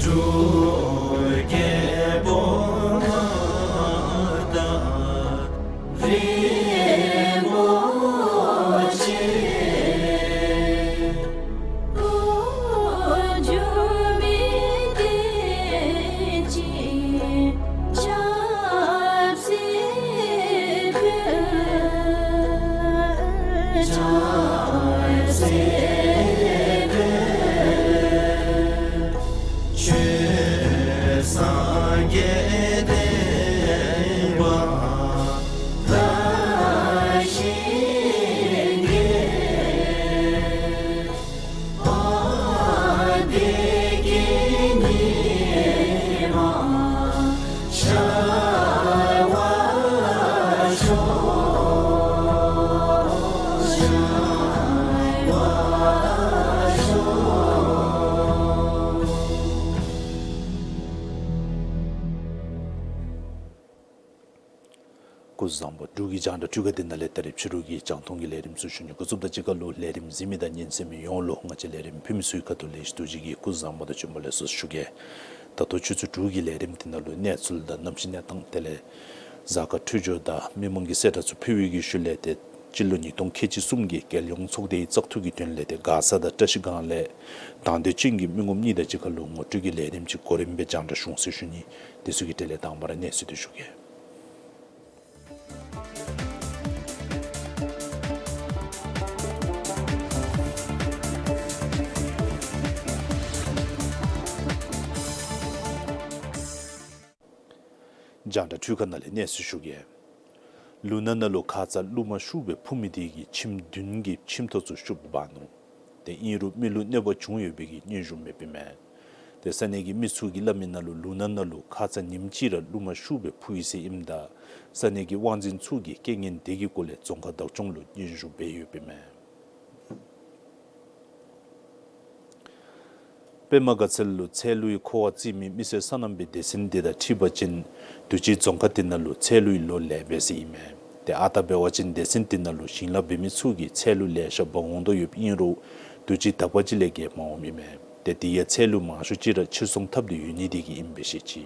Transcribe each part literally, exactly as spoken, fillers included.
འབྲུག་རྒྱལ་པོ་དང་རིན་པོ་ཆེ། འཇུ་མི་དེ་ཅི་ཆབ་སྲིད་ཆབ་སྲིད། ཆོས་སངས་རྒྱས་བསྟན་པ་ལ་ཞིང་གི་བདེ་སྐྱིད་ཉི་མ་ཤར་བར་ཤོག། ཤར་བར་ཤོག། སྐུ་གཟུགས་བཟང་པོ། འབྲུག་གི་རྒྱང་བསྒྲགས་འཕྲུལ་ཁང་འདི་ནང་ལས་ད་རེས་ཕྱི་རུ་གི་རྒྱང་མཐོང་གི་ལས་རིམ་ཚུ་ཞུ་ནི་འགོ་བཙུགསཔ་དང་གཅིག་ཁར་ལུ་ལས་རིམ་གཟིགས་མི་དང་ཉན་གསན་མི་ཡོངས་ལུ་ང་བཅས་ལས་རིམ་ཕུལ་མི་ཚུ་གི་ཁ་ཐུག་ལས་ཞུ་དོ་ཅིག་གིས་སྐུ་གཟུགས་བཟང་པོ་དང་བྱོན་པ་ལེགས་སོ་ཞུ་གེ། ད་ལྟོ་ཆུ་ཚོད་དྲུག་གི་ལས་རིམ་འདི་ནང་ལུ་གནས་ཚུལ་དང་གནམ་གཤིས་གནས་སྟངས་དེ་ལས་གཟའ་སྐར་འཕྲོད་སྦྱོར་དང་མི་མང་གི་གསལ་བསྒྲགས་ཚུ་ཕུལ་བའི་གི་ཤུལ་ལས་ཏེ་སྤྱི་ལོ་ཉིས་སྟོང་ཁལ་གཅིག་གསུམ་གྱི་རྒྱལ་ཡོངས་ཚོགས་སྡེའི་བཙག་འཐུ་གི་དོན་ལས་ཏེ་མགར་ས་དང་བཀྲ་ཤིས་སྒང་ལས་དང་འདོད་ཅན་གྱི་མི་ངོམ་གཉིས་དང་གཅིག་ཁར་ལུ་ངོ་སྤྲོད་ཀྱི་ལས་རིམ་ཅིག་གོ་རིམ་སྦེ་རྒྱང་བསྒྲགས་ཞུ་འོང་ཟེར་ཞུ་ནི། དེ་ཚུ་གི་གྲས་ལས་དང་པ་ར་གནས་ཚུལ་འདི་ཞུ་གེ། རྒྱང་བསྒྲགས་འཕྲུལ་ཁང་ནང་ལས་གནས་ཚུལ་ཞུ་གེ། ལུང་ནག་ནང་ལུ་ཁ་ཙ་རླུང་མ་ཤུགས་སྦེ་འཕུ་མི་དེ་གིས་ཁྱིམ་བདུན་གྱི་ཁྱིམ་ཐོག་ཚུ་ཤུབས་སྦ་ནུག། ཏེ་ཨིན་རུང་མི་ལུ་གནོད་པ་བྱུང་ཡོད་པའི་གི་སྙན་ཞུ་མེདཔ་ཨིན་མས། ཏེ་ས་གནས་ཀྱི་མི་ཚུ་གིས་སླབ་མི་ནང་ལུ་ལུང་ནག་ནང་ལུ་ཁ་ཙ་ཉིནམ་གཅིག་ར་རླུང་མ་ཤུགས་སྦེ་འཕུ་ཡི་ཟེར་ཨིནམ་ད་ས་གནས་ཀྱི་དབང་འཛིན་ཚུ་གིས་རྐྱེན་ངན་དེ་གི་སྐོར་ལས་རྫོང་ཁག་བདག་སྐྱོང་ལུ་སྙན་ཞུ་འབད་ཡོདཔ་ཨིན་མས། པདྨ་དགའ་ཚལ་ལུ་ཚལ་ལུའི་ཁུ་བ་བཙིར་མི་མི་སེར་སོ་ནམ་པའི་སྡེ་ཚན་དེ་དང་འཁྲིལ་བ་ཅིན་དུས་ཅི་རྫོང་ཁག་དེ་ནང་ལུ་ཚལ་ལུའི་ལོ་ལེགས་པས་ཟེར་ཨིན་མས། ཏེ་ཨ་རྟག་འབད་བ་ཅིན་སྡེ་ཚན་དེ་ནང་ལུ་ཞིང་ལཱ་འབད་མི་ཚུ་གིས་ཚལ་ལུ་ལེ་ཤ་འབག་འོང་དོ་ཡོདཔ་ཨིན་རུང་དུས་ཅི་དག་པ་ཅིག་ལས་བརྒལ་མ་འོངམ་ཨིན་མས། ཏེ་དེ་ཡང་ཚལ་ལུ་མང་ཤོས་ཅིག་ར་ཕྱིར་ཚོང་འཐབ་སྟེ་ཡོད་ནི་དེ་གིས་ཨིན་པས་ཟེར་བཤད་ཅི།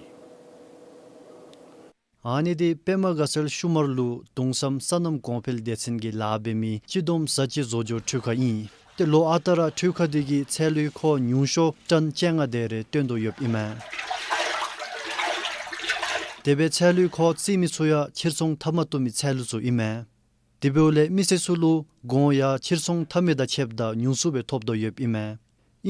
ཨ་ནི་དེ་པདྨ་དགའ་ཚལ་ཤུ་མར་ལུ་གདུང་བསམ་སོ་ནམ་གོང་འཕེལ་སྡེ་ཚན་གྱིས་ལཱ་འབད་མི་སྤྱི་བསྡོམས་བཟའ་སྤྱོད་བཟོ་སྦྱོར་འཕྲུལ་ཁང་ཨིན། ཏེ་ལོ་ཨ་རྟག་ར་འཕྲུལ་ཁང་དེ་གིས་ཚལ་ལུའི་ཁུ་བ་ཉུང་ཤོས་ཊོན་བཅོ་ལྔ་དེ་རེ་བཏོན་དོ་ཡོདཔ་ཨིན་མས། དེ་སྦེ་ཚལ་ལུའི་ཁུ་བ་བཙིར་མི་ཚུ་ཡང་ཕྱིར་ཚོང་འཐབ་མ་བཏུབ་མི་ཚལ་ལུ་ཚུ་ཨིན་མས། དེ་འབདཝ་ལས་མི་སེར་ཚུ་ལུ་གོང་ཡང་ཕྱིར་ཚོང་འཐབ་མི་དང་ཕྱདཔ་ད་ཉུང་སུ་སྦེ་ཐོབ་དོ་ཡོདཔ་ཨིན་མས།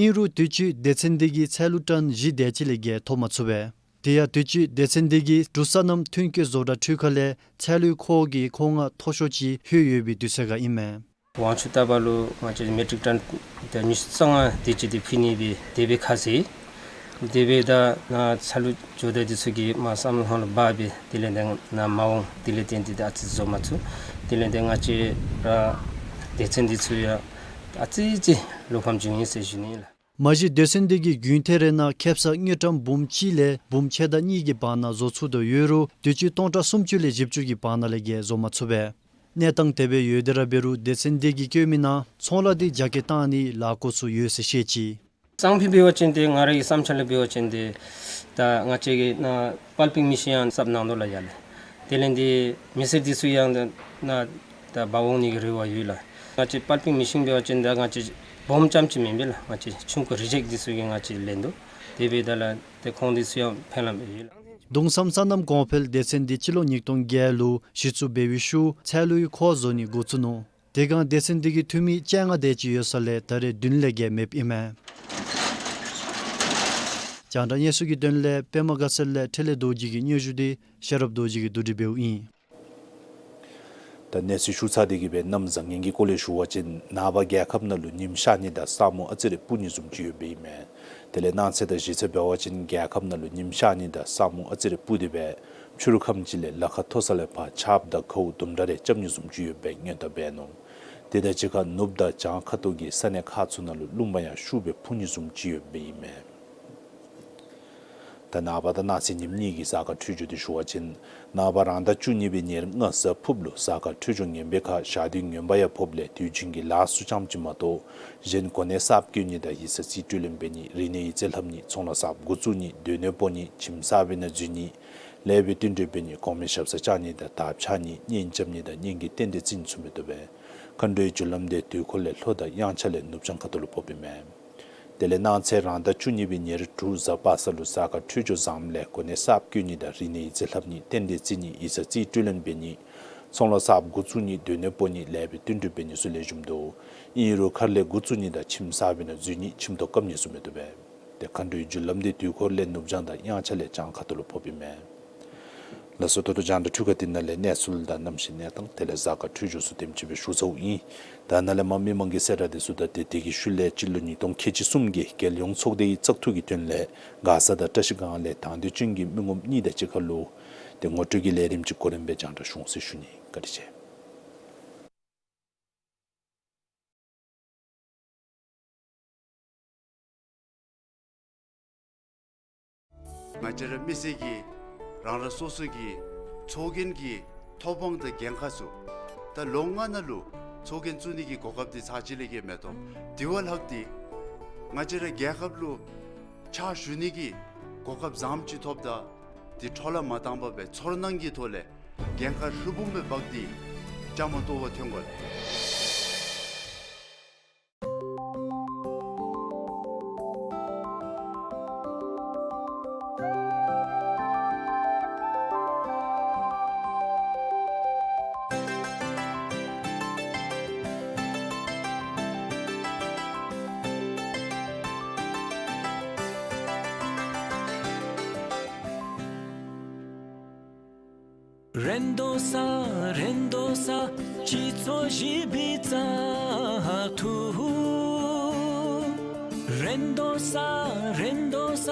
ཨིན་རུང་དུས་ཅི་སྡེ་ཚན་དེ་གིས་ཚལ་ལུ་ཊོན་བཞི་དེ་ཅིག་ལས་བརྒལ་ཐོབ་མ་ཚུགས་པས། དེ་ཡང་དུས་ཅི་སྡེ་ཚན་དེ་གིས་འབྲུག་སོ་ནམ་ཐོན་སྐྱེད་བཟོ་གྲྭ་འཕྲུལ་ཁང་ལས་ཚལ་ལུའི་ཁུ་བ་གི་མཁོ་མངགས་མཐོ་ཤོས་ཅིག་ལྷོད་ཡོད་པའི་དུས་ཚོད་ཁར་ཨིན་མས། དབང་ཆ་བལྟ་བ་ལུ་ང་བཅས་མེ་ཊིག་ཊོན་དེ་ཉི་ཤུ་རྩ་ལྔ་དེ་ཅིག་དེ་ཕུལ་ནི་སྦེ་དེ་སྦེ་ཁ་བཟེད། དེ་སྦེ་ད་ནཱ་ཚལ་ལུ་ཇོ་བདག་འདི་ཚུ་གིས་མར་བསམ་བློ་ཧང་ལུ་འབག་སྦེ་དེ་ལས་ཏེ་ནཱ་མ་འོང་། དེ་ལས་ཏེ་འདི་ད་ཨ་ཙི་བཟོ་མ་ཚུགས། དེ་ལས་ཏེ་ང་བཅས་ར་སྡེ་ཚན་འདི་ཚུ་ཡང་ཨ་ཙི་ཅིག་བློ་ཕམ་བྱུང་ཡི་ཟེར་ཞུ་ནི་ལགས། མ་གཞི་སྡེ་ཚན་འདི་གིས་དགུན་ཐེངས་རེ་ནང་ཁེབ་ས་དངུལ་ཀྲམ་འབུམ་གཅིག་ལས་འབུམ་ཕྱེད་དང་གཉིས་ཀྱི་བར་ན་བཟོ་ཚུགས་དོ་ཡོད་རུང་དུས་ཅི་སྟོང་ཕྲག་སུམ་ཅུ་ལས་བཞི་བཅུ་གི་བར་ན་ལས་བརྒལ་བཟོ་མ་ཚུགས་པས། གནས་སྟངས་དེ་སྦེ་ཡོད་དེ་ར་འབད་རུང་སྡེ་ཚན་འདི་གིས་བཀོད་མི་ནང་ཚོང་ལཱ་འདི་རྒྱ་སྐྱེད་བཏང་ནིའི་ལཱ་འགོ་བཙུགས་ཡོད་ཟེར་བཤད་ཅི། གཙང་ཕུད་འབད་བ་ཅིན་ཏེ་ང་རའི་བསམ་འཆར་ལས་འབད་བ་ཅིན་ཏེ་ད་ང་བཅས་ཀྱི་ནཱ་པཱལ་པིང་མེ་ཤིན་ཡང་གསརཔ་གནང་དོ་ལགས་ཡར་ལས། དེ་ལས་ཏེ་མི་སེར་འདི་ཚུ་ཡང་ནཱ་ད་འབག་འོང་ནི་གི་རེ་བ་ཡོད་ལགས། ང་བཅས་པཱལ་པིང་མེ་ཤིན་འབད་བ་ཅིན་ད་ང་བཅས་སྦོམ་རྐྱངམ་ཅིག་མེན་པས་ལགས། ང་བཅས་ཆུང་ཀུ་རི་ཇེཀཊ་འདི་ཚུ་གིས་ང་བཅས་ལེན་དོ། དེ་འབདཝ་ད་ལུ་ཏེ་ཁོང་འདི་ཚུ་ཡང་ཕན་ལམ་ཡོད་ལགས། གདུང་བསམ་སོ་ནམ་གོང་འཕེལ་སྡེ་ཚན་འདི་སྤྱི་ལོ་ཉིས་སྟོང་བརྒྱད་ལུ་གཞི་བཙུགས་འབད་བའི་ཤུལ་ཚལ་ལུའི་ཁུ་བ་བཟོ་ནི་འགོ་བཙུགས་ནུག། དེ་སྒང་སྡེ་ཚན་འདི་གིས་འཐུས་མི་བཅོ་ལྔ་དེ་ཅིག་ཡོད་ས་ལས་ད་རེས་བདུན་ལས་བརྒལ་མེདཔ་ཨིན་མས། རྒྱང་བསྒྲགས་གནས་ཚུལ་གྱི་དོན་ལས་པདྨ་དགའ་ཚལ་ལས་འཕྲིན་ལས་རྡོ་རྗེ་གི་སྙན་ཞུ་འདི་ཤེས་རབ་རྡོ་རྗེ་གིས་བསྡུ་སྒྲིག་འབདཝ་ཨིན། ད་གནས་ཚུལ་ཞུ་ཚར་ཏེ་གི་སྦེ་གནམ་བཟང་ངན་གྱི་སྐོར་ལས་ཞུ་བ་ཅིན་ནངས་པ་རྒྱལ་ཁབ་ནང་ལུ་ཉིམ་ཤར་ནི་དང་ས་སྨུག་ཨ་ཙི་རེ་སྤུབ་ནི་བཟུམ་ཅིག་ཡོདཔ་ཨིན་མས། དེ་ལས་གནངས་ཚེ་དང་གཞེས་ཚེ་འབད་བ་ཅིན་རྒྱལ་ཁབ་ནང་ལུ་ཉིམ་ཤར་ནི་དང་ས་སྨུག་ཨ་ཙི་རེ་སྤུབ་སྟེ་སྦེ་ཕྱི་རུ་ཁམས་ཅིག་ལས་ལ་ཁ་མཐོ་ས་ལས་ཕར་ཆརཔ་དང་གའུ་དུམ་གྲ་རེ་རྐྱབ་ནི་བཟུམ་ཅིག་ཡོདཔ་སྦེ་སྔོན་བརྡ་འབད་ནུག། དེ་དང་གཅིག་ཁར་ནུབ་དང་བྱང་ཁ་ཐུག་གི་ས་གནས་ཁག་ཚུ་ནང་ལུ་རླུང་མ་ཡང་ཤུགས་སྦེ་འཕུ་ནི་བཟུམ་ཅིག་ཡོདཔ་ཨིན་མས། ད་ནངས་པ་དང་གནངས་ཚེ་ཉིནམ་གཉིས་ཀྱི་གཟའ་སྐར་འཕྲོད་སྦྱོར་འདི་ཞུ་བ་ཅིན། ནངས་པ་རང་ཟླ་བཅུ་གཉིས་པའི་ཉེར་ལྔ་གཟའ་ཕུརཔ་ལུ་གཟའ་སྐར་འཕྲོད་སྦྱོར་ངན་པའི་ཁར་ཞག་དུས་ངན་པ་ཡང་ཕོགཔ་ལས་དུས་རྒྱུན་གྱི་ལཱ་ཚུ་ཙམ་ཅིག་མ་གཏོགས་གཞན་གོ་གནས་གསརཔ་བསྐོ་ནི་དང་ཡིག་ཚང་རྩིས་སྤྲོད་ལེན་འབད་ནི་རིག་གནས་ཡིག་རྩིས་ལྷབ་ནི་ཚོང་ལཱ་གསརཔ་འགོ་བཙུགས་ནི་སྡོད་གནས་སྤོ་ནི་ཁྱིམ་གསར་པའི་ནང་འཛུལ་ནི་ལེགས་པའི་བསྟུན་གྲོས་འབད་ནི་གོང་མའི་ཞབས་སར་བཅར་ནི་དང་དར་འཕྱར་ནི་གཉེན་རྐྱབ་ནི་དང་གཉེན་གྱི་རྟེན་འབྲེལ་བརྩི་ནི་ཚུ་མི་བཏུབ་པས། མཁའ་འགྲོའི་རྒྱུ་ལམ་འདི་དུས་འཁོར་ལས་ལྷོ་དང་དབྱངས་འཆར་ལས་ནུབ་བྱང་ཁ་ཐུག་ལུ་ཕོགཔ་ཨིན་མས། དེ་ལས་གནངས་ཚེ་རང་ཟླ་བཅུ་གཉིས་པའི་ཉེར་དྲུག་གཟའ་པ་སངས་ལུ་གཟའ་སྐར་འཕྲོད་སྦྱོར་བཟངམ་ལས་གོ་གནས་གསརཔ་བསྐོ་ནི་དང་རིག་གནས་ཡིག་རྩིས་ལྷབ་ནི་རྟེན་འབྲེལ་བརྩི་ནི་ཡིག་ཚང་རྩིས་སྤྲོད་ལེན་འབད་ནི་ཚོང་ལཱ་གསརཔ་འགོ་བཙུགས་ནི་སྡོད་གནས་སྤོ་ནི་ལེགས་པའི་བསྟུན་གྲོས་འབད་ནི་ཚུ་ལེགས་ཤོམ་འདུག། ཨིན་རུང་མཁར་ལས་འགོ་བཙུགས་ནི་དང་ཁྱིམ་གསར་པའི་ནང་འཛུལ་ནི་ཁྱིམ་ཐོག་བཀབ་ནི་ཚུ་མི་བཏུབ་པས། དེ་མཁའ་འགྲོའི་རྒྱུ་ལམ་འདི་དུས་འཁོར་ལས་ནུབ་བྱང་དང་དབྱངས་འཆར་ལས་བྱང་ཁ་ཐུག་ལུ་ཕོགཔ་ཨིན་མས། ལགས་སོ། ད་ལྟོ་རྒྱང་བསྒྲགས་འཕྲུལ་ཁང་འདི་ནང་ལས་གནས་ཚུལ་དང་གནམ་གཤིས་གནས་སྟངས་དེ་ལས་གཟའ་སྐར་འཕྲོད་སྦྱོར་ཚུ་དེམ་ཅིག་སྦེ་ཞུ་ཚརཝ་ཨིན། ད་ནཱ་ལས་མར་མི་མང་གི་གསལ་བསྒྲགས་འདི་ཚུ་དང་དེ་དེ་གི་ཤུལ་ལས་སྤྱི་ལོ་ཉིས་སྟོང་ཁལ་གཅིག་གསུམ་གྱི་རྒྱལ་ཡོངས་ཚོགས་སྡེའི་བཙག་འཐུ་གི་དོན་ལས་མགར་ས་དང་བཀྲ་ཤིས་སྒང་ལས་དང་འདོད་ཅན་གྱི་མི་ངོམ་གཉིས་དང་གཅིག་ཁར་ལུ་དེ་ངོ་སྤྲོད་ཀྱི་ལས་རིམ་ཅིག་གོ་རིམ་སྦེ་རྒྱང་བསྒྲགས་ཞུ་འོང་ཟེར་ཞུ་ནི། བཀའ་དྲིན་ཆེ། ང་བཅས་ར་མི་སེར་གྱི་རང་རང་སོ་སོ་གི་ཚོགས་རྒྱན་གྱི་ཐོབ་དབང་དང་འགན་ཁག་ཚུ་ད་ལོ་ལྔ་ནང་ལུ་ཚོགས་རྒྱན་བཙུགས་ནི་གི་གོ་སྐབས་འདི་ཚར་གཅིག་ལས་བརྒལ་མེད་དོ། དེ་བ་ལྷག་སྟེ་ང་བཅས་ར་རྒྱལ་ཁབ་ལུ་ཕྱག་ཞུ་ནི་གི་གོ་སྐབས་བཟངམ་ཅིག་ཐོབ་ད་དེ་འཕྲོ་བརླག་མ་བཏང་པར་སྦེ་ཚོར་སྣང་གི་ཐོག་ལས་འགན་ཁག་ཧྲིལ་བུམ་སྦེ་འབག་སྟེ་བཅའ་མར་གཏོགས་པར་འཐོན་དགོ་ལགས། རེ་དོ་ས་རེ་དོ་ས་སྤྱི་ཚོགས་བཞི་པའི་བཙག་འཐུ། རེ་དོ་ས་རེ་དོ་ས་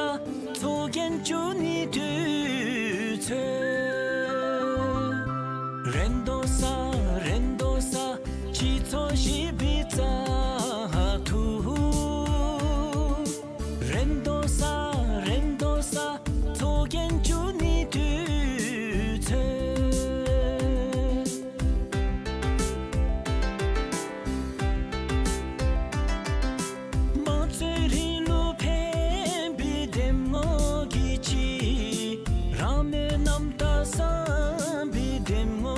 ཚོགས་རྒྱན་བཙུགས་ནིའི་དུས་ཚོད། རེ་དོ་ས་རེ་དོ་ས་སྤྱི་ཚོགས་བཞི་པའི་བཙག་འཐུ། རེ་དོ་ས་རེ་དོ་ས་ཚོགས་རྒྱན་བཙུགས་ནིའི་དུས་ཚོད། དམངས་གཙོའི་རིང་ལུགས་ཕན་པའི་འདེམས་ངོ་གི་ཆེད། རང་མོས་རྣམ་དག་བསམ་པའི་འདེམས་ངོ་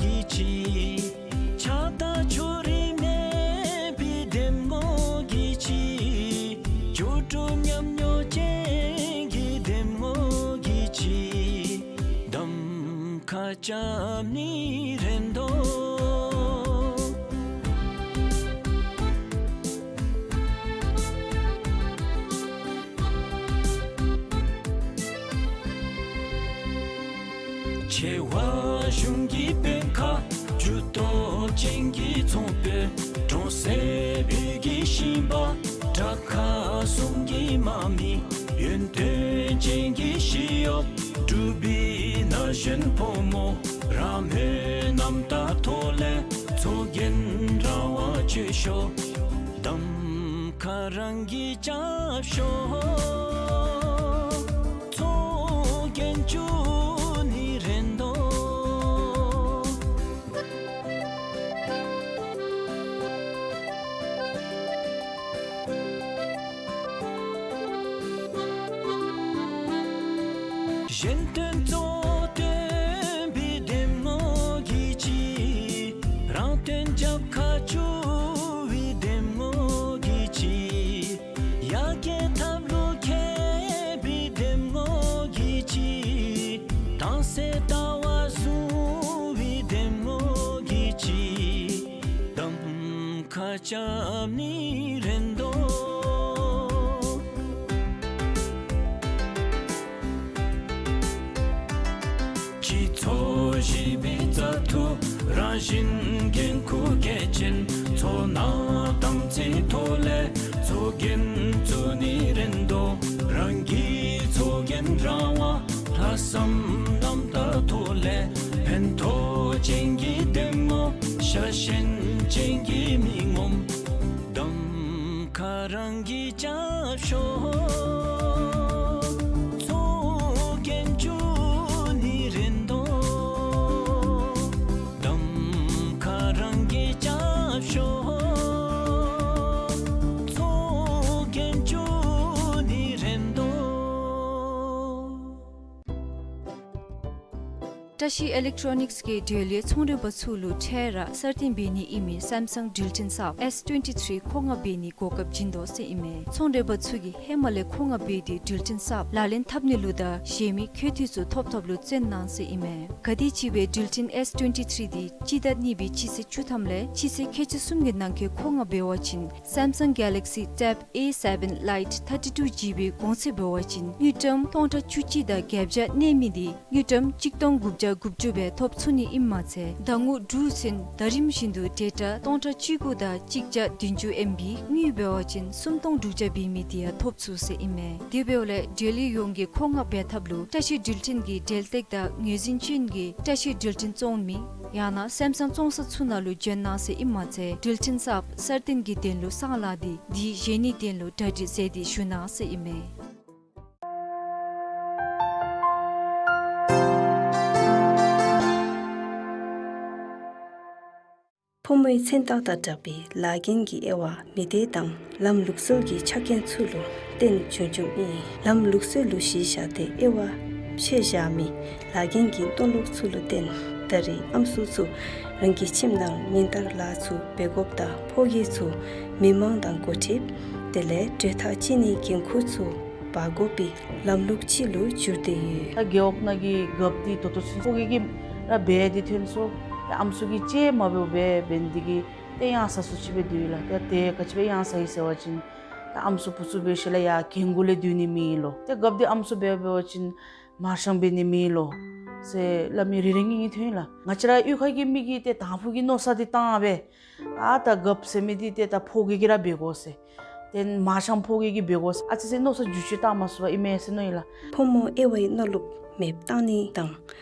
གི་ཆེད། ཆགས་སྡང་ཕྱོགས་རིས་མེད་པའི་འདེམས་ངོ་གི་ཆེད། འགྱུར་འགྲོས་ཉམས་མྱོང་ཅན་གྱི་འདེམས་ངོ་གི་ཆེད། གདམ་ཁ་རྐྱབ་ནི་རེ་དོ། ཆེ་བ་གཞུང་གི་དཔོན་ཁག་ཇུས་གཏོགས་ཅན་གྱི་ཚོང་དཔོན། གྲོང་གསེབ་བོད་ཀྱི་ཞིང་པ་དྲག་ཁག་གསུམ་གྱི་དམག་མི། ཡོན་ཏན་ཅན་གྱི་ཞི་གཡོག་འབྲུག་པའི་ན་གཞོན་ཕོ་མོ། རང་མོས་རྣམ་དག་ཐོག་ལས་ཚོགས་རྒྱན་རང་དབང་སྤྱོད་ཤོག། གདམ་ཁ་རང་གིས་རྐྱབ་ཤོག། ཚོགས་རྒྱན་བཙུགས་ནི་རེ་དོ། གཞན་དོན་གཙོ་བོར་བཏོན་པའི་འདེམས་ངོ་གི་ཆེད། རང་དོན་རྒྱབ་ཁར་བསྐྱུར་བའི་འདེམས་ངོ་གི་ཆེད། ཡར་རྒྱས་ཐབས་ལུ་མཁས་པའི་འདེམས་ངོ་གི་ཆེད། གྲངས་སུ་ལྟ་བ་བཟུང་བའི་འདེམས་ངོ་གི་ཆེད། གདམ་ཁ་རྐྱབ་ནི་རེ་དོ། སྤྱི་ཚོགས་བཞི་པའི་བཙག་འཐུ། རང་བཞིན་འགན་ཁུར་གལ་ཆེན། ཚོར་སྣང་དམ་ཚིག་ཐོག་ལས་ཚོགས་རྒྱན་བཙུགས་ནི་རེ་དོ། རང་གི་ཚོགས་རྒྱན་རང་དབང་ལྷག་བསམ་རྣམ་དག་ཐོག་ལས། ཕན་ཐོགས་ཅན་གྱི་འདེམས་ངོ། ཤ་ཞེན་ཅན་གྱི་མི་ངོམ། གདམ་ཁ་རང་གིས་རྐྱབ་ཤོག། ཚོགས་ བཀྲ་ཤིས་ཨི་ལེག་ཊོ་ནིགསི་གིས་འབྲེལ་ཡོད་ཚོང་མགྲོན་པ་ཚུ་ལུ་འཕྲལ་ར་གསར་བཏོན་འབད་ནི་ཨིན་མི་སེམ་སང་འགྲུལ་འཕྲིན་གསརཔ་ཨེསི་ཊུ་ཝེན་ཊི་ཐི་རི་མཁོ་མངགས་འབད་ནི་གོ་སྐབས་བྱིན་དོ་ཟེར་ཨིན་མས། ཚོང་མགྲོན་པ་ཚུ་གིས་ཧེ་མ་ལས་མཁོ་མངགས་འབད་དེ་འགྲུལ་འཕྲིན་གསརཔ་ལག་ལེན་འཐབ་ནི་ལུ་དང་གཞན་མི་མཁོ་འདོད་ཚུ་ཐོབ་ཐོབ་ལུ་བརྩོན་གནང་ཟེར་ཨིན་མས། ག་དེམ་ཅིག་སྦེ་འགྲུལ་འཕྲིན་ཨེསི་ཊུ་ཝེན་ཊི་ཐི་རི་འདི་སྤྱི་ཟླ་གཉིས་པའི་སྤྱི་ཚེས་བཅུ་ཐམ་ལས་སྤྱི་ཚེས་ཁལ་གཅིག་གསུམ་གྱི་ནང་འཁོད་མཁོ་མངགས་འབད་བ་ཅིན་སེམ་སང་གེ་ལེག་སི་ཊེབ་ཨེ་སེ་བེན་ལའིཊ་ཐར་ཊི་ཊུ་ཇི་བི་གོང་ཚད་འབད་བ་ཅིན་དངུལ་ཀྲམ་སྟོང་ཕྲག་བཅུ་གཅིག་དང་བརྒྱད་བརྒྱ་གནས་མི་འདི་དངུལ་ཀྲམ་གཅིག་སྟོང་དགུ་བརྒྱ་དགུ་བཅུ་སྦེ་ཐོབ་ཚུགས་ནི་ཨིནམ་མ་ཚད་ཟླ་ངོ་དྲུག་ཚུན་ཟླ་རིམ་བཞིན་དུ་ཌེ་ཊ་སྟོང་ཕྲག་བཅུ་དགུ་དང་གཅིག་བརྒྱ་བདུན་ཅུ་ཨེམ་བི་དངུལ་འབད་བ་ཅིན་སུམ་སྟོང་དྲུག་བརྒྱ་འབད་མི་དེ་ཡང་ཐོབ་ཚུགས་ཟེར་ཨིན་མས། དེ་འབདཝ་ལས་འབྲེལ་ཡོད་ཡོངས་ཀྱིས་མཁོ་མངགས་འབད་ཐབས་ལུ་བཀྲ་ཤིས་འགྲུལ་འཕྲིན་གྱི་འབྲེལ་གཏད་དང་ངོས་འཛིན་ཅན་གྱི་བཀྲ་ཤིས་འགྲུལ་འཕྲིན་བཙོང་མི་ཡང་ན་སེམ་སང་བཙོང་ས་ཚུ་ནང་ལུ་བྱོན་གནང་ཟེར་ཨིནམ་མ་ཚད་འགྲུལ་འཕྲིན་གསརཔ་གསར་བཏོན་གྱི་དོན་ལུ་གསང་ལག་འདི་འདི་བཞེས་ནིའི་དོན་ལུ་གྲ་སྒྲིག་མཛད་དེ་བཞུགས་གནང་ཟེར་ཨིན་མས། ཕོ་མོའི་མཚན་རྟགས་དང་སྦྲགས་པའི་ལག་རྒྱན་གྱི་དབྱེ་བ་མི་སྡེ་དང་ལམ་ལུགས་སྲོལ་གྱི་ཆ་རྐྱེན་ཚུ་ལུ་བརྟེན་བྱུང་བྱུངམ་ཨིན། ལམ་ལུགས་སྲོལ་ལུ་གཞི་བཞག་སྟེ་དབྱེ་བ་ཕྱེ་བཞག་མི་ལག་རྒྱན་གྱི་གཏོང་ལུགས་ཚུ་ལུ་བརྟེན་ད་རེས་ཨམ་སྲུ་ཚུ་རང་གི་ཁྱིམ་ནང་ཉིན་ལྟར་ལཱ་ཚུ་འབད་དགོཔ་དང་ཕོ་སྐྱེས་ཚུ་མི་མང་དང་འགོ་ཁྲིདཔ་དེ་ལས་གྲོས་ཐག་བཅད་ནིའི་འགན་ཁུར་ཚུ་འབག་དགོ་པའི་ལམ་ལུགས་ཅིག་ལུ་འགྱུར་ཏེ་ཡོད། ད་རྒེད་འོག་ནང་གི་རྒཔོ་འདི་ད་ལྟོ་ཚུན་ཕོ་སྐྱེས་ཀྱིས་ར་འབད་དེ་ཐོན་སོང་། ད་ཨམ་སྲུ་གིས་ཅིག་མ་འབད་འབད་འབད་ནི་དེ་གིས་ཏེ་ཡང་ཟ་སུ་ཅིག་སྦེ་སྡོད་ཡི་ལགས། ད་དེ་ག་ཅི་སྦེ་ཡང་ཟ་ཡི་ཟེར་བ་ཅིན་ད་ཨམ་སྲུ་བུ་ཚུ་འབད་ཞིནམ་ལས་ཡར་གྱལ་མགུ་ལས་སྡོད་ནི་མེད་ལོ། ཏེ་རྒཔོ་འདི་ཨམ་སྲུ་འབད་འབད་བ་ཅིན་མར་ཤང་འབད་ནི་མེད་ལོ་ཟེར་སླབ་མི་རེ་རེ་གཉིས་གཉིས་ཐོན་ཡི་ལགས། ང་བཅས་ར་གཡུས་ཁ་གི་མི་གིས་ཏེ་དང་ཕུ་གི་མནོ་བསམ་འདི་བཏང་སྦེ་ཨ་ད་རྒཔོ་ཟེར་མི་འདི་ཏེ་ད་ཕོ་སྐྱེས་ཀྱིས་ར་འབད་དགོ་ཟེར། ཏེ་མར་ཤང་ཕོ་སྐྱེས་ཀྱིས་འབད་དགོ་ཟེར་ཨ་ཙི་ཙི་མནོ་བསམ་འགྱུར་བཅོས་བཏང་མ་ཚུགས་པར་ཨིན་མས་ཟེར་མནོ་ཡི་ལགས། ཕོ་མོ་དབྱེ་བའི་མནོ་ལུགས་མེདཔ་བཏང་ནི་དང་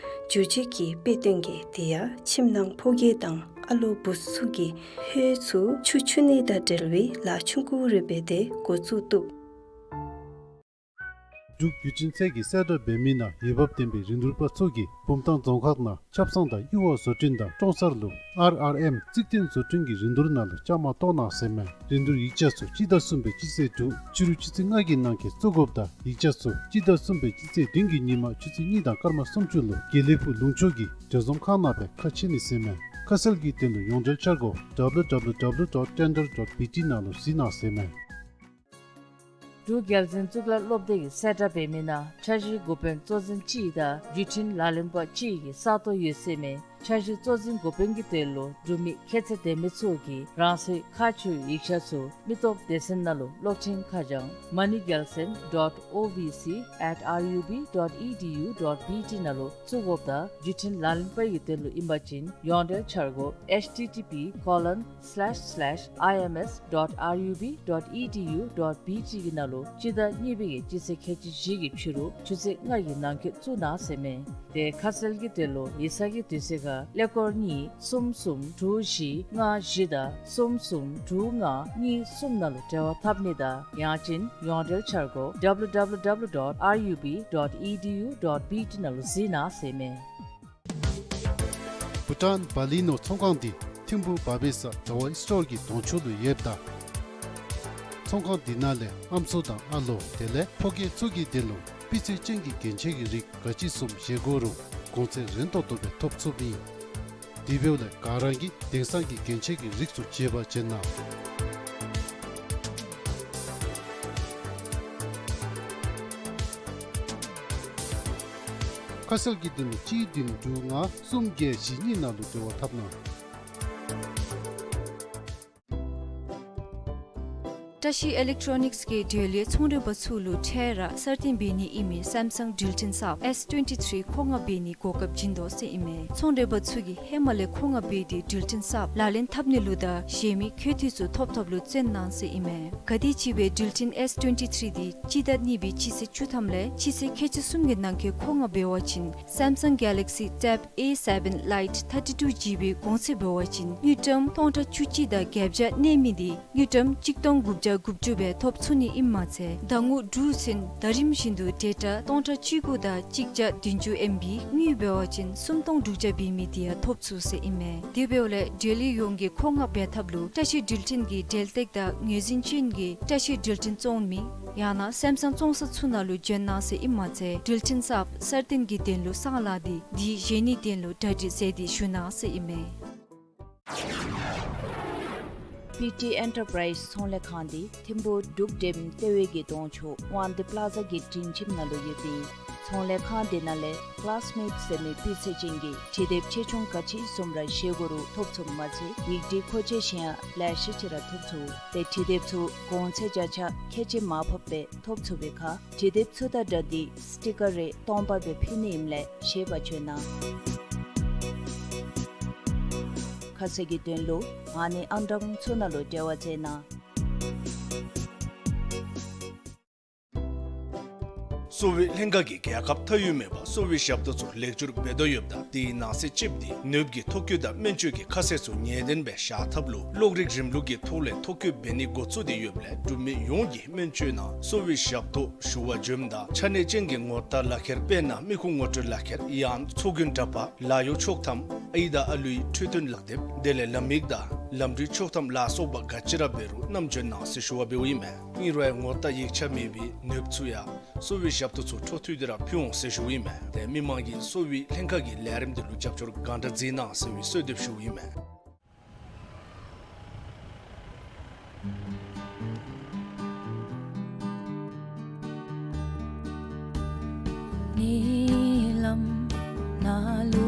འགྱུར་བཅོས་ཀྱི་དཔེ་སྟོན་གྱི་དེ་ཡང་ཁྱིམ་ནང་ཕོ་སྐྱེས་དང་ཨ་ལོ་བུ་ཚུ་གིས་ཧོད་ཚུ་ཆུ་འཁྱུ་ནི་དང་འབྲེལ་བའི་ལཱ་ཆུང་ཀུ་རེ་འབད་དེ་འགོ་བཙུགས་བཏུབ། འབྲུག་བརྒྱུད་འཕྲིན་ཚད་ཀྱིས་གསལ་བསྒྲགས་འབད་མི་ནང་འོས་འབབ་ལྡན་པའི་རིན་བསྡུར་པ་ཚུ་གིས་བུམ་ཐང་རྫོང་ཁག་ནང་ཆབ་གསང་དང་གཡུར་བ་བཟོ་སྐྲུན་དང་ཀྲོང་གསར་ལུ་ཨར་ཨར་ཨེམ་རྩིག་སྟོན་བཟོ་སྐྲུན་གྱི་རིན་བསྡུར་ནང་ལུ་བཅའ་མར་གཏོགས་གནང་ཟེར་མས། རིན་བསྡུར་ཡིག་ཆ་ཚུ་སྤྱི་ཟླ་གསུམ་པའི་སྤྱི་ཚེས་དྲུག་ཕྱི་རུ་ཆུ་ཚོད་ལྔ་གི་ནང་འཁོད་བཙུགས་དགོཔ་དང་ཡིག་ཆ་ཚུ་སྤྱི་ཟླ་གསུམ་པའི་སྤྱི་ཚེས་བདུན་གྱི་ཉིན་མ་ཆུ་ཚོད་གཉིས་དང་སྐར་མ་སུམ་ཅུ་ལུ་དགེ་ལེགས་ཕུག་ལུང་ཕྱོགས་ཀྱི་འབྲེལ་འཛོམས་ཁང་ནང་སྦེ་ཁ་ཕྱེ་ནི་ཟེར་མས། ཁ་གསལ་གྱི་དོན་ལུ་ཡོངས་འབྲེལ་འཆར་སྒོ་ཌབ་ལུ་ཌབ་ལུ་ཌབ་ལུ་ཌོཊ་ཊེན་ཌར་ཌོཊ་བི་ཊི་ནང་ལུ་གཟིགས་གནང་ཟེར་མས། འབྲུག་རྒྱལ་འཛིན་གཙུག་ལག་སློབ་སྡེ་གིས་གསལ་བསྒྲགས་འབད་མི་ནང་འཆར་གཞིའི་འགོ་དཔོན་གཙོ་འཛིན་གཅིག་དང་བརྒྱུད་འཕྲིན་ལག་ལེན་པ་གཅིག་གི་ས་སྟོང་ཡོད་ཟེར་མས། འཆར་གཞི་གཙོ་འཛིན་འགོ་དཔོན་གྱི་དོན་ལུ་འབྲུག་མི་ཁྱད་ཚད་ལྡན་མི་ཚུ་གིས་རང་སོའི་ཁག་ཆེ་བའི་ཡིག་ཆ་ཚུ་མི་སྟོབས་སྡེ་ཚན་ནང་ལུ་གློག་འཕྲིན་ཁ་བྱང་མ་ཎི་རྒྱལ་མཚན་ཌོཊ་ཨོ་བི་སི་ཨེཊ་ཨར་ཡུ་བི་ཌོཊ་ཨི་ཌི་ཡུ་ཌོཊ་བི་ཊི་ནང་ལུ་བཙུགས་དགོཔ་དང་བརྒྱུད་འཕྲིན་ལག་ལེན་པ་གི་དོན་ལུ་ཨིན་པ་ཅིན་ཡོངས་འབྲེལ་འཆར་སྒོ་ཨེཆ་ཊི་ཊི་པི་ཀོ་ལོན་སི་ལེཤ་སི་ལེཤ་ཨའི་ཨེམ་ཨེསི་ཌོཊ་ཨར་ཡུ་བི་ཌོཊ་ཨི་ཌི་ཡུ་ཌོཊ་བི་ཊི་གི་ནང་ལུ་སྤྱི་ཟླ་གཉིས་པའི་གི་སྤྱི་ཚེས་ཁལ་གཅིག་བཞི་གི་ཕྱི་རུ་ཆུ་ཚོད་ལྔ་གི་ནང་འཁོད་བཙུགས་གནང་ཟེར་མས། དེ་ཁ་གསལ་གྱི་དོན་ལུ་ཡིག་ཚང་གི་དུས་ཚོད་ཁར་ཀླད་ཀོར་གཉིས་གསུམ་གསུམ་དྲུག་བཞི་ལྔ་བཞི་དང་གསུམ་གསུམ་དྲུག་ལྔ་གཉིས་གསུམ་ནང་ལུ་འབྲེལ་བ་འཐབ་ནི་དང་ཡང་ཅིན་ཡོངས་འབྲེལ་འཆར་སྒོ་ཌབ་ལུ་ཌབ་ལུ་ཌབ་ལུ་ཌོཊ་ཨར་ཡུ་བི་ཌོཊ་ཨི་ཌི་ཡུ་ཌོཊ་བི་ཊི་ནང་ལུ་གཟིགས་གནང་ཟེར་མས། བྷུ་ཊཱན་བ་ལི་ནོ་ཚོང་ཁང་འདི་ཐིམ་ཕུག་བ་བེ་ས་དྲ་བ་སི་ཊོར་གྱི་གདོང་ཕྱོགས་ལུ་ཡོདཔ་ད་ཚོང་ཁང་འདི་ནང་ལས་ཨམ་སྲུ་དང་ཨ་ལོ་དེ་ལས་ཕོ་སྐྱེས་ཚུ་གི་དོན་ལུ་སྤུས་ཚད་ཅན་གྱི་རྒྱན་ཆ་གི་རིགས་ག་ཅི་བཟུམ་བཞེས་དགོ་རུང་གོང་ཚད་རན་ཏོག་ཏོ་སྦེ་ཐོབ་ཚུགསཔ་ཨིན། དེ་འབདཝ་ལས་ག་ར་གིས་དེང་སང་གི་རྒྱན་ཆ་གི་རིགས་ཚུ་བརྗེ་བར་བྱོན་གནང་། ཁ་གསལ་གྱི་དོན་ལུ་གཅིག་བདུན་དྲུག་ལྔ་གསུམ་བརྒྱད་བཞི་གཉིས་ནང་ལུ་འབྲེལ་བ་འཐབ་གནང་། བཀྲ་ཤིས་ཨི་ལེག་ཊོ་ནིགསི་གིས་འབྲེལ་ཡོད་ཚོང་མགྲོན་པ་ཚུ་ལུ་འཕྲལ་ར་གསར་བཏོན་འབད་ནི་ཨིན་མི་སེམ་སང་འགྲུལ་འཕྲིན་གསརཔ་ཨེསི་ཊུ་ཝེན་ཊི་ཐི་རི་མཁོ་མངགས་འབད་ནི་གོ་སྐབས་བྱིན་དོ་ཟེར་ཨིན་མས། ཚོང་མགྲོན་པ་ཚུ་གིས་ཧེ་མ་ལས་མཁོ་མངགས་འབད་དེ་འགྲུལ་འཕྲིན་གསརཔ་ལག་ལེན་འཐབ་ནི་ལུ་དང་གཞན་མི་མཁོ་འདོད་ཚུ་ཐོབ་ཐོབ་ལུ་བརྩོན་གནང་ཟེར་ཨིན་མས། ག་དེམ་ཅིག་སྦེ་འགྲུལ་འཕྲིན་ཨེསི་ཊུ་ཝེན་ཊི་ཐི་རི་འདི་སྤྱི་ཟླ་གཉིས་པའི་སྤྱི་ཚེས་བཅུ་ཐམ་ལས་སྤྱི་ཚེས་ཁལ་གཅིག་གསུམ་གྱི་ནང་འཁོད་མཁོ་མངགས་འབད་བ་ཅིན་སེམ་སང་གེ་ལེག་སི་ཊེབ་ཨེ་སེ་བེན་ལའིཊ་ཐར་ཊི་ཊུ་ཇི་བི་གོང་ཚད་འབད་བ་ཅིན་དངུལ་ཀྲམ་སྟོང་ཕྲག་བཅུ་གཅིག་དང་བརྒྱད་བརྒྱ་གནས་མི་འདི་དངུལ་ཀྲམ་གཅིག་སྟོང་དགུ་བརྒྱ་ དགུ་བཅུ་སྦེ་ཐོབ་ཚུགས་ནི་ཨིནམ་མ་ཚད་ཟླ་ངོ་དྲུག་ཚུན་ཟླ་རིམ་བཞིན་དུ་ཌེ་ཊ་སྟོང་ཕྲག་བཅུ་དགུ་དང་གཅིག་བརྒྱ་བདུན་ཅུ་ཨེམ་བི་དངུལ་འབད་བ་ཅིན་སུམ་སྟོང་དྲུག་བརྒྱ་འབད་མི་དེ་ཡང་ཐོབ་ཚུགས་ཟེར་ཨིན་མས། དེ་འབདཝ་ལས་འབྲེལ་ཡོད་ཡོངས་ཀྱིས་མཁོ་མངགས་འབད་ཐབས་ལུ་བཀྲ་ཤིས་འགྲུལ་འཕྲིན་གྱི་འབྲེལ་གཏད་དང་ངོས་འཛིན་ཅན་གྱི་བཀྲ་ཤིས་འགྲུལ་འཕྲིན་བཙོང་མི་ཡང་ན་སེམས་ཙང་བཙོང་ས་ཚུ་ནང་ལུ་བྱོན་གནང་ཟེར་ཨིནམ་མ་ཚད་འགྲུལ་འཕྲིན་གསརཔ་གསར་བཏོན་གྱི་དོན་ལུ་གསང་ལག་འདི་འདི་བཞེས་ནིའི་དོན་ལུ་གྲ་སྒྲིག་མཛད་དེ་བཞུགས་གནང་ཟེར་ཨིན་མས། པི་ཊི་ཨེན་ཊར་པ་རའིཛ་ཚོང་ལས་ཁང་འདི་ཐིམ་ཕུག་འབྲུག་འགྲེམ་ལྟེ་བའི་གི་གདོང་ཕྱོགས་དབང་འདུས་པ་ལ་ཛ་གི་སྒྲིང་ཁྱིམ་ནང་ལུ་ཡོདཔ་ཨིན། ཚོང་ལས་ཁང་འདི་ནང་ལས་ཀ་ལཱསི་མེཊ་ཟེར་མི་སྤུས་ཚད་ཅན་གྱི་བྲིས་དེབ་ཆེ་ཆུང་ག་ཅི་བཟུམ་ར་བཞེས་དགོ་རུང་ཐོབ་ཚུགསཔ་མ་ཚད་ཡིག་བྲིས་མཁོ་ཆས་གཞན་ཡང་ལེ་ཤ་ཅིག་ར་ཐོབ་ཚུགས། ཏེ་བྲིས་དེབ་ཚུ་གོང་ཚད་བརྒྱ་ཆ་ཁལ་གཅིག་མར་ཕབ་སྦེ་ཐོབ་ཚུགས་པའི་ཁར་བྲིས་དེབ་ཚུ་དང་སྦྲགས་ཏེ་སི་ཊི་ཀར་རེ་སྟོང་པ་སྦེ་ཕུལ་ནི་ཨིནམ་ལས་བཞེས་པར་བྱོན་གནང་། ཁ་གསལ་གྱི་དོན་ལུ་ཨ་ནི་ཨང་གྲངས་ཚུ་ནང་ལུ་འབྲེལ་བ་མཛད་གནང་། གསོ་བའི་ལྷན་ཁག་གིས་རྒྱལ་ཁབ་མཐའ་དབུས་མེད་པར་གསོ་བའི་ཞབས་ཏོག་ཚུ་ལེགས་བཅོས་འབད་དོ་ཡོདཔ་ད་དེའི་ནང་གསེས་ཅིག་འདི་ནདཔ་གི་ཐོ་བཀོད་དང་སྨན་བཅོས་ཀྱི་ཁ་གསལ་ཚུ་ངེས་བདེན་སྦེ་བཞག་ཐབས་ལུ་གློག་རིག་རིམ་ལུགས་ཀྱི་ཐོག་ལས་ཐོ་བཀོད་འབད་ནི་འགོ་བཙུགས་ཏེ་ཡོདཔ་ལས་འབྲུག་མི་ཡོངས་ཀྱིས་སྨན་བཅོས་ནང་གསོ་བའི་ཞབས་ཏོག་ཞུ་བར་འབྱོནམ་ད་ཆ་གནས་ཅན་གྱི་ངོ་རྟགས་ལག་ཁྱེར་དཔེར་ན་མི་ཁུངས་ངོ་སྤྲོད་ལག་ཁྱེར་ཡང་ཚོགས་རྒྱུན་འདྲ་པར་ལཱ་གཡོག་ཆོག་ཐམ་ཨའི་དང་ཨ་ལུའི་འཕྲོད་བསྟེན་ལག་དེབ་དེ་ལས་ལམ་ཡིག་དང་ལམ་འགྲུལ་ཆོག་ཐམ་ལ་སོགས་པ་ག་ཅི་ར་འབད་རུང་བསྣམས་འབྱོན་གནང་ཟེར་ཞུ་བ་འབདཝ་ཨིན་མས། ཨིན་རུང་ཡང་ངོ་རྟགས་ཡིག་ཆ་མེད་པའི་ནདཔ་ཚུ་ཡང་གསོ་བའི་ཞབས་ཏོག་ཚུ་འཕྲོ་མཐུད་དེ་ར་ཕུལ་འོང་ཟེར་ཞུཝ་ཨིན་མས། ཏེ་མི་མང་གིས་གསོ་བའི་ལྷན་ཁག་གི་ལས་རིམ་འདི་ལུ་རྒྱབ་སྐྱོར་གང་དྲག་མཛད་གནང་ཟེར་བའི་གསོལ་འདེབས་ཞུཝ་ཨིན་མས། ཉིནམ་ནང་ལུ་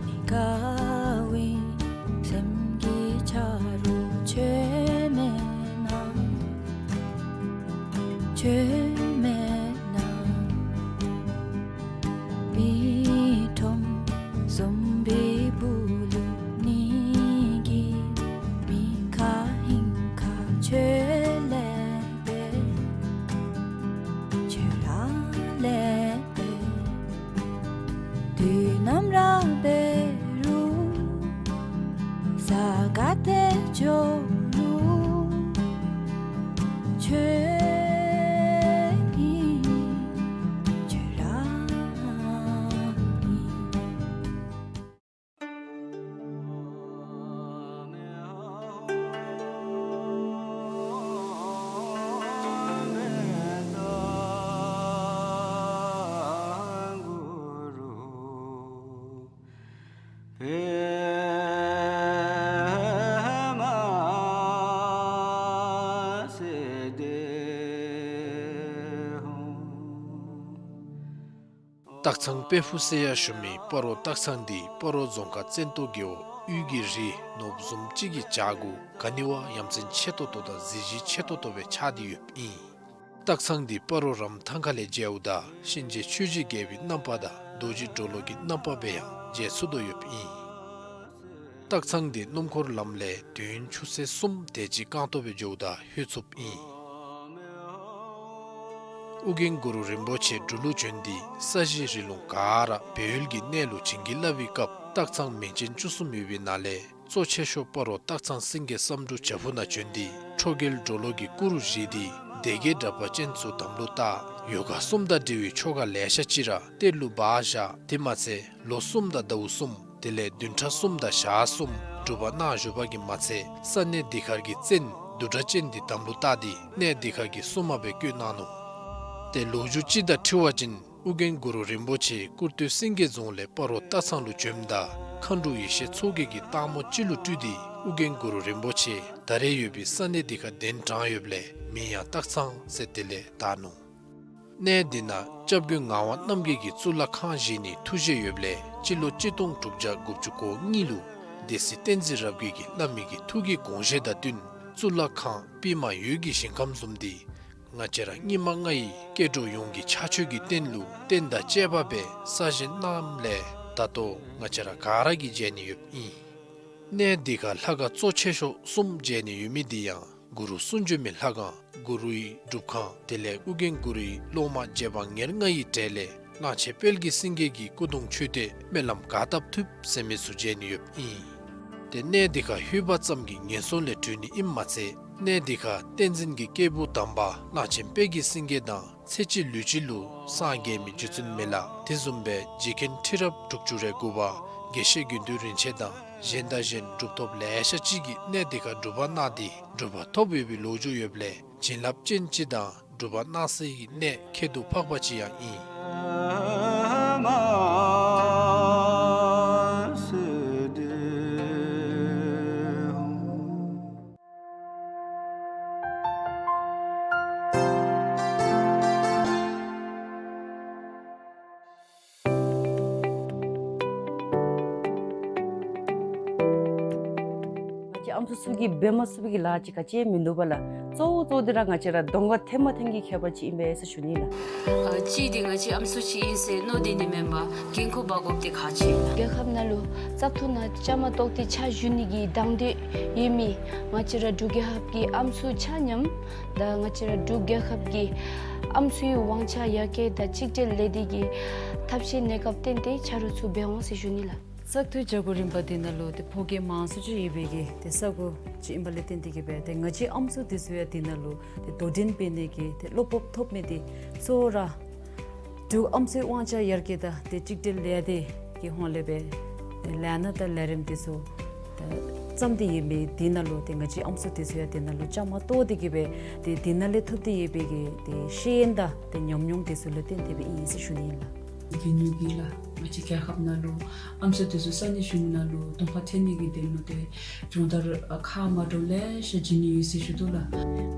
མི་དགའ་བའི་སེམས་ཀྱི་ཆ་རོགས་ཁྱོད་མེད་ན། ཁྱོད་མེད་ན། མི་ཁྲོམ་བཟུམ་པའི་སྦུག་ལུ་ཉལ་གྱི་མི་ཁ་ཧིང་ཁ་ཁྱོད་ལས་འབད། ཁྱོད་ར་ལས་འབད། དུས་ནམ་ར་འབད་རུང་ས་ག་ཏེ་འགྱོ་རུང་ཁྱོད་ཨིན། ཁྱོད་ར་ཨིན། སྟག་ཚང་དཔལ་ཕུག་ཟེར་ཡང་ཞུ་མི་སྤ་རོ་སྟག་ཚང་འདི་སྤ་རོ་རྫོང་ཁག་བཙན་ཏོ་རྒེད་འོག་དབུས་ཀྱི་རི་ནོར་བུ་བཟུམ་ཅིག་གི་བྱག་གུ་ག་ནི་བ་ཡ་མཚན་ཆེ་ཏོག་ཏོ་དང་གཟི་བརྗིད་ཆེ་ཏོག་ཏོ་སྦེ་ཆགས་ཏེ་ཡོདཔ་ཨིན། སྟག་ཚང་འདི་སྤ་རོ་རམ་ཐང་ཁ་ལས་མཇལཝ་ད་གཤིན་རྗེ་ཆོས་ཀྱི་རྒྱལ་པོའི་རྣམ་པ་དང་རྡོ་རྗེ་གྲོ་ལོད་ཀྱི་རྣམ་པ་སྦེ་ཡང་མཇལ་ཚུགས་དོ་ཡོདཔ་ཨིན། སྟག་ཚང་འདི་སྣུམ་འཁོར་ལམ་ལས་དུས་ཡུན་ཆུ་ཚོད་གསུམ་དེ་ཅིག་རྐང་ཐང་སྦེ་འགྱོཝ་ད་ལྷོད་ཚུགསཔ་ཨིན། ཨོ་རྒྱན་གུ་རུ་རིན་པོ་ཆེ་འབྲུག་ལུ་བྱོན་ཏེ་ས་གཞི་རི་ལུང་ག་ར་སྦས་ཡུལ་གྱི་གནས་ལུ་བྱིན་གྱིས་བརླབས་པའི་སྐབས་སྟག་ཚང་མིང་ཅན་བཅུ་གསུམ་ཡོད་པའི་ནང་ལས་གཙོ་ཆེ་ཤོས་སྤ་རོ་སྟག་ཚང་སེང་གེ་བསམ་འགྲུབ་བྱག་ཕུག་ནང་བྱོན་ཏེ་ཁྲོ་རྒྱལ་གྲོ་ལོད་ཀྱི་སྐུ་རུ་བཞེངས་ཏེ་སྡེ་བརྒྱད་དྲེགས་པ་ཅན་ཚུ་དམ་ལུ་བཏགས། ཡོ་ག་གསུམ་དང་འབྲེལ་བའི་ཆོ་ག་ལེ་ཤ་ཅིག་ར་གཏེར་ལུ་སྦ་བཞག། དེ་མ་ཚད་ལོ་གསུམ་དང་ཟླཝ་གསུམ་དེ་ལས་བདུན་ཕྲག་གསུམ་དང་ཞག་གསུམ་སྒྲུབ་པ་གནང་བཞུགས་པ་གིས་མ་ཚད་ས་གནས་འདི་ཁར་གྱི་བཙན་བདུད་དྲེགས་ཅན་འདི་དམ་ལུ་བཏགས་ཏེ་གནས་འདི་ཁར་གྱི་སྲུང་མ་སྦེ་བསྐོས་གནང་ནུག། ཏེ་ལོ་རྒྱུས་ཅིག་དང་འཁྲིལ་བ་ཅིན་ཨོ་རྒྱན་གུ་རུ་རིན་པོ་ཆེ་ཀུར་སྟོད་སེང་གེ་རྫོང་ལས་སྤ་རོ་སྟག་ཚང་ལུ་བྱོནམ་ད་མཁའ་འགྲོ་ཡེ་ཤེས་མཚོ་རྒྱལ་གྱིས་སྟག་མོ་ཅིག་ལུ་སྤྲུལ་ཏེ་ཨོ་རྒྱན་གུ་རུ་རིན་པོ་ཆེ་ད་རེས་ཡོད་པའི་ས་གནས་འདི་ཁར་གདན་དྲངས་ཡོདཔ་ལས་མིང་ཡང་སྟག་ཚང་ཟེར་དེ་ལས་བཏགས་ནུག། གནས་འདི་ནང་སྐྱབས་མགོན་ངག་དབང་རྣམ་རྒྱལ་གྱིས་གཙུག་ལག་ཁང་བཞེངས་ནིའི་ཐུགས་བཞེད་ཡོདཔ་ལས་སྤྱི་ལོ་གཅིག་སྟོང་དྲུག་བརྒྱ་དགུ་བཅུ་གོ་གཉིས་ལུ་སྡེ་སྲིད་བསྟན་འཛིན་རབ་རྒྱས་ཀྱིས་བླ་མའི་གི་ཐུགས་ཀྱི་དགོངས་བཞེད་དང་བསྟུན་གཙུག་ལག་ཁང་པདྨ་འོད་ཀྱི་ཞིང་ཁམས་བཟུམ་འདི་ང་བཅས་ར་སྙིགས་མ་ལྔ་ཡི་སྐྱེ་འགྲོ་ཡོངས་ཀྱི་ཕྱག་མཆོད་ཀྱི་རྟེན་ལུ་རྟེན་དང་བཅས་པ་སྦེ་གསར་བཞེངས་གནངམ་ལས་ད་ལྟོ་ང་བཅས་ར་ག་ར་གིས་མཇལ་ནི་ཡོདཔ་ཨིན། གནས་འདི་ཁར་ལྷ་ཁང་གཙོ་ཆེ་ཤོས་གསུམ་མཇལ་ནི་ཡོད་མི་འདི་ཡང་གུ་རུ་གསུང་བྱོན་མའི་ལྷ་ཁང་གུ་རུའི་སྒྲུབ་ཁང་དེ་ལས་ཨོ་རྒྱན་གུ་རུའི་སློབ་མ་རྗེ་འབངས་ཉེར་ལྔ་ཡི་གྲས་ལས་གླང་ཆེན་དཔལ་གྱི་སེང་གེ་གི་སྐུ་གདུང་མཆོད་རྟེན་སྨོན་ལམ་ག་བཏབ་ཐུབ་ཟེར་མི་ཚུ་མཇལ་ནི་ཡོདཔ་ཨིན། ཏེ་གནས་འདི་ཁར་ལྷོད་པ་ཙམ་གྱིས་ངན་སོང་ལས་གྲོལ་ནི་ཨིནམ་མ་ཚད་ གནས་འདི་ཁར་བསྟན་འཛིན་གྱི་སྐྱེས་བུ་དམ་པ་གླང་ཆེན་དཔལ་གྱི་སེང་གེ་དང་ཚེ་གཅིག་ལུས་གཅིག་ལུ་སངས་རྒྱས་མི་རྗེ་བཙུན་མི་ལ་དེ་བཟུམ་སྦེ་རྗེ་མཁན་ཁྲི་རབས་དྲུག་ཅུ་རེ་དགུ་པ་དགེ་བཤེས་དགེ་འདུན་རིན་ཆེན་དང་གཞན་དང་གཞན་གྲུབ་ཐོབ་ལེ་ཤ་ཅིག་གིས་གནས་འདི་ཁར་སྒྲུབ་པ་གནང་སྟེ་གྲུབ་པ་ཐོབ་ཡོད་པའི་ལོ་རྒྱུས་ཡོདཔ་ལས་བྱིན་རླབས་ཅན་ཅིག་དང་སྒྲུབ་པ་གནང་སའི་གནས་ཁྱད་དུ་འཕགས་པ་ཅིག་ཡང་ཨིན། ང་བཅས་ཨམ་སྲུ་ཚུ་གིས་འབད་མ་ཚུགས་པའི་གི་ལཱ་ཅིག་ག་ཅི་མིན་འདུག་པ་ལགས། གཙོ་བོ་གཙོ་བོ་འདི་ར་ང་བཅས་ར་གདོང་ཁར་ཐོན་མ་ཐོན་གྱི་ཁྱད་པར་ཅིག་ཨིན་པས་ཟེར་ཞུ་ནི་ལགས། ཨ་གཅིག་འདི་ང་བཅས་ཨམ་སྲུ་ཅིག་ཨིན་ཟེར་མནོ་སྟེ་ནི་མེན་པར་འགན་ཁུར་འབག་དགོཔ་འདི་ཁག་ཆེ་ཨིན་ལགས། རྒྱལ་ཁབ་ནང་ལུ་བཙག་འཐུ་ནང་བཅའ་མར་གཏོགས་ཏེ་ཕྱག་ཞུ་ནི་གི་དང་འདོད་ཡོད་མི་ང་བཅས་ར་འབྲུག་རྒྱལ་ཁབ་ཀྱི་ཨམ་སྲུ་ཆ་མཉམ་དང་ང་བཅས་ར་འབྲུག་རྒྱལ་ཁབ་ཀྱི་ཨམ་སྲུའི་དབང་ཆ་ཡར་རྒྱས་དང་གཅིག་སྒྲིལ་ལས་སྡེ་གི་ཐབས་ཤེས་གནས་སྐབས་བརྟེན་ཏེ་ཆ་རོགས་ཚུ་འབད་འོང་ཟེར་ཞུ་ནི་ལགས། བཙག་འཐུ་བྱ་སྒོ་རིམ་པ་འདི་ནང་ལུ་ཏེ་ཕོ་སྐྱེས་མང་སུ་ཅིག་ཡོད་པའི་གི་ཏེ་ས་གོ་ཅིག་ཨིན་པ་ལས་བརྟེན་ཏེ་གིས་སྦེ་ཏེ་ང་བཅས་ཨམ་སྲུ་འདི་ཚུ་ཡང་འདི་ནང་ལུ་ཏེ་དོ་འགྲན་འབད་ནི་གི་ཏེ་བློ་སྤོབས་ཐོབ་མི་འདི་གཙོ་བོ་ར་འབྲུག་ཨམ་སྲུའི་དབང་ཆ་ཡར་རྒྱས་དང་ཏེ་གཅིག་སྒྲིལ་ལས་སྡེ་གི་ཧོངས་ལས་སྦེ་ཏེ་ལས་སྣ་དང་ལས་རིམ་འདི་ཚུ་ཏེ་བརྩམས་ཏེ་ཡོད་མི་འདི་ནང་ལུ་ཏེ་ང་བཅས་ཨམ་སྲུ་འདི་ཚུ་ཡང་འདི་ནང་ལུ་བཅའ་མར་གཏོགས་ཏེ་གིས་སྦེ་ཏེ་འདི་ནང་ལས་ཐོབ་སྟེ་ཡོད་པའི་གི་ཏེ་ཤེས་ཡོན་དང་ཏེ་ཉམས་མྱོང་འདི་ཚུ་ལུ་བརྟེན་ཏེ་སྦེ་ཨིན་ཟེར་ཞུ་ནི་ཨིན་ལགས། གི་ཉུ་གི་ལགས། ང་བཅས་རྒྱལ་ཁབ་ནང་ལུ་ཨམ་སྲུ་འདི་ཚུ་ས་གནས་གཞུང་ནང་ལུ་གདོང་ཁར་ཐོན་ནི་གི་དོན་ལུ་ཏེ་སྦྱོང་བརྡར་ཨ་ཁག་མ་འདྲཝ་ལེ་ཤ་བྱིན་ནི་ཡོད་ཟེར་ཞུ་དོ་ལགས།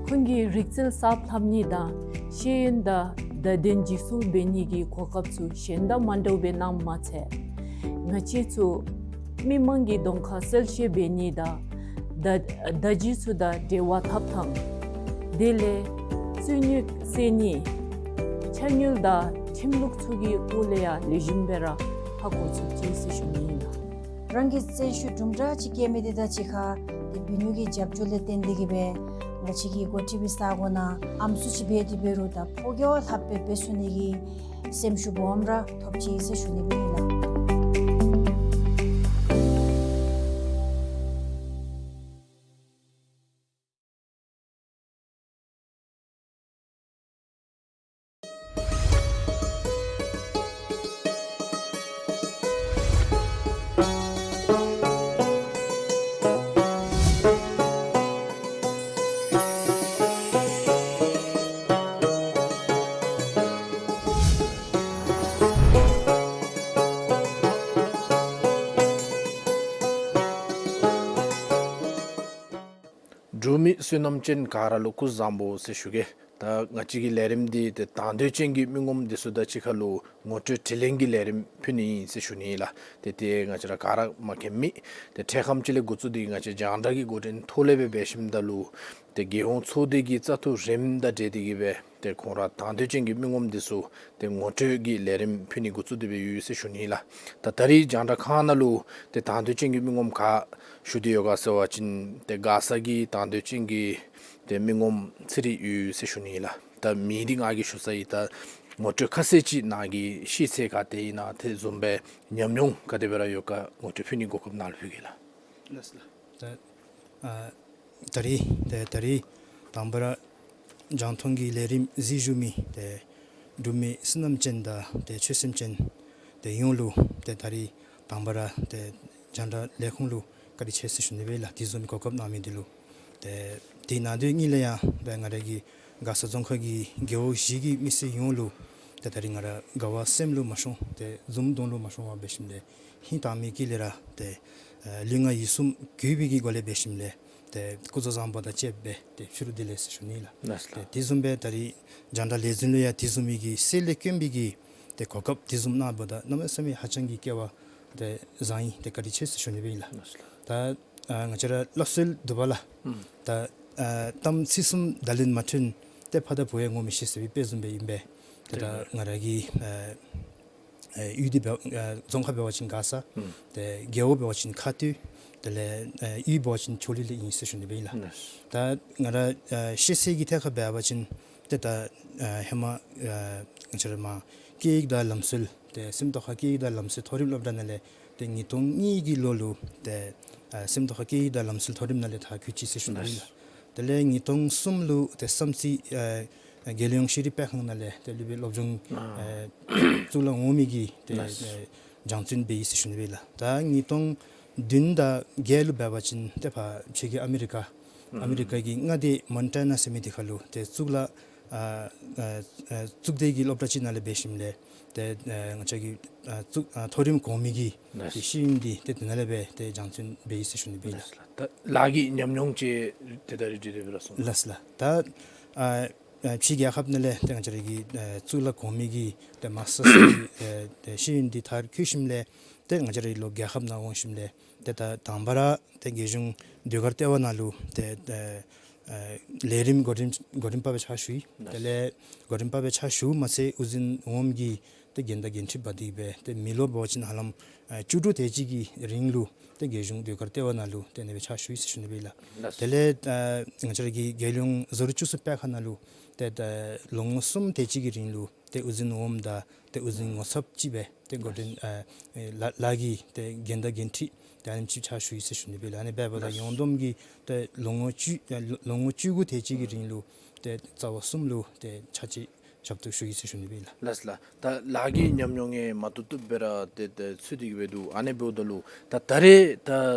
ཁོང་གི་རིག་རྩལ་གསརཔ་ལྷབ་ནི་དང་ཤེས་ཡོན་དང་བརྡ་དོན་འཇིགས་སུ་འབད་ནི་གི་གོ་སྐབས་ཚུ་གཞན་དང་མ་འདྲཝ་སྦེ་གནངམ་མ་ཚད་ང་བཅས་ཚུ་མི་མང་གི་གདོང་ཁར་གསལ་བཤད་འབད་ནི་དང་བརྡ་བརྡ་བརྒྱུད་ཚུ་དང་འབྲེལ་བ་འཐབ་ཐངས་དེ་ལས་རྩོད་རྙོགས་སེལ་ནི་ཕྱག་སྨྱུག་དང་ཁྲིམས་ལུགས་ཚུ་གི་སྐོར་ལས་ཡང་ལེགས་ཤོམ་སྦེ་ར་ཧ་གོ་ཚུགས་ཅི་ཟེར་ཞུ་ནི་ཨིན་ལགས། རང་གི་བརྩོན་ཤུགས་དུམ་གྲ་ཅིག་བསྐྱེད་མི་དེ་དང་གཅིག་ཁར་ཏེ་བུ་ཉུ་གི་རྒྱབ་སྐྱོར་ལས་བརྟེན་ཏེ་གིས་སྦེ་ང་བཅས་ཀྱི་འགོ་ཁྲིད་པའི་ས་གོ་ནང་ཨམ་སྲུ་ཅིག་འབད་དེ་འབད་རུང་ད་ཕོ་རྒྱས་ལྷགཔ་སྦེ་འབད་ཚུགས་ནི་གི་སེམས་ཤུགས་སྦོམ་ར་ཐོབ་ཅི་ཟེར་ཞུ་ནི་ཨིན་ལགས། འབྲུག་མི་བསོད་ནམས་ཅན་ག་ར་ལུ་སྐུ་གཟུགས་བཟང་པོ་ཟེར་ཞུ་གེ། ད་ང་བཅས་ཀྱི་ལས་རིམ་འདི་ཏེ་དང་འདོད་ཅན་གྱི་མི་ངོམ་འདི་ཚུ་དང་གཅིག་ཁར་ལུ་ངོ་སྤྲོད་དྲི་ལན་གྱི་ལས་རིམ་ཕུལ་ནི་ཨིན་ཟེར་ཞུ་ནི་ཨིན་ལགས། ཏེ་ཏེ་ང་བཅས་ར་ག་ར་མ་མཁྱེན་མི་ཏེ་འཕྲལ་ཁམས་ཅིག་ལས་འགོ་བཙུགས་ཏེ་ང་བཅས་རྒྱང་བསྒྲགས་ཀྱི་འགོ་འདྲེན་ཐོག་ལས་སྦེ་འབད་ཞིནམ་ད་ལུ་ཏེ་རྒྱལ་ཡོངས་ཚོགས་སྡེ་གི་བཙག་འཐུ་རནམ་ད་འབྲེལ་ཏེ་གིས་སྦེ་ཏེ་ཁོང་ར་དང་འདོད་ཅན་གྱི་མི་ངོམ་འདི་ཚུ་ཏེ་ངོ་སྤྲོད་ཀྱི་ལས་རིམ་ཕུལ་ནི་འགོ་བཙུགས་ཏེ་སྦེ་ཡོད་ཟེར་ཞུ་ནི་ཨིན་ལགས། ད་ད་རིས་རྒྱང་བསྒྲགས་ཁང་ནང་ལུ་ཏེ་དང་འདོད་ཅན་གྱི་མི་ངོམ་ག་ཞུ་སྟེ་ཡོད་ག་ཟེར་བ་ཅིན་ཏེ་མགར་ས་གི་དང་འདོད་ཅན་གྱི་ཏེ་མི་ངོམ་ཚེ་རིང་ཡོད་ཟེར་ཞུ་ནི་ཨིན་ལགས། ད་མིང་འདི་ང་གིས་ཞུ་ས་ཨིན། ད་ངོ་སྤྲོད་ཁ་གསལ་ཅིག་ནཱ་གི་ཤེས་ཚད་ག་དེ་ཨིན་ན་དེ་བཟུམ་སྦེ་ཉམས་མྱོང་ག་དེ་སྦེ་ར་ཡོད་ག་ངོ་སྤྲོད་ཕུལ་ནི་གོ་སྐབས་ནཱ་ལུ་ཕུལ་གེ་ལགས། ལགས་སོ་ལགས། ད་ཨ་ད་རིས་ཏེ་ད་རིས་དང་པ་ར་རྒྱང་མཐོང་གི་ལས་རིམ་གཟིགས་བཞུགས་མི་ཏེ་འབྲུག་མི་བསོད་ནམས་ཅན་དང་ཏེ་ཆོས་སེམས་ཅན་ཏེ་ཡོངས་ལུ་ཏེ་ད་རིས་དང་པ་ར་ཏེ་རྒྱང་བསྒྲགས་ལས་ཁུངས་ལུ་བཀའ་དྲིན་ཆེ་ཟེར་ཞུ་ནི་སྦེ་ལགས། དེ་བཟུམ་གོ་སྐབས་གནང་མི་འདི་ལུ། ཏེ་དེ་ནང་དོན་གཉིས་ལས་ཡང་ཏེ་ང་ར་གི་མགར་ས་རྫོང་ཁག་གི་རྒེད་འོག་བཞི་གི་མི་སེར་ཡོངས་ལུ་ཏེ་ད་རིས་ང་ར་དགའ་བ་སེམས་ལུ་མ་ཤོང་ཏེ་འཛུམ་གདོང་ལུ་མ་ཤོང་བར་འབད་ཞིནམ་ལས་ཧིང་དྭངས་མའི་དཀྱིལ་ལས་ར་ཏེ་ཨ་ལུས་ངག་ཡིད་གསུམ་གུས་པའི་གི་སྒོ་ལས་འབད་ཞིནམ་ལས་ཏེ་སྐུ་གཟུགས་བཟང་པོ་དང་བཅསཔ་སྦེ་ཏེ་ཕྱི་རུ་བདེ་ལེགས་ཟེར་ཞུ་ནི་ལགས། ལགས་སོ་ལགས། ཏེ་དེ་བཟུམ་སྦེ་ད་རིས་རྒྱང་བསྒྲགས་ལས་འཛིན་ལུ་ཡང་དེ་བཟུམ་མའི་གི་གསེར་ལས་དཀོན་པའི་གི་ཏེ་གོ་སྐབས་དེ་བཟུམ་གནང་བ་ད་གནམ་མེད་ས་མེད་ཧ་ཅང་གི་སྐལ་བ་ཏེ་བཟང་ཡི། ཏེ་བཀའ་དྲིན་ཆེ་ཟེར་ཞུ་ནི་སྦེ་ཨིན་ལགས། ལགས་སོ་ལགས། ད་ཨ་ང་བཅས་ར་སླབ་སྲོལ་འདུག་པ་ལགས། ཨུམ། ད་ཨ་གཏམ་ཚིག་གསུམ་བརྡ་ལན་མ་ཐོན་ཏེ་ཕ་དང་བུ་ཡང་ངོ་མི་ཤེས་ཟེར་བའི་དཔེ་བཟུམ་སྦེ་ཨིན་པས། ཏེ་ད་ཏེ་ང་ར་གི་ཨ་ཨེ་གཡུས་འདི་འབད་ཨ་རྫོང་ཁག་འབད་བ་ཅིན་མགར་ས། ཨུམ། ཏེ་རྒེད་འོག་འབད་བ་ཅིན་ཁ་སྟོད། དེ་ལས་ཨེ་གཡུས་འབད་བ་ཅིན་ཆོ་ལི་ལས་ཨིན་ཟེར་ཞུ་ནི་སྦེ་ཨིན་ལགས། ལགས། ད་ང་ར་ཨ་ཤེས་ཚད་ཀྱི་ཐད་ཁར་འབད་བ་ཅིན་ཏེ་ད་ཨ་ཧེ་མ་ཨ་ང་བཅས་ར་མར་སྐད་ཡིག་དང་ལམ་སྲོལ་ཏེ་སེམས་རྟོགས་ཁ་སྐད་ཡིག་དང་ལམ་སྲོལ་མཐོ་རིམ་སློབ་གྲྭ་ནང་ལས་ཏེ་ཉིས་སྟོང་གཉིས་ཀྱི་ལོ་ལུ་ཏེ་ཨ་སེམས་རྟོགས་ཁ་སྐད་ཡིག་དང་ལམ་སྲོལ་མཐོ་རིམ་ནང་ལས་མཐར་འཁྱོལ་ཅི་ཟེར་ཞུ་ནི་ཨིན་ལགས། ལགས། དེ་ལས་ཉིས་སྟོང་གསུམ་ལུ་ཏེ་བསམ་རྩེ་ཨེ་རྒྱལ་ཡོངས་ཤེས་རིག་སྤེལ་ཁང་ནང་ལས་ཏེ་སློབ་དཔོན་སློབ་སྦྱོང་ཨ་ཨེ་གཙུག་ལག་འོག་མའི་གི་ཏེ་ལགས། ཨེ་སྦྱང་བརྩོན་འབད་ཡི་ཟེར་ཞུ་ནི་སྦེ་ལགས། ད་ཉིས་སྟོང་བདུན་དང་བརྒྱད་ལུ་འབད་བ་ཅིན་ཏེ་ཕར་ཕྱི་རྒྱལ་ཨ་མི་རི་ཀ་ཨ་མི་རི་ཀ་གི་མངའ་སྡེ་མོན་ཊ་ན་ཟེར་མི་འདི་ཁར་ལུ་ཏེ་གཙུག་ལག་ཨ་ཨ་ཨ་གཙུག་སྡེ་གི་སློབ་གྲྭ་ཅིག་ནང་ལས་འབད་ཞིནམ་ལས་ཏེ་ཨ་ང་བཅས་ཀྱི་ཨ་གཙུག་ཨ་མཐོ་རིམ་གོང་མའི་གི་ལགས། ཏེ་ཤེས་ཡོན་འདི་ཏེ་དེ་ནང་ལས་སྦེ་ཏེ་སྦྱང་བརྩོན་འབད་ཡི་ཟེར་ཞུ་ནི་སྦེ་ལགས། ལགས་ལགས། ད་ལཱ་གི་ཉམས་མྱོང་ཅིག་ཏེ་ད་རིས་འདི་རེ་འབད་ར་གསུང་། ལགས་ལགས། ད་ཨ་ཨ་ཕྱི་རྒྱལ་ཁབ་ནང་ལས་ཏེ་ང་བཅས་ར་གི་ཨ་གཙུག་ལག་གོང་མའི་གི་ཏེ་མཱས་ཊརསི་གི་ཨ་ཏེ་ཤེས་ཡོན་འདི་མཐར་འཁྱོལ་ཞིནམ་ལས་ཏེ་ང་བཅས་ར་ལོག་རྒྱལ་ཁབ་ནང་འོང་ཞིནམ་ལས་ཏེ་ད་དང་པ་ར་ཏེ་རྒྱལ་གཞུང་ཟློས་གར་ལྟེ་བ་ནང་ལུ་ཏེ་ཨ་ཨ་ལས་རིམ་འགོ་འདྲེན་འགོ་འདྲེན་པ་སྦེ་ཕྱག་ཞུ་ཡི། དེ་ལས་འགོ་འདྲེན་པ་སྦེ་ཕྱག་ཞུཝ་མ་ཚད་དབུ་འཛིན་འོགམ་གི་ཏེ་འགན་བདག་འགན་འཁྲི་འབག་སྟེ་སྦེ་ཏེ་མི་ལོ་འབད་བ་ཅིན་ཧ་ལམ་ཨ་བཅུ་དྲུག་དེ་ཅིག་གི་རིང་ལུ་ཏེ་རྒྱལ་གཞུང་ཟློས་གར་ལྟེ་བ་ནང་ལུ་ཏེ་ཨ་ནེ་སྦེ་ཕྱག་ཞུ་ཡི་ཟེར་ཞུ་ནི་སྦེ་ལགས། ལགས། དེ་ལས་ཨ་ང་བཅས་ར་གི་རྒྱལ་ཡོངས་བཟོ་རིག་སྤྱི་ཚོགས་སྤེལ་ཁང་ནང་ལུ་ཏེ་ད་ལོ་ངོ་གསུམ་དེ་ཅིག་གི་རིང་ལུ་ཏེ་དབུ་འཛིན་འོགམ་དང་ཏེ་དབུ་འཛིན་ངོ་ཚབ་ཅིག་སྦེ་ཏེ་འགོ་འདྲེན་ཨ་ལཱ་ལཱ་གི་ཏེ་འགན་བདག་འགན་འཁྲི་ཏེ་ཨ་ནེམ་ཅིག་ཕྱག་ཞུ་ཡི་ཟེར་ཞུ་ནི་སྦེ་ལགས། ཨ་ནི་འབདཝ་ད་ཡོངས་བསྡོམས་ཀྱི་ཏེ་ལོ་ངོ་བཅུ་ཨ་ལོ་ངོ་བཅུ་དགུ་དེ་ཅིག་གི་རིང་ལུ་ཏེ་རྩ་བ་གསུམ་ལུ་ཏེ་ཕྱག་ཕྱིད་ཞབས་ཏོག་ཞུ་ཡི་ཟེར་ཞུ་ནི་སྦེ་ལགས། ལགས་ལགས། ད་ལཱ་གི་ཉམས་མྱོང་ཡང་མ་ཏོག་ཏོ་སྦེ་ར་ཏེ་ཏེ་ཚུད་དེ་གི་སྦེ་འདུག། ཨ་ནི་འབདཝ་ད་ལུ་ད་ད་རེས་ད་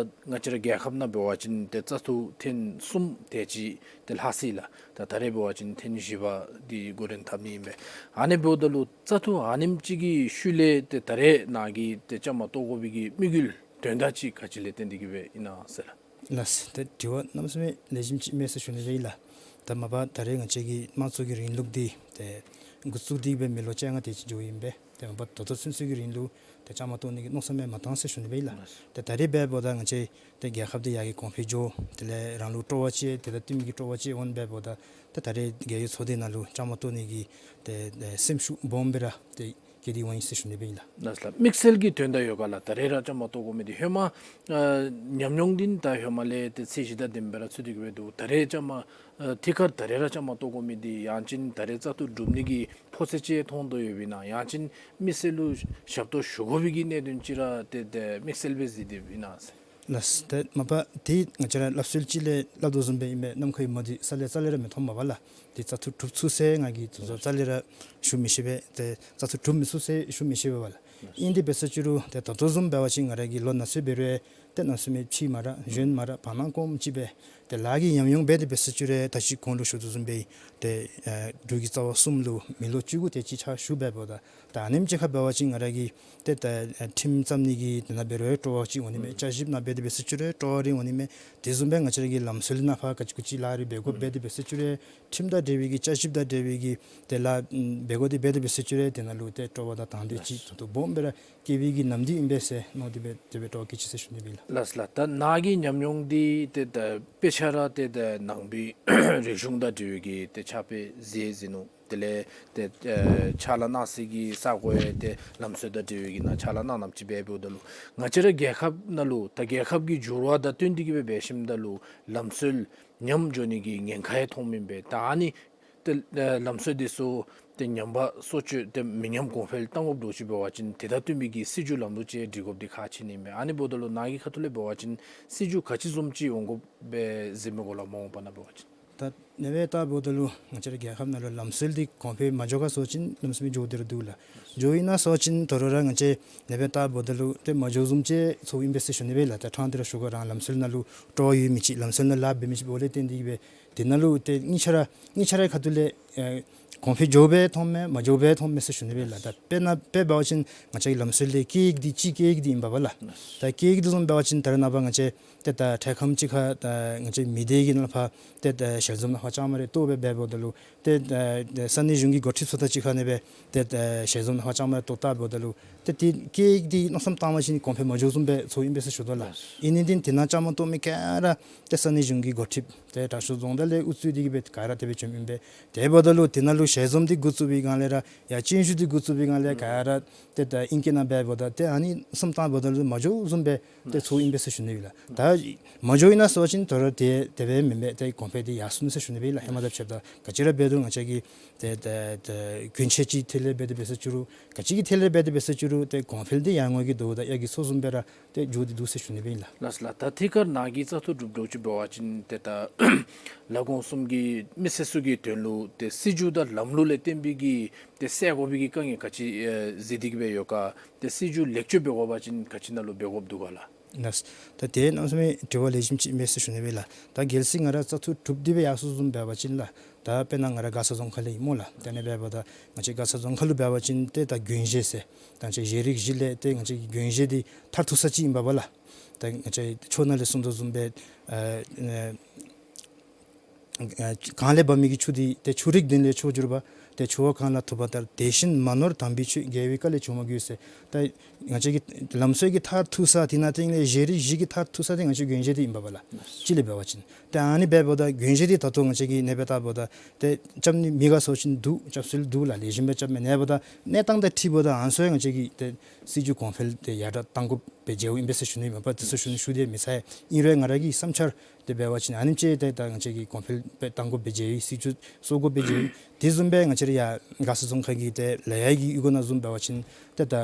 ང་བཅས་ར་རྒྱལ་ཁབ་ནང་འབད་བ་ཅིན་ཏེ་བཙག་འཐུ་ཐེངས་གསུམ་དེ་ཅིག་ཏེ་ལྷག་སོ་ཡི་ལགས། ད་ད་རེས་འབད་བ་ཅིན་ཐེངས་བཞི་པ་འདི་འགོ་འདྲེན་འཐབ་ནི་ཨིན་པས། ཨ་ནི་འབདཝ་ད་ལུ་བཙག་འཐུ་ཨ་ནེམ་ཅིག་གི་ཤུལ་ལས་ཏེ་ད་རེས་ནཱ་གིས་ཏེ་བཅའ་མར་གཏོགས་དགོ་པའི་གི་དམིགས་ཡུལ་དོན་དག་ཅིག་ག་ཅི་ལས་བརྟེན་ཏེ་གི་སྦེ་ཨིན་ན་ཟེར་ལགས། ལགས། ཏེ་དྲི་བ་གནམ་མེད་ས་མེད་ལེགས་ཤོམ་ཅིག་མས་ཟེར་ཞུ་ནི་སྦེ་ཨིན་ལགས། ད་མ་པ་ད་རེས་ང་བཅས་ཀྱི་དམངས་གཙོ་གི་རིང་ལུགས་འདི་ཏེ་འགོ་བཙུགས་ཏེ་སྦེ་མི་ལོ་བཅོ་ལྔ་དེ་ཅིག་འགྱོཝ་ཨིན་པས། ཏེ་མ་པ་ད་ལྟོ་ཚུན་ཚོད་ཀྱི་རིང་ལུ་ཏེ་བཅའ་མར་གཏོགས་ནི་གི་མནོ་བསམ་ཡང་མ་བཏང་ཟེར་ཞུ་ནི་སྦེ་ཨིན་ལགས། ཏེ་ད་རེས་འབདཝ་ད་ང་བཅས་ཏེ་རྒྱལ་ཁབ་འདི་ཡར་གྱི་གོང་འཕེལ་འགྱོ། དེ་ལས་རང་ལུ་སྤྲོ་བ་ཅིག་དེ་དང་བསྟུན་མི་གི་སྤྲོ་བ་ཅིག་འོང་འབདཝ་ད་ཏེ་ད་རེས་རྒྱལ་ཡོངས་ཚོགས་སྡེ་ནང་ལུ་བཅའ་མར་གཏོགས་ནི་གི་ཏེ་ཏེ་སེམས་ཤུགས་སྦོམ་སྦེ་ར་ཏེ་བསྐྱེད་དེ་འོང་ཡི་ཟེར་ཞུ་ནི་སྦེ་ཨིན་ལགས། ལགས་ལགས། དམིགས་བསལ་གྱི་དོན་དག་ཡོད་ག་ལགས། ད་རེས་ར་བཅའ་མར་གཏོགས་དགོ་མི་འདི་ཧེ་མ་ཨ་ཉམས་མྱོང་འདི་ད་ཧེ་མ་ལས་ཏེ་ཚད་གཞི་དང་ལྡནམ་སྦེ་ར་ཚུད་དེ་གི་སྦེ་འདུག། ད་རེས་བཅའ་མར་ཨ་ཐད་ཀར་ད་རེས་ར་བཅའ་མར་གཏོགས་དགོ་མི་འདི་ཡང་ཅིན་ད་རེས་བཙག་འཐུ་གྲུབ་ནི་གི་ཕོ་ཚོད་ཅིག་མཐོང་དོ་ཡོདཔ་ཨིན་ན། ཡང་ཅིན་མི་སེར་ལུ་ཞབས་ཏོག་ཞུ་དགོ་པའི་གི་གནད་དོན་ཅིག་ར་ཏེ་ཏེ་དམིགས་བསལ་སྦེ་གཟིགས་དེ་ཨིན་ན་ཟེར། ལགས། ཏེ་མ་པ་ཏེ་ང་བཅས་ར་སླབ་སྲོལ་ཅིག་ལས་སླབ་དོ་བཟུམ་སྦེ་ཨིན་པས། ནམ་མཁའི་མུ་ཏིག་རྩ་ལས་རྩ་ལས་ར་མི་མཐོངམ་མས་པ་ལགས། ཏེ་བཙག་འཐུ་གྲུབ་ཚུགས་ཟེར་ང་གིས་དོ་རྩ་ལས་ར་ཞུ་མི་ཤེས་པས། ཏེ་བཙག་འཐུ་གྲུབ་མི་ཚུགས་ཟེར་ཞུ་མི་ཤེས་པས་པ་ལགས། ཨིན་དེ་འབད་ས་ཅིག་རུང་ཏེ་ད་ལྟོ་བཟུམ་འབད་བ་ཅིན་ང་ར་གི་ལོ་ན་ཚོད་འབད་རུང་ཏེ་གནམ་མེད་ས་མེད་ཕྱི་མ་ར་གཞོན་མ་ར་བར་ན་གོངམ་ཅིག་སྦེ་ཏེ་ལཱ་གི་ཉམས་མྱོང་འབད་དེ་འབད་ས་ཅིག་རུང་ད་ཅི་གོང་ལུ་ཞུ་དོ་བཟུམ་སྦེ་ཏེ་ཨ་འབྲུག་གི་རྩ་བ་གསུམ་ལུ་མི་ལོ་བཅུ་དགུ་དེ་ཅིག་ཕྱག་ཞུ་འབདཝ་ད་ད་ཨ་ནེམ་ཅིག་ཁར་འབད་བ་ཅིན་ང་ར་གི་ཏེ་ད་ཨ་ཁྲིམས་བརྩམ་ནི་གི་དེ་ནང་འབད་རུང་སྤྲོ་བ་ཅིག་འོང་ནི་མས། བསྐྱར་ཞིབ་ནང་འབད་དེ་འབད་ས་ཅིག་རུང་སྤྲོ་བ་རེ་འོང་ནི་མས། དེ་བཟུམ་སྦེ་ང་བཅས་ར་གི་ལམ་སྲོལ་ནང་ཕར་ག་ཅི་གུ་ཅི་ལཱ་རེ་འབད་དགོཔ་འབད་དེ་འབད་ས་ཅིག་རུང་ཁྲིམས་དང་འབྲེལ་བའི་གི་བསྐྱར་ཞིབ་དང་འབྲེལ་བའི་གི་ཏེ་ལཱ་འབད་དགོ་དེ་འབད་དེ་འབད་ས་ཅིག་རུང་དེ་ནང་ལུ་ཏེ་སྤྲོ་བ་དང་དང་འདོད་ཅིག་ད་ལྟོ་སྦོམ་སྦེ་ར་སྐྱེ་བའི་གི་ནམ་དུས་ཨིན་པས་ཟེར་མནོ་སྟེ་སྦེ་དེ་སྦེ་སྤྲོ་བ་བསྐྱེད་ཅི་ཟེར་ཞུ་ནི་སྦེ་ཨིན་ལགས། ལགས་ལགས། ད་ནཱ་གི་ཉམས་མྱོང་འདི་ཏེ་ད་དཔེ་ཆ་ར་ཏེ་ད་ནང་པའི་རིག་གཞུང་དང་འབྲེལ་བའི་གི་ཏེ་ཕྱག་དཔེ་མཛོད་ཟེར་ནུག། དེ་ལས་ཏེ་ཨེ་ཕྱག་ལཱ་གནང་སའི་གི་ས་གོ་ཡང་ཏེ་ལམ་སྲོལ་དང་འབྲེལ་བའི་གི་ནང་ཕྱག་ལཱ་གནང་གནངམ་ཅིག་འབད་འབདཝ་ད་ལུ་ང་བཅས་ར་རྒྱལ་ཁབ་ནང་ལུ་ད་རྒྱལ་ཁབ་ཀྱི་འགྱུར་བ་དང་བསྟུན་ཏེ་གི་སྦེ་འབད་ཞིནམ་ད་ལུ་ལམ་སྲོལ་ཉམས་འགྱོ་ནི་གི་ཉེན་ཁ་ཡང་མཐོངམ་ཨིན་པས། ད་ཨ་ནི་ཏེ་ལམ་སྲོལ་འདི་ཚུ་ཏེ་ཉམས་པ་གསོ་བཅོས་ཏེ་མི་ཉམས་གོང་འཕེལ་གཏང་དགོཔ་འདྲཝ་ཅིག་འབད་བ་ཅིན་དེ་དང་བསྟུན་པའི་གི་སྲིད་བྱུས་ལམ་ལུགས་ཅིག་སྒྲིག་དགོཔ་འདི་ཁག་ཆེ་ནི་ཨིན་པས། ཨ་ནི་འབདཝ་ད་ལུ་ནཱ་གི་ཁ་ཐུག་ལས་འབད་བ་ཅིན་སྲིད་བྱུས་ག་ཅི་བཟུམ་ཅིག་འོང་དགོཔ་སྦེ་གཟིགས་མི་གོ་ལགས། མ་འོངས་པ་ནང་འབད་བ་ཅིན། ད་ཨ་ནེ་སྦེ་བལྟ་འབདཝ་ད་ལུ་ང་བཅས་ར་རྒྱལ་ཁབ་ནང་ལུ་ལམ་སྲོལ་འདི་གོང་འཕེལ་མ་འགྱོ་ག་སོང་ཅིན་གནམ་མེད་ས་མེད་འགྱོ་དོ་ར་འདུག་ལགས། འགྱོཝ་ཨིན་ན་སོང་ཅིན་ད་རུང་ར་ང་བཅས་ཨ་ནེ་སྦེ་བལྟ་འབདཝ་ད་ལུ་ཏེ་མ་འགྱོཝ་བཟུམ་ཅིག་ཚོརཝ་ཨིན་པས་ཟེར་ཞུ་ནི་སྦེ་ལགས། ད་ཕྲང་སྟེ་ར་ཞུ་གེ། རང་ལམ་སྲོལ་ནང་ལུ་སྤྲོ་བ་ཡོད་མི་ཅིག་ལམ་སྲོལ་ནང་ལཱ་འབད་མི་ཅིག་འབདཝ་ལས་བརྟེན་ཏེ་གི་སྦེ་དེ་ནང་ལུ་ཏེ་གཉིས་ཆ་ར་གཉིས་ཆ་རའི་ཁ་ཐུག་ལས་ཨེ་གོང་འཕེལ་འགྱོཝ་སྦེ་མཐོངམ་མས་མ་འགྱོཝ་སྦེ་མཐོངམ་མས་ཟེར་ཞུ་ནི་སྦེ་ལགས། ད་དཔེར་ན་དཔེ་འབད་བ་ཅིན་ང་བཅས་ཀྱི་ལམ་སྲོལ་འདི་སྐད་ཡིག་འདི་གཅིག་སྐད་ཡིག་འདི་ཨིན་པས་པ་ལགས། ད་སྐད་ཡིག་འདི་བཟུམ་འབད་བ་ཅིན་ད་རེས་ནངས་པ་ང་བཅས་ཏེ་ད་འཕྲལ་ཁམས་ཅིག་ཁར་ད་ང་བཅས་མི་སྡེ་གི་ནང་ཕར་ཏེ་ད་ཞལ་འཛོམས་ནང་ཕར་བཅའ་མར་རེ་གཏོགས་སྦེ་འབདཝ་ད་ལུ་ཏེ་ད་ས་གནས་གཞུང་གི་འགོ་ཁྲིདཔ་ཚུ་དང་གཅིག་ཁར་ཨ་ནེ་སྦེ་ཏེ་ད་ཞལ་འཛོམས་ནང་ཕར་བཅའ་མར་རེ་གཏོགས་བལྟ་འབདཝ་ད་ལུ་ཏེ་ཏེ་སྐད་ཡིག་འདི་མནོ་བསམ་བཏང་བ་ཅིན་གོང་འཕེལ་མ་འགྱོཝ་བཟུམ་སྦེ་ཚོརཝ་ཨིན་པས་ཟེར་ཞུ་དོ་ལགས། ཨིན་ནི་འདི་དེ་ནང་བཅའ་མར་གཏོགས་མི་ག་ར་ཏེ་ས་གནས་གཞུང་གི་འགོ་ཁྲིདཔ་ཏེ་དྲག་ཤོས་རྫོང་བདག་ལས་འགོ་བཙུགས་ཏེ་གི་སྦེ་ག་ར་དེ་སྦེ་བྱོནམ་ཨིན་པས། དེ་འབདཝ་ད་ལུ་དེ་ནང་ལུ་ ཞལ་འཛོམས་འདི་འགོ་བཙུགས་པའི་སྒང་ལས་ར་ཡར་སྤྱན་ཞུ་འདི་འགོ་བཙུགས་པའི་སྒང་ལས་ག་ར་ཏེ་ད་ཨིང་སྐད་ནང་འབད་འབདཝ་ད་ཏེ་ཨ་ནི་བསམ་བཏང་འབདཝ་ད་ལུ་མ་འགྱོ་བཟུམ་སྦེ་ཏེ་ཚོརཝ་ཨིན་པས་ཟེར་ཞུ་ནི་ཨིན་ལགས། ད་མ་འགྱོ་ཨིན་ན་ཟེར་བ་ཅིན་ད་རུང་ཏེ་དེ་སྦེ་མེན་པས། ཏེ་གོང་འཕེལ་འདི་ཡར་སོ་ནུག་ཟེར་ཞུ་ནི་སྦེ་ཨིན་ལགས། ཧེ་མ་དང་ཕྱདཔ་ད་ག་ཅི་ར་འབད་རུང་ང་བཅས་ཀྱི་ཏེ་ཏེ་ཏེ་གྱོན་ཆས་ཅིག་ཐད་ལས་འབད་དེ་འབད་ས་ཅིག་རུང་ག་ཅི་གི་ཐད་ལས་འབད་དེ་འབད་ས་ཅིག་རུང་ཏེ་གོང་འཕེལ་འདི་ཡར་ངོ་གི་ཟླཝ་དང་དབྱར་གྱི་མཚོ་བཟུམ་སྦེ་ར་ཏེ་འགྱོ་སྟེ་འདུག་ཟེར་ཞུ་ནི་སྦེ་ཨིན་ལགས། ལགས་ལགས། ད་ཐད་ཀར་ནཱ་གིས་བཙག་འཐུ་གྲུབ་འགྱོ་ཅིག་འབད་བ་ཅིན་ཏེ་ད་ལ་གོང་གསུམ་གྱི་མི་སེར་ཚུ་གི་དོན་ལུ་ཏེ་སྲིད་བྱུས་དང་ལམ་ལུགས་ལས་བརྟེན་པའི་གི་ཏེ་སེལ་དགོ་པའི་གི་དཀའ་ངལ་ག་ཅི་ཨེ་གཟིགས་ཏེ་གི་སྦེ་ཡོད་ག། ཏེ་སྲིད་བྱུས་ལེགས་བཅོས་འབད་དགོ་པ་ཅིན་ག་ཅི་ནང་ལུ་འབད་དགོཔ་འདུག་ག་ལགས། ལགས། ད་དེ་གནམ་མེད་ས་མེད་དྲི་བ་ལེགས་ཤོམ་ཅིག་ཨིན་མས་ཟེར་ཞུ་ནི་སྦེ་ཨིན་ལགས། ད་གལ་སྲིད་ང་ར་བཙག་འཐུ་གྲུབ་སྟེ་སྦེ་ཡར་སོ་བཟུམ་འབད་བ་ཅིན་ལགས། ད་དཔེར་ན་ང་ར་མགར་ས་རྫོང་ཁག་ལས་ཨིན་སྨོ་ལགས། དེ་ནང་འབདཝ་ད་ང་བཅས་མགར་ས་རྫོང་ཁག་ལུ་འབད་བ་ཅིན་ཏེ་ད་གྱོན་ཆས་ཟེར་ད་ང་བཅས་གཞན་རིགས་བཞི་ལས་ཏེ་ང་བཅས་ཀྱི་གྱོན་ཆས་འདི་མཐར་ཐུག་ས་ཅིག་ཨིན་པས་ལགས། ད་ང་བཅས་ཆོས་ནང་ལས་གསུངས་དོ་བཟུམ་སྦེ་ཨ་ཨ་གངས་ལས་འབབ་མི་གི་ཆུ་འདི་ཏེ་ཆུ་རིགས་བདུན་ལས་མཆོག་གྱུར་པ། ཏེ་ཆུ་བོ་གངས་ལ་ཐུག་པ་ལྟར། དེ་བཞིན་མ་ནོར་དམ་པའི་ཆོས། རྒྱལ་བའི་བཀའ་ལས་བྱུང་བ་ཀུན་ཟེར། ཏེ་ང་བཅས་ཀྱི་ལམ་སྲོལ་གྱི་མཐར་ཐུག་ས་དེ་ནང་སྟེང་ལས་གཞན་རིགས་བཞི་གི་མཐར་ཐུག་ས་དེ་ང་བཅས་གྱོན་ཆས་འདི་ཨིན་པས་ལགས། སྤྱིར་ལས་འབད་བ་ཅིན། ཏེ་ཨ་ནི་འབདཝ་ད་གྱོན་ཆས་འདི་ད་ལྟོ་ང་བཅས་ཀྱིས་ཨ་ནེ་སྦེ་བལྟཝ་ད་ཏེ་རྐྱབ་ནི་མེད་ག་ཟེར་བ་ཅིན་འདུག། རྐྱབ་སྲོལ་འདུག་ལགས། ལེགས་ཤོམ་སྦེ་རྐྱབ་མས། ཨ་ནེ་འབདཝ་ད་གནས་སྟངས་དང་འཁྲིལཝ་ད་ཨ་ནི་ཚུ་ཡང་ང་བཅས་ཀྱིས་ཏེ་སྲིད་བྱུས་གོང་འཕེལ་ཏེ་ཡར་དྲག་གཏང་དགོཔ་སྦེ་མཇལཝ་ཨིན་པས་ཟེར་ཞུ་ནི། མ་པ་དེ་ཚུ་ཞུ་ནི་ཞུ་དེས་མི་ཚར། ཨིན་རུང་ང་ར་གི་བསམ་འཆར་དེ་འབད་བ་ཅིན་ཨ་ནེམ་ཅིག་ཏེ་ད་ང་བཅས་ཀྱིས་གོང་འཕེལ་སྦེ་གཏང་དགོཔ་སྦེ་མཇལ་ཡི། སྲིད་བྱུས་བཟོ་དགོཔ་སྦེ་མཇལ་ཡི། དེ་བཟུམ་སྦེ་ང་བཅས་ར་ཡར་མགར་ས་རྫོང་ཁག་གི་ཏེ་ལ་ཡ་གི་གཡུས་སྒོ་ནང་བཟུམ་འབད་བ་ཅིན་ཏེ་ད་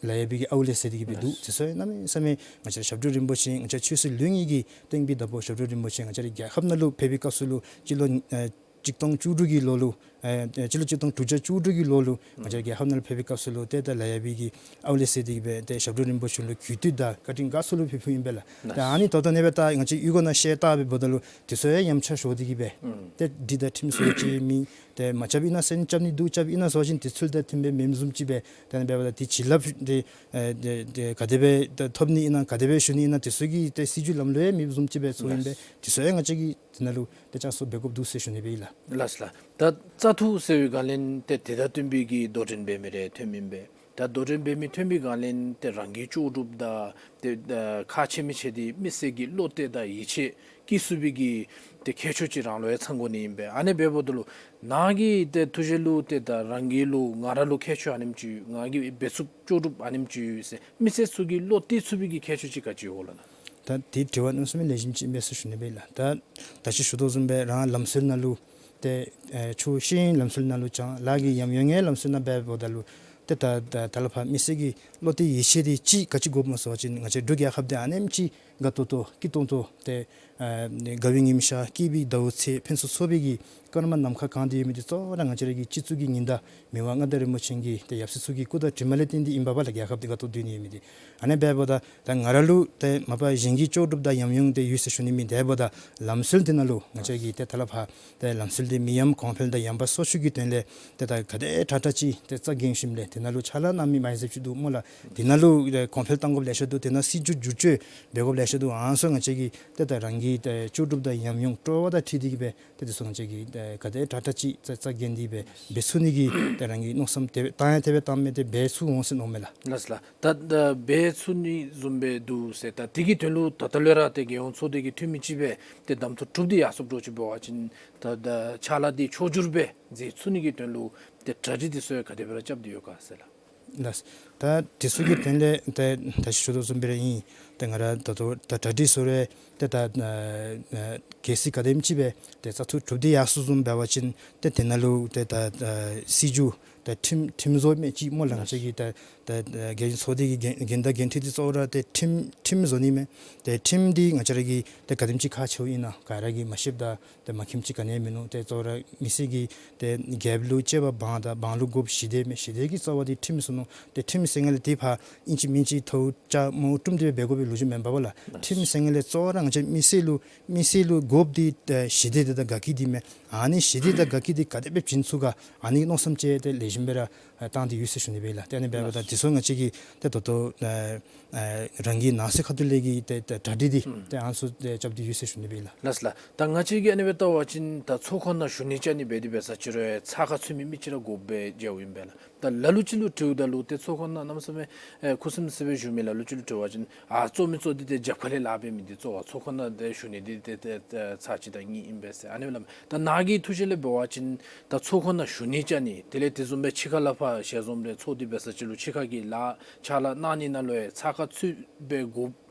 ལ་ཡ་པའི་གི་ཨའུ་ལེ་ཟེར་ཏེ་གི་སྦེ་འདུག། དེ་ཚུ་གནམ་མེད་ས་མེད་ང་བཅས་ར་ཞབས་དྲུང་རིན་པོ་ཆེ་ང་བཅས་ཆོས་སྲིད་ལུགས་གཉིས་ཀྱི་སྟེང་པའི་བདག་པོ་ཞབས་དྲུང་རིན་པོ་ཆེ་ང་བཅས་ར་རྒྱལ་ཁབ་ནང་ལུ་ཕེབས་པའི་སྐབས་སུ་ལུ་སྤྱི་ལོ་ཨ་གཅིག་སྟོང་བཅུ་དྲུག་གི་ལོ་ལུ་ཨ་སྤྱི་ལོ་གཅིག་སྟོང་དྲུག་བརྒྱ་བཅུ་དྲུག་གི་ལོ་ལུ་ང་བཅས་རྒྱལ་ཁབ་ནང་ལུ་ཕེབས་པའི་སྐབས་སུ་ལུ་ཏེ་ད་ལ་ཡ་པའི་གི་ཨའུ་ལེ་ཟེར་ཏེ་གི་སྦེ་ཏེ་ཞབས་དྲུང་རིན་པོ་ཆེ་ལུ་གུས་བཏུད་དང་བཀའ་དྲིན་དགའ་ཚོར་ལུ་ཕུལ་ཕུལཝ་ཨིན་པས་ལགས། ཏེ་ཨ་ནི་ད་ལྟོ་ཨ་ནེ་སྦེ་ད་ང་བཅས་གཡུས་སྒོ་ནང་བཤད་བལྟ་སྦེ་འབདཝ་ད་ལུ་དེ་ཚུ་ཡང་ཡ་མཚར་ཤོར་ཏེ་གི་སྦེ་ཏེ་སྒྲིག་དང་ཁྲིམས་བཟོ་ཅིག་མེད། ཏེ་མ་རྐྱབ་ཨིན་ན་ཟེར་རྐྱབ་ནི་འདུག། རྐྱབ་ཨིན་ན་ཟེར་བ་ཅིན་དེ་ཚུ་དང་མཐུནམ་སྦེ་མེནམ་བཟུམ་ཅིག་སྦེ་ཏེ་ཨ་ནེ་འབདཝ་ད་དེ་བྱིན་རླབས་དེ་ཨེ་དེ་དེ་ག་དེ་སྦེ་ད་ཐོབ་ནི་ཨིན་ན་ག་དེ་སྦེ་ཞུ་ནི་ཨིན་ན་དེ་ཚུ་གི་ཏེ་སྲིད་བྱུས་ལམ་ལུགས་ཡང་མེདཔ་བཟུམ་ཅིག་སྦེ་ཚོརཝ་ཨིན་པས། དེ་ཚུ་ཡང་ང་བཅས་ཀྱིས་དེ་ནང་ལུ་ཏེ་བསྐྱར་གསོ་འབད་དགོཔ་འདུག་ཟེར་ཞུ་ནི་སྦེ་ཨིན་ལགས། ལགས་ལགས། ད་བཙག་འཐུ་ཟེར་བའི་སྒང་ལས་ཏེ་དེ་དང་བསྟུན་པའི་གི་དོ་འགྲན་འབད་མི་རེ་ཐོནམ་ཨིན་པས། ད་དོ་འགྲན་འབད་མི་ཐོན་པའི་སྒང་ལས་ཏེ་རང་གི་ལྕོགས་གྲུབ་དང་ཏེ་ཨ་ཁག་ཆེ་མི་ཆེ་འདི་མི་སེར་གྱི་བློ་གཏད་དང་ཡིད་ཆེས་བསྐྱེད་ཚུགས་པའི་གི་ཏེ་ཁྱད་ཆོས་ཅིག་རང་ལུ་ཡང་ཚང་དགོ་ནི་ཨིན་པས། ཨ་ནེ་འབདཝ་ད་ལུ་ནཱ་གི་ཏེ་ཐུགས་བཞེད་ལུ་ཏེ་ད་རང་གི་ལུ་ང་ར་ལུ་ཁྱད་ཆོས་ཨ་ནེམ་ཅིག་ཡོད། ང་གིས་འབད་ཚུགསཔ་ལྕོགས་གྲུབ་ཨ་ནེམ་ཅིག་ཡོད་ཟེར་མི་སེར་ཚུ་གི་བློ་གཏད་ཚུགས་པའི་གི་ཁྱད་ཆོས་ཅིག་ག་ཅི་ཡོད་ག་ལགས། ད་དེ་དྲི་བ་གནམ་མེད་ས་མེད་ལེགས་ཤོམ་ཅིག་ཨིན་པས་ཟེར་ཞུ་ནི་སྦེ་ཨིན་ལགས། ད་ད་ཅི་ཞུ་དོ་བཟུམ་སྦེ་རང་ལམ་སྲོལ་ནང་ལུ་ཏེ་ཨེ་ཆོས་ཤེས་ཡོན་ལམ་སྲོལ་ནང་ལུ་བྱང་ལཱ་གི་ཡམ་ཡོན་གྱི་ལམ་སྲོལ་ནང་འབདཝ་ད་ལུ་ཏེ་ད་ད་ད་ལས་ཕར་མི་སེར་གྱི་བློ་གཏད་ཡིད་ཆེས་འདི་ཅིག་ག་ཅི་དགོཔ་སྨོ་ཟེར་བ་ཅིན་ང་བཅས་འབྲུག་རྒྱལ་ཁབ་འདི་ཨ་ནེམ་ཅིག་དགའ་ཏོག་ཏོ་སྐྱིད་ཏོང་ཏོ་ཏེ་ཨ་དགའ་བའི་ཉིམ་ཤར་སྐྱིད་པའི་ཟླཝ་ཚེས་ཕུན་སུམ་ཚོགས་པའི་གི་སྐར་མ་ནམ་མཁའ་གང་སྟེ་ཡོད་མི་འདི་གཙོ་བོ་ར་ང་བཅས་ར་གི་སྤྱི་གཙུག་གི་ཉི་ཟླ་མི་དབང་མངའ་བདག་རིན་པོ་ཆེ་གི་ཏེ་ཡབ་སྲས་ཚུ་གི་སྐུ་དང་གྲིབ་མ་ལས་བརྟེན་ཏེ་ཨིན་པས་ལགས། རྒྱལ་ཁབ་འདི་དགའ་ཏོག་ཏོ་སྡོད་ནི་ཡོད་མི་འདི་ཨ་ནེ་འབདཝ་ད་ད་ང་ར་ལུ་ཏེ་མ་པ་གཞན་གྱི་ལྕོགས་གྲུབ་དང་ཡམ་ཡོན་འདི་ཡོད་ཟེར་ཞུ་ནི་མེད། དེ་འབདཝ་ད་ལམ་སྲོལ་འདི་ནང་ལུ་ང་བཅས་ཀྱིས་ཏེ་ད་ལས་ཕར་ཏེ་ལམ་སྲོལ་འདི་མི་ཡམས་གོང་འཕེལ་དང་ཡངས་པ་སོར་ཆུད་ཀྱི་དོན་ལས་ཏེ་ད་ག་དེ་དྲག་དྲག་ཅིག་ཏེ་རྩ་འགེངས་ཞིནམ་ལས་དེ་ནང་ལུ་ཕྱག་ལཱ་གནང་མི་མ་ཡིན་ཟེར་ཅིག་འདུག་སྨོ་ལགས། དེ་ནང་ལུ་ཨེ་གོང་འཕེལ་གཏང་དགོཔ་ལེ་ཤ་འདུག། དེ་ནང་སྲིད་བྱུས་བསྒྱུར་བཅོས་འབད་དགོཔ་ལེ་ཤ་འདུག། ཨ་ནི་ཚུ་ང་བཅས་ཀྱིས་ཏེ་ད་རང་གི་ཏེ་ལྕོགས་གྲུབ་དང་ཡམ་ཡོན་སྤྲོ་བ་དང་འཁྲིལ་ཏེ་གི་སྦེ་ཏེ་དེ་ཚུ་ང་བཅས་ཀྱིས་ཏེ་ག་དེ་དྲག་དྲག་ཅིག་རྩ་རྩ་འགེངས་ཏེ་སྦེ་འབད་ཚུགས་ནི་གི་ཏེ་རང་གི་མནོ་བསམ་དེ་སྦེ་བཏང་ཡང་དེ་སྦེ་བཏངམ་མས། ཏེ་འབད་ཚུགས་འོང་ཟེར་མནོཝ་མས་ལགས། ལགས་ལགས། ད་ད་འབད་ཚུགས་ནི་བཟུམ་སྦེ་འདུག་ཟེར། ད་དེ་གི་དོན་ལུ་ད་ལྟོ་ལས་ར་ཏེ་རྒྱལ་ཡོངས་ཚོགས་སྡེ་གི་འཐུས་མི་ཅིག་སྦེ་ཏེ་གདམ་འཐུ་གྲུབ་སྟེ་ཡར་སོངམ་འདྲཝ་ཅིག་འབད་བ་ཅིན་ད་ད་ཕྱག་ལཱ་འདི་ཕྱོགས་བསྒྱུར་སྦེ་མཛད་ཚུགས་ནི་གི་དོན་ལུ་ཏེ་གྲ་སྒྲིག་འདི་ཚུ་ཡང་ག་དེ་སྦེ་ར་རྐྱབ་སྟེ་ཡོད་ག་ཟེར་ལགས། ལགས། ད་དེ་ཚུ་གི་དོན་ལས་ཏེ་ད་ཅི་ཞུ་དོ་བཟུམ་སྦེ་ར་ཨིན། ཏེ་ང་ར་ད་ལྟོ་ད་གྲ་སྒྲིག་ཚུ་ར་ཏེ་ད་ཨ་ཨ་གལ་སྲིད་ག་དེམ་ཅིག་སྦེ་ཏེ་བཙག་འཐུ་གྲུབ་སྟེ་ཡར་སོངམ་བཟུམ་འབད་བ་ཅིན་ཏེ་དེ་ནང་ལུ་ཏེ་ད་ཨ་སྲིད་བྱུས་ད་ཁྲིམས་ཁྲིམས་བཟོ་མི་ཅིག་སྨོ་ལགས། ང་བཅས་ཀྱི་ད་ད་ད་རྒྱལ་ཡོངས་ཚོགས་སྡེ་གི་འགན་འགན་དང་འགན་འཁྲི་འདི་གཙོ་བོ་ར་ཏེ་ཁྲིམས་ཁྲིམས་བཟོ་ནི་མས། ཏེ་ཁྲིམས་འདི་ང་བཅས་ར་གི་ཏེ་ག་དེམ་ཅིག་ཁག་ཆེཝ་ཨིན་ན་ག་ར་གིས་མ་ཤེསཔ་དང་ཏེ་མ་མཁྱེནམ་ཅིག་ག་ནི་ཡང་མིན་ནུག། ཏེ་གཙོ་བོ་ར་མི་སེར་གྱིས་ཏེ་རྒྱལཔོ་ལུ་གཅེས་པ་འབངས་དང་འབངས་ལུ་དགོཔ་ཞི་བདེ་མས། ཞི་བདེ་གི་རྩ་བ་འདི་ཁྲིམས་ཟེར་མནོ། ཏེ་ཁྲིམས་ཟེར་སྒང་ལས་ཏེ་ཕར་ཨིན་ཅི་མིན་ཅི་ཐོབ་ཆག་མོ་བཀྲུམ་སྟེ་འབད་དགོ་པའི་ལོ་རྒྱུས་མེན་པས་ལགས། ཁྲིམས་ཟེར་སྒང་ལས་གཙོ་བོ་ར་ང་བཅས་མི་སེར་ལུ་མི་སེར་ལུ་དགོཔ་འདི་ཨེ་ཞི་བདེ་དེ་དང་དགའ་སྐྱིད་འདི་མས། ཨ་ནི་ཞི་བདེ་དང་དགའ་སྐྱིད་འདི་ག་དེ་སྦེ་བྱིན་ཚུགས་ག། ཨ་ནི་མནོ་བསམ་ཅིག་ཏེ་ལེགས་ཤོམ་སྦེ་ར་ བཏང་སྟེ་ཡོད་ཟེར་ཞུ་ནི་སྦེ་ལགས། ཏེ་ཨ་ནི་འབདཝ་ད་དེ་ཚུ་ང་བཅས་ཀྱིས་ཏེ་ད་ལྟོ་ཨ་ཨ་རང་གི་ནང་གསེས་ཁ་ཐུག་ལས་ཀྱི་ཏེ་ཏེ་གྲ་སྒྲིག་འདི་ཨུམ་ཏེ་ཨ་ནི་ཚུ་ཏེ་རྐྱབ་སྟེ་ཡོད་ཟེར་ཞུ་ནི་སྦེ་ལགས། ལགས་ལགས། ད་ང་བཅས་ཀྱིས་ཨ་ནི་སྦེ་བལྟ་བ་ཅིན་ད་ཚོགས་ཁང་ནང་ཞུ་ནི་བཅར་ནི་འབད་དེ་འབད་ས་ཅིག་རུང་ཚགས་ཁར་ཚུད་མི་མི་ཅིག་ར་དགོ་པས་ཟེར་ཨིན་པས་ལགས། ད་ལ་ལུ་ཅིག་ལུ་དྲིཝ་ད་ལུ་ཏེ་ཚོགས་ཁང་ནང་གནམ་མེད་ས་མེད་ཨེ་ཁུ་སིམ་སི་སྦེ་བཞུགས་མི་ལ་ལུ་ཅིག་ལུ་དྲི་བ་ཅིན་ཨ་གཙོ་མི་གཙོ་འདི་ཏེ་རྒྱབ་ཁ་ལས་ལཱ་འབད་མི་འདི་གཙོ་བོ་ཚོགས་ཁང་ནང་ཏེ་ཞུ་ནི་འདི་ཏེ་ཏེ་ཏེ་ཚར་གཅིག་དང་གཉིས་ཨིན་པས་ཟེར་ཨ་ནི་སྦེ་སླབ། ད་ནཱ་གི་ཐུགས་བཞེད་ལས་འབད་བ་ཅིན་ད་ཚོགས་ཁང་ནང་ཞུ་ནི་བཅར་ནི་དེ་ལས་དེ་བཟུམ་སྦེ་ཕྱི་ཁ་ལས་ཕར་ཞལ་འཛོམས་རེ་ཚོགས་ཏེ་འབད་ས་ཅིག་ལུ་ཕྱི་ཁ་གི་ལཱ་ཕྱག་ལཱ་གནང་ནི་ནང་ལུ་ཡང་ཚགས་ཁར་ཚུད་སྦེ་དགོ་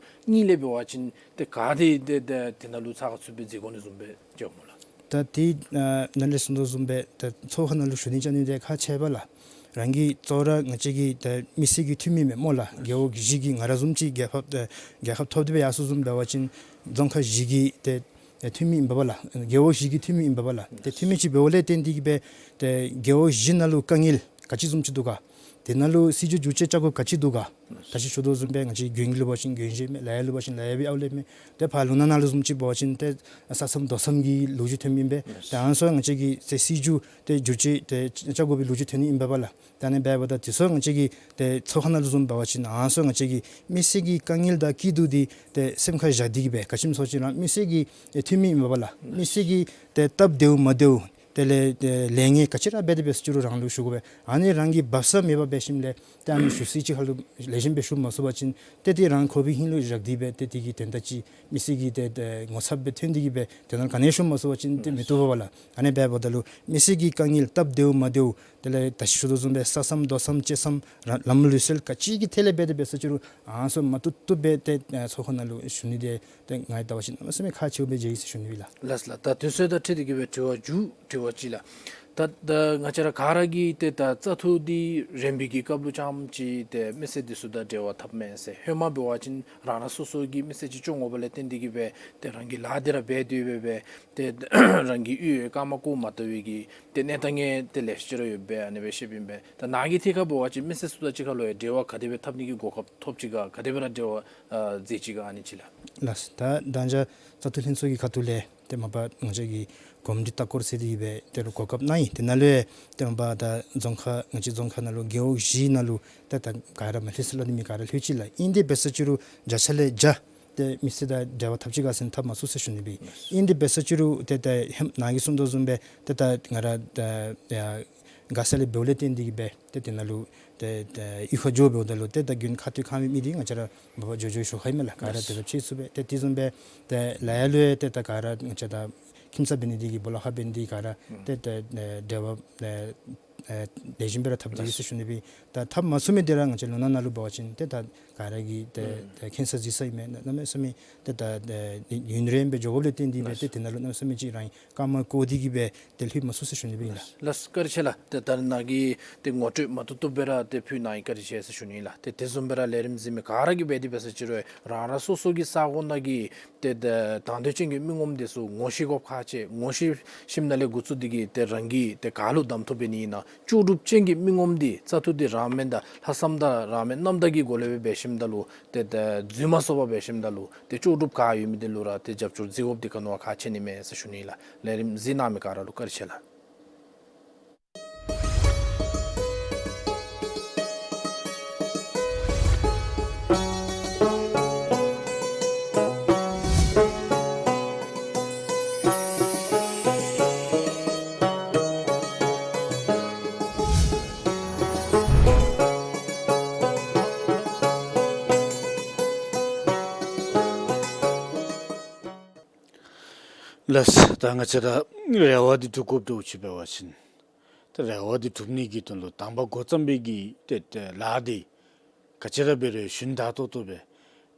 ནི་ལས་འབད་བ་ཅིན་ཏེ་ག་དེ་ཏེ་ཏེ་དེ་ནང་ལུ་ཚགས་ཁར་ཚུད་སྦེ་འཛུལ་དགོ་ནི་བཟུམ་སྦེ་ཟེར་སྨོ་ལགས། ད་ཏེ་ཨ་ནཱ་ལས་གསུངས་དོ་བཟུམ་སྦེ་ད་ཚོགས་ཁང་ནང་ལུ་ཞུ་ནི་བཅར་ནི་འདི་ཁག་ཆེ་བས་ལགས། རང་གི་གཙོ་བོ་ར་ང་བཅས་ཀྱི་ད་མི་སེར་གྱི་འཐུས་མི་མས་སྨོ་ལགས། རྒེད་འོག་བཞི་གི་ང་ར་བཟུམ་ཅིག་རྒྱལ་ཁབ་ཨ་རྒྱལ་ཁ་ཐོབ་སྟེ་སྦེ་ཡར་སོང་བཟུམ་འབད་བ་ཅིན་རྫོང་ཁག་བཞི་གི་ཏེ་ཨ་འཐུས་མི་ཨིན་པས་ལགས། རྒེད་འོག་བཞི་གི་འཐུས་མི་ཨིན་པས་ལགས། ཏེ་འཐུས་མི་ཅིག་འབདཝ་ལས་བརྟེན་ཏེ་གིས་སྦེ་ཏེ་རྒེད་འོག་བཞི་ནང་ལུ་དཀའ་ངལ་ག་ཅི་བཟུམ་ཅིག་འདུག་ག། དེ་ནང་ལུ་སྲིད་བྱུས་བསྒྱུར་བཅོས་རྐྱབ་དགོཔ་ག་ཅི་འདུག་ག། ད་ཅི་ཞུ་དོ་བཟུམ་སྦེ་ང་བཅས་དགོན་ལུ་འབད་བ་ཅིན་དགོན་བཞི་མས། ལ་ཡ་ལུ་འབད་བ་ཅིན་ལ་ཡ་སྦེ་ཨའུ་ལེ་མས། ཏེ་ཕར་ལུང་ནག་ནང་ལུ་བཟུམ་ཅིག་འབད་བ་ཅིན་ཏེ་ས་མཚམས་རྡོ་མཚམས་ཀྱི་ལོ་རྒྱུས་ཐོན་མི་ཨིན་པས། ཏེ་ཨ་ནི་ཚུ་ང་བཅས་ཀྱིས་ཏེ་སྲིད་བྱུས་ཏེ་བསྒྱུར་བཅོས་ཏེ་རྐྱབ་དགོ་པའི་ལོ་རྒྱུས་ཐོན་ནི་ཨིན་པས་ལགས། ད་ཨ་ནི་འབདཝ་ད་དེ་ཚུ་ང་བཅས་ཀྱིས་ཏེ་ཚོགས་ཁང་ནང་ལུ་བཟུམ་འབད་བ་ཅིན་ཨ་ནི་ཚུ་ང་བཅས་ཀྱིས་མི་སེར་གྱི་དཀའ་ངལ་དང་སྐྱིད་སྡུག་འདི་ཏེ་སེམས་ཁར་བཞག་སྟེ་གིས་སྦེ་ག་ཅི་སྨོ་ཟེར་བ་ཅིན་རང་མི་སེར་གྱི་ཨེ་འཐུས་མི་ཨིན་པས་ལགས། མི་སེར་གྱི་ཏེ་སྟབས་བདེཝ་མ་བདེཝ་དེ་ལས་ཨེ་ལས་ངན་ག་ཅི་ར་འབད་དེ་འབད་ས་ཅིག་རུང་རང་ལུ་ཞུ་དགོ་པས། ཨ་ནི་རང་གིས་འབབ་ས་མེད་པར་འབད་ཞིནམ་ལས་ཏེ་ཨ་ནི་ཞུ་སའི་ཅིག་ཁར་ལུ་ལེགས་ཤོམ་སྦེ་ཞུ་མ་ཚུགས་པ་ཅིན་ཏེ་དེ་རང་ཁོག་པའི་ཧིང་ལུ་བཞག་སྟེ་སྦེ་ཏེ་དེ་གི་དོན་དག་ཅིག་མི་སེར་གྱི་ཏེ་ཏེ་ངོ་ཚབ་སྦེ་ཐོན་ཏེ་གིས་སྦེ་དེ་ནང་ག་ནི་ཞུ་མ་ཚུགས་པ་ཅིན་ཏེ་མི་བཏུབ་པས་ལགས། ཨ་ནི་འབདཝ་ད་ལུ་མི་སེར་གྱི་དཀའ་ངལ་སྟབས་བདེཝ་མ་བདེཝ་དེ་ལས་ད་ཅི་ཞུ་དོ་བཟུམ་སྦེ་ས་མཚམས་རྡོ་མཚམས་བཅད་མཚམས་ར་ལམ་ལུགས་སྲོལ་ག་ཅི་གི་ཐད་ལས་འབད་དེ་འབད་ས་ཅིག་རུང་ཨ་ནི་ཚུ་མ་བཏུབ་བཏུབ་སྦེ་ཏེ་ཨ་ཚོགས་ཁང་ནང་ལུ་ཞུ་ནི་འདི་ཏེ་ང་བལྟ་བ་ཅིན་གནམ་མེད་ས་མེད་ཁག་ཆེཝ་སྦེ་མཇལ་ཡི་ཟེར་ཞུ་ནི་ཨིན་ལགས། ལགས་ལགས། ད་དུས་ཚོད་དང་འཁྲིལ་ཏེ་གིས་སྦེ་དྲི་བ་མཇུག་དྲི་བ་ཅིག་ལགས། ད་ད་ང་བཅས་ར་ག་ར་གིས་ཏེ་ད་བཙག་འཐུ་འདི་རན་པའི་གི་སྐབས་ལུ་རྐྱངམ་ཅིག་ཏེ་མི་སེར་འདི་ཚུ་དང་འབྲེལ་བ་འཐབ་མས་ཟེར། ཧེ་མ་འབད་བ་ཅིན་རང་རང་སོ་སོ་གི་མི་སེར་ཅིག་བྱོན་དགོཔ་ལས་བརྟེན་ཏེ་གིས་སྦེ་ཏེ་རང་གི་ལཱ་འདི་ར་འབད་དེ་སྦེ་སྦེ་ཏེ་རང་གི་གཡུས་ཡང་རྐངམ་བཀོག་མ་བཏུབ་པའི་གི་ཏེ་གནས་སྟངས་ཡང་ཏེ་ལེ་ཤ་ཅིག་ར་ཡོདཔ་སྦེ་ཨ་ནི་སྦེ་བཤདཔ་ཨིན་པས། ད་ནཱ་གི་ཐད་ཁར་འབད་བ་ཅིན་མི་སེར་ཚུ་དང་གཅིག་ཁར་ལུ་ཡང་འབྲེལ་བ་ག་དེ་སྦེ་འཐབ་ནི་གི་གོ་སྐབས་ཐོབ་ཅི་ག། ག་དེ་སྦེ་ར་འབྲེལ་བ་ཨ་མཛད་ཅི་ག་ཨ་ནི་ཅིག་ལགས། ལགས། ད་ད་ཅི་བཙག་འཐུ་ལྷན་ཚོགས་ཀྱི་ཁ་ཐུག་ལས་ཏེ་མ་པ་ང་བཅས་ཀྱི་གོམས་འདྲིས་ལྟ་སྐོར་ཟེར་ཏེ་གིས་སྦེ་ཏེ་རུང་གོ་སྐབས་གནང་ཡི། དེ་ནང་ལུ་ཡང་ཏེ་མ་པ་ད་རྫོང་ཁག་ང་བཅས་རྫོང་ཁག་ནང་ལུ་རྒེད་འོག་བཞི་ནང་ལུ་ཏེ་ད་ག་ར་མ་ལྷོད་ཟེར་སླབ་ནི་མེད། ག་ར་ལྷོད་ཅི་ལགས། ཨིན་དེ་འབད་ས་ཅིག་རུང་བརྒྱ་ཆ་ལས་བརྒྱ་ཏེ་མི་སེར་དང་འབྲེལ་བ་འཐབ་ཅི་ག་ཟེར་ན་འཐབ་མ་ཚུགས་ཟེར་ཞུ་ནི་སྦེ། ཨིན་དེ་འབད་ས་ཅིག་རུང་ཏེ་ད་ཧེ་མ་ནཱ་གིས་གསུངས་དོ་བཟུམ་སྦེ་ཏེ་ད་ང་ར་ད་ཡ་དགའ་ས་ལས་འབདཝ་ལས་བརྟེན་ཏེ་གིས་སྦེ་ཏེ་དེ་ནང་ལུ་ཏེ་ད་གཡུས་ཁར་འགྱོ་འབདཝ་ད་ལུ་ཏེ་ད་དགུན་ཁ་ཐུག་ཁ་མི་མི་འདི་ང་བཅས་ར་མ་པ་འགྱོ་འགྱོ་ཞུ་ཁ་ཨིན་མས་ལགས། ག་ར་ཏེ་ད་ཕྱད་ཚུགས་པས། ཏེ་དེ་བཟུམ་སྦེ་ཏེ་ལ་ཡ་ལུ་ཡང་ཏེ་ད་ག་ར་ང་བཅས་ད་ཁྱིམ་ཚང་འབད་ནི་འདི་གིས་སྦོ་ལོགས་ཁར་འབད་ནི་འདི་ག་ར་ཏེ་ད་འབྲེལ་བ་ཨེ་ལེགས་ཤོམ་སྦེ་ར་འཐབ་སྟེ་ཡོད་ཟེར་ཞུ་ནི་སྦེ། ད་འཐབ་མ་ཚུགས་མི་འདི་ར་ང་བཅས་ལུང་ནག་ནང་ལུ་འབད་བ་ཅིན་ཏེ་ད་ག་ར་གིས་ཏེ་ད་མཁྱེན་ས་གཟིགས་ས་ཨིན་མས། གནམ་མེད་ས་མེད་ཏེ་ད་ཡུན་རིངམོ་སྦེ་འགྱོ་དགོཔ་ལས་བརྟེན་ཏེ་སྦེ་ཏེ་དེ་ནང་ལུ་གནམ་མེད་ས་མེད་ཅིག་རང་རྐངམ་བཀོག་སྟེ་གིས་སྦེ་ཏེ་ལྷོད་མ་ཚུགས་ཟེར་ཞུ་ནི་སྦེ་ཨིན་ལགས། ལགས་བཀའ་དྲིན་ཆེ་ལགས། ཏེ་ད་ནཱ་གིས་ཏེ་ངོ་སྤྲོད་མ་བཏུབ་བཏུབ་སྦེ་ར་ཏེ་ཕུལ་གནང་ཡི། བཀའ་དྲིན་ཆེ་ཟེར་ཞུ་ནི་ལགས། ཏེ་དེ་བཟུམ་སྦེ་ར་ལས་རིམ་གཟིགས་མི་ག་ར་གིས་འབད་དེ་འབད་ས་ཅིག་རུང་རང་རང་སོ་སོ་གི་ས་གོ་ནང་གི་ཏེ་ད་དང་འདོད་ཅན་གྱི་མི་ངོམ་འདི་ཚུ་ངོ་ཤེས་དགོཔ་ཁག་ཆེ། ངོ་ཤེས་ཞིནམ་ལས་འགོ་བཙུགས་ཏེ་གིས་ཏེ་རང་གིས་ཏེ་ག་ལུ་གདམ་འཐུ་འབད་ནི་ཨིན་ན། ལྕོགས་གྲུབ་ཅན་གྱི་མི་ངོམ་འདི་བཙག་འཐུ་འདི་རང་མེན་ད་ལྷག་བསམ་དང་རང་མེན་རྣམ་དག་གི་སྒོ་ལས་སྦེ་འབད་ཞིནམ་ད་ལུ་ཏེ་ད་རྫུན་མ་སོང་པར་འབད་ཞིནམ་ད་ལུ་ཏེ་ལྕོགས་གྲུབ་ག་ཡོད་མི་འདི་ལུ་ར་ཏེ་རྒྱབ་སྐྱོར་གཟིགས་དགོཔ་འདི་ག་ནི་བ་ཁག་ཆེ་ནི་མས་ཟེར་ཞུ་ནི་ལགས། ལས་རིམ་གཟིགས་གནང་མི་ག་ར་ལུ་བཀའ་དྲིན་ཆེ་ལགས། ལགས། ད་ང་བཅས་ར་རེ་བ་འདི་སྒྲུབ་དགོཔ་འདྲཝ་ཅིག་འབད་བ་ཅིན་ཏེ་རེ་བ་འདི་སྒྲུབ་ནི་གི་དོན་ལུ་དང་པ་འགོ་བརྩམས་པའི་གི་ཏེ་ཏེ་ལཱ་འདི་ག་ཅི་ར་འབད་རུང་ཞིན་ཏག་ཏོག་ཏོ་སྦེ་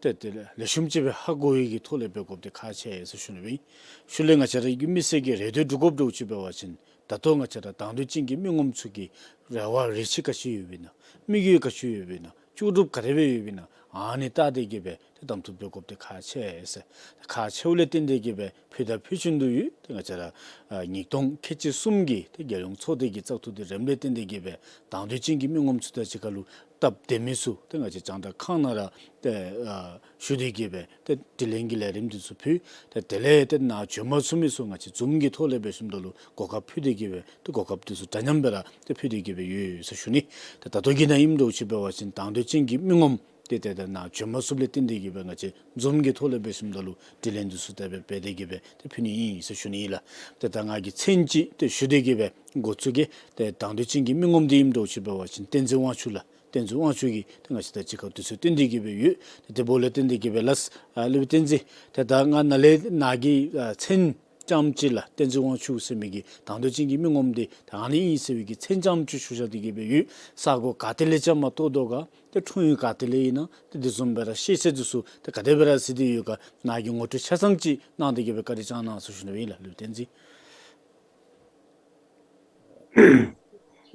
ཏེ་ཏེ་ལེགས་ཤོམ་ཅིག་སྦེ་ཧ་གོ་བའི་གི་ཐོག་ལས་འབད་དགོཔ་འདི་ཁག་ཆེ་ཟེར་ཞུ་ནི་སྦེ། ཤུལ་ལས་ང་བཅས་ར་གི་མི་སེར་གྱི་རེ་འདོད་སྒྲུབ་དགོཔ་འདྲཝ་ཅིག་འབད་བ་ཅིན་ད་ལྟོ་ང་བཅས་ར་དང་འདོད་ཅན་གྱི་མི་ངོམ་ཚུ་གི་རེ་བ་རེ་ཆེ་ག་ཅི་ཡོདཔ་ཨིན་ན། དམིགས་ཡུལ་ག་ཅི་ཡོདཔ་ཨིན་ན། ལྕོགས་གྲུབ་ག་དེ་སྦེ་ཡོདཔ་ཨིན་ན། ཨ་ནི་བལྟ་སྟེ་གི་སྦེ་ཏེ་གདམ་འཐུ་འབད་དགོཔ་འདི་ཁག་ཆེ་ཟེར། ཁག་ཆེཝ་ལས་བརྟེན་ཏེ་གི་སྦེ་ཕུལ་དང་ཕུལ་བཞིན་དུ་ཡོད། ཏེ་ང་བཅས་ར་ཨ་ཉིས་སྟོང་ཁལ་གཅིག་གསུམ་གྱི་ཏེ་རྒྱལ་ཡོངས་ཚོགས་སྡེ་གི་བཙག་འཐུ་འདི་རནམ་ལས་བརྟེན་ཏེ་གི་སྦེ་དང་འདོད་ཅན་གྱི་མི་ངོམ་ཚུ་དང་གཅིག་ཁར་ལུ་སྟབས་བདེ་མི་ཚུ་ཏེ་ང་བཅས་རྒྱང་བསྒྲགས་ཁང་ནང་ར་ཏེ་ཨ་ཞུ་སྟེ་གི་སྦེ་ཏེ་དྲི་ལན་གྱི་ལས་རིམ་འདི་ཚུ་ཕུལ། ཏེ་དེ་ལས་ཏེ་ནཱ་བྱོན་མ་ཚུགས་མི་ཚུ་ང་བཅས་ཛུམ་གྱི་ཐོག་ལས་འབད་ཞིནམ་ད་ལུ་གོ་སྐབས་ཕུལ་ཏེ་གི་སྦེ་ཏེ་གོ་སྐབས་འདི་ཚུ་འདྲ་མཉམ་སྦེ་ར་ཏེ་ཕུལ་ཏེ་གི་སྦེ་ཡོད་ཟེར་ཞུ་ནི། ཏེ་ད་ལྟོ་གི་ནང་ཨིནམ་འདྲཝ་ཅིག་འབད་བ་ཅིན་དང་འདོད་ཅན་གྱི་མི་ངོམ་ཏེ་ཏེ་ད་ནཱ་བྱོན་མ་ཚུགསཔ་ལས་བརྟེན་ཏེ་གི་སྦེ་ང་བཅས་ཛུམ་གྱི་ཐོག་ལས་འབད་ཞིནམ་ད་ལུ་དྲི་ལན་འདི་ཚུ་དེ་སྦེ་འབད་དེ་གི་སྦེ་ཏེ་ཕུལ་ནི་ཨིན་ཟེར་ཞུ་ནི་ཨིན་ལགས། ཏེ་ད་ང་གིས་མཚན་ཅིག་ཏེ་ཞུ་སྟེ་གི་སྦེ་འགོ་བཙུགས་གེ། ཏེ་དང་འདོད་ཅན་གྱི་མི་ངོམ་འདི་ཨིནམ་འདྲཝ་ཅིག་འབད་བ་ཅིན་བསྟན་འཛིན་དབང་ཕྱུག་ལགས། བསྟན་འཛིན་དབང་ཕྱུག་གིས་ཏེ་ང་བཅས་དང་གཅིག་ཁར་དུས་ཚོད་བཏོན་ཏེ་གི་སྦེ་ཡོད། ཏེ་དེ་འབདཝ་ལས་བརྟེན་ཏེ་གི་སྦེ་ལགས་ཨ་སློབ་དཔོན་བསྟན་འཛིན་ཏེ་ད་ང་ནཱ་ལས་ནཱ་གི་ཨ་མཚན་རྐྱངམ་ཅིག་ལགས། བསྟན་འཛིན་དབང་ཕྱུག་ཟེར་མི་གི་དང་འདོད་ཅན་གྱི་མི་ངོམ་འདི་ད་ཨ་ནི་ཨིན་ཟེར་བའི་གི་མཚན་རྐྱངམ་ཅིག་ཞུ་བཞག་སྟེ་གི་སྦེ་ཡོད། ས་གོ་ག་ཏེ་ལས་བཅའ་མར་གཏོགས་དོ་ག་ཏེ་འཁྲུངས་ཡུལ་ག་ཏེ་ལས་ཨིན་ན་ཏེ་དེ་བཟུམ་སྦེ་ར་ཤེས་ཚད་འདི་ཚུ་ཏེ་ག་དེ་སྦེ་ར་གཟིགས་ཏེ་ཡོད་ག་ནཱ་གིས་ངོ་སྤྲོད་ཆ་ཚང་ཅིག་གནང་སྟེ་གི་སྦེ་བཀའ་དྲིན་བསྐྱང་གནང་ཟེར་ཞུ་ནི་སྦེ་ཨིན་ལགས་སློབ་དཔོན་བསྟན་འཛིན།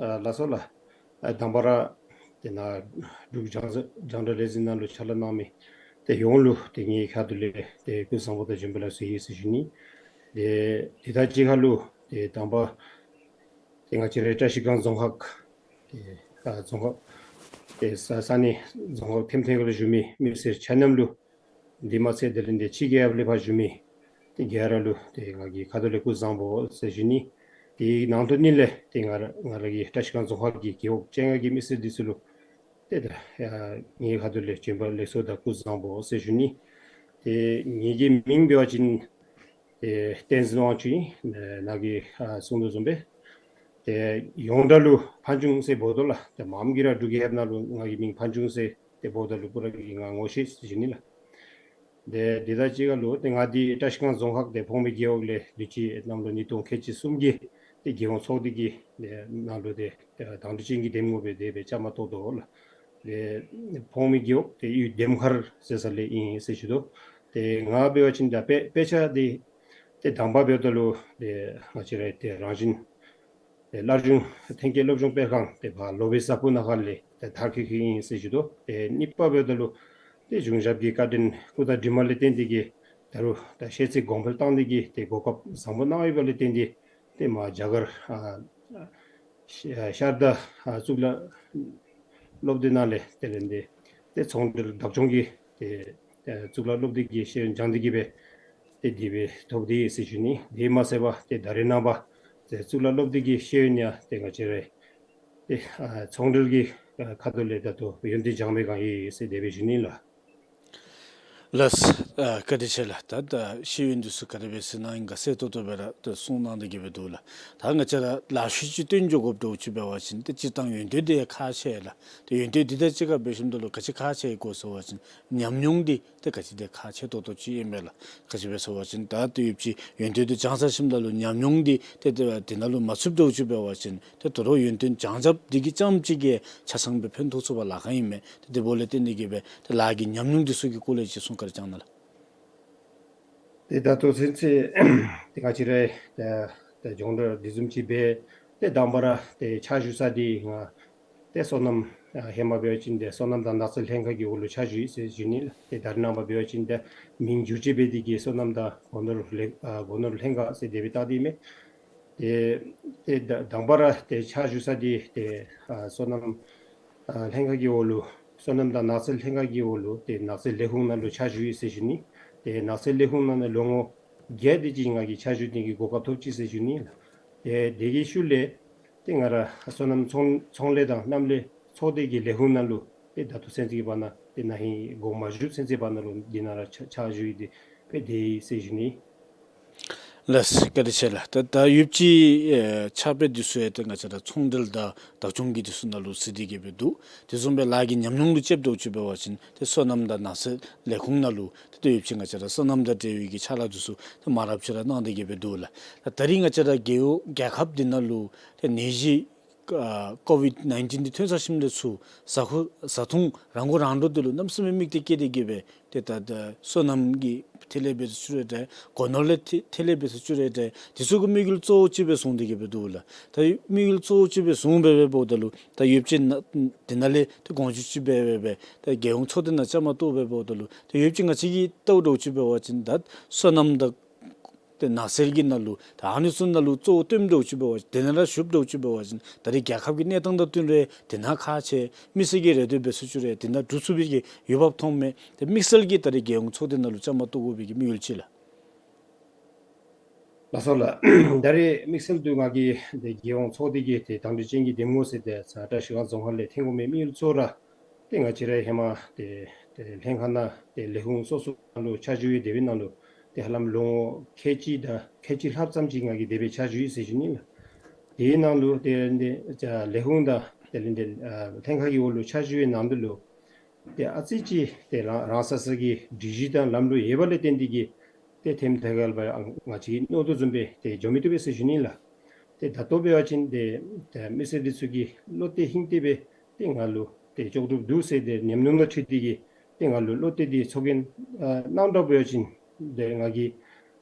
ཨ་ལགས་སོ་ལགས། ཨ་དང་པ་ར་ཏེ་ནཱ་འབྲུག་རྒྱང་རྒྱང་བསྒྲགས་ལས་འཛིན་ནང་ལུ་ཕྱག་ལཱ་གནང་མི་ཏེ་ཡོངས་ལུ་ཏེ་ངེའི་ཁ་ཐུག་ལས་ཏེ་སྐུ་གཟུགས་བཟང་པོ་དང་བྱོན་པ་ལེགས་སོ་ཡོད་ཟེར་ཞུ་ནི། ཏེ་དེ་དང་གཅིག་ཁར་ལུ་ཏེ་དང་པ་ཏེ་ང་བཅས་རའི་བཀྲིས་སྒང་རྫོང་ཁག་ཏེ་ཨ་རྫོང་ཁག་ཏེ་ས་ས་གནས་རྫོང་ཁག་ཐེམ་ཐེམ་ཁ་ལུ་བཞུགས་མི་མི་སེར་ཆ་མཉམ་ལུ་དེ་མ་ཚད་དེ་ལས་ཏེ་ཕྱི་རྒྱལ་ཡུལ་ལས་ཕར་བཞུགས་མི་ཏེ་ག་ར་ལུ་ཏེ་ང་གི་ཁ་ཐུག་ལས་སྐུ་གཟུགས་བཟང་པོ་ཟེར་ཞུ་ནི། དེའི་ནང་དོན་ནི་ལས་ཏེ་ང་ར་ང་ར་གི་བཀྲིས་སྒང་རྫོང་ཁག་གི་རྒེད་འོག་བཅོ་ལྔ་གི་མི་སེར་འདི་ཚུ་ལུ་ཏེ་ད་ཡ་ངེའི་ཁ་ཐུག་ལས་བྱོན་པ་ལེགས་སོ་དང་སྐུ་གཟུགས་བཟང་པོ་ཟེར་ཞུ་ནི། ཏེ་ངེ་གི་མིང་འབད་བ་ཅིན་ཏེ་བསྟན་འཛིན་དབང་ཕྱུག་ཨིན། ནཱ་གིས་ཨ་གསུངས་དོ་བཟུམ་སྦེ་ཏེ་ཡོངས་གྲགས་ལུ་ཕན་ཆུང་ཟེར་འབོ་དོ་ལགས། ཏེ་མངམ་གིས་ར་འབྲུག་རྒྱལ་ཁབ་ནང་ལུ་ང་གི་མིང་ཕན་ཆུང་ཟེར་ཏེ་འབོཝ་ད་ལུ་པུ་ར་གིས་ང་ངོ་ཤེས་ཟེར་ཞུ་ནི་ལགས། ཏེ་དེ་དང་གཅིག་ཁར་ལུ་ཏེ་ང་འདི་བཀྲིས་སྒང་རྫོང་ཁག་ཏེ་འཕོངས་པའི་རྒེད་འོག་ལས་དུས་ཅི་གནམ་ལོ་ཉིས་སྟོང་ཁལ་གཅིག་གསུམ་གྱི་ཏེ་རྒྱལ་ཡོངས་ཚོགས་སྡེ་གི་ཏེ་ནང་ལུ་ཏེ་ཏེ་དང་འདོད་ཅན་གྱི་འདེམས་ངོ་སྦེ་དེ་སྦེ་བཅའ་མར་གཏོགས་དོ་ལགས། ཏེ་འཕོངས་པའི་རྒེད་འོག་ཏེ་གཡུས་འདེམས་མཁར་ཟེར་ས་ལས་ཨིན་ཟེར་ཞུ་དོ། ཏེ་ང་འབད་བ་ཅིན་ད་དཔེ་དཔེ་ཆ་འདི་ཏེ་དང་པ་འབདཝ་ད་ལུ་ཏེ་ང་བཅས་ར་ཏེ་རང་བཞིན་ཏེ་སླར་འབྱུང་ཐོན་སྐྱེད་སློབ་སྦྱོང་སྤེལ་ཁང་ཏེ་ཕར་ལོ་པའི་ས་ཕུ་ནང་ཁ་ལས་ཏེ་མཐར་འཁྱོལ་འཁྱོལཝ་ཨིན་ཟེར་ཞུ་དོ། ཏེ་གཉིས་པ་འབདཝ་ད་ལུ་ཏེ་གཞུང་ཞབས་ཀྱི་བཀའ་དྲིན་སྐུ་དང་གྲིབ་མ་ལས་བརྟེན་ཏེ་གིས་ད་རུང་ད་ཤེས་ཚད་གོང་འཕེལ་བཏང་སྟེ་གིས་ཏེ་གོ་སྐབས་བཟང་པོ་གནང་ཡོདཔ་ལས་བརྟེན་ཏེ་ཏེ་མར་རྒྱ་གར་ཨ་ཤ་ཤར་དང་ཨ་གཙུག་ལག་སློབ་སྡེ་ནང་ལས་དེ་ལས་ཏེ་ཏེ་ཚོང་འབྲེལ་བདག་སྐྱོང་གི་ཏེ་ཨ་གཙུག་ལག་སློབ་སྡེ་གི་ཤེས་ཡོན་སྦྱངས་ཏེ་གིས་སྦེ་ཏེ་དེ་སྦེ་ཐོབ་སྟེ་ཡོད་ཟེར་ཞུ་ནི། དེ་མ་ཚད་པར་ཏེ་ད་རེས་ནངས་པ་ཏེ་གཙུག་ལག་སློབ་སྡེ་གི་ཤེས་ཡོན་ཡང་ཏེ་ང་བཅས་རའི་ཏེ་ཨ་ཚོང་འབྲེལ་གྱི་ཨ་ཁ་ཐུག་ལས་ད་ལྟོ་ཡོན་ཏན་སྦྱང་མི་གང་ཡོད་ཟེར་དེ་སྦེ་ཞུ་ནི་ལགས། ལགས། ཨ་བཀའ་དྲིན་ཆེ་ལགས། ད་ད་ཤེས་ཡོན་འདི་ཚུ་ག་དེ་སྦེ་ཟེར་གནང་ཡི་ག་གསལ་ཏོག་ཏོ་སྦེ་ར་ད་གསུངས་གནང་སྟེ་གིས་སྦེ་འདུག་ལགས། ད་ང་བཅས་ར་ལ་ཤུལ་ཅིག་སྟོན་འགྱོ་དགོཔ་འདྲཝ་ཅིག་འབད་བ་ཅིན་ཏེ་སྤྱིར་བཏང་ཡོན་ཏན་འདི་ཁག་ཆེ་ལགས། ཏེ་ཡོན་ཏན་འདི་དང་གཅིག་ཁར་འབད་ཞིནམ་ད་ལུ་ག་ཅི་ཁག་ཆེ་ཡི་གོ་ཟེར་བ་ཅིན་ཉམས་མྱོང་འདི་ཏེ་ག་ཅི་འདི་ཁག་ཆེ་ཏོག་ཏོ་ཅིག་ཨིན་མས་ལགས། ག་ཅི་སྦེ་ཟེར་བ་ཅིན་ད་ཏེ་ཡོད་ཅིག་ཡོན་ཏན་འདི་སྦྱང་ཚར་ཞིནམ་ད་ལུ་ཉམས་མྱོང་འདི་ཏེ་ཏེ་དེ་ནང་ལུ་མ་ཚུདཔ་འདྲཝ་ཅིག་འབད་བ་ཅིན་ཏེ་དོ་རུང་ཡོན་ཏན་སྦྱང་རྐྱབ་འདི་གིས་རྐྱངམ་ཅིག་གིས་ཆ་ཚང་སྦེ་ཕན་ཐོགས་ཚུགས་པར་ལཱ་ཁག་ཨིན་མས། ཏེ་དེ་འབདཝ་ལས་བརྟེན་ཏེ་གིས་སྦེ་ཏེ་ལཱ་གི་ཉམས་མྱོང་འདི་ཚུ་གི་སྐོར་ལས་ཅིག་གསུང་བཀའ་དྲིན་བསྐྱང་གནང་ལགས། ཏེ་ད་ལྟོ་ཚུན་ཚོད་ཏེ་ང་བཅས་ར་ཏེ་ད་སྦྱོང་བརྡར་འདི་བཟུམ་ཅིག་འབད་ཏེ་དང་པ་ར་ཏེ་ཕྱག་ཞུ་ས་འདི་ང་ཏེ་སོ་ནམ་ཨ་ཧེ་མ་འབད་བ་ཅིན་ཏེ་སོ་ནམ་དང་ནགས་ཚལ་ལྷན་ཁག་གི་འོག་ལུ་ཕྱག་ཞུ་ཡི་ཟེར་ཞུ་ནི་ལགས། ཏེ་ད་རེས་ནངས་པ་འབད་བ་ཅིན་ཏེ་མིང་བསྒྱུར་བཅོས་འབད་དེ་གིས་སོ་ནམ་དང་སྒོ་ནོར་ལྷན་ཨ་སྒོ་ནོར་ལྷན་ཁག་ཟེར་དེ་སྦེ་བཏགས་ཏེ་ཨིན་མས། ཏེ་ཏེ་ད་དང་པ་ར་ཏེ་ཕྱག་ཞུ་ས་འདི་ཏེ་ཨ་སོ་ནམ་ཨ་ལྷན་ཁག་གི་འོག་ལུ་སོ་ནམ་དང་ནགས་ཚལ་ལྷན་ཁག་གི་འོག་ལུ་ཏེ་ནགས་ཚལ་ལས་ཁུངས་ནང་ལུ་ཕྱག་ཞུ་ཡི་ཟེར་ཞུ་ནི། ཏེ་ནགས་ཚལ་ལས་ཁུངས་ནང་ལུ་ལོ་ངོ་བརྒྱད་དེ་ཅིག་ང་གིས་ཕྱག་ཞུ་ནི་གི་གོ་སྐབས་ཐོབ་ཅི་ཟེར་ཞུ་ནི་ལགས། ཏེ་དེ་གི་ཤུལ་ལས་ཏེ་ང་ར་སོ་ནམ་ཚོང་ཚོང་ལས་དང་གནམ་ལས་ཚོགས་སྡེ་གི་ལས་ཁུངས་ནང་ལུ་ཏེ་ད་ལྟོ་ཚུན་ཚོད་ཀྱི་བར་ན་ཏེ་ན་ཧིང་དགོངས་མ་ཞུ་ཚུན་ཚོད་ཀྱི་བར་ན་ལུ་འདི་ནང་ར་ཕྱག་ཕྱག་ཞུ་ཡི་ཏེ་སྦེ་སྡོད་ཡི་ཟེར་ཞུ་ནི། ལགས། བཀའ་དྲིན་ཆེ་ལགས། ད་ད་ཡོད་ཅིག་ཨེ་ཕྱག་དཔེ་འདི་ཚུ་ཡང་ཏེ་ང་བཅས་ར་ཚོང་འབྲེལ་དང་བདག་སྐྱོང་གི་འདི་ཚུ་ནང་ལུ་གཟིགས་ཏེ་གིས་སྦེ་འདུག། དེ་བཟུམ་སྦེ་ལཱ་གི་ཉམས་མྱོང་ལུ་དཔྱདཔ་འདྲཝ་ཅིག་འབད་བ་ཅིན་ཏེ་སོ་ནམ་དང་ནགས་ཚལ་ལས་ཁུངས་ནང་ལུ་ཏེ་ད་ཡོད་ཅིག་ང་བཅས་ར་སོ་ནམ་དང་འབྲེལ་བའི་གི་ཕྱག་ལཱ་འདི་ཚུ་ཏེ་མང་རབས་ཅིག་ར་གནང་སྟེ་གིས་སྦེ་འདུག་ལགས། ད་ད་རིས་ང་བཅས་ར་རྒེད་འོག་རྒྱལ་ཁབ་འདི་ནང་ལུ་ཏེ་ནད་གཞི་ ཨ་ཀོ་ཝིཌ་ནའིན་ཊིན་འདི་ཐོན་ཚར་ཞིནམ་ལས་ཚུར་བཟའ་འཁོར་བཟའ་འཐུང་རང་མགོ་རང་འདྲོངས་འདི་ལུ་གནམ་མེད་ས་མེད་དམིགས་གཏད་བསྐྱེད་དེ་གི་སྦེ་ཏེ་ད་ད་སོ་ནམ་གྱི་ཐད་ལས་འབད་ཚུགས་རུང་འདྲ། སྒོ་ནོར་ལས་ཐད་ཐད་ལས་འབད་ཚུགས་རུང་འདྲ། དེ་ཚུ་གི་དམིགས་ཡུལ་གཙོ་བོ་ཅིག་སྦེ་བཟུང་སྟེ་གི་སྦེ་འདུག་ལགས། ད་དམིགས་ཡུལ་གཙོ་བོ་ཅིག་སྦེ་བཟུང་སྦེ་འབདཝ་ད་ལུ་ད་ཡོདཔ་ཅིག་ནང་དེ་ནང་ལས་ཏེ་དགོངས་ཞུ་ཅིག་འབད་འབད་སྦེ་ད་རྒྱལ་ཡོངས་ཚོགས་སྡེ་ནང་བཅའ་མར་གཏོགས་སྦེ་འབདཝ་ད་ལུ་ད་ཡོདཔ་ཅིག་ང་བཅས་ཀྱིས་ལྟཝ་འདྲཝ་ཅིག་འབད་བ་ཅིན་ད་སོ་ནམ་དང་ཏེ་ནགས་ཚལ་གྱི་ནང་ལུ་ད་ཨ་ནི་ཚུ་ནང་ལུ་གཙོ་བོ་བཏོནམ་འདྲཝ་ཅིག་འབད་བ་ཅིན་དེ་ནང་ར་ཞུགསཔ་འདྲཝ་ཅིག་འབད་བ་ཅིན་ད་རེས་རྒྱལ་ཁབ་ཀྱི་གནས་སྟངས་དང་བསྟུན་རུང་དེ་ནང་ཁག་ཆེ། མི་སེར་གྱི་རེ་འདོད་འབད་ཚུགས་རུང་དེ་ནང་འགྲུབ་ཚུགས་པའི་གི་འོས་འབབ་མཐོངམ་མས། ཏེ་དམིགས་བསལ་གྱིས་ད་རེས་རྒྱལ་ཡོངས་ཚོགས་སྡེ་ནང་ལུ་བཅའ་མར་གཏོགས་དགོ་པའི་གི་དམིགས་ཡུལ་ཅིག་ལགས། ལགས་སོ་ལགས། ད་རེས་དམིགས་བསལ་དུ་ང་གིས་ཏེ་རྒྱལ་ཡོངས་ཚོགས་སྡེ་གི་ཏེ་དང་འདོད་ཅན་གྱི་འདེམས་ངོ་ཟེར་ཏེ་ས་བཀྲ་ཤིས་སྒང་རྫོང་ཁག་ལས་འཐོན་དགོ་མི་དམིགས་ཡུལ་གཙོ་བོ་ར་ཏེ་ང་བཅས་ར་ཧེ་མ་ཏེ་ཏེ་ལྷན་ཁག་ནང་ཏེ་ལས་ཁུངས་སོ་སོ་ནང་ལུ་ཕྱག་ཞུ་ཡི། དེ་འབདཝ་ནང་ལུ་ཏེ་ཧ་ལམ་ལོ་ངོ་ཁལ་གཅིག་དང་ཁལ་གཅིག་ལྷགཔ་ཙམ་ཅིག་ང་གིས་དེ་སྦེ་ཕྱག་ཞུ་ཡི་ཟེར་ཞུ་ནི་ལགས། དེའི་ནང་ལུ་ཏེ་ཏེ་ལས་ཁུངས་དང་དེ་ལས་ཏེ་ཨ་ལྷན་ཁག་གི་འོག་ལུ་ཕྱག་ཞུ་བའི་ནང་དུ་ལུ་ཏེ་ཨ་ཙི་ཅིག་ཏེ་རང་རང་ས་ས་གི་སྒྲིག་གཞི་དང་ལམ་ལུགས་ཡོད་པ་ལས་བརྟེན་ཏེ་གི་ཏེ་ཐེམ་ཐེ་གལ་བ་ང་བཅས་ཀྱིས་མནོ་དོ་བཟུམ་སྦེ་ཏེ་འགྱོ་མི་བཏུབ་པས་ཟེར་ཞུ་ནི་ལགས། ཏེ་ད་ལྟོ་འབད་བ་ཅིན་ཏེ་ཏེ་མི་སེར་འདི་ཚུ་གིས་བློ་གཏད་ཧིང་གཏད་སྦེ་ཏེ་ང་ལུ་ཏེ་ལྕོགས་གྲུབ་འདུག་ཟེར་ཏེ་ཉམས་མྱོང་དང་འཁྲིལ་ཏེ་གི་ཏེ་ང་ལུ་བློ་གཏད་དེ་ཚོགས་རྒྱན་ཨ་གནང་དོ་འབད་བ་ཅིན་ཏེ་ང་གིས་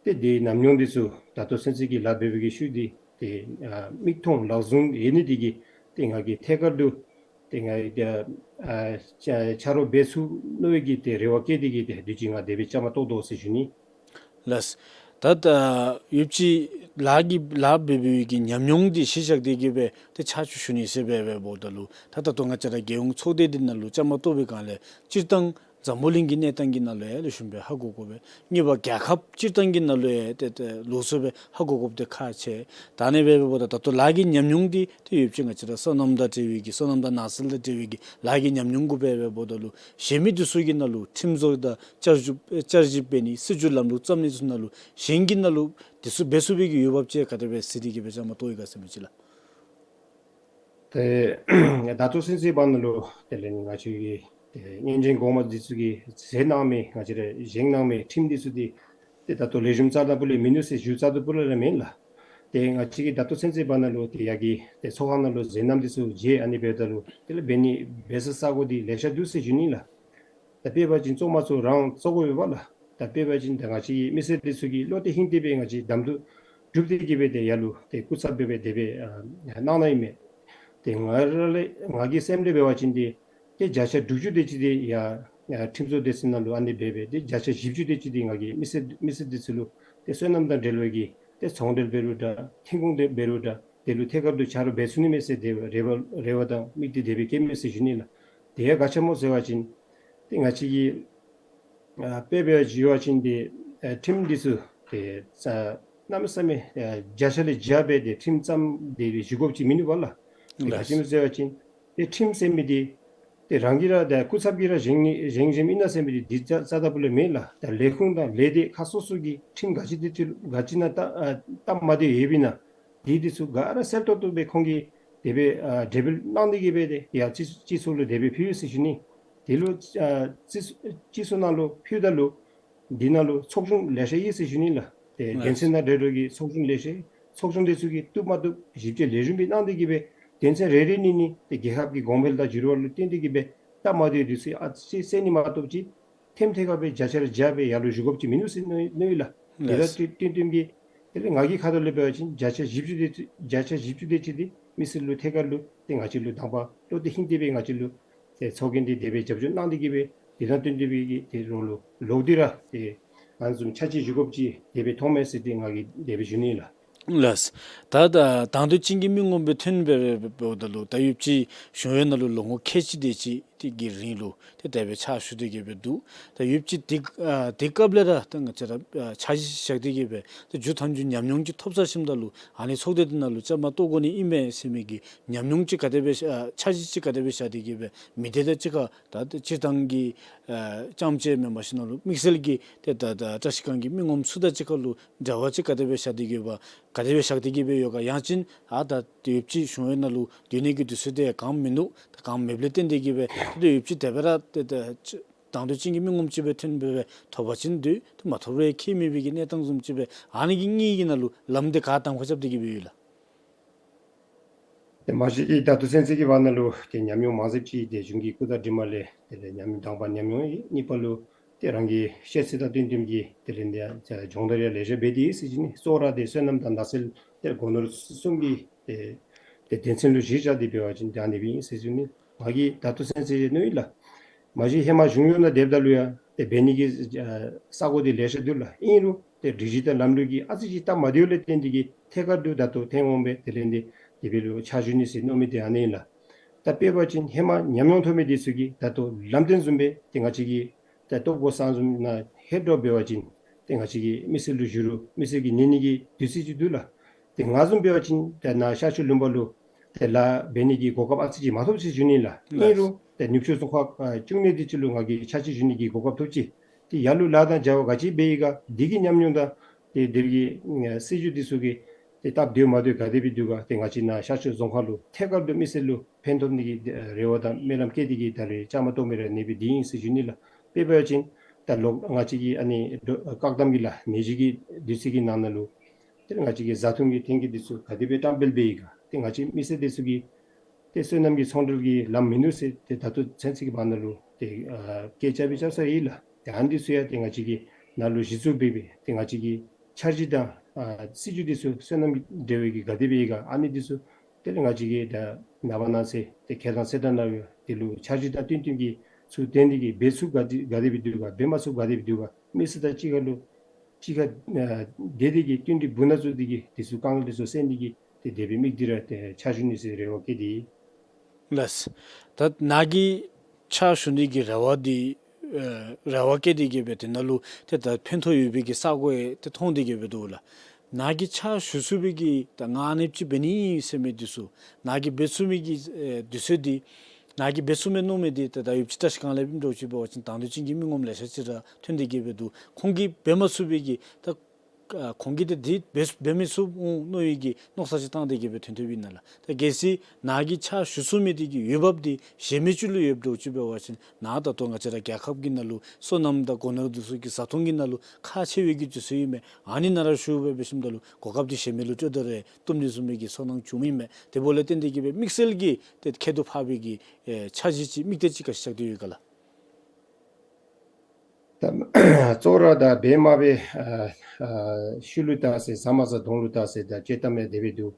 ཏེ་དེའི་ཉམས་མྱོང་འདི་ཚུ་ད་ལྟོ་ཚུན་ཚོད་ཀྱི་ལཱ་འབད་བའི་གི་ཤུལ་འདི་ཏེ་ཨ་མིག་མཐོང་ལག་བཟུང་ཡོད་ནི་འདི་གིས་ཏེ་ང་གིས་ཐད་ཀར་དུ་ཏེ་ང་གིས་ཏེ་ཨ་ཆ་ཆ་རོགས་འབད་ཚུགས་མནོ་བའི་གི་ཏེ་རེ་བ་བསྐྱེད་དེ་གི་ཏེ་དུས་ཅི་ང་དེ་སྦེ་བཅའ་མར་གཏོགས་དོ་ཟེར་ཞུ་ནི། ལགས། ད་ད་ཡོདཔ་ཅིག་ལཱ་གི་ལཱ་འབད་བའི་གི་ཉམས་མྱོང་འདི་གཞི་བཞག་སྟེ་གི་སྦེ་ཏེ་ཕྱག་ཞུ་ཞུ་ནི་ཟེར་སྦེ་སྦེ་འབདཝ་ད་ལུ་ད་ད་ལྟོ་ང་བཅས་ར་རྒྱལ་ཡོངས་ཚོགས་སྡེ་འདི་ནང་ལུ་བཅའ་མར་གཏོགས་པའི་སྒང་ལས་སྤྱིར་བཏང་འཛམ་བུ་གླིང་གི་གནས་སྟངས་ཀྱི་ནང་ལུ་ཡང་ལེགས་ཤོམ་སྦེ་ཧ་གོ་དགོ་པས། གཉིས་པ་རྒྱལ་ཁབ་སྤྱིར་བཏང་གི་ནང་ལུ་ཡང་ཏེ་ཏེ་ལོགས་སུ་སྦེ་ཧ་གོ་དགོཔ་འདི་ཁག་ཆེ། ད་ཨ་ནི་སྦེ་འབདཝ་ད་ད་ལྟོ་ལཱ་གི་ཉམས་མྱོང་འདི་ཏེ་ཡོདཔ་ཅིག་ང་བཅས་ར་སོ་ནམ་དང་འབྲེལ་བའི་གི་སོ་ནམ་དང་ནགས་ཚལ་དང་འབྲེལ་བའི་གི་ལཱ་གི་ཉམས་མྱོང་གུ་སྦེ་སྦེ་འབདཝ་ད་ལུ་གཞན་མི་འདི་ཚུ་གི་ནང་ལུ་ཁྲིམས་བཟོ་དང་བསྐྱར་ཞིབ་བསྐྱར་ཞིབ་འབད་ནི་སྲིད་བྱུས་ལམ་ལུགས་བརྩམ་ནི་ཚུ་ནང་ལུ་གཞན་གྱི་ནང་ལུ་འདི་ཚུ་འབད་ཚུགས་པའི་གི་འོས་འབབ་ཅིག་ག་དེ་སྦེ་གཟིགས་ཏེ་གི་སྦེ་བཅའ་མར་གཏོགས་ཡི་ག་ཟེར་མི་ཅིག་ལགས། ཏེ་ད་ལྟོ་ཚུན་ཚོད་བར་ན་ལུ་དེ་ལས་ང་བཅས་ཀྱི་ཏེ་གཉེན་ཆེན་གོང་མ་འདི་ཚུ་གིས་མཛད་གནང་མི་ང་བཅས་ར་བཞེངས་གནང་མི་ཁྲིམས་འདི་ཚུ་འདི་ཏེ་ད་ལྟོ་ལེགས་ཤོམ་རྩ་དང་པོ་ལས་མིན་འདུག་ཟེར་ཞུ་རྩ་དང་པོ་ལས་ར་མེན་ལགས། ཏེ་ང་བཅས་ཀྱིས་ད་ལྟོ་ཚུན་ཚོད་བར་ན་ལུ་ཏེ་ཡ་གི་ཏེ་ཚོགས་ཁང་ནང་ལུ་མཛད་རྣམ་འདི་ཚུ་མཇལ། ཨ་ནི་འབདཝ་ད་ལུ་དེ་ལས་འབད་ནི་འབད་ས་ས་གོ་འདི་ལེ་ཤ་འདུག་ཟེར་ཞུ་ནི་ལགས། ད་དཔེ་འབད་བ་ཅིན་བཙུན་མ་ཚུ་རང་བཙུགས་དགོ་པས་ལགས། ད་དཔེ་འབད་བ་ཅིན་ད་ང་བཅས་ཀྱི་མི་སེར་འདི་ཚུ་གིས་བློ་གཏད་ཧིང་གཏད་སྦེ་ང་བཅས་གདམ་འཐུ་གྲུབ་སྟེ་གི་སྦེ་ཏེ་ཡར་ལུ་ཏེ་སྐུ་ཚབ་སྦེ་སྦེ་དེ་སྦེ་ཨ་གནང་གནངམ་ཨིན་མས། ཏེ་ང་ར་ལས་ང་གི་སེམས་ལས་འབད་བ་ཅིན་ཏེ་ཏེ་བརྒྱ་ཆ་དྲུག་ཅུ་དེ་ཅིག་འདི་ཡ་ཡ་ཁྲིམས་བཟོ་སྡེ་ཚན་ནང་ལུ་ཨ་ནི་སྦེ་སྦེ་ཏེ་བརྒྱ་ཆ་བཞི་བཅུ་དེ་ཅིག་འདི་ང་གིས་མི་སེར་མི་སེར་འདི་ཚུ་ལུ་ཏེ་སོ་ནམ་དང་འབྲེལ་བའི་གི་ཏེ་ཚོང་འབྲེལ་འབད་རུང་འདྲ་ཐོན་ཁུངས་འདི་འབད་རུང་འདྲ་དེ་ལུ་ཐད་ཀར་དུ་ཆ་རོགས་འབད་ཚུགས་ནི་མས་ཟེར་ཏེ་རེ་བ་རེ་བ་དང་དམིགས་གཏད་དེ་སྦེ་བསྐྱེདཔ་མས་ཟེར་ཞུ་ནི་ལགས། དེ་ཡང་ག་ཅི་སྨོ་ཟེར་བ་ཅིན་ཏེ་ང་བཅས་ཀྱི་ཨ་དཔེ་འབད་བ་ཅིན་ཏེ་ཨ་ཁྲིམས་འདི་ཚུ་ཏེ་ཨ་གནམ་མེད་ས་མེད་ཨ་བརྒྱ་ཆ་ལས་བརྒྱ་སྦེ་ཏེ་ཁྲིམས་བརྩམས་ཏེ་སྦེ་བཞུགས་དགོཔ་ཅིག་མིན་འདུག་པ་ལགས། ཏེ་ག་ཅི་སྨོ་ཟེར་བ་ཅིན་ཏེ་ཁྲིམས་ཟེར་མི་འདི་ཏེ་རང་གིས་ར་ཏེ་སྐུ་ཚབ་ཀྱིས་ར་བཞེངས་ནི་བཞེངས་བཞེངསམ་ཨིན་ན་ཟེར་མི་འདི་འདི་རྩ་རྩ་དང་པོ་ལས་མེན་ལགས། ཏེ་ལས་ཁུངས་དང་ལས་སྡེ་ཁག་སོ་སོ་གི་ཁྲིམས་ག་ཅི་འདི་ཚུ་ག་ཅི་ནང་ལྟ་ཨ་སྟབས་མ་བདེཝ་ཡོདཔ་ཨིན་ན་དེ་འདི་ཚུ་ག་ར་གསལ་ཏོག་ཏོ་སྦེ་ཁོང་གིས་དེ་སྦེ་ཨ་འབྲས་བུ་གནང་སྟེ་གི་སྦེ་ཏེ་ཡ་སྤྱི་སྤྱི་ཚོགས་ལུ་དེ་སྦེ་ཕུལ་ཡི་ཟེར་ཞུ་ནི། དེ་ལུ་ཨ་སྤྱི་སྤྱི་ཚོགས་ནང་ལུ་ཕུལཝ་ད་ལུ་འདི་ནང་ལུ་ཚོགས་ཆུང་ལེ་ཤ་ཡོད་ཟེར་ཞུ་ནི་ལགས། ཏེ་ལགས། དོན་ཚན་དང་འབྲེལ་བའི་གི་ཚོགས་ཆུང་ལེ་ཤ་ཡོད། ཚོགས་ཆུང་འདི་ཚུ་གིས་བཏུབ་མ་བཏུབ་ཞིབ་དཔྱད་ལེགས་ཤོམ་སྦེ་གནང་སྟེ་གི་སྦེ་དོན་ཚན་རེ་རེ་གཉིས་གཉིས་ཏེ་རྒྱལ་ཁབ་ཀྱི་གོང་འཕེལ་དང་འགྱུར་བ་ལུ་བརྟེན་ཏེ་གི་སྦེ་སྟབས་མ་བདེཝ་འདི་ཚུ་ཨ་ཙི་སེལ་ནི་མ་གཏོགས་ཅིག་ཐེམ་ཐེ་ག་སྦེ་བརྒྱ་ཆ་ལས་བརྒྱ་སྦེ་ཡར་ལུ་བཞུགས་དགོཔ་ཅིག་མིན་འདུག་ཟེར་མནོ་མནོ་ཡི་ལགས། དེ་ལགས། ད་ཏེ་ཏེ་ཏེ་གི་དེ་ལས་ང་གི་ཁ་ཐུག་ལས་འབད་བ་ཅིན་བརྒྱ་ཆ་བཞི་བཅུ་དེ་བརྒྱ་ཆ་བཞི་བཅུ་དེ་ཅིག་འདི་མི་སེར་ལུ་ཐད་ཀར་ལུ་ཏེ་ང་བཅས་ལུ་དང་པ་བློ་གཏད་ཧིང་གཏད་སྦེ་ང་བཅས་ལུ་ཏེ་ཚོགས་རྒྱན་འདི་དེ་སྦེ་རྒྱབ་སྐྱོར་གནང་སྟེ་གི་སྦེ་དེ་དང་བསྟུན་ཏེ་སྦེ་གི་ཏེ་རོགས་ལུ་ལོག་སྟེ་ར་ཏེ་ཨ་ནི་བཟུམ་ཕྱག་ཕྱིད་ཞུ་དགོཔ་ཅིག་དེ་སྦེ་མཐོངམ་མས་ཟེར་ཏེ་ང་གིས་དེ་སྦེ་ཞུ་ནི་ལགས། ལགས། ད་ད་དང་འདོད་ཅན་གྱི་མི་ངོམ་སྦེ་ཐོན་སྦེ་འབདཝ་ད་ལུ་ད་ཡོདཔ་ཅིག་གཞུང་གཡོག་ནང་ལུ་ལོ་ངོ་ཁལ་གཅིག་དེ་ཅིག་དེ་གི་རིང་ལུ་ཏེ་དེ་སྦེ་ཕྱག་ཞུ་སྟེ་གི་སྦེ་འདུག། ད་ཡོདཔ་ཅིག་དེ་ཨ་དེ་སྐབས་ལས་ར་ད་ང་བཅས་ར་ཨ་འཆར་གཞི་བཞག་སྟེ་གི་སྦེ་ད་མཇུག་མཐའ་མཇུག་ཉམས་མྱོང་ཅིག་ཐོབ་ཚར་ཞིནམ་ད་ལུ་ཨ་ནི་ཚོགས་སྡེ་འདི་ནང་ལུ་བཅའ་མར་གཏོགས་དགོ་ནི་ཨིན་མས་ཟེར་མི་གི་ཉམས་མྱོང་ཅིག་ག་དེ་སྦེ་ཨ་འཆར་གཞི་ཅིག་ག་དེ་སྦེ་བཞག་སྟེ་གི་སྦེ་མི་སྡེ་དང་གཅིག་ཁར་ད་སྤྱིར་བཏང་གི་ཨ་རྐྱངམ་ཅིག་མེན་པར་ཞིནམ་ལུ་དམིགས་བསལ་གྱི་ཏེ་ད་ད་བཀྲ་ཤིས་སྒང་གི་མི་ངོམ་ཚུ་དང་གཅིག་ཁར་ལུ་འབྲེལ་བ་ཅིག་ག་དེ་སྦེ་བཞག་སྟེ་གི་སྦེ་ག་དེ་སྦེ་བཞག་སྟེ་གི་སྦེ་ཡོད་ག། ཡང་ཅིན་ཨ་ད་ཡོདཔ་ཅིག་གཞུང་གཡོག་ནང་ལུ་སྡོད་ནི་གི་དུས་ཚོད་དེ་ག་ནི་མིན་འདུག། ད་ག་ནི་མེདཔ་ལས་བརྟེན་ཏེ་གི་སྦེ་ད་ཡོདཔ་ཅིག་དེ་སྦེ་ར་ཏེ་ད་དང་འདོད་ཅན་གྱི་མི་ངོམ་ཅིག་སྦེ་ཐོན་སྦེ་སྦེ་ཐོབ་པ་ཅིན་འདུག། ཏེ་མ་ཐོབ་རུང་ཁྱད་མེད་པའི་གི་གནས་སྟངས་བཟུམ་ཅིག་སྦེ་ཨ་ནི་གི་གཉིས་ཀྱི་ནང་ལུ་ལམ་དེ་ག་གདམ་ཁ་རྐྱབ་སྟེ་གི་སྦེ་ཡོད་ལགས། ཏེ་མ་གཞི་གི་ད་ལྟོ་ཚུན་ཚོད་ཀྱི་བར་ན་ལུ་ཏེ་ཉམས་མྱོང་མང་སུ་ཅིག་ཏེ་གཞུང་གི་སྐུ་དྲིན་ལས་དེ་ལས་ཉམས་མྱོང་དང་པ་ཉམས་མྱོང་ཨིན། གཉིས་པ་ལུ་ཏེ་རང་གི་ཤེས་ཚད་དང་བསྟུན་བསྟུན་གྱི་དེ་ལས་འདི་སྦྱོང་བརྡར་ཡང་ལེ་ཤ་འབད་དེ་ཡོད་ཟེར་ཞུ་ནི། གཙོ་བོ་ར་ཏེ་བསོད་ནམས་དང་ནགས་ཚལ་ཏེ་སྒོ་ནོར་གསུམ་གྱི་ཏེ་ཏེ་དོན་ཚན་ལུ་གཞི་བཞག་སྟེ་འབད་བ་ཅིན་ཏེ་ཨ་ནི་སྦེ་ཨིན་ཟེར་ཞུ་ནི། ང་གིས་ད་ལྟོ་ཚུན་ཚོད་ཅིག་མནོ་ཡི་ལགས། མ་གཞི་ཧེ་མ་གཞུང་གཡོག་ནང་སྡོདཔ་ད་ལུ་ཡང་ཏེ་འབད་ནི་གི་ཨ་ས་གོ་འདི་ལེ་ཤ་འདུག་ལགས། ཨིན་རུང་ཏེ་སྒྲིག་གཞི་དང་ལམ་ལུགས་ཀྱི་ཨ་ཙི་ཅིག་སྟབས་མ་བདེཝ་ལས་བརྟེན་ཏེ་གིས་ཐད་ཀར་དུ་ད་ལྟོ་ཐོན་འོང་སྦེ་དེ་ལས་འདི་དེ་སྦེ་ལུ་ཕྱག་ཞུ་ནི་ཟེར་མནོ་མི་འདི་ཨ་ནི་ཨིན་ལགས། ད་དཔེ་འབད་བ་ཅིན་ཧེ་མ་ཉམས་མྱོང་ཐོབ་མི་འདི་ཚུ་གིས་ད་ལྟོ་ལམ་སྟོན་བཟུམ་སྦེ་ཏེ་ང་བཅས་ཀྱིས་ད་ལྟོ་སྒོ་གསར་བཟུམ་ནང་ལྷོདཔ་ད་འབད་བ་ཅིན་ཏེ་ང་བཅས་ཀྱིས་མི་སེར་ལུ་ཞུ་རུང་མི་སེར་གྱིས་ཉན་ནི་གི་དུས་ཚོད་ཅིག་འདུག་ལགས། ཏེ་ང་བཟུམ་འབད་བ་ཅིན་ཏེ་ནཱ་ཤར་ཕྱོགས་ལུང་པ་ལུ་ཏེ་ལཱ་འབད་ནི་གི་གོ་སྐབས་ཨ་ཙི་ཅིག་མ་ཐོབ་ཟེར་ཞུ་ནི་ལགས། ཨིན་རུང་ཏེ་ནུབ་ཕྱོགས་རྫོང་ཁག་ཨ་བཅུ་གཉིས་འདི་ཅིག་ལུ་ང་གིས་ཕྱག་ཕྱིད་ཞུ་ནི་གི་གོ་སྐབས་ཐོབ་ཅི། ཏེ་ཡར་ལུ་ལཱ་དང་བྱ་བ་ག་ཅི་འབད་ཡི་ག་འདི་གི་ཉམས་མྱོང་དང་ཏེ་འདིར་གྱི་ཨ་སྲིད་བྱུས་འདི་ཚུ་གི་ཏེ་སྟབས་བདེཝ་མ་བདེཝ་ག་དེ་སྦེ་འདུག་ག། ཏེ་ང་བཅས་ནཱ་ཤར་ཕྱོགས་རྫོང་ཁག་ལུ་ཐད་ཀར་དུ་མི་སེར་ལུ་ཕན་ཐོགས་ནི་གི་ཨ་རེ་བ་དང་སྨོན་ལམ་བསྐྱེད་དེ་གིས་ད་རེས་བཅའ་མར་གཏོགས་མི་ར་ཨ་ནི་སྦེ་འདི་ཨིན་ཟེར་ཞུ་ནི་ལགས། དཔེ་འབད་བ་ཅིན་ད་ལོ་ང་བཅས་ཀྱི་ཨ་ནི་བཀག་དམ་གྱི་ལཱ་ནད་གཞི་གི་དུས་ཚོད་ཀྱི་ནང་ན་ལུ་ཏེ་ང་བཅས་ཀྱི་བཟའ་འཐུང་གི་ཐོན་སྐྱེད་འདི་ཚུ་ག་དེ་སྦེ་བཀྲམ་སྤེལ་འབད་ཡི་ག། ཏེ་ང་བཅས་མི་སེར་འདི་ཚུ་གིས་ཏེ་སོ་ནམ་གྱི་ཚོང་འབྲེལ་གྱི་ལམ་མིན་འདུག་ཟེར་ཏེ་ད་ལྟོ་ཚུན་ཚོད་ཀྱི་བར་ན་ལུ་ཏེ་ཨ་སྐད་ཆ་སྦེ་རྐྱབ་ས་ཡོད་ལགས། ཏེ་ཨ་ནི་འདི་ཚུ་ཡང་ཏེ་ང་བཅས་ཀྱིས་ནཱ་ལུ་གཞི་བཙུགས་འབད་སྦེ་ཏེ་ང་བཅས་ཀྱི་འཆར་གཞི་དང་ཨ་སྲིད་བྱུས་འདི་ཚུ་སོ་ནམ་གྱི་འབྲེལ་བའི་གི་ག་དེ་སྦེ་ཡི་ག། ཨ་ནི་འདི་ཚུ་དེ་ལས་ང་བཅས་ཀྱིས་ད་ནངས་པ་གནངས་ཚེ་ཏེ་ཁེ་དང་ཚེ་དང་ནང་ཡོད་དེ་ལུ་འཆར་གཞི་དང་བསྟུན་བསྟུན་གྱི་ཚུ་བཏོན་ཏེ་གིས་འབད་ཚུགསཔ་ག་དེ་ག་དེ་སྦེ་འདུག་ག། འབད་མ་ཚུགསཔ་ག་དེ་སྦེ་འདུག་ག། མི་སེར་དང་གཅིག་ཁར་ལུ་གཅིག་ཁར་ཨ་བསྡད་དེ་གིས་བསྟུན་གྲོས་འབུ་ནང་བཙུགས་ཏེ་གིས་དེ་ཚུ་དཀའ་ངལ་དེ་ཚུ་སེལ་ནི་གི་ཏེ་དེ་སྦེ་དམིགས་ཏེ་ར་ཏེ་ཕྱག་ཞུ་ནི་ཟེར་རེ་བ་བསྐྱེད་དེ། ལགས། ད་ནཱ་གིས་ཕྱག་ཞུ་ནི་གི་རེ་བ་འདི་ཨེ་རེ་བ་བསྐྱེད་དེ་གིས་སྦེ་ཏེ་ནཱ་ལུ་ཏེ་ད་ཕན་ཐོགས་ཡོད་པའི་གི་ས་གོ་ཡང་ཏེ་མཐོང་སྟེ་གིས་སྦེ་འདུག་ལགས། ནཱ་གིས་ཕྱག་ཞུ་ཚུགས་པའི་གི་ད་ང་ཨ་ནེམ་ཅིག་འབད་ནི་ཟེར་མི་འདི་ཚུ་ནཱ་གིས་འབད་ཚུགས་མི་གི་ཨེ་དུས་ཚོད་འདི་ནཱ་གིས་འབད་ཚུགས་མས་མནོ་མི་འདི་ད་ད་ཡོདཔ་ཅིག་བཀྲ་ཤིས་སྒང་ལས་ཨིནམ་འདྲཝ་ཅིག་འབད་བ་ཅིན་དང་འདོད་ཅན་གྱི་མི་ངོམ་ལེ་ཤ་ཅིག་ར་ཐོན་ཏེ་གིས་སྦེ་འདུག། ཁོང་གིས་འབད་མ་ཚུགས་པའི་གི་ད་ཨ་ཁོང་གིས་ཏེ་འདི་འབད་འབད་མི་ཚུགས་འོང་མནོ་བའི་གི་མནོ་བསམ་ཅིག་བཏང་སྟེ་གིས་སྦེ་ཐོན་ཐོནམ་ཨིན་ན་ལགས། ད་གལ་སྲིད་ནཱ་གིས་ཕྱག་ཞུ་ཚུགས་མི་འདི་གི་འོས་འབབ་འདི་གཞན་མི་ཅིག་ལུ་ཡོདཔ་འདྲཝ་ཅིག་འབད་བ་ཅིན་ནཱ་ད་ལྟོ་ང་བཅས་ར་རྒྱལ་ཁབ་ཀྱི་ནང་ལུ་སོ་ནམ་དང་སྒོ་ནོར་འདི་ཚུ་གི་བཟའ་འཐུང་གི་ནང་ལུ་ཁག་ཆེ་བའི་གི་དུས་ཚོད་ཨིན་མས། ཨ་ནི་ནང་ར་ཞུ་སྦེ་འབད་ཞིནམ་ད་ལུ་གོ་སྐབས་འདི་གཞན་མི་ལུ་སྤྲོད་དེ་ར་བཏུབ་ནི་བཟུམ་མའི་གི་ཚོར་སྣང་བྱུངམ་ཨིན་མས། དེ་འབདཝ་ལས་བརྟེན་ཏེ་གིས་སྦེ་དམིགས་བསལ་གྱི་ཏེ་ཁྱད་དུ་འཕགས་པའི་གི་ཨེ་འཆར་གཞི་ཅིག་དམིགས་གཏད་ཅིག་ག་ཅི་བཞག་སྟེ་ཡོད་ག་ལགས། ད་གཙོ་བོ་ར་ད་འབད་མ་འབད་ཨ་ཨ་ཤུལ་ལུ་བལྟ་ཟེར་ཟ་མ་ཟ་དོང་ལུ་བལྟ་ཟེར་ད་དཔྱེ་གཏམ་ཡང་དེ་སྦེ་འདུག།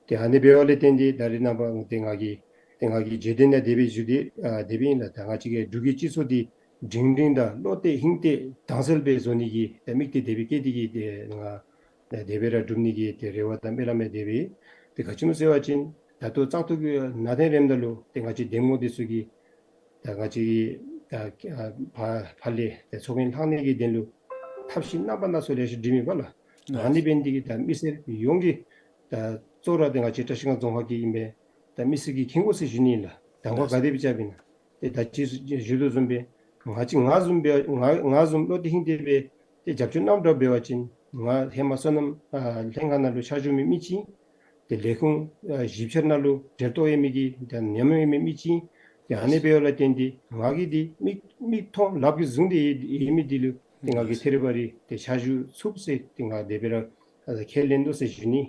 ཏེ་ཨ་ནི་འབདཝ་ལས་བརྟེན་ཏེ་ད་རེས་ནངས་པ་ཏེ་ང་གིས་ཏེ་ང་གིས་བརྗོད་དོན་ཡང་དེ་སྦེ་ཞུ་སྟེ་ཨ་དེ་སྦེ་ཨིན་ལགས། ད་ང་བཅས་ཀྱི་འབྲུག་གི་སྤྱི་ཚོགས་འདི་སྒྲིང་སྒྲིང་དང་བློ་གཏད་ཧིང་གཏད་དྭངས་གསལ་སྦེ་བཟོ་ནི་གི་ཏེ་དམིགས་གཏད་དེ་སྦེ་བསྐྱེད་དེ་གིས་ཏེ་ང་ཏེ་དེ་སྦེ་ར་སྒྲུབ་ནི་གི་ཏེ་རེ་བ་དང་སྨོན་ལམ་ཡང་དེ་སྦེ་ཏེ་ག་ཅི་སྨོ་ཟེར་བ་ཅིན་ད་ལྟོ་བཙག་འཐུ་གི་ནང་ཐོན་རནམ་ད་ལུ་ཏེ་ང་བཅས་འདེམས་ངོ་འདི་ཚུ་གིས་ད་ང་བཅས་ཀྱི་ད་ཨ་ཕར་ཕར་ལས་ཏེ་ཚོགས་རྒྱན་ལྷག་ནི་གི་དོན་ལུ་ཐབས་ཤེས་རྣམ་པ་སྣ་ཚོགས་ལེ་ཤ་སྒྲིག་མི་པ་ལགས། ཨ་ནི་འབད་ནི་འདི་གིས་ད་མི་སེར་ཡོངས་ཀྱིས་ད་གཙོ་བོ་ར་ཏེ་ང་བཅས་བཀྲ་ཤིས་སྒང་རྫོང་ཁག་གི་ཨིན་པས། ད་མི་སེར་གྱིས་མཁྱེན་དགོ་ཟེར་ཞུ་ནི་ཨིན་ལགས། གདམ་ཁ་ག་དེ་སྦེ་རྐྱབ་ཨིན་ན། ཏེ་ད་ཅི་ཞུ་དོ་བཟུམ་སྦེ་ང་བཅས་ང་བཟུམ་སྦེ་ང་ང་བཟུམ་བློ་གཏད་ཧིང་གཏད་སྦེ་ཏེ་རྒྱབ་སྐྱོར་གནངམ་འདྲཝ་འབད་བ་ཅིན་ང་ཧེ་མ་སོ་ནམ་ཨ་ལྷན་ཁག་ནང་ལུ་ཕྱག་ཞུ་མི་མི་ཅིག། ཏེ་ལས་ཁུངས་ཨ་བཞི་ཆ་ནང་ལུ་གྲལ་གཏོགས་ཡོད་མི་གི་ད་ཉམས་མྱོང་ཡོད་མི་མི་ཅིག། ཏེ་ཨ་ནི་འབདཝ་ལས་བརྟེན་ཏེ་ང་གིས་འདི་མིག་མིག་མཐོང་ལགཔ་གིས་བཟུང་སྟེ་ཡོད་མི་འདི་ལུ་ཏེ་ང་གིས་ཐད་རི་བ་རི་ཏེ་ཕྱག་ཞུ་ཚུགས་ཟེར་ཏེ་ང་དེ་སྦེ་ར་ཨ་ཁས་ལེན་དོ་ཟེར་ཞུ་ནི།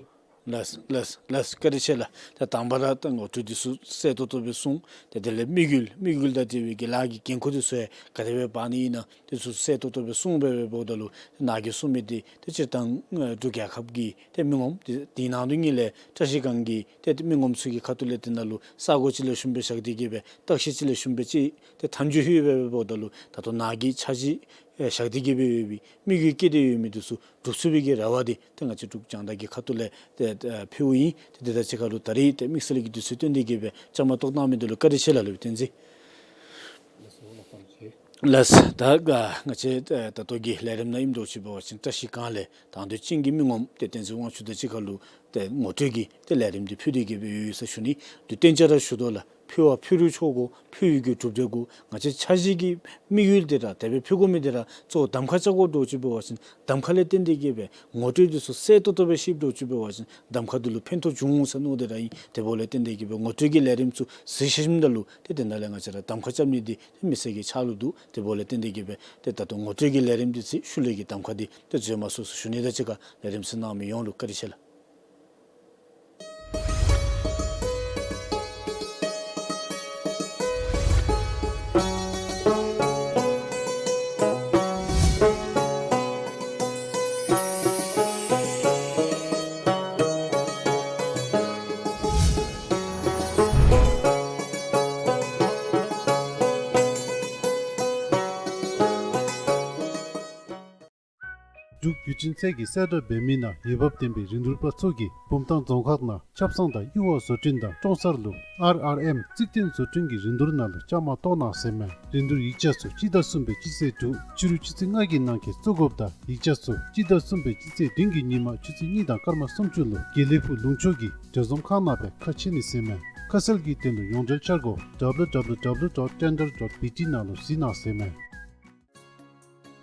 ལགས་ལགས་ལགས། བཀའ་དྲིན་ཆེ་ལགས། ད་དང་པ་ར་ད་ངོ་སྤྲོད་འདི་ཚུ་གསལ་ཏོག་ཏོ་སྦེ་གསུངས། ཏེ་དེ་ལས་དམིགས་ཡུལ་དམིགས་ཡུལ་དང་འབྲེལ་བའི་གི་ལཱ་གི་འགན་ཁུར་འདི་ཚུ་ཡང་ག་དེ་སྦེ་འབག་ནི་ཨིན་ན་འདི་ཚུ་གསལ་ཏོག་ཏོ་སྦེ་གསུངས་སྦེ་འབདཝ་ད་ལུ་ནཱ་གིས་གསུངས་མི་འདི་ཏེ་སྤྱིར་བཏང་ཨ་འབྲུག་རྒྱལ་ཁབ་ཀྱི་ཏེ་མི་ངོམ་ཏེ་དེ་ནང་དོན་ཉིད་ལས་བཀྲ་ཤིས་སྒང་གི་ཏེ་ཏེ་མི་ངོམ་ཚུ་གི་ཁ་ཐུག་ལས་ཏེ་ནཱ་ལུ་ས་གོ་ཅིག་ལེགས་ཤོམ་སྦེ་བཞག་སྟེ་གིས་སྦེ་བརྟག་ཞིབ་ཅིག་ལེགས་ཤོམ་སྦེ་ཅིག་ཏེ་མཐའ་མཇུག་ལྷོད་སྦེ་འབདཝ་ད་ལུ་ད་ལྟོ་ནཱ་གིས་འཆར་གཞི་ཨེ་བཞག་སྟེ་གིས་སྦེ་ཡོད་པའི་དམིགས་ཡུལ་བསྐྱེད་དེ་ཡོད་མི་འདི་ཚུ་འགྲུབ་ཚུགས་པའི་གི་རེ་བ་འདི་ཏེ་ང་བཅས་འབྲུག་རྒྱང་བསྒྲགས་ཀྱི་ཁ་ཐུག་ལས་ཏེ་ཨེ་ཕུལཝ་ཨིན། ཏེ་དེ་དང་གཅིག་ཁར་ལུ་ད་རིས་ཏེ་དམིགས་བསལ་གྱི་དུས་ཚོད་བཏོན་ཏེ་གིས་སྦེ་བཅའ་མར་གཏོགས་གནང་མི་འདི་ལུ་བཀའ་དྲིན་ཆེ་ལགས། ལུ་བསྟན་འཛིན། ལགས། ད་ང་བཅས་ཨེ་ད་ལྟོ་གི་ལས་རིམ་ནང་ཨིནམ་འདྲཝ་ཅིག་འབད་བ་ཅིན་བཀྲ་ཤིས་སྒང་ལས་དང་འདོད་ཅན་གྱི་མི་ངོམ་ཏེ་བསྟན་འཛིན་དབང་ཕྱུག་དང་གཅིག་ཁར་ལུ་ཏེ་ངོ་སྤྲོད་ཀྱི་ཏེ་ལས་རིམ་འདི་ཕུལ་ཏེ་གིས་སྦེ་ཡོད་ཟེར་ཞུ་ནི། དུས་གཏན་ཅ་ར་ཞུ་དོ་ལགས། ཕུལ་བ་ཕུལ་རུང་ཆོག་གོ། ཕུལ་བའི་གི་གྲུབ་འབྲས་གུ་ང་བཅས་འཆར་གཞི་གི་དམིགས་ཡུལ་འདི་ར་དེ་སྦེ་ཕུལ་དགོ་མི་འདི་ར་གཙོ་བོ་གདམ་ཁ་རྐྱབ་དགོ་འདྲཝ་ཅིག་འབད་བ་ཅིན་གདམ་ཁ་ལས་བརྟེན་ཏེ་གིས་སྦེ་ངོ་སྤྲོད་འདི་ཚུ་གསལ་ཏོག་ཏོ་སྦེ་ཞུཝ་འདྲཝ་ཅིག་འབད་བ་ཅིན་གདམ་ཁ་འདི་ལུ་ཕན་ཐོགས་འབྱུང་འོང་ཟེར་མནོ་སྟེ་ར་ཨིན། དེ་འབདཝ་ལས་བརྟེན་ཏེ་གིས་སྦེ་ངོ་སྤྲོད་ཀྱི་ལས་རིམ་ཚུ་གཟིགས་ཞིནམ་ད་ལུ་ཏེ་དེ་ནང་ལས་ང་བཅས་ར་གདམ་ཁ་རྐྱབ་ནི་འདི་མི་སེར་གྱི་ཕྱག་ལུ་འདུག། དེ་འབདཝ་ལས་བརྟེན་ཏེ་གིས་སྦེ་ཏེ་ད་ལྟོ་ངོ་སྤྲོད་ཀྱི་ལས་རིམ་འདི་ཚུ་ཤུལ་ལས་ཀྱི་གདམ་ཁ་འདི་ཏེ་འཛོལ་མ་སོང་ཟེར་ཞུ་ནི་དང་གཅིག་ཁར་ལས་རིམ་གཟིགས་གནང་མི་ཡོངས་ལུ་བཀའ་དྲིན་ཆེ་ལགས། འབྲུག་བརྒྱུད་འཕྲིན་ཚད་ཀྱི་གསལ་བསྒྲགས་འབད་མི་ནང་འོས་འབབ་ལྡན་པའི་རིན་བསྡུར་པ་ཚུ་གིས་བུམ་ཐང་རྫོང་ཁག་ནང་ཆབ་གསང་དང་གཡུར་བ་བཟོ་སྐྲུན་དང་ཀྲོང་གསར་ལུ་ཨར་ཨར་ཨེམ་རྩིག་རྟེན་བཟོ་སྐྲུན་གྱི་རིན་བསྡུར་ནང་ལུ་བཅའ་མར་གཏོགས་གནང་ཟེར་མས། རིན་བསྡུར་ཡིག་ཆ་ཚུ་སྤྱི་ཟླ་གསུམ་པའི་སྤྱི་ཚེས་དྲུག་ཕྱི་རུ་ཆུ་ཚོད་ལྔ་གི་ནང་འཁོད་བཙུགས་དགོཔ་དང་ཡིག་ཆ་ཚུ་སྤྱི་ཟླ་གསུམ་པའི་སྤྱི་ཚེས་བདུན་གྱི་ཉིན་མ་ཆུ་ཚོད་གཉིས་དང་སྐར་མ་སུམ་ཅུ་ལུ་དགེ་ལེགས་ཕུག་ལུང་ཕྱོགས་ཀྱི་གྲོས་འཛོམས་ཁང་ནང་སྦེ་ཁ་ཕྱེ་ནི་ཟེར་མས། ཁ་གསལ་གྱི་དོན་ལུ་ཡོངས་འབྲེལ་འཆར་སྒོ་W W W dot tender dot B T ནང་ལུ་གཟིགས་གནང་ཟེར་མས།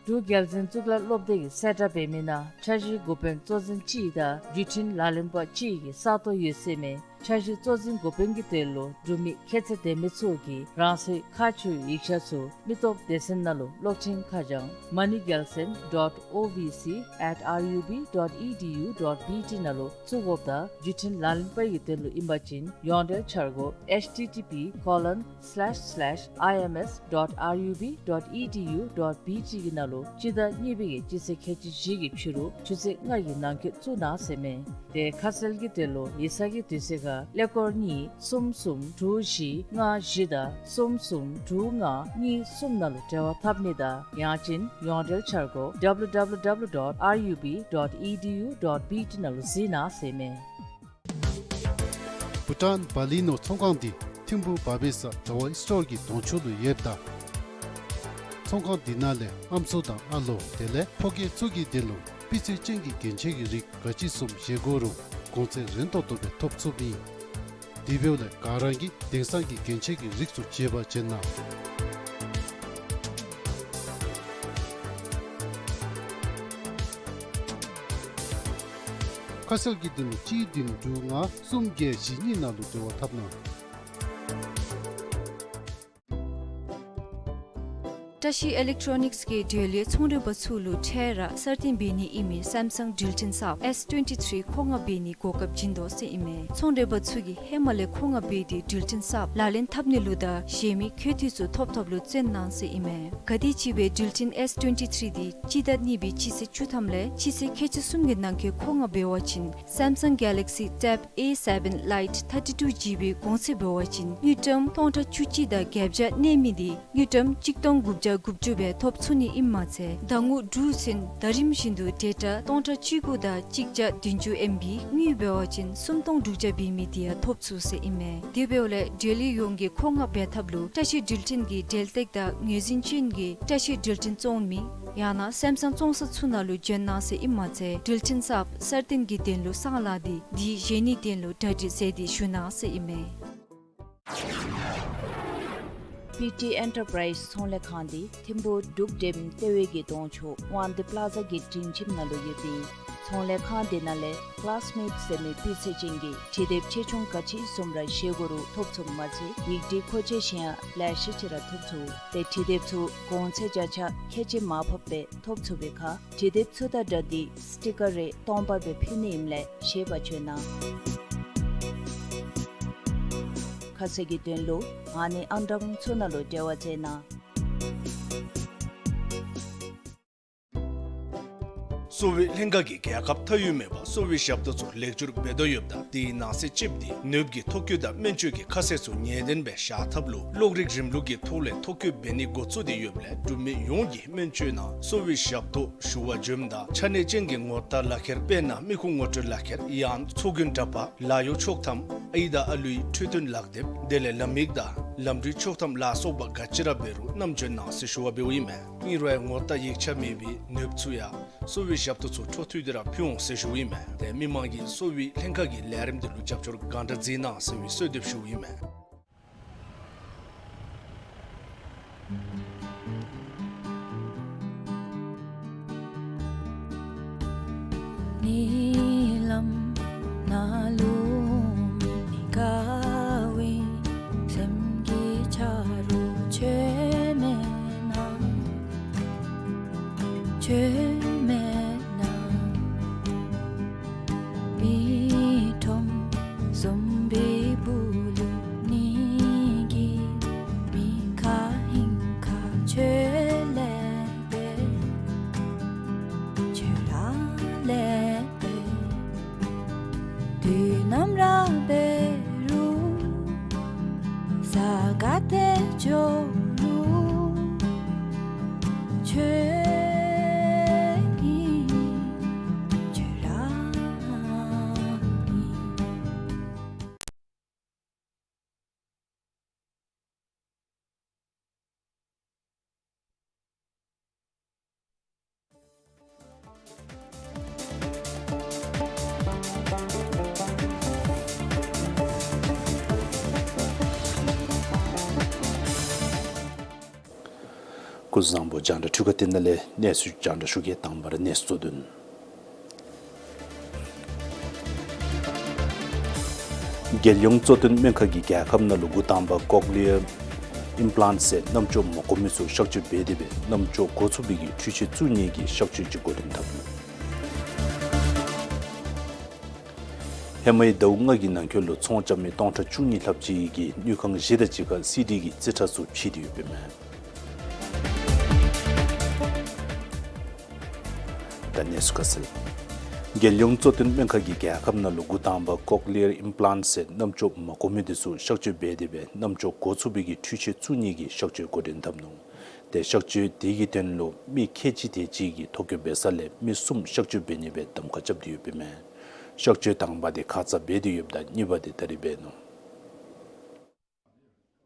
འབྲུག་རྒྱལ་བཙུན་གཙུག་ལག་སློབ་སྡེ་གིས་གསལ་བསྒྲགས་འབད་མི་ནང་འཆར་གཞིའི་འགོ་དཔོན་གཙོ་འཛིན་གཅིག་དང་བརྒྱུད་འཕྲིན་ལག་ལེན་པ་གཅིག་གི་ས་སྟོང་ཡོད་ཟེར་མས། འཆར་གཞི་གཙོ་འཛིན་འགོ་དཔོན་གྱི་དོན་ལུ་འབྲུག་མི་ཁྱད་ཚད་ལྡན་མི་ཚུ་གིས་རང་སོའི་ཁ་མཆུ་ཡིག་ཆ་ཚུ་མི་སྟོབས་སྡེ་ཚན་ནང་ལུ་གློག་འཕྲིན་ཁ་བྱང་མ་ནི་རྒྱལ་བཙུན་dot O V C at R U B dot E D U dot B T ནང་ལུ་བཙུགས་དགོཔ་དང་བརྒྱུད་འཕྲིན་ལག་ལེན་པ་གི་དོན་ལུ་ཨིན་པ་ཅིན་ཡོངས་འབྲེལ་འཆར་སྒོ་H T T P colon slash slash I M S dot R U B dot E D U dot B T གི་ནང་ལུ་སྤྱི་ཟླ་གཉིས་པའི་གི་སྤྱི་ཚེས་ཁལ་གཅིག་བཞི་གི་ཕྱི་རུ་ཆུ་ཚོད་ལྔ་གི་ནང་འཁོད་བཙུགས་གནང་ཟེར་མས། དེ་ཁ་གསལ་གྱི་དོན་ལུ་ཡིག་ཚང་གི་དུས་ཚོད་ཁར་ཀླད་ཀོར་གཉིས་གསུམ་གསུམ་དྲུག་བཞི་ལྔ་བཞི་དང་གསུམ་གསུམ་དྲུག་ལྔ་གཉིས་གསུམ་ནང་ལུ་འབྲེལ་བ་འཐབ་ནི་དང་ཡང་ཅིན་ཡོངས་འབྲེལ་འཆར་སྒོ་W W W dot R U B dot E D U dot B T ནང་ལུ་གཟིགས་གནང་ཟེར་མས། བྷུ་ཊཱན་བ་ལི་ནོར་ཚོང་ཁང་འདི་ཐིམ་ཕུ་བ་བེ་ས་དྲ་བ་སི་ཊོར་གྱི་གདོང་ཕྱོགས་ལུ་ཡོདཔ་ད་ཚོང་ཁང་འདི་ནང་ལས་ཨམ་སྲུ་དང་ཨ་ལོ་དེ་ལས་ཕོ་སྐྱེས་ཚུ་གི་དོན་ལུ་སྤུས་ཚད་ཅན་གྱི་རྒྱན་ཆ་གི་རིགས་ག་ཅི་བཟུམ་བཞེས་དགོ་རུང་གོང་ཚད་རན་ཏོག་ཏོ་སྦེ་ཐོབ་ཚུགསཔ་ཨིན། དེ་འབདཝ་ལས་ག་ར་གིས་དེང་སང་གི་རྒྱན་ཆ་གི་རིགས་ཚུ་བརྗེ་བར་བྱེད་གནང་། ཁ་གསལ་གྱི་དོན་ལུ་གཅིག་བདུན་དྲུག་ལྔ་གསུམ་བརྒྱད་བཞི་གཉིས་ནང་ལུ་འབྲེལ་བ་འཐབ་གནང་། བཀྲ་ཤིས་ཨི་ལེག་ཊོ་ནིགསི་གིས་འབྲེལ་ཡོད་ཚོང་མགྲོན་པ་ཚུ་ལུ་འཕྲལ་ར་གསར་བཏོན་འབད་ནི་ཨིན་མི་སེམ་སང་འགྲུལ་འཕྲིན་གསརཔ་S twenty three་མཁོ་མངགས་འབད་ནི་གོ་སྐབས་བྱིན་དོ་ཟེར་ཨིན་མས། ཚོང་མགྲོན་པ་ཚུ་གིས་ཧེ་མ་ལས་མཁོ་མངགས་འབད་དེ་འགྲུལ་འཕྲིན་གསརཔ་ལག་ལེན་འཐབ་ནི་ལུ་དང་གཞན་མི་འཁོད་འཐུས་ཚུ་ཐོབ་ཐོབ་ལུ་བརྩོན་གནང་ཟེར་ཨིན་མས། ག་དེམ་ཅིག་སྦེ་འགྲུལ་འཕྲིན་S twenty three་འདི་སྤྱི་ཟླ་གཉིས་པའི་སྤྱི་ཚེས་བཅུ་ཐམ་ལས་སྤྱི་ཚེས་ཁལ་གཅིག་གསུམ་གྱི་ནང་འཁོད་མཁོ་མངགས་འབད་བ་ཅིན་Samsung Galaxy Tab A seven Lite thirty-two G B གོང་ཚད་འབད་བ་ཅིན་དངུལ་ཀྲམ་སྟོང་ཕྲག་བཅུ་གཅིག་དང་བརྒྱད་བརྒྱ་གནས་མི་འདི་དངུལ་ཀྲམ་གཅིག་སྟོང་དགུ་བརྒྱ་དགུ་བཅུ་སྦེ་ཐོབ་ཚུགས་ནི་ཨིནམ་མ་ཚད་ཟླ་ངོ་དྲུག་ཚུན་ཟླ་རིམ་བཞིན་དུ་ཌེ་ཊ་སྟོང་ཕྲག་བཅུ་དགུ་དང་གཅིག་བརྒྱ་བདུན་ཅུ་ཨེམ་བི་དངུལ་འབད་བ་ཅིན་སུམ་སྟོང་དྲུག་བརྒྱ་འབད་མི་འདི་ཡང་ཐོབ་ཚུགས་ཟེར་ཨིན་མས། དེ་འབདཝ་ལས་འབྲེལ་ཡོད་ཡོངས་ཀྱིས་མཁོ་མངགས་འབད་ཐབས་ལུ་བཀྲ་ཤིས་འགྲུལ་འཕྲིན་གྱི་འབྲེལ་སྟེགས་དང་ངོས་འཛིན་ཅན་གྱི་བཀྲ་ཤིས་འགྲུལ་འཕྲིན་བཙོང་མི་ཡང་ན་སེམ་སང་བཙོང་ས་ཚུ་ནང་ལུ་བྱོན་གནང་ཟེར་ཨིནམ་མ་ཚད་འགྲུལ་འཕྲིན་གསརཔ་གསར་བཏོན་གྱི་དོན་ལུ་གསང་གླང་འདི་འདི་བཞེས་ནིའི་དོན་ལུ་གྲ་སྒྲིག་མཛད་དེ་བཞུགས་གནང་ཟེར་ཨིན་མས། པི་ཊི་ཨེན་ཊར་པ་རའིཛ་ཚོང་ལས་ཁང་འདི་ཐིམ་ཕུ་འབྲུག་འགྲེམ་ལྟེ་བའི་གི་གདོང་ཕྱོགས་དབང་འདུས་པ་ལ་ཛ་གི་སྒྲིང་ཁྱིམ་ནང་ལུ་ཡོདཔ་ཨིན། ཚོང་ལས་ཁང་འདི་ནང་ལས་ཀ་ལཱས་མེཊ་ཟེར་མི་སྤུས་ཚད་ཅན་གྱི་འབྲི་དེབ་ཆེ་ཆུང་ག་ཅི་བཟུམ་ར་བཞེས་དགོ་རུང་ཐོབ་ཚུགསཔ་མ་ཚད་ཡིག་འབྲི་མཁོ་ཆས་གཞན་ཡང་ལེ་ཤ་ཅིག་ར་ཐོབ་ཚུགས། ཏེ་འབྲི་དེབ་ཚུ་གོང་ཚད་བརྒྱ་ཆ་ཁལ་གཅིག་མར་ཕབ་སྦེ་ཐོབ་ཚུགས་པའི་ཁར་འབྲི་དེབ་ཚུ་དང་སྦྲགས་ཏེ་སི་ཊི་ཀར་རེ་སྟོང་པ་སྦེ་ཕུལ་ནི་ཨིནམ་ལས་ཤེས་པར་བྱོན་གནང་། ཁ་གསལ་གྱི་དོན་ལུ་ཨ་ནི་ཨང་གྲངས་ཚུ་ནང་ལུ་འབྲེལ་བ་མཛད་གནང་། གསོ་བའི་ལྷན་ཁག་གིས་རྒྱལ་ཁབ་མཐའ་དབུས་མེད་པར་གསོ་བའི་ཞབས་ཏོག་ཚུ་ལེགས་བཅོས་འབད་དོ་ཡོདཔ་ད་དེའི་ནང་གསེས་གཅིགཔོ་འདི་ནདཔ་གི་ཐོ་བཀོད་དང་སྨན་བཅོས་ཀྱི་ཁ་གསལ་ཚུ་ངེས་བདེན་སྦེ་བཞག་ཐབས་ལུ་གློག་རིག་རིམ་ལུགས་ཀྱི་ཐོག་ལས་ཐོ་བཀོད་འབད་ནི་འགོ་བཙུགས་ཏེ་ཡོདཔ་ལས་འབྲུག་མི་ཡོངས་ཀྱིས་སྨན་བཅོས་ནང་གསོ་བའི་ཞབས་ཏོག་ཞུ་བར་འབྱོནམ་ད་ཆ་གནས་ཅན་གྱི་ངོ་རྟགས་ལག་ཁྱེར་དཔེར་ན་མི་ཁུངས་ངོ་སྤྲོད་ལག་ཁྱེར་ཡང་ཚོགས་རྒྱུན་འདྲ་པར་ལཱ་གཡོག་ཆོག་ཐམ་ཨའི་དང་ཨ་ལུའི་འཕྲོད་བསྟེན་ལག་དེབ་དེ་ལས་ལམ་ཡིག་དང་ལམ་འགྲུལ་ཆོག་ཐམ་ལ་སོགས་པ་ག་ཅི་ར་འབད་རུང་བསྣམས་འབྱོན་གནང་ཟེར་ཞུ་བ་འབདཝ་ཨིན་མས། ཨིན་རུང་ངོ་རྟགས་ཡིག་ཆ་མེད་པའི་ནདཔ་ཚུ་ཡང་གསོ་བའི་ཞབས་ཏོག་ཚུ་འཕྲོ་མཐུད་དེ་ར་ཕུལ་འོང་ཟེར་ཞུཝ་ཨིན་མས། ཏེ་མི་མང་གིས་གསོ་བའི་ལྷན་ཁག་གི་ལས་རིམ་དེ་ལུ་རྒྱབ་སྐྱོར་གང་དྲག་མཛད་གནང་ཟེར་བའི་གསོལ་འདེབས་ཞུཝ་ཨིན་མས། ཉིན་ལམ་ནང་ལུ་མི་དགའ་བའི་སེམས་ཀྱི་ཆ་རོགས་ཁྱོད་མེད་ན། ཁྱོད་མེད་ན། མི་ཁྲོམ་བཟུམ་པའི་སྦུག་ལུ་ནི་གི་མི་ཁ་ཧིང་ཁ་ཁྱོད་ལེགས་པས། ཁྱོད་ར་ལེགས་པས། དུས་ནམ་ར་འབད་རུང་ས་ག་ཏེ་འགྱོ་རུང་ཁྱོད་ སྐུ་གཟུགས་བཟང་པོ། རྒྱང་བསྒྲགས་འཕྲུལ་ཁང་སྟེང་ནང་ལས་གནས་ཚུལ་རྒྱང་བསྒྲགས་ཞུ་གེ། དང་པ་ར་གནས་ཚུལ་གཙོ་དོན། རྒྱལ་ཡོངས་གཙོ་བསྟེན་སྨན་ཁང་གིས་རྒྱལ་ཁབ་ནང་ལུ་འགོ་དང་པ་ཀོག་ལི་ཡར་ཨིམ་པི་ལཱནཊ་ཟེར་རྣམ་ཅོག་མ་གོ་མི་ཚུ་གཤག་བཅོས་འབད་དེ་སྦེ་རྣམ་ཅོག་གོ་ཚུགས་པའི་གི་འཕྲུལ་ཆས་བཙུགས་ནི་གི་གཤག་བཅོས་ཅིག་འགོ་འདྲེན་འཐབ་ནུག། ཧེ་མའི་ཟླཝ་ལྔ་གི་ནང་འཁོད་ལུ་ཚོང་རྐྱབ་མི་སྟོང་ཕྲག་བཅུ་གཉིས་ལྷགཔ་ཅིག་གིས་དངུལ་ཁང་བཞི་དང་གཅིག་ཁར་སི་ཌི་གི་རྩིས་ཁྲ་ཚུ་ཕྱེ་སྟེ་ཡོདཔ་ཨིན་མས། ད་གནས་ཚུལ་ཁ་གསལ། རྒྱལ་ཡོངས་གཙོ་བསྟེན་སྨན་ཁང་གིས་རྒྱལ་ཁབ་ནང་ལུ་འགོ་དང་པ་ཀོག་ལི་ཡར་ཨིམ་པི་ལཱནཊ་ཟེར་རྣམ་ཅོག་མ་གོ་མི་དེ་ཚུ་གཤག་བཅོས་འབད་དེ་སྦེ་རྣམ་ཅོག་གོ་ཚུགས་པའི་གི་འཕྲུལ་ཆས་བཙུགས་ནི་གི་གཤག་བཅོས་འགོ་འདྲེན་འཐབ་ནུག། ཏེ་གཤག་བཅོས་དེ་གི་དོན་ལུ་མི་ཁལ་གཅིག་དེ་ཅིག་གིས་ཐོ་བཀོད་འབད་ས་ལས་མི་གསུམ་གཤག་བཅོས་འབད་ནི་སྦེ་གདམ་ཁ་རྐྱབ་སྟེ་ཡོདཔ་ཨིན་མས། གཤག་བཅོས་དང་པ་དེ་ཁ་ཙ་འབད་དེ་ཡོདཔ་ད་གཉིས་པ་དེ་ད་རིས་འབད་ནུག།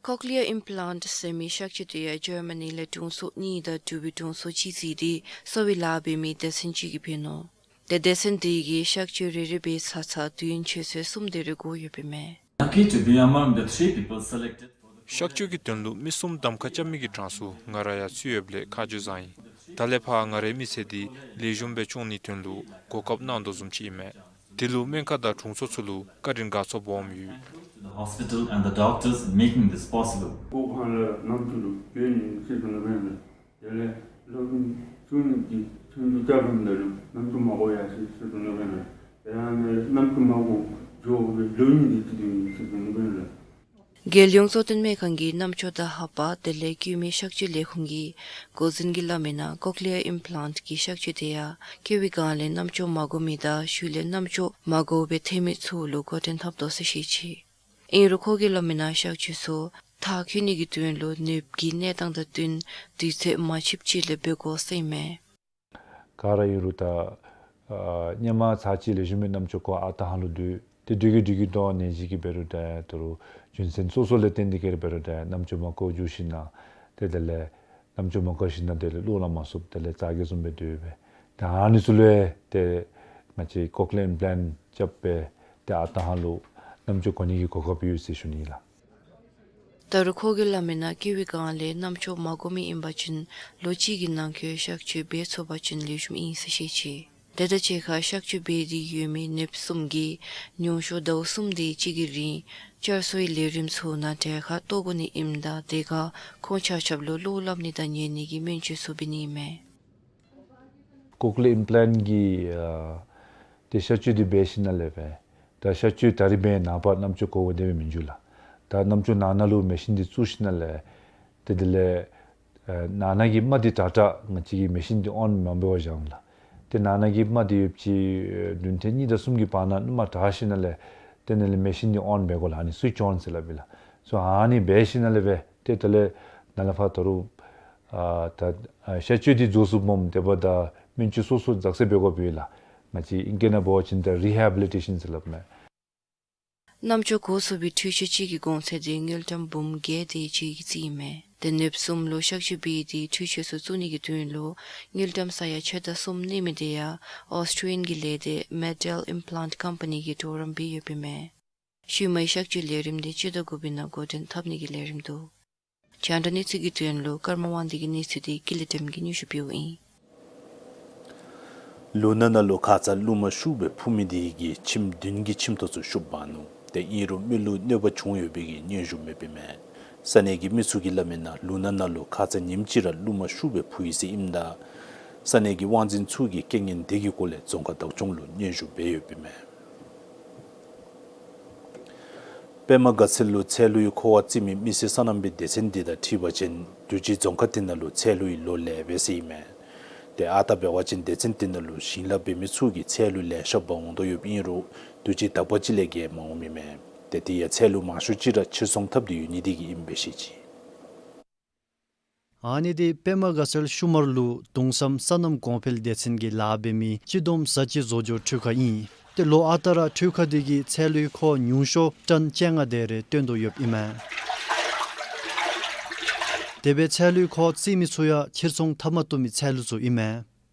ཀོག་ལི་ཡར་ཨིམ་པི་ལཱནཊ་ཟེར་མི་གཤག་བཅོས་དེ་ཡང་ཇར་མ་ནི་ལས་དྲུང་འཚོ་གཉིས་དང་འབྲུག་པའི་དྲུང་འཚོ་གཅིག་བརྩིས་ཏེ་གསོ་བའི་ལཱ་འབད་མི་སྡེ་ཚན་ཅིག་གིས་འབད་ནུག། ཏེ་སྡེ་ཚན་དེ་གིས་གཤག་བཅོས་རེ་རེ་འབད་ཚར་ཚར་དུས་ཡུན་ཆུ་ཚོད་གསུམ་དེ་རེ་འགོར་ཡོདཔ་ཨིན་མས། Lucky to be among the three people selected for the གཤག་བཅོས་ཀྱི་དོན་ལུ་མི་གསུམ་གདམ་ཁ་རྐྱབ་མི་གི་གྲངས་སུ་ང་ར་ཡང་ཚུད་ཡོདཔ་ལས་ཁ་རྗེ་བཟང་ཡི། ད་ལས་ཕར་ང་རའི་མི་ཚེ་འདི་ལེགས་ཤོམ་སྦེ་སྐྱོང་ནིའི་དོན་ལུ་གོ་སྐབས་གནང་དོ་བཟུམ་ཅིག་ཨིན་མས། དེ་ལུ་སྨན་ཁང་དང་དྲུང་འཚོ་ཚུ་ལུ་བཀའ་དྲིན་དགའ་ཚོར་སྦོམ་ཡོད། The hospital and the doctors making this possible. སྒོ་ཁང་ལས་རྣམ་ཅོག་ལུ་བྱོན་ནི་ཟེར་ཞུ་ནི་སྦེ་ཨིན་ལགས། དེ་ལས་ལོ་རྒྱུས་ཞུ་ནི་འདི་ཆུང་ཀུ་ཅིག་འབདཝ་ད་ལུ་རྣམ་ཅོག་མ་གོ་ཡར་སོ་ཡི་ཟེར་ཞུ་ནི་སྦེ་ཨིན་ལགས། དེ་ཡང་ནི་རྣམ་ཅོག་མ་གོ་འགྱོ་བའི་ལོ་རྒྱུས་འདི་ཅིག་ཏུ་ཨིན་ཟེར་ཞུ་ནི་སྦེ་ཨིན་ལགས། རྒྱལ་ཡོངས་གཙོ་བསྟེན་སྨན་ཁང་གི་རྣམ་ཅོག་དང་ཧ་པ་དེ་ལས་སྐྱེད་མའི་གཤག་བཅོས་ལས་ཁུངས་ཀྱི་འགོ་འཛིན་གྱིས་སླབ་མིའི་ནང་ཀོག་ལི་ཡར་ཨིམ་པི་ལཱནཊ་གི་གཤག་བཅོས་དེ་ཡང་སྐྱེ་བའི་སྒང་ལས་རྣམ་ཅོག་མ་གོ་མི་དང་ཤུལ་ལས་རྣམ་ཅོག་མ་གོ་བར་ཐལ་མི་ཚུ་ལུ་འགོ་འདྲེན་འཐབ་དོ་ཟེར་བཤད་ཅི། ཨིན་རུང་ཁོ་གིས་སླབ་མིའི་ནང་གཤག་བཅོས་ཚུ་མཐར་འཁྱོལ་ནི་གི་དོན་ལུ་ནདཔ་གི་གནས་སྟངས་དང་བསྟུན་དུས་ཚོད་མ་ཆིབས་ཅིག་ལས་འབད་དགོ་ཟེར་ཨིན་མས། ག་ར་ཨིན་རུང་ད་ཨ་སྔོན་མ་ཚར་གཅིག་ལེགས་ཤོམ་སྦེ་རྣམ་ཅོག་གོ་ཨ་རྟག་ཧ་ལུགས་སྡོད། ཏེ་དེ་གིས་དེ་གིས་ད་ནད་གཞི་གིས་འབད་རུང་ད་ད་རུང་རྒྱུ་མཚན་སོ་སོ་ལས་བརྟེན་ཏེ་གིས་ར་འབད་རུང་ད་རྣམ་ཅོག་མ་གོ་འགྱོ་ཞིན་ན་ཏེ་དེ་ལས་རྣམ་ཅོག་མ་གོ་ཞིན་ན་དེ་ལས་གློག་ལམ་མ་ཚུདཔ་དེ་ལས་ཙག་གེ་བཟུམ་སྦེ་སྡོད་པས། ད་ཨ་ནི་ཚུ་ལུ་ཏེ་ང་བཅས་ཀོག་ལི་ཡར་ཨིམ་པི་ལཱནཊ་རྐྱབ་སྦེ་ཏེ་ཨ་རྟག་ཧ་ལུགས་རྣམ་ཅོག་གོ་ནི་གི་གོ་སྐབས་ཡོད་ཟེར་ཞུ་ནི་ལགས། ད་རུང་ཁོ་གིས་སླབ་མིའི་ནང་སྐྱེ་བའི་སྒང་ལས་རྣམ་ཅོག་མ་གོ་མི་ཨིན་པ་ཅིན་ལོ་གཅིག་གི་ནང་འཁོད་གཤག་བཅོས་འབད་ཚུགས་པ་ཅིན་ལེགས་ཤོམ་ཨིན་ཟེར་བཤད་ཅི། དེ་དང་གཅིག་ཁར་གཤག་བཅོས་འབད་དེ་ཡོད་མི་ནདཔ་གསུམ་གྱིས་ཉུང་ཤོས་ཟླཝ་གསུམ་དེ་ཅིག་གི་རིང་བསྐྱར་གསོའི་ལས་རིམ་ཚུ་ནང་གྲལ་ཁར་གཏོགས་དགོ་ནི་ཨིནམ་ད་དེ་ཁར་ཁོང་ཆ་ཁྱབ་ལུ་གློག་ལམ་ནི་དང་ཉལ་ནི་གི་སྨན་བཅོས་ཚུ་འབད་ནི་ཨིན་མས། ཀོག་ལི་ཡར་ཨིམ་པི་ལཱནཊ་གི་ཨ་ཏེ་གཤག་བཅོས་འདི་འབད་ཞིནམ་ལས་སྦེ་ད་གཤག་བཅོས་ད་རིས་འབད་ནངས་པ་རྣམ་ཅོག་གོཝ་དེ་སྦེ་མི་འགྱོ་ལགས། ད་རྣམ་ཅོག་ནང་ན་ལུ་མེ་ཤིན་འདི་བཙུགས་ཞིནམ་ལས་ཏེ་དེ་ལས་ཨ་ནང་ན་གི་རྨ་འདི་དྲག་དྲག་ང་བཅས་ཀྱིས་མེ་ཤིན་འདི་ཨོན་མ་འབད་བར་བཞག་འོང་ལགས། ཏེ་ནང་ན་གི་རྨ་འདི་ཡོདཔ་ཅིག་ཨ་བདུན་ཕྲག་གཉིས་དང་གསུམ་གྱི་བར་ན་རྨ་དྲག་ཞིནམ་ལས་ཏེ་དེ་ལས་མེ་ཤིན་འདི་ཨོན་འབད་དགོ་ལགས། ཨ་ནི་སུའིཆ་ཨོན་ཟེར་སླབ་ཨིན་ལགས། སོ་ཨ་ནི་འབད་ཞིནམ་ལས་སྦེ་ཏེ་དེ་ལས་ནཱ་ལས་ཕར་ད་རུང་ཨ་ད་ཨ་གཤག་བཅོས་འདི་རྫོགས་སོངམ་འོང་། དེ་འབདཝ་ད་སྨན་བཅོས་སོ་སོ་ཙག་ཙིག་འབད་དགོཔ་ཡོད་ལགས། ང་བཅས་ཨིང་སྐད་ནང་འབད་བ་ཅིན་ད་རི་ཧེ་བི་ལི་ཊེ་ཤཱན་ཟེར་སླབ་མས། རྣམ་ཅོག་གོ་ཚུགས་པའི་འཕྲུལ་ཆས་ཅིག་གི་གོང་ཚད་འདི་དངུལ་ཀྲམ་འབུམ་བརྒྱད་དེ་ཅིག་གི་རྩིས་ཨིན་མས། ཏེ་ནདཔ་གསུམ་ལུ་གཤག་བཅོས་འབད་དེ་འཕྲུལ་ཆས་ཚུ་བཙུགས་ནི་གི་དོན་ལུ་དངུལ་ཀྲམ་ས་ཡ་ཕྱེད་དང་གསུམ་གནས་མི་དེ་ཡང་ཨོས་ཊེ་ལི་ཡཱ་གི་ལས་སྡེ་མེ་ཌེལ་ཨིམ་པི་ལཱནཊ་ཀམ་པ་ནི་གིས་གྲོགས་རམ་འབད་ཡོདཔ་ཨིན་མས། ཤུལ་མའི་གཤག་བཅོས་ལས་རིམ་འདི་སྤྱི་ཟླ་དགུ་པའི་ནང་འགོ་འདྲེན་འཐབ་ནི་གི་ལས་རིམ་འདུག། རྒྱང་བསྒྲགས་གནས་ཚུལ་གྱི་དོན་ལུ་ཀརྨ་དབང་འདུས་ཀྱི་གནས་ཚུལ་འདི་ཀུན་ལེགས་སྒྲོལ་མ་གིས་སྙན་ཞུ་འབདཝ་ཨིན། ལུང་ནག་ནང་ལུ་ཁ་ཙ་རླུང་མ་ཤུགས་སྦེ་འཕུ་མི་དེ་གིས་ཁྱིམ་བདུན་གྱི་ཁྱིམ་ཐོག་ཚུ་ཤུབས་འབག་ནུག། ཏེ་ཨིན་རུང་མི་ལུ་གནོད་པ་བྱུང་ཡོད་པའི་གི་སྙན་ཞུ་མེདཔ་ཨིན་མས། ས་གནས་ཀྱི་མི་ཚུ་གིས་སླབ་མིའི་ནང་ལུང་ནག་ནང་ལུ་ཁ་ཙ་ཉིནམ་གཅིག་ར་རླུང་མ་ཤུགས་སྦེ་འཕུ་ཡི་ཟེར་ཨིནམ་ད་ས་གནས་ཀྱི་དབང་འཛིན་ཚུ་གིས་རྐྱེན་ངན་དེ་གི་སྐོར་ལས་རྫོང་ཁག་བདག་སྐྱོང་ལུ་སྙན་ཞུ་འབད་ཡོདཔ་ཨིན་མས། པདྨ་དགའ་ཚལ་ལུ་ཚལ་ལུའི་ཁོ་བ་བརྩི་མི་མི་སེར་སོ་ནམ་པའི་སྡེ་ཚན་འདི་དང་འཁྲིལ་བ་ཅིན་དུས་ཅི་རྫོང་ཁག་འདི་ནང་ལུ་ཚལ་ལུའི་ལོ་ལེགས་པས་ཟེར་ཨིན་མས། ཏེ་ཨ་རྟག་འབད་བ་ཅིན་སྡེ་ཚན་འདི་ནང་ལུ་ཞིང་ལཱ་འབད་མི་ཚུ་གིས་ཚལ་ལུ་ལེ་ཤ་འབག་འོང་དོ་ཡོདཔ་ཨིན་རུང་དུས་ཅི་དག་པ་ཅིག་ལས་བརྒལ་མ་འོངམ་ཨིན་མས། ཏེ་དེ་ཡང་ཚལ་ལུ་མང་ཤོས་ཅིག་ར་ཕྱིར་ཚོང་འཐབ་སྟེ་ཡོད་ནི་དེ་གིས་ཨིནམ་སྦེ་བཤད་ཅི། ཨ་ནི་འདི་པདྨ་དགའ་ཚལ་ཤུ་མར་ལུ་གདུང་བསམ་སོ་ནམ་གོང་འཕེལ་སྡེ་ཚན་གྱི་ལཱ་འབད་མི་སྤྱི་བསྡོམས་བཟའ་སྤྱོད་བཟོ་སྦྱོར་འཕྲུལ་ཁང་ཨིན། ཏེ་ལོ་ཨ་རྟག་ར་འཕྲུལ་ཁང་འདི་གིས་ཚལ་ལུའི་ཁོ་ཉུང་ཤོས་ཊཱན་བཅོ་ལྔ་དེ་རེ་བཏོན་དོ་ཡོདཔ་ཨིན་མས། དེ་སྦེ་ཚལ་ལུའི་ཁོ་བརྩི་མི་ཚུ་ཡང་ཕྱིར་ཚོང་འཐབ་མ་བཏུབ་མི་ཚལ་ལུ་ཚུ་ཨིན་མས།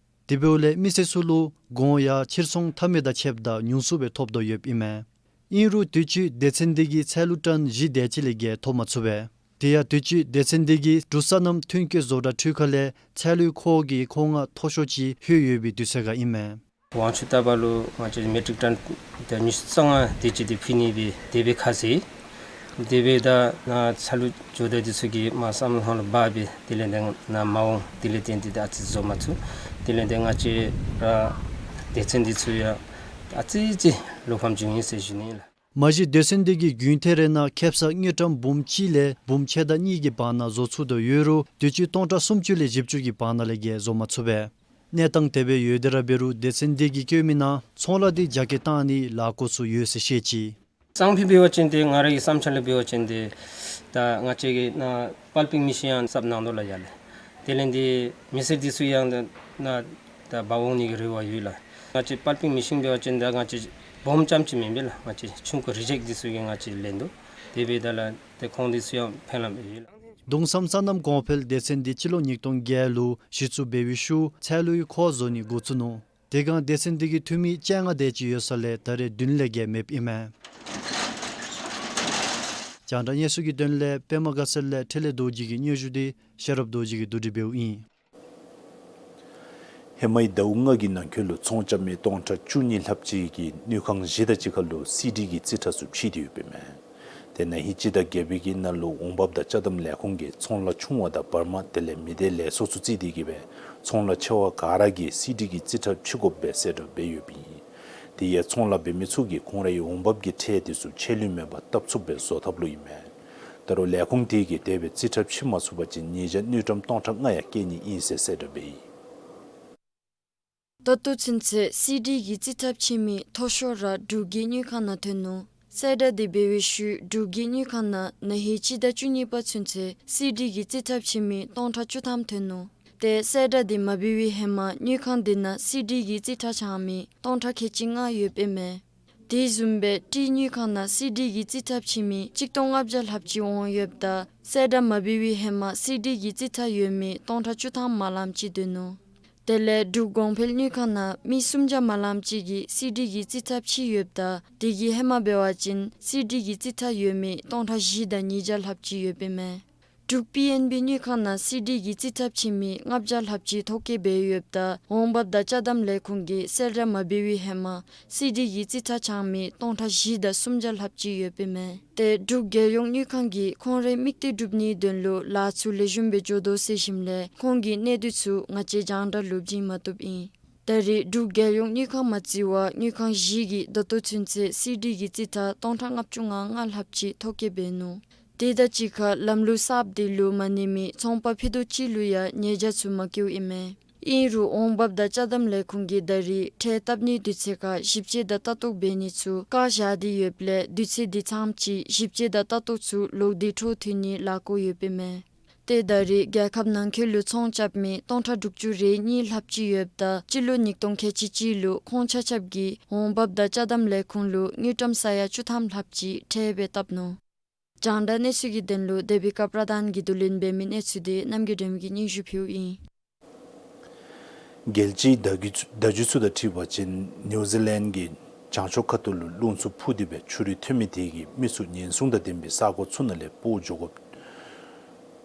དེ་འབདཝ་ལས་མི་སེར་ཚུ་ལུ་གོང་ཡང་ཕྱིར་ཚོང་འཐབ་མི་དང་ཕྱདཔ་ད་ཉུང་སུ་སྦེ་ཐོབ་དོ་ཡོདཔ་ཨིན་མས། ཨིན་རུང་དུས་ཅི་སྡེ་ཚན་འདི་གིས་ཚལ་ལུ་ཊཱན་བཞི་དེ་ཅིག་ལས་བརྒལ་ཐོབ་མ་ཚུགས་པས། དེ་ཡང་དུས་ཅི་སྡེ་ཚན་འདི་གིས་འབྲུག་སོ་ནམ་ཐོན་སྐྱེད་བཟོ་གྲྭ་ཁྲུས་ཁང་ལས་ཚལ་ལུའི་ཁོག་གི་ཁོག་རྔ་མཐོ་ཤོས་ཅིག་ལྷོད་ཡོད་པའི་དུས་ཚོད་ཁར་ཨིན་མས། དབང་ཆུ་ཏ་པ་ལུ་ང་བཅས་མེ་ཊིག་ཊོན་ད་ཉི་ཤུ་རྩ་ལྔ་དེ་ཅིག་འདི་ཕུལ་ནི་སྦེ་དེ་སྦེ་ཁ་བཟེད། དེ་སྦེ་ད་ནཱ་ཚལ་ལུ་ཇོ་བདག་འདི་ཚུ་གིས་མར་བསམ་བློ་ཧོང་ལུ་འབག་སྦེ་དེ་ལས་ཏེ་ནཱ་མ་འོང་། དེ་ལས་ཏེ་འདི་ད་ཨ་ཙི་བཟོ་མ་ཚུགས། དེ་ལས་ཏེ་ང་བཅས་ར་སྡེ་ཚན་འདི་ཚུ་ཡང་ཨ་ཙི་ཅིག་བློ་ཕམ་བྱུང་ཡི་ཟེར་ཞུ་ནི་ལགས། མ་གཞི་སྡེ་ཚན་འདི་གིས་དགུན་ཐེངས་རེ་ནང་ཁེབ་ས་དངུལ་ཀྲམ་འབུམ་གཅིག་ལས་འབུམ་ཕྱེད་དང་གཉིས་ཀྱི་བར་ན་བཟོ་ཚུགས་དོ་ཡོད་རུང་དུས་ཅི་སྟོང་ཕྲག་སུམ་ཅུ་ལས་བཞི་བཅུ་གི་བར་ན་ལས་བརྒལ་བཟོ་མ་ཚུགས་པས། གནས་སྟངས་དེ་སྦེ་ཡོད་དེ་ར་འབད་རུང་སྡེ་ཚན་འདི་གིས་བཀོད་མི་ནང་ཚོང་ལཱ་འདི་རྒྱ་སྐྱེད་བཏང་ནིའི་ལས་འགུལ་ཚུ་ཡོད་ཟེར་བཤད་ཅི། གཙང་ཕུད་འབད་བ་ཅིན་ཏེ་ང་རའི་བསམ་འཆར་ལས་འབད་བ་ཅིན་ཏེ་ད་ང་བཅས་ཀྱིས་ནཱ་པཱལ་པིང་མེ་ཤིན་ཡང་གསརཔ་གནང་དོ་ལགས་ཡར་ལས། དེ་ལས་ཏེ་མི་སེར་འདི་ཚུ་ཡང་ད་ནཱ་ད་འབག་འོང་ནི་གི་རེ་བ་ཡོད་ལགས། ང་བཅས་པཱལ་པིང་མེ་ཤིན་འབད་བ་ཅིན་ད་ང་བཅས་སྦོམ་རྐྱངམ་ཅིག་མེན་པས་ལགས། ང་བཅས་ཆུང་ཀུ་རི་ཇེཀཊ་འདི་ཚུ་གིས་ང་བཅས་ལེན་དོ། དེ་འབདཝ་ད་ལུ་ཏེ་ཁོང་འདི་ཚུ་ཡང་ཕན་ལམ་ཡོད་ལགས། གདུང་བསམ་སོ་ནམ་གོང་འཕེལ་སྡེ་ཚན་འདི་སྤྱི་ལོ་ཉིས་སྟོང་བརྒྱད་ལུ་གཞི་བཙུགས་འབད་བའི་ཤུལ་ཚལ་ལུའི་ཁོག་བཟོ་ནི་འགོ་བཙུགས་ནུག། དེ་སྒང་སྡེ་ཚན་འདི་གིས་འཐུས་མི་བཅོ་ལྔ་དེ་ཅིག་ཡོད་ས་ལས་ད་རེས་བདུན་ལས་བརྒལ་མེདཔ་ཨིན་མས། རྒྱང་བསྒྲགས་གནས་ཚུལ་གྱི་དོན་ལས་པདྨ་དགའ་ཚལ་ལས་འཕྲིན་ལས་རྡོ་རྗེ་གི་སྙན་ཞུ་འདི་ཤེས་རབ་རྡོ་རྗེ་གིས་བསྡུ་སྒྲིག་འབདཝ་ཨིན། ཧེ་མའི་ཟླཝ་ལྔ་གི་ནང་འཁོད་ལུ་ཚོང་རྐྱབ་མི་སྟོང་ཕྲག་བཅུ་གཉིས་ལྷགཔ་ཅིག་གིས་དངུལ་ཁང་བཞི་དང་གཅིག་ཁར་ལུ་སི་ཌི་གི་རྩིས་ཁྲ་ཚུ་ཕྱེ་སྟེ་ཡོདཔ་ཨིན་མས། དེ་ནང་ཧིང་སྤྱི་ཟླ་བརྒྱད་པའི་གི་ནང་ལུ་འོང་འབབ་དང་ཅ་དམ་ལས་ཁུངས་ཀྱིས་ཚོང་ལཱ་ཆུང་བ་དང་བར་མ་དེ་ལས་མི་སྡེ་ལས་ཚོགས་ཚུ་བརྩིས་ཏེ་གིས་སྦེ་ཚོང་ལཱ་ཆེ་བ་ག་ར་གིས་སི་ཌི་གི་རྩིས་ཁྲ་ཕྱེ་དགོཔ་སྦེ་གསལ་བསྒྲགས་འབད་ཡོདཔ་ཨིན། དེ་ཡང་ཚོང་ལཱ་འབད་མི་ཚུ་གིས་ཁོང་རའི་འོང་འབབ་ཀྱི་ཁྲལ་དེ་ཚུ་ཆད་ལུས་མེད་པར་བཏབ་ཚུགསཔ་སྦེ་བཟོ་ཐབས་ལུ་ཨིན་མས། ད་རུང་ལས་ཁུངས་དེ་གིས་དེ་སྦེ་རྩིས་ཁྲ་ཕྱེ་མ་ཚུགས་པ་ཅིན་ཉེས་བྱ་དངུལ་ཀྲམ་སྟོང་ཕྲག་ལྔ་ཡང་བཀལ་ནི་ཨིན་ཟེར་གསལ་བསྒྲགས་འབད་ཡི། ད་ལྟོ་ཚུན་ཚོད་སི་ཌི་གི་རྩིས་ཁྲ་ཕྱེ་མི་མཐོ་ཤོས་ར་འབྲུག་གི་དངུལ་ཁང་ནང་ཐོན་ནུག། གསལ་བསྒྲགས་འདི་འབད་བའི་ཤུལ་འབྲུག་གི་དངུལ་ཁང་ནང་ན་ཧིང་སྤྱི་ཟླ་བཅུ་གཉིས་པ་ཚུན་ཚོད་སི་ཌི་གི་རྩིས་ཁྲ་ཕྱེ་མི་སྟོང་ཕྲག་བཅུ་ཐམ་ཐོན་ནུག། ཏེ་གསལ་བསྒྲགས་འདི་མ་འབད་བའི་ཧེ་མ་དངུལ་ཁང་འདི་ནང་སི་ཌི་གི་རྩིས་ཁྲ་འཆང་མི་སྟོང་ཕྲག་ཁལ་གཅིག་ལྔ་ཡོདཔ་ཨིན་མས། དེ་བཟུམ་སྦེ་ཊི་དངུལ་ཁང་ནང་སི་ཌི་གི་རྩིས་ཁྲ་ཕྱེ་མི་གཅིག་སྟོང་ལྔ་བརྒྱ་ལྷགཔ་ཅིག་འོང་ཡོདཔ་ད་གསལ་བསྒྲགས་མ་འབད་བའི་ཧེ་མ་སི་ཌི་གི་རྩིས་ཁྲ་ཡོད་མི་སྟོང་ཕྲག་བཅུ་ཐམ་མ་ལངམ་ཅིག་སྡོད་ནུག། དེ་ལས་འབྲུག་གོང་འཕེལ་དངུལ་ཁང་ནང་མི་སུམ་བརྒྱ་མ་ལངམ་ཅིག་གིས་སི་ཌི་གི་རྩིས་ཁྲ་ཕྱེ་ཡོདཔ་ད་དེ་གི་ཧེ་མ་འབད་བ་ཅིན་སི་ཌི་གི་རྩིས་ཁྲ་ཡོད་མི་སྟོང་ཕྲག་བཞི་དང་ཉིས་བརྒྱ་ལྷགཔ་ཅིག་ཡོདཔ་ཨིན་མས། འབྲུག་པི་ཨེན་བི་དངུལ་ཁང་ནང་སི་ཌི་གི་རྩིས་ཁྲ་ཕྱེ་མི་ལྔ་བརྒྱ་ལྷགཔ་ཅིག་ཐོ་བཀོད་འབད་ཡོདཔ་ད་འོང་འབབ་དང་ཅ་དམ་ལས་ཁུངས་ཀྱིས་གསལ་བསྒྲགས་མ་འབད་བའི་ཧེ་མ་སི་ཌི་གི་རྩིས་ཁྲ་འཆང་མི་སྟོང་ཕྲག་བཞི་དང་སུམ་བརྒྱ་ལྷགཔ་ཅིག་ཡོདཔ་ཨིན་མས། ཏེ་འབྲུག་རྒྱལ་ཡོངས་དངུལ་ཁང་གིས་ཁོང་རའི་དམིགས་གཏད་སྒྲུབ་ནིའི་དོན་ལུ་ལཱ་ཚུ་ལེགས་ཤོམ་སྦེ་འགྱོ་དོ་ཟེར་ཞིནམ་ལས་ཁོང་གི་གནས་སྡུད་ཚུ་ང་བཅས་རྒྱང་བསྒྲགས་ལུ་བྱིན་མ་བཏུབ་ཨིན། ད་རེས་འབྲུག་རྒྱལ་ཡོངས་དངུལ་ཁང་མ་བརྩི་བར་དངུལ་ཁང་བཞི་གིས་ད་ལྟོ་ཚུན་ཚོད་སི་ཌི་གི་རྩིས་ཁྲ་སྟོང་ཕྲག་ལྔ་བཅུ་ང་ལྔ་ལྷགཔ་ཅིག་ཐོ་བཀོད་འབད་ནུག། དེ་དང་གཅིག་ཁར་ལམ་ལུགས་གསརཔ་འདི་ལུ་མ་གནས་མི་ཚོང་པ་ཕུད་རྡོག་གཅིག་ལུ་ཡང་ཉེས་བྱ་ཚུ་མ་བཀལཝ་ཨིན་མས། ཨིན་རུང་འོང་འབབ་དང་ཅ་དམ་ལས་ཁུངས་ཀྱིས་ད་རེས་ཁྲལ་བཏབ་ནིའི་དུས་ཚོད་ཁར་ཞིབ་དཔྱད་དང་ལྟ་རྟོག་འབད་ནི་ཚུ་བཀག་བཞག་སྟེ་ཡོདཔ་ལས་དུས་ཚོད་འདི་ཚངམ་ཅིག་ཞིབ་དཔྱད་དང་ལྟ་རྟོག་ཚུ་ལོག་སྟེ་འཕྲོ་མཐུད་ནིའི་ལཱ་བཀོད་ཡོདཔ་ཨིན་མས། ཏེ་ད་རེས་རྒྱལ་ཁབ་ནང་འཁོད་ལུ་ཚོང་རྐྱབ་མི་སྟོང་ཕྲག་དྲུག་ཅུ་རེ་གཉིས་ལྷགཔ་ཅིག་ཡོདཔ་ད་སྤྱི་ལོ་ཉིས་སྟོང་ཁལ་གཅིག་གཅིག་ལུ་ཁོང་ཆ་ཁྱབ་ཀྱིས་འོང་འབབ་དང་ཅ་དམ་ལས་ཁུངས་ལུ་དངུལ་ཀྲམ་ས་ཡ་བཅུ་ཐམ་ལྷགཔ་ཅིག་ཁྲལ་སྦེ་བཏབ་ནུག། རྒྱང་བསྒྲགས་གནས་ཚུལ་གྱི་དོན་ལུ་དེ་བི་ཀ་པྲ་དཱན་གྱིས་བསྡུ་ལེན་འབད་མི་གནས་ཚུལ་འདི་རྣམ་རྒྱལ་སྒྲོལ་མ་གིས་སྙན་ཞུ་ཕུལཝ་ཨིན། རྒྱལ་སྤྱིའི་བརྡ་བརྒྱུད་བརྡ་བརྒྱུད་ཚུ་དང་འཁྲིལ་བ་ཅིན་ནིའུ་ཛི་ལེནཌ་གི་བྱང་ཕྱོགས་ཁ་ཐུག་ལུ་རླུང་འཚུབ་ཕུ་སྟེ་སྦེ་ཆུ་རུད་ཐོན་མི་དེ་གིས་མི་ཚུ་ཉེན་སྲུང་དང་ལྡན་པའི་ས་གོ་ཚུ་ནང་ལས་སྤོ་འགྱོ་དགོཔ་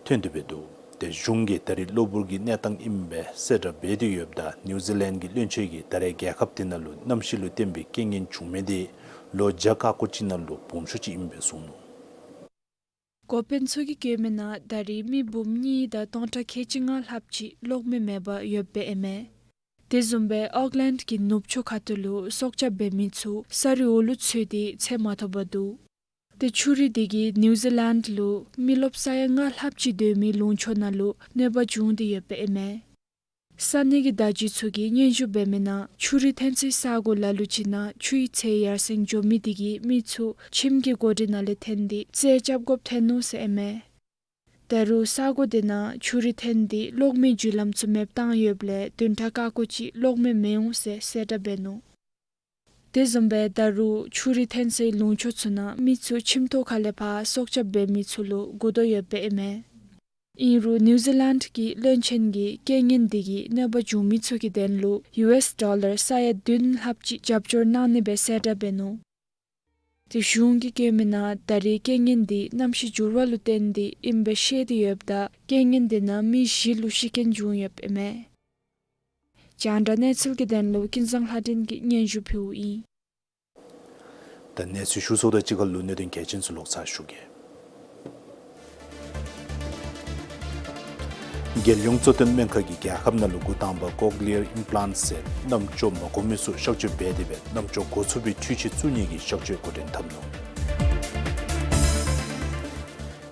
ཐོན་ཏེ་སྦེ་འདུག། ཏེ་གཞུང་གིས་ད་རེས་གློ་བུར་གྱི་གནས་སྟངས་ཨིནམ་སྦེ་གསལ་བསྒྲགས་འབད་དེ་ཡོདཔ་ད་ནིའུ་ཛི་ལེནཌ་གི་བློན་ཆེན་གྱིས་ད་རེས་རྒྱལ་ཁབ་དེ་ནང་ལུ་གནམ་གཤིས་ལུ་བརྟེན་པའི་རྐྱེན་ངན་བྱུང་མི་དེ་ལོ་བརྒྱ་ཀ་ཀོ་ཅིག་ནང་ལུ་སྦོམ་ཤོས་ཅིག་ཨིནམ་སྦེ་གསུངས་ནུག། འགོ་དཔོན་ཚུ་གིས་བཀོད་མི་ནང་ད་རེས་མི་འབུམ་གཉིས་དང་སྟོང་ཕྲག་ཁལ་གཅིག་ལྔ་ལྷགཔ་ཅིག་གློག་མེ་མེདཔ་ཡོདཔ་ཨིན་མས། དེ་བཟུམ་སྦེ་ཨོག་ལེནཌ་གི་ནུབ་ཕྱོགས་ཁ་ཐུག་ལུ་སྲོག་སྐྱབས་འབད་མི་ཚུ་ས་རུད་འོག་ལུ་ཚུད་དེ་འཚོལ་མ་ཐོབ་པར་འདུག། ཏེ་ཆུ་རུད་དེ་གིས་ནིའུ་ཛི་ལེནཌ་ལུ་མི་རློབས་ས་ཡ་ལྔ་ལྷགཔ་ཅིག་སྡོད་མི་ལུང་ཕྱོགས་ནང་ལུ་གནོད་པ་བྱུང་སྟེ་ཡོདཔ་ཨིན་མས། ས་གནས་ཀྱི་བརྡ་བརྒྱུད་ཚུ་གིས་སྙན་ཞུ་འབད་མི་ནང་ཆུ་རུད་ཐོན་སའི་ས་གོ་ལ་ལུ་ཅིག་ནང་ཆུའི་ཚད་ཡར་སེང་འགྱོ་མི་དེ་གིས་མི་ཚུ་ཁྱིམ་གྱི་སྒོ་འདི་ནང་ལས་འཐོན་ཏེ་རྩལ་རྐྱབ་དགོཔ་ཐོན་ནུག་ཟེར་ཨིན་མས། ད་རུང་ས་གོ་དེ་ནང་ཆུ་རུད་ཐོན་ཏེ་གློག་མེའི་རྒྱུ་ལམ་ཚུ་མེདཔ་བཏང་ཡོདཔ་ལས་བདུན་ཕྲག་ཀ་ཀོ་ཅིག་གློག་མེ་མི་འོང་ཟེར་གསལ་བསྒྲགས་འབད་ནུག། དེ་བཟུམ་སྦེ་ད་རུང་ཆུ་རུད་ཐོན་སའི་ལུང་ཕྱོགས་ཚུ་ནང་མི་ཚུ་ཁྱིམ་ཐོག་ཁ་ལས་ཕར་སྲོག་སྐྱབས་འབད་མི་ཚུ་ལུ་འགྱུར་ལྡོག་ཡོདཔ་ཨིན་མས། ཨིན་རུང་ནིའུ་ཛི་ལེནཌ་གི་བློན་ཆེན་གྱིས་རྐྱེན་ངན་དེ་གིས་གནོད་པ་བྱུང་མི་ཚུ་གི་དོན་ལུ་ཡུ་ཨེསི་ཌོ་ལར་ས་ཡ་བདུན་ལྷགཔ་ཅིག་རྒྱབ་སྐྱོར་གནང་ནི་སྦེ་གསལ་བསྒྲགས་འབད་ནུག། དེ་གཞུང་གིས་བཀོད་མི་ནང་ད་རེས་རྐྱེན་ངན་འདི་གནམ་གཤིས་འགྱུར་བ་ལུ་བརྟེན་ཏེ་ཨིནམ་སྦེ་བཤད་དེ་ཡོདཔ་ད་རྐྱེན་ངན་དེ་ནང་མི་བཞི་ལུ་ཤི་རྐྱེན་བྱུང་ཡོདཔ་ཨིན་མས། རྒྱང་བསྒྲགས་གནས་ཚུལ་གྱི་དོན་ལུ་ཀུན་བཟང་ལྷ་སྒྲོན་གྱིས་སྙན་ཞུ་ཕུལཝ་ཨིན། ད་གནས་ཚུལ་ཞུ་ཚརཝ་དང་གཅིག་ཁར་ལུ་གནད་དོན་གལ་ཆེན་ཚུ་ལོག་ཚར་ཞུ་གེ། རྒྱལ་ཡོངས་གཙོ་བསྟེན་སྨན་ཁང་གིས་རྒྱལ་ཁབ་ནང་ལུ་འགོ་དང་པ་ཀོག་ལི་ཡར་ཨིམ་པ་ལཱནཊ་ཟེར་རྣམ་ཅོ་མ་གོ་མི་ཚུ་གཤག་བཅོས་འབད་དེ་སྦེ་རྣམ་ཅོ་གོ་ཚུགས་པའི་འཕྲུལ་ཆས་བཙུགས་ནི་གི་གཤག་བཅོས་འགོ་འདྲེན་འཐབ་ནུག།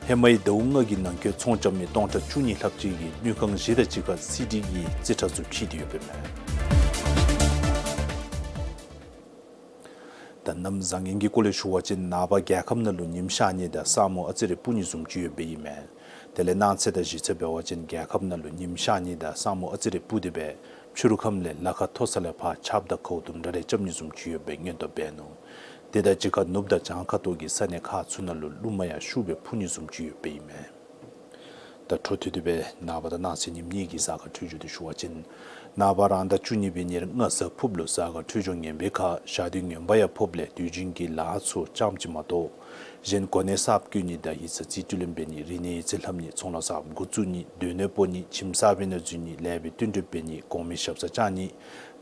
ཧེ་མའི་ཟླཝ་ལྔ་གི་ནང་འཁོད་ཚོང་རྐྱབ་མི་སྟོང་ཕྲག་བཅུ་གཉིས་ལྷགཔ་ཅིག་གིས་དངུལ་ཁང་བཞི་དང་གཅིག་ཁར་སི་ཌི་གི་རྩིས་ཁྲ་ཚུ་ཕྱེ་སྟེ་ཡོདཔ་ཨིན་མས། ད་གནམ་བཟང་ངན་གྱི་སྐོར་ལས་ཞུ་བ་ཅིན་ནངས་པ་རྒྱལ་ཁབ་ནང་ལུ་ཉིམ་ཤར་ནི་དང་ས་སྨུག་ཨ་ཙི་རེ་སྤུབ་ནི་བཟུམ་ཅིག་ཡོདཔ་ཨིན་མས། དེ་ལས་གནངས་ཚེ་དང་གཞེས་ཚེ་འབད་བ་ཅིན་རྒྱལ་ཁབ་ནང་ལུ་ཉིམ་ཤར་ནི་དང་ས་སྨུག་ཨ་ཙི་རེ་སྤུབ་སྟེ་སྦེ་ཕྱི་རུ་ཁམས་ལས་ལ་ཁ་མཐོ་ས་ལས་ཕར་ཆརཔ་དང་ཁཝ་དུམ་གྲ་རེ་རྐྱབ་ནི་བཟུམ་ཅིག་ཡོདཔ་སྦེ་སྔོན་དུ་འབད་ནུག། དེ་དང་གཅིག་ཁར་ནུབ་དང་བྱང་ཁ་ཐུག་གི་ས་གནས་ཁག་ཚུ་ནང་ལུ་རླུང་མ་ཡང་ཤུགས་སྦེ་འཕུ་ནི་བཟུམ་ཅིག་ཡོདཔ་ཨིན་མས། ད་འཕྲོ་མཐུད་དེ་སྦེ་ནངས་པ་དང་གནངས་ཚེ་ཉིནམ་གཉིས་ཀྱི་གཟའ་སྐར་འཕྲོད་སྦྱོར་དེ་ཞུ་བ་ཅིན། ནངས་པ་རང་ཟླ་བཅུ་གཉིས་པའི་ཉེར་ལྔ་གཟའ་ཕུརཔ་ལུ་གཟའ་སྐར་འཕྲོད་སྦྱོར་ངན་པའི་ཁར་ཞག་དུས་ངན་པ་ཡང་ཕོགཔ་ལས་དུས་རྒྱུན་གྱི་ལཱ་ཚུ་ཙམ་ཅིག་མ་གཏོགས་གཞན་གོ་གནས་གསརཔ་བསྐོ་ནི་དང་ཡིག་ཚང་རྩིས་སྤྲོད་ལེན་འབད་ནི་རིག་གནས་ཡིག་རྩིས་ལྷབ་ནི་ཚོང་ལཱ་གསརཔ་འགོ་བཙུགས་ནི་སྡོད་གནས་སྤོ་ནི་ཁྱིམ་གསར་པའི་ནང་འཛུལ་ནི་ལེགས་པའི་བསྟུན་གྲོས་འབད་ནི་གོང་མའི་ཞབས་སར་བཅར་ནི་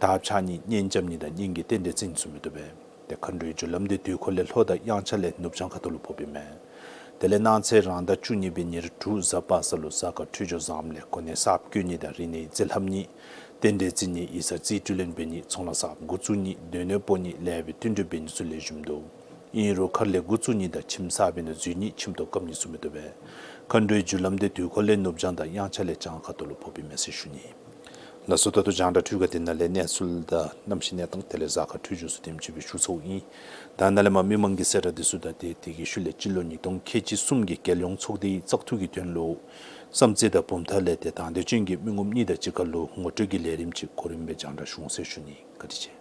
དར་འཕྱར་ནི་གཉེན་རྐྱབ་ནི་དང་གཉེན་གྱི་རྟེན་འབྲེལ་བརྩི་ནི་ཚུ་མི་བཏུབ་པས། ཏེ་མཁའ་འགྲོའི་རྒྱུ་ལམ་འདི་དུས་འཁོར་ལས་ལྷོ་དང་དབྱངས་འཆར་ལས་ནུབ་བྱང་ཁ་ཐུག་ལུ་ཕོགཔ་ཨིན་མས། དེ་ལས་གནངས་ཚེ་རང་ཟླ་བཅུ་གཉིས་པའི་ཉེར་དྲུག་གཟའ་པ་སངས་ལུ་གཟའ་སྐར་འཕྲོད་སྦྱོར་བཟངམ་ལས་གོ་གནས་གསརཔ་བསྐོ་ནི་དང་རིག་གནས་ཡིག་རྩིས་ལྷབ་ནི་རྟེན་འབྲེལ་བརྩི་ནི་ཡིག་ཚང་རྩིས་སྤྲོད་ལེན་འབད་ནི་ཚོང་ལཱ་གསརཔ་འགོ་བཙུགས་ནི་སྡོད་གནས་སྤོ་ནི་ལེགས་པའི་བསྟུན་གྲོས་འབད་ནི་ཚུ་ལེགས་ཤོམ་འདུག། ཨིན་རུང་མཁར་ལས་འགོ་བཙུགས་ནི་དང་ཁྱིམ་གསར་པའི་ནང་འཛུལ་ནི་ཁྱིམ་ཐོག་བཀབ་ནི་ཚུ་མི་བཏུབ་པས། མཁའ་འགྲོའི་རྒྱུ་ལམ་འདི་དུས་འཁོར་ལས་ནུབ་བྱང་དང་དབྱངས་འཆར་ལས་བྱང་ཁ་ཐུག་ལུ་ཕོགཔ་ཨིན་མས་ཟེར་ཞུ་ནི། ལགས་སོ། ད་ལྟོ་རྒྱང་བསྒྲགས་འཕྲུལ་ཁང་འདི་ནང་ལས་གནས་ཚུལ་དང་གནམ་གཤིས་གནས་སྟངས་དེ་ལས་གཟའ་སྐར་འཕྲོད་སྦྱོར་ཚུ་དེམ་ཅིག་སྦེ་ཞུ་ཚརཝ་ཨིན། ད་ནཱ་ལས་མར་མི་མང་གི་གསལ་བསྒྲགས་འདི་ཚུ་དང་དེ་དེ་གི་ཤུལ་ལས་སྤྱི་ལོ་ཉིས་སྟོང་ཁལ་གཅིག་གསུམ་གྱི་རྒྱལ་ཡོངས་ཚོགས་སྡེའི་བཙག་འཐུ་གི་དོན་ལུ་བསམ་རྩེ་དང་བུམ་ཐང་ལས་ཏེ་དང་འདོད་ཅན་གྱི་མི་ངོམ་གཉིས་དང་གཅིག་ཁར་ལུ་ངོ་སྤྲོད་ཀྱི་ལས་རིམ་ཅིག་གོ་རིམ་སྦེ་རྒྱང་བསྒྲགས་ཞུ་འོང་ཟེར་ཞུ་ནི། བཀའ་དྲིན་ཆེ།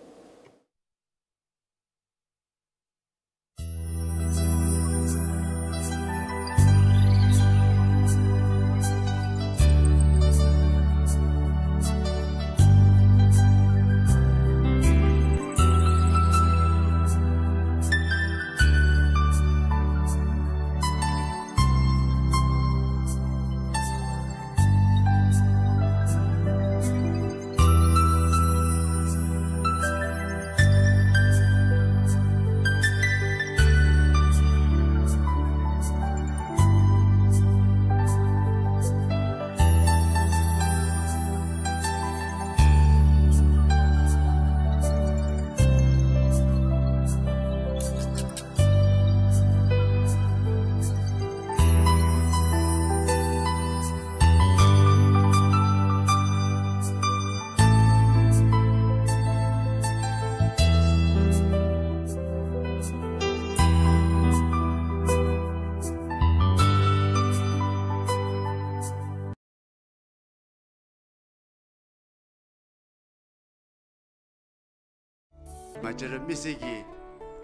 ང་བཅས་ར་མི་སེར་གྱི་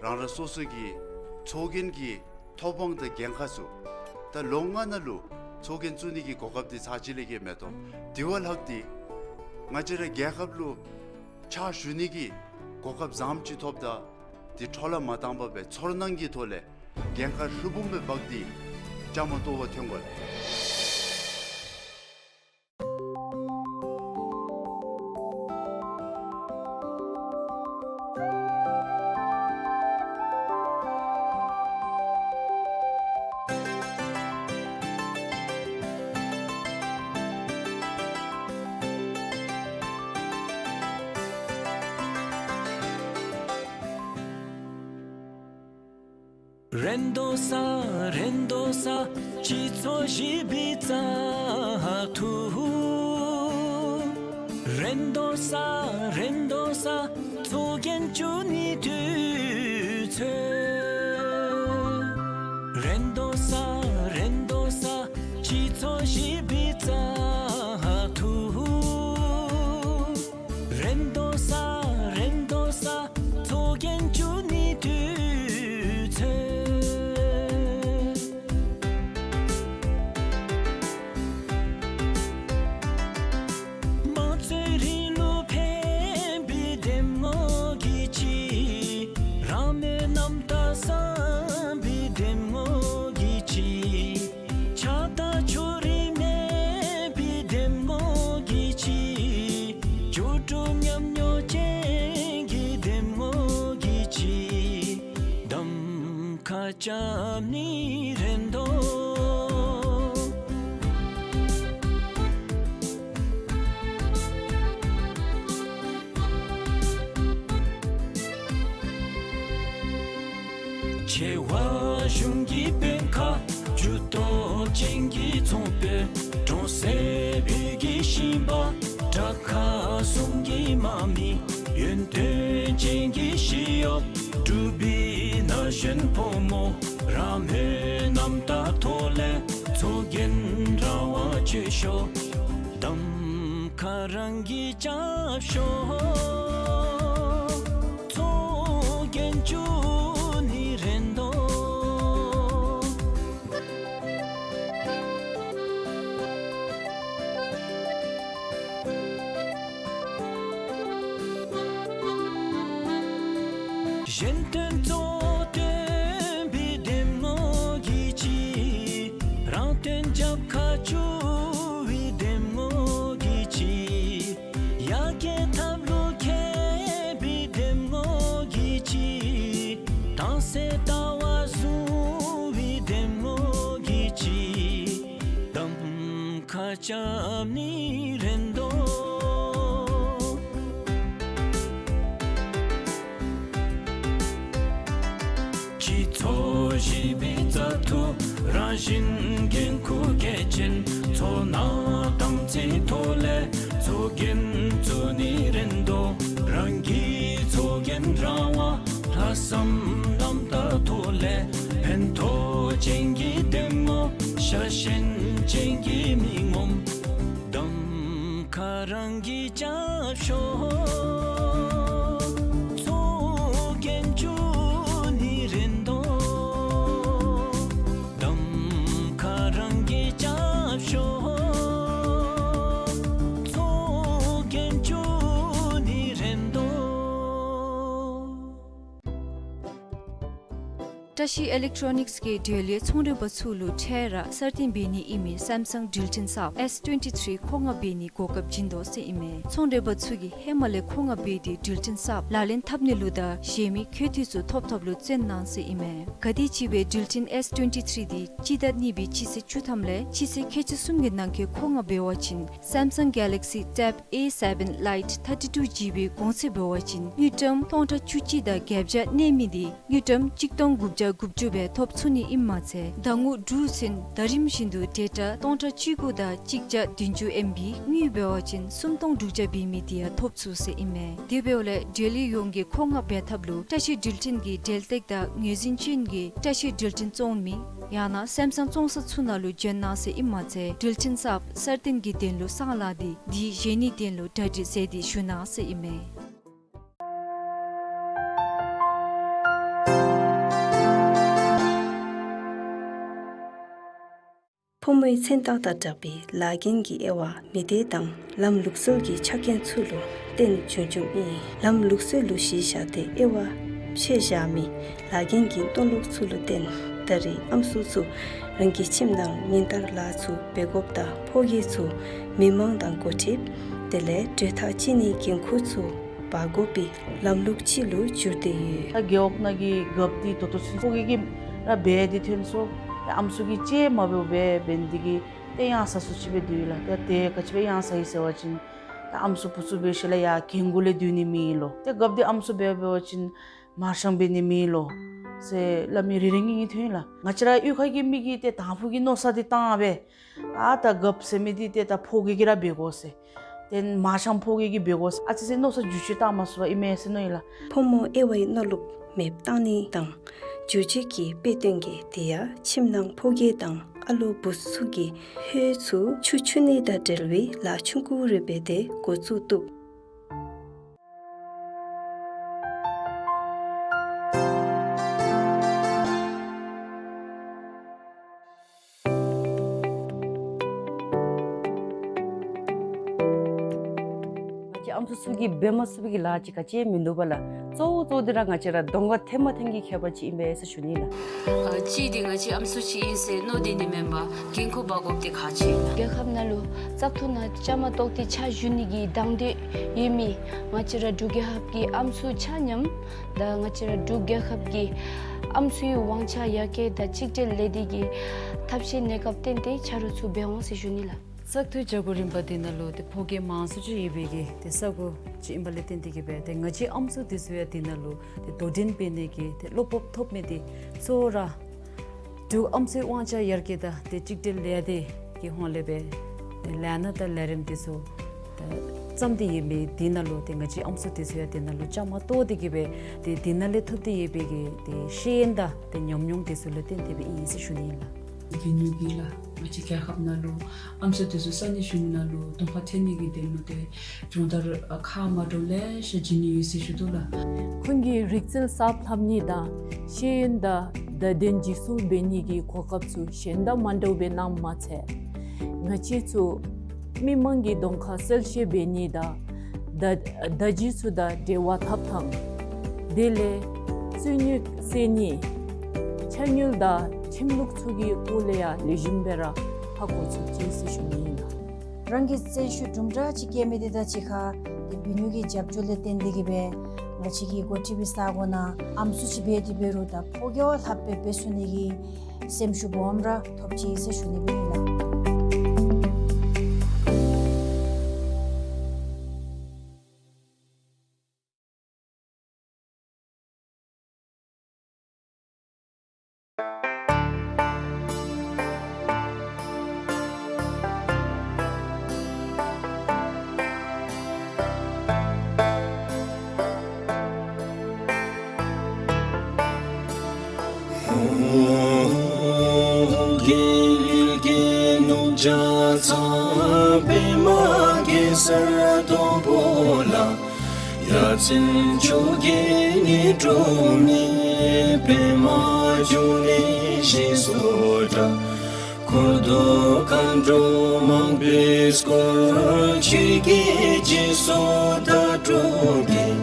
རང་རང་སོ་སོ་གི་ཚོགས་རྒྱན་གྱི་ཐོབ་དབང་དང་འགན་ཁག་ཚུ་ད་ལོ་ལྔ་ནང་ལུ་ཚོགས་རྒྱན་བཙུགས་ནི་གི་གོ་སྐབས་འདི་ཚར་གཅིག་ལས་བརྒལ་མེད་དོ། དེ་བ་ལྷག་སྟེ་ང་བཅས་ར་རྒྱལ་ཁབ་ལུ་ཕྱག་ཞུ་ནི་གི་གོ་སྐབས་བཟངམ་ཅིག་ཐོབ་ད་དེ་འཕྲོ་བརླག་མ་བཏང་པར་སྦེ་ཚོར་སྣང་གི་ཐོག་ལས་འགན་ཁག་ཧྲུལ་བུམ་སྦེ་འབག་སྟེ་བཅའ་མར་གཏོགས་པར་འཐོན་དགོ་ལགས། རེ་དོ་ས་རེ་དོ་ས་སྤྱི་ཚོགས་ཞི་བའི་བཙག་འཐུ། རེ་དོ་ས་རེ་དོ་ས་ཚོགས་རྒྱན་བཙུགས་ནི་དུས་ཚོད། རེ་དོ་ས་རེ་དོ་ས་སྤྱི་ཚོགས་ཞི་བའི་བཙག་འཐུ། རེ་དོ་ས་རེ་དོ་ས་ཚོགས་རྒྱན་བཙུགས་ནི་དུས་ཚོད། དམངས་གཙོའི་རིང་ལུགས་ཕན་པའི་འདེམས་ངོ་གི་ཆེད། རང་མོས་རྣམ་དག་ རྐྱབ་ནི་རེད་དོ། ཆེ་བ་གཞུང་གི་དཔོན་ཁག་ཇུས་གཏོགས་ཅན་གྱི་ཚོང་དཔོན། གྲོང་གསེབ་བོད་ཀྱི་ཞིང་པ། དྲག་ཁག་གསུམ་གྱི་དམག་མི། ཡོན་ཏན་ཅན་གྱི་ཞི་གཡོག་འབྲུག་པའི་ན་གཞོན་ཕོ་མོ། རང་མོས་རྣམ་དག་ཐོག་ལས་ཚོགས་རྒྱན་རང་དབང་སྤྱོད་ཤོག་གདམ་ཁ་རང་གིས་རྐྱབ་ཤོག་ཚོགས་རྒྱན་བཅུག་ནི་རེད་དོ། གཞན་དོན་གཙོ་བསྟན་པའི་འདེམས་ངོ་གིས་ཅི། རང་དོན་རྒྱབ་ཁ་བཅུག་པའི་འདེམས་ངོ་གིས་ཅི། ཡར་རྒྱས་ཐབས་ལུ་མཁས་པའི་འདེམས་ངོ་གིས་ཅི། དྭངས་གསལ་ལྟ་བ་བཟུང་བའི་འདེམས་ངོ་གིས་ཅི། གདམ་ཁ་རྐྱབ་ནི་རེད་དོ། སྤྱི་ཚོགས་བཞི་པའི་བཙག་འཐུ་རང་བཞིན་འགན་ཁུར་གལ་ཆེན། ཚོར་སྣང་དམ་ཚིག་ཐོག་ལས་ཚོགས་རྒྱན་བཙུགས་ནི་རེད་དོ། རང་གི་ཚོགས་རྒྱན་རང་དབང་ལྷག་བསམ་རྣམ་དག་ཐོག་ལས། ཕན་ཐོགས་ཅན་གྱི་འདེམས་ངོ་ཤ་ཞེན་ཅན་གྱི་མི་ངོམ། གདམ་ཁ་རང་གིས་རྐྱབ་ཤོག་ཚོགས་རྒྱན་བཅུག་ནི་རེད་དོ། གདམ་ཁ་རང་གིས་རྐྱབ་ཤོག་ཚོགས་རྒྱན་བཅུག་ནི་རེད་དོ། བཀྲ་ཤིས་ཨི་ལེག་ཊོ་ནིགསི་གིས་འབྲེལ་ཡོད་ཚོང་འབྲེལ་པ་ཚུ་ལུ་འཕྲལ་ར་གསར་བཏོན་འབད་ནི་ཨིན་མི་སེམ་སང་འགྲུལ་འཕྲིན་གསརཔ་ཨེསི་ཊུ་ཝེན་ཊི་ཐིརི་མཁོ་མངགས་འབད་ནིའི་གོ་སྐབས་བྱིན་དོ་ཟེར་ཨིན་མས། ཚོང་འབྲེལ་པ་ཚུ་གིས་ཧེ་མ་ལས་མཁོ་མངགས་འབད་དེ་འགྲུལ་འཕྲིན་གསརཔ་ལག་ལེན་འཐབ་ནི་ལུ་དང་གཞན་མི་མཁོ་འདོད་ཚུ་ཐོབ་ཐོབ་ལུ་བརྩོན་གནང་ཟེར་ཨིན་མས། ག་དེམ་ཅིག་སྦེ་འགྲུལ་འཕྲིན་ཨེསི་ཊུ་ཝེན་ཊི་ཐིརི་འདི་སྤྱི་ཟླ་གཉིས་པའི་སྤྱི་ཚེས་བཅུ་ཐམ་ལས་སྤྱི་ཚེས་ཁལ་གཅིག་གསུམ་གྱི་ནང་འཁོད་མཁོ་མངགས་འབད་བ་ཅིན་སེམ་སང་གེ་ལེག་སི་ཊེབ་ཨེ་སེ་བེན་ལའིཊ་ཐར་ཊི་ཊུ་ཇི་བི་གོང་ཚད་འབད་བ་ཅིན་དངུལ་ཀྲམ་སྟོང་ཕྲག་བཅུ་གཅིག་དང་བརྒྱད་བརྒྱ་གནས་མི་འདི་དངུལ་ཀྲམ་གཅིག་སྟོང་དགུ་བརྒྱ་དགུ་བཅུ་སྦེ་ཐོབ་ཚུགས་ནི་ཨིནམ་མ་ཚད་ཟླ་ངོ་དྲུག་ཚུན་ཟླ་རིམ་བཞིན་དུ་ཌེ་ཊ་སྟོང་ཕྲག་བཅུ་དགུ་དང་གཅིག་བརྒྱ་བདུན་ཅུ་ཨེམ་བི། དངུལ་འབད་བ་ཅིན་སུམ་སྟོང་དྲུག་བརྒྱ་འབད་མི་འདི་ཡང་ཐོབ་ཚུགས་ཟེར་ཨིན་མས། དེ་འབདཝ་ལས་འབྲེལ་ཡོད་ཡོངས་ཀྱིས་མཁོ་མངགས་འབད་ཐབས་ལུ་བཀྲ་ཤིས་འགྲུལ་འཕྲིན་གྱི་འབྲེལ་གཏད་དང་ངོས་འཛིན་ཅན་གྱི་བཀྲ་ཤིས་འགྲུལ་འཕྲིན་བཙོང་མི་ཡང་ན་སེམ་སང་བཙོང་ས་ཚུ་ནང་ལུ་བྱོན་གནང་ཟེར་ཨིནམ་མ་ཚད་འགྲུལ་འཕྲིན་གསརཔ་གསར་བཏོན་གྱི་དོན་ལུ་གསང་ལག་འདི་འདི་བཞེས་ནིའི་དོན་ལུ་གྲ་སྒྲིག་མཛད་དེ་བཞུགས་གནང་ཟེར་ཨིན་མས། ཕོ་མོའི་མཚན་རྟགས་དང་སྦྲགས་པའི་ལཱ་འགན་གྱི་དབྱེ་བ་མི་སྡེ་དང་ལམ་ལུགས་སྲོལ་གྱི་ཆ་རྐྱེན་ཚུ་ལུ་བརྟེན་འབྱུང་འབྱུངམ་ཨིན། ལམ་ལུགས་སྲོལ་ལུ་གཞི་བཞག་སྟེ་དབྱེ་བ་ཕྱེ་བཞག་མི་ལཱ་འགན་གྱི་མཐོང་ལུགས་ཚུ་ལུ་བརྟེན་ད་རེས་ཨམ་སྲུ་ཚུ་རང་གི་ཁྱིམ་ནང་ཉིན་ལྟར་ལཱ་ཚུ་འབད་དགོཔ་དང་ཕོ་སྐྱེས་ཚུ་མི་མང་དང་འགོ་ཁྲིདཔ་དེ་ལས་གྲོས་ཐག་བཅད་ནིའི་འགན་ཁུར་ཚུ་འབག་དགོ་པའི་ལམ་ལུགས་ཅིག་ལུ་གྱུར་ཏེ་ཡོད། ད་རྒེད་འོག་ནང་གི་རྒཔོ་འདི་ད་ལྟོ་ཚུན་ཕོ་སྐྱེས་ཀྱིས་ར་འབད་དེ་ཐོན་སོ། ད་ཨམ་སྲུ་གིས་ཅིག་མ་འབདཝ་སྦེ་འབད་ནི་འདི་གིས་ཏེ་ཡང་ས་སུ་ཅིག་སྦེ་སྡོད་ཡི་ལགས། ཏེ་ཏེ་ག་ཅི་སྦེ་ཡང་ས་ཡི་ཟེར་བ་ཅིན་ད་ཨམ་སྲུ་བུ་ཚུ་འབད་ཞིནམ་ལས་ཡར་གྱལ་མགུ་ལས་སྡོད་ནི་མེད་ལོ། ཏེ་རྒཔོ་འདི་ཨམ་སྲུ་འབད་འབད་བ་ཅིན་མར་ཤང་འབད་ནི་མེད་ལོ་ཟེར་སླབ་མི་རེ་རེ་ངེ་ངེ་ཐོན་ཡི་ལགས། ང་བཅས་ར་གཡུས་ཁ་གི་མི་གིས་ཏེ་དང་ཕུ་གི་མནོ་བསམ་འདི་བཏང་སྦེ་ཨ་ད་རྒཔོ་ཟེར་མི་འདི་ཏེ་ད་ཕོ་སྐྱེས་ཀྱིས་ར་འབད་དགོ་ཟེར། ཏེ་མར་ཤང་ཕོ་སྐྱེས་ཀྱིས་འབད་དགོ་ཟེར་ཨ་ཙི་ཙི་མནོ་བསམ་བསྒྱུར་བཅོས་བཏང་མ་ཚུགས་པར་ཨིན་མས་ཟེར་མནོ་ཡི་ལགས། ཕོ་མོ་དབྱེ་བའི་མནོ་ལུགས་མེདཔ་བཏང་ནི་དང་བསྒྱུར་བཅོས་ཀྱི་དཔེ་སྟོན་གྱི་དེ་ཡང་ཁྱིམ་ནང་ཕོ་སྐྱེས་དང་ཨ་ལོ་བུ་ཚུ་གི་ཕོཝ་ཚུ་ཆུ་འཁྱུ་ནི་དང་འབྲེལ་བའི་ལཱ་ཆུང་ཀུ་རེ་འབད་དེ་འགོ་བཙུགས་བཏུབ། ང་བཅས་ ཨམ་སྲུ་ཚུ་གིས་འབད་མ་ཚུགས་པའི་གི་ལཱ་ཅིག་ག་ཅི་ཡང་མིན་འདུག་པ་ལགས། གཙོ་བོ་གཙོ་བོ་འདི་ར་ང་བཅས་ར་གདོང་ཁར་ཐོན་མ་ཐོན་གྱི་ཁྱད་པར་ཅིག་ཨིན་པས་ཟེར་ཞུ་ནི་ལགས། ཨ་གཅིག་འདི་ང་བཅས་ཨམ་སྲུ་ཅིག་ཨིན་ཟེར་མནོ་སྟེ་ནི་མེན་པར་འགན་ཁུར་འབག་དགོཔ་འདི་ཁག་ཆེ་ཨིན་ལགས། རྒྱལ་ཁབ་ནང་ལུ་བཙག་འཐུ་ནང་བཅའ་མར་གཏོགས་ཏེ་ཕྱག་ཞུ་ནི་གི་དང་འདོད་ཡོད་མི་ང་བཅས་ར་འབྲུག་རྒྱལ་ཁབ་ཀྱི་ཨམ་སྲུ་ཆ་མཉམ་དང་ང་བཅས་ར་འབྲུག་རྒྱལ་ཁབ་ཀྱི་ཨམ་སྲུའི་དབང་ཆ་ཡར་རྒྱས་དང་གཅིག་སྒྲིལ་ལས་སྡེ་གི་ཐབས་ཤེས་གནས་སྐབས་བརྟེན་ཏེ་ཆ་རོགས་ཚུ་འབད་འོང་ཟེར་ཞུ་ནི་ལགས། བཙག་འཐུའི་བྱ་སྒོ་རིམ་པ་འདི་ནང་ལུ་ཏེ་ཕོ་སྐྱེས་མང་སུ་ཅིག་ཡོད་པའི་གི་ཏེ་ས་གོ་ཅིག་ཨིན་པ་ལས་བརྟེན་ཏེ་གིས་སྦེ་ཏེ་ང་བཅས་ཨམ་སྲུ་འདི་ཚུ་ཡང་འདི་ནང་ལུ་ཏེ་དོ་འགྲན་འབད་ནི་གི་ཏེ་བློ་སྤོབས་ཐོབ་མི་འདི་གཙོ་བོ་ར་འབྲུག་ཨམ་སྲུའི་དབང་ཆ་ཡར་རྒྱས་དང་ཏེ་གཅིག་སྒྲིལ་ལས་སྡེ་གི་ཧོངས་ལས་སྦེ་ཏེ་ལས་སྣ་དང་ལས་རིམ་འདི་ཚུ་ཏེ་བརྩམས་ཏེ་ཡོད་མི་འདི་ནང་ལུ་ཏེ་ང་བཅས་ཨམ་སྲུ་འདི་ཚུ་ཡང་འདི་ནང་ལུ་བཅའ་མར་གཏོགས་ཏེ་གིས་སྦེ་ཏེ་འདི་ནང་ལས་ཐོབ་སྟེ་ཡོད་པའི་གི་ཏེ་ཤེས་ཡོན་དང་ཏེ་ཉམས་མྱོང་འདི་ཚུ་ལུ་བརྟེན་ཏེ་སྦེ་ཨིན་ཟེར་ཞུ་ནི་ཨིན་ལགས། གི་ཉུ་གི་ལགས། ང་བཅས་རྒྱལ་ཁབ་ནང་ལུ་ཨམ་སྲུ་འདི་ཚུ་ས་གནས་གཞུང་ནང་ལུ་གདོང་ཁར་ཐོན་ནི་གི་དོན་ལུ་ཏེ་སྦྱོང་བརྡར་ཁག་མ་འདྲཝ་ལེ་ཤ་བྱིན་ནི་ཡོད་ཟེར་ཞུ་དོ་ལགས། ཁོང་གི་རིག་རྩལ་གསརཔ་ལྷབ་ནི་དང་ཤེས་ཡོན་དང་བརྡ་དོན་འཇིག་སྲུང་འབད་ནི་གི་གོ་སྐབས་ཚུ་གཞན་དང་མ་འདྲཝ་སྦེ་གནངམ་མ་ཚད་ང་བཅས་ཚུ་མི་མང་གི་གདོང་ཁར་གསལ་བཤད་འབད་ནི་དང་བརྡ་བརྡ་བརྒྱུད་ཚུ་དང་འབྲེལ་བ་འཐབ་ཐངས་དེ་ལས་རྩོད་རྙོགས་སེལ་ནི་ཕྱག་དངུལ་དང་ཁྲིམས་ལུགས་ཚུ་གི་སྐོར་ལས་ཡང་ལེགས་ཤོམ་སྦེ་ར་ཧ་གོ་ཚུགས་ཅི་ཟེར་ཞུ་ནི་ཨིན་ལགས། རང་གི་བརྩོན་ཤུགས་དུམ་གྲ་ཅིག་བསྐྱེད་མི་འདི་དང་གཅིག་ཁར་ཏེ་བུ་ཉུ་གི་རྒྱབ་སྐྱོར་ལས་བརྟེན་ཏེ་གིས་སྦེ་ང་བཅས་ཀྱི་འགོ་ཁྲིདཔ་ས་གོ་ནང་ཨམ་སྲུ་ཅིག་འབད་དེ་འབད་རུང་ད་ཕོ་རྒྱས་བ་ལྷགཔ་སྦེ་འབད་ཚུགས་ནི་གི་སེམས་ཤུགས་སྦོམ་ར་ཐོབ་ཅི་ཟེར་ཞུ་ནི་སྦེ་ཨིན་ལགས། རྒྱལ་གྱི་ནུབ་བྱང་ཚང་པདྨ་གེ་སར་སྡོང་པོ་ལ། ཡ་མཚན་མཆོག་གི་ཉི་སྒྲོན་མེ། པདྨ་འབྱུང་གནས་ཞེས་སུ་གྲགས། འཁོར་དང་མཁའ་འགྲོ་མང་པོས་བསྐོར། ཆོས་ཀྱི་རྗེས་སུ་བདག་སྒྲུབ་ཀྱིས།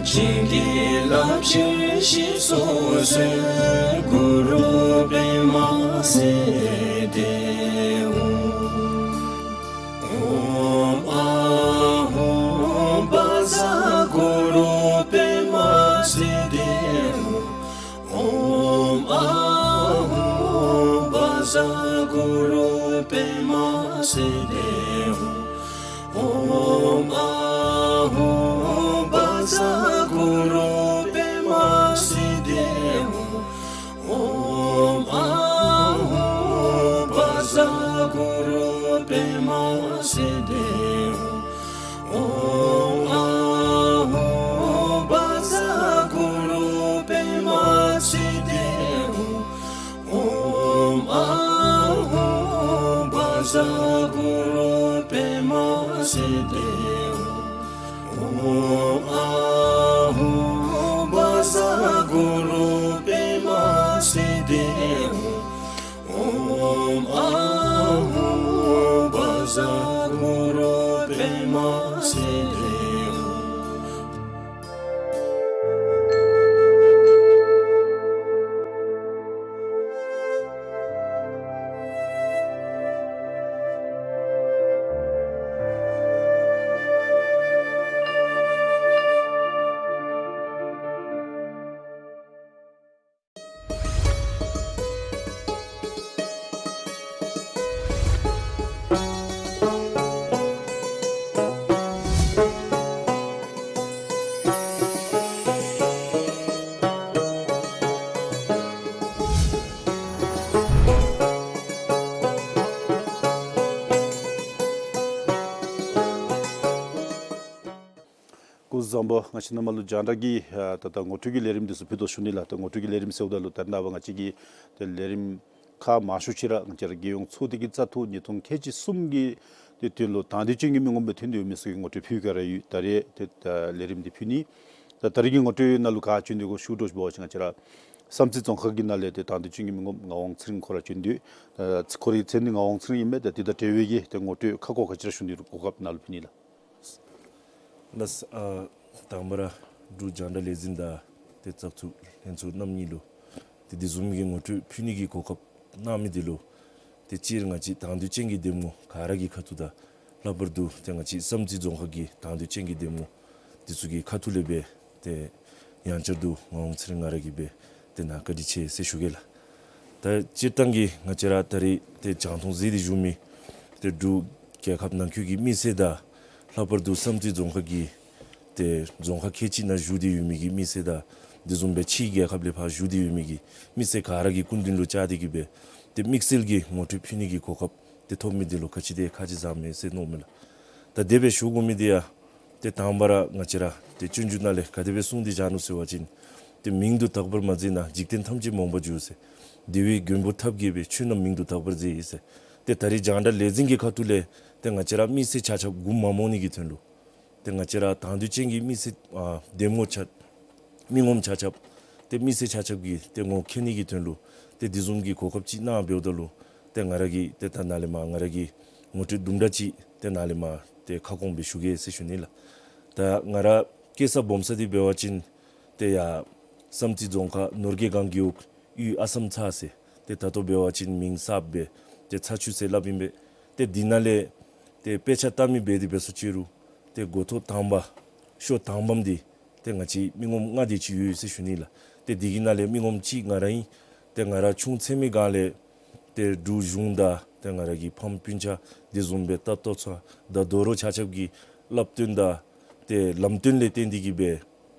བྱིན་གྱིས་བརླབ་ཕྱིར་གཤེགས་སུ་གསོལ། གུ་རུ་པདྨ་སིདྡྷི་ཧཱུྃ། ཨོཾ་ཨཱཿཧཱུྃ་བཛྲ་གུ་རུ་པདྨ་སིདྡྷི་ཧཱུྃ། ཨོཾ་ཨཱཿཧཱུྃ་བཛྲ་གུ་རུ་པདྨ་སིདྡྷི་ཧཱུྃ། ཨོཾ་ཨཱཿཧཱུྃ་བཛྲ་གུ་རུ་པདྨ་སིདྡྷི་ཧཱུྃ། ཨོཾ་ཨཱཿཧཱུྃ་བཛྲ་གུ་རུ་པདྨ་སིདྡྷི་ཧཱུྃ། ཨོཾ་ཨཱཿཧཱུྃ་བཛྲ་གུ་རུ་པདྨ་སིདྡྷི་ཧཱུྃ། ཨོཾ་ཨཱཿཧཱུྃ་བཛྲ་གུ་རུ་པདྨ་སིདྡྷི་ཧཱུྃ། ཨོཾ་ཨཱཿཧཱུྃ་བཛྲ་གུ་རུ་པདྨ་སིདྡྷི་ཧཱུྃ། ཨོཾ་ཨཱཿཧཱུྃ་བཛྲ་གུ་རུ་པདྨ་སིདྡྷི་ཧཱུྃ། སྐུ་གཟུགས་བཟང་པོ། ང་བཅས་ནཱ་མར་ལུ་རྒྱང་བསྒྲགས་ཀྱི་ཨ་ད་ལྟོ་ངོ་སྤྲོད་ཀྱི་ལས་རིམ་འདི་ཚུ་ཕུལ་དོ་ཞུ་ནི་ལགས། ད་ངོ་སྤྲོད་ཀྱི་ལས་རིམ་ཟེརཝ་ད་ལུ་ད་རེས་ནངས་པ་ང་བཅས་ཀྱི་ཏེ་ལས་རིམ་ཁག་མང་ཤོས་ཅིག་ར་ང་བཅས་ར་རྒྱལ་ཡོངས་ཚོགས་སྡེ་གི་བཙག་འཐུ་ཉིས་སྟོང་ཁལ་གཅིག་གསུམ་གྱི་ཏེ་དོན་ལུ་དང་འདོད་ཅན་གྱི་མི་ངོམ་སྦེ་ཐོན་ཏེ་ཡོད་མི་ཚུ་གི་ངོ་སྤྲོད་ཕུལ་ག་ར་ཡོད། ད་རེས་ཏེ་ད་ལས་རིམ་འདི་ཕུལ་ནི། ད་ད་རེས་ཀྱི་ངོ་སྤྲོད་ནང་ལུ་ག་བྱོན་དོ་གོ་ཞུ་དོ་ཞུ་བ་ཅིན་ང་བཅས་ར་བསམ་རྩེ་རྫོང་ཁག་གི་ནང་ལས་ཏེ་དང་འདོད་ཅན་གྱི་མི་ངོམ་ངག་དབང་ཚེ་རིང་ཁོ་ར་བྱོན་ཏེ་ཡོད། ད་ཁོ་རའི་མཚན་ནི་ངག་དབང་ཚེ་རིང་ཨིན་མས། ད་དེ་དང་འབྲེལ་བའི་གི་ཏེ་ངོ་སྤྲོད་ཁ་སྐོང་ག་ཅི་ར་ཞུ་ནི་རུང་གོ་སྐབས་ནཱ་ལུ་ཕུལ་ནི་ལགས། ལགས། ཨ་དང་པ་ར་འབྲུག་རྒྱང་བསྒྲགས་ལས་འཛིན་དང་ཏེ་བཙག་འཐུ་ལྷན་ཚོགས་རྣམ་གཉིས་ལུ་ཏེ་དེ་བཟུམ་གྱི་ངོ་སྤྲོད་ཕུལ་ནི་གི་གོ་སྐབས་གནང་མི་འདི་ལུ་ཏེ་སྤྱིར་ང་བཅས་དང་འདོད་ཅན་གྱི་འདེམས་ངོ་ག་ར་གི་ཁ་ཐུག་དང་ལྷག་པར་དུ་ཏེ་ང་བཅས་བསམ་རྩེ་རྫོང་ཁག་གི་དང་འདོད་ཅན་གྱི་འདེམས་ངོ་འདི་ཚུ་གི་ཁ་ཐུག་ལས་སྦེ་ཏེ་ཡང་བསྐྱར་དུ་ངག་དབང་ཚེ་རིང་ང་ར་གིས་སྦེ་ཏེ་ནཱ་བཀའ་དྲིན་ཆེ་ཟེར་ཞུ་གེ་ལགས། ད་སྤྱིར་བཏང་གི་ང་བཅས་ར་ད་རེས་ཏེ་རྒྱང་མཐོང་གཟིགས་ཏེ་བཞུགས་མི་ཏེ་འབྲུག་རྒྱལ་ཁབ་ནང་འཁོད་ཀྱི་མི་སེར་དང་ལྷག་པར་དུ་བསམ་རྩེ་རྫོང་ཁག་གི་ཏེ་རྫོང་ཁག་ཁལ་གཅིག་ནང་བཞུགས་ཏེ་ཡོད་མི་གི་མི་སེར་དང་དེ་བཟུམ་སྦེ་ཕྱིའི་རྒྱལ་ཁབ་ལས་ཕར་བཞུགས་ཏེ་ཡོད་མི་གི་མི་སེར་ག་ར་གི་སྐུ་མདུན་ལུ་བཅར་ཏེ་གིས་སྦེ་ཏེ་དམིགས་བསལ་གྱི་ངོ་སྤྲོད་ཕུལ་ནི་གི་གོ་སྐབས་ཏེ་ཐོབ་མི་འདི་ལུ་ག་ཅི་དེ་ཁག་ཆེ་བཟུམ་མས་ཟེར་མནོཝ་མས་ལགས། ད་དེ་སྦེ་ཞུ་དགོ་མི་འདི་ཡང་ཏེ་དང་པ་ར་ང་བཅས་ར་ཏེ་སྤྱོད་འཇུག་ནང་ལས་ག་དེ་སྦེ་གསུངས་ཏེ་བཞག་ནུག་ཟེར་བ་ཅིན་ཏེ་མིང་དུ་བཏགས་པར་མ་མཛད་ན། འཇིག་རྟེན་ཐམས་ཅད་རྨོངས་པར་འགྱུར་ཟེར། དེ་བས་མགོན་པོ་ཐབས་མཁས་པས། ཆོས་རྣམས་མིང་དུ་བཏགས་པར་མཛད་ཟེར། ཏེ་ད་རེས་རྒྱང་བསྒྲགས་ལས་འཛིན་གྱི་ཁ་ཐུག་ལས་ཏེ་ང་བཅས་ར་མི་སེར་ཆ་ཁྱབ་མགུ་མ་རྨོངས་ནི་གི་དོན་ལུ་ཏེ་ང་བཅས་ར་དང་འདོད་ཅན་གྱི་མི་སེར་ཨ་འདེམས་ངོ་ཆ་མི་ངོམ་ཆ་ཁྱབ་ཏེ་མི་སེར་ཆ་ཁྱབ་ཀྱི་ཏེ་ངོ་མཁྱེན་ནི་གི་དོན་ལུ་ཏེ་དེ་བཟུམ་གྱི་གོ་སྐབས་ཅིག་གནང་འབདཝ་ད་ལུ་ཏེ་ང་ར་གིས་ཏེ་ད་ནཱ་ལས་མར་ང་ར་གི་ངོ་སྤྲོད་དུམ་གྲ་ཅིག་ཏེ་ནཱ་ལས་མར་ཏེ་ཁ་སྐོང་སྦེ་ཞུ་གེ་ཟེར་ཞུ་ནི་ལགས། ད་ང་ར་སྐྱེས་ས་སྦོམ་ས་འདི་འབད་བ་ཅིན་ཏེ་ཡར་བསམ་རྩེ་རྫོང་ཁག་ནོར་རྒྱས་སྒང་རྒེད་འོག་ཡུལ་ཨ་སམ་ཚ་ཟེར། ཏེ་ད་ལྟོ་འབད་བ་ཅིན་མིང་གསརཔ་སྦེ་ཏེ་ཚ་ཆུ་ཟེར་སླབ་ཨིན་པས། ཏེ་འདི་ནང་ལས་ཏེ་དཔེ་ཆ་ལྟ་མི་འབད་དེ་འབད་སོང་ཅི་རུང་ཏེ་འགོ་ཐོག་དང་པ་ཤོག་དང་པམ་འདི་ཏེ་ང་བཅས་མི་ངོམ་ལྔ་དེ་ཅིག་ཡོད་ཟེར་ཞུ་ནི་ལགས། ཏེ་འདི་གི་ནང་ལས་མི་ངོམ་གཅིག་ང་ར་ཨིན། ཏེ་ང་ར་ཆུང་ཚད་མའི་སྒང་ལས་ཏེ་འབྲུག་གཞུང་དང་ཏེ་ང་ར་གི་ཕམ་སྤུན་ཆ་དེ་བཟུམ་སྦེ་ད་ལྟོ་ཚུ་དང་དོ་རུང་ཆ་ཁྱབ་ཀྱི་བསླབ་སྟོན་དང་ཏེ་ལམ་སྟོན་ལས་བརྟེན་ཏེ་གིས་སྦེ་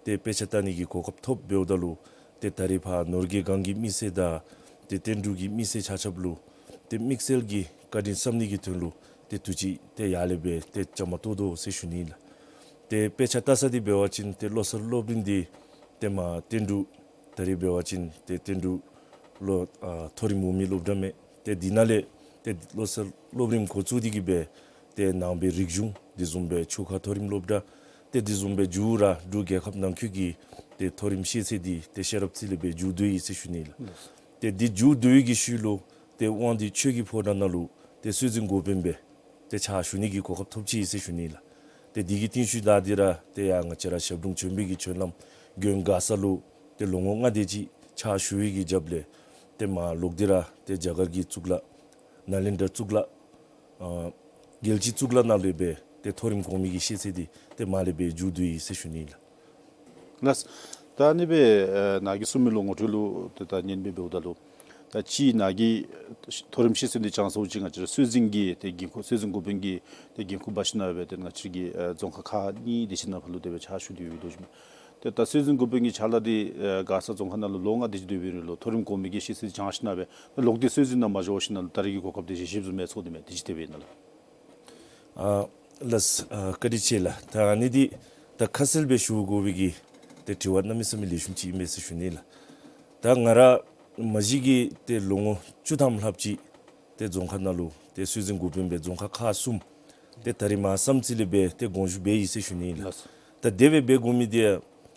ཏེ་དཔེ་ཆ་ལྟ་ནི་གི་གོ་སྐབས་ཐོབ་འབདཝ་ད་ལུ་ཏེ་ད་རེས་ཕར་ནོར་རྒྱས་སྒང་གི་མི་སེར་དང་ཏེ་བསྟན་འབྲུག་གི་མི་སེར་ཆ་ཁྱབ་ལུ་ཏེ་དམིགས་བསལ་གྱི་བཀའ་དྲིན་བསམ་ནི་གི་དོན་ལུ་ཏེ་དུས་ཅི་ཏེ་ཡར་ལས་སྦེ་ཏེ་བཅའ་མར་གཏོགས་དོ་ཟེར་ཞུ་ནི་ལགས། ཏེ་དཔེ་ཆ་ལྟ་ས་འདི་འབད་བ་ཅིན་ཏེ་བློ་གསར་སློབ་རིམ་འདི་ཏེ་མར་བསྟན་འབྲུག་ད་རེས་འབད་བ་ཅིན་ཏེ་བསྟན་འབྲུག་ལུ་ཨ་མཐོ་རིམ་འོག་མའི་སློབ་གྲྭ་མས། ཏེ་འདི་ནང་ལས་ཏེ་བློ་གསར་སློབ་རིམ་འགོ་བཙུགས་ཏེ་གིས་སྦེ་ཏེ་ནང་པའི་རིག་གཞུང་དེ་བཟུམ་སྦེ་ཆོལ་ཁ་མཐོ་རིམ་སློབ་གྲྭ་ཏེ་དེ་བཟུམ་སྦེ་མཇུག་ར་འབྲུག་རྒྱལ་ཁབ་ནང་འཁོད་ཀྱི་ཏེ་མཐོ་རིམ་ཤེས་ཚད་འདི་ཏེ་ཤེས་རབ་རྩེ་ལས་སྦེ་མཇུག་བསྡུ་ཡི་ཟེར་ཞུ་ནི་ལགས། ཏེ་འདི་མཇུག་བསྡུ་བའི་གི་ཤུལ་ལུ་ཏེ་དབང་འདུས་ཆོས་ཀྱི་ཕོ་བྲང་ནང་ལུ་ཏེ་སྲོལ་འཛིན་འགོ་དཔོན་སྦེ་ཏེ་ཕྱག་ཞུ་ནི་གི་གོ་སྐབས་ཐོབ་ཅི་ཟེར་ཞུ་ནི་ལགས། ཏེ་འདི་གི་རྟིང་ཤུལ་ད་འདི་ར་ཏེ་ཡར་ང་བཅས་ར་ཞབས་དྲུང་བྱོན་པའི་གི་བྱོན་ལམ་དགོན་མགར་ས་ལུ་ཏེ་ལོ་ངོ་ལྔ་དེ་ཅིག་ཕྱག་ཞུ་བའི་གི་རྒྱབ་ལས་ཏེ་མར་ལོག་སྟེ་ར་ཏེ་རྒྱ་གར་གྱི་གཙུག་ལག་ནཱ་ལེནྡྲ་གཙུག་ལག་ཨ་རྒྱལ་སྤྱིའི་གཙུག་ལག་ནང་ལུ་སྦེ་ཏེ་མཐོ་རིམ་གོང་མའི་གི་ཤེས་ཚད་འདི་ཏེ་མར་ལས་སྦེ་མཇུག་བསྡུ་ཡི་ཟེར་ཞུ་ནི་ལགས། ལགས། ད་ཨ་ནི་སྦེ་ཨ་ནཱ་གིས་གསུངས་མི་ལུ་ངོ་སྤྲོད་ལུ་ཏེ་ད་ཉན་སྦེ་འབདཝ་ད་ལུ་ད་ཅི་ནཱ་གིས་མཐོ་རིམ་ཤེས་ཚད་འདི་བྱང་ས་ཅིག་ང་བཅས་ར་སྲོལ་འཛིན་གྱི་ཏེ་འགན་ཁུར་སྲོལ་འཛིན་འགོ་དཔོན་གྱི་ཏེ་འགན་ཁུར་འབག་ཞིནམ་ལས་སྦེ་ཏེ་ང་བཅས་ཀྱི་ཨ་རྫོང་ཁག་ཁག་གཉིས་དེ་ཅིག་ནང་ཕར་ལུ་དེ་སྦེ་ཕྱག་ཞུ་སྟེ་ཡོད་དོ་ཞུ་མས། ཏེ་ད་སྲོལ་འཛིན་འགོ་དཔོན་གྱི་ཕྱག་ལཱ་འདི་ཨ་མགར་ས་རྫོང་ཁག་ནང་ལུ་ལོ་ལྔ་དེ་ཅིག་སྡོད་པའི་རིང་ལུ་མཐོ་རིམ་གོང་མའི་གི་ཤེས་ཚད་བྱང་ཞིནམ་ལས་སྦེ་ལོག་སྟེ་སྲོལ་འཛིན་ནང་མ་འགྱོ་ཞིནམ་ལས་ད་རེས་ཀྱི་གོ་སྐབས་དེ་ཅིག་ཞིབ་ཟུར་མས་ཚོགས་འདུ་མས་དེ་ཅིག་དེ་སྦེ་ཨིན་ན་ལགས། ཨ་ལགས། ཨ་བཀའ་དྲིན་ཆེ་ལགས། ད་ཨ་ནི་འདི་ད་ཁ་གསལ་སྦེ་ཞུ་དགོ་པའི་གི་ཏེ་དྲི་བ་གནམ་མེད་ས་མེད་ལེགས་ཤོམ་ཅིག་ཨིན་མས་ཟེར་ཞུ་ནི་ལགས། ད་ང་ར་མ་གཞི་གིས་ཏེ་ལོ་ངོ་བཅུ་ཐམ་ལྷགཔ་ཅིག་ཏེ་རྫོང་ཁག་ནང་ལུ་ཏེ་སྲོལ་འཛིན་འགོ་དཔོན་སྦེ་རྫོང་ཁག་ཁག་གསུམ་ཏེ་ད་རེས་མར་བསམ་རྩེ་ལས་སྦེ་ཏེ་དགོངས་ཞུ་འབད་ཡི་ཟེར་ཞུ་ནི་ལགས། ལགས། ད་དེ་སྦེ་འབད་དགོ་མི་འདི་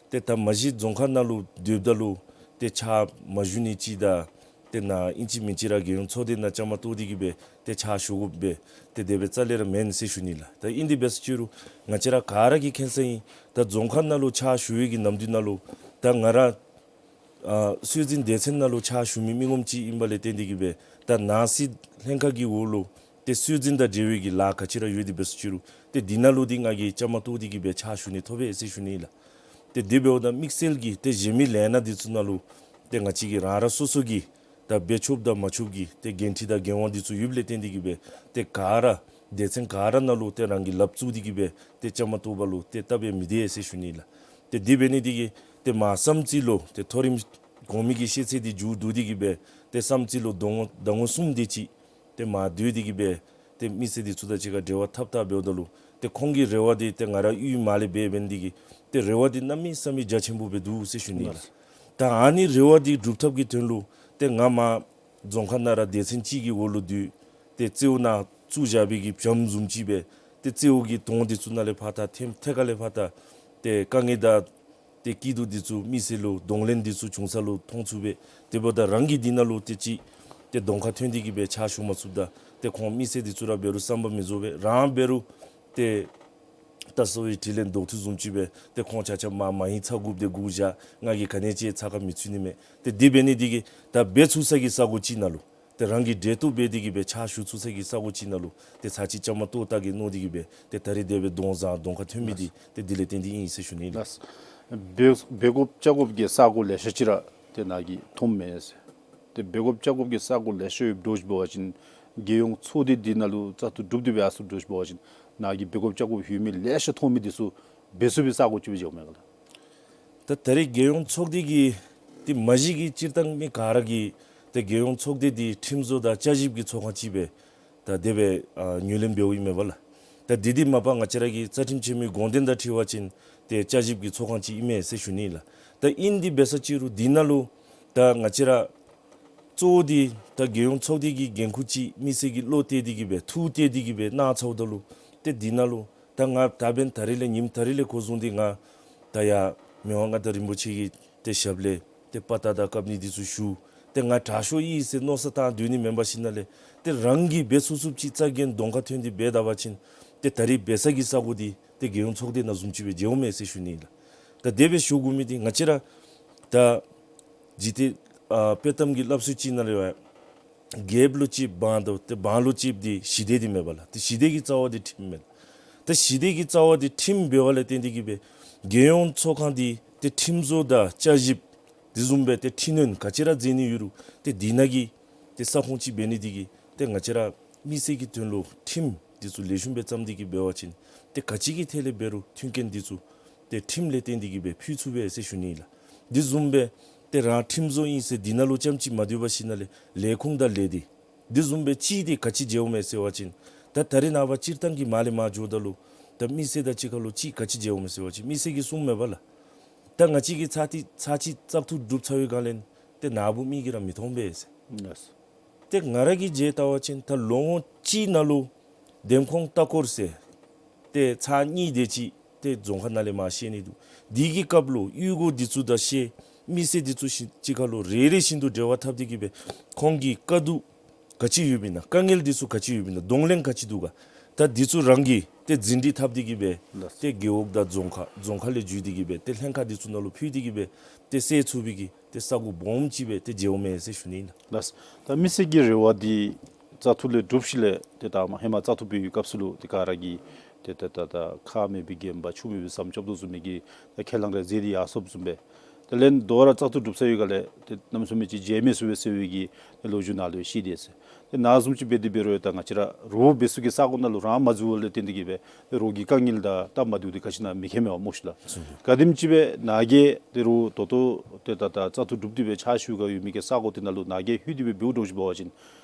ཏེ་ད་མ་གཞི་རྫོང་ཁག་ནང་ལུ་སྡོདཔ་ད་ལུ་ཏེ་ཕྱག་མ་ཞུ་ནི་ཅིག་དང་ཏེ་ནཱ་ཨིན་ཅི་མིན་ཅི་ར་རྒྱལ་ཡོངས་ཚོགས་སྡེ་ནང་བཅའ་མར་གཏོགས་ཏེ་གིས་སྦེ་ཏེ་ཕྱག་ཞུ་དགོཔ་སྦེ་ཏེ་དེ་སྦེ་རྩ་ལས་ར་མེན་ཟེར་ཞུ་ནི་ལགས། ད་ཨིན་དེ་འབད་སོང་ཅི་རུང་ང་བཅས་ར་ག་ར་གིས་མཁྱེན་ས་ཨིན། ད་རྫོང་ཁག་ནང་ལུ་ཕྱག་ཞུ་བའི་གི་ནམ་དུས་ནང་ལུ་ད་ང་ར་ཨ་སྲོལ་འཛིན་སྡེ་ཚན་ནང་ལུ་ཕྱག་ཞུ་མི་མི་ངོམ་ཅིག་ཨིན་པ་ལས་བརྟེན་ཏེ་གིས་སྦེ་ད་ནང་སྲིད་ལྷན་ཁག་གི་འོག་ལུ་ཏེ་སྲོལ་འཛིན་དང་འབྲེལ་བའི་གི་ལཱ་ག་ཅི་ར་ཡོད་དེ་འབད་སོང་ཅི་རུང་ཏེ་འདི་ནང་ལུ་འདི་ང་གིས་བཅའ་མར་གཏོགས་ཏེ་གིས་སྦེ་ཕྱག་ཞུ་ནི་ཐོབ་པས་ཟེར་ཞུ་ནི་ལགས། ཏེ་དེ་འབདཝ་ད་དམིགས་བསལ་གྱིས་ཏེ་གཞན་མི་ལས་སྣ་འདི་ཚུ་ནང་ལུ་ཏེ་ང་བཅས་ཀྱི་རང་རང་སོ་སོ་གི་ད་འབད་ཆོགཔ་དང་མ་ཆོགཔ་གི་ཏེ་འགན་འཁྲི་དང་འགན་དབང་འདི་ཚུ་ཡོདཔ་ལས་བརྟེན་ཏེ་གིས་སྦེ་ཏེ་ག་ར་སྡེ་ཚན་ག་ར་ནང་ལུ་ཏེ་རང་གིས་ལགཔ་བཙུགས་ཏེ་གིས་སྦེ་ཏེ་བཅའ་མར་གཏོགས་པ་ལུ་ཏེ་སྟབས་ཡང་མི་བདེ་ཟེར་ཞུ་ནི་ལགས། ཏེ་དེ་འབད་ནི་འདི་གིས་ཏེ་མར་བསམ་རྩེ་ལུ་ཏེ་མཐོ་རིམ་གོང་མའི་གི་ཤེས་ཚད་འདི་མཇུག་བསྡུ་སྟེ་གིས་སྦེ་ཏེ་བསམ་རྩེ་ལུ་ཟླ་ངོ་ཟླ་ངོ་གསུམ་དེ་ཅིག་ཏེ་མར་སྡོད་དེ་གིས་སྦེ་ཏེ་མི་སེར་འདི་ཚུ་དང་གཅིག་ཁར་འབྲེལ་བ་འཐབ་འཐབ་འབདཝ་ད་ལུ་ཏེ་ཁོང་གི་རེ་བ་འདི་ཏེ་ང་ར་ཡུལ་མ་ལས་འབད་འབད་ནི་འདི་གིས་ཏེ་རེ་བ་འདི་གནམ་མེད་ས་མེད་རྒྱ་ཆེན་པོ་སྦེ་འདུག་ཟེར་ཞུ་ནི་ལགས། ད་ཨ་ནི་རེ་བ་འདི་སྒྲུབ་ཐབས་ཀྱི་དོན་ལུ་ཏེ་ང་མར་རྫོང་ཁག་ནང་ར་སྡེ་ཚན་གཅིག་གི་འོག་ལུ་སྡོད། ཏེ་རྩེ་བོ་ནང་བཙུགས་བཞག་པའི་གི་བྱམོ་བཟུམ་ཅིག་སྦེ་ཏེ་རྩེ་བོ་གི་དོང་འདི་ཚུ་ནང་ལས་ཕར་ད་ཐེམ་ཐད་ཀར་ལས་ཕར་ད་ཏེ་དཀའ་ངལ་དང་ཏེ་སྐྱིད་སྡུག་འདི་ཚུ་མི་སེར་ལུ་གདོང་ལེན་འདི་ཚུ་བྱུང་ས་ལུ་མཐོང་ཚུགས་པས། དེ་འབདཝ་ད་རང་གིས་འདི་ནང་ལུ་ཏེ་ཅིག་ཏེ་གདོང་ཁར་ཐོན་ཏེ་གིས་སྦེ་ཕྱག་ཞུ་མ་ཚུགསཔ་ད་ཏེ་ཁོང་མི་སེར་འདི་ཚུ་ར་འབད་རུང་བསམ་པ་མི་རྫོགས་པས། རང་འབད་རུང་ཏེ་ ད་གསོ་བའི་དྲིན་ལན་འདོགས་ཐུག་བཟུམ་ཅིག་སྦེ་ཏེ་ཁོང་ཆ་ཁྱབ་མ་མ་ཧིང་ཚ་དགོཔ་དེ་སྒུག་བཞག། ང་གིས་ག་ནི་ཅིག་ཚ་ཁ་མི་ཚུད་ནི་མས། ཏེ་དེ་འབད་ནི་དེ་གིས་ད་འབད་ཚུགས་ས་གི་ས་གོ་ཅིག་ནང་ལུ་ཏེ་རང་གིས་འབྲེལ་གཏོགས་འབད་དེ་གིས་སྦེ་ཕྱག་ཞུ་ཚུགས་ས་གི་ས་གོ་ཅིག་ནང་ལུ་ཏེ་ཚར་ཅིག་བཅའ་མར་གཏོགས་བལྟ་གེ་མནོ་སྟེ་གིས་སྦེ་ཏེ་ད་རིས་དེ་སྦེ་གདོང་བཟང་གདོང་ཁ་ཐོན་མི་འདི་ཏེ་དེ་ལས་བརྟེན་ཏེ་ཨིན་ཟེར་ཞུ་ནི་ལགས། འབད་འབད་དགོཔ་བཅའ་དགོཔ་གི་ས་གོ་ལེ་ཤ་ཅིག་ར་ཏེ་ནཱ་གིས་མཐོངམ་མས་ཟེར། ཏེ་འབད་དགོཔ་བཅའ་དགོཔ་གི་ས་གོ་ལེ་ཤ་ཡོདཔ་འདྲཝ་ཅིག་འབད་བ་ཅིན་རྒྱལ་ཡོངས་ཚོགས་སྡེ་འདི་ནང་ལུ་བཙག་འཐུ་གྲུབ་སྟེ་སྦེ་ཡར་སོངམ་འདྲཝ་ཅིག་འབད་བ་ཅིན་ནཱ་གིས་འབད་དགོཔ་བཅའ་དགོཔ་ཡོད་མི་ལེ་ཤ་མཐོང་མི་འདི་ཚུ་འབད་ཚུགས་པའི་ས་གོ་ཅིག་སྦེ་མཇལཝ་མས་ག་ལགས། ད་ད་རིས་རྒྱལ་ཡོངས་ཚོགས་སྡེ་གི་ཏེ་མ་གཞི་གི་སྤྱིར་བཏང་མི་ག་ར་གིས་ཏེ་རྒྱལ་ཡོངས་ཚོགས་སྡེ་འདི་ཁྲིམས་བཟོ་དང་བསྐྱར་ཞིབ་ཀྱི་ཚོགས་ཁང་ཅིག་སྦེ་ད་དེ་སྦེ་ཨ་ངོས་ལེན་འབདཝ་ཨིན་མས་པ་ལགས། ད་དེ་འདི་མ་པ་ང་བཅས་ར་གི་རྩ་ཁྲིམས་ཆེན་མོའི་དགོངས་དོན་དང་འཁྲིལ་བ་ཅིན་ཏེ་བསྐྱར་ཞིབ་ཀྱི་ཚོགས་ཁང་ཅིག་ཨིན་མས་ཟེར་ཞུ་ནི་ལགས། ད་ཨིན་དེ་འབད་ས་ཅིག་རུང་འདི་ནང་ལུ་ད་ང་བཅས་ར་གཙོ་བོ་འདི་ད་རྒྱལ་ཡོངས་ཚོགས་སྡེ་གི་འགན་ཁུར་ཅིག་མི་སེར་གྱི་བློ་གཏད་དེ་གིས་སྦེ་ཐུགས་གཏད་དེ་གིས་སྦེ་གནང་ཚརཝ་ད་ལུ་ཏེ་འདི་ནང་ལུ་ད་ང་ད་འབདན་ད་རིས་ལས་ཉིནམ་ད་རིས་ལས་འགོ་བཟུང་སྟེ་ང་ད་ཡར་མི་དབང་མངའ་བདག་རིན་པོ་ཆེ་གི་ཏེ་ཞབས་ལས་ཏེ་དཔའ་རྟགས་དང་བཀབ་ནི་འདི་ཚུ་ཞུ། ཏེ་ང་དྲག་ཤོས་ཨིན་ཟེར་མནོ་བསམ་བཏང་སྡོད་ནི་མེན་པར་ཞིནམ་ལས་ཏེ་རང་གིས་འབད་ཚུགས་ཚུགསཔ་ཅིག་རྩ་འགེངས་གདོང་ཁར་ཐོན་ཏེ་འབད་ད་པ་ཅིན་ཏེ་ད་རིས་འབད་ས་གི་ས་གོ་འདི་ཏེ་རྒྱལ་ཡོངས་ཚོགས་སྡེ་ནང་བཟུམ་ཅིག་སྦེ་མཇལཝ་མས་ཟེར་ཞུ་ནི་ལགས། ད་དེ་སྦེ་ཞུ་དགོ་མི་འདི་ང་བཅས་ར་ད་འཇིག་རྟེན་ཨ་དཔྱེ་གཏམ་གྱི་སླབ་སྲོལ་ཅིག་ནང་ལས་རྒྱལཔོ་ལུ་གཅེསཔ་འབངས་དང་ཏེ་འབངས་ལུ་གཅེསཔ་འདི་ཞི་བདེ་འདི་མས་པ་ལགས། ཏེ་ཞི་བདེ་གི་རྩ་བ་འདི་ཁྲིམས་མས། ད་ཞི་བདེ་གི་རྩ་བ་འདི་ཁྲིམས་འབདཝ་ལས་བརྟེན་ཏེ་གིས་སྦེ་རྒྱལ་ཡོངས་ཚོགས་ཁང་འདི་ཏེ་ཁྲིམས་བཟོ་དང་བསྐྱར་ཞིབ་དེ་བཟུམ་སྦེ་ཏེ་འཕྲི་སྣོན་ག་ཅི་ར་མཛད་ནི་ཡོད་རུང་ཏེ་འདི་ནང་གི་ཏེ་ས་ཁོངས་ཅིག་འབད་ནི་འདི་གིས་ཏེ་ང་བཅས་ར་མི་སེར་གྱི་དོན་ལུ་ཁྲིམས་འདི་ཚུ་ལེགས་ཤོམ་སྦེ་བརྩམས་ཏེ་གིས་འབད་བ་ཅིན་ཏེ་ག་ཅི་གི་ཐད་ལས་འབད་རུང་མཐུན་རྐྱེན་འདི་ཚུ་ཏེ་ཁྲིམས་ལས་བརྟེན་ཏེ་གིས་སྦེ་ཕུལ་ཚུགས་པས་ཟེར་ཞུ་ནི་ལགས། དེ་བཟུམ་སྦེ་ཏེ་རང་ཁྲིམས་བཟོ་ཨིན་ཟེར་འདི་ནང་ལུ་རྐྱངམ་ཅིག་མ་སྡོད་པར་ཞིནམ་ལས་ལས་ཁུངས་དང་ལས་སྡེ་དེ་བཟུམ་སྦེ་ཅིག་འདི་ག་ཅི་མཇལཝ་མས་ཟེར་བ་ཅིན་ད་ད་རེས་ནངས་པ་སྤྱིར་བཏང་གི་མར་ལས་མར་འགྱོཝ་ད་ལུ་ད་མི་སེར་དང་གཅིག་ཁར་ལུ་ཅིག་ག་ཅི་མཇལཝ་མས་ཟེར་བ་ཅིན་མི་སེར་གྱིས་གསུངམ་མས་པ་ལགས། ད་ང་བཅས་ཀྱིས་ཚར་ཅིག་ཚར་ཅིག་བཙག་འཐུ་གྲུབ་ཚར་བའི་སྒང་ལས་ཏེ་ནཱ་བུ་མི་གིས་ར་མི་མཐོང་པས་ཟེར། ལགས། ཏེ་ང་ར་གིས་མཇལ་བལྟ་བ་ཅིན་ད་ལོ་ངོ་གཅིག་ནང་ལུ་འདེམས་ཁོངས་ལྟ་སྐོར་ཟེར་ཏེ་ཚར་གཉིས་དེ་ཅིག་ཏེ་རྫོང་ཁག་ནང་ལས་མར་ཤེས་ནི་འདུག། དེ་གི་སྐབས་ལུ་གཡུས་སྒོ་འདི་ཚུ་དང་ཤེས། མི་སེར་འདི་ཚུ་ཤི་གཅིག་ཁར་ལུ་རེ་རེ་བཞིན་དུ་འབྲེལ་བ་འཐབ་སྟེ་གིས་སྦེ་ཁོང་གི་དཀའ་སྡུག་ག་ཅི་ཡོདཔ་ཨིན་ན་དཀའ་ངལ་འདི་ཚུ་ག་ཅི་ཡོདཔ་ཨིན་ན་གདོང་ལེན་ག་ཅི་འདུག་ག། ད་འདི་ཚུ་རང་གིས་ཏེ་ཟིན་བྲིས་འཐབ་སྟེ་གིས་སྦེ་ལགས། ཏེ་རྒེད་འོག་དང་རྫོང་ཁག་རྫོང་ཁག་ལས་བརྒྱུད་དེ་གིས་སྦེ་ཏེ་ལྷན་ཁག་འདི་ཚུ་ནང་ལུ་ཕུལ་ཏེ་གིས་སྦེ་ཏེ་སེལ་ཚུགས་པའི་གི་ཏེ་ས་གོ་སྦོམ་ཅིག་སྦེ་ཏེ་མཇལཝ་མས་ཟེར་ཞུ་ནི་ཨིན་ལགས། ལགས། ད་མི་སེར་གྱི་རེ་བ་འདི་བཙག་འཐུ་ལས་གྲུབ་ཞིནམ་ལས་ཏེ་ད་མ་ཧེ་མ་བཙག་འཐུ་འབད་བའི་སྐབས་སུ་ལུ་ཏེ་ག་ར་གིས་ཏེ་ད་ད་ད་ཁ་མེད་པའི་རྒན་པ་ཆུ་མེད་པའི་ཟམ་རྐྱབ་དོ་བཟུམ་མའི་གི་ད་ཁས་བླངས་རེ་མཛད་དེ་ཡར་སོངམ་བཟུམ་སྦེ་དེ་ལས་དོ་རུང་བཙག་འཐུ་གྲུབ་ཚར་བའི་སྒང་ལས་ཏེ་གནམ་མེད་ས་མེད་ཅིག་མཇལ་མི་ཚུགས་པས་ཟེར་བའི་གི་ཏེ་ལོ་རྒྱུས་ནང་ལུ་ཡང་བཤད་དེས་ཟེར། ཏེ་ནཱ་བཟུམ་ཅིག་འབད་དེ་འབད་རུང་ཡང་ད་ང་བཅས་ར་རོགས་འབད་ཚུགས་ཀྱི་ས་གོ་ནང་ལུ་རང་མ་འཛུལ་བ་ལས་བརྟེན་ཏེ་གིས་སྦེ་ཏེ་རོགས་ཀྱི་དཀའ་ངལ་དང་སྟབས་མ་བདེཝ་འདི་ག་ཅི་ནང་མི་མཁྱེན་མས་པ་སྨོ་ཤིག་ལགས། ག་དེམ་ཅིག་སྦེ་ནཱ་གིས་ཏེ་རོགས་ད་ལྟོ་ཏེ་ད་ད་བཙག་འཐུ་གྲུབ་སྟེ་སྦེ་ཕྱག་ཞུ་ག་ཡོད་མི་གི་ས་གོ་དེ་ནང་ལུ་ནཱ་གིས་ལྷོད་དེ་སྦེ་འབདཝ་འདྲཝ་ཅིག་འབད་བ་ཅིན་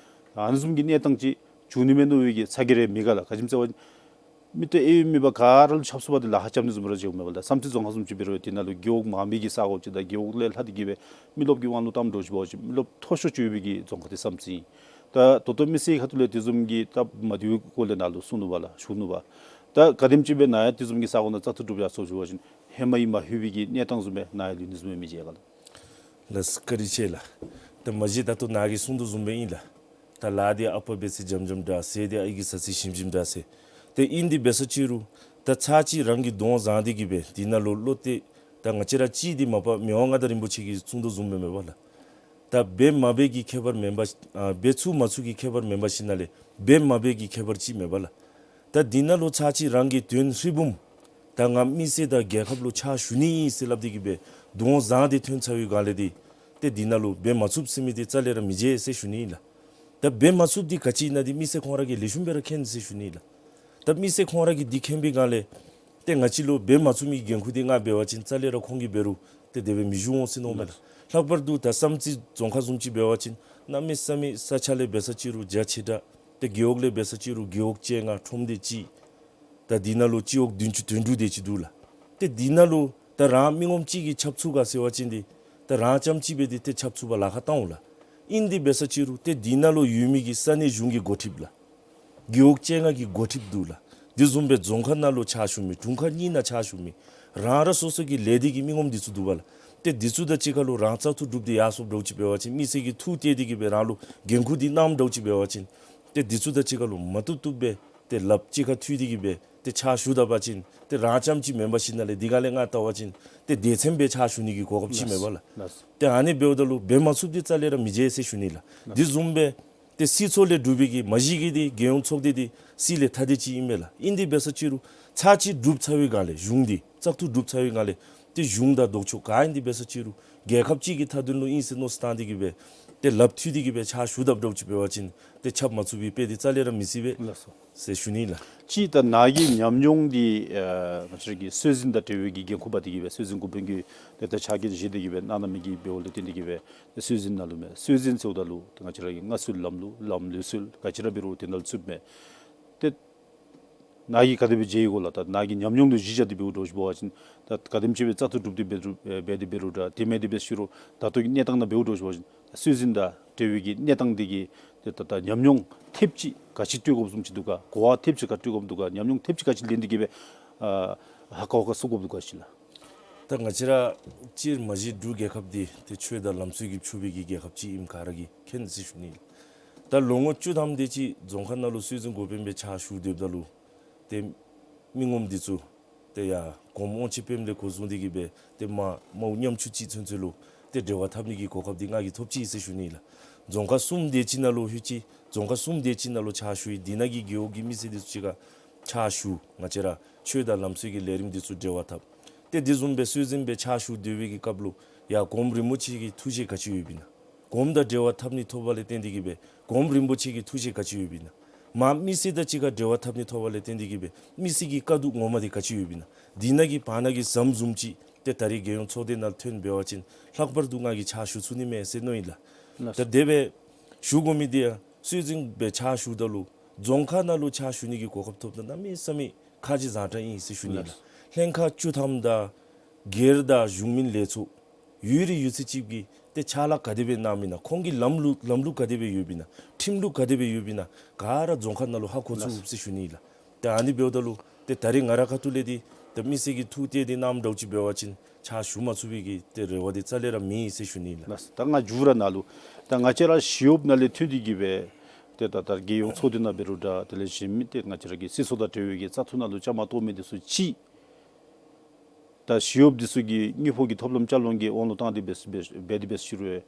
ཨ་ནི་བཟུམ་གྱི་གནས་སྟངས་ཅིག་འབྱུང་ནི་མས་མནོ་བའི་གི་ཚ་གྱང་རེ་མེད་ག་ལགས། ག་ཅི་སྨོ་ཟེར་བ་ཅིན་མི་ཏེ་ཨེ་ཡོད་མེད་པར་ག་ར་ལུ་ཆབ་སྲིད་པ་དེ་ལཱ་ཁག་རྐྱབ་ནི་བཟུམ་ར་མཇལཝ་མས་པ་ལགས། བསམ་རྩེ་རྫོང་ཁག་བཟུམ་ཅིག་འབད་རུང་ཡང་དེ་ནང་ལུ་རྒེད་འོག་མང་མི་གི་ས་གོ་ཅིག་དང་རྒེད་འོག་ལས་ལྷག་སྟེ་གིས་སྦེ་མི་རློབས་ཀྱི་དབང་ལུང་བཏངམ་འདྲཝ་ཅིག་འབད་བ་ཅིན་མི་རློབས་མཐོ་ཤོས་ཅིག་ཡོད་པའི་གི་རྫོང་ཁག་དེ་བསམ་རྩེ་ཨིན། ད་ད་ལྟོ་མི་སེར་ཁ་ཐུག་ལས་དེ་བཟུམ་གྱི་སྟབས་མ་བདེཝ་སྐོར་ལས་ནཱ་ལུ་གསུང་ནུག་པ་ལགས། ཞུ་ནུག་པ། ད་ག་དེམ་ཅིག་སྦེ་ནཱ་ཡང་དེ་བཟུམ་གྱི་ས་གོ་ནང་བཙག་འཐུ་གྲུབ་ཡར་སོང་ཞུ་བ་ཅིན་ཧེ་མ་ཡི་མ་ལྷོད་པའི་གི་གནས་སྟངས་བཟུམ་སྦེ་ནཱ་ཡང་ལྷོད་ནི་བཟུམ་སྦེ་མི་མཇལ་ག་ལགས། ལགས་བཀའ་དྲིན་ཆེ་ལགས། ད་མ་གཞི་ད་ལྟོ་ནཱ་གིས་གསུང་དོ་བཟུམ་སྦེ་ཨིན་ལགས། ད་ལཱ་འདི་ཨ་པ་འབད་ཚེ་འཇམ་འཇམ་འདྲ་ཟེར་ཏེ་ཨའི་གིས་ཟ་ཚེ་ཞིམ་ཞིམ་འདྲ་ཟེར། ཏེ་ཨིན་དེ་འབད་ས་ཅིག་རུང་ད་ཚར་ཅིག་རང་གིས་གདོང་བཟང་སྟེ་གིས་སྦེ་དེ་ནང་ལུ་བློ་གཏད། ད་ང་བཅས་ར་གཅིག་འདི་མ་པ་མི་དབང་མངའ་བདག་རིན་པོ་ཆེ་གིས་གསུང་དོ་བཟུམ་སྦེ་མེན་པ་ལགས། ད་འབད་མ་འབད་ཀྱི་ཁྱད་པར་མེན་པ་ཨ་འབད་ཚུགས་མ་ཚུགས་ཀྱི་ཁྱད་པར་མེན་པར་ཞིནམ་ལས་འབད་མ་འབད་ཀྱི་ཁྱད་པར་ཅིག་མེན་པ་ལགས། ད་དེ་ནང་ལུ་ཚར་ཅིག་རང་གི་དོན་ཧྲིལ་བུམ་ད་ང་མི་སེར་དང་རྒྱལ་ཁབ་ལུ་ཕྱག་ཞུ་ནི་ཨིན་ཟེར་སླབ་སྟེ་གིས་སྦེ་གདོང་བཟང་སྟེ་ཐོན་ཚར་བའི་སྒང་ལས་འདི་ཏེ་དེ་ནང་ལུ་འབད་མ་ཚུགསཔ་ཟེར་མི་འདི་རྩ་ལས་ར་མི་མཇལ་ཟེར་ཞུ་ནི་ཨིན་ལགས། ད་འབད་མ་ཚུགསཔ་འདི་ག་ཅི་ཨིན་ན་འདི་མི་སེར་ཁོང་ར་གིས་ལེགས་ཤོམ་སྦེ་ར་མཁྱེན་ཟེར་ཞུ་ནི་ཨིན་ལགས། ད་མི་སེར་ཁོང་ར་གིས་འདི་མཁྱེན་པའི་སྒང་ལས་ཏེ་ང་བཅས་ལུ་འབད་མ་ཚུགས་མི་འགན་ཁུར་འདི་ང་འབད་བ་ཅིན་རྩ་ལས་ར་ཁོང་གིས་འབད་རུང་ཏེ་དེ་སྦེ་མི་བཞུགས་འོང་ཟེར་མནོཝ་མས་ལགས། ལྷག་པར་དུ་ད་བསམ་རྩེ་རྫོང་ཁག་བཟུམ་ཅིག་འབད་བ་ཅིན་གནམ་མེད་ས་མེད་ས་ཆ་ལས་འབད་ས་ཅིག་རུང་རྒྱ་ཆེ་དྲགས། ཏེ་རྒེད་འོག་ལས་འབད་ས་ཅིག་རུང་རྒེད་འོག་བཅོ་ལྔ་ཁྲོམ་སྡེ་གཅིག། ད་དེ་ནང་ལུ་སྤྱི་འོག་བདུན་ཅུ་དོན་དྲུག་དེ་ཅིག་འདུག་ལགས། ཏེ་དེ་ནང་ལུ་ད་རང་མི་ངོམ་གཅིག་གིས་ཁྱབ་ཚུགས་ག་ཟེར་བ་ཅིན་འདི་ད་རང་རྐྱངམ་གཅིག་སྦེ་འདི་ཏེ་ཁྱབ་ཚུགས་པར་ལཱ་ཁག་བཏང་འོང་ལགས། ཨིན་དེ་འབད་ས་ཅིག་རུང་ཏེ་དེ་ནང་ལུ་ཡོད་མི་གི་ས་གནས་གཞུང་གི་འགོ་ཁྲིདཔ་ལགས། རྒེད་འོག་བཅོ་ལྔ་གི་འགོ་ཁྲིདཔ་འདུག་ལགས། དེ་བཟུམ་སྦེ་རྫོང་ཁག་ནང་ལུ་ཕྱག་ཞུ་མི་དྲུང་ཁག་གཉིས་ནང་ཕྱག་ཞུ་མི་རང་རང་སོ་སོ་གི་ལས་སྡེ་གི་མི་ངོམ་འདི་ཚུ་འདུག་པ་ལགས། ཏེ་འདི་ཚུ་དང་གཅིག་ཁར་ལུ་རང་བཙག་འཐུ་གྲུབ་སྟེ་ཡར་སོངམ་འདྲཝ་ཅིག་འབད་བ་ཅིན་མི་སེར་གྱིས་ཐུགས་གཏད་དེ་གིས་སྦེ་རང་ལུ་འགན་ཁུར་འདི་གནངམ་འདྲཝ་ཅིག་འབད་བ་ཅིན་ཏེ་འདི་ཚུ་དང་གཅིག་ཁར་ལུ་མ་བཏུབ་བཏུབ་སྦེ་ ཏེ་ལགཔ་གཅིག་ཁར་མཐུད་དེ་གི་སྦེ་ཏེ་ཕྱག་ཞུ་ད་པ་ཅིན་ཏེ་རང་རྐྱངམ་ཅིག་མེན་པར་ཞིནམ་ལས་འདི་ག་ལས་ང་བལྟ་བ་ཅིན་ཏེ་སྡེ་ཚན་སྦེ་ཕྱག་ཞུ་ནི་གི་གོ་སྐབས་ཅིག་མེད་པ་ལགས། ལགས་སོ། ཏེ་ཨ་ནི་འབདཝ་ད་ལུ་འབད་མ་ཚུགསཔ་འདི་རྩ་ལས་ར་མི་མཇལ་ཟེར་ཞུ་ནི་ལགས། འདི་བཟུམ་སྦེ་ཏེ་སྲིད་ཚོགས་ལས་གྲུབ་པའི་གི་མ་གཞི་གི་འདི་རྒྱལ་ཡོངས་ཚོགས་སྡེ་འདི་སྲིད་ལས་ཐ་དད་ཅིག་ཨིན་མས་ལགས། ཨིན་དེ་འབད་ས་ཅིག་རུང་ཚར་གཅིག་གྲུབ་ཚར་བའི་སྒང་ལས་གཞུང་འདི་བཙག་འཐུ་གྲུབ་ཚར་བའི་སྒང་ལས་ཏེ་གཞུང་དང་ལྡོག་ཕྱོགས་ག་ཨིན་དེ་འབད་ས་ཅིག་རུང་རྒྱལ་ཁབ་གཅིག་གི་མཐའ་དོན་ལུ་ཨིན་ཟེར་མནོ་བསམ་བཏང་སྟེ་གི་སྦེ་ཏེ་ལགཔ་མཐུད་དེ་གི་སྦེ་ཕྱག་ཞུ་དཔ་འདྲཝ་ཅིག་འབད་བ་ཅིན་ཏེ་ཁྱབ་མ་ཚུགས་པའི་དཔེ་འདི་རྩ་ལས་ར་མི་སྲིད་པས་ལགས་སོ། ཟེར་ཞུ་ནི་ལགས། གཅིག་ད་ནཱ་གི་ཉམས་མྱོང་འདི་ཨ་ང་བཅས་ར་གི་སྲོལ་འཛིན་དང་འབྲེལ་བའི་གི་འགན་ཁུར་འབག་སྟེ་གི་སྦེ་སྲོལ་འཛིན་འགོ་དཔོན་གྱི་ཏེ་ད་ཕྱག་འགན་བཞེས་ཏེ་གི་སྦེ་གནང་གནང་མི་གི་འབདཝ་ལས་བརྟེན་ཏེ་གི་སྦེ་ཏེ་སྲོལ་འཛིན་ནང་ལུ་མས། སྲོལ་འཛིན་ཟེརཝ་ད་ལུ་ཏེ་ང་བཅས་ར་གི་སྔར་སྲོལ་ལམ་ལུགས་ལམ་ལུགས་སྲོལ་ག་ཅི་ར་འབད་རུང་དེ་ནང་ལུ་ཚུདཔ་མས། ཏེ་ནཱ་གིས་ག་དེ་སྦེ་མཇལ་ཡི་གོ་ལགས། ད་ནཱ་གི་ཉམས་མྱོང་ལུ་གཞི་བཞག་སྟེ་འབདཝ་འདྲཝ་ཅིག་འབད་བ་ཅིན་ད་ག་དེམ་ཅིག་སྦེ་བཙག་འཐུ་གྲུབ་སྟེ་འབད་རུང་ཨེ་འབད་དེ་འབད་རུང་འདྲ་དེ་མེན་དེ་འབད་ཞུ་རུང་ད་ལྟོ་གི་གནས་སྟངས་ནང་འབདཝ་འདྲཝ་ཅིག་འབད་བ་ཅིན་སྲོལ་འཛིན་དང་འབྲེལ་བའི་གི་གནས་སྟངས་འདི་གི་ཏེ་ད་ད་ཉམས་མྱོང་ཐེབས་ཅིག་ག་ཅི་སྤྲོད་དགོཔ་བཟུམ་ཅིག་འདུག་ག། གོ་བ་ཐེབས་ཅིག་ག་སྤྲོད་དགོཔ་འདུག་ག། ཉམས་མྱོང་ཐེབས་ཅིག་ག་ཅི་ལེན་ཏེ་གི་སྦེ་ཨ་ཧ་གོ་ག་ཚུད་དགོཔ་འདུག་ག་ཅིག་ལགས། ད་ང་བཅས་ར་སྤྱིར་མ་གཞི་འབྲུག་རྒྱལ་ཁབ་འདི་ཏེ་ཆོས་དང་ལམ་སྲོལ་གྱིས་ཕྱུག་པའི་གི་རྒྱལ་ཁབ་ཅིག་ཨིནམ་ག་ར་གིས་མཁྱེན་ཟེར་ཞུ་ནི། ད་ལོ་ངོ་བཅུ་ཐམ་དེ་ཅིག་རྫོང་ཁག་ནང་ལུ་སྲོལ་འཛིན་འགོ་དཔོན་སྦེ་ཕྱག་ཞུ་སྡོདཔ་ད་ལུ་ཏེ་མི་ངོམ་འདི་ཚུ་ཏེ་ཡར་གོངམ་དབང་ཆེ་དཔོནམ་ལས་འགོ་བཟུང་སྟེ་གི་སྦེ་ཏེ་མར་མར་ཉམ་ཆུང་ཅིག་ཚུན་ཚོད་ལུ་ཏེ་འབྲེལ་བ་འཐབ་ནི་གི་གོ་སྐབས་འདི་ང་གིས་ཐོབ་ཅི་ཟེར་ཞུ་ནི་ལགས། རྫོང་ཁག་གསུམ་དེ་ཅིག་ནང་ལུ་ལྷོད་ཅི། རྫོང་ཁག་གསུམ་དེ་ཅིག་ནང་ལུ་ཕྱག་ཞུ་ཡི། འདི་ནང་གི་རྒེད་འོག་གི་མི་སེར་འདི་ཚུ་གཅིག་ཁར་ཕྱག་ཞུ། ང་བཅས་ར་ཆོས་དང་ལམ་སྲོལ་གྱི་ལས་རིམ་འདི་ཚུ་འབྲེལ་བ་འཐབ། ཏེ་འདི་བཟུམ་སྦེ་སྲོལ་འཛིན་སྦེ་ཕྱག་ཞུ་སྡོད་པའི་གི་སྐབས་ལུ་ཡར་གོངམ་རིན་པོ་ཆེ་གི་ཐུགས་བཞེད་ག་ཅི་ཡོདཔ་ཨིན་ན། གོངམ་དང་འབྲེལ་བ་འཐབ་ནི་ཐོབ་པ་ལས་བརྟེན་ཏེ་གི་སྦེ་གོངམ་རིན་པོ་ཆེ་གི་ཐུགས་བཞེད་ག་ཅི་ཡོདཔ་ཨིན་ན། མར་མི་སེར་དང་གཅིག་ཁར་འབྲེལ་བ་འཐབ་ནི་ཐོབ་པ་ལས་བརྟེན་ཏེ་གི་སྦེ་མི་སེར་གྱི་དཀའ་སྡུག་ངོ་མ་འདི་ག་ཅི་ཡོདཔ་ཨིན་ན། འདི་ནང་གི་བར་ན་གི་ཟམ་བཟུམ་ཅིག་ཏེ་ད་རེས་རྒྱལ་ཡོངས་ཚོགས་སྡེ་ནང་ཐོན་འབད་བ་ཅིན་ལྷག་པར་དུ་ང་གིས་ཕྱག་ཞུ་ཚུགས་ནི་མས་ཟེར་མནོ་ཡི་ལགས། ལགས། ད་དེ་སྦེ་ཞུ་དགོ་མི་འདི་ཡང་སྲོལ་འཛིན་སྦེ་ཕྱག་ཞུཝ་ད་ལུ་རྫོང་ཁག་ནང་ལུ་ཕྱག་ཞུ་ནི་གི་གོ་སྐབས་ཐོབ་ད་གནམ་མེད་ས་མེད་ཁག་ཆེ་བཟང་དྲགས་ཨིན་ཟེར་ཞུ་ནི་ལགས། ལགས། ལྷན་ཁག་བཅུ་ཐམ་དང་སྒེར་དང་གཞུང་མིན་ལས་ཚོགས་ཡོད་རིགས་ཡོད་ཚད་ཅིག་གིས་ཏེ་ཕྱག་ལཱ་ག་དེ་སྦེ་གནངམ་ཨིན་ན། ཁོང་གི་ལམ་ལུགས་ལམ་ལུགས་ག་དེ་སྦེ་ཡོདཔ་ཨིན་ན། ཁྲིམས་ལུགས་ག་དེ་སྦེ་ཡོདཔ་ཨིན་ན། ག་ར་རྫོང་ཁག་ནང་ལུ་ཧ་གོ་ཚུགས་ཟེར་ཞུ་ནི་ལགས། ཏེ་ཨ་ནི་འབདཝ་ད་ལུ་ཏེ་ད་རེས་ང་རའི་ཁ་ཐུག་ལས་འདི་ཏེ་མི་སེར་གྱིས་ཐུགས་གཏད་དེ་གནངམ་འདྲཝ་ཅིག་འབད་བ་ཅིན་ཕྱག་ཞུ་མ་ཚུགས་པའི་གི་ཏེ་རེ་བ་འདི་རྩ་ལས་ར་མེད་ཟེར་ཞུ་ནི་ལགས། ལགས། ད་ང་མཇུག་ར་ནཱ་ལུ་ད་ང་བཅས་ར་ཞི་གཡོགཔ་ནང་ལས་ཐོན་ཏེ་གི་སྦེ་ཏེ་ད་ད་རྒྱལ་ཡོངས་ཚོགས་སྡེ་ནང་འབད་རུང་འདྲ་དེ་ལས་གཞན་མི་ཏེ་ང་བཅས་ར་གི་སྲིད་ཚོགས་དང་འབྲེལ་བའི་གི་བཙག་འཐུ་ནང་ལུ་བཅའ་མར་གཏོགས་མི་འདི་ཚུ་ཅིག་ད་ཞི་གཡོགཔ་འདི་ཚུ་གི་དངུལ་ཕོགས་ཀྱི་ཐོབ་ལམ་བསྐྱར་ལོན་གྱི་དབང་ལུ་བཏང་སྟེ་འབད་འབད་འབད་དེ་འབད་ཞུ་རུང་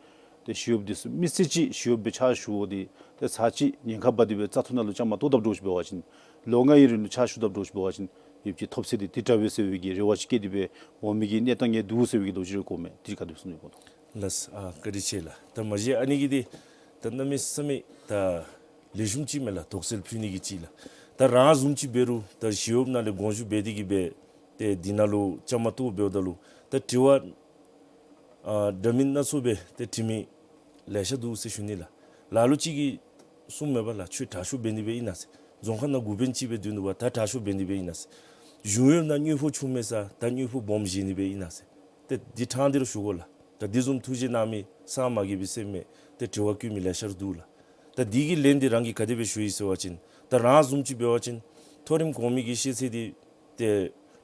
ཏེ་ཞི་གཡོགཔ་འདི་ཚུ་མི་སེར་ཅིག་ཞི་གཡོགཔ་སྦེ་ཕྱག་ཞུ་བ་འདི་ཏེ་ཚར་གཅིག་ཉེན་ཁ་འབག་སྟེ་སྦེ་བཙག་འཐུ་ནང་ལུ་བཅའ་མར་གཏོགས་དཔ་འདྲཝ་ཅིག་འབད་བ་ཅིན་ལོ་ལྔའི་རིང་ལུ་ཕྱག་ཞུ་དཔ་འདྲཝ་ཅིག་འབད་བ་ཅིན་ཡོདཔ་ཅིག་ཐོབ་ཚད་འདི་ཏེ་དྲག་པས་ཟེར་བའི་གི་རེ་བ་ཅིག་བསྐྱེད་དེ་སྦེ་འོང་མི་གི་གནས་སྟངས་ཡང་འདུག་ཟེར་བའི་གི་ལོ་རྒྱུས་རེ་གོཝ་མས། དེ་ག་དེ་སྦེ་གསུང་ནི་གོ་དོ། ལགས། ཨ་བཀའ་དྲིན་ཆེ་ལགས། ད་མ་གཞི་ཨ་ནི་གི་འདི་ད་གནམ་མེད་ས་མེད་ད་ལེགས་ཤོམ་ཅིག་མས་ལགས། དོགས་སེལ་ཕུལ་ནི་གི་ཅིག་ལགས། ད་རང་བཟུམ་ཅིག་འབད་རུང་ད་ཞི་གཡོགཔ་ནང་ལས་དགོངས་ཞུ་འབད་དེ་གི་སྦེ་ཏེ་འདི་ནང་ལུ་བཅའ་མར་གཏོགས་འབདཝ་ད་ལུ་ད་དྲི་བ་ཨ་འདྲ་མིན་སྣ་ཚོགས་སྦེ་ཏེ་དྲི་མི་ལེ་ཤ་འདུག་ཟེར་ཞུ་ནི་ལགས། ལ་ལུ་ཅིག་གིས་གསུངམ་མས་པ་ལགས། ཁྱོད་དྲག་ཤོས་འབད་ནི་སྦེ་ཨིན་ན་ཟེར། རྫོང་ཁག་ནང་འགོ་དཔོན་ཅིག་སྦེ་སྡོད་ནུག་པ། ད་དྲག་ཤོས་འབད་ནི་སྦེ་ཨིན་ན་ཟེར། གཞུང་གཡོགཔ་ནང་དངུལ་ཕོགས་ཆུང་མས་ས་ད་དངུལ་ཕོགས་སྦོམ་བཞེས་ནི་སྦེ་ཨིན་ན་ཟེར། ཏེ་འདི་ཕྲང་སྟེ་ར་ཞུ་དགོ་ལགས། ད་འདི་བཟུམ་ཐུགས་བཞེད་གནང་མི་གསང་མ་རྒྱས་པའི་སེམས་མས། ཏེ་དྲི་བ་བཀོད་མི་ལེ་ཤ་ར་འདུག་ལགས། ད་འདི་གི་ལན་འདི་རང་གིས་ག་དེ་སྦེ་ཞུ་ཡི་ཟེར་བ་ཅིན་ད་རང་བཟུམ་ཅིག་འབད་བ་ཅིན་མཐོ་རིམ་གོང་མའི་གི་ཤེས་ཚད་འདི་ཏེ་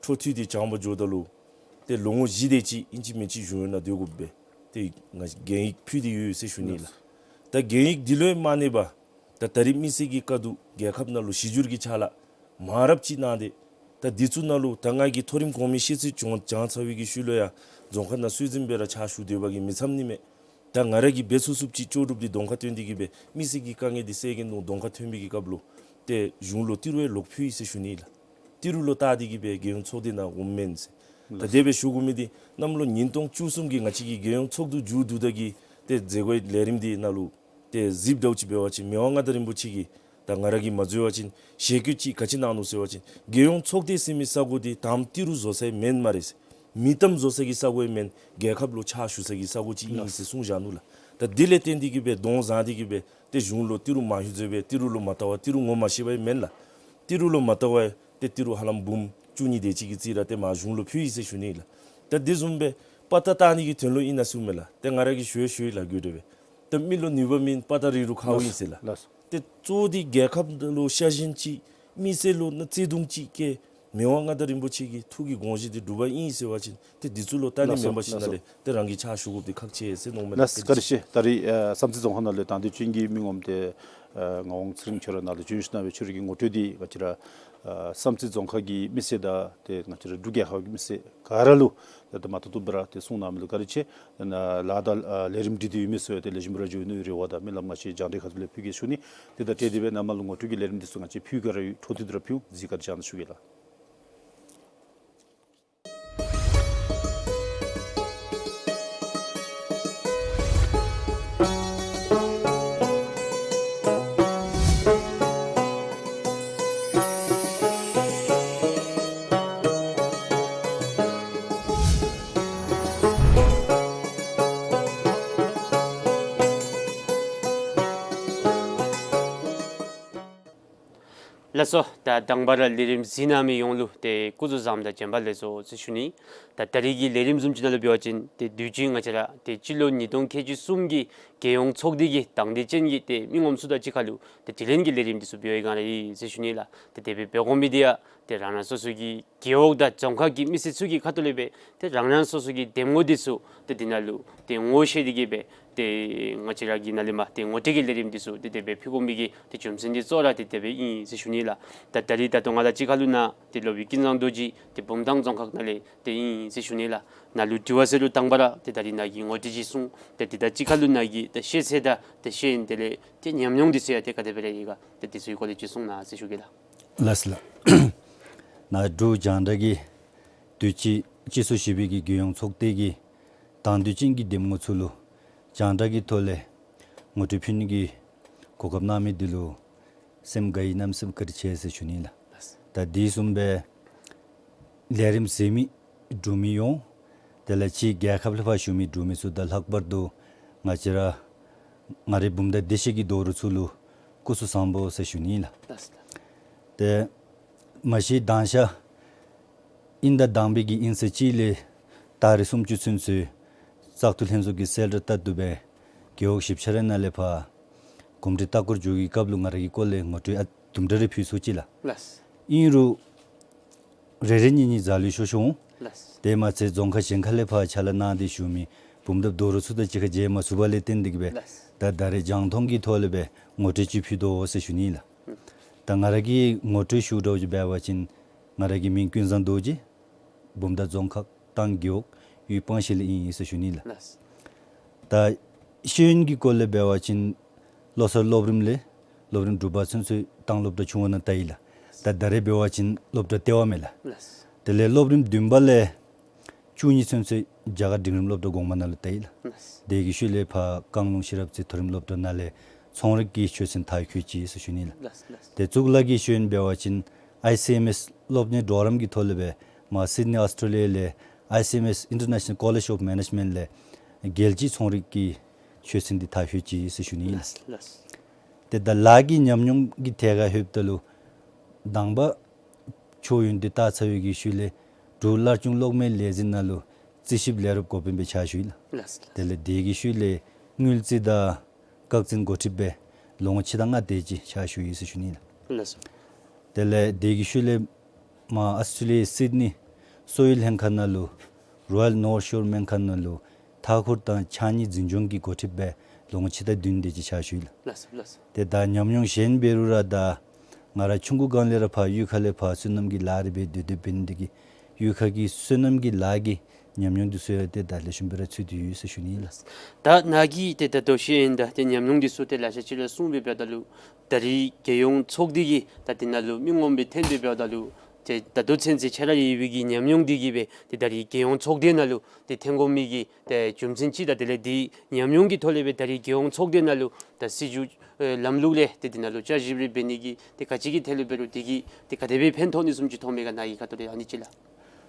འཕྲོ་མཐུད་དེ་སྦྱང་པར་འགྱོཝ་ད་ལུ་ཏེ་ལོ་ངོ་བཞི་དེ་ཅིག་ཨིན་ཅི་མིན་ཅི་གཞུང་གཡོག་ནང་སྡོད་དགོ་པས། ཏེ་ང་གན་ཡིག་ཕུལ་ཏེ་ཡོད་ཟེར་ཞུ་ནི་ལགས། ད་གན་ཡིག་འདི་ལུ་མ་གནས་པར་ད་ད་རེས་མི་སེར་གྱི་དཀའ་སྡུག་རྒྱལ་ཁབ་ནང་ལུ་གཞི་འགྱུར་གྱི་ཕྱག་ལཱ་མང་རབས་ཅིག་གནང་སྟེ་ད་འདི་ཚུ་ནང་ལུ་ད་ང་གིས་མཐོ་རིམ་གོང་མའི་ཤེས་ཚད་སྦྱང་སྦྱང་ཚར་བའི་གི་ཤུལ་ལུ་ཡང་རྫོང་ཁག་ནང་སྲོལ་འཛིན་སྦེ་ར་ཕྱག་ཞུ་སྡོད་པ་གིས་མི་ཚམ་ནི་མས། ད་ང་ར་གིས་འབད་ཚུགས་ཚུགསཔ་ཅིག་ལྕོགས་གྲུབ་འདི་གདོང་ཁར་སྟོན་ཏེ་གི་སྦེ་མི་སེར་གྱི་དཀའ་ངལ་འདི་སེལ་གེ་མནོ་གདོང་ཁར་ཐོན་པའི་གི་སྐབས་ལུ་ཏེ་གཞུང་ལུ་ཏི་རུ་ཡང་ལོག་ཕུལ་ཡི་ཟེར་ཞུ་ནི་ལགས། ཏི་རུ་ལུ་བལྟ་སྟེ་གི་སྦེ་རྒྱལ་ཡོངས་ཚོགས་སྡེ་ནང་འོངམ་མེན་ཟེར། ད་དེ་སྦེ་ཞུ་དགོ་མི་འདི་གནམ་ལོ་ཉིས་སྟོང་བཅུ་གསུམ་གྱི་ང་བཅས་ཀྱི་རྒྱལ་ཡོངས་ཚོགས་འདུ་མཇུག་བསྡུ་ད་གི་ཏེ་མཛད་སྒོའི་ལས་རིམ་འདི་ནང་ལུ་ཏེ་གཟིགསཔ་འདྲཝ་ཅིག་འབད་བ་ཅིན་མི་དབང་མངའ་བདག་རིན་པོ་ཆེ་གིས་ད་ང་ར་གིས་མ་འཛོལ་བ་ཅིན་ཞལ་བཀོད་ཅིག་ག་ཅི་གནང་ནུག་ཟེར་བ་ཅིན་རྒྱལ་ཡོངས་ཚོགས་སྡེ་ཟེར་མི་ས་གོ་འདི་དངམ་ཏི་རུ་བཟོ་སའི་མེན་སྨ་རེ་ཟེར། མི་གཏམ་བཟོ་ས་གི་ས་གོ་ཡང་མེན། རྒྱལ་ཁབ་ལུ་ཕྱག་ཞུ་ས་གི་ས་གོ་ཅིག་ཨིན་ཟེར་གསུངས་བཞག་ནུག་ལགས། ད་འདི་ལས་བརྟེན་ཏེ་གི་སྦེ་གདོང་བཟང་སྟེ་གི་སྦེ་ཏེ་གཞུང་ལུ་ཏི་རུ་མང་ཤོས་བཟོ་སྦེ་ཏི་རུ་ལུ་མ་བལྟ་བར་ཏི་རུ་ངོ་མ་ཤེས་པ་ཡང་མེན་ལགས། ཏི་རུ་ལུ་མ་བལྟ་བར་ཏེ་ཏི་རུ་ཧ་ལམ་འབུམ་བཅུ་གཉིས་དེ་ཅིག་གི་རྩིས་ར་ཏེ་མར་གཞུང་ལུ་ཕུལ་ཡི་ཟེར་ཞུ་ནི་ལགས། ད་འདི་བཟུམ་སྦེ་དཔའ་རྟགས་བཏགས་ནི་གི་དོན་ལུ་ཨིན་ན་ཟེརཝ་མས་ལགས། ཏེ་ང་ར་གིས་ཞུ་ཡང་ཞུ་ཡི་ལགས་གུ་དེ་སྦེ། ཏེ་མི་ལུ་ནུས་པ་མེད་དཔའ་རྟགས་རིགས་རུང་ཁ་དབུ་ཨིན་ཟེར་ལགས། ལགས་སོ། ཏེ་གཙོ་བོ་འདི་རྒྱལ་ཁབ་ལུ་ཤ་ཞེན་ཅིག་མི་སེར་ལུ་ནི་བརྩེ་གདུང་ཅིག་བསྐྱེད་ མི་དབང་མངའ་བདག་རིན་པོ་ཆེ་གི་ཐུགས་ཀྱི་དགོངས་བཞེད་འདི་འགྲུབ་པ་ཨིན་ཟེར་བ་ཅིན་ཏེ་འདི་ཚུ་ལུ་ད་ནི་ལགས་སོ། མེན་པར་ཞིནམ་ལས་ཏེ་རང་གིས་ཕྱག་ཞུ་དགོཔ་འདི་ཁག་ཆེ་ཟེར་མནོཝ་མས་ལགས། ལགས་སོ། བཀའ་དྲིན་ཆེ། ད་རིས་ཨ་བསམ་རྩེ་རྫོང་ཁག་ནང་ལུ་དང་འདོད་ཅན་གྱི་མི་ངོམ་ཏེ་ཨ་ངག་དབང་ཚེ་རིང་ཁྱོད་ར་ནཱ་ལུ་བྱོན་ཞིནམ་ལས་ཁྱོད་ར་གི་ངོ་སྤྲོད་འདི་ང་བཅས་ར་ཨ་བསམ་རྩེ་རྫོང་ཁག་གི་མི་སེར་དང་ཏེ་ང་བཅས་ར་འབྲུག་རྒྱལ་ཁབ་ཀྱི་མི་སེར་ག་ར་ལུ་ཏེ་ད་མ་ཐུབ་ཐུབ་སྦེ་ར་ཏེ་གསུང་གནང་མི་ལུ་བཀའ་དྲིན་ཆེ། ནཱ་ལཱ་དང་ཨ་ལས་རིམ་འདི་ཏེ་ཡོད་མི་ཚུ་ཡང་ཏེ་ལེགས་ཤོམ་སྦེ་ར་འགྱོ་ནིའི་རེ་བ་དང་སྨོན་ལམ་ང་བཅས་རྒྱང་བསྒྲགས་ཁ་ཐུག་ལས་ཕུལ་གེ་ཞུ་ནི། ཏེ་ད་དེ་དེ་སྦེ་ནཱ་མར་ལུ་ངོ་སྤྲོད་ཀྱི་ལས་རིམ་འདི་ཚུ་ང་བཅས་ཕུལ་ག་ར་ཡོད། འཕྲོ་མཐུད་དེ་ར་ཕུལ་འོང་། གཟིགས་ག་ར་བྱོན་ཞུ་གེ་ལགས། ལགས་སོ། ད་དང་པ་ར་ལས་རིམ་གཟིགས་གནང་མི་ཡོངས་ལུ་ཏེ་སྐུ་གཟུགས་བཟང་དང་བྱོན་པ་ལེགས་སོ་ཟེར་ཞུ་ནི། ད་ད་རིས་ཀྱི་ལས་རིམ་བཟུམ་ཅིག་ནང་ལུ་འབད་བ་ཅིན་ཏེ་དུས་ཅི་ང་བཅས་ར་ཏེ་སྤྱི་ལོ་ཉིས་སྟོང་ཁལ་གཅིག་གསུམ་གྱི་རྒྱལ་ཡོངས་ཚོགས་སྡེ་གི་དང་འདོད་ཅན་གྱི་ཏེ་མི་ངོམ་ཚུ་དང་གཅིག་ཁར་ལུ་ཏེ་དྲི་ལན་གྱི་ལས་རིམ་འདི་ཚུ་འབད་བའི་སྒང་ར་ཨིན་ཟེར་ཞུ་ནི་ལགས། ཏེ་དེ་སྦེ་འབད་དགོ་མི་འདི་ཡང་ཏེ་རང་རང་སོ་སོ་གི་རྒེད་འོག་དང་རྫོང་ཁག་གི་མི་སེར་ཚུ་གི་ཁ་ཐུག་ལས་སྦེ་ཏེ་རང་རང་སོ་སོ་གི་འདེམས་ངོ་འདི་ཚུ་ཏེ་འདི་ནང་ལུ་ཏེ་ངོ་ཤེས་ཏེ་གིས་སྦེ་ཏེ་ང་བཅས་ར་གི་ནཱ་ལས་མར་ཏེ་ངོ་སྤྲོད་ཀྱི་ལས་རིམ་འདི་ཚུ་ཏེ་དེ་སྦེ་ཕུལ་དགོ་མི་གི་ཏེ་རྒྱུ་མཚན་འདི་གཙོ་བོ་ར་ཏེ་དེ་སྦེ་ཨིན་ཟེར་ཞུ་ནི་ལགས། ད་ད་རིས་ད་ལྟོ་ང་དང་གཅིག་ཁར་ལུ་ནཱ་ཏེ་སློབ་དཔོན་ཀུན་བཟང་རྡོ་རྗེ་ཏེ་བུམ་ཐང་རྫོང་ཁག་ནང་ལས་ཏེ་ཨིན་ཟེར་ཞུ་ནི་ལགས། ནཱ་ལུ་དྲི་བ་ཟེར་རུང་དང་པ་ར་ཏེ་ད་རིས་ནཱ་གིས་ངོ་སྤྲོད་ཅིག་གསུངས། ཏེ་དེ་དང་གཅིག་ཁར་ལུ་ནཱ་གི་ཏེ་ཤེས་ཚད་དང་ཏེ་ཤེས་ཡོན་དེ་ལས་ཏེ་ཉམས་མྱོང་འདི་ཚུ་ཡང་ཏེ་ག་དེ་སྦེ་ར་ཡོད་ག། ཏེ་འདི་ཚུ་གི་སྐོར་ལས་ཅིག་གསུང་གནང་ཟེར་ཞུ་གེ་ལགས། ལགས་སོ་ལགས། ནཱ་འབྲུག་རྒྱང་བསྒྲགས་ཀྱི་དུས་ཅི་སྤྱི་ཚོགས་བཞི་པའི་གི་རྒྱལ་ཡོངས་ཚོགས་སྡེ་གི་དང་འདོད་ཅན་གྱི་འདེམས་ངོ་ཚུ་ལུ་རྒྱང་བསྒྲགས་ཀྱི་ཐོག་ལས་ངོ་སྤྲོད་ཕུལ་ནི་གི་གོ་སྐབས་གནང་མི་འདི་ལུ་སེམས་དགའ་ཡི་གནམ་མེད་ས་མེད་བཀའ་དྲིན་ཆེ་ཟེར་ཞུ་ནི་ལགས། ད་དེ་བཟུམ་སྦེ་ལས་རིམ་གཟིགས་མི་འབྲུག་མི་ཡོངས་དེ་ལས་ཕྱི་རྒྱལ་ཁབ་ལས་ཕར་བཞུགས་མི་འབྲུག་མི་ཚུ་དང་ལྷག་པར་དུ་ང་བཅས་ར་ང་རའི་བུམ་ཐང་བདེ་ཆེན་གྱི་རྡོ་རུང་ཚུ་ལུ་སྐུ་གཟུགས་བཟང་པོ་ཟེར་ཞུ་ནི་ལགས། ཏེ་མ་གཞི་དང་ཤ་ཨིན་ཟླ་དང་པའི་གི་ཨིན་ཚེས་གཅིག་ལས་ཏ་རིག་སུམ་ཅུ་ཚུན་ཚོད་བཙག་འཐུ་ལྷན་ཚོགས་ཀྱི་གསལ་བསྒྲགས་ལྟར་དུ་སྦེ་རྒེད་འོག་བཞི་ཆ་རའི་ནང་ལས་ཕར་གོམས་འདྲིས་ལྟ་སྐོར་འགྱོ་བའི་སྐབས་ལུ་ང་ར་གི་སྐོར་ལས་ངོ་སྤྲོད་ཨ་དུམ་གྲ་རེ་ཕུལ་ཚུགས་ཅི་ལགས། ལགས། ཨིན་རུང་རེ་རེ་གཉིས་གཉིས་ཛ་ལུས་ཤོར་ཤོར་འོང་། ལགས། དེ་མ་ཚད་རྫོང་ཁག་གཞན་ཁ་ལས་ཕར་ཕྱག་ལཱ་གནང་སྟེ་བཞུགས་མི་བུམ་ཐང་རྡོ་རུང་ཚུ་དང་གཅིག་ཁར་མཇལ་མ་ཚུགས་པ་ལས་བརྟེན་ཏེ་གིས་སྦེ། ལགས། ད་ད་རེས་རྒྱང་མཐོང་གི་ཐོག་ལས་སྦེ་ངོ་སྤྲོད་ཅིག་ཕུལ་དོ་ཟེར་ཞུ་ནི་ལགས། ཨུམ། ད་ང་ར་གི་ངོ་སྤྲོད་ཞུ་འདྲཝ་ཅིག་འབད་བ་ཅིན་ང་ར་གི་མིང་ཀུན་བཟང་རྡོ་རྗེ། བུམ་ཐང་རྫོང་ཁག་ཏང་རྒེད་འོག་ཡུལ་སྤང་ཤེལ་ལས་ཨིན་ཟེར་ཞུ་ནི་ལགས། ལགས། ད་ཤེས་ཡོན་གྱི་སྐོར་ལས་འབད་བ་ཅིན་བློ་གསར་སློབ་རིམ་ལས་སློབ་རིམ་དྲུག་པ་ཚུན་ཚོད་ཏང་སློབ་གྲྭ་ཆུང་བ་ནང་ལྟ་ཡི་ལགས། ད་ད་རེས་འབད་བ་ཅིན་སློབ་གྲྭ་ལྟེ་བ་མས་ལགས། ལགས། དེ་ལས་སློབ་རིམ་བདུན་པ་ལས་བཅུ་གཉིས་ཚུན་ཚོད་རྒྱ་གར་འབྲིང་རིམ་སློབ་གྲྭ་གོང་མ་ནང་ལུ་ལྟ་ཡི་ལགས། ལགས། དེ་གི་ཤུལ་ལས་ཕར་བཀང་ལུང་ཤེས་རབ་རྩེ་མཐོ་རིམ་སློབ་གྲྭ་ནང་ལས་ཚོང་རིག་གི་ཆོས་ཚན་མཐར་འཁྱོལ་ཅི་ཟེར་ཞུ་ནི་ལགས། ལགས། ལགས། དེ་གཙུག་ལག་གི་ཤེས་ཡོན་འབད་བ་ཅིན་ཨའི་སི་ཨེམ་ཨེསི་སློབ་གཉེར་གྲོགས་རམ་གྱི་ཐོག་ལས་སྦེ་མར་སིཌ་ནི་ཨོསི་ཊྲེ་ལི་ཡ་ལས་ཨའི་སི་ཨེམ་ཨེསི་International College of Management ལས་རྒྱལ་སྤྱིའི་ཚོང་རིག་གི་ཆོས་ཚན་འདི་མཐར་འཁྱོལ་ཅི་ཟེར་ཞུ་ནི་ལགས། ལགས། ལགས། དེ་ད་ལཱ་གི་ཉམས་མྱོང་གི་ཐད་ཁར་ལྷོདཔ་ད་ལུ་དང་པ་ཆོས་ཡོན་འདི་བལྟ་ཚར་བའི་གི་ཤུལ་ལས་འབྲུག་བླ་སྤྱི་གློག་མེའི་ལས་འཛིན་ནང་ལུ་རྩིས་ཞིབ་ལས་རོགསཔ་འགོ་དཔོན་སྦེ་ཕྱག་ཞུ་ཡི་ལགས། ལགས། དེ་ལས་དེ་གི་ཤུལ་ལས་དངུལ་རྩིས་དང་བཀག་འཛིན་འགོ་ཁྲིདཔ་སྦེ་ལོ་ངོ་ཕྱེད་དང་ལྔ་དེ་ཅིག་ཕྱག་ཞུ་ཡི་ཟེར་ཞུ་ནི་ལགས། ལགས་སོ། དེ་ལས་དེ་གི་ཤུལ་ལས་མར་ཨོསི་ཊྲེ་ལི་ཡའི་སིཌ་ནི་གསོ་བའི་ལྷན་ཁག་ནང་ལུ་རོ་ཡལ་ནོརཐ་ཤོར་སྨན་ཁང་ནང་ལུ་མཐའ་འཁོར་དང་ཕྱགས་སྙིགས་འཛིན་སྐྱོང་གི་འགོ་ཁྲིདཔ་སྦེ་ལོ་ངོ་ཕྱེད་དང་བདུན་དེ་ཅིག་ཕྱག་ཞུ་ཡི་ལགས། ལགས་སོ། ལགས་སོ། དེ་ད་ཉམས་མྱོང་གཞན་འབད་རུང་ར་ད་ང་ར་ཆུང་ཀུ་སྒང་ལས་ར་ཕར་གཡུས་ཁ་ལས་ཕར་སོ་ནམ་གྱི་ལཱ་རེ་འབད་སྡོད་སྡོདཔ་འབད་ནི་དེ་གིས་གཡུས་ཁ་གི་སོ་ནམ་གྱི་ལཱ་གི་ཉམས་མྱོང་འདི་ཚུ་ཡང་ཏེ་ད་ལེགས་ཤོམ་སྦེ་ར་ཚུད་དེ་ཡོད་ཟེར་ཞུ་ནི་ལགས། ད་ནཱ་གིས་ཏེ་ད་ལྟོ་ཤེས་ཡོན་དང་ཏེ་ཉམས་མྱོང་འདི་ཚུ་ཏེ་ལེ་ཤ་ཅིག་ར་གསུངས་སྦེ་འབདཝ་ད་ལུ་ད་རིས་རྒྱལ་ཡོངས་ཚོགས་སྡེ་གི་ད་འདི་ནང་ལུ་མི་ངོམ་སྦེ་ཐོན་ཏེ་འབདཝ་ད་ལུ་ཏེ་ད་ལྟོ་ཚུན་ཚོད་ཁྱོད་ར་ཡོད་པའི་གི་ཉམས་མྱོང་འདི་གིས་སྦེ་ཏེ་ད་རིས་རྒྱལ་ཡོངས་ཚོགས་སྡེ་ནང་ལུ་ཏེ་ཐོན་དགོ་མི་གི་ཏེ་རྒྱུ་མཚན་ཅིག་དང་དེ་ལས་འདི་ཉམས་མྱོང་གི་ཐོག་ལས་སྦེ་ད་རིས་རྒྱལ་ཡོངས་ཚོགས་སྡེ་ནང་ལུ་ད་སྲིད་བྱུས་ཨེ་ལམ་ལུགས་ལས་ཏེ་འདི་ནང་ལུ་བསྐྱར་ཞིབ་རེ་འབད་ནི་གི་ཏེ་ག་ཅི་གི་ཐད་ལུ་འབད་རུང་དེ་གིས་ཏེ་ག་དེ་སྦེ་ཕན་ཐོགས་ནི་བཟུམ་ཅིག་མཐོང་མས་ག། ནཱ་གི་ཁ་ཐུག་ལས་ཨ་ནི་ཅིག་ལགས།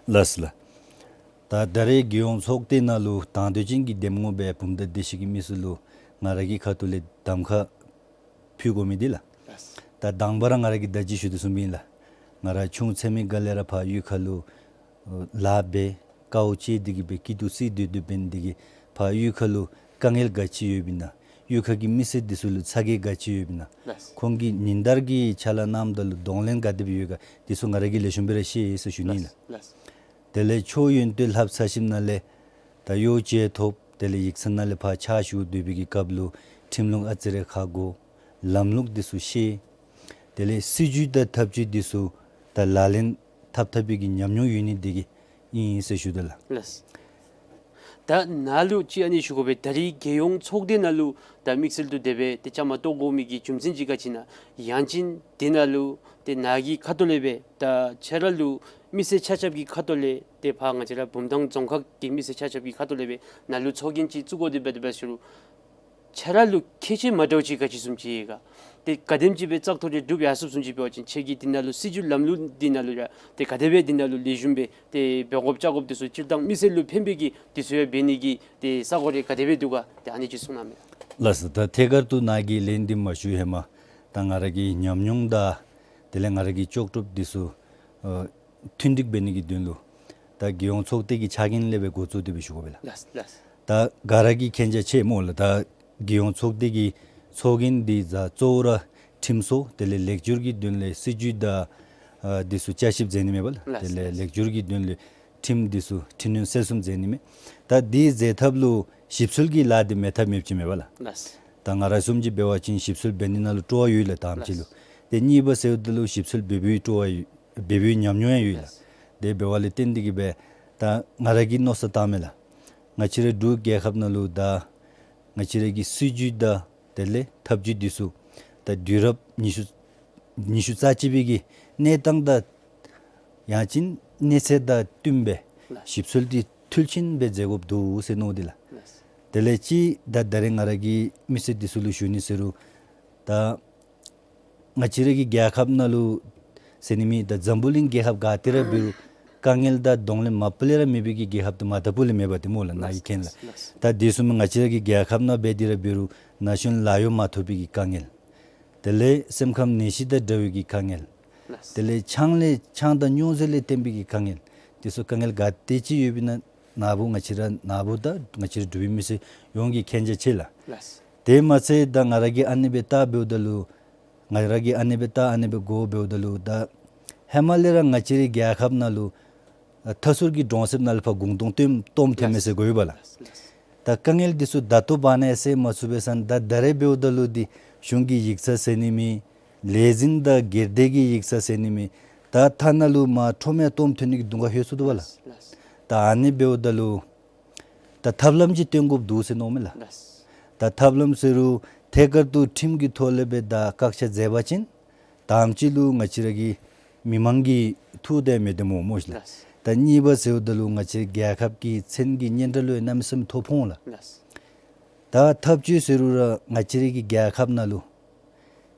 ལགས་སོ་ལགས། ད་ད་རེས་རྒྱལ་ཡོངས་ཚོགས་སྡེ་ནང་ལུ་དང་འདོད་ཅན་གྱི་འདེམས་ངོ་སྦེ་བུམ་ཐང་བདེ་ཆེན་གྱི་མི་ཚུ་ལུ་ང་ར་གི་ཁ་ཐུག་ལས་གདམ་ཁ་ཕུལ་དགོ་མི་འདི་ལགས། ལགས། ད་དང་པ་ར་ང་ར་གིས་ད་ཅི་ཞུ་དོ་བཟུམ་སྦེ་ཨིན་ལགས། ང་ར་ཆུང་ཚད་མི་སྒང་ལས་ར་ཕར་གཡུས་ཁ་ལུ་ཨོ་ལཱ་འབད་དཀའཝ་སྤྱད་དེ་གིས་སྦེ་སྐྱིད་སྡུག་བརྩི་སྡོད་སྡོདཔ་འབད་ནི་དེ་གིས་ཕར་གཡུས་ཁ་ལུ་དཀའ་ངལ་ག་ཅི་ཡོདཔ་ཨིན་ན་ གཡུས་ཁ་གི་མི་སེར་འདི་ཚུ་ལུ་ཚ་གྱང་ག་ཅི་ཡོདཔ་ཨིན་ན། ལགས། ཁོང་གིས་ཉིན་ལྟར་གྱི་ཕྱག་ལཱ་གནངམ་ད་ལུ་གདོང་ལེན་ག་དེ་སྦེ་ཡོད་ག་འདི་ཚུ་ང་ར་གིས་ལེགས་ཤོམ་སྦེ་ར་ཤེས་ཟེར་ཞུ་ནི་ལགས། ལགས། དེ་ལས་ཆོས་ཡོན་ཏན་ལྷབ་ཚར་ཞིནམ་ལས་ད་གཡོག་བྱེད་ཐོབ། དེ་ལས་ཡིག་ཚང་ནང་ལས་ཕར་ཕྱག་ཞུ་སྡོད་པའི་གི་སྐབས་ལུ་ཁྲིམས་ལུགས་ཨ་ཙི་རེ་ཧ་གོ། ལམ་ལུགས་འདི་ཚུ་ཤེས། དེ་ལས་སྲིད་བྱུས་དང་ཐབས་བྱུས་འདི་ཚུ་ད་ལག་ལེན་འཐབ་འཐབ་པའི་གི་ཉམས་མྱོང་ཡོད་ནི་འདི་གིས་ཨིན་ཟེར་ཞུ་དོ་ལགས། ལགས། ད་ནཱ་ལུ་ཅིག་ཨ་ནི་ཞུ་དགོ་པས། ད་རིས་རྒྱལ་ཡོངས་ཚོགས་སྡེ་ནང་ལུ་ད་དམིགས་བསལ་དུ་དེ་སྦེ་ཏེ་བཅའ་མར་གཏོགས་དགོ་མི་གི་རྒྱུ་མཚན་ཅིག་ག་ཅི་ཨིན་ན། ཡང་ཅིན་དེ་ནང་ལུ་ཏེ་ནཱ་གི་ཁ་ཐུག་ལས་སྦེ་ད་ཁྱེད་ར་ལུ་མི་སེར་ཆ་ཁྱབ་ཀྱི་ཁ་ཐུག་ལས་ཏེ་ཕར་ང་བཅས་ར་བུམ་ཐང་རྫོང་ཁག་གི་མི་སེར་ཆ་ཁྱབ་ཀྱི་ཁ་ཐུག་ལས་སྦེ་ནཱ་ལུ་ཚོགས་རྒྱན་ཅིག་བཙུགས་དགོ་དེ་སྦེ་དེ་སྦེ་ཞུ་རུང་ཁྱེད་ར་ལུ་ཁྱད་ཆོས་མ་འདྲཝ་ཅིག་ག་ཅི་བཟུམ་ཅིག་ཡོད་ག། ཏེ་ག་དེམ་ཅིག་སྦེ་བཙག་འཐུ་རེ་གྲུབ་ཡར་སོངམ་བཟུམ་ཅིག་འབད་བ་ཅིན་ཁྱེད་ཀྱིས་འདི་ནང་ལུ་སྲིད་བྱུས་ལམ་ལུགས་འདི་ནང་ལུ་ར་ཏེ་ག་དེ་སྦེ་འདི་ནང་ལུ་ལེགས་ཤོམ་སྦེ་ཏེ་འབད་དགོཔ་བཅའ་དགོཔ་འདི་ཚུ་སྤྱིར་བཏང་མི་སེར་ལུ་ཕན་པའི་གི་འདི་ཚུ་ཡང་འབད་ནི་གི་ཏེ་ས་གོ་རེ་ག་དེ་སྦེ་འདུག་ག། ཏེ་ཨ་ནི་ཅིག་གསུང་གནང་མས། ལགས་སོ། ད་ཐད་ཀར་དུ་ནཱ་གིས་ལན་འདི་མ་ཞུ་ཧེ་མ་ད་ང་ར་གི་ཉམས་མྱོང་དང་དེ་ལས་ང་ར་གི་ལྕོགས་གྲུབ་འདི་ཚུ་ཨ་མཐུན་འགྲིག་འབད་ནི་གི་དོན་ལུ་ད་རྒྱལ་ཡོངས་ཚོགས་སྡེ་གི་ཕྱག་འགན་ལས་སྦེ་འགོ་བཙུགས་ཏེ་སྦེ་ཞུ་དགོ་པས་ལགས། ལགས་ལགས། ད་ག་ར་གིས་མཁྱེན་རྒྱ་ཆེ་སྨོ་ལགས། ད་རྒྱལ་ཡོངས་ཚོགས་སྡེ་གི་ཚོགས་རྒྱན་འདི་ད་གཙོ་བོ་ར་ཁྲིམས་སྲོལ་དེ་ལས་ལེགས་བསྒྱུར་གྱི་དོན་ལས་སྲིད་བྱུས་དང་ཨ་འདི་ཚུ་བསྐྱར་ཞིབ་མཛད་ནི་མེན་པ་ལགས། ལགས་དེ་ལས་ལགས། ལེགས་བསྒྱུར་གྱི་དོན་ལས་ཁྲིམས་འདི་ཚུ་འཕྲི་སྣོན་གསལ་གསུམ་མཛད་ནི་མས། ད་འདི་མཛད་ཐབས་ལུ་ཞིབ་འཚོལ་གྱི་ལཱ་འདི་མེད་ཐབས་མེདཔ་ཅིག་མེན་པ་ལགས། ལགས། ད་ང་ར་བཟུམ་ཅིག་འབད་བ་ཅིན་ཞིབ་འཚོལ་འབད་ནི་ནང་ལུ་སྤྲོ་བ་ཡོད་ལགས་དང་པ་ཅིག་ལུ། ལགས། ཏེ་གཉིས་པ་ཟེརཝ་ད་ལུ་ཞིབ་འཚོལ་འབད་བའི་སྤྲོ་བ་ཡོད། འབད་བའི་ཉམས་མྱོང་ཡང་ཡོད་ལགས། ལགས། དེ་འབདཝ་ལས་བརྟེན་ཏེ་གིས་སྦེ་ད་ང་ར་གིས་མནོ་བསམ་བཏངམ་མས་ལགས། ང་བཅས་ར་འབྲུག་རྒྱལ་ཁབ་ནང་ལུ་ད་ང་བཅས་ར་གི་སྲིད་བྱུས་དང་དེ་ལས་ཐབས་བྱུས་འདི་ཚུ་ད་དུས་རབས་ཉི་ཤུ་ཉི་ཤུ་རྩ་གཅིག་པའི་གི་གནས་སྟངས་དང་ཡང་ཅིན་གནས་ཚད་དང་བསྟུན་སྦེ་ལགས། ཞིབ་འཚོལ་འདི་མཐུན་ཕྱིན་སྦེ་མཛད་དགོཔ་འདུག་ཟེར་མནོ་སྟེ་ལགས། ལགས། དེ་ལས་ཅིག་ད་ད་རེས་ང་ར་གིས་མི་སེར་འདི་ཚུ་ལུ་ཞུ་ནི་ཟེར་རུང་ད་ང་བཅས་ར་གི་རྒྱལ་ཁབ་ནང་ལུ་ཟེར་ནི་མེད། ད་འཛམ་བུ་གླིང་རྒྱལ་ཁབ་ག་ཏེ་ར་འབད་རུང་དཀའ་ངལ་དང་གདོང་ལེན་མ་པ་ལས་ར་མེད་པའི་གི་རྒྱལ་ཁབ་འདི་མ་ད་པོ་ལས་མེད་པ་འདི་སྨོ་ལགས། ནཱ་གིས་མཁྱེན་ལགས། ལགས། ད་འདི་ཚུ་མ་ང་བཅས་ར་གི་རྒྱལ་ཁབ་ནང་འབད་དེ་ར་འབད་རུང་ན་གཞོན་ལཱ་གཡོག་མ་ཐོབ་པའི་གི་དཀའ་ངལ། དེ་ལས་སེམས་ཁམས་ནད་གཞི་དང་འདྲ་བའི་གི་དཀའ་ངལ། ལགས། དེ་ལས་ཆང་ལས་ཆང་དང་སྨྱོ་རྫས་ལས་བརྟེན་པའི་གི་དཀའ་ངལ། འདི་ཚུ་དཀའ་ངལ་ག་དེ་ཅིག་ཡོདཔ་ཨིན་ན་ནཱ་བུ་ང་བཅས་ར་ནཱ་བུ་དང་ང་བཅས་ར་འབྲུག་པའི་མི་སེར་ཡོངས་ཀྱིས་མཁྱེན་རྒྱ་ཆེ་ལགས། ལགས། དེ་མ་ཚད་ད་ང་ར་གིས་ཨ་ནི་སྦེ་བལྟ་འབདཝ་ད་ལུ་ང་ར་གིས་ཨ་ནི་སྦེ་བལྟ་ཨ་ནི་སྦེ་གོ་འབདཝ་ད་ལུ་ད་ཧེ་མ་ལས་ར་ང་བཅས་རའི་རྒྱལ་ཁབ་ནང་ལུ་ཨ་མཐའ་ཟུར་གྱི་གྲོང་གསེབ་ནང་ལུ་ཕར་གུང་སྟོང་བཏོན་བཏོནམ་ཐོན་མས་ཟེར་གོ་ཡི་པ་ལགས། ལགས། ད་དཀའ་ངལ་འདི་ཚུ་ད་ལྟོ་བར་ན་ཡང་སེལ་མ་ཚུགས་པས་ཟེར་ན་ད་ད་རེས་འབདཝ་ད་ལུ་འདི་གཞུང་གི་ཡིག་ཚང་ཟེར་ནི་མེད། ལས་འཛིན་དང་སྒེར་སྡེ་གི་ཡིག་ཚང་ཟེར་ནི་མེད། ད་མཐའ་ནང་ལུ་མར་ཁྲོམ་ཡང་བཏོནམ་ཐོན་ནི་གི་དུང་ཁ་ལྷོད་སོ་འདུག་པ་ལགས། ལགས། ད་ཨ་ནི་འབདཝ་ད་ལུ་ད་ཐབས་ལམ་ཅིག་སྟོན་དགོཔ་འདུག་ཟེར་མནོཝ་མས་ལགས། ལགས། ད་ཐབས་ལམ་ཟེར་རུང་ཐད་ཀར་དུ་ཁྲིམས་ཀྱི་ཐོག་ལས་སྦེ་ད་བཀག་ཆ་མཛད་པ་ཅིན་དང་པ་ཅིག་ལུ་ང་བཅས་ར་གི་མི་མང་གི་ཐུགས་དེ་མེད་དེ་སྨོ་སྨོ་ཤིག་ལགས། ལགས། ད་གཉིས་པ་ཟེརཝ་ད་ལུ་ང་བཅས་རྒྱལ་ཁབ་ཀྱི་མཚན་གྱི་སྙན་གྲགས་ལུ་ཡང་གནམ་མེད་ས་མེད་ཐོ་ཕོག་འོང་ལགས། ལགས། ད་ཐབས་བྱུས་ཟེར་རུང་ར་ང་བཅས་ར་གི་རྒྱལ་ཁབ་ནང་ལུ་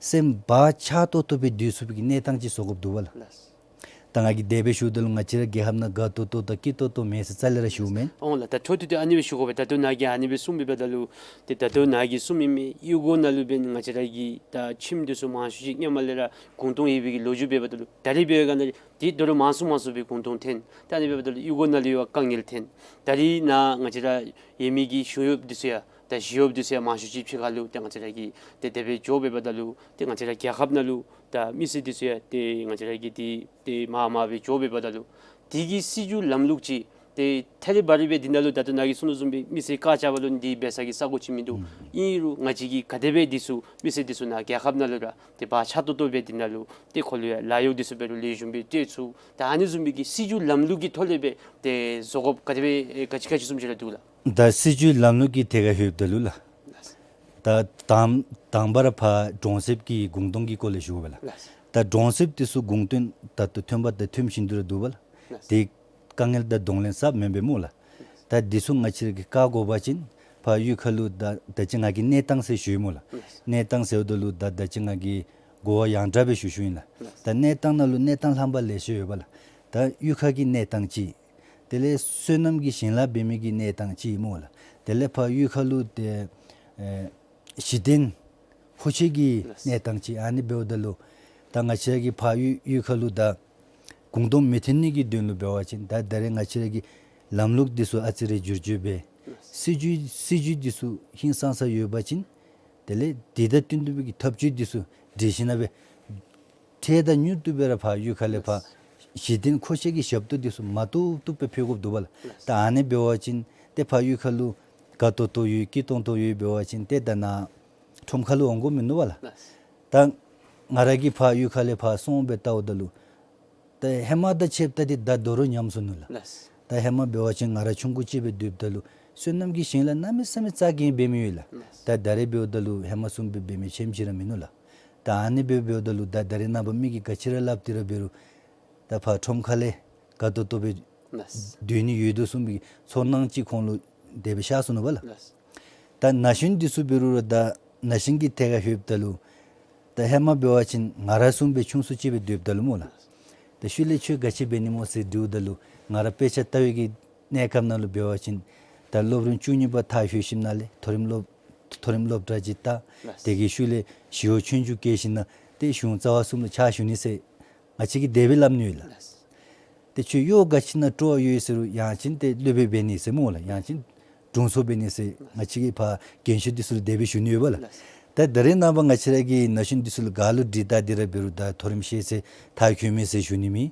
སེམས་བག་ཆགས་ཏོག་ཏོ་སྦེ་སྡོད་ཚུགས་པའི་གི་གནས་སྟངས་ཅིག་བཟོ་དགོཔ་འདུག་པ་ལགས། ལགས། ད་ང་གིས་དེ་སྦེ་ཞུཝ་ད་ལུ་ང་བཅས་ར་རྒྱལ་ཁབ་ནང་དགའ་ཏོག་ཏོ་དང་སྐྱིད་ཏོག་ཏོ་མེད་ཟེར་རྩ་ལས་ར་ཞུཝ་མེན། འོང་ལགས། ད་འཕྲོ་མཐུད་དེ་ཨ་ནི་སྦེ་ཞུ་དགོ་པས། ད་ལྟོ་ནཱ་གིས་ཨ་ནི་སྦེ་གསུངས་མི་འབདཝ་ད་ལུ་ཏེ་ད་ལྟོ་ནཱ་གིས་གསུངས་མི་མི་གཡུས་སྒོ་ནང་ལུ་འབད་ང་བཅས་ར་གི་ད་ཁྱིམ་འདི་ཚུ་མང་ཤོས་ཅིག་སྔོན་མ་ལས་ར་གུང་སྟོང་ཡོད་པའི་གི་ལོ་རྒྱུས་འབདཝ་ད་ལུ་ད་རེས་འབད་བའི་སྒང་ལས་ཏེ་དོ་རུང་མང་སུ་མང་སུ་སྦེ་གུང་སྟོང་འཐོན། ད་ཨ་ནི་འབདཝ་ད་ལུ་གཡུས་སྒོ་ནང་ལུ་ཡང་དཀའ་ངལ་འཐོན། ད་རེས་ནཱ་ང་བཅས་ར་ཡོད་མི་གི་གཞུང་གཡོགཔ་འདི་ཚུ་ཡང་ད་ཞི་གཡོགཔ་འདི་ཚུ་ཡང་མང་ཤོས་ཅིག་ཕྱི་ཁ་ལུ་ཏེ་ང་བཅས་ར་གི་ཏེ་དེ་སྦེ་འགྱོ་འབདཝ་ད་ལུ་ཏེ་ང་བཅས་ར་རྒྱལ་ཁབ་ནང་ལུ་ད་མི་སེར་འདི་ཚུ་ཡང་ཏེ་ང་བཅས་ར་གི་ཏེ་ཏེ་མར་མར་སྦེ་འགྱོ་འབདཝ་ད་ལུ་དེ་གི་སྲིད་བྱུས་ལམ་ལུགས་ཅིག་ཏེ་ཐད་རི་བ་རི་སྦེ་འདི་ནང་ལུ་ད་ལྟོ་ནཱ་གིས་གསུངས་དོ་བཟུམ་སྦེ་མི་སེར་བཀག་རྐྱབ་པ་ལུ་འདི་འབད་ས་གི་ས་གོ་ཅིག་མིན་འདུག། ཨིན་རུང་ང་བཅས་ཀྱིས་ག་དེ་སྦེ་འདི་ཚུ་མི་སེར་འདི་ཚུ་ནཱ་རྒྱལ་ཁབ་ནང་ལུ་ར་ཏེ་བག་ཆགས་ཏོག་ཏོ་སྦེ་འདི་ནང་ལུ་ཏེ་ཁོ་ལུ་ཡང་ལཱ་གཡོག་འདི་ཚུ་འབད་རུང་ལེགས་ཤོམ་སྦེ་སྤྲོད་ཚུགས། ད་ཨ་ནི་བཟུམ་མའི་གི་སྲིད་བྱུས་ལམ་ལུགས་ཀྱི་ཐོག་ལས་སྦེ་ཏེ་བཟོ་དགོཔ་ག་དེ་སྦེ་ག་ཅི་ག་ཅི་བཟུམ་ཅིག་ར་འདུག་ལགས། ད་སྲིད་བྱུས་ལམ་ལུགས་ཀྱི་ཐད་ཁར་ལྷོདཔ་ད་ལུ་ལགས། ད་དང་དང་པ་ར་ཕར་གྲོང་གསེབ་ཀྱི་གུང་སྟོང་གི་སྐོར་ལས་ཞུ་དགོ་པས་ལགས། ད་གྲོང་གསེབ་འདི་ཚུ་གུང་སྟོང་ད་ལྟོ་ཐོན་པ་དང་ཐོན་བཞིན་དུ་ར་འདུག་པ་ལགས། ཏེ་དཀའ་ངལ་དང་གདོང་ལེན་ཟབ་མེན་པས་སྨོ་ལགས། ད་འདི་ཚུ་ང་བཅས་ར་གིས་བཀག་དགོ་པ་ཅིན་ཕར་གཡུས་ཁ་ལུ་ད་ད་ཅི་ང་གིས་གནས་སྟངས་ཟེར་ཞུ་ཡི་སྨོ་ལགས། གནས་སྟངས་ཟེརཝ་ད་ལུ་ད་ད་ཅི་ང་གིས་གོ་བ་ཡང་དྲགས་སྦེ་ཞུ་ཞུཝ་ཨིན་ལགས། ད་གནས་སྟངས་ནང་ལུ་གནས་སྟངས་རྣམ་པ་ལེ་ཤ་ཡོད་པ་ལགས། ད་གཡུས་ཁ་གི་གནས་སྟངས་ཅིག། དེ་ལས་སོ་ནམ་གྱི་ཞིང་ལཱ་འབད་མི་གི་གནས་སྟངས་ཅིག་སྨོ་ལགས། དེ་ལས་ཕར་གཡུས་ཁ་ལུ་ཏེ་ཨེ་གཞི་རྟེན་ཕོ་ཆེ་གི་གནས་སྟངས་ཅིག། ཨ་ནི་འབདཝ་ད་ལུ་ད་ང་བཅས་ར་གི་ཕར་གཡུས་གཡུས་ཁ་ལུ་ད་གུང་སྟོང་མི་ཐོན་ནི་གི་དོན་ལུ་འབད་བ་ཅིན་ད་ད་རེས་ང་བཅས་ར་གི་ལམ་ལུགས་འདི་ཚུ་ཨ་ཙི་རེ་བསྒྱུར་བཅོས་འབད། སྲིད་བྱུས་སྲིད་བྱུས་འདི་ཚུ་ཧིང་སངས་ས་ཡོད་པ་ཅིན་ དེ་ལས་དེ་དང་བསྟུན་ཏེ་སྦེ་གི་ཐབས་ཇུས་འདི་ཚུ་སྒྲིག་ཞིནམ་ལས་འཕྲལ་དང་མྱུར་དུ་སྦེ་ར་ཕར་གཡུས་ཁ་ལས་ཕར་གཞི་རྟེན་མཁོ་ཆས་ཀྱི་ཞབས་ཏོག་འདི་ཚུ་མ་བཏུབ་བཏུབ་སྦེ་ཕུལ་དགོཔ་འདུག་པ་ལགས། ད་ཨ་ནི་འབད་བ་ཅིན་ཏེ་ཕར་གཡུས་ཁ་ལུ་དགའ་ཏོག་ཏོ་ཡོད་སྐྱིད་ཏོང་ཏོ་ཡོད་འབད་བ་ཅིན་ཏེ་ད་ནཱ་ཁྲོམ་ཁ་ལུ་འོང་དགོཔ་མིན་ནུག་པ་ལགས། ད་ང་ར་གིས་ཕར་གཡུས་ཁ་ལས་ཕར་སོང་སྦེ་བལྟཝ་ད་ལུ་ད་ཧེ་མ་དང་ཕྱདཔ་ད་འདི་ད་དོ་རུང་ཉམས་སོ་ནུག་ལགས། ལགས། ད་ཧེ་མ་འབད་བ་ཅིན་ང་ར་ཆུང་ཀུ་ཅིག་སྦེ་སྡོདཔ་ད་ལུ་བསོད་ནམས་ཀྱི་ཞིང་ལཱ་གནམ་མེད་ས་མེད་རྩ་འགེངས་འབད་མི་ཡོད་ལགས། ལགས། ད་ད་རེས་འབདཝ་ད་ལུ་ཧེ་མ་བཟུམ་སྦེ་འབད་མི་ཆེམ་ཅིག་ར་མིན་ནུག་ལགས། ད་ཨ་ནི་སྦེ་འབདཝ་ད་ལུ་ད་ད་རེས་ནངས་པ་མི་གིས་ག་ཅི་ར་སླབ་སྟེ་ར་འབད་རུང་ད་ཕར་ཁྲོམ་ཁ་ལས་དགའ་ཏོག་ཏོ་སྦེ་ལགས། སྡོད་ནི་ཡོད་དོ་བཟུམ་སྦེ་ཚོར་སྣང་ཅིག་ཁོང་ལུ་དེ་སྦེ་ཤར་སོ་ནུག་པ་ལགས། ལགས། ད་ན་གཞོན་འདི་ཚུ་འབད་རུང་ར་ད་ན་གཞོན་གྱི་ཐད་ཁར་ལྷོདཔ་ད་ལུ་ད་ཧེ་མ་འབད་བ་ཅིན་ང་ར་བཟུམ་སྦེ་ཆུང་སུ་ཅིག་སྦེ་སྡོདཔ་ད་ལུ་སྨོ་ལགས། ད་ཤུལ་ལས་ཁྱོད་ག་ཅི་འབད་ནི་སྨོ་ཟེར་དྲིཝ་ད་ལུ་ང་ར་དཔེ་ཆ་ལྟ་བའི་གི་གནས་སྐབས་ནང་ལུ་འབད་བ་ཅིན་ད་སློབ་རིམ་བཅུ་གཉིས་པ་མཐར་འཁྱོལ་ཞིནམ་ལས་མཐོ་རིམ་སློབ་མཐོ་རིམ་སློབ་གྲྭ་ཅིག་ལྟ། ལགས། དེ་གི་ཤུལ་ལས་ཞི་གཡོག་ཆོས་རྒྱུགས་བཀལ་ཞིནམ་ལས་ཏེ་གཞུང་རྩ་བ་གསུམ་ལུ་ཕྱག་ཞུ་ནི་ཟེར་ང་བཅས་ཀྱིས་དེ་སྦེ་སླབ་ནི་ཡོད་ལགས། ལགས། ཏེ་ཁྱོད་གཡོག་ག་ཅི་ནང་སྤྲོ་བ་ཡོད་ཟེར་རུང་ཡང་ཅིན་ཏེ་སློབ་དཔོན་འབད་ནི་ཟེར་སྨོ་ལགས། ཡང་ཅིན་དྲུང་འཚོ་འབད་ནི་ཟེར་ང་བཅས་ཀྱིས་ཕར་རྒན་ཤོས་འདི་ཚུ་ལུ་དེ་སྦེ་ཞུ་ནི་ཡོད་པ་ལགས། ལགས། ད་ད་རེས་ནངས་པ་ང་བཅས་ར་གི་ན་གཞོན་འདི་ཚུ་ལུ་ག་ལུ་དྲིས་བལྟ་སྟེ་ར་འབད་རུང་ད་མཐོ་རིམ་ཤེས་ཚད་མཐར་འཁྱོལ་མི་ཟེར་ཞུ་ནི་མེད།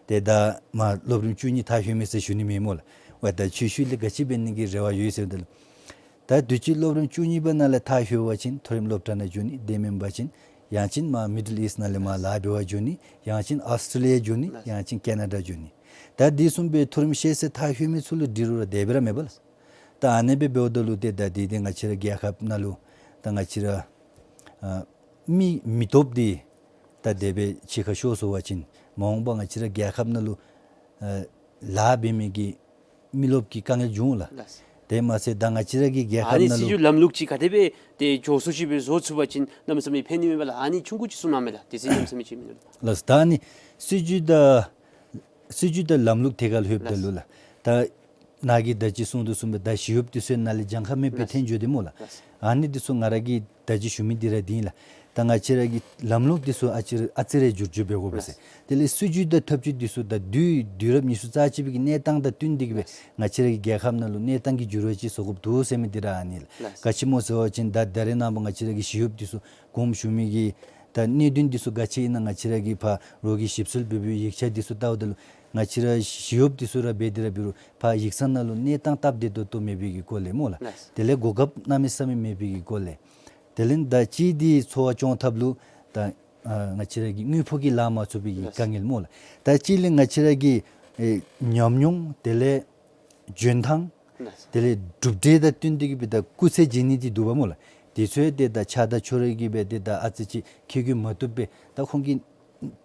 ཏེ་ད་མར་སློབ་རིམ་བཅུ་གཉིས་མཐར་འཁྱོལ་མི་ཟེར་ཞུ་ནི་མེད་སྨོ་ལགས། ཝའི་ད་ཁྱོད་ཤུལ་ལས་ག་ཅི་འབད་ནི་གི་རེ་བ་ཡོད་ཟེར་ད་ལུ་ད་དུས་ཅི་སློབ་རིམ་བཅུ་གཉིས་པ་ནང་ལས་མཐར་འཁྱོལ་བ་ཅིན་མཐོ་རིམ་སློབ་གྲྭ་ནང་འགྱོ་ནི། དེ་མེན་པ་ཅིན་ཡང་ཅིན་མར་མི་ཌལ་ཨིསཊ་ནང་ལས་མར་ལཱ་འབད་བར་འགྱོ་ནི། ཡང་ཅིན་ཨཱོས་ཊྲེ་ལི་ཡ་འགྱོ་ནི། ཡང་ཅིན་ཀེ་ན་ཌ་འགྱོ་ནི། ད་དེ་བཟུམ་སྦེ་མཐོ་རིམ་ཤེས་ཚད་མཐར་འཁྱོལ་མི་ཚུ་ལུ་དྲིས་རུང་ར་དེ་སྦེ་ར་མེད་པ་ལགས། ད་ཨ་ནི་སྦེ་འབདཝ་ད་ལུ་ཏེ་ད་དེ་ཏེ་ང་བཅས་ར་རྒྱལ་ཁབ་ནང་ལུ་ད་ང་བཅས་ར་ཨ་མི་མི་སྟོབས་འདི་ད་དེ་སྦེ་ཕྱི་ཁར་ཤོར་སོང་པ་ཅིན་མ་འོངས་པ་ང་བཅས་ར་རྒྱལ་ཁབ་ནང་ལུ་ཨ་ལཱ་འབད་མི་གི་མི་རློབས་ཀྱི་དཀའ་ངལ་འབྱུང་ལགས། ལགས། དེ་མ་ཚད་ད་ང་བཅས་ར་གི་རྒྱལ་ཨ་ཁབ་ནི་ནང་སྲིད་ལུ་བྱུས་ལམ་ལུགས་ཅིག་ག་དེ་སྦེ་ཏེ་མགྱོགས་སུ་ཅིག་སྦེ་བཟོ་ཚུགས་པ་ཅིན་གནམ་མེད་ས་མེད་ཕན་ནི་མས་པ་ལགས། ཨ་ནི་ཆུང་ཀུ་ཅིག་གསུང་གནང་མས་ལགས། དེ་ཚེ་གནམ་མེད་ས་མེད་ཅིག་མིན་ནུག་ལགས། ལགས། ད་ནི་སྲིད་བྱུས་དང་སྲིད་བྱུས་དང་ལམ་ལུགས་ཐད་ཁར་ལྷོདཔ་ད་ལུ་ལགས། ད་ནཱ་གིས་ད་ཅི་གསུང་དོ་བཟུམ་སྦེ་ད་ཞི་གཡོགཔ་འདི་ཚུ་ནཱ་ལས་གྱངས་ཁ་མེད་པར་ལགས། ཐོན་འགྱོ་དེས་སྨོ་ལགས། ལགས། ཨ་ནི་འདི་ཚུ་ང་ར་གིས་ད་ཅི་ཞུ་མི་འདི་ར་འདི་ཨིན་ལགས། ད་ང་བཅས་ར་གི་ལམ་ལུགས་འདི་ཚུ་ཨ་ཙི་རེ་ཨ་ཙི་རེ་བསྒྱུར་བཅོས་འབད་དགོ་པས་ཟེར། ལགས། དེ་ལས་སྲིད་བྱུས་དང་ཐབས་བྱུས་འདི་ཚུ་ད་དུས་དུས་རབས་ཉི་ཤུ་རྩ་གཅིག་པའི་གི་གནས་སྟངས་དང་བསྟུན་ཏེ་གི་སྦེ་ལགས། ང་བཅས་ར་གི་རྒྱལ་ཁབ་ནང་ལུ་གནས་སྟངས་ཀྱི་འགྱུར་བ་ཅིག་བཟོ་དགོཔ་འདུག་ཟེར་མི་འདི་ར་ཨ་ནི་ལགས། ལགས། ག་ཅི་སྨོ་ཟེར་བ་ཅིན་ད་ད་རེས་ནངས་པ་ང་བཅས་ར་གི་ཞི་གཡོགཔ་འདི་ཚུ་དགོངསམ་ཞུ་མི་གི་ད་གནད་དོན་འདི་ཚུ་ག་ཅི་ཨིན་ན་ང་བཅས་ར་གི་ཕར་རོགས་ཀྱིས་ཞིབ་འཚོལ་འབད་བའི་ཡིག་ཆ་འདི་ཚུ་བལྟཝ་ད་ལུ་ང་བཅས་ར་ཞི་གཡོགཔ་འདི་ཚུ་ར་འབད་དེ་ར་འབད་རུང་ཕར་ཡིག་ཚང་ནང་ལུ་གནས་སྟངས་སྟབས་བདེ་ཏོག་ཏོ་མེད་པའི་གི་སྐོར་ལས་སྨོ་ལགས། ལགས། དེ་ལས་གོ་སྐབས་གནམ་མེད་ས་མེད་མེད་པའི་གི་སྐོར་ལས། དེ་ལས་ད་ཅི་འདི་འཚོ་བ་སྐྱོང་ཐབས་ལུ་ད་ཨ་ང་བཅས་ར་གི་དངུལ་ཕོགས་ཀྱིས་ལང་མ་ཚུགས་པའི་གི་ལགས། དཀའ་ངལ་སྨོ་ལགས། ད་ཅི་ལས་ང་བཅས་ར་གི་ཨེ་ཉམས་མྱོང་དེ་ལས་འཇོན་ཐང་ལགས། དེ་ལས་གྲུབ་འབྲས་དང་བསྟུན་ཏེ་གི་སྦེ་ད་སྐུགས་ཚད་བྱིན་ནི་འདི་འདུག་པ་སྨོ་ལགས། དེ་ཚུ་ཏེ་ད་ཆ་ད་ཆོ་རེ་གི་སྦེ་ཏེ་ད་ཨ་ཙི་ཅིག་ཁེ་གུ་མ་བཏུབ་པས། ད་ཁོང་གིས་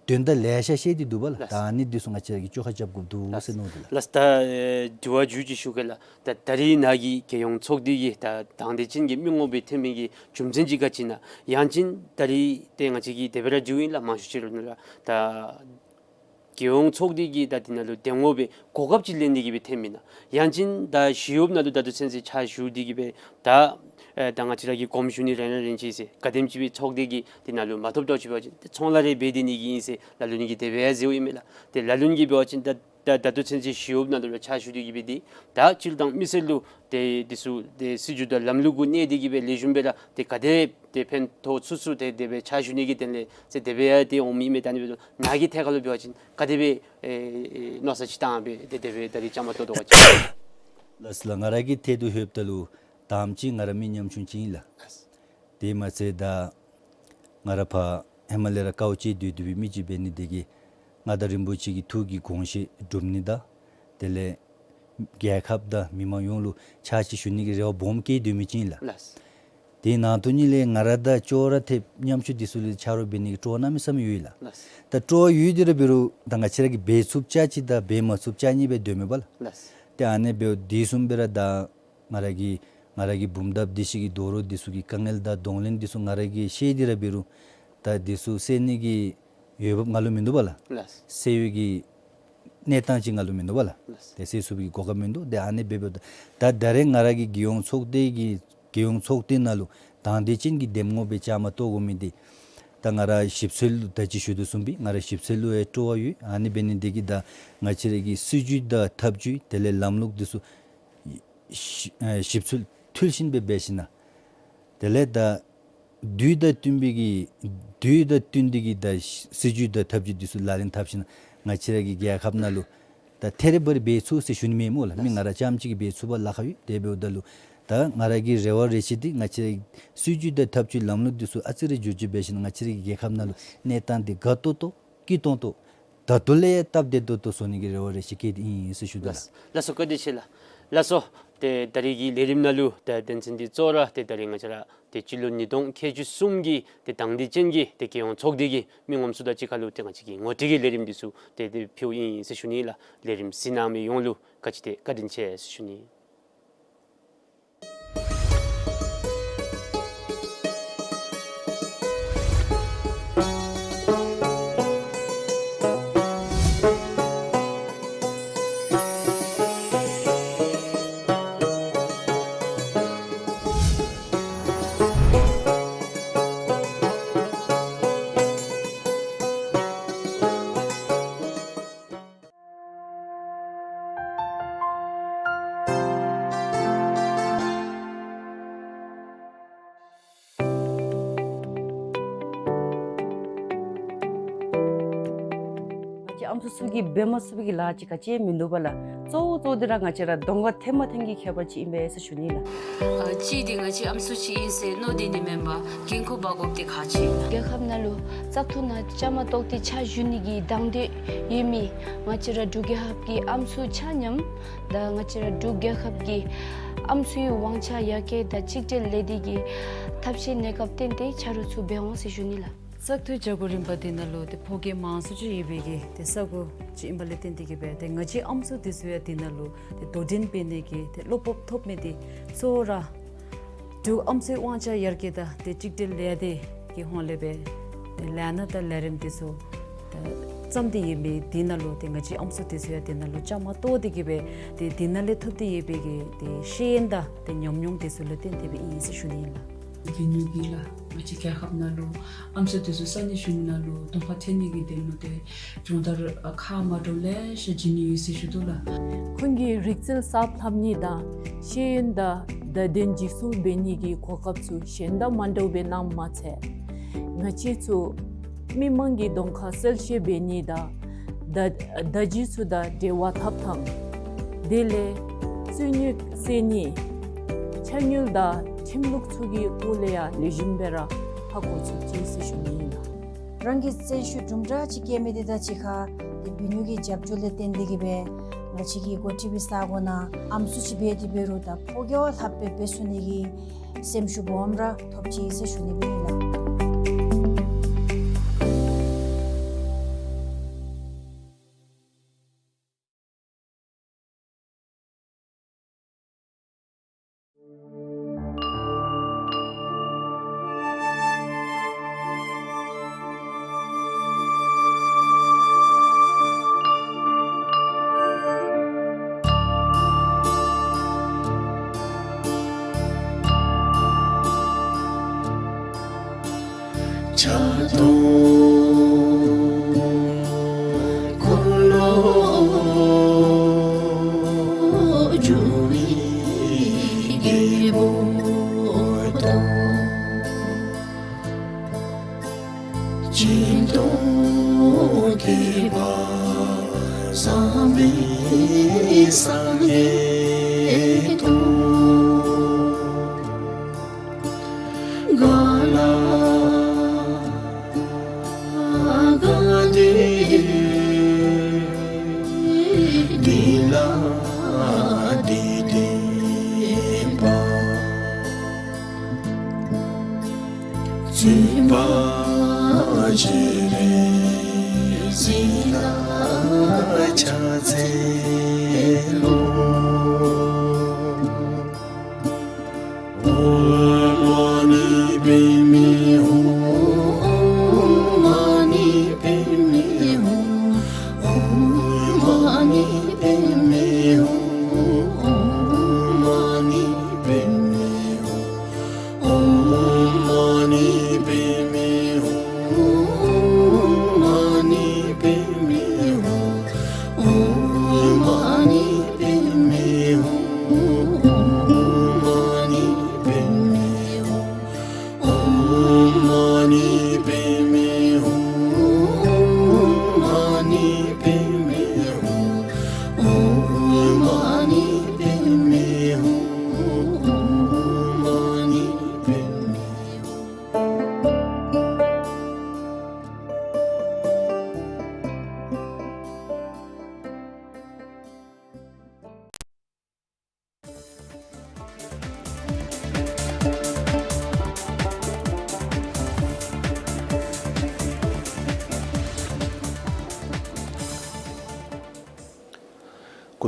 དོན་དག་ལེ་ཤ་བཤད་དེ་འདུག་པ་ལགས། ལགས། ད་ཨ་ནི་འདི་ཚུ་ང་བཅས་ར་གིས་བཅོ་ཁ་རྐྱབ་དགོཔ་འདུག་ཟེར་མནོ་དེ་ལགས། ལགས། ད་ཨེ་དྲི་བ་མཇུག་ཅིག་ཞུ་གེ་ལགས། ད་ད་རིས་ནཱ་གིས་རྒྱལ་ཡོངས་ཚོགས་སྡེ་གི་ད་དང་འདོད་ཅན་གྱི་མི་ངོམ་སྦེ་ཐོན་མི་གི་རྒྱུ་མཚན་ཅིག་ག་ཅི་ཨིན་ན། ཡང་ཅིན་ད་རིས་ཏེ་ང་བཅས་ཀྱིས་དེ་སྦེ་ར་དྲིཝ་ཨིན་ལགས། མང་ཤོས་ཅིག་ར་ནཱ་ལུ་ད་རྒྱལ་ཡོངས་ཚོགས་སྡེ་གི་ད་འདི་ནང་ལུ་འདེམས་ངོ་སྦེ་གོ་སྐབས་ཅིག་ལེན་ཏེ་གི་སྦེ་ཐོནམ་ཨིན་ན། ཡང་ཅིན་ད་ཞི་གཡོགཔ་ནང་ལུ་ད་ལྟོ་ཚུན་ཚོད་ཕྱག་ཞུ་སྟེ་གི་སྦེ་ད་ཨེ་ད་ང་བཅས་ར་གིས་དགོངསམ་ཞུ་ནི་རན་ར་རན་ཅི་ཟེར། ག་དེམ་ཅིག་སྦེ་ཚོགས་སྡེ་གིས་འདི་ནང་ལུ་མ་ཐོབ་འདྲཝ་ཅིག་འབད་བ་ཅིན་ཏེ་ཚོང་ལཱ་རེ་འབད་སྡོད་ནི་གི་ཨིན་ཟེར་ལ་ལུ་ནི་གིས་དེ་སྦེ་ཟེརཝ་ཨིན་མས་ལགས། ཏེ་ལ་ལུ་ནི་གིས་འབད་བ་ཅིན་ད་ད་ད་ལྟོ་ཚུན་ཚོད་ཞི་གཡོགཔ་ནང་ལུ་ཕྱག་ཞུ་སྟེ་གི་སྦེ་ཏེ་ད་སྤྱིར་བཏང་མི་སེར་ལུ་ཏེ་འདི་ཚུ་ཏེ་སྲིད་བྱུས་དང་ལམ་ལུགས་གུ་གནས་ཏེ་གི་སྦེ་ལེགས་ཤོམ་སྦེ་ར་ཏེ་ག་དེ་ཏེ་ཕན་ཐོགས་ཚུགས་ཚུགས་ཏེ་དེ་སྦེ་ཕྱག་ཞུ་ནི་གི་དོན་ལས་ཟེར་དེ་སྦེ་ཡང་ཏེ་འོང་མི་ཨིན་མས། ད་ནི་འབད་རུང་ནཱ་གི་ཐད་ཁར་ལུ་འབད་བ་ཅིན་ག་དེ་སྦེ་ཨེ་ཨེ་མནོ་བསམ་ཅིག་བཏང་སྦེ་ཏེ་དེ་སྦེ་ད་རིས་བཅའ་མར་གཏོགས་དོ་ག་ཅི། ལགས་སོ་ལགས། ང་ར་གི་ཐད་དུ་ལྷོདཔ་ད་ལུ་དང་པ་ཅིག་ང་ར་མི་ཉམ་ཆུང་ཅིག་ཨིན་ལགས། དེ་མ་ཚད་ད་ང་ར་ཕར་ཧེ་མ་ལས་ར་དཀའཝ་སྤྱད་སྡོད་སྡོད་པའི་མི་ཅིག་འབད་ནི་དེ་གིས་མངའ་བདག་རིན་པོ་ཆེ་གི་ཐུགས་ཀྱི་དགོངས་བཞེད་སྒྲུབ་ནི་དང་དེ་ལས་རྒྱལ་ཁབ་དང་མི་མང་ཡོངས་ལུ་ཕྱག་ཕྱིད་ཞུ་ནི་གི་རེ་བ་སྦོམ་བསྐྱེད་སྡོད་མི་ཅིག་ཨིན་ལགས། ལགས། དེ་ནང་དོན་ཉིད་ལས་ང་ར་དང་ཅོག་ར་འཐདཔ་ཉམ་ཆུང་འདི་ཚུ་ལུ་ཆ་རོགས་འབད་ནི་གི་སྤྲོ་བ་གནམ་མེད་ས་མེད་ཡོད་ལགས། ལགས། ད་སྤྲོ་བ་ཡོད་དེ་ར་འབད་རུང་ད་ང་བཅས་ར་གིས་འབད་ཚུགསཔ་ཅིག་དང་འབད་མ་ཚུགསཔ་ཅིག་གཉིས་སྦེ་སྡོད་མས་པ་ལགས། ལགས། ཏེ་ཨ་ནི་འབདཝ་དེ་བཟུམ་སྦེ་ར་ད་ང་ར་གི་ང་ར་གི་བུམ་ཐབ་སྡེ་བཞི་གི་རྡོ་རོགས་འདི་ཚུ་གི་དཀའ་ངལ་དང་གདོང་ལེན་འདི་ཚུ་ང་ར་གིས་ཤེས་ཏེ་ར་འབད་རུང་ད་འདི་ཚུ་སེལ་ནི་གི་འོས་འབབ་ང་ལུ་མིན་འདུག་པ་ལགས། ལགས། སེལ་བའི་གི་གནས་སྟངས་ཅིག་ང་ལུ་མིན་འདུག་པ་ལགས། ལགས། ཏེ་སེལ་ཚུགས་པའི་གི་གོ་སྐབས་མིན་འདུག། ཏེ་ཨ་ནི་འབདཝ་ད་ད་ད་རེས་ང་ར་གིས་རྒྱལ་ཡོངས་ཚོགས་སྡེ་གི་རྒྱལ་ཡོངས་ཚོགས་སྡེ་ནང་ལུ་དང་འདོད་ཅན་གྱི་འདེམས་ངོ་སྦེ་བཅའ་མར་གཏོགས་དགོ་མི་འདི་ད་ང་ར་ཞིབ་འཚོལ་ལུ་ད་ཅི་ཞུ་དོ་བཟུམ་སྦེ་ང་ར་ཞིབ་འཚོལ་ལུ་ཡང་སྤྲོ་བ་ཡོད། ཨ་ནི་འབད་ནི་དེ་གིས་ད་ང་བཅས་ར་གི་སྲིད་བྱུས་དང་ཐབས་བྱུས་དེ་ལས་ལམ་ལུགས་འདི་ཚུ་ཞིབ་ཨེ་ཞིབ་འཚོལ་ཐུལ་བཞིན་སྦེ་འབད་ཞིནམ་ལས་དེ་ལས་ད་ དུས་དང་བསྟུན་པའི་གི་དུས་དང་བསྟུན་ཏེ་གི་ད་སྲིད་བྱུས་དང་ཐབས་བྱུས་འདི་ཚུ་ལག་ལེན་འཐབ་ཞིནམ་ང་བཅས་ར་གི་རྒྱལ་ཁབ་ནང་ལུ་ད་ཐད་རི་བ་རི་འབད་ཚུགས་ཟེར་ཞུ་ནི་མེན་སྨོ་ལགས། མི་ང་ར་རྐྱངམ་གཅིག་གིས་འབད་ཚུགས་པར་ལཱ་ཁག་ཡོད། དེ་འབདཝ་ད་ལུ་ད་ང་ར་གི་རེ་བ་རེ་ཆེ་འདི་ང་བཅས་ར་གི་སྲིད་བྱུས་དང་ཐབས་བྱུས་ལམ་ལུགས་འདི་ཚུ་ཨ་ཙི་རེ་བསྒྱུར་བཅོས་འབད་ཞིནམ་ང་བཅས་ར་གི་རྒྱལ་ཁབ་ནང་ལུ་གནས་སྟངས་འདི་དགའ་ཏོག་ཏོ་སྐྱིད་ཏོང་ཏོ་ད་ལྟོ་ལས་སྟབས་བདེ་ཏོག་ཏོ་བཟོ་ནི་གི་རེ་བ་རེ་ཆེ་བསྐྱེད་དེ་ཨིན་ཟེར་ཞུ་དོ་ལགས། ལགས་སོ། བཀའ་དྲིན་ཆེ་ལགས། ལགས་སོ། ཏེ་ད་རིས་ཀྱི་ལས་རིམ་ནང་ལུ་ད་དོན་ཚན་འདི་གཙོ་བོ་ར་ཏེ་ད་རིས་ང་བཅས་ར་ཏེ་སྤྱི་ལོ་ཉིས་སྟོང་ཁལ་གཅིག་གསུམ་གྱི་ཏེ་དང་འདོད་ཅན་གྱི་ཏེ་རྒྱལ་ཡོངས་ཚོགས་སྡེ་གི་མི་ངོམ་ཚུ་དང་གཅིག་ཁར་ལུ་ཏེ་ང་བཅས་ཀྱི་ངོ་སྤྲོད་ཀྱི་ལས་རིམ་འདི་ཚུ་ཏེ་ཏེ་ཕུལཝ་ཨིན་ཟེར་ཞུ་ནི་ལགས། ལས་རིམ་གཟིགས་གནང་མི་ཡོངས་ལུ་ག་ཅི་ཏེ་བཀའ་དྲིན་ཆེ་ཟེར་ཞུ་ནི། ང་བཅས་ཨམ་སྲུ་ཚུ་གིས་འབད་མ་ཚུགས་པའི་གི་ལཱ་ཅིག་ག་ཅི་ཡང་མིན་འདུག་པ་ལགས། གཙོ་བོ་གཙོ་བོ་འདི་ར་ང་བཅས་ར་གདོང་ཁར་ཐོན་མ་ཐོན་གྱི་ཁྱད་པར་ཅིག་ཨིན་པས་ཟེར་ཞུ་ནི་ལགས། ཨ་གཅིག་འདི་ང་བཅས་ཨམ་སྲུ་ཅིག་ཨིན་ཟེར་མནོ་སྟེ་ནི་མེན་པར་འགན་ཁུར་འབག་དགོཔ་འདི་ཁག་ཆེ་ལགས། རྒྱལ་ཁབ་ནང་ལུ་བཙག་འཐུ་ནང་བཅའ་མར་གཏོགས་ཏེ་ཕྱག་ཞུ་ནི་གི་དང་འདོད་ཡོད་མི་ང་བཅས་ར་འབྲུག་རྒྱལ་ཁབ་ཀྱི་ཨམ་སྲུ་ཆ་མཉམ་དང་ང་བཅས་ར་འབྲུག་རྒྱལ་ཁབ་ཀྱི་ཨམ་སྲུའི་དབང་ཆ་ཡར་རྒྱས་དང་གཅིག་སྒྲིལ་ལས་སྡེ་གི་ཐབས་ཤེས་གནས་སྐབས་བརྟེན་ཏེ་ཆ་རོགས་ཚུ་འབད་འོང་ཟེར་ཞུ་ནི་ལགས། བཙག་འཐུའི་བྱ་སྒོ་རིམ་པ་འདི་ནང་ལུ་ཏེ་ཕོ་སྐྱེས་མང་སུ་ཅིག་ཡོད་པའི་གི་ཏེ་ས་གོ་ཅིག་ཨིན་པ་ལས་བརྟེན་ཏེ་གི་སྦེ་ཏེ་ང་བཅས་ཨམ་སྲུ་འདི་ཚུ་ཡང་འདི་ནང་ལུ་ཏེ་དོ་འགྲན་འབད་ནི་གི་ཏེ་བློ་སྤོབས་ཐོབ་མི་འདི་གཙོ་བོ་ར་འབྲུག་ཨམ་སྲུའི་དབང་ཆ་ཡར་རྒྱས་དང་ཏེ་གཅིག་སྒྲིལ་ལས་སྡེ་གི་ཧོངས་ལས་སྦེ་ཏེ་ལས་སྣ་དང་ལས་རིམ་འདི་ཚུ་ཏེ་བརྩམས་ཏེ་ཡོད་མི་འདི་ནང་ལུ་ཏེ་ང་བཅས་ཨམ་སྲུ་འདི་ཚུ་ཡང་འདི་ནང་ལུ་བཅའ་མར་གཏོགས་ཏེ་གི་སྦེ་ཏེ་འདི་ནང་ལས་ཐོབ་སྟེ་ཡོད་པའི་གི་ཏེ་ཤེས་ཡོན་དང་ཏེ་ཉམས་མྱོང་འདི་ཚུ་ལུ་བརྟེན་ཏེ་སྦེ་ཨིན་ཟེར་ཞུ་ནི་ཨིན་ལགས། དེ་ནི་གི་ལགས་ང་བཅས་རྒྱལ་ཁབ་ནང་ལུ་ཨམ་སྲུ་འདི་ཚུ་ས་གནས་གཞུང་ནང་ལུ་གདོང་ཁར་ཐོན་ནི་གི་འདེམས་ལུགས་དེ་སྦྱོང་བརྡར་ཁག་མ་འདྲཝ་ལེ་ཤ་བྱིན་ནི་ཡོད་ཟེར་ཞུ་དོ་ལགས། ཁོང་གིས་རིག་རྩལ་གསརཔ་ལྷབ་ནི་དང་ཤེས་ཡོན་དང་བརྡ་དོན་འཇིག་སྲུང་འབད་ནི་གི་གོ་སྐབས་ཚུ་གཞན་དང་མ་འདྲཝ་སྦེ་གནངམ་མ་ཚད་ང་བཅས་ཚུ་མི་མང་གི་གདོང་ཁར་གསལ་བཤད་འབད་ནི་དང་བརྡ་བརྡ་བརྒྱུད་ཚུ་དང་འབྲེལ་བ་འཐབ་ཐངས་དེ་ལས་རྩོད་རྙོག་སེལ་ནི་ཕྱག་དངུལ་དང་ཁྲིམས་ལུགས་ཚུ་གི་སྐོར་ལས་ཡང་ལེགས་ཤོམ་སྦེ་ར་ཧ་གོ་ཚུགས་ཅི་ཟེར་ཞུ་ནི་ཨིན་ལགས། རང་གིས་བརྩོན་ཤུགས་དུམ་གྲ་ཅིག་བསྐྱེད་མི་འདི་དང་གཅིག་ཁར་ཏེ་འབད་ནི་གི་རྒྱབ་སྐྱོར་ལས་བརྟེན་ཏེ་གི་སྦེ་ང་བཅས་ཀྱི་འགོ་ཁྲིད་པའི་ས་གོ་ནང་ཨམ་སྲུ་ཅིག་འབད་དེ་འབད་རུང་ད་ཕོ་རྒྱས་ལྷགཔ་སྦེ་འབད་ཚུགས་ནི་གི་སེམས་ཤུགས་སྦོམ་ར་ཐོབ་ཅི་ཟེར་ཞུ་ནི་སྦེ་ཨིན་ལགས།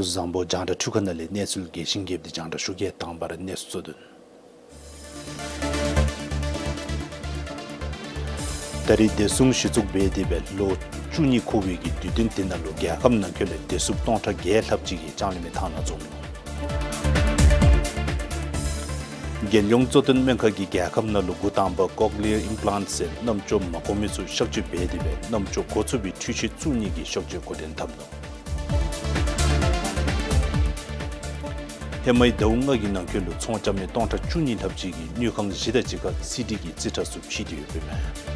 བཟང་པོ་རྒྱང་བསྒྲགས་འཕྲུལ་ཁང་ནང་ལས་གནས་ཚུལ་རྒྱས་ཤིང་རྒྱསཔ་འདི་རྒྱང་བསྒྲགས་ཞུ་གེ། དང་པ་ར་གནས་ཚུལ་གཙོ་དོན། ད་རེས་བདེ་སྲུང་གཞི་བཙུགས་འབད་དེ་སྦེ་ལོ་བཅུ་གཉིས་འཁོར་བའི་གི་དུས་སྟོན་དེ་ནང་ལུ་རྒྱལ་ཁབ་ནང་འཁོད་ལས་བདེ་སྲུངཔ་སྟོང་ཕྲག་བརྒྱད་ལྷགཔ་ཅིག་གིས་ལྕང་གླིང་མི་ཐང་ནང་འཛོམས་ནུག། རྒྱལ་ཡོངས་གཙོ་བསྟེན་སྨན་ཁང་གིས་རྒྱལ་ཁབ་ནང་ལུ་འགོ་དང་པ་ཀོག་ལི་ཡར་ཨིམ་པི་ལཱནཊ་ཟེར་རྣམ་ཅོ་མ་གོ་མི་ཚུ་གཤག་བཅོས་འབད་དེ་སྦེ་རྣམ་ཅོ་གོ་ཚུགས་པའི་འཕྲུལ་ཆས་བཙུགས་ནི་གི་གཤག་བཅོས་འགོ་འདྲེན་འཐབ་ནུག། ཧེ་མའི་ཟླཝ་ལྔ་གི་ནང་འཁོད་ལུ་ཚོང་རྐྱབ་མི་སྟོང་ཕྲག་བཅུ་གཉིས་ལྷགཔ་ཅིག་གིས་དངུལ་ཁང་བཞི་དང་གཅིག་ཁར་སི་ཌི་གི་རྩིས་ཁྲ་ཚུ་ཕྱེ་སྟེ་ཡོདཔ་ཨིན་མས།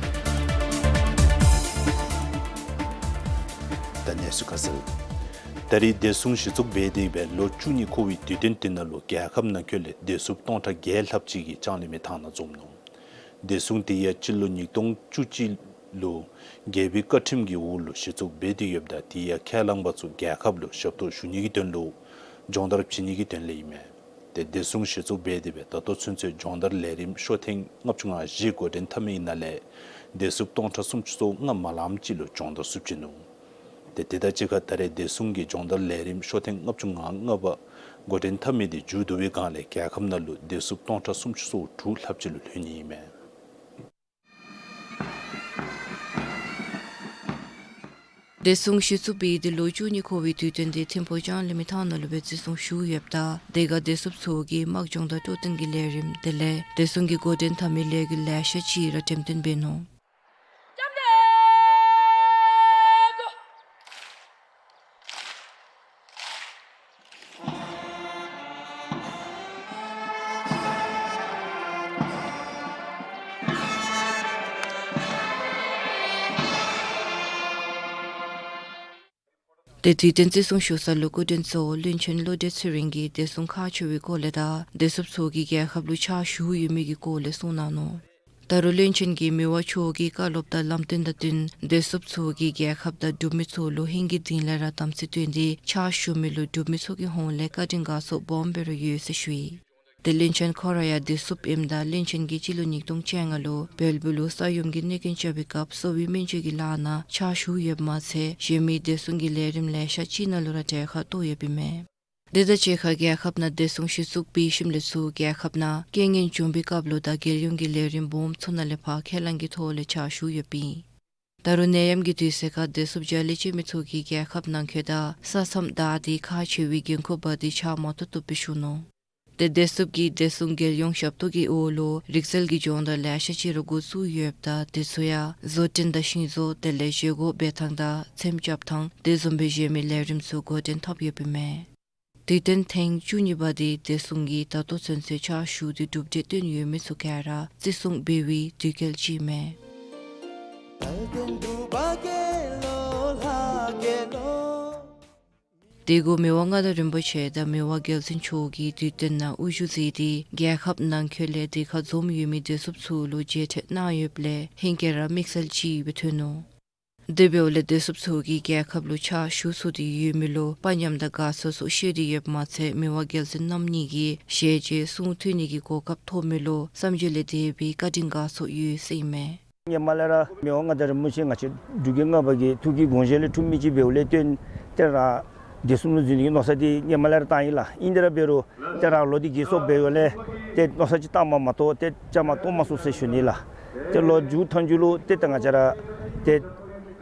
ད་གནས་ཚུལ་ཁ་གསལ། ད་རེས་བདེ་སྲུང་གཞི་བཙུགས་འབད་དེ་སྦེ་ལོ་བཅུ་གཉིས་འཁོར་བའི་དུས་སྟོན་དེ་ནང་ལུ་རྒྱལ་ཁབ་ནང་འཁོད་ལས་བདེ་སྲུངཔ་སྟོང་ཕྲག་བརྒྱད་ལྷགཔ་ཅིག་གིས་ལྕང་གླིང་མི་ཐང་ནང་འཛོམས་ནུག། བདེ་སྲུང་དེ་ཡང་སྤྱི་ལོ་ཉིས་སྟོང་བཅུ་གཅིག་ལུ་རྒྱལ་པོའི་བཀའ་ཁྲིམས་ཀྱི་འོག་ལུ་གཞི་བཙུགས་འབད་དེ་ཡོདཔ་ད་དེ་ཡང་ཁས་བླངས་པ་ཚུ་རྒྱལ་ཁབ་ལུ་ཞབས་ཏོག་ཞུ་ནི་གི་དོན་ལུ་སྦྱོང་བརྡར་བྱིན་ནི་གི་དོན་ལས་ཨིན་མས། ཏེ་བདེ་སྲུང་གཞི་བཙུགས་འབད་དེ་སྦེ་ད་ལྟོ་ཚུན་ཚོད་སྦྱོང་བརྡར་ལས་རིམ་ཤོ་ཐེངས་ལྔ་བཅུ་ང་བཞི་འགོ་འདྲེན་འཐབ་མི་ནང་ལས་བདེ་སྲུངཔ་སྟོང་ཕྲག་སུམ་ཅུ་སོ་ལྔ་མ་ལངམ་ཅིག་ལུ་སྦྱོང་བརྡར་ཚུ་བྱིན་ནུག། ཏེ་དེ་དང་གཅིག་ཁར་ད་རེས་བདེ་སྲུང་གི་སྦྱོང་བརྡར་ལས་རིམ་ཤོ་ཐེངས་ལྔ་བཅུ་ང་ལྔ་པ་འགོ་འདྲེན་འཐབ་མི་དེ་མཇུག་བསྡུ་བའི་སྒང་ལས་རྒྱལ་ཁབ་ནང་ལུ་བདེ་སྲུངཔ་སྟོང་ཕྲག་སུམ་ཅུ་སོ་དྲུག་ལྷགཔ་ཅིག་ལུ་ལྷོད་ནི་ཨིན་མས། བདེ་སྲུང་གཞི་བཙུགས་འབད་དེ་ལོ་བཅུ་གཉིས་འཁོར་བའི་དུས་སྟོན་དེ་ཐིམ་ཕུག་ལྕང་གླིང་མི་ཐང་ནང་ལུ་སྦེ་བརྩི་སྲུང་ཞུ་ཡོདཔ་ད་དེ་ཁར་བདེ་སྲུངཔ་ཚུ་གིས་དམག་སྦྱོང་དང་སྤྲོ་སྟོན་གྱི་ལས་རིམ་དེ་ལས་བདེ་སྲུང་གི་འགོ་འདྲེན་འཐབ་མི་ལས་འགུལ་ལེ་ཤ་ཅིག་ར་འགྲེམས་སྟོན་འབད་ནུག། ཏེ་དུས་སྟོན་བརྩི་སྲུང་ཞུ་ས་ལུ་སྐུ་མགྲོན་གཙོ་བོ་བློན་ཆེན་བློ་གྲོས་ཚེ་རིང་གིས་བདེ་སྲུང་ཁག་ཆེ་བའི་སྐོར་ལས་དང་བདེ་སྲུངཔ་ཚུ་གིས་རྒྱལ་ཁབ་ལུ་ཕྱག་ཞུ་ཡོད་མི་གི་སྐོར་ལས་གསུངས་གནང་ནུག། ད་རུང་བློན་ཆེན་གྱིས་མི་དབང་མཆོག་གི་བཀའ་སློབ་དང་ལམ་སྟོན་དང་བསྟུན་བདེ་སྲུངཔ་ཚུ་གིས་རྒྱལ་ཁབ་དང་འབྲུག་མི་ཚུ་ལུ་ཧིང་གི་གཏིང་ལས་ར་དམ་ཚིག་བསྟེན་ཏེ་ཕྱག་ཞུ་མི་ལུ་འབྲུག་མི་ཚུ་གི་ཧོངས་ལས་བཀའ་དྲིན་དགའ་ཚོར་སྦོམ་སྦེ་ར་ཡོད་ཟེར་ཞུ་ཡི། ཏེ་བློན་ཆེན་ཁོ་ར་ཡང་བདེ་སྲུངཔ་ཨིནམ་ད་བློན་ཆེན་གྱིས་སྤྱི་ལོ་ཉིས་སྟོང་བཅོ་ལྔ་ལུ་བལ་པོ་ལུ་ས་ཡོམ་གྱི་གནོད་རྐྱེན་རྐྱབ་པའི་སྐབས་གསོ་བའི་སྨན་བཅོས་ཀྱི་ལཱ་ནང་ཕྱག་ཞུ་ཡོདཔ་མ་ཚད་གཞན་མི་བདེ་སྲུང་གི་ལས་རིམ་ལེ་ཤ་ཅིག་ནང་ལུ་ར་གྲལ་ཁར་གཏོགས་ཡོདཔ་ཨིན་མས། དེ་དང་གཅིག་ཁར་རྒྱལ་ཁབ་ནང་བདེ་སྲུང་གཞི་བཙུགས་འབད་ཞིནམ་ལས་ཚུར་རྒྱལ་ཁབ་ནང་རྐྱེན་ངན་བྱུང་བའི་སྐབས་ལུ་དང་རྒྱལ་ཡོངས་ཀྱི་ལས་རིམ་སྦོམ་ཚུ་ནང་ལས་ཕར་ཁས་བླངས་ཀྱི་ཐོག་ལས་ཕྱག་ཞུ་ཡོདཔ་ཨིན། ད་རུང་ནད་ཡམས་ཀྱི་དུས་ཚོད་ཁར་བདེ་སྲུངཔ་རྒྱ་ལས་ཅན་མི་ཚུ་གིས་རྒྱལ་ཁབ་ནང་འཁོད་དང་ས་མཚམས་བདའ་སྟེ་ཁག་ཆེ་བའི་འགན་ཁུར་འབག་སྟེ་ཕྱག་མ་ཐུབ་ཐུབ་སྦེ་ཞུ་ནུག། ཏེ་བདེ་སྲུངཔ་གིས་བདེ་སྲུང་རྒྱལ་ཡོངས་ཞབས་ཏོག་གི་འོག་ལུ་རིག་རྩལ་གྱི་སྦྱོང་བརྡར་ལེ་ཤ་ཅིག་ར་འགོ་བཙུགས་ཡོདཔ་ད་དེ་ཚུ་ཡང་བཟོ་སྐྲུན་དང་ཤིང་བཟོ་དེ་ལས་བཞེས་སྒོ་འབད་ཐངས་དང་ཚེམ་རྐྱབ་ཐངས་དེ་བཟུམ་སྦེ་གཞན་མི་ལས་རིམ་ཚུ་འགོ་འདྲེན་འཐབ་ཡོདཔ་ཨིན་མས། དུས་སྟོན་ཐེངས་བཅུ་གཉིས་པ་དེ་བདེ་སྲུང་གིས་ད་ལྟོ་ཚུན་ཚོད་ཕྱག་ཞུ་སྟེ་གྲུབ་འབྲས་བཏོན་ཡོད་མི་ཚུ་ག་ར་བརྩི་སྲུང་འབད་བའི་དུས་སྐབས་ཅིག་ཨིན་མས། དེ་གུ་མི་དབང་མངའ་བདག་རིན་པོ་ཆེ་དང་མི་དབང་རྒྱལ་བཙུན་མཆོག་གིས་དུས་སྟོན་ནང་དབུ་བཞུགས་མཛད་དེ་རྒྱལ་ཁབ་ནང་འཁོད་ལས་དེ་ཁར་འཛོམས་ཡོད་མི་བདེ་སྲུངཔ་ཚུ་ལུ་མཇལ་འཕྲད་གནང་ཡོདཔ་ལས་ཧིང་གི་ར་དམིགས་བསལ་ཅིག་སྦེ་ཐོན་ནུག། དེ་འབདཝ་ལས་བདེ་སྲུངཔ་ཚུ་གིས་རྒྱལ་ཁབ་ལུ་ཕྱག་ཞུ་ཚུགས་ཏེ་ཡོད་མི་ལུ་དཔའ་ཉམས་དང་དགའ་ཚོར་སོགས་བཤད་དེ་ཡོདཔ་མ་ཚད་མི་དབང་རྒྱལ་བཙུན་རྣམ་གཉིས་ཀྱིས་ཞལ་མཇལ་གསུང་ཐོས་ནི་གི་གོ་སྐབས་ཐོབ་མི་ལུ་བསམ་བརྗོད་ལས་འདས་པའི་བཀའ་དྲིན་དགའ་ཚོར་ཡོད་ཟེར་ཨིན་མས། སྔོན་མ་ལས་ར་མི་དབང་མངའ་བདག་རིན་པོ་ཆེ་ང་བཅས་འབྲུག་རྒྱལ་ལྔ་པ་གི་ཐུགས་ཀྱི་དགོངས་བཞེད་ལས་འཁྲུལ་མི་ཅིག་འབདཝ་ལས་བརྟེན་ཏེ་ར་བདེ་སྲུང་ལུ་འཛུལ་ནི་གི་མནོ་བསམ་འདི་སྔོན་མ་ལས་ར་བཏང་ཡི་ལགས། ཨིན་ཏེ་ར་འབད་རུང་ཏེ་རང་ལོ་འདི་རྒས་སོངམ་འབདཝ་ལས་ཏེ་མནོ་བསམ་ཅིག་བཏངམ་མ་གཏོགས་ཏེ་བཅའ་མར་གཏོགས་མ་ཚུགས་ཟེར་ཞུ་ནི་ལགས། ཏེ་ལོ་མཇུག་མཐའ་མཇུག་ལུ་ཏེ་ད་ང་བཅས་ར་ཏེ་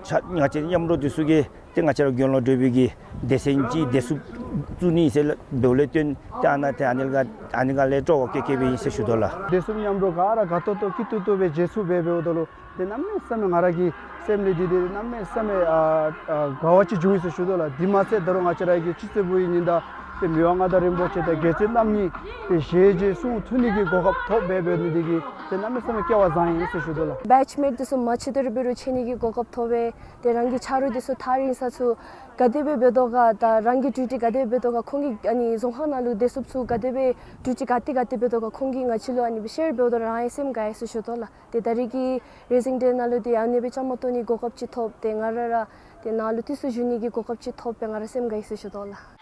ཆ་ང་བཅས་མཉམ་རོགས་འདི་ཚུ་གིས་ཏེ་ང་བཅས་ར་དགེ་སློང་གྲུབ་པའི་གི་སྡེ་ཚན་ཅིག་བདེ་སྲུང་བཙུགས་ནི་ཟེར་འབདཝ་ལས་བརྟེན་ཏེ་ཨ་ནཱ་ཏེ་ཨ་ནི་ལས་ཨ་ནི་ལས་སྤྲོ་བ་བསྐྱེད་བསྐྱེདཔ་ཨིན་ཟེར་ཞུ་དོ་ལགས། བདེ་སྲུང་མཉམ་རོགས་ག་ར་དགའ་ཏོག་ཏོ་སྐྱིད་ཏོག་ཏོ་སྦེ་མཇལ་ཚུགསཔ་འབད་འབདཝ་ད་ལུ་ཏེ་གནམ་མེད་ས་མེད་ང་ར་གི་སེམས་ལུ་འདི་ཏེ་གནམ་མེད་ས་མེད་ཨ་ཨ་དགའ་བ་ཅིག་བྱུང་ཡི་ཟེར་ཞུ་དོ་ལགས། དེ་མ་ཚད་ད་རུང་ང་བཅས་ར་གི་སྤྱི་ཚེས་པའི་ཉིན་དང་ཏེ་མི་དབང་མངའ་བདག་རིན་པོ་ཆེ་དང་རྒྱལ་བཙུན་རྣམ་གཉིས་ཏེ་ཞལ་མཇལ་གསུང་ཐོས་ནི་གི་གོ་སྐབས་ཐོབ་འབད་འབདཝ་ནི་འདི་གིས་ཏེ་གནམ་མེད་ས་མེད་སྐལ་བ་བཟང་ཡི་ཟེར་ཞུ་དོ་ལགས། བེཆ་མེཊ་འདི་ཚུ་མ་ཕྱད་དེ་ར་འབད་རུང་ཕྱད་ནི་གི་གོ་སྐབས་ཐོབ་པས། ཏེ་རང་གི་ཆ་རོགས་འདི་ཚུ་ཐག་རིང་ས་ཚུ་ག་དེ་སྦེ་འབད་དོ་ག་དང་རང་གི་ཌིའུ་ཊི་ག་དེ་སྦེ་འབད་དོ་ག་ཁོང་གིས་ཨ་ནི་རྫོང་ཁག་ནང་ལུ་བདེ་སྲུངཔ་ཚུ་ག་དེ་སྦེ་ཌིའུ་ཊི་ག་ཏེ་ག་ཏེ་འབད་དོ་ག་ཁོང་གིས་ང་བཅས་ལུ་ཨ་ནི་སྦེ་ཤེར་འབདཝ་ད་རང་ཡང་སེམས་དགའ་ཡི་ཟེར་ཞུ་དོ་ལགས། ཏེ་ད་རེས་ཀྱི་རེ་ཟིང་ཌེ་ནང་ལུ་ཏེ་ཨ་ནི་སྦེ་བཅའ་མར་གཏོགས་ནི་གོ་སྐབས་ཅིག་ཐོབ་སྟེ་ང་ར་ར་ཏེ་ནཱ་ལུ་དུས་སུ་བཞུགས་ནི་གི་གོ་སྐབས་ཅིག་ཐོབ་པས། ང་ར་སེམས་དགའ་ཡི་ཟེར་ཞུ་དོ་ལགས།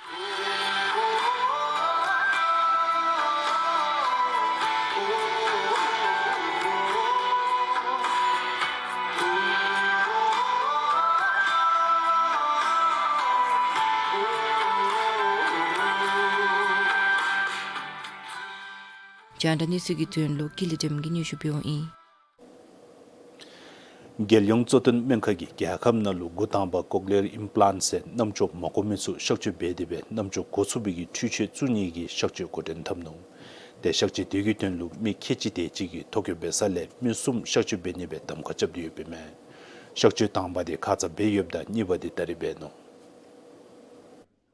རྒྱང་བསྒྲགས་གནས་ཚུལ་གྱི་དོན་ལུ་སྐྱིད་ལེགས་སྒྲོལམ་གིས་སྙན་ཞུ་འབདཝ་ཨིན། རྒྱལ་ཡོངས་གཙོ་བསྟེན་སྨན་ཁང་གིས་རྒྱལ་ཁབ་ནང་ལུ་འགོ་དང་པ་ཀོག་ལི་ཡར་ཨིམ་པི་ལཱནཊ་ཟེར་རྣམ་ཅོ་མ་གོ་མི་ཚུ་གཤག་བཅོས་འབད་དེ་སྦེ་རྣམ་ཅོ་གོ་ཚུགས་པའི་གི་འཕྲུལ་ཆས་བཙུགས་ནི་གི་གཤག་བཅོས་འགོ་འདྲེན་འཐབ་ནུག། ཏེ་གཤག་བཅོས་དེ་གི་དོན་ལུ་མི་ཁལ་གཅིག་དེ་ཅིག་གིས་ཐོ་བཀོད་འབད་ས་ལས་མི་གསུམ་གཤག་བཅོས་འབད་ནི་སྦེ་གདམ་ཁ་རྐྱབ་སྟེ་ཡོདཔ་ཨིན་མས། གཤག་བཅོས་དང་པ་དེ་ཁ་ཙ་འབད་ཡོདཔ་ད་གཉིས་པ་དེ་ད་རིས་འབད་ནུག།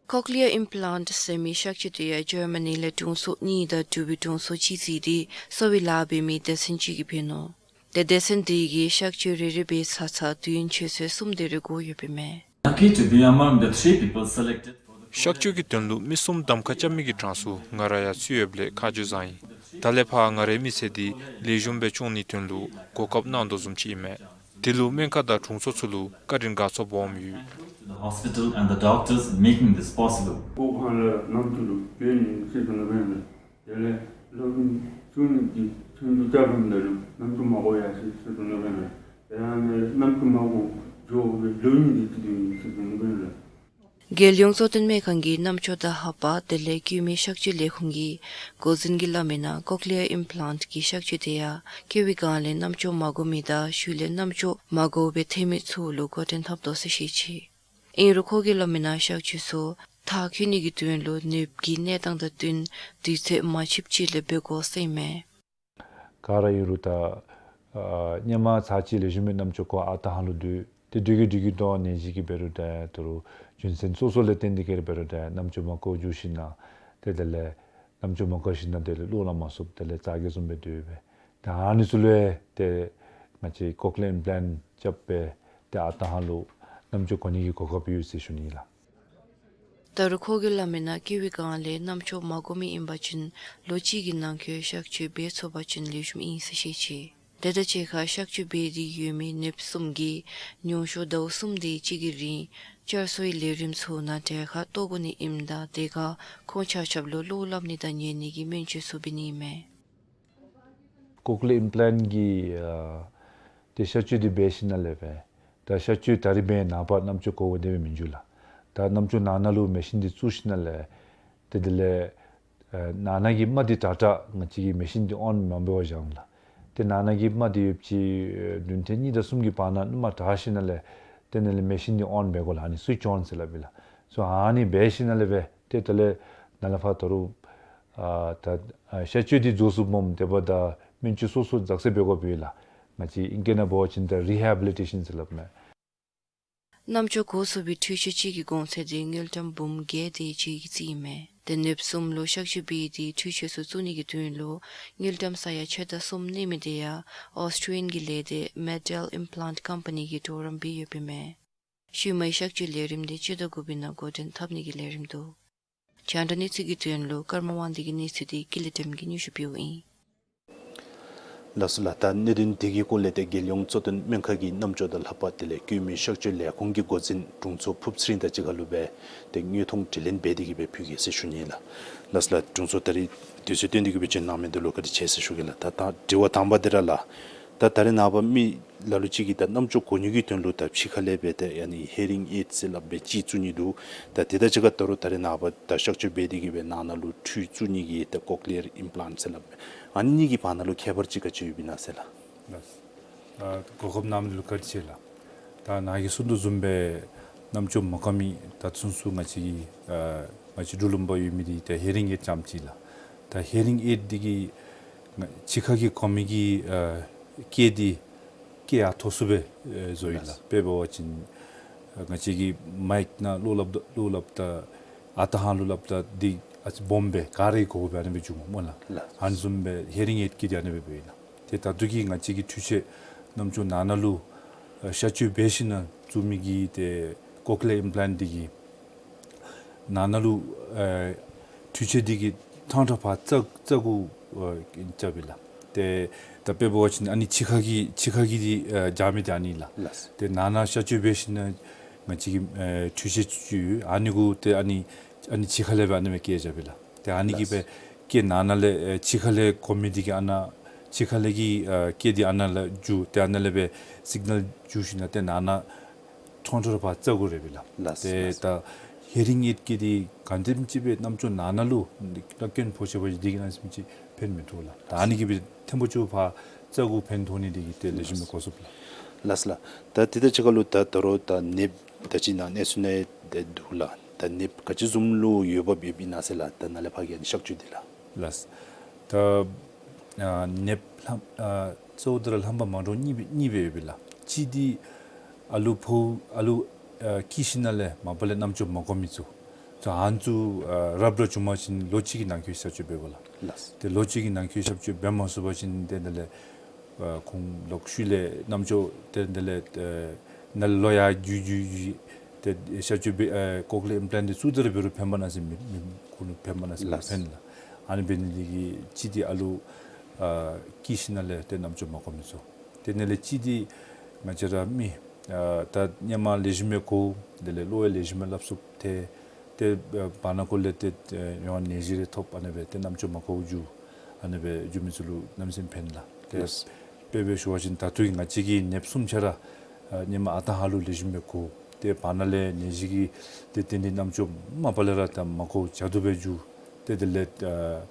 ཀོག་ལི་ཡར་ཨིམ་པི་ལཱནཊ་ཟེར་མི་གཤག་བཅོས་དེ་ཡང་ཇར་མ་ནི་ལས་དྲུང་འཚོ་གཉིས་དང་འབྲུག་པའི་དྲུང་འཚོ་གཅིག་བརྩིས་ཏེ་གསོ་བའི་ལཱ་འབད་མི་སྡེ་ཚན་ཅིག་གིས་འབད་ནུག། ཏེ་སྡེ་ཚན་དེ་གིས་གཤག་བཅོས་རེ་རེ་འབད་ཚར་ཚར་དུས་ཡུན་ཆུ་ཚོད་གསུམ་དེ་རེ་འགོར་ཡོདཔ་ཨིན་མས། Lucky to be among the three people selected for the གཤག་བཅོས་ཀྱི་དོན་ལུ་མི་གསུམ་གདམ་ཁ་རྐྱབ་མི་གི་གྲངས་སུ་ང་ར་ཡང་ཚུད་ཡོདཔ་ལས་ཁ་རྗེ་བཟང་ཡི། ད་ལས་ཕར་ང་རའི་མི་ཚེ་འདི་ལེགས་ཤོམ་སྦེ་སྐྱོང་ནིའི་དོན་ལུ་གོ་སྐབས་གནང་དོ་བཟུམ་ཅིག་ཨིན་མས། དེ་ལུ་སྨན་ཁང་དང་དྲུང་འཚོ་ཚུ་ལུ་བཀའ་དྲིན་དགའ་ཚོར་སྦོམ་ཡོད། The hospital and the doctors making this possible. སྒོ་ཁང་ལས་རྣམ་ཅོ་ལུ་འབད་ནི་ཟེར་དོ་ནི་འབད་ནི། དེ་ལས་སློབ་གཉེར་བཙུགས་ནི་འདི་ཚུན་ཚོད་རྐྱབ་པའི་ནང་ལུ་རྣམ་ཅོ་མ་གོ་ཡར་སོ་ཡི་ཟེར་དོ་ནི་འབད་ནི། དེ་ཡང་ནི་རྣམ་ཅོ་མ་གོ་འགྱོ་བའི་ལོ་གཉིས་དེ་ཅིག་ཨིན་ཟེར་དོ་ནི་འབད་ནི། རྒྱལ་ཡོངས་གཙོ་བསྟེན་སྨན་ཁང་གི་རྣམ་ཅོ་དང་ལྷ་པ་དེ་ལས་སྐྱེད་མའི་གཤག་བཅོས་ལས་ཁུངས་ཀྱི་འགོ་འཛིན་གྱིས་སླབ་མིའི་ནང་ཀོག་ལི་ཡར་ཨིམ་པི་ལཱནཊ་གི་གཤག་བཅོས་དེ་ཡང་སྐྱེ་བའི་སྒང་ལས་རྣམ་ཅོ་མ་གོ་མི་དང་ཤུལ་ལས་རྣམ་ཅོ་མ་གོ་བར་ཐལ་མི་ཚུ་ལུ་འགོ་འདྲེན་འཐབ་དོ་ཟེར་བཤད་ཅི། ཨིན་རུང་ཁོ་གིས་སླབ་མིའི་ནང་གཤག་བཅོས་ཚུ་མཐར་འཁྱོལ་ནི་གི་དོན་ལུ་ནདཔ་གི་གནས་སྟངས་དང་བསྟུན་དུས་ཚོད་མ་ཆོདཔ་ཅིག་ལས་འབད་དགོ་ཟེར་ཨིན་མས། ག་ར་ཨིན་རུང་ད་ཨ་སྔོན་མ་ཚར་གཅིག་ལེགས་ཤོམ་སྦེ་རྣམ་ཅོ་གོ་ཨ་རྟག་ཧ་ལུ་སྡོད། ཏེ་སྡོད་གི་སྡོད་གི་དོ་ནད་གཞི་གིས་འབད་རུང་ད་ད་རུང་རྒྱུ་མཚན་སོ་སོ་ལས་བརྟེན་ཏེ་གིས་ར་འབད་རུང་ད་རྣམ་ཅོ་མ་གོ་འགྱོ་ཞིན་ན་ཏེ་དེ་ལས་རྣམ་ཅོ་མ་གོ་ཞིན་ན་དེ་ལས་བློ་ལ་མ་ཚུདཔ་དེ་ལས་ཙག་གེ་བཟུམ་སྦེ་སྡོད་པས། ད་ཨ་ནི་ཚུ་ལུ་ཏེ་ང་བཅས་ཀོག་ལི་ཡར་ཨིམ་པི་ལཱནཊ་རྐྱབ་སྦེ་ཏེ་ཨ་རྟག་ཧ་ལུ་རྣམ་ཅོ་གོ་ནི་གི་གོ་སྐབས་ཡོད་ཟེར་ཞུ་ནི་ལགས། ད་རུང་ཁོ་གིས་སླབ་མིའི་ནང་སྐྱེ་བའི་སྒང་ལས་རྣམ་ཅོ་མ་གོ་མི་ཨིན་པ་ཅིན་ལོ་གཅིག་གི་ནང་འཁོད་གཤག་བཅོས་འབད་ཚུགས་པ་ཅིན་ལེགས་ཤོམ་ཨིན་ཟེར་བཤད་ཅི། དེ་དང་གཅིག་ཁར་གཤག་བཅོས་འབད་དེ་ཡོད་མི་ནདཔ་གསུམ་གྱིས་ཉུང་ཤོས་ཟླཝ་གསུམ་དེ་ཅིག་གི་རིང་བསྐྱར་གསོའི་ལས་རིམ་ཚུ་ནང་གྲལ་ཁར་གཏོགས་དགོ་ནི་ཨིནམ་ད་དེ་ཁར་ཁོང་ཆ་ཁྱབ་ལུ་བློ་སླབ་ནི་དང་ཉན་ནི་གི་སྨན་བཅོས་ཚུ་འབད་ནི་ཨིན་མས། ཀོག་ལི་ཡར་ཨིམ་པི་ལཱནཊ་གི་ཨ་ཏེ་གཤག་བཅོས་འདི་འབད་ཞིནམ་ལས་སྦེ་ད་གཤག་བཅོས་ད་རིས་འབད་ནངས་པ་རྣམ་ཅོ་གོཝ་དེ་སྦེ་མི་འགྱོ་ལགས། ད་རྣམ་ཅོ་ནང་ན་ལུ་མེ་ཤིན་འདི་བཙུགས་ཞིནམ་ལས་ཏེ་དེ་ལས་ཨ་ནང་ན་གི་རྨ་འདི་དྲག་དྲག་ང་བཅས་ཀྱིས་མེ་ཤིན་འདི་ཨོན་མ་འབད་བར་བཞག་ལགས། ཏེ་ནང་ན་གི་རྨ་འདི་ཡོདཔ་ཅིག་ཨ་བདུན་ཕྲག་གཉིས་དང་གསུམ་གྱི་བར་ན་ནུ་མ་དྲག་ཞིནམ་ལས་ཏེ་དེ་ལས་མེ་ཤིན་འདི་ཨོན་འབད་དགོ་ལགས། ཨ་ནི་སུའིཆ་ཨོན་ཟེར་སླབ་ཨིན་ལགས། སོ་ཨ་ནི་འབད་ཞིནམ་ལས་སྦེ་ཏེ་དེ་ལས་ནཱ་ལས་ཕར་ད་རུང་ཨ་ད་ཨ་གཤག་བཅོས་འདི་རྫོགས་སོངམ་དེ་འབདཝ་ད་སྨན་བཅོས་སོ་སོ་ཛག་ཟེར་འབད་དགོཔ་ཨིན་ལགས། ང་བཅས་ཨིང་སྐད་ནང་འབད་བ་ཅིན་ད་རི་ཧེ་བི་ལི་ཊེ་ཤཱན་ཟེར་སླབ་མས། རྣམ་ཅོ་གོ་ཚུགས་པའི་འཕྲུལ་ཆས་གཅིག་གི་གོང་ཚད་དེ་དངུལ་ཀྲམ་འབུམ་བརྒྱད་དེ་ཅིག་གི་རྩིས་ཨིན་མས། ཏེ་ནདཔ་གསུམ་ལུ་གཤག་བཅོས་འབད་དེ་འཕྲུལ་ཆས་ཚུ་བཙུགས་ནི་གི་དོན་ལུ་དངུལ་ཀྲམ་ས་ཡ་ཕྱེད་དང་གསུམ་གནས་མི་དེ་ཡང་ཨོས་ཊྲི་ཡཱན་གྱི་ལས་སྡེ་མེ་ཌེལ་ཨིམ་པི་ལཱནཊ་ཀམ་པ་ནི་གིས་གྲོགས་རམ་འབད་ཡོདཔ་ཨིན་མས། ཤུལ་མའི་གཤག་བཅོས་ལས་རིམ་དེ་སྤྱི་ཟླ་དགུ་པའི་ནང་འགོ་འདྲེན་འཐབ་ནི་གི་ལས་རིམ་འདུག། རྒྱང་བསྒྲགས་གནས་ཚུལ་གྱི་དོན་ལུ་ཀརྨ་དབང་འདུས་ཀྱི་གནས་ཚུལ་དེ་ཀུན་ལེགས་སྒྲོལམ་གིས་སྙན་ཞུ་འབདཝ་ཨིན། ལགས་སོ་ལགས། ད་གནད་དོན་དེ་གི་སྐོར་ལས་ཏེ་རྒྱལ་ཡོངས་གཙོ་བསྟེན་སྨན་ཁང་གི་རྣམ་ཅོ་དང་ལྷ་པ་དེ་ལས་སྐྱེད་མའི་གཤག་བཅོས་ལས་ཁུངས་ཀྱི་འགོ་འཛིན་དྲུང་འཚོ་ཕུབ་ཚེ་རིང་དང་གཅིག་ཁར་ལུ་སྦེ་ཏེ་དངོས་མཐོང་དྲི་ལན་འབད་དེ་གིས་སྦེ་ཕུལ་གེ་ཟེར་ཞུ་ནི་ལགས། ལགས་སོ་ལགས། དྲུང་འཚོ་ད་རིས་དུས་ཚོད་བཏོན་ཏེ་གིས་སྦེ་བྱོན་གནང་མི་འདི་ལུ་བཀའ་དྲིན་ཆེ་ཟེར་ཞུ་གེ་ལགས། ད་ད་དྲི་བ་དང་པ་འདི་ར་ལགས། ད་ད་རེས་ནངས་པ་མི་ལ་ལུ་ཅིག་གིས་ད་རྣམ་ཅོ་གོ་ནི་གི་དོན་ལུ་ད་ཕྱི་ཁ་ལས་སྦེ་ད་ཨ་ནི་ཧི་རིང་ཨེཌ་ཟེར་སླབ་སྦེ་ཅིག་བཙུགས་ནི་འདུག། ད་དེ་དང་གཅིག་ཁར་ད་རུང་ད་རེས་ནངས་པ་ད་གཤག་བཅོས་འབད་དེ་གིས་སྦེ་ནང་ན་ལུ་འཕྲུལ་བཙུགས་ནི་གི་ད་ཀོག་ལི་ཡར་ཨིམ་པི་ལཱནཊ་ཟེར་སླབ་སྦེ་ཨ་ནི་གཉིས་ཀྱི་བར་ན་ལུ་ཁྱད་པར་ཅིག་ག་ཅི་ཡོདཔ་ཨིན་ན་ཟེར་ལགས། ལགས། ཨ་གོ་སྐབས་གནང་མི་ལུ་བཀའ་དྲིན་ཆེ་ལགས། ད་ནཱ་གིས་གསུང་དོ་བཟུམ་སྦེ་རྣམ་ཅོ་མ་གོ་མི་ད་ཚུན་ཚོད་ང་བཅས་ཀྱི་ཨ་ང་བཅས་འབྲུག་ལུང་པར་ཡོད་མི་འདི་ད་ཧི་རིང་ཨེཌ་རྐྱངམ་ཅིག་ལགས། ད་ཧི་རིང་ཨེཌ་འདི་གིས་ང་ཕྱི་ཁ་གི་གོ་མི་གི་ཨ་སྐད་འདི་སྐད་ཡར་མཐོ་སུ་སྦེ་ཨེ་བཟོ་ཡི་ལགས། ལགས། དཔེ་འབད་བ་ཅིན་ཨ་ང་བཅས་ཀྱི་མའིཀ་ནང་བློ་སླབ་ད་བློ་སླབ་ད་ཨ་རྟག་ཧ་ལུ་སླབ་ད་འདི་ཨ་ཙི་སྦོམ་སྦེ་ག་ར་གིས་གོཝ་སྦེ་ཨ་ནི་སྦེ་འགྱོཝ་སྨོ་ལགས། ལགས། ཨ་ནི་བཟུམ་སྦེ་ཧི་རིང་ཨེཌ་ཀྱིས་འདི་ཨ་ནི་སྦེ་འབད་ཡི་ལགས། ཏེ་ད་ལྟོ་གི་ང་བཅས་ཀྱི་འཕྲུལ་ཆས་རྣམ་ཅོ་ནང་ན་ལུ་ཨ་གཤག་བཅོས་འབད་ཞིན་ན་བཙུགས་མི་གི་ཏེ་ཀོག་ལི་ཡར་ཨིམ་པི་ལཱནཊ་འདི་གིས་ནང་ན་ལུ་ཨེ་འཕྲུལ་ཆས་འདི་གིས་ཐང་ཐོག་ཕར་རྩ་རྩ་གུ་ཨེ་རྐྱབ་ཨིན་ལགས། ཏེ་ད་དཔེ་འབད་བ་ཅིན་ཨ་ནི་ཕྱི་ཁ་གི་ཕྱི་ཁ་གི་འདི་ཨེ་རྐྱབ་མི་འདི་ཨ་ནི་ལགས། ལགས། ཏེ་ནང་ན་གཤག་བཅོས་འབད་ཞིན་ན་ང་བཅས་ཀྱི་ཨེ་འཕྲུལ་ཆས་ཅིག་ཡོད། ཨ་ནི་གུ་ཏེ་ཨ་ནི་ཨ་ནི་ཕྱི་ཁ་ལས་སྦེ་ཨ་ནི་སྦེ་སྐད་རྐྱབ་ཨིན་ལགས། ཏེ་ཨ་ནི་གིས་ལགས། སྦེ་སྐད་ནང་ན་ལས་ཨེ་ཕྱི་ཁ་ལས་གོ་མི་འདི་གིས་ཨ་ནཱ་ཕྱི་ཁ་ལས་ཀྱི་ཨེ་སྐད་འདི་ཨ་ནཱ་ལས་འགྱོ། ཏེ་ཨ་ནཱ་ལས་སྦེ་སིག་ནཱལ་འགྱོ་ཞིན་ན་ཏེ་ནང་ན་ཐང་ཐོག་ཕར་རྩ་གུ་རེགཔ་ཨིན་ལགས། ལགས། ཏེ་ལགས། ད་ ཧེ་རིང་ཨེཌ་ཀྱི་འདི་ག་དེམ་ཅིག་སྦེ་རྣམ་ཅོ་ནང་ན་ལུ་ལག་ཀན་ཕོག་ཆི་བ་ཅིན་འདི་གིས་གནམ་མེད་ས་མེད་ཅིག་ཕན་མི་ཐོགས་ལགས། ད་ཨ་ནི་གིས་སྦེ་ཐེངས་པོ་ཅིག་ཕར་རྩ་གུ་ཕན་ཐོགས་ནི་འདི་གིས་ཏེ་ལེགས་ཤོམ་སྦེ་གོ་སོངམ་ལགས། ལགས་ལགས། ད་དེ་དང་གཅིག་ཁར་ལུ་ད་ད་རུང་ད་ནདཔ་ད་ཅི་ནཱ་གནས་ཚུལ་ནང་ཡང་ཏེ་འདུག་ལགས། ད་ནདཔ་ག་ཅི་བཟུམ་ལུ་འོས་འབབ་ཡོདཔ་ཨིན་ན་ཟེར་ལགས། ད་ནཱ་ལས་ཕར་གྱི་ཨ་ནི་གཤག་བཅོས་འདི་ལགས། ལགས། ད་ཨ་ནདཔ་ལྷམ་ཨ་གཙོ་བོ་འདི་ར་ལྷམ་པ་མ་འདྲཝ་གཉིས་སྦེ་གཉིས་སྦེ་ཡོད་པས་ལགས། གཅིག་འདི་ཨ་ལུ་ཕོཝ་ཨ་ལུ་ཨ་སྐྱེས་ཞིནམ་ལས་མ་པ་ལས་རྣམ་ཅོ་མ་གོ་མི་ཚུ། ད་ཨ་ནི་ཚུ་ཨ་རབ་ར་བྱུང་པ་ཅིན་ལོ་གཅིག་གི་ནང་འཁོད་གཤག་བཅོས་འབད་དགོ་ལགས། ལགས། ཏེ་ལོ་གཅིག་གི་ནང་འཁོད་གཤག་བཅོས་འབད་མ་ཚུགས་པ་ཅིན་ཏེ་དེ་ལས་ཨ་ཁོང་ལོག་ཤུལ་ལས་རྣམ་ཅོ་ཏེ་དེ་ལས་ཨ་ནཱ་ལས་ལོག་ཡར་འགྱོ་འགྱོ་འགྱོ་ཏེ་གཤག་བཅོས་འབད་ཨ་ཀོག་ལི་ཡར་ཨིམ་པ་ལཱནཊ་འདི་བཙུགས་ཏེ་ར་འབད་རུང་ཕན་པ་གནམ་མེད་ས་མེད་མེད། མི་ཁོང་ལུ་ཕན་པ་གནམ་མེད་ས་མེད་ལགས། ཕན་ལགས། ཨ་ནི་འབད་ནི་འདི་གིས་གཅིག་འདི་ཨ་ལུ་ཨ་སྐྱེས་ཞིནམ་ལས་ཏེ་རྣམ་ཅོ་མ་གོ་མི་ཚུ། དེ་ནང་ལས་གཅིག་འདི་ང་བཅས་ར་མི་ཨ་ད་སྔོན་མ་ལེགས་ཤོམ་སྦེ་གོ་དེ་ལས་བློ་ཡང་ལེགས་ཤོམ་སྦེ་སླབ་ཚུགསཔ་ཏེ་ཏེ་ཨ་བར་ན་ཁོ་ལས་ཏེ་ཨ་ཡང་ནད་གཞི་རེ་ཐོབ་ཨ་ནི་སྦེ་ཏེ་རྣམ་ཅོ་མ་གོཝ་འགྱོ། ཨ་ནི་སྦེ་འགྱོ་མི་ཚུ་ལུ་གནམ་མེད་ས་མེད་ཕན་ལགས། ཏེ་ལགས། དཔེ་སྦེ་ཞུ་བ་ཅིན་ད་ལྟོ་གི་ང་བཅས་ཀྱི་ནདཔ་གསུམ་ཆ་ར་ཨ་སྔོན་མ་ཨ་རྟག་ཧ་ལུགས་ལེགས་ཤོམ་སྦེ་གོ། ཏེ་བར་ན་ལས་ནད་གཞི་གིས་ཏེ་དེ་འདི་རྣམ་ཅོ་མ་པ་ལས་ར་ད་མ་གོ་བར་དུ་སྦེ་འགྱོ། ཏེ་དེ་ལས་ཨ་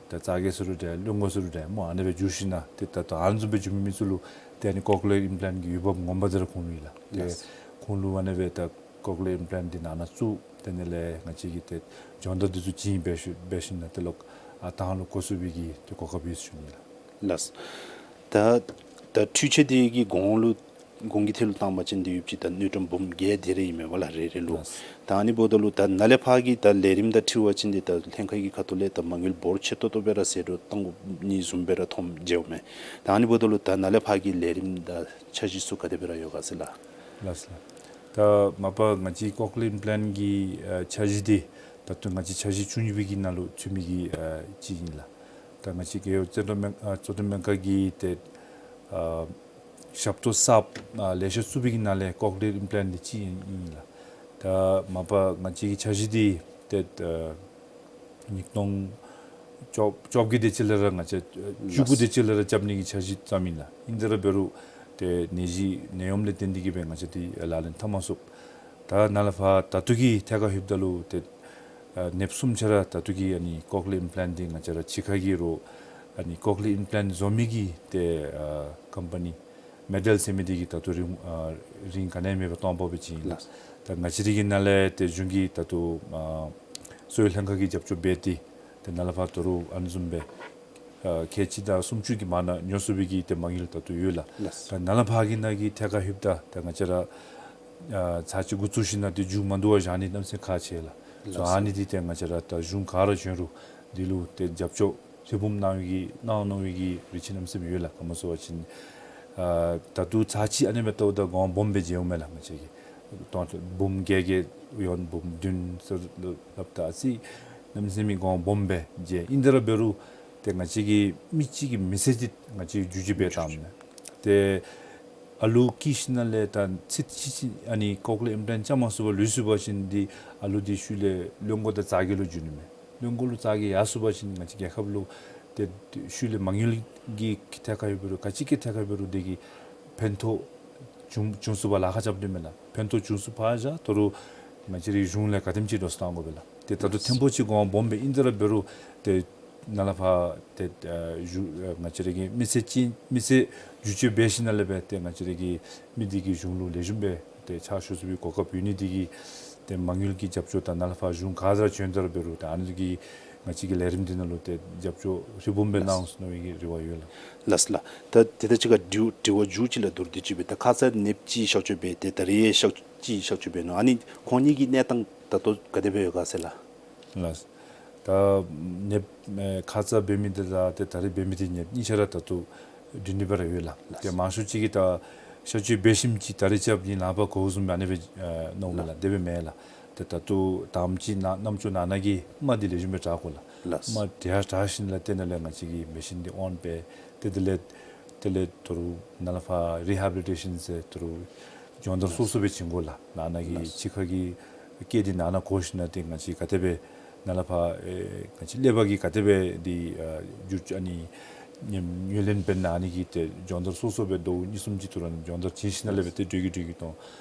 ད་ཙག་གེ་ཟེར་རུང་འདྲ་གློན་གོ་ཟེར་རུང་འདྲ་སྨོ་ཨ་ནི་སྦེ་འགྱོ་ཞིནམ་ཏེ་ད་ལྟོ་ཨ་ནི་བཟུམ་སྦེ་འགྱོ་མི་མི་ཚུ་ལུ་ཏེ་ཨ་ནི་ཀོག་ལི་ཡར་ཨིམ་པ་ལཱནཊ་གི་འོས་འབབ་ངོ་མ་འདི་ར་ཁོང་ལུ་ཡོད་ལགས། ཏེ་ལགས། ཁོང་ལུ་ཨ་ནི་སྦེ་ད་ཀོག་ལི་ཡར་ཨིམ་པ་ལཱནཊ་འདི་ནང་ན་བཙུགས། དེ་ནང་ལས་ང་བཅས་ཀྱིས་ཏེ་སྦྱོང་བརྡར་འདི་ཚུ་བྱིན་འབད་ཞུ་འབད་ཞིནམ་ཏེ་ལོག་ཨ་རྟག་ཧ་ལུགས་གོ་ཚུགས་པའི་གི་ཏེ་གོ་སྐབས་ཡོད་ཟེར་ཞུ་ནི་ལགས། ལགས། ད་ད་འཕྲུལ་ཆས་འདི་གི་གོང་ལུ་གོང་གི་ཐད་ལུ་བཏང་པ་ཅིན་འདི་ཡོདཔ་ཅིག་ད་ནིའུ་ཊོན་འབུམ་བརྒྱད་དེ་རེ་ཨིན་མས་པ་ལགས་རེ་རེ་ལུ། ལགས། ད་ཨ་ནི་འབདཝ་ད་ལུ་ད་ནཱ་ལས་ཕར་གྱི་ད་ལས་རིམ་དང་འཁྲིལ་བ་ཅིན་འདི་ད་ལྷན་ཁག་གི་ཁ་ཐུག་ལས་ད་མ་དངུལ་འབོར་ཆེ་ཏོག་ཏོ་སྦེ་ར་ཟད་འགྲོ་བཏང་དགོ་ནི་བཟུམ་སྦེ་ར་མཐོངམ་མཇལཝ་མས། ད་ཨ་ནི་འབདཝ་ད་ལུ་ད་ནཱ་ལས་ཕར་གྱི་ལས་རིམ་དང་འཆར་གཞི་ཚུ་ག་དེ་སྦེ་ར་ཡོད་ག་ཟེར་ལགས། ལགས་ལགས། ད་མ་པ་ང་བཅས་ཀོག་ལི་ཡར་ཨིམ་པ་ལཱནཊ་གི་ཨ་འཆར་གཞི་འདི་ད་ལྟོ་ང་བཅས་འཆར་གཞི་བཅུ་གཉིས་པའི་གི་ནང་ལུ་ཚུད་མི་གི་ཨ་ཅིག་ཨིན་ལགས། ད་ང་བཅས་རྒེད་འོག་བཙན་སྒྲོལ་སྨན་ཨ་བཙན་སྒྲོལ་སྨན་ཁང་གི་ཏེ་ཨ་ཞབས་ཏོག་གསརཔ་ཨ་ལེ་ཤ་བཙུགས་པའི་གི་ནང་ལས་ཀོག་ལི་ཡར་ཨིམ་པ་ལཱནཊ་འདི་གཅིག་ཨིན་ཨིན་ལགས། ད་མ་པ་ང་བཅས་ཀྱི་འཆར་གཞི་འདི་ཏེ་ཨ་ཉིས་སྟོང་བཅོ་བཅོ་བརྒྱད་དེ་ཅིག་ལས་ར་ང་བཅས་བཅུ་དགུ་དེ་ཅིག་ལས་ར་རྐྱབ་ནི་གི་འཆར་གཞི་བརྩམས་ཨིན་ལགས། ཨིན་དེ་ར་འབད་རུང་ཏེ་ནད་གཞི་ནད་ཡམས་ལས་བརྟེན་ཏེ་གིས་སྦེ་ང་བཅས་འདི་ལག་ལེན་འཐབ་མ་ཚུགས། ད་ནཱ་ལས་ཕར་ད་ལྟོ་གི་ཐད་ཁར་ལྷོདཔ་ད་ལུ་ཏེ་ཨ་ནདཔ་གསུམ་ཆ་ར་ད་ལྟོ་གི་ཨ་ནི་ཀོག་ལི་ཡར་ཨིམ་པ་ལཱནཊ་འདི་ང་བཅས་ར་ཕྱི་ཁ་གི་རོགས་ཨ་ནི་ཀོག་ལི་ཡར་ཨིམ་པ་ལཱནཊ་བཟོ་མི་གི་ཏེ་ཨ་ཀམ་པ་ནི་མེ་ཌལ་ཟེར་མི་འདི་གིས་ད་ལྟོ་རིན་ཨ་རིན་ག་ནི་ཡང་མེད་པར་སྟོང་པ་སྦེ་བྱིན་ཡི་ལགས། ལགས། ད་ང་བཅས་ར་གི་ནང་ལས་ཏེ་གཞུང་གིས་ད་ལྟོ་ཨ་གསོ་བའི་ལྷན་ཁག་གིས་རྒྱབ་སྐྱོར་འབད་དེ་ཏེ་ནཱ་ལས་ཕར་ད་རུང་ཨ་ནི་བཟུམ་སྦེ་ཨ་ཁལ་གཅིག་དང་སུམ་ཅུ་གི་མར་ནང་ཉོ་ཚུགས་པའི་གི་ཏེ་མ་དངུལ་ད་ལྟོ་ཡོད་ལགས། ལགས། ད་ནཱ་ལས་ཕར་གྱི་ནང་གི་ཐད་ཁར་ལྷོདཔ་ད་ད་ང་བཅས་ར་ཨ་ཚར་གཅིག་འགོ་བཙུགས་ཞིནམ་ཏེ་མཇུག་མ་བསྡུ་བར་བཞག་ནི་གནམ་མེད་ས་མེད་ཁག་ཆེ་ལགས། ལགས། སོ་ཨ་ནི་འདི་ཏེ་ང་བཅས་ར་ད་གཞུང་ག་ར་བྱོན་རུང་འདི་ལུ་ཏེ་རྒྱབ་སྐྱོར་ཧྲིལ་བུམ་གནང་བའི་གི་གནང་གནང་བའི་གི་རེ་ཆེ་གནམ་མེད་ས་མེད་ཡོད་ལགས། ག་མོ་ཟེར་བ་ཅིན་ཨ་ད་ལྟོ་ཚར་གཅིག་ཨ་ནི་སྦེ་བལྟཝ་ད་གོང་སྦོམ་སྦེ་མཇལཝ་མས་ལགས། ང་བཅས་ཀྱིས་ཏོག་ཏོ་འབུམ་བརྒྱད་བརྒྱད་ཡང་འབུམ་བདུན་ཟེར་སླབ་ད་ཨ་ཙི་གནམ་མེད་ས་མེད་གོང་སྦོམ་སྦེ་མཇལ། ཨིན་དེ་ར་འབད་རུང་ཏེ་ང་བཅས་ཀྱི་མི་གཅིག་གི་མི་ཚེ་འདི་ང་བཅས་འགྱུར་བཅོས་འབད་བཏངམ་མས། ཏེ་ཨ་ལུ་སྐྱེས་ཞིནམ་ལས་ད་ཚེ་གཅིག་ཅིག་ཨ་ནི་ཀོག་ལི་ཡར་ཨིམ་པ་ལཱནཊ་རྐྱབ་མ་ཚུགས་པར་ལུས་སོང་པ་ཅིན་འདི་ཨ་ལུ་འདི་ཤུལ་ལས་གློན་གོ་དང་ཙག་གེ་ལུ་འགྱུར་ནི་མས། གློན་གོ་ལུ་ཙག་གེ་ཡར་སོང་པ་ཅིན་ང་བཅས་རྒྱལ་ཁབ་ལུ་ཏེ་ཤུལ་ལས་མ་དངུལ་གྱི་ཐད་ཁར་འབད་རུང་ག་ཅི་གི་ཐད་ཁར་འབད་རུང་དེ་གིས་ཕན་ཐོགས་བྱུང་བྱུང་ཚུགས་པར་ལཱ་ཁག་རྐྱབ་དོ་མས་ལགས། ཕན་ཐོགས་བྱུང་ཚུགས་ཕར་བཞག་ད་རུང་ང་བཅས་རའི་གཞུང་ལས་ག་དེམ་ཅིག་འགྲོ་སོང་བཏང་དགོ་པས་ལགས། ཏེ་ད་ལྟོ་ཐེངས་པོ་ཅིག་གོང་སྦོམ་སྦེ་ཨིན་དེ་ར་འབད་རུང་ཏེ་ནཱ་ལས་ཕར་ཏེ་ཨ་གཞུང་ཨ་ང་བཅས་ར་གི་མི་ཚེ་ཅིག་མི་ཚེ་འགྱུར་བཅོས་འབད་ཞིནམ་ལས་སྦེ་ཏེ་ང་བཅས་ར་གི་མི་འདི་གིས་གཞུང་ལུ་ལེགས་ཤོམ་སྦེ་ཏེ་ཕྱག་ཞུ་ཚུགས་པའི་གོ་སྐབས་ཡོད་ནི་འདི་གིས་ཏེ་མ་དངུལ་གྱི་རྒྱབ་སྐྱོར་དང་ནཱ་ལས་ཕར་གཞུང་ག་ར་བྱོན་དེ་ར་འབད་རུང་ཏེ་ཨ་ནི་གིས་ང་བཅས་ཀྱི་ལས་རིམ་འདི་ནང་ལུ་ཏེ་རྒྱབ་སྐྱོར་ཧྲིལ་བུམ་སྦེ་གནང་ཟེར་མནོ་བའི་རེ་བ་ཡོད་ལགས། ལགས་ལགས། ད་དེ་དང་གཅིག་ཁར་དྲི་དྲི་བ་མཇུག་ཅིག་ལགས། མདོར་བསྡུས་ཅིག་སྦེ་ད་ཁ་ཙ་ནདཔ་ཅིག་གཤག་བཅོས་འབད་དེ་ད་རེས་གཤག་ཅིག་གཤག་བཅོས་འབད་ནུག། ཨ་ནི་ཁོང་གཉིས་ཀྱི་གནས་སྟངས་ད་ལྟོ་ག་དེ་སྦེ་ཡོད་ག་ཟེར་ལགས། ལགས། ད་ནདཔ་ཨེ་ཁ་ཙ་འབད་མི་འདི་དང་ཏེ་ད་རེས་འབད་མི་འདི་ནདཔ་གཉིས་ཆ་ར་ད་ལྟོ་བདུན་ནི་སྦེ་ར་ཡོད་ལགས། ཏེ་མང་ཤོས་ཅིག་གིས་ད་གཤག་བཅོས་འབད་ཞིནམ་ཅིག་ད་རེས་རྐྱབ་ནི་ལྷག་པར་གོཝ་བཟུམ་སྦེ་ཨ་ནི་སྦེ་ཨེ་མནོཝ་མས་ལགས། དེ་སྦེ་མེན་ལགས། ཏེ་ད་ལྟོ་དང་པ་ཅིག་ནང་རྣམ་ཅོ་ནང་ན་གི་རྨ་འདི་ལེགས་ཤོམ་སྦེ་དྲག་དགོ་ལགས། ལགས། རྨ་དེ་ཡང་དྲག་ཞིནམ་ལས་ཏེ་ནཱ་ལས་ང་བཅས་ཀྱིས་མེ་ཤིན་འདི་ཨོན་འབད་དེ་དེ་ལས་དེ་ལས་ད་རུང་ནཱ་ལས་ཕར་རི་ཧེ་བི་ལི་ཊེ་ཤཱན་ཟེར་ད་རུང་སྦྱོང་བརྡར་སོ་སོ་སྦེ་བྱིན་དགོ་ལགས། ནང་ན་གི་ལགས། ཕྱི་ཁ་གི་སྐད་འདི་ནང་ན་གོ་ཞིནམ་ལས་ཏེ་ང་བཅས་ག་དེ་སྦེ་ནཱ་ལས་ཕར་ཨེ་ང་བཅས་ཀླད་པ་གིས་ག་དེ་སྦེ་འདི་ཨ་འགྱུར་ཨ་ནི་ཉམས་ཉམས་ལེན་འབད་ནི་ཨ་ནི་གི་ཏེ་སྦྱོང་བརྡར་སོ་སོ་སྦེ་ཟླཝ་གཉིས་གསུམ་ཅིག་ཐུག་ར་སྦྱོང་བརྡར་བྱིན་ཞིནམ་ལས་སྦེ་ཏེ་འགྲོས་ཀྱིས་འགྲོས་ཀྱིས་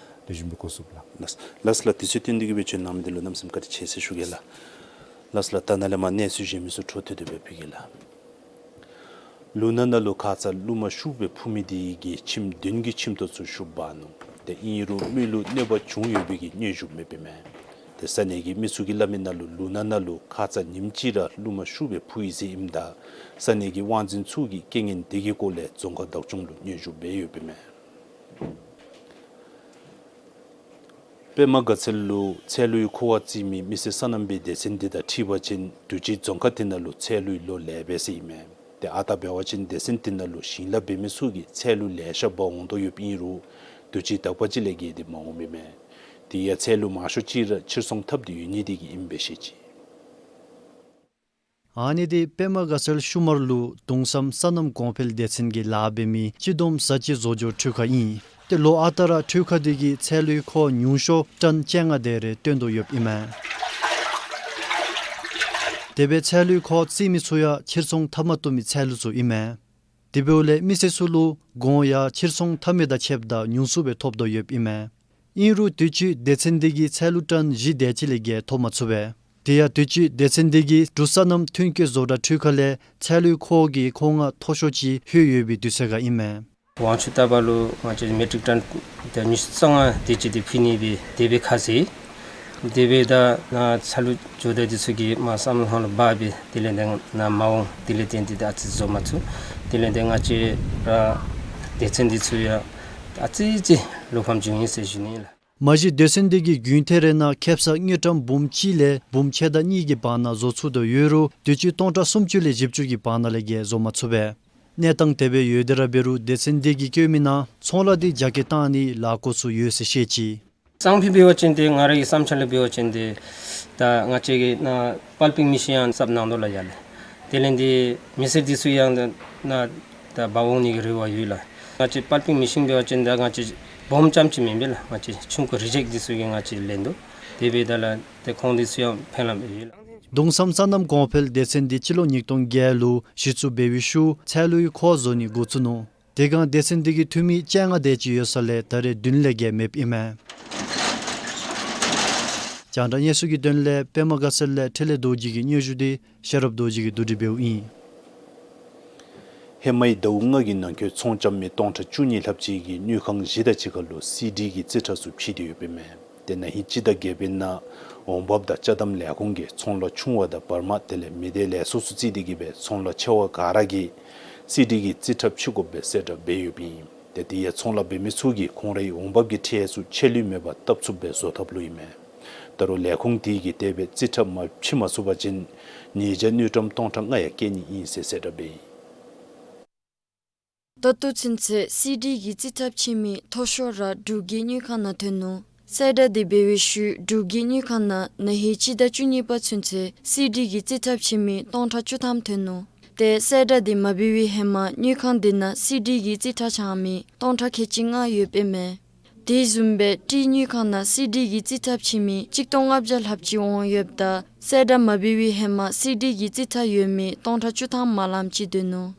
ཏེ་ ལེགས་ཤོམ་སྦེ་གོ་ཚུགས་ལགས། ལགས་ལགས་ལགས། དུས་ཚོད་བཏོན་ཏེ་གིས་སྦེ་བྱོན་གནང་མི་འདི་ལུ་གནམ་མེད་ས་མེད་བཀའ་དྲིན་ཆེ་ཟེར་ཞུ་གེ་ལགས། ལགས་ལགས། ད་ནཱ་ལས་མར་གནས་ཚུལ་གཞན་མི་ཚུ་འཕྲོ་མཐུད་དེ་སྦེ་ཕུལ་གེ་ལགས། ལུ་ནག་ནང་ལུ་ཁ་ཙ་རླུང་མ་ཤུགས་སྦེ་འཕུ་མི་དེ་གིས་ཁྱིམ་བདུན་གྱི་ཁྱིམ་ཐོག་ཚུ་ཤུགས་འབག་ནུག། ཏེ་ཨིན་རུང་མི་ལུ་གནོད་པ་བྱུང་ཡོད་པའི་གི་སྙན་ཞུ་མེདཔ་ཨིན་མས། ཏེ་ས་གནས་ཀྱི་མི་ཚུ་གིས་སླབ་མི་ནང་ལུ་ལུ་ནག་ནང་ལུ་ཁ་ཙ་ཉིནམ་གཅིག་ར་རླུང་མ་ཤུགས་སྦེ་འཕུ་ཡི་ཟེར་ཨིནམ་ད་ས་གནས་ཀྱི་དབང་འཛིན་ཚུ་གིས་རྐྱེན་ངན་དེ་གི་སྐོར་ལས་རྫོང་ཁག་བདག་སྐྱོང་ལུ་སྙན་ཞུ་འབད་ཡོདཔ་ཨིན་མས། པདྨ་དགའ་ཚལ་ལུ་ཚལ་ལུའི་ཁུ་བ་བཙིར་མི་མི་སེར་སོ་ནམ་པའི་སྡེ་ཚན་འདི་དང་འཁྲིལ་བ་ཅིན་དུས་ཅི་རྫོང་ཁག་དེ་ནང་ལུ་ཚལ་ལུའི་ལོ་ལེགས་པས་ཟེར་ཨིན་མས། ཏེ་ཨ་རྟག་འབད་བ་ཅིན་སྡེ་ཚན་དེ་ནང་ལུ་ཞིང་ལཱ་འབད་མི་ཚུ་གིས་ཚལ་ལུ་ལེ་ཤ་འབག་འོང་དོ་ཡོདཔ་ཨིན་རུང་དུས་ཅི་དག་པ་ཅིག་ལས་བརྒལ་ཏེ་མ་འོངམ་ཨིན་མས། དེ་ཡང་ཚལ་ལུ་མང་ཤོས་ཅིག་ར་ཕྱིར་ཚོང་འཐབ་སྟེ་ཡོད་ནི་དེ་གིས་ཨིནམ་སྦེ་བཤད་ཅི། ཨ་ནི་འདི་པདྨ་དགའ་ཚལ་ཤུ་མར་ལུ་གདུང་བསམ་སོ་ནམ་གོང་འཕེལ་སྡེ་ཚན་གྱིས་ལཱ་འབད་མི་སྤྱི་བསྡོམས་བཟའ་སྤྱོད་བཟོ་སྦྱོར་འཕྲུལ་ཁང་ཨིན། ཏེ་ལོ་ཨ་རྟག་ར་འཕྲུལ་ཁང་འདི་གིས་ཚལ་ལུའི་ཁུ་བ་ཉུང་ཤོས་ཊཱན་བཅོ་ལྔ་དེ་རེ་བཏོན་དོ་ཡོདཔ་ཨིན་མས། དེ་སྦེ་ཚལ་ལུའི་ཁུ་བ་བཙིར་མི་ཚུ་ཡང་ཕྱིར་ཚོང་འཐབ་མ་བཏུབ་མི་ཚལ་ལུ་ཚུ་ཨིན་མས། དེ་འབདཝ་ལས་མི་སེར་ཚུ་ལུ་གོང་ཡང་ཕྱིར་ཚོང་འཐབ་མི་དང་ཕྱདཔ་ད་ཉུང་སུ་སྦེ་ཐོབ་དོ་ཡོདཔ་ཨིན་མས། ཨིན་རུང་དུས་ཅི་སྡེ་ཚན་འདི་གིས་ཚལ་ལུ་ཊཱན་བཞི་དེ་ཅིག་ལས་བརྒལ་ཐོབ་མ་ཚུགས་པས། དེ་ཡང་དུས་ཅི་སྡེ་ཚན་འདི་གིས་འབྲུག་སོ་ནམ་ཐོན་སྐྱེད་བཟོ་གྲྭ་འཕྲུལ་ཁང་ལས་ཚལ་ལུའི་ཁུ་བ་གི་མཁོ་མངགས་མཐོ་ཤོས་ཅིག་ལྷོད་ཡོད་པའི་དུས་ཚོད་ཁར་ཨིན་མས། དབང་ཆུ་ཏ་པ་ལུ་ང་བཅས་མེ་ཊིག་ཊཱན་དེ་ཉི་ཤུ་རྩ་ལྔ་དེ་ཅིག་དེ་ཕུལ་ནི་སྦེ་དེ་སྦེ་ཁ་བཟེད། དེ་སྦེ་ད་ནཱ་ཚལ་ལུ་ཇོ་བདག་འདི་ཚུ་གིས་མར་བསམ་བློ་ཧང་ལུ་འབག་སྦེ་དེ་ལས་ཏེ་ནཱ་མ་འོང་། དེ་ལས་བརྟེན་ཏེ་ད་ཨ་ཙི་བཟོ་མ་ཚུགས། དེ་ལས་ཏེ་ང་བཅས་ར་སྡེ་ཚན་འདི་ཚུ་ཡང་ཨ་ཙི་ཙི་བློ་ཕམ་བྱུང་ཡི་ཟེར་ཞུ་ནི་ལགས། མ་གཞི་སྡེ་ཚན་འདི་གིས་དགུན་ཐེངས་རེ་ནང་ཁེབ་ས་དངུལ་ཀྲམ་འབུམ་གཅིག་ལས་འབུམ་ཕྱེད་དང་གཉིས་ཀྱི་བར་ན་བཟོ་ཚུགས་དོ་ཡོད་རུང་དུས་ཅི་སྟོང་ཕྲག་སུམ་ཅུ་ལས་བཞི་བཅུ་གི་བར་ན་ལས་བརྒལ་བཟོ་མ་ཚུགས་པས། གནས་སྟངས་དེ་སྦེ་ཡོད་དེ་ར་འབད་རུང་སྡེ་ཚན་འདི་གིས་བཀོད་མི་ནང་ཚོང་ལཱ་འདི་རྒྱ་སྐྱེད་བཏང་ནིའི་ལཱ་འགོ་ཚུགས་ཡོད་ཟེར་བཤད་ཅི། གཙང་ཕུད་འབད་བ་ཅིན་ཏེ་ང་ར་གི་བསམ་འཆར་ལས་འབད་བ་ཅིན་ཏེ་ད་ང་བཅས་ཀྱིས་ནཱ་པཱལ་པིང་མེ་ཤིན་ཡང་གསརཔ་གནང་དོ་ལགས་ཡར་ལས། དེ་ལས་ཏེ་མི་སེར་འདི་ཚུ་ཡང་ནཱ་ད་འབག་འོང་ནི་གི་རེ་བ་ཡོད་ལགས། ང་བཅས་པཱལ་པིང་མེ་ཤིན་འབད་བ་ཅིན་ད་ང་བཅས་སྦོམ་རྐྱངམ་ཅིག་མེན་པས་ལགས། ང་བཅས་ཆུང་ཀུ་རི་ཇེཀཊ་འདི་ཚུ་གིས་ང་བཅས་ལེན་དོ། དེ་འབདཝ་ད་ལགས་ཏེ་ཁོང་འདི་ཚུ་ཡང་ཕན་ལམ་ཡོད་ལགས། གདུང་བསམ་སོ་ནམ་གོང་འཕེལ་སྡེ་ཚན་འདི་སྤྱི་ལོ་ཉིས་སྟོང་བརྒྱད་ལུ་གཞི་བཙུགས་འབད་བའི་ཤུལ་ཚལ་ལུའི་ཁུ་བ་བཟོ་ནི་འགོ་བཙུགས་ནུག། དེ་སྒང་སྡེ་ཚན་འདི་གི་འཐུས་མི་བཅོ་ལྔ་དེ་ཅིག་ཡོད་ས་ལས་ད་རེས་བདུན་ལས་བརྒལ་མེདཔ་ཨིན་མས། རྒྱང་བསྒྲགས་གནས་ཚུལ་གྱི་དོན་ལས་པདྨ་དགའ་ཚལ་ལས་འཕྲིན་ལས་རྡོ་རྗེ་གི་སྙན་ཞུ་འདི་ཤེས་རབ་རྡོ་རྗེ་གིས་བསྡུ་སྒྲིག་འབདཝ་ཨིན། ཧེ་མའི་ཟླཝ་ལྔ་གི་ནང་འཁོད་ཚོང་རྐྱབ་མི་སྟོང་ཕྲག་བཅུ་གཉིས་ལྷགཔ་ཅིག་གིས་དངུལ་ཁང་བཞི་དང་གཅིག་ཁར་ལུ་སི་ཌི་གི་རྩིས་ཁྲ་ཚུ་ཕྱེ་སྟེ་ཡོདཔ་ཨིན་མས། ཏེ་ན་ཧིང་སྤྱི་ཟླ་བརྒྱད་པའི་ནང་འོང་འབབ་དང་ཅ་དམ་ལས་ཁུངས་ཀྱིས་ཚོང་ལཱ་ཆུང་བ་དང་བར་མ་དེ་ལས་མི་སྡེ་ལས་ཚོགས་ཚུ་བརྩིས་ཏེ་གིས་སྦེ་ཚོང་ལཱ་ཆེ་བ་ག་ར་གིས་སི་ཌི་གི་རྩིས་ཁྲ་ཕྱེ་དགོཔ་སྦེ་གསལ་བསྒྲགས་འབད་ཡོདཔ་ཨིན། ཏེ་དེ་ཡང་ཚོང་ལཱ་འབད་མི་ཚུ་གིས་ཁོང་རའི་འོང་འབབ་ཀྱི་ཁྲལ་ཚུ་ཆད་ལུས་མེད་པར་བཏབ་ཚུགསཔ་སྦེ་བཟོ་ཐབས་ལུ་ཨིན་མས། ད་རུང་ལས་ཁུངས་དེ་གིས་དེ་སྦེ་རྩིས་ཁྲ་མ་ཕྱེ་མ་ཚུགས་པ་ཅིན་ཉེས་བྱ་དངུལ་ཀྲམ་སྟོང་ཕྲག་ལྔ་ཡང་བཀལ་ནི་ཨིན་ཟེར་གསལ་བསྒྲགས་འབད་ཡི། ད་ལྟོ་ཚུན་ཚོད་སི་ཌི་གི་རྩིས་ཁྲ་ཕྱེ་མི་མཐོ་ཤོས་ར་འབྲུག་གི་དངུལ་ཁང་ནང་ཐོན་ནུག། གསལ་བསྒྲགས་འདི་འབད་བའི་ཤུལ་འབྲུག་གི་དངུལ་ཁང་ནང་ན་ཧིང་སྤྱི་ཟླ་བཅུ་གཉིས་པ་ཚུན་ཚོད་སི་ཌི་གི་རྩིས་ཁྲ་ཕྱེ་མི་སྟོང་ཕྲག་བཅུ་ཐམ་ཐོན་ནུག། ཏེ་གསལ་བསྒྲགས་འདི་མ་འབད་བའི་ཧེ་མ་དངུལ་ཁང་འདི་ནང་སི་ཌི་གི་རྩིས་ཁྲ་འཆང་མི་སྟོང་ཕྲག་ཁལ་གཅིག་ལྔ་ཡོདཔ་ཨིན་མས། དེ་བཟུམ་སྦེ་ཊི་དངུལ་ཁང་ནང་སི་ཌི་གི་རྩིས་ཁྲ་ཕྱེ་མི་གཅིག་སྟོང་ལྔ་བརྒྱ་ལྷགཔ་ཅིག་འོང་ཡོདཔ་ད་གསལ་བསྒྲགས་མ་འབད་བའི་ཧེ་མ་སི་ཌི་གི་རྩིས་ཁྲ་ཡོད་མི་སྟོང་ཕྲག་བཅུ་ཐམ་མ་ལངམ་ཅིག་སྡོད་ནུག།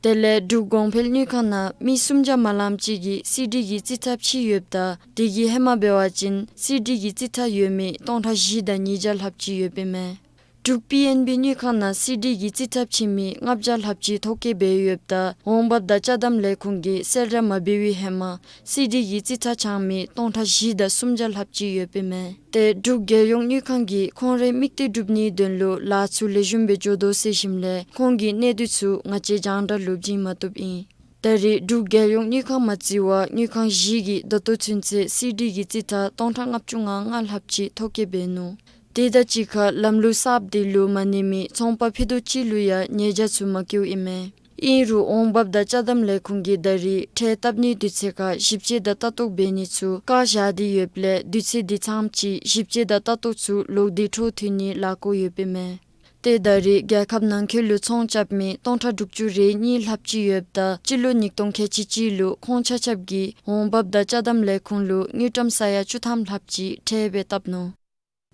དེ་ལས་འབྲུག་གོང་འཕེལ་དངུལ་ཁང་ནང་མི་སུམ་བརྒྱ་མ་ལངམ་ཅིག་གིས་སི་ཌི་གི་རྩིས་ཁྲ་ཕྱེ་ཡོདཔ་ད་དེ་གི་ཧེ་མ་འབད་བ་ཅིན་སི་ཌི་གི་རྩིས་ཁྲ་ཡོད་མི་སྟོང་ཕྲག་བཞི་དང་ཉིས་བརྒྱ་ལྷགཔ་ཅིག་ཡོདཔ་ཨིན་མས། འབྲུག་པི་ཨེན་བི་དངུལ་ཁང་ནང་སི་ཌི་གི་རྩིས་ཁྲ་ཕྱེ་མི་ལྔ་བརྒྱ་ལྷགཔ་ཅིག་ཐོ་བཀོད་འབད་ཡོདཔ་ད་འོང་འབབ་དང་ཅ་དམ་ལས་ཁུངས་ཀྱིས་གསལ་བསྒྲགས་མ་འབད་བའི་ཧེ་མ་སི་ཌི་གི་རྩིས་ཁྲ་འཆང་མི་སྟོང་ཕྲག་བཞི་དང་སུམ་བརྒྱ་ལྷགཔ་ཅིག་ཡོདཔ་ཨིན་མས། ཏེ་འབྲུག་རྒྱལ་ཡོངས་དངུལ་ཁང་གིས་ཁོང་རའི་དམིགས་གཏད་སྒྲུབ་ནིའི་དོན་ལུ་ལཱ་ཚུ་ལེགས་ཤོམ་སྦེ་འགྱོ་དོ་ཟེར་ཞིནམ་ལས་ཁོང་གི་གནས་སྡུད་ཚུ་ང་བཅས་རྒྱང་བསྒྲགས་ལུ་བྱིན་མ་བཏུབ་ཨིན། ད་རེས་འབྲུག་རྒྱལ་ཡོངས་དངུལ་ཁང་མ་བརྩི་བར་དངུལ་ཁང་བཞི་གིས་ད་ལྟོ་ཚུན་ཚོད་སི་ཌི་གི་རྩིས་ཁྲ་སྟོང་ཕྲག་ལྔ་བཅུ་ང་ལྔ་ལྷགཔ་ཅིག་ཐོ་བཀོད་འབད་ནུག། དེ་དང་གཅིག་ཁར་ལམ་ལུགས་གསརཔ་འདི་ལུ་མ་གནས་མི་ཚོང་པ་ཕུད་རྡོག་གཅིག་ལུ་ཡང་ཉེས་བྱ་ཚུ་མ་བཀལཝ་ཨིན་མས། ཨིན་རུང་འོང་འབབ་དང་ཅ་དམ་ལས་ཁུངས་ཀྱིས་ད་རེས་ཁྲལ་བཏབ་ནིའི་དུས་ཚོད་ཁར་ཞིབ་དཔྱད་དང་ལྟ་རྟོག་འབད་ནི་ཚུ་བཀག་བཞག་སྟེ་ཡོདཔ་ལས་དུས་ཚོད་འདི་ཚངམ་ཅིག་ཞིབ་དཔྱད་དང་ལྟ་རྟོག་ཚུ་ལོག་སྟེ་འཕྲོ་མཐུད་ནིའི་ལཱ་འགོ་ཡོདཔ་ཨིན་མས། ཏེ་ད་རེས་རྒྱལ་ཁབ་ནང་འཁོད་ལུ་ཚོང་རྐྱབ་མི་སྟོང་ཕྲག་དྲུག་ཅུ་རེ་གཉིས་ལྷགཔ་ཅིག་ཡོདཔ་ད་སྤྱི་ལོ་ཉིས་སྟོང་ཁལ་གཅིག་གཅིག་ལུ་ཁོང་ཆ་ཁྱབ་ཀྱིས་འོང་འབབ་དང་ཅ་དམ་ལས་ཁུངས་ལུ་དངུལ་ཀྲམ་ས་ཡ་བཅུ་ཐམ་ལྷགཔ་ཅིག་ཁྲལ་སྦེ་བཏབ་ནུག།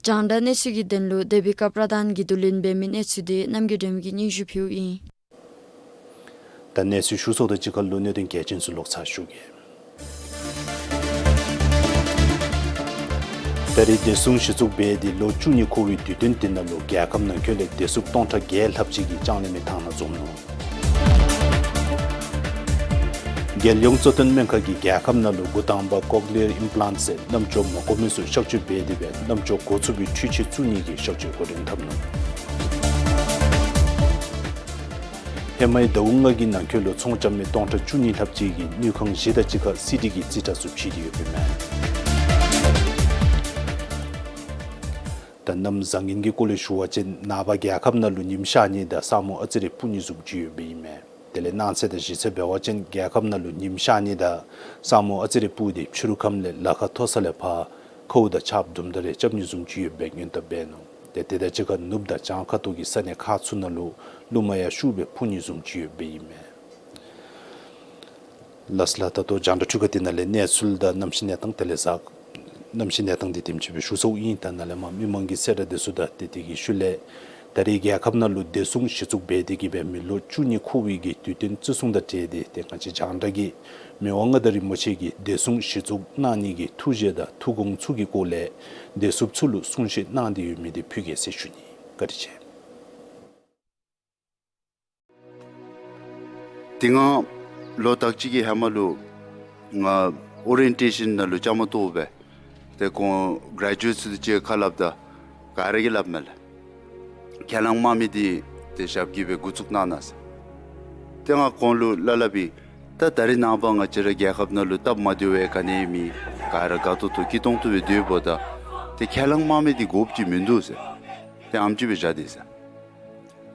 རྒྱང་བསྒྲགས་གནས་ཚུལ་གྱི་དོན་ལུ་དེ་བི་ཀ་པྲ་དཱན་གྱིས་བསྡུ་ལེན་འབད་མི་གནས་ཚུལ་འདི་རྣམ་རྒྱལ་སྒྲོལ་མ་གིས་སྙན་ཞུ་ཕུལཝ་ཨིན། ད་གནས་ཚུལ་ཞུ་ཚརཝ་དང་གཅིག་ཁར་ལུ་གནད་དོན་གལ་ཆེན་ཚུ་ལོག་ཚར་ཞུ་གེ། ད་རེས་བདེ་སྲུང་གཞི་བཙུགས་འབད་དེ་ལོ་བཅུ་གཉིས་འཁོར་བའི་དུས་སྟོན་དེ་ནང་ལུ་རྒྱལ་ཁབ་ནང་འཁོད་ལས་བདེ་སྲུངཔ་སྟོང་ཕྲག་བརྒྱད་ལྷགཔ་ཅིག་གིས་ལྕང་གླིང་མི་ཐང་ནང་འཛོམས་ནུག། རྒྱལ་ཡོངས་གཙོ་བསྟེན་སྨན་ཁང་གིས་རྒྱལ་ཁབ་ནང་ལུ་འགོ་དང་པ་ཀོག་ལི་ཡར་ཨིམ་པ་ལཱནཊ་ཟེར་རྣམ་ཅོག་མ་གོ་མི་ཚུ་གཤག་བཅོས་འབད་དེ་སྦེ་རྣམ་ཅོག་གོ་ཚུགས་པའི་འཕྲུལ་ཆས་བཙུགས་ནི་གི་གཤག་བཅོས་འགོ་འདྲེན་འཐབ་ནུག། ཧེ་མའི་ཟླཝ་ལྔ་གི་ནང་འཁོད་ལུ་ཚོང་རྐྱབ་མི་སྟོང་ཕྲག་བཅུ་གཉིས་ལྷགཔ་ཅིག་གིས་དངུལ་ཁང་བཞི་དང་གཅིག་ཁར་སི་ཌི་གི་རྩིས་ཁྲ་ཚུ་ཕྱེ་སྟེ་ཡོདཔ་ཨིན་མས། ད་གནམ་བཟང་ངན་གྱི་སྐོར་ལས་ཞུ་བ་ཅིན་ནངས་པ་རྒྱལ་ཁབ་ནང་ལུ་ཉིམ་ཤར་ནི་དང་ས་སྨུག་ཨ་ཙི་རེ་སྤུབ་ནི་བཟུམ་ཅིག་ཡོདཔ་ཨིན་མས། དེ་ལས་གནངས་ཚེ་དང་གཞེས་ཚེ་འབད་བ་ཅིན་རྒྱལ་ཁབ་ནང་ལུ་ཉིམ་ཤར་ནི་དང་ས་སྨུག་ཨ་ཙི་རེ་སྤུབ་སྟེ་ཕྱི་རུ་ཁམས་ལས་ལ་ཁ་མཐོ་ས་ལས་ཕར་ཁཝ་དང་ཆརཔ་དུམ་གྲ་རེ་རྐྱབ་ནི་བཟུམ་ཅིག་ཡོདཔ་སྦེ་སྔོན་བརྡ་འབད་ནུག། ཏེ་དེ་དང་གཅིག་ཁར་ནུབ་དང་བྱང་ཁ་ཐུག་གི་ས་གནས་ཁག་ཚུ་ནང་ལུ་རླུང་མ་ཡང་ཤུགས་སྦེ་འཕུ་ནི་བཟུམ་ཅིག་ཡོདཔ་ཨིན་མས། ལགས་སོ་ལགས། ད་ལྟོ་རྒྱང་བསྒྲགས་འཕྲུལ་ཁང་འདི་ནང་ལས་གནས་ཚུལ་དང་གནམ་གཤིས་གནས་སྟངས་དེ་ལས་གཟའ་གནམ་གཤིས་གནས་སྟངས་འདི་དེམ་ཅིག་སྦེ་ཞུ་ཚརཝ་ཨིན། ད་ནཱ་ལས་མར་མི་མང་གི་གསལ་བསྒྲགས་འདི་ཚུ་དང་དེ་དེ་གི་ཤུལ་ལས་ད་རེས་རྒྱལ་ཁབ་ནང་ལུ་བདེ་སྲུང་གཞི་བཙུགས་འབད་དེ་གི་སྦེ་མི་ལོ་བཅུ་གཉིས་འཁོར་བའི་གི་དུས་སྟོན་བརྩི་སྲུང་དང་འབྲེལ་ཏེ་ཏེ་ང་བཅས་རྒྱང་བསྒྲགས་ཀྱིས་མི་དབང་མངའ་བདག་རིན་པོ་ཆེ་གིས་བདེ་སྲུང་གཞི་བཙུགས་གནང་ནི་གི་ཐུགས་བཞེད་དང་ཐུགས་དགོངས་ཚུ་གི་སྐོར་ལས་བདེ་སྲུངཔ་ཚུ་ལུ་གསུང་བཤད་གནང་སྟེ་ཡོད་མི་འདི་ཕུལ་གེ་ཟེར་ཞུ་ནི། བཀའ་དྲིན་ཆེ། དེ་སྔ་ལོ་དག་ཅིག་གི་ཧེ་མ་ལུ་ང་ཨོ་རི་ཡེན་ཊེ་ཤཱན་ནང་ལུ་བཅའ་མར་གཏོགས་སྦེ་ཏེ་ཁོང་གྲེ་ཇུ་ཨེཊ་ཚུ་དང་གཅིག་ཁར་སླབ་ད་ག་ར་གིས་སླབ་མས་ལགས། ཁས་བླངས་དམག་མི་འདི་ཏེ་ཞབས་ཀྱིས་སྦེ་འགོ་བཙུགས་གནང་གནང་ཟེར། ཏེ་ང་ཁོང་ལུ་སླབ་སླབ་པའི་ད་ད་རེས་ནངས་པ་ང་བཅས་ར་རྒྱལ་ཁབ་ནང་ལུ་སྟབས་མ་བདེཝ་ག་ནི་མེད། ག་ར་དགའ་ཏོག་ཏོ་སྐྱིད་ཏོང་ཏོ་སྦེ་སྡོདཔ་ད་ཏེ་ཁས་བླངས་དམག་མི་འདི་དགོཔ་ཅིག་མིན་འདུག་ཟེར། ཏེ་ཨ་ནེམ་ཅིག་སྦེ་བཞག་སྟེ་ཟེར།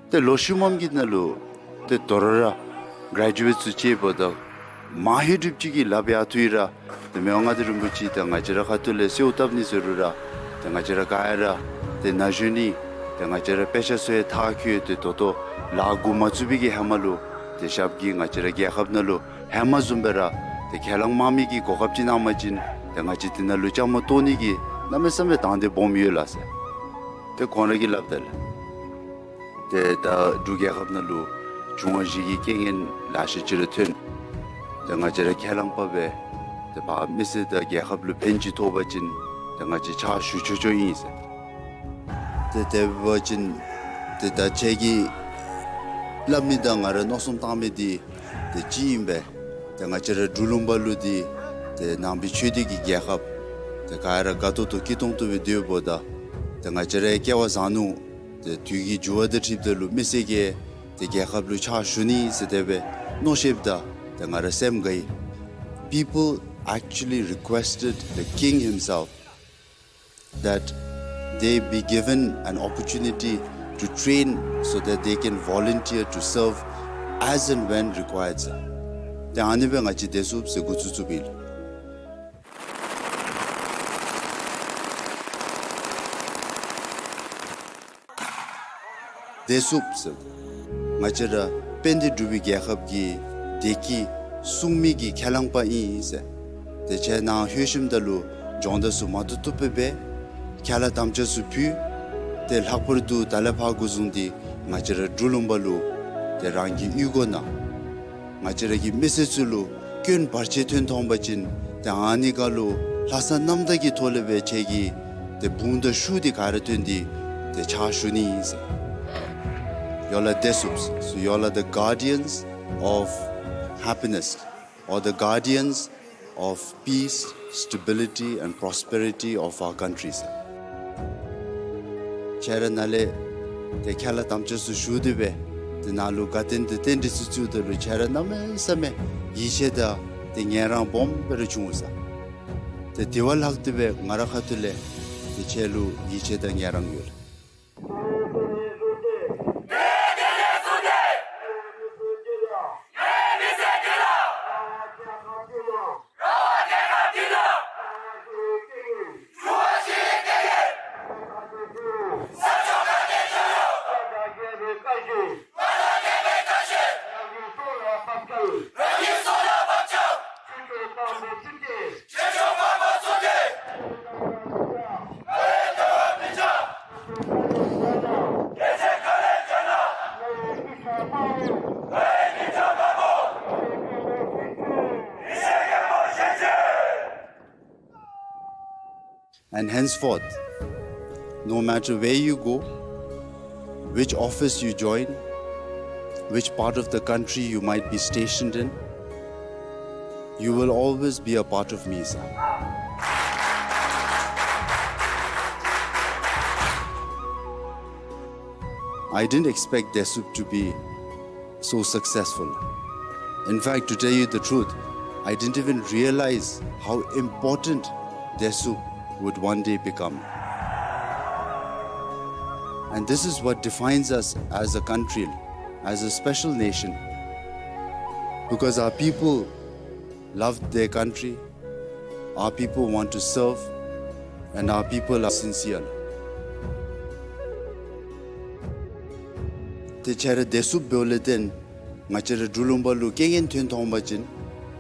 ཏེ་ལོ་ཤུལ་མམ་གྱི་ནང་ལུ་ཏེ་དོ་རུང་ར་གྲེ་ཇུ་ཨེཊ་ཚུ་ཅིག་འབདཝ་ད་མ་ཧེ་གྲུབ་ཅིག་གིས་ལགཔ་ཡར་འཐུ་ཡི་ར་ཏེ་མི་དབང་མངའ་བདག་རིན་པོ་ཆེ་དང་ང་བཅས་ར་ཁ་ཐུག་ལས་གསོལཝ་བཏབ་ནི་ཟེར་རུང་ར་ཏེ་ང་བཅས་ར་ག་ར་ཏེ་ན་གཞོན་ནི་ཏེ་ང་བཅས་ར་དཔེ་ཆ་ཚུ་ཡང་མཐར་འཁྱོལ་ཏེ་ད་ལྟོ་ལཱ་འགོ་མ་བཙུགས་པའི་གི་ཧེ་མ་ལུ་ཏེ་ཞབས་ཀྱིས་ང་བཅས་ར་རྒྱལ་ཁབ་ནང་ལུ་ཧེ་མ་བཟུམ་སྦེ་ར་ཏེ་ཁས་བླངས་དམག་མི་གི་གོ་སྐབས་ཅིག་གནང་པ་ཅིན་ཏེ་ང་བཅས་འདི་ནང་ལུ་བཅའ་མར་གཏོགས་ནི་གི་གནམ་མེད་ས་མེད་དང་འདོད་སྦོམ་ཡོད་ལགས་ཟེར། ཏེ་ཁོང་ར་གིས་སླབ་ད་ལགས། ཏེ་ད་འབྲུག་རྒྱལ་ཁབ་ནང་ལུ་འབྱུང་བ་བཞི་གི་རྐྱེན་ངན་ལེ་ཤ་ཅིག་ར་ཐོན། ཏེ་ང་བཅས་ར་ཁས་བླངས་པ་སྦེ་ཏེ་ཕར་མི་སེར་དང་རྒྱལ་ཁབ་ལུ་ཕན་ཅིག་ཐོགས་པ་ཅིན་ཏེ་ང་བཅས་ཕྱག་ཞུ་ཆོག་ཆོག་ཨིན་ཟེར། ཏེ་དེ་འབད་བ་ཅིན་ཏེ་ད་ཁྱེད་ཀྱིས་སླབ་མི་དང་ང་ར་མནོ་བསམ་བཏང་མི་འདི་ཏེ་གཅིག་ཨིན་པས། ཏེ་ང་བཅས་ར་འབྲུག་ལུང་པ་ལུ་འདི་ཏེ་ནང་པའི་ཆོས་སྡེ་གི་རྒྱལ་ཁབ་ཏེ་ག་ར་དགའ་ཏོག་ཏོ་སྐྱིད་ཏོང་ཏོ་སྦེ་སྡོདཔ་ད་ཏེ་ང་བཅས་ར་ཡང་སྐལ་བ་བཟང་ནུག། ཏེ་དུས་ཀྱི་འགྱུར་བ་དང་འཁྲིལཝ་ད་ལུ་མི་སེར་གྱིས་ཏེ་རྒྱལ་ཁབ་ལུ་ཕྱག་ཞུ་ནི་ཟེར་དེ་སྦེ་མནོ་ཤེསཔ་ད་ཏེ་ང་ར་སེམས་དགའ་ཡི། People actually requested the king himself that they be given an opportunity to train so that they can volunteer to serve as and when required, sir. ཏེ་ཨ་ནི་སྦེ་ང་བཅས་བདེ་སྲུངཔ་ཟེར་འགོ་བཙུགས་བཙུགསཔ་ཨིན། བདེ་སྲུངཔ་ཟེར་ང་བཅས་ར་དཔལ་ལྡན་འབྲུག་པའི་རྒྱལ་ཁབ་ཀྱི་བདེ་སྐྱིད་སྲུང་མི་གི་ཁས་བླངས་པ་ཨིན་ཟེར། ཏེ་ཁྱེད་ནཱ་ལྷོད་ཞིནམ་ད་ལུ་སྦྱོང་བརྡར་ཚུ་མ་བཏུབ་བཏུབ་སྦེ་འབད། ཁས་བླངས་དམ་བཅའ་ཚུ་ཕུལ། ཏེ་ལྷག་པར་དུ་ད་ལས་ཕར་འགོ་བཟུང་སྟེ་ང་བཅས་ར་འབྲུག་ལུང་པ་ལུ་ཏེ་རང་གི་གཡུས་སྒོ་ནང་ང་བཅས་ར་གི་མི་སེར་ཚུ་ལུ་སྐྱོན་བར་ཆད་ཐོན་ཐོན་པ་ཅིན་ཏེ་ཨ་ནི་ཁར་ལུ་ལྷག་བསམ་རྣམ་དག་གི་ཐོག་ལས་སྦེ་ཁྱེད་ཀྱིས་ཏེ་དཔུང་དང་ཤུགས་འདི་ག་ར་བཏོན་ཏེ་ཏེ་ཕྱག་ཞུ་ནི་ཨིན་ཟེར། You all are བདེ་སྲུངཔ། So you all are the guardians of happiness or the guardians of peace, stability and prosperity of our country, sir. ཁྱེད་ར་ནཱ་ལས་ཏེ་ཁས་བླངས་དམ་བཅའ་ཚུ་ཞུ་སྟེ་སྦེ་ཏེ་ནཱ་ལུ་དགའ་སྟོན་དང་རྟེན་འབྲེལ་ཚུ་བཙུགསཔ་ད་ལུ་ཁྱེད་ར་གནམ་མེད་ས་མེད་ཡིད་ཆེས་དང་ཏེ་ངལ་རངས་སྦོམ་སྦེ་ར་བྱུང་ས། ཏེ་དེ་བ་ལྷག་སྟེ་སྦེ་ང་ར་ཁ་ཐུག་ལས་ཏེ་ཁྱེད་ལུ་ཡིད་ཆེས་དང་ངལ་རངས་ཡོད། And henceforth, no matter where you go, which office you join, which part of the country you might be stationed in, you will always be a part of me, sir. I didn't expect Desup to be so successful. In fact, to tell you the truth, I didn't even realize how important Desup would one day become. And this is what defines us as a country, as a special nation, because our people love their country, our people want to serve, and our people are sincere. ཏེ་ཁྱེད་ར་བདེ་སྲུངཔ་འབདཝ་ལས་བརྟེན་ང་བཅས་ར་འབྲུག་ལུང་པ་ལུ་རྐྱེན་ངན་ཐོན་ཐོན་པ་ཅིན་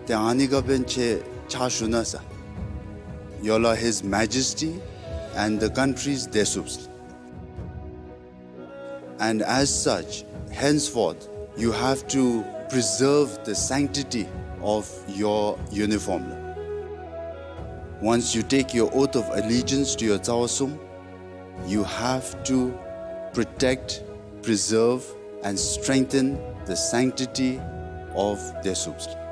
ཏེ་ཨ་ནི་ག་འབདན་ཁྱེད་ཕྱག་ཞུ་གནང་ཟེར། You are His Majesty and the country's བདེ་སྲུངཔ། And as such, henceforth, you have to preserve the sanctity of your uniform. Once you take your oath of allegiance to your ཚ་བ་གསུམ, you have to protect, preserve, and strengthen the sanctity of བདེ་སྲུངཔ།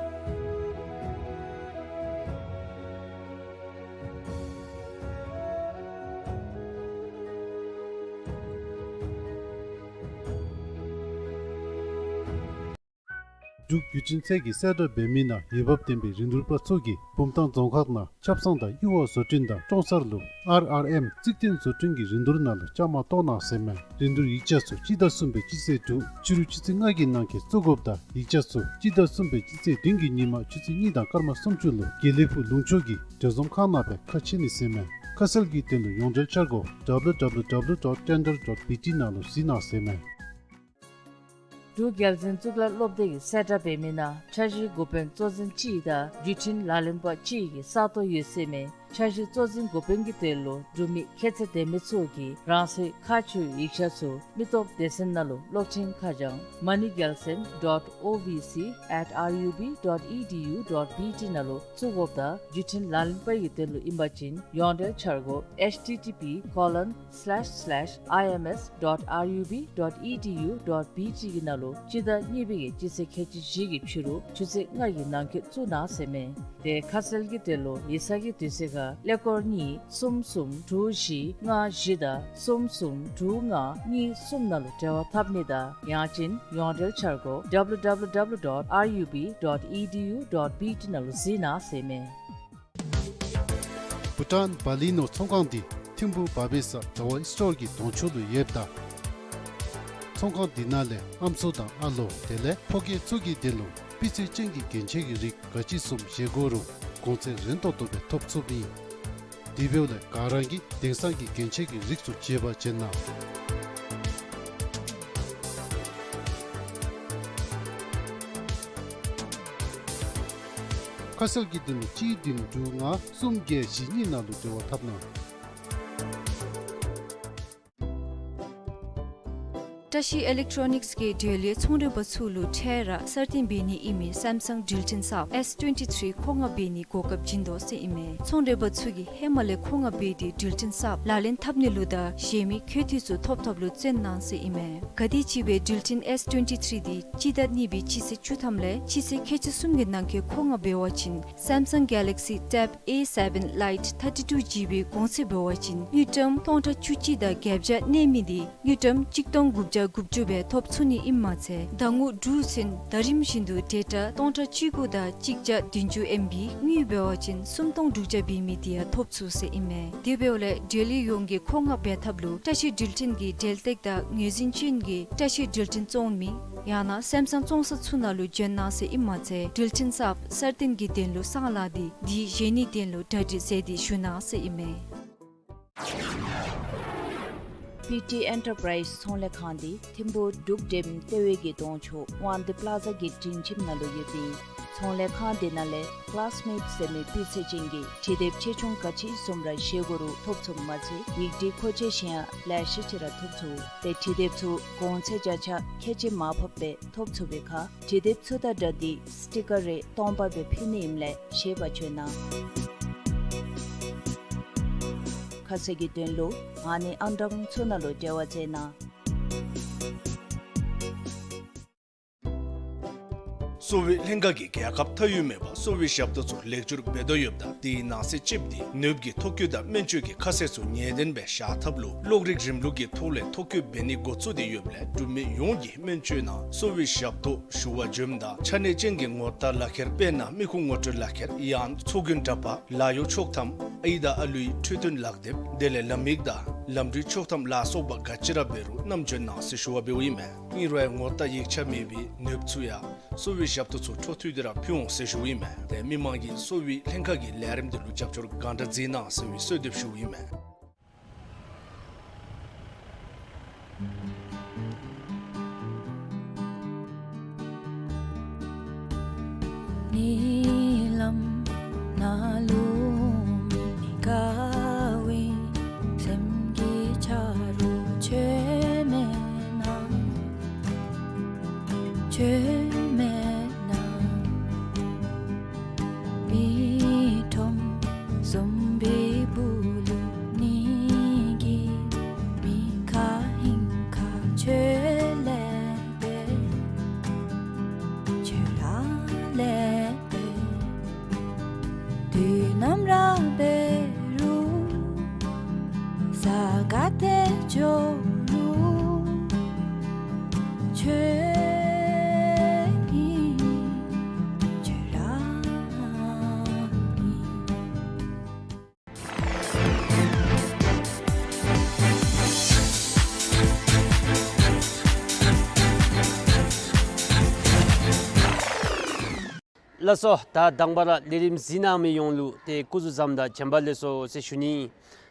འབྲུག་བརྒྱུད་འཕྲིན་ཚད་ཀྱི་གསལ་བསྒྲགས་འབད་མི་ནང་འོས་འབབ་ལྡན་པའི་རིན་བསྡུར་པ་ཚུ་གིས་བུམ་ཐང་རྫོང་ཁག་ནང་ཆབ་གསང་དང་གཡུར་བ་བཟོ་སྐྲུན་དང་ཀྲོང་གསར་ལུ་ཨར་ཨར་ཨེམ་རྩིག་རྟེན་བཟོ་སྐྲུན་གྱི་རིན་བསྡུར་ནང་ལུ་བཅའ་མར་གཏོགས་གནང་ཟེར་མས། རིན་བསྡུར་ཡིག་ཆ་ཚུ་སྤྱི་ཟླ་གསུམ་པའི་སྤྱི་ཚེས་དྲུག་ཕྱི་རུ་ཆུ་ཚོད་ལྔ་གི་ནང་འཁོད་བཙུགས་དགོཔ་དང་ཡིག་ཆ་ཚུ་སྤྱི་ཟླ་གསུམ་པའི་སྤྱི་ཚེས་བདུན་གྱི་ཉིན་མ་ཆུ་ཚོད་གཉིས་དང་སྐར་མ་སུམ་ཅུ་ལུ་དགེ་ལེགས་ཕུག་ལུང་ཕྱོགས་ཀྱི་གྲོས་འཛོམས་ཁང་ནང་སྦེ་ཁ་ཕྱེ་ནི་ཟེར་མས། ཁ་གསལ་གྱི་དོན་ལུ་ཡོངས་འབྲེལ་འཆར་སྒོ་W W W dot tender dot B T ནང་ལུ་གཟིགས་གནང་ཟེར་མས། འབྲུག་རྒྱལ་འཛིན་གཙུག་ལག་སློབ་སྡེ་གི་གསལ་བསྒྲགས་འབད་མི་ནང་འཆར་གཞིའི་འགོ་དཔོན་གཙོ་འཛིན་གཅིག་དང་བརྒྱུད་འཕྲིན་ལག་ལེན་པ་གཅིག་གི་ས་སྟོང་ཡོད་ཟེར་མས། འཆར་གཞི་གཙོ་འཛིན་འགོ་དཔོན་གྱི་དོན་ལུ་འབྲུག་མི་ཁྱད་ཚད་ལྡན་མི་ཚུ་གིས་རང་སོའི་ཁ་མཆུ་ཡིག་ཆ་ཚུ་མི་སྟོབས་སྡེ་ཚན་ནང་ལུ་གློག་འཕྲིན་ཁ་བྱང་མ་ནི་རྒྱལ་མཚན་dot O V C at R U B dot E D U dot B T ནང་ལུ་བཙུགས་དགོཔ་དང་བརྒྱུད་འཕྲིན་ལག་ལེན་པ་གི་དོན་ལུ་ཨིན་པ་ཅིན་ཡོངས་འབྲེལ་འཆར་སྒོ H T T P colon slash slash I M S dot R U B dot E D U dot B T གི་ནང་ལུ་སྤྱི་ཟླ་གཉིས་པའི་གི་སྤྱི་ཚེས་ཁལ་གཅིག་བཞི་གི་ཕྱི་རུ་ཆུ་ཚོད་ལྔ་གི་ནང་འཁོད་བཙུགས་གནང་ཟེར་མས། ཏེ་ཁ་གསལ་གྱི་དོན་ལུ་ཡིག་ཚང་གི་དུས་ཚོད་ཁར་ཀླད་ཀོར་གཉིས་གསུམ་གསུམ་དྲུག་བཞི་ལྔ་བཞི་དང་གསུམ་གསུམ་དྲུག་ལྔ་གཉིས་གསུམ་ནང་ལུ་འབྲེལ་བ་འཐབ་ནི་དང་ཡང་ཅིན་ཡོངས་འབྲེལ་འཆར་སྒོ W W W dot R U B dot E D U dot B T ནང་ལུ་གཟིགས་གནང་ཟེར་མས། བྷུ་ཊཱན་བ་ལི་ནོར་ཚོང་ཁང་འདི་ཐིམ་ཕུ་བ་བེ་ས་དྲ་བ་སི་ཊོར་གྱི་གདོང་ཕྱོགས་ལུ་ཡོདཔ་ད་ཚོང་ཁང་འདི་ནང་ལས་ཨམ་སྲུ་དང་ཨ་ལོ་དེ་ལས་ཕོ་སྐྱེས་ཚུ་གི་དོན་ལུ་སྤུས་ཚད་ཅན་གྱི་གྱོན་ཆས་ཀྱི་རིགས་ག་ཅི་བཟུམ་བཞེས་དགོ་རུང་གོང་ཚད་རན་ཏོག་ཏོ་སྦེ་ཐོབ་ཚུགསཔ་ཨིན། དེ་འབདཝ་ལས་ག་ར་གིས་དེང་སང་གི་གྱོན་ཆས་ཀྱི་རིགས་ཚུ་བརྗེ་བར་བྱོན་གནང་། ཁ་གསལ་གྱི་དོན་ལུ་གཅིག་བདུན་དྲུག་ལྔ་གསུམ་བརྒྱད་བཞི་གཉིས་ནང་ལུ་འབྲེལ་བ་འཐབ་གནང་། བཀྲ་ཤིས་ཨི་ལེག་ཊོ་རོ་ནིགསི་གིས་འབྲེལ་ཡོད་ཚོང་འབྲེལ་པ་ཚུ་ལུ་འཕྲལ་ར་གསར་བཏོན་འབད་ནི་ཨིན་མི་སེམ་སང་འགྲུལ་འཕྲིན་གསརཔ་S twenty three མཁོ་མངགས་འབད་ནིའི་གོ་སྐབས་བྱིན་དོ་ཟེར་ཨིན་མས། ཚོང་འབྲེལ་པ་ཚུ་གིས་ཧེ་མ་ལས་མཁོ་མངགས་འབད་དེ་འགྲུལ་འཕྲིན་གསརཔ་ལག་ལེན་འཐབ་ནི་ལུ་དང་གཞན་མི་མཁོ་འདོད་ཚུ་ཐོབ་ཐོབ་ལུ་བརྩོན་གནང་ཟེར་ཨིན་མས། ག་དེམ་ཅིག་སྦེ་འགྲུལ་འཕྲིན་S twenty three འདི་སྤྱི་ཟླ་གཉིས་པའི་སྤྱི་ཚེས་བཅུ་ཐམ་ལས་སྤྱི་ཚེས་ཁལ་གཅིག་གསུམ་གྱི་ནང་འཁོད་མཁོ་མངགས་འབད་བ་ཅིན་Samsung Galaxy Tab A seven Lite thirty-two G B གོང་ཚད་འབད་བ་ཅིན་དངུལ་ཀྲམ་སྟོང་ཕྲག་བཅུ་གཅིག་དང་བརྒྱད་བརྒྱ་གནས་མི་འདི་དངུལ་ཀྲམ་གཅིག་སྟོང་དགུ་བརྒྱ་དགུ་བཅུ་སྦེ་ཐོབ་ཚུགས་ནི་ཨིནམ་མ་ཚད་ཟླ་ངོ་དྲུག་ཚུན་ཟླ་རིམ་བཞིན་དུ་ཌེ་ཊ་སྟོང་ཕྲག་བཅུ་དགུ་དང་གཅིག་བརྒྱ་བདུན་ཅུ་ཨེམ་བི་དངུལ་འབད་བ་ཅིན་སུམ་སྟོང་དྲུག་བརྒྱ་འབད་མི་འདི་ཡང་ཐོབ་ཚུགས་ཟེར་ཨིན་མས། དེ་འབདཝ་ལས་འབྲེལ་ཡོད་ཡོངས་ཀྱིས་མཁོ་མངགས་འབད་ཐབས་ལུ་བཀྲ་ཤིས་འགྲུལ་འཕྲིན་གྱི་འབྲེལ་གཏད་དང་ངོས་འཛིན་ཅན་གྱི་བཀྲ་ཤིས་འགྲུལ་འཕྲིན་བཙོང་མི་ཡང་ན་སེམ་སང་བཙོང་ས་ཚུ་ནང་ལུ་བྱོན་གནང་ཟེར་ཨིནམ་མ་ཚད་འགྲུལ་འཕྲིན་གསརཔ་གསར་བཏོན་གྱི་དོན་ལུ་གསང་ལགས་འདི་འདི་བཞེས་ནིའི་དོན་ལུ་གྲ་སྒྲིག་མཛད་དེ་བཞུགས་གནང་ཟེར་ཨིན་མས། པི་ཊི་ཨེན་ཊར་པ་རའིཛ་ཚོང་ལས་ཁང་འདི་ཐིམ་ཕུ་འབྲུག་ཌེམ་ལྟེ་བའི་གི་གདོང་ཕྱོགས་དབང་འདུས་པ་ལ་ཛ་གི་སྒྲིང་ཁྱིམ་ནང་ལུ་ཡོདཔ་ཨིན། ཚོང་ལས་ཁང་འདི་ནང་ལས་ཀ་ལཱསི་མེཊ་ཟེར་མི་སྤུས་ཚད་ཅན་གྱི་འབྲི་དེབ་ཆེ་ཆུང་ག་ཅི་བཟུམ་ར་བཞེས་དགོ་རུང་ཐོབ་ཚུགསཔ་མ་ཚད་ཡིག་འབྲི་མཁོ་ཆས་གཞན་ཡང་ལེ་ཤ་ཅིག་ར་ཐོབ་ཚུགས། ཏེ་འབྲི་དེབ་ཚུ་གོང་ཚད་བརྒྱ་ཆ་ཁལ་གཅིག་མར་ཕབ་སྦེ་ཐོབ་ཚུགས་པའི་ཁར་འབྲི་དེབ་ཚུ་དང་སྦྲགས་ཏེ་སི་ཊི་ཀར་རེ་སྟོང་པ་སྦེ་ཕུལ་ནི་ཨིནམ་ལས་བཞེས་པར་བྱོན་གནང་། ཟེར་གྱི་དོན་ལུ་ཨ་ནི་ཨང་གྲངས་ཚུ་ནང་ལུ་འབྲེལ་བ་མཛད་གནང་། གསོ་བའི་ལྷན་ཁག་གིས་རྒྱལ་ཁབ་མཐའ་དབུས་མེད་པར་གསོ་བའི་ཞབས་ཏོག་ཚུ་ལེགས་བཅོས་འབད་དོ་ཡོདཔ་ད་དེའི་ནང་གསེས་གཅིག་འདི་ནདཔ་གི་ཐོ་བཀོད་དང་སྨན་བཅོས་ཀྱི་ཁ་གསལ་ཚུ་ངེས་བདེན་སྦེ་བཞག་ཐབས་ལུ་གློག་རིག་རིམ་ལུགས་ཀྱི་ཐོག་ལས་ཐོ་བཀོད་འབད་ནི་འགོ་བཙུགས་ཏེ་ཡོདཔ་ལས་འབྲུག་མི་ཡོངས་ཀྱིས་སྨན་བཅོས་ནང་གསོ་བའི་ཞབས་ཏོག་ཞུ་བར་འབྱོནམ་ད་ཆ་གནས་ཅན་གྱི་ངོ་རྟགས་ལག་ཁྱེར་དཔེར་ན་མི་ཁུངས་ངོ་སྤྲོད་ལག་ཁྱེར་ཡང་ཚོགས་རྒྱུན་འདྲ་པར་ལཱ་གཡོག་ཆོག་ཐམ་ཨའི་དང་ཨ་ལུའི་འཕྲོད་བསྟེན་ལག་དེབ་དེ་ལས་ལམ་ཡིག་དང་ལམ་འགྲུལ་ཆོག་ཐམ་ལ་སོགས་པ་ག་ཅི་ར་འབད་རུང་བསྣམས་འབྱོན་གནང་ཟེར་ཞུ་བ་འབདཝ་ཨིན་མས། ཨིན་རུང་ཡང་ངོ་རྟགས་ཡིག་ཆ་མེད་པའི་ནདཔ་ཚུ་ཡང་གསོ་བའི་ཞབས་ཏོག་ཚུ་འཕྲོ་མཐུད་དེ་ར་ཕུལ་འོང་ཟེར་ཞུཝ་ཨིན་མས། ཏེ་མི་མང་གིས་གསོ་བའི་ལྷན་ཁག་གི་ལས་རིམ་དེ་ལུ་རྒྱབ་སྐྱོར་གང་དྲག་མཛད་གནང་ཟེར་བའི་གསོལ་འདེབས་ཞུཝ་ཨིན་མས། ཉིནམ་ནང་ལུ་མི་དགའ་བའི་སེམས་ཀྱི་ཆ་རོགས་ཁྱོད་མེད་ན། ཁྱོད་མེད་ན། མི་ཁྲོམ་ཟོམ་པའི་སྦུག་ལུ་ནི་གི་མི་ཁ་ཧིང་ཁ་ཁྱོད་ལས་འབད་ཁྱོད་ར་ལས་འབད། དུས་ནམ་ར་འབད་རུང་ས་ག་ཏེ་འགྱོ་རུང་ཁྱོད་ཨིན་ཁྱོད་ར་ཨིན། ལགས་སོ། ད་དང་པ་ར་ལས་རིམ་གཟིགས་གནང་མི་ཡོངས་ལུ་ཏེ་སྐུ་གཟུགས་བཟངམ་དང་བྱོན་པ་ལེགས་སོ་ཟེར་ཞུ་ནི།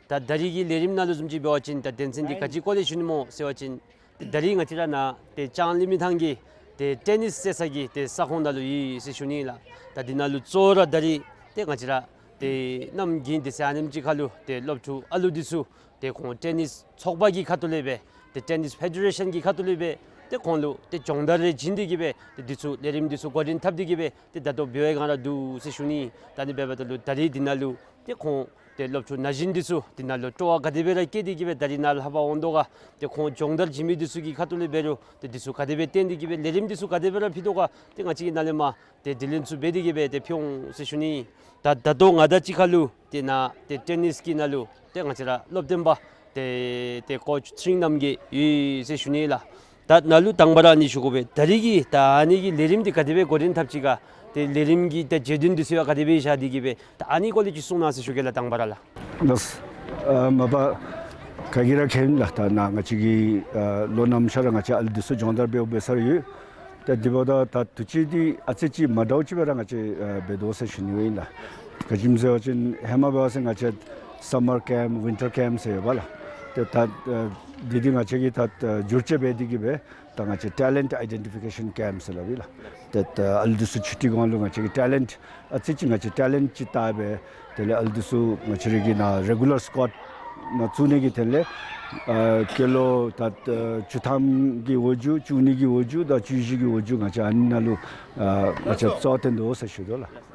ད་ད་རིས་ཀྱི་ལས་རིམ་ནང་ལུ་བཟུམ་ཅིག་འབད་བ་ཅིན་ད་དོན་ཚན་འདི་ག་ཅི་སྐོར་ལས་ཞུ་ནི་སྨོ་ཟེར་བ་ཅིན་ད་རིས་ང་བཅས་ར་ནཱ་ཏེ་ལྕང་གླིང་མི་ཐང་གི་ཏེ་ཊེ་ནིས་རྩེད་ས་གི་ཏེ་ས་ཁོངས་ནང་ལུ་ཡོད་ཟེར་ཞུ་ནི་ལགས། ད་འདི་ནང་ལུ་གཙོ་བོ་ར་ད་རིས་ཏེ་ང་བཅས་ར་ཏེ་གནམ་དགུན་དེ་ཚེ་ཨ་ནེམ་ཅིག་ཁར་ལུ་ཏེ་སློབ་ཕྲུག་ཨ་ལུ་འདི་ཚུ་ཏེ་ཁོང་ཊེ་ནིས་ཚོགས་པ་གི་ཁ་ཐུག་ལས་སྦེ་ཏེ་ཊེ་ནིས་ཕེ་ཌེ་རེ་ཤཱན་གྱི་ཁ་ཐུག་ལས་སྦེ་ཏེ་ཁོང་ལུ་ཏེ་སྦྱོང་བརྡར་རེ་བྱིན་ཏེ་གི་སྦེ་ཏེ་འདི་ཚུ་ལས་རིམ་འདི་ཚུ་འགོ་འདྲེན་འཐབ་སྟེ་གི་སྦེ་ཏེ་ད་ལྟོ་འབད་བའི་སྒང་ར་འདུག་ཟེར་ཞུ་ནི། ད་ཨ་ནི་འབདཝ་ད་ལུ་ད་རིས་འདི་ནང་ལུ་ཏེ་ཁོང་ཏེ་སློབ་ཕྲུག་ན་གཞོན་འདི་ཚུ་འདི་ནང་ལུ་སྤྲོ་བ་ག་དེ་སྦེ་ར་བསྐྱེད་དེ་གི་སྦེ་ད་རིས་ནཱ་ལྷབ་པར་འོང་དོ་ག། ཏེ་ཁོང་སྦྱོང་བརྡར་བྱིན་མི་འདི་ཚུ་གི་ཁ་ཐུག་ལས་འབད་རུང་ཏེ་འདི་ཚུ་ག་དེ་སྦེ་བཏོན་ཏེ་གི་སྦེ་ལས་རིམ་འདི་ཚུ་ག་དེ་སྦེ་ར་ཕུལ་དོ་ག། ཏེ་ང་བཅས་ཀྱིས་ནཱ་ལས་མར་ཏེ་དྲི་ལན་ཚུ་འབད་དེ་གི་སྦེ་ཏེ་ཕུལ་འོང་ཟེར་ཞུ་ནི། ད་ད་ལྟོ་ང་དང་གཅིག་ཁར་ལུ་ཏེ་ནཱ་ཏེ་ཊེ་ནིས་ཀྱི་ནང་ལུ་ཏེ་ང་བཅས་ར་སློབ་སྟོན་པ་ཏེ་ཏེ་ཀོ་ཅི་ཚེ་རིང་རྣམ་རྒྱལ་ཡོད་ཟེར་ཞུ་ནི་ལགས། ད་ནཱ་ལུ་དང་པ་ར་ཨ་ནི་ཞུ་དགོ་པས། ད་རིས་ཀྱི་ད་ཨ་ནི་གི་ལས་རིམ་འདི་ག་དེ་སྦེ་འགོ་འདྲེན་འཐབ་ཅི་ག། ཏེ་ལས་རིམ་གྱི་ད་བརྗོད་དོན་འདི་ཚུ་ཡང་ག་དེ་སྦེ་བཞག་སྟེ་གི་སྦེ་ད་ཨ་ནི་སྐོར་ལས་ཅིག་གསུང་གནང་ཟེར་ཞུ་གེ་ལགས་དང་པ་ར་ལགས། ལགས། ཨ་མ་པ་ག་གིས་ར་མཁྱེན་ལགས། ད་ནཱ་ང་བཅས་ཀྱིས་ཨ་ལོ་ནམ་ཤར་ར་ང་བཅས་ཨ་ལུ་འདི་ཚུ་སྦྱོང་བརྡར་འབད་འབད་སར་ཡོད། ཏེ་དེ་འབདཝ་ད་ད་དུས་ཅི་འདི་ཨ་ཙི་ཅིག་མ་འདྲཝ་ཅིག་སྦེ་ར་ང་བཅས་ཨ་འབད་དོ་ཟེར་ཞུ་ནི་ཨིན་ལགས། ག་ཅི་སྨོ་ཟེར་བ་ཅིན་ཧེ་མ་འབད་བ་ཅིན་ང་བཅས་སམ་མར་ཀེམཔ་ཝིན་ཊར་ཀེམཔ་ཟེར་ཡོད་པ་ལགས། ཏེ་ད་ཨ་འདི་འདི་ང་བཅས་ཀྱིས་ད་ཨ་བསྒྱུར་བཅོས་འབད་དེ་གི་སྦེ་ད་ང་བཅས་ཊེ་ལེནཊ་ཨའི་ཌེན་ཊི་ཕི་ཀེ་ཤཱན་ཀེམཔ་ཟེར་སླབ་ཨིན་ལགས། ཏེ་ད་ཨ་ལུ་འདི་ཚུ་ཆུ་ཊི་གུ་ལུ་ང་བཅས་ཀྱིས་ཊེ་ལེནཊ་ཨ་ཙི་ཅིག་ང་བཅས་ཊེ་ལེནཊ་ཅིག་བལྟ་སྦེ་དེ་ལས་ཨ་ལུ་འདི་ཚུ་ང་བཅས་ར་གི་ནཱ་རེ་གུ་ལར་སི་ཀོཌ་ནང་བཙུགས་ནི་གི་དོན་ལས་ཨ་སྐྱེས་ལོ་ད་ཨ་བཅུ་ཐམ་གྱི་འོག་ཇུ་བཅུ་གཉིས་ཀྱི་འོག་ཇུ་དང་བཅུ་བཞི་གི་འོག་ཇུ་ང་བཅས་ཨ་ནི་ནང་ལུ་ཨ་ང་བཅས་གཙོ་བོ་བཏོན་དོ་ཟེར་ཞུ་དོ་ལགས།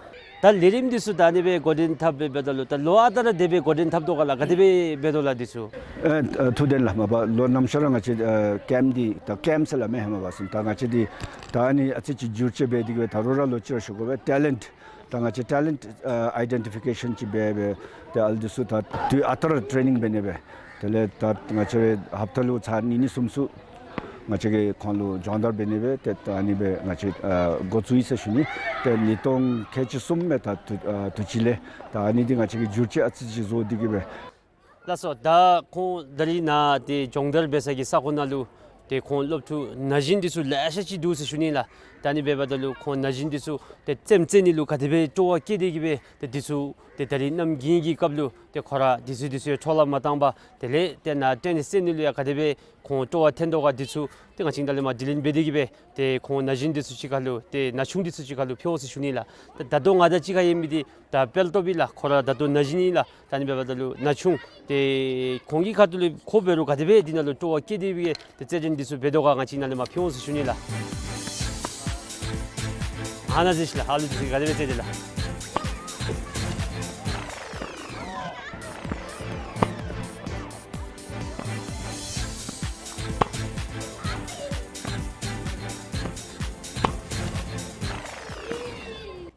ད་ལས་རིམ་འདི་ཚུ་ད་ཨ་ནི་སྦེ་འགོ་འདྲེན་འཐབ་སྦེ་འབདཝ་ད་ལུ་ད་ལོ་ཨ་རྟག་ར་དེ་སྦེ་འགོ་འདྲེན་འཐབ་དོ་ག་ལགས། ག་དེ་སྦེ་འབད་དོ་ལགས་འདི་ཚུ། ཨེ་ཨ་ཐུགས་བདེན་ལགས། མ་པ་ལོ་ནམ་ཤར་ར་ང་བཅས་ཨ་ཀེམཔ་འདི་ད་ཀེམཔ་ཟེར་སླབ་མས། ཧེ་མ་འབད་བ་ཅིན་ད་ང་བཅས་འདི་ད་ཨ་ནི་ཨ་ཙི་ཅིག་བསྒྱུར་བཅོས་འབད་དེ་གི་སྦེ་ད་རུང་ར་ལོག་ཅི་ར་ཞུ་དགོ་པས། ཊེ་ལེནཊ་ད་ང་བཅས་ཊེ་ལེནཊ་ཨ་ཨའི་ཌེན་ཊི་ཕི་ཀེ་ཤཱན་ཅིག་འབད་སྦེ་ཏེ་ཨ་ལུ་འདི་ཚུ་ད་དུས་ཨ་རྟག་ར་ཊེ་ནིང་འབད་ནི་སྦེ་དེ་ལས་ད་ང་བཅས་ཧབ་ཏ་ལུ་ཚར་གཉིས་གཉིས་གསུམ་གསུམ་ང་བཅས་ཀྱིས་ཁོང་ལུ་སྦྱོང་བརྡར་འབད་ནི་སྦེ་ཏེ་ད་ཨ་ནི་སྦེ་ང་བཅས་ཨ་འགོ་བཙུགས་ཡི་ཟེར་ཞུ་ནི། ཏེ་ཉིས་སྟོང་ཁལ་གཅིག་གསུམ་སྦེ་ད་དུས་ཨ་དུས་ཅི་ལས་ད་ཨ་ནི་འདི་ང་བཅས་ཀྱིས་བསྒྱུར་བཅོས་ཨ་ཙི་ཅིག་བཟོ་སྟེ་གི་སྦེ། ལགས་སོ། ད་ཁོང་ད་རིས་ནཱ་ཏེ་སྦྱོང་བརྡར་འབད་ས་གི་ས་ཁོངས་ནང་ལུ་ཏེ་ཁོང་སློབ་ཕྲུག་ན་གཞོན་འདི་ཚུ་ལེ་ཤ་ཅིག་འདུག་ཟེར་ཞུ་ནི་ལགས། ད་ཨ་ནི་འབདཝ་ད་ལུ་ཁོང་ན་གཞོན་འདི་ཚུ་ཏེ་རྩེདམོ་རྩེ་ནི་ལུ་ག་དེ་སྦེ་སྤྲོ་བ་བསྐྱེད་དེ་གི་སྦེ་ཏེ་འདི་ཚུ་ཏེ་ད་རིས་གནམ་དགུན་གྱི་སྐབས་ལུ་ཏེ་ཁོང་ར་འདི་ཚུ་འདི་ཚུ་འཕྲོ་བརླག་མ་བཏང་པར་དེ་ལས་ཏེ་ནཱ་ཊེ་ནིས་རྩེ་ནི་ལུ་ཡང་ག་དེ་སྦེ་ཁོང་སྤྲོ་བ་འཐོན་དོ་ག་འདི་ཚུ་ཏེ་ང་བཅས་ནཱ་ལས་མར་དྲི་ལན་འབད་དེ་གི་སྦེ་ཏེ་ཁོང་ན་གཞོན་འདི་ཚུ་ཅིག་ཁར་ལུ་ཏེ་ན་ཆུང་འདི་ཚུ་ཅིག་ཁར་ལུ་ཕུལ་འོང་ཟེར་ཞུ་ནི་ལགས། ད་ད་ལྟོ་ང་དང་གཅིག་ཁར་ཡོད་མི་འདི་ད་དཔལ་སྟོབས་ཨིན་ལགས། ཁོ་ར་ད་ལྟོ་ན་གཞོན་ཨིན་ལགས། ད་ཨ་ནི་འབདཝ་ད་ལུ་ན་ཆུང་ཏེ་ཁོང་གི་ཁ་ཐུག་ལས་ཁོ་འབད་རུང་ག་དེ་སྦེ་འདི་ནང་ལུ་སྤྲོ་བ་བསྐྱེད་དེ་སྦེ་ཏེ་རྩེད་འགྲན་འདི་ཚུ་འབད་དོ་ག་ང་བཅས་ནཱ་ལས་མར་ཕུལ་འོང་ཟེར་ཞུ་ནི་ལགས། ཨ་ནཱ་གཟིགས་ཤིག་ལགས། ཨ་ལུ་འདི་ཚུ་ག་དེ་སྦེ་རྩེད་དེ་ལགས།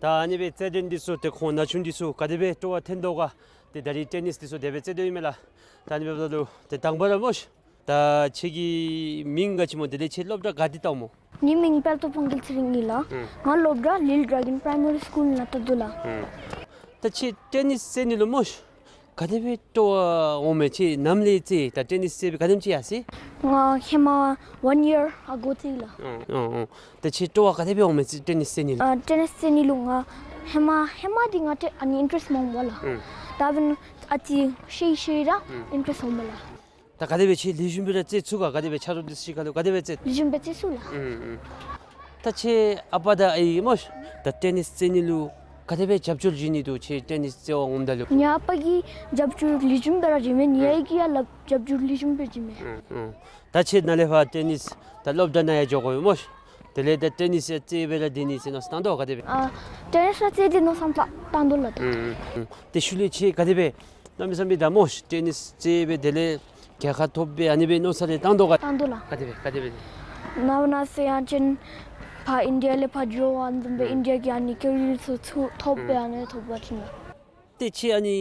ད་ཨ་ནི་སྦེ་རྩེད་འགྲན་འདི་ཚུ་ཏེ་ཁོང་ན་ཆུང་འདི་ཚུ་ག་དེ་སྦེ་སྤྲོ་བ་འཐོན་དོ་ག། ཏེ་ད་རིས་ཊེ་ནིས་འདི་ཚུ་དེ་སྦེ་རྩེད་དོ་ཨིན་མས་ལགས། ད་ཨ་ནི་འབདཝ་ད་ལུ་ཏེ་དང་པ་ར་སྨོ་ཤ། ད་ཁྱོད་ཀྱི་མིང་ག་ཅི་སྨོ། དེ་ལས་ཁྱོད་སློབ་གྲྭ་ག་ཏེ་བལྟཝ་སྨོ། ངེའི་མིང་དཔལ་སྟོབས་དབང་རྒྱལ་ཚེ་རིང་ཨིན་ལགས། ཨུམ། ང་སློབ་གྲྭ་ལིལ་ཌྲེ་གཱོན་པྲའི་མ་རི་སི་ཀུལ་ནང་བལྟ་དོ་ལགས། ཨུམ། ད་ཁྱོད་ཊེ་ནིས་རྩེད་ནི་ལུ་སྨོ་ཤ། ག་དེ་སྦེ་སྤྲོ་བ་འོང་མས། ཁྱོད་ནམ་ལས་རྩེད། ད་ཊེ་ནིས་རྩེད་སྦེ་ག་དེམ་ཅིག་ཡར་སོ་ཡི། ང་ཧེ་མ་ཝན་ཡར་ཨ་གོ་རྩེད་ཡི་ལགས། ཨོ་ཨོ་ཨོ། ད་ཁྱོད་སྤྲོ་བ་ག་དེ་སྦེ་འོང་མས་ཊེ་ནིས་རྩེད་ནི་ལུ། ཨ་ཊེ་ནིས་རྩེད་ནི་ལུ་ང་ཧེ་མ་ཧེ་མ་འདི་ང་ཏེ་ཨ་ནི་ཨིན་ཊ་རེསཊ་མ་འོང་པ་ལགས། ཨུམ། ད་འབདན་ཨ་ཙི་ཤེས་ཤེས་ར་ཨུམ་ཨིན་ཊ་རེསཊ་འོང་པ་ལགས། ད་ག་དེ་སྦེ་ཁྱོད་ལེགས་ཤོམ་སྦེ་ར་རྩེད་ཚུགས་ག། ག་དེ་སྦེ་ཆ་རོགས་འདི་ཚུ་གཅིག་ཁར་ལུ་ག་དེ་སྦེ་རྩེད། ལེགས་ཤོམ་སྦེ་རྩེད་ཚུགས་ལགས། ཨུམ་ཨུམ། ད་ཁྱོད་ཨ་པ་དང་ཨའི་སྨོ་ཤ། ད་ཊེ་ནིས་རྩེད་ནི་ལུ་ག་དེ་སྦེ་རྒྱབ་སྐྱོར་བྱིན་ནི་འདུག། ཁྱོད་ཊེ་ནིས་རྩེད་པར་འོངམ་ད་ལུ། ངེའི་ཨ་པ་གིས་རྒྱབ་སྐྱོར་ལེགས་ཤོམ་སྦེ་ར་བྱིན་མས། ངེའི་ཨའི་གིས་ཡང་ལགཔ་རྒྱབ་སྐྱོར་ལེགས་ཤོམ་སྦེ་བྱིན་མས། ཨུམ་ཨུམ། ད་ཁྱོད་ནཱ་ལས་ཕར་ཊེ་ནིས་ད་སློབ་གྲྭ་ནང་ཡང་འགྱོ་དགོ་པས་སྨོ་ཤ། དེ་ལས་ད་ཊེ་ནིས་ཡང་རྩེད་སྦེ་ར་སྡོད་ནི་ཟེར་མནོ་བསམ་བཏང་དོ་ག། ག་དེ་སྦེ། ཨ་ཊེ་ནིས་ར་རྩེད་དེ་མནོ་བསམ་བཏང་དོ་ལགས། ཨུམ་ཨུམ། ཏེ་ཤུལ་ལས་ཁྱོད་ག་དེ་སྦེ་གནམ་མེད་ས་མེད་ད་སྨོ་ཤ་ཊེ་ནིས་རྩེད་སྦེ་དེ་ལས་རྒྱལ་ཁ་ཐོབ་སྦེ་ཨ་ནི་སྦེ་མནོ་བསམ་རེ་བཏང་དོ་ག། བཏང་དོ་ལགས། ག་དེ་སྦེ་ག་དེ་སྦེ། ནཱ་བུ་ནཱ་ཟེར་ཡང་ཅིན་ཕར་ཨིན་ཌི་ཡ་ལས་ཕར་འགྱོ་བ་འཛོམས་སྦེ། ཨུམ། ཨིན་ཌི་ཡ་གི་ཨ་ནི་ཀེ་རིར་ཚུ་ཚུ་ཐོབ་སྦེ། ཨུམ། ཨ་ནི་ཐོབ་པ་ཅིན་ལགས། ཏེ་ཁྱོད་ཨ་ནི་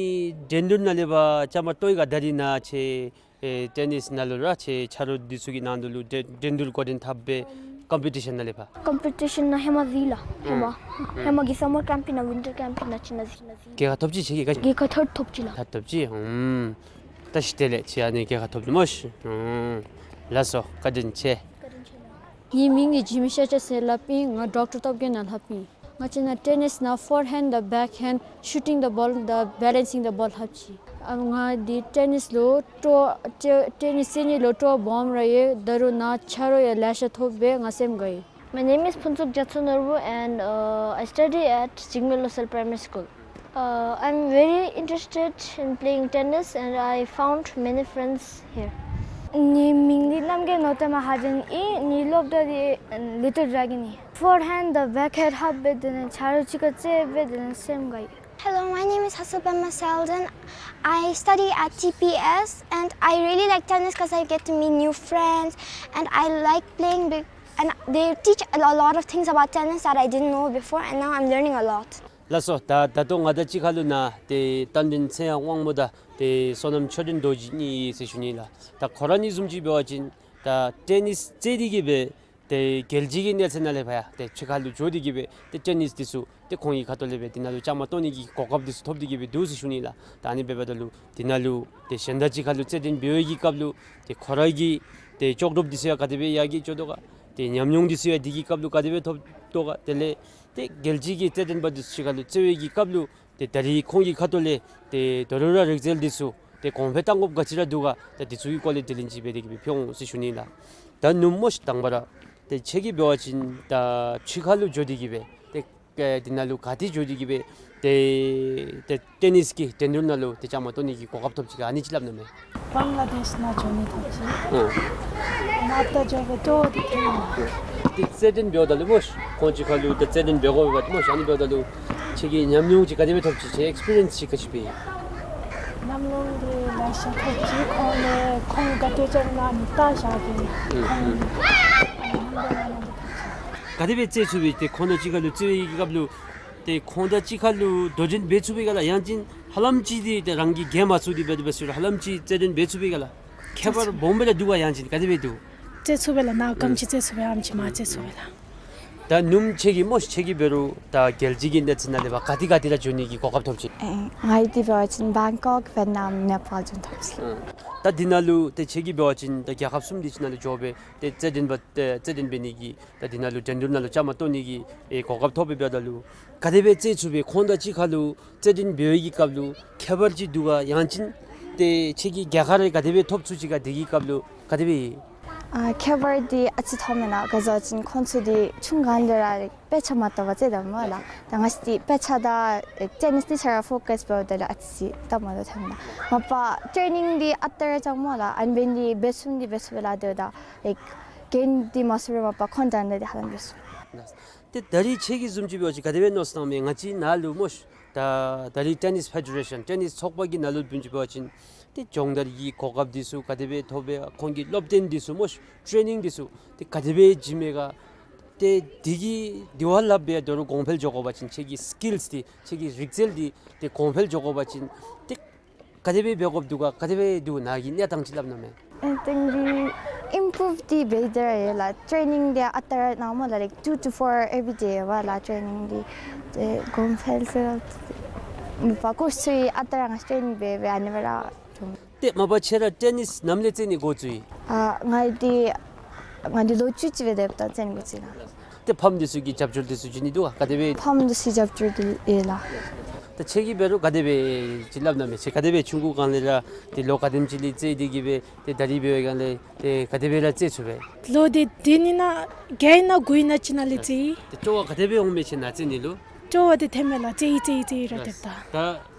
འགྲན་བསྡུར་ནང་ལས་ཕར་བཅའ་མར་གཏོགས་ཡི་ག། ད་རིས་ནཱ་ཁྱོད་ཨེ་ཊེ་ནིས་ནང་ལུ་ར་ཁྱོད་ཆ་རོགས་འདི་ཚུ་གི་ནང་དུ་ལུ་འགྲན་འགྲན་བསྡུར་འགོ་འདྲེན་འཐབ་སྦེ་ཀམ་པི་ཊི་ཤཱན་ནང་ལས་ཕར། ཀམ་པི་ཊི་ཤཱན་ནང་ཧེ་མ་གཟིགས་ལགས། ཧེ་མ། ཨུམ་ཨུམ། ཧེ་མ་གི་སམ་མར་ཀེམཔ་ནང་ཝིན་ཊར་ཀེམཔ་ནང་ཅིག་ནང་གཟིགས་ནང་གཟིགས། རྒྱལ་ཁ་ཐོབ་ཅི། ཁྱོད་ཀྱིས་རྒྱལ་ཁ་ཐོབ་ཐོབ་ཅི་ལགས། ཐོབ་ཐོབ་ཅི། ཨུམ། ད་ཤི་དེ་ལས་ཁྱོད་ཨ་ནི་རྒྱལ་ཁ་ཐོབ་ནི་སྨོ་ཤ། ཨུམ། ལགས་སོ། བཀའ་དྲིན་ཆེ། བཀའ་དྲིན་ཆེ་ལགས། ངེའི་མིང་ངེའི་ཇི་མི་ཤ་ཅ་ཟེར་སླབ་ཨིན། ང་ཌོག་ཊར་སྟོབས་རྒྱས་ནང་ལྷབ་ཨིན། ང་བཅས་ནཱ་ཊེ་ནིས་ནང་ཕོར་ཧེནཌ་དང་བེཀ་ཧེནཌ་ཤུ་ཊིང་ད་བོལ་དང་བེ་ལེནསིང་ད་བོལ་ལྷབ་ཅི། ཨ་ང་འདི་ཊེ་ནིས་ལུ་སྤྲོ་བ་ཊེ་ཊེ་ནིས་རྩེད་ནི་ལུ་སྤྲོ་བ་སྦོམ་ར་ཡོད། ད་རུང་ནཱ་ཆ་རོགས་ཡང་ལེ་ཤ་ཐོབ་སྦེ་ང་སེམས་དགའ་ཡི། My name is Phuntsog Jatso Norbu and, uh, I study at Jigme Losel Primary School. Uh, I'm very interested in playing tennis and I found many friends here. ངེའི་མིང་འདི་རྣམ་རྒྱལ་ནོར་བསྟན་མ་ཧ་ཅན་ཨིན། ངེའི་སློབ་གྲྭ་འདི་ལིཊལ་ཌྲེ་གཱོན་ཨིན། ཕོར་ཧེནཌ་དང་བེཀ་ཧེནཌ་ལྷབ་སྦེ་དེ་ལས་ཆ་རོགས་གཅིག་ཁར་རྩེད་སྦེ་དེ་ལས་སེམས་དགའ་ཡི། Hello, my name is Hasupema Selden. I study at T P S and I really like tennis 'cause I get to meet new friends and I like playing big and they teach a lo- lot of things about tennis that I didn't know before and now I'm learning a lot. ལགས་སོ། ད་ད་ལྟོ་ང་དང་གཅིག་ཁར་ལུ་ནཱ་ཏེ་རྟ་མགྲིན་ཚེ་དབང་དབང་མོ་དང་ཏེ་བསོད་ནམས་ཆོས་སྒྲོན་རྡོ་རྗེ་གཉིས་ཡོད་ཟེར་ཞུ་ནི་ལགས། ད་ཁོང་ར་གཉིས་བཟུམ་ཅིག་འབད་བ་ཅིན་ད་ཊེ་ནིས་རྩེད་དེ་གིས་སྦེ་ཏེ་རྒྱལ་སྤྱི་གི་གནས་ཚད་ནང་ལས་ཕར་ཡང་ཏེ་ཕྱི་ཁར་ལུ་འགྱོ་སྟེ་གིས་སྦེ་ཏེ་ཊེ་ནིས་འདི་ཚུ་ཏེ་ཁོང་གི་ཁ་ཐུག་ལས་སྦེ་འདི་ནང་ལུ་བཅའ་མར་གཏོགས་ནི་གི་གོ་སྐབས་འདི་ཚུ་ཐོབ་སྟེ་གིས་སྦེ་འདུག་ཟེར་ཞུ་ནི་ལགས། ད་ཨ་ནི་འབདཝ་ད་ལུ་འདི་ནང་ལུ་ཏེ་གཞན་དང་གཅིག་ཁར་ལུ་རྩེད་འགྲན་འབད་བའི་གི་སྐབས་ལུ་ཏེ་ཁོ་ར་གི་ཏེ་ལྕོགས་གྲུབ་འདི་ཚུ་ཡང་ག་དེ་སྦེ་ཡར་རྒྱས་འགྱོ་དོ་ག། ཏེ་ཉམས་མྱོང་འདི་ཚུ་ཡང་འདི་གི་སྐབས་ལུ་ག་དེ་སྦེ་ཐོབ་དོ་ག། དེ་ལས་ཏེ་རྒྱལ་སྤྱི་གི་རྩེད་འགྲན་པ་འདི་ཚུ་གཅིག་ཁར་ལུ་རྩེད་པའི་གི་སྐབས་ལུ་ཏེ་ད་རིས་ཁོང་གི་ཁ་ཐུག་ལས་ཏེ་ད་རུང་ར་རིག་རྩལ་འདི་ཚུ་ཏེ་གོང་འཕེལ་གཏང་དགོཔ་ག་ཅི་ར་འདུག་ག། ད་འདི་ཚུ་གི་སྐོར་ལས་དྲི་ལན་ཅིག་འབད་དེ་གིས་སྦེ་ཕུལ་འོང་ཟེར་ཞུ་ནི་ལགས། ད་ནུམོ་ཤ་དང་པ་ར་ཏེ་ཁྱོད་ཀྱིས་འབད་བ་ཅིན་ད་ཕྱི་ཁར་ལུ་འགྱོ་སྟེ་གིས་སྦེ་ཏེ་ཨེ་འདི་ནང་ལུ་ག་ཏེ་འགྱོ་སྟེ་གིས་སྦེ་ཏེ་ཏེ་ཊེ་ནིས་ཀྱི་འགྲན་བསྡུར་ནང་ལུ་ཏེ་བཅའ་མར་གཏོགས་ནི་གི་གོ་སྐབས་ཐོབ་ཅི་ག། ཨ་ནི་ཅིག་སླབ་གནང་མས། བང་ལ་དེཤ་ནང་འགྱོ་ནི་ཐོབ་ཅི། ཨོ། ནཱ་ད་འགྱོ་སྦེ་ཏེ་འོ་དེ་ཐོན་ནི། ཏེ་རྩེད་འགྲན་འབདཝ་ད་ལུ་སྨོ་ཤ་ཁོང་གཅིག་ཁར་ལུ་ཏེ་རྩེད་འགྲན་འབད་དགོ་པས་སྨོ་ཤ། ཨ་ནི་འབདཝ་ད་ལུ་ཁྱོད་ཀྱིས་ཉམས་མྱོང་ཅིག་ག་དེ་སྦེ་ཐོབ་ཅི། ཁྱོད་ཨེགསི་པི་རི་ཡེནསི་ཅིག་ག་ཅི་སྦེ། ཉམས་མྱོང་འདི་ལེ་ཤ་ཐོབ་ཅི། ཁོང་ལས་ཁོང་ག་ཏེ་ཅིག་ནང་ནི་ལྟ་བཞག་གི་ཨུམ་ཁོང་ཨུམ། ག་དེ་སྦེ་རྩེད་ཚུགས་པས། ཏེ་ཁོང་དང་གཅིག་ཁར་ལུ་རྩེད་པའི་གི་སྐབས་ལུ་ཏེ་ཁོང་དང་གཅིག་ཁར་ལུ་དོ་འགྲན་འབད་ཚུགས་པས་ག་ལགས། ཡང་ཅིན་ཧ་ལམ་ཅིག་འདི་ཏེ་རང་གིས་རྒྱལ་མ་ཚུགས་ཏེ་འབད་དེ་འབད་ཚུགས་རུང་ཧ་ལམ་ཅིག་རྩེད་འགྲན་འབད་ཚུགས་པས་ག་ལགས། ཁྱད་པར་སྦོམ་སྦེ་ར་འདུག་ག། ཡང་ཅིན་ག་དེ་སྦེ་འདུག། རྩེད་ཚུགས་པས་ལགས། ནཱ་ག་དེམ་ཅིག་རྩེད་ཚུགས་པས་ཨ་དེམ་ཅིག་མར་རྩེད་ཚུགས་པས་ལགས། ད་ནུམོ་ཁྱོད་ཀྱིས་སྨོ་ཤ་ཁྱོད་ཀྱིས་འབད་རུང་ད་རྒྱལ་སྤྱི་གི་གནས་ཚད་ནང་ལས་ཕར་ག་ཏེ་ག་ཏེ་ར་འགྱོ་ནི་གི་གོ་སྐབས་ཐོབ་ཅི། ཨེ་ང་འདི་འབད་བ་ཅིན་བེང་ཀོག་ཝེཊ་ནམ་ནེ་པཱལ་འགྱོ་ཐོབ་ཅི། ཨ་ད་འདི་ནང་ལུ་ཏེ་ཁྱོད་ཀྱིས་འབད་བ་ཅིན་ད་རྒྱལ་ཁབ་གསུམ་འདི་ཚུ་ནང་ལུ་འགྱོ་སྦེ་ཏེ་རྩེད་འགྲན་པ་ཏེ་རྩེད་འགྲན་འབད་ནི་གི་ད་འདི་ནང་ལུ་འགྲན་བསྡུར་ནང་ལུ་བཅའ་མར་གཏོགས་ནི་གི་ཨེ་གོ་སྐབས་ཐོབ་སྦེ་འབདཝ་ད་ལུ་ག་དེ་སྦེ་རྩེད་ཚུགས་པས། ཁོང་དང་གཅིག་ཁར་ལུ་རྩེད་འགྲན་འབད་བའི་གི་སྐབས་ལུ་ཁྱད་པར་ཅིག་འདུག་ག། ཡང་ཅིན་ཏེ་ཁྱོད་ཀྱིས་རྒྱལ་ཁ་རེ་ག་དེ་སྦེ་ཐོབ་ཚུགས་ཅི་ག། དེ་གི་སྐབས་ལུ་ག་དེ་སྦེ། ཨ་ཁྱད་པར་འདི་ཨ་ཙི་ཐོབ་མས་ལགས། ག་ཅི་ཟེར་བ་ཅིན་ཁོང་ཚུ་འདི་ཆུང་སྒང་ལས་ར་དཔེ་ཆ་མ་བལྟ་བར་རྩེད་དོ་སྨོ་ལགས། ད་ང་བཅས་འདི་དཔེ་ཆ་དང་ཨེ་ཊེ་ནིས་འདི་ཚུ་ར་ཕོ་ཀཱསི་འབདཝ་ད་ལུ་ཨ་ཙི་སྟབས་མ་བདེཝ་ཐོན་ལགས། མ་པ་ཊེ་ནིང་འདི་ཨ་རྟག་ར་རྐྱབ་སྨོ་ལགས། ཨ་ནི་འབད་ནི་འདི་འབད་ཚུགས་འདི་འབད་ཚུགས་པས་ལགས། དེ་ད་ཨེ་གྱེན་འདི་མ་ཚུགས་རུང་མ་པ་ཁོང་དང་འདི་ཧ་ལམ་འབད་ཚུགས། ཏེ་ད་རིས་ཁྱོད་ཀྱིས་བཟུམ་ཅིག་འབད་བ་ཅིན་ག་དེ་སྦེ་མནོ་བསམ་བཏངམ་མས། ང་བཅས་ནཱ་ལུ་སྨོ་ཤ་ད་ད་རིས་ཊེ་ནིས་ཕེ་ཌེ་རེ་ཤཱན་ཊེ་ནིས་ཚོགས་པ་གི་ནང་ལུ་བཟུམ་ཅིག་འབད་བ་ཅིན་ཏེ་སྦྱོང་བརྡར་གྱི་གོ་སྐབས་འདི་ཚུ་ག་དེ་སྦེ་ཐོབ་པས། ཁོང་གི་སློབ་སྟོན་འདི་ཚུ་སྨོ་ཤ་ཊེ་ནིང་འདི་ཚུ་ཏེ་ག་དེ་སྦེ་བྱིན་མས་ག། ཏེ་དེ་གིས་དེ་བ་ལྷགཔ་སྦེ་དོ་རུང་གོང་འཕེལ་འགྱོ་དགོ་པ་ཅིན་ཁྱོད་ཀྱི་སི་ཀིལསི་འདི་ཁྱོད་ཀྱི་རིག་རྩལ་འདི་ཏེ་གོང་འཕེལ་འགྱོ་དགོ་པ་ཅིན་ཏེ་ག་དེ་སྦེ་འབད་དགོཔ་འདུག་ག། ག་དེ་སྦེ་འདུག་ནཱ་གི་གནས་སྟངས་ཅིག་སླབ་གནང་མས། ཨེ་ཏེ་འདི་ཨིམ་པུརུབ་འདི་འབད་དེ་ར་ཡོད་ལགས། ཊེ་ནིང་འདི་ཨ་རྟག་ར་གནང་སྨོ་ལགས། ལའིཀ་ཊུ་ཊུ་ཕོར་ཨེ་བི་ཌེ་ཡོད་པ་ལགས། ཊེ་ནིང་འདི་ཏེ་གོང་འཕེལ་ཟེར་མེད་པར་ཀོརསི་ཚུ་ཡང་ཨ་རྟག་ར་ང་བཅས་ཊེ་ནིང་འབད་འབད་ཨ་ནི་སྦེ་ར་འགྱོ། ཏེ་མ་པ་ཁྱོད་ར་ཊེ་ནིསི་ནམ་ལས་རྩེད་ནི་འགོ་བཙུགས་ཡི། ཨ་ང་འདི་ང་འདི་ལོ་བཅུ་གཅིག་སྦེ་སྡོདཔ་ད་རྩེད་ནི་འགོ་བཙུགས་ལགས། ཏེ་ཕམ་འདི་ཚུ་གིས་རྒྱབ་སྐྱོར་འདི་ཚུ་བྱིན་ནི་འདུག་ག། ག་དེ་སྦེ། ཕམ་འདི་ཚུ་རྒྱབ་སྐྱོར་འདི་ཡོད་ལགས། ད་ཁྱོད་ཀྱིས་འབད་རུང་ག་དེ་སྦེ་ཅིག་སླབ་གནང་མས། ཁྱོད་ག་དེ་སྦེ་ཆུང་ཀུ་སྒང་ལས་ར་ཏེ་ལོ་ག་དེམ་ཅིག་ལས་རྩེད་དེ་གི་སྦེ་ཏེ་ད་རིས་འབད་བའི་སྒང་ལས་ཏེ་ག་དེ་སྦེ་ར་རྩེད་ཚུགས་པས། ལོ་འདི་འདི་ནི་ནཱ་བརྒྱད་ཨིན་ན་དགུ་ཨིན་ན་ཅིག་ནང་ལས་རྩེད་ཡི། ཏེ་སྤྲོ་བ་ག་དེ་སྦེ་འོང་མས་ཁྱོད་ནཱ་རྩེད་ནི་ལུ། སྤྲོ་བ་འདི་ཐོནམ་མས་ལགས། རྩེད་ཡི་རྩེད་ཡི་རྩེད་ཡི་ར་ལགས། སྡོདཔ་ད།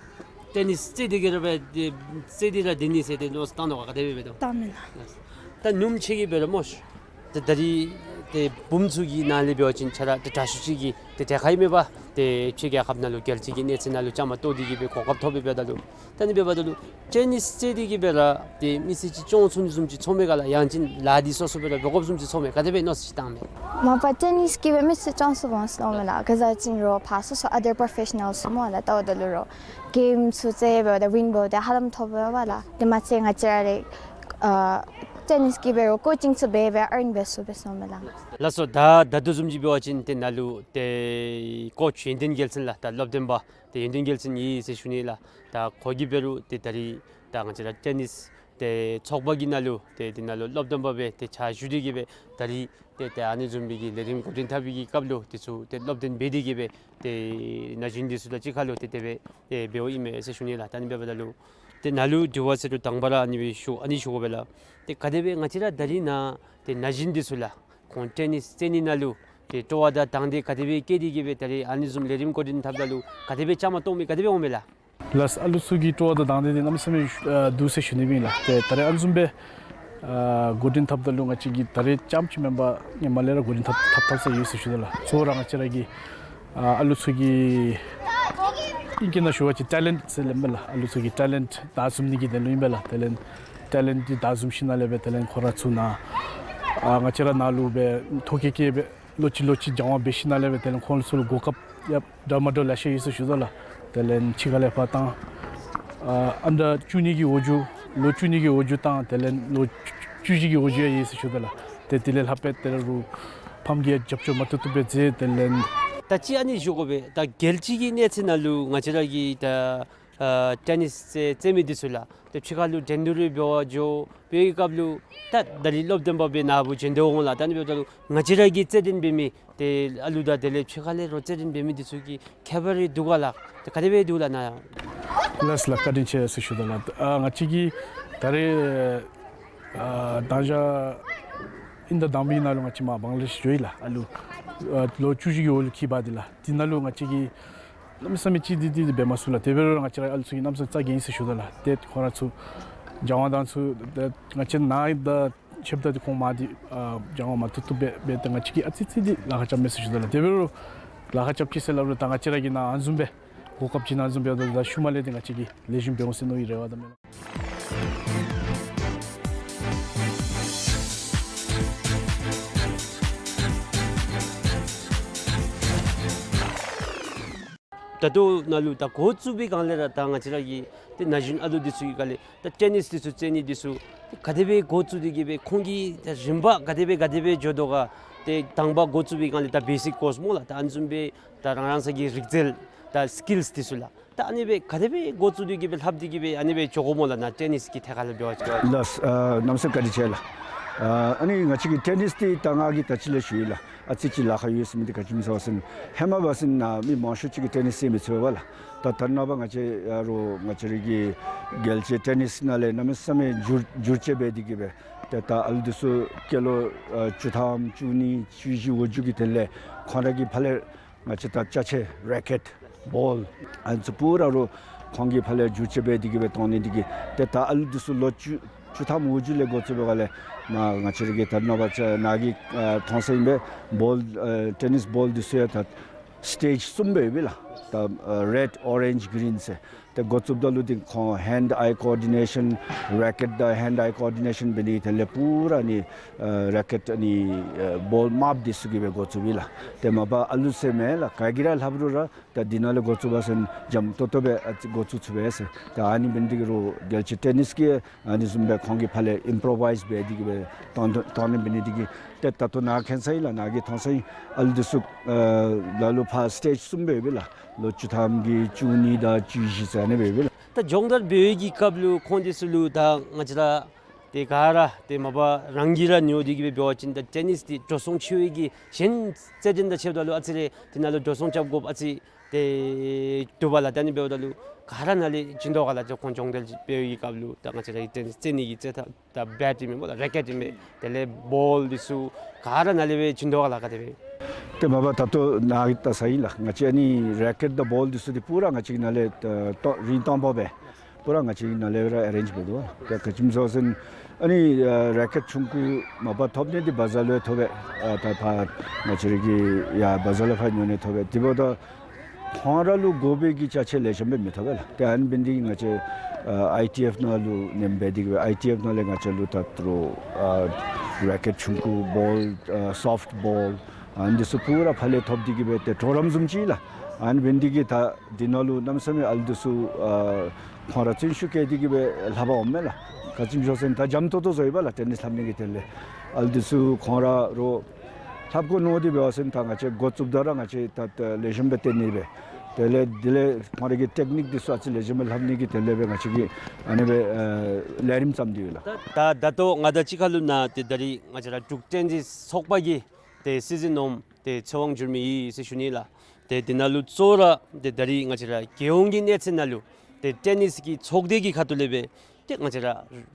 ཊེ་ནིསི་རྩེད་དེ་གི་ར་འབད་ཏེ་རྩེད་དེ་ར་སྡོད་ནི་ཟེར་ཏེ་མནོ་བསམ་བཏང་དོ་ག། ག་དེ་སྦེ་འབད་དོ། བཏངམ་མས་ལགས། ད་ནུམ་ཁྱོད་ཀྱིས་འབད་རུང་སྨོ་ཤ། ཏེ་ད་རིས་ཏེ་བུམོ་ཚུ་གི་ནང་ལས་འབད་བ་ཅིན་ཁྱོད་ར་ཏེ་དྲག་ཤོས་ཅིག་གི་ཏེ་གྲལ་ཁར་ཨིན་མས་པ། ཏེ་ཕྱི་རྒྱལ་ཁབ་ནང་ལུ་རྒྱལ་སྤྱི་གི་གནས་ཚད་ནང་ལུ་བཅའ་མར་གཏོགས་ཏེ་གི་སྦེ་གོ་སྐབས་ཐོབ་སྦེ་འབདཝ་ད་ལུ། ད་ཨ་ནི་འབདཝ་ད་ལུ་ཊེ་ནིསི་རྩེད་དེ་གི་སྦེ་ར་ཏེ་མི་སེར་ཅིག་སྐྱོང་ཚུགས་ནི་བཟུམ་ཅིག་ཚོར་མས་ག་ལགས། ཡང་ཅིན་ལཱ་འདི་སོ་སོ་སྦེ་ར་འབད་དགོཔ་བཟུམ་ཅིག་ཚོར་མས་ག། ག་དེ་སྦེ་མནོ་བསམ་ཅིག་བཏང་མས། མ་པ་ཊེ་ནིསི་གིས་སྦེ་མི་སེར་སྐྱོང་ཚུགས་འོང་ཟེར་མནོཝ་མས་ལགས། ག་ཅི་ཟེར་རུང་ཕར་སོ་སོ་ཨ་དར་པོརོ་ཕེ་ཤ་ནཱལསི་ཚུ་སྨོ་ལགས། ད་འབདཝ་ད་ལུ་རོགས་གེམ་ཚུ་རྩེད་འབདཝ་ད་ཝིན་འབདཝ་ད་ཧ་ལམ་ཐོབ་པས་ལགས། དེ་མ་ཚད་ང་བཅས་ར་ལས་ཨ་ཊེ་ནིསི་གི་འབད་རུང་ཀོ་ཅིང་ཚུ་འབད་འབད་ཨརན་འབད་ཚུགས་པས་ཟེར་མནོཝ་མས་ལགས། ལགས་སོ། ད་ད་ལྟོ་བཟུམ་ཅིག་འབད་བ་ཅིན་ཏེ་ནཱ་ལུ་ཏེ་ཀོ་ཅི་ཡོན་ཏན་རྒྱལ་མཚན་ལགས། ད་སློབ་སྟོན་པ་ཏེ་ཡོན་ཏན་རྒྱལ་མཚན་ཡོད་ཟེར་ཞུ་ནི་ལགས། ད་ཁོ་གིས་འབད་རུང་ཏེ་ད་རིས་ད་ང་བཅས་ར་ཊེ་ནིསི་ཏེ་ཚོགས་པ་གི་ནང་ལུ་ཏེ་དེ་ནང་ལུ་སློབ་སྟོན་པ་སྦེ་ཏེ་ཕྱག་ཞུ་སྟེ་གི་སྦེ་ད་རིས་ཏེ་ཏེ་ཨ་ནི་བཟུམ་སྦེ་གི་ལས་རིམ་འགོ་འདྲེན་འཐབ་པའི་གི་སྐབས་ལུ་དེ་ཚུ་ཏེ་སློབ་སྟོན་འབད་དེ་གི་སྦེ་ཏེ་ན་གཞོན་འདི་ཚུ་དང་གཅིག་ཁར་ལུ་ཏེ་དེ་སྦེ་ཏེ་འབདཝ་ཨིན་མས་ཟེར་ཞུ་ནི་ལགས། ད་ཨ་ནི་འབདཝ་ད་ལུ་ཏེ་ནཱ་ལུ་དྲི་བ་ཟེར་རུང་དང་པ་ར་ཨ་ནི་སྦེ་ཞུ་ཨ་ནི་ཞུ་དགོ་པས་ལགས། ཏེ་ག་དེ་སྦེ་ང་བཅས་ར་ད་རིས་ནཱ་ཏེ་ན་གཞོན་འདི་ཚུ་ལགས་ཁོང་ཊེ་ནིསི་རྩེད་ནི་ནང་ལུ་ཏེ་སྤྲོ་བ་དང་དང་འདོད་ག་དེ་སྦེ་བསྐྱེད་དེ་གི་སྦེ་ད་རིས་ཨ་ནི་བཟུམ་ལས་རིམ་འགོ་འདྲེན་འཐབ་ད་ལུ་ག་དེ་སྦེ་བཅའ་མར་གཏོགས་མི་ག་དེ་སྦེ་འོང་མས་ལགས། ལགས། ཨ་ལུ་ཚུ་གི་སྤྲོ་བ་དང་དང་འདོད་འདི་གནམ་མེད་ས་མེད་ཨ་འདུག་ཟེར་ཞུ་ནི་ཨིན་ལགས། ཏེ་ད་རེས་ཨ་ནི་བཟུམ་སྦེ་ཨ་འགོ་འདྲེན་འཐབ་ད་ལུ་ང་བཅས་ཀྱིས་ད་རེས་རྐྱངམ་ཅིག་མེན་པར་ཧེ་མ་ལས་ར་འགོ་འདྲེན་འཐབ་འཐབ་འཐབ་ས་ཡོད་ཟེར་ཞུ་དོ་ལགས། གཙོ་བོ་ར་ང་བཅས་ར་གི་ཨ་ཨ་ལུ་ཚུ་གི་ཨིང་སྐད་ནང་ཞུ་བ་ཅིན་ཊེ་ལེནཊ་ཟེར་སླབ་མས་ལགས། ཨ་ལུ་ཚུ་གི་ཊེ་ལེནཊ་བདའ་འཛོམས་ནི་གི་དོན་ལུ་ཨིན་པས་ལགས། ཊེ་ལེནཊ་ཊེ་ལེནཊ་འདི་བདའ་འཛོམས་ཞིནམ་ལས་སྦེ་ཊེ་ལེནཊ་ཁོང་ར་ཚུ་ནཱ་ཨ་ང་བཅས་ར་ནཱ་ལུ་སྦེ་ཐོ་བཀོད་བཀོད་སྦེ་ལོ་གཅིག་ལོ་གཅིག་སྦྱང་བ་འབད་ཞིནམ་ལས་སྦེ་དེ་ལས་ཁོང་ཚུ་ལུ་གོ་སྐབས་ཡང་འདྲ་མ་འདྲཝ་ལེ་ཤ་ཡོད་ཟེར་ཞུ་དོ་ལགས། དེ་ལས་ཕྱི་ཁ་ལས་ཕར་བཏང་ཨ་ཨནྡར་བཅུ་གཉིས་ཀྱི་འོག་འཇུག་ལོ་བཅུ་གཉིས་ཀྱི་འོག་འཇུག་དང་དེ་ལས་ལོ་བཅུ་བཞི་གི་འོག་འཇུག་ཡང་ཡོད་ཟེར་ཞུ་དོ་ལགས། ཏེ་དེ་ལས་ལྷག་སྦེ་དེ་ལས་རུང་ཕམ་གྱིས་ཡང་རྒྱབ་སྐྱོར་མ་བཏུབ་བཏུབ་སྦེ་མཛད། དེ་ལས་ད་ཅི་ཨ་ནི་ཞུ་དགོ་པས། ད་རྒྱལ་སྤྱི་གི་གནས་ཚད་ནང་ལུ་ང་བཅས་ར་གི་ད་ཨ་ཊེ་ནིསི་རྩེད་རྩེད་མི་འདི་ཚུ་ལགས་ཏེ་ཕྱི་ཁ་ལུ་འགྲན་བསྡུར་འབད་བར་འགྱོ་བའི་སྐབས་ལུ་ད་ད་རིས་སློབ་སྟོན་པ་སྦེ་ནཱ་བུ་བྱོན་ཏེ་འོང་ལགས། ད་ཨ་ནི་འབདཝ་ད་ལུ་ང་བཅས་ར་གིས་རྩེད་འགྲན་འབད་མི་ཏེ་ཨ་ལུ་དང་དེ་ལས་ཕྱི་ཁ་ལས་རོགས་རྩེད་འགྲན་འབད་མི་འདི་ཚུ་གི་ཁྱད་པར་རེ་འདུག་ག་ལགས། ཏེ་ག་དེ་སྦེ་འདུག་ལགས་ནཱ་ཡང་། ལགས་ལགས། བཀའ་དྲིན་ཆེ་ཟེར་ཞུ་དོ་ལགས། ཨ་ང་བཅས་ཀྱིས་ད་རེས་ཨ་ད་ཞག་ཨིན་ཟླ་དང་པའི་ནང་ལུ་ང་བཅས་མར་བང་ལ་དེཤ་འགྱོ་ཡི་ལགས། ཨ་ལུ་ཨ་ལོ་བཅུ་བཞི་གི་འོག་ལུ་འཁྱིད་པ་འདི་ལགས། དེ་ནང་ལུ་ང་བཅས་ཀྱིས་གནམ་མེད་ས་མེད་ཅིག་འདི་འདི་འདི་འབད་མ་ཚུགས་ལགས། དེ་འབད་རུང་ང་བཅས་ར་ཨ་ལུ་ཚུ་གིས་གནམ་མེད་ས་མེད་རྩ་འགེངས་ཡི་ཟེར་ཞུ་དོ་ལགས། ཏེ་ཁོང་ར་ཚུ་སྦྱང་བ་དང་ཚུ་ཏེ་ང་བཅས་ནཱ་ད་ཆེ་བ་ད་འདི་ཁོང་མར་འདི་ཨ་སྦྱང་བ་མ་བཏུབ་བཏུབ་སྦེ་འབད་དེ་ང་བཅས་ཀྱིས་ཨ་ཙི་ཙི་འདི་ལཱ་ཁག་རྐྱབ་མས་ཟེར་ཞུ་དོ་ལགས། དེ་འབད་རུང་ལཱ་ཁག་རྐྱབ་ཅི་ཟེར་སླབ་རུང་ད་ང་བཅས་ར་གིས་ནཱ་ཨ་ནི་བཟུམ་སྦེ་གོ་སྐབས་ཅིག་ནཱ་ཨ་ནི་བཟུམ་སྦེ་ཡོད་དོ་ད་ཤུལ་མ་ལས་འདི་ང་བཅས་ཀྱིས་ལེགས་ཤོམ་འབད་འོང་ཟེར་མནོ་བའི་རེ་བ་དང་སྨོན་ལམ། ད་ལྟོ་ནཱ་ལུ་ད་འགོ་བཙུགས་པའི་སྒང་ལས་ར་ད་ང་བཅས་ར་གི་ཏེ་ན་གཞོན་ཨ་ལུ་འདི་ཚུ་གི་སྒང་ལས་ད་ཊེ་ནིསི་འདི་ཚུ་རྩེད་ནི་འདི་ཚུ་ཏེ་ག་དེ་སྦེ་འགོ་བཙུགས་ཏེ་གི་སྦེ་ཁོང་གི་ད་རིམ་པ་ག་དེ་སྦེ་ག་དེ་སྦེ་འགྱོ་དོ་ག། ཏེ་དང་པ་འགོ་བཙུགས་པའི་སྒང་ལས་ད་བེ་སིཀ་ཀོརསི་སྨོ་ལགས། ད་ཨ་ནི་བཟུམ་སྦེ་ད་རང་རང་སོ་གི་རིག་རྩལ་ད་སི་ཀིལསི་འདི་ཚུ་ལགས། ད་ཨ་ནི་སྦེ་ག་དེ་སྦེ་འགོ་བཙུགས་ཏེ་གི་སྦེ་ལྷབ་སྟེ་གི་སྦེ་ཨ་ནི་སྦེ་འགྱོ་དགོཔ་སྨོ་ལགས་ནཱ་ཊེ་ནིསི་གི་ཐད་ཁར་ལུ་འབད་བ་ཅིན། ལགས་ཨ་གནམ་མེད་ས་མེད་བཀའ་དྲིན་ཆེ་ལགས། ཨ་ཨ་ནི་ང་བཅས་ཀྱི་ཊེ་ནིསི་འདི་ད་ང་གིས་ད་ཅི་ལས་ཞུ་ཡི་ལགས། ཨ་ཙི་ཅིག་ལཱ་ཁག་ཡོད་ཟེར་མི་འདི་ག་ཅི་སྨོ་ཟེར་བ་ཅིན་ཧེ་མ་འབད་བ་ཅིན་ནཱ་མི་མང་ཤོས་ཅིག་གིས་ཊེ་ནིསི་རྩེད་མི་ཚུགས་པས་ལགས། ད་ད་རེས་ནངས་པ་ང་བཅས་ཡ་རོགས་ང་བཅས་ར་གི་རྒྱལ་སྤྱིའི་ཊེ་ནིསི་ནང་ལས་གནམ་མེད་ས་མེད་འགྱུར་འགྱུར་བཅོས་འབད་དེ་གི་སྦེ་ཏེ་ད་ཨ་ལུ་འདི་ཚུ་སྐྱེས་ལོ་ཨ་བཅུ་ཐམ་བཅུ་གཉིས་བཅུ་བཞི་འོག་འཇུག་གི་དོན་ལས་ཁོང་ར་གི་ཕར་ལས་ང་བཅས་ད་ཅ་ཆས་རེ་ཀེཊ་བོལ་ཨ་ནི་ཚུ་པུ་ར་རོགས་ཁོང་གིས་ཕར་ལས་འགྱུར་བཅོས་འབད་དེ་གི་སྦེ་གཏང་ནི་འདི་གིས་ཏེ་ད་ཨ་ལུ་འདི་ཚུ་ལོ་བཅུ་བཅུ་ཐམ་འོག་འཇུག་ལས་འགོ་བཙུགས་པའི་སྒང་ལས་མར་ང་བཅས་ར་གི་ད་རེས་ནངས་པ་ཅིག་ནཱ་གིས་ཨ་མཐོང་ས་ཨིན་པས། བོལ་ཨ་ཊེ་ནིསི་བོལ་འདི་ཚུ་ཡང་ད་སི་ཊེཇ་གསུམ་སྦེ་ཡོད་པས་ལགས། ད་ཨ་རེཌ་ཨོ་རེནཇ་གི་རིན་ཟེར། ཏེ་འགོ་བཙུགསཔ་ད་ལུ་འདི་ཁོང་hand eye coordination, racket དང་hand eye coordination འབད་ནི་དེ་ལས་པུ་ར་ནི་ཨ་རེ་ཀེཊ་ནི་ཨ་བོལ་དམརཔོ་འདི་ཚུ་གིས་སྦེ་འགོ་བཙུགས་པས་ལགས། ཏེ་མ་པ་ཨ་ལུ་ཟེར་མེན་ལགས། ག་གིས་ར་ལྷབ་རུང་ར་ད་འདི་ནང་ལས་འགོ་བཙུགས་པ་ཟེར་འཇམ་ཏོང་ཏོ་སྦེ་ཨ་ཙི་འགོ་བཙུགས་ཚུགས་པས་ཟེར། ད་ཨ་ནི་འབད་ནི་འདི་གིས་རོགས་རྒྱལ་སྤྱི་ཊེ་ནིས་ཀྱིས་ཨ་ནི་བཟུམ་སྦེ་ཁོང་གིས་ཕར་ལས་ཨིམ་པོརོ་བའིཛ་འབད་དེ་གིས་སྦེ་བཏང་བཏང་ནི་འབད་ནི་འདི་གིས། ཏེ་ད་ལྟོ་ནཱ་མཁྱེན་ས་ཨིན་ལགས། ནཱ་གིས་མཐོང་ས་ཨིན། ཨ་ལུ་འདི་ཚུ་ཨ་ལ་ལུ་ཕར་སི་ཊེཇ་གསུམ་སྦེ་ཡོད་པས་ལགས། ལོ་བཅུ་ཐམ་གྱི་བཅུ་གཉིས་དང་བཅུ་བཞི་ཟེར་ཨ་ནི་སྦེ་ཡོད་པས་ལགས། ད་སྦྱོང་བརྡར་འབད་བའི་གི་སྐབས་ལུ་ཁོང་འདི་ཚུ་ལུ་ད་ང་བཅས་ར་ཏེ་ག་ར་ཏེ་མ་པ་རང་གིས་ར་ཉོ་སྟེ་གིས་སྦེ་འབད་བ་ཅིན་ད་ཊེ་ནིས་འདི་འགྲོ་སོང་ཆེ་བའི་གི་གཞན་རྩེད་འགྲན་དང་ཕྱདཔ་ད་ལུ་ཨ་ཙི་རེ་འདི་ནང་ལུ་འགྲོ་སོང་རྐྱབ་དགོཔ་ཨ་ཙི་ཏེ་འདུག་པ་ལགས། ད་ཨ་ནི་འབདཝ་ད་ལུ་ག་ར་ནཱ་ལས་བྱིན་དོ་ག་ལགས། ཏེ་ཁོང་སྦྱོང་བརྡར་འབད་བའི་གི་སྐབས་ལུ་ད་ང་བཅས་ར་གི་ཊེ་ནིས་རྩེད་ནི་གི་རྩེད་ཐངས་ད་བེཊ་ཨིན་མས་སྨོ་ལགས། རེ་ཀེཊ་ཨིན་མས། དེ་ལས་བོལ་འདི་ཚུ་ག་ར་ནཱ་ལས་སྦེ་བྱིན་དོ་ག་ལགས། ག་དེ་སྦེ། ཏེ་མ་པ་ད་ལྟོ་ནཱ་གིས་བལྟ་ས་ཨིན་ལགས། ང་བཅས་ཨ་ནི་རེ་ཀེཊ་དང་བོལ་འདི་ཚུ་འདི་པུ་ར་ང་བཅས་ཀྱིས་ནཱ་ལས་ཨ་ཏོ་རིན་སྟོང་པ་སྦེ་པུ་ར་ང་བཅས་ཀྱིས་ནཱ་ལས་སྦེ་ར་ཨེ་རེནཇ་འབད་དོ་ལགས། ཏེ་ག་ཅི་སྨོ་ཟེར་བ་ཅིན་ཨ་ནི་ཨ་རེ་ཀེཊ་ཆུང་ཀུ་མ་པ་ཐོབ་ནི་འདི་བ་ཛར་ལུ་ཡང་ཐོབ་པས། ཨ་ད་ཕར་ང་བཅས་ར་གི་ཡར་བ་ཛར་ལས་ཕར་ཉོ་ནི་ཐོབ་པས། དེ་འབདཝ་ད་ཁོང་ར་ལུ་དགོ་པའི་གི་ཅ་ཆས་ལེགས་ཤོམ་སྦེ་མི་ཐོབ་པས་ལགས། ཏེ་ཨ་ནི་འབད་ནི་འདི་གིས་ང་བཅས་ཨ་ཨའི་ཊི་ཨེཕ་ནང་ལུ་ནེམ་འབད་དེ་གིས་སྦེ་ཨའི་ཊི་ཨེཕ་ནང་ལས་ང་བཅས་ལུ་ད་རུང་ཨ་རེ་ཀེཊ་ཆུང་ཀུ་བོལ་ཨ་སོཕཊ་བོལ་ཨ་ནི་འདི་ཚུ་པུ་ར་ཕར་ལས་ཐོབ་སྟེ་གིས་སྦེ་ཏེ་གྲོགས་རམ་བཟུམ་ཅིག་ལགས། ཨ་ནི་འབད་ནི་འདི་གིས་ད་འདི་ནང་ལུ་གནམ་མེད་ས་མེད་ཨ་ལུ་འདི་ཚུ་ཨ་ཁོང་ར་བརྩོན་ཤུགས་བསྐྱེད་དེ་གིས་སྦེ་ལྷབ་པར་འོངམ་མས་ལགས། ག་ཅི་སྨོ་ཟེར་བ་ཅིན་ད་འཇམ་ཏོང་ཏོ་བཟོ་ཡི་པ་ལགས། ཊེ་ནིས་ལྷབ་ནི་གི་དོན་ལས་ཨ་ལུ་འདི་ཚུ་ཁོང་ར་རོགས་ལྷབ་དགོ་མནོ་སྟེ་འབད་བ་ཅིན་ད་ང་བཅས་འགོ་བཙུགསཔ་ད་ར་ང་བཅས་ད་ད་ལེགས་ཤོམ་སྦེ་སྟོན་ནི་སྦེ། དེ་ལས་དེ་ལས་ཁོང་ར་གི་ཊེཀ་ནིཀ་འདི་ཚུ་ཨ་ཙི་ལེགས་ཤོམ་སྦེ་ལྷབ་ནི་གི་དོན་ལས་སྦེ་ང་བཅས་ཀྱིས་ཨ་ནི་སྦེ་ཨ་ལས་རིམ་བརྩམས་ཏེ་ཡོད་ལགས། ད་ད་ད་ལྟོ་ང་དང་གཅིག་ཁར་ལུ་ནཱ་ཏེ་ད་རིས་ང་བཅས་ར་འབྲུག་ཊེ་ནིས་ཚོགས་པ་གི་ཏེ་སྲིད་འཛིན་ནོར་བུ་ཏེ་ཚེ་དབང་འགྱུར་མེད་ཨིན་ཟེར་ཞུ་ནི་ལགས། ཏེ་འདི་ནང་ལུ་གཙོ་བོ་ར་ཏེ་ད་རིས་ང་བཅས་ར་རྒྱལ་ཡོངས་ཀྱི་གནས་ཚད་ནང་ལུ་ཏེ་ཊེ་ནིས་ཀྱི་ཚོགས་སྡེ་གི་ཁ་ཐུག་ལས་སྦེ་ཏེ་ང་བཅས་ར་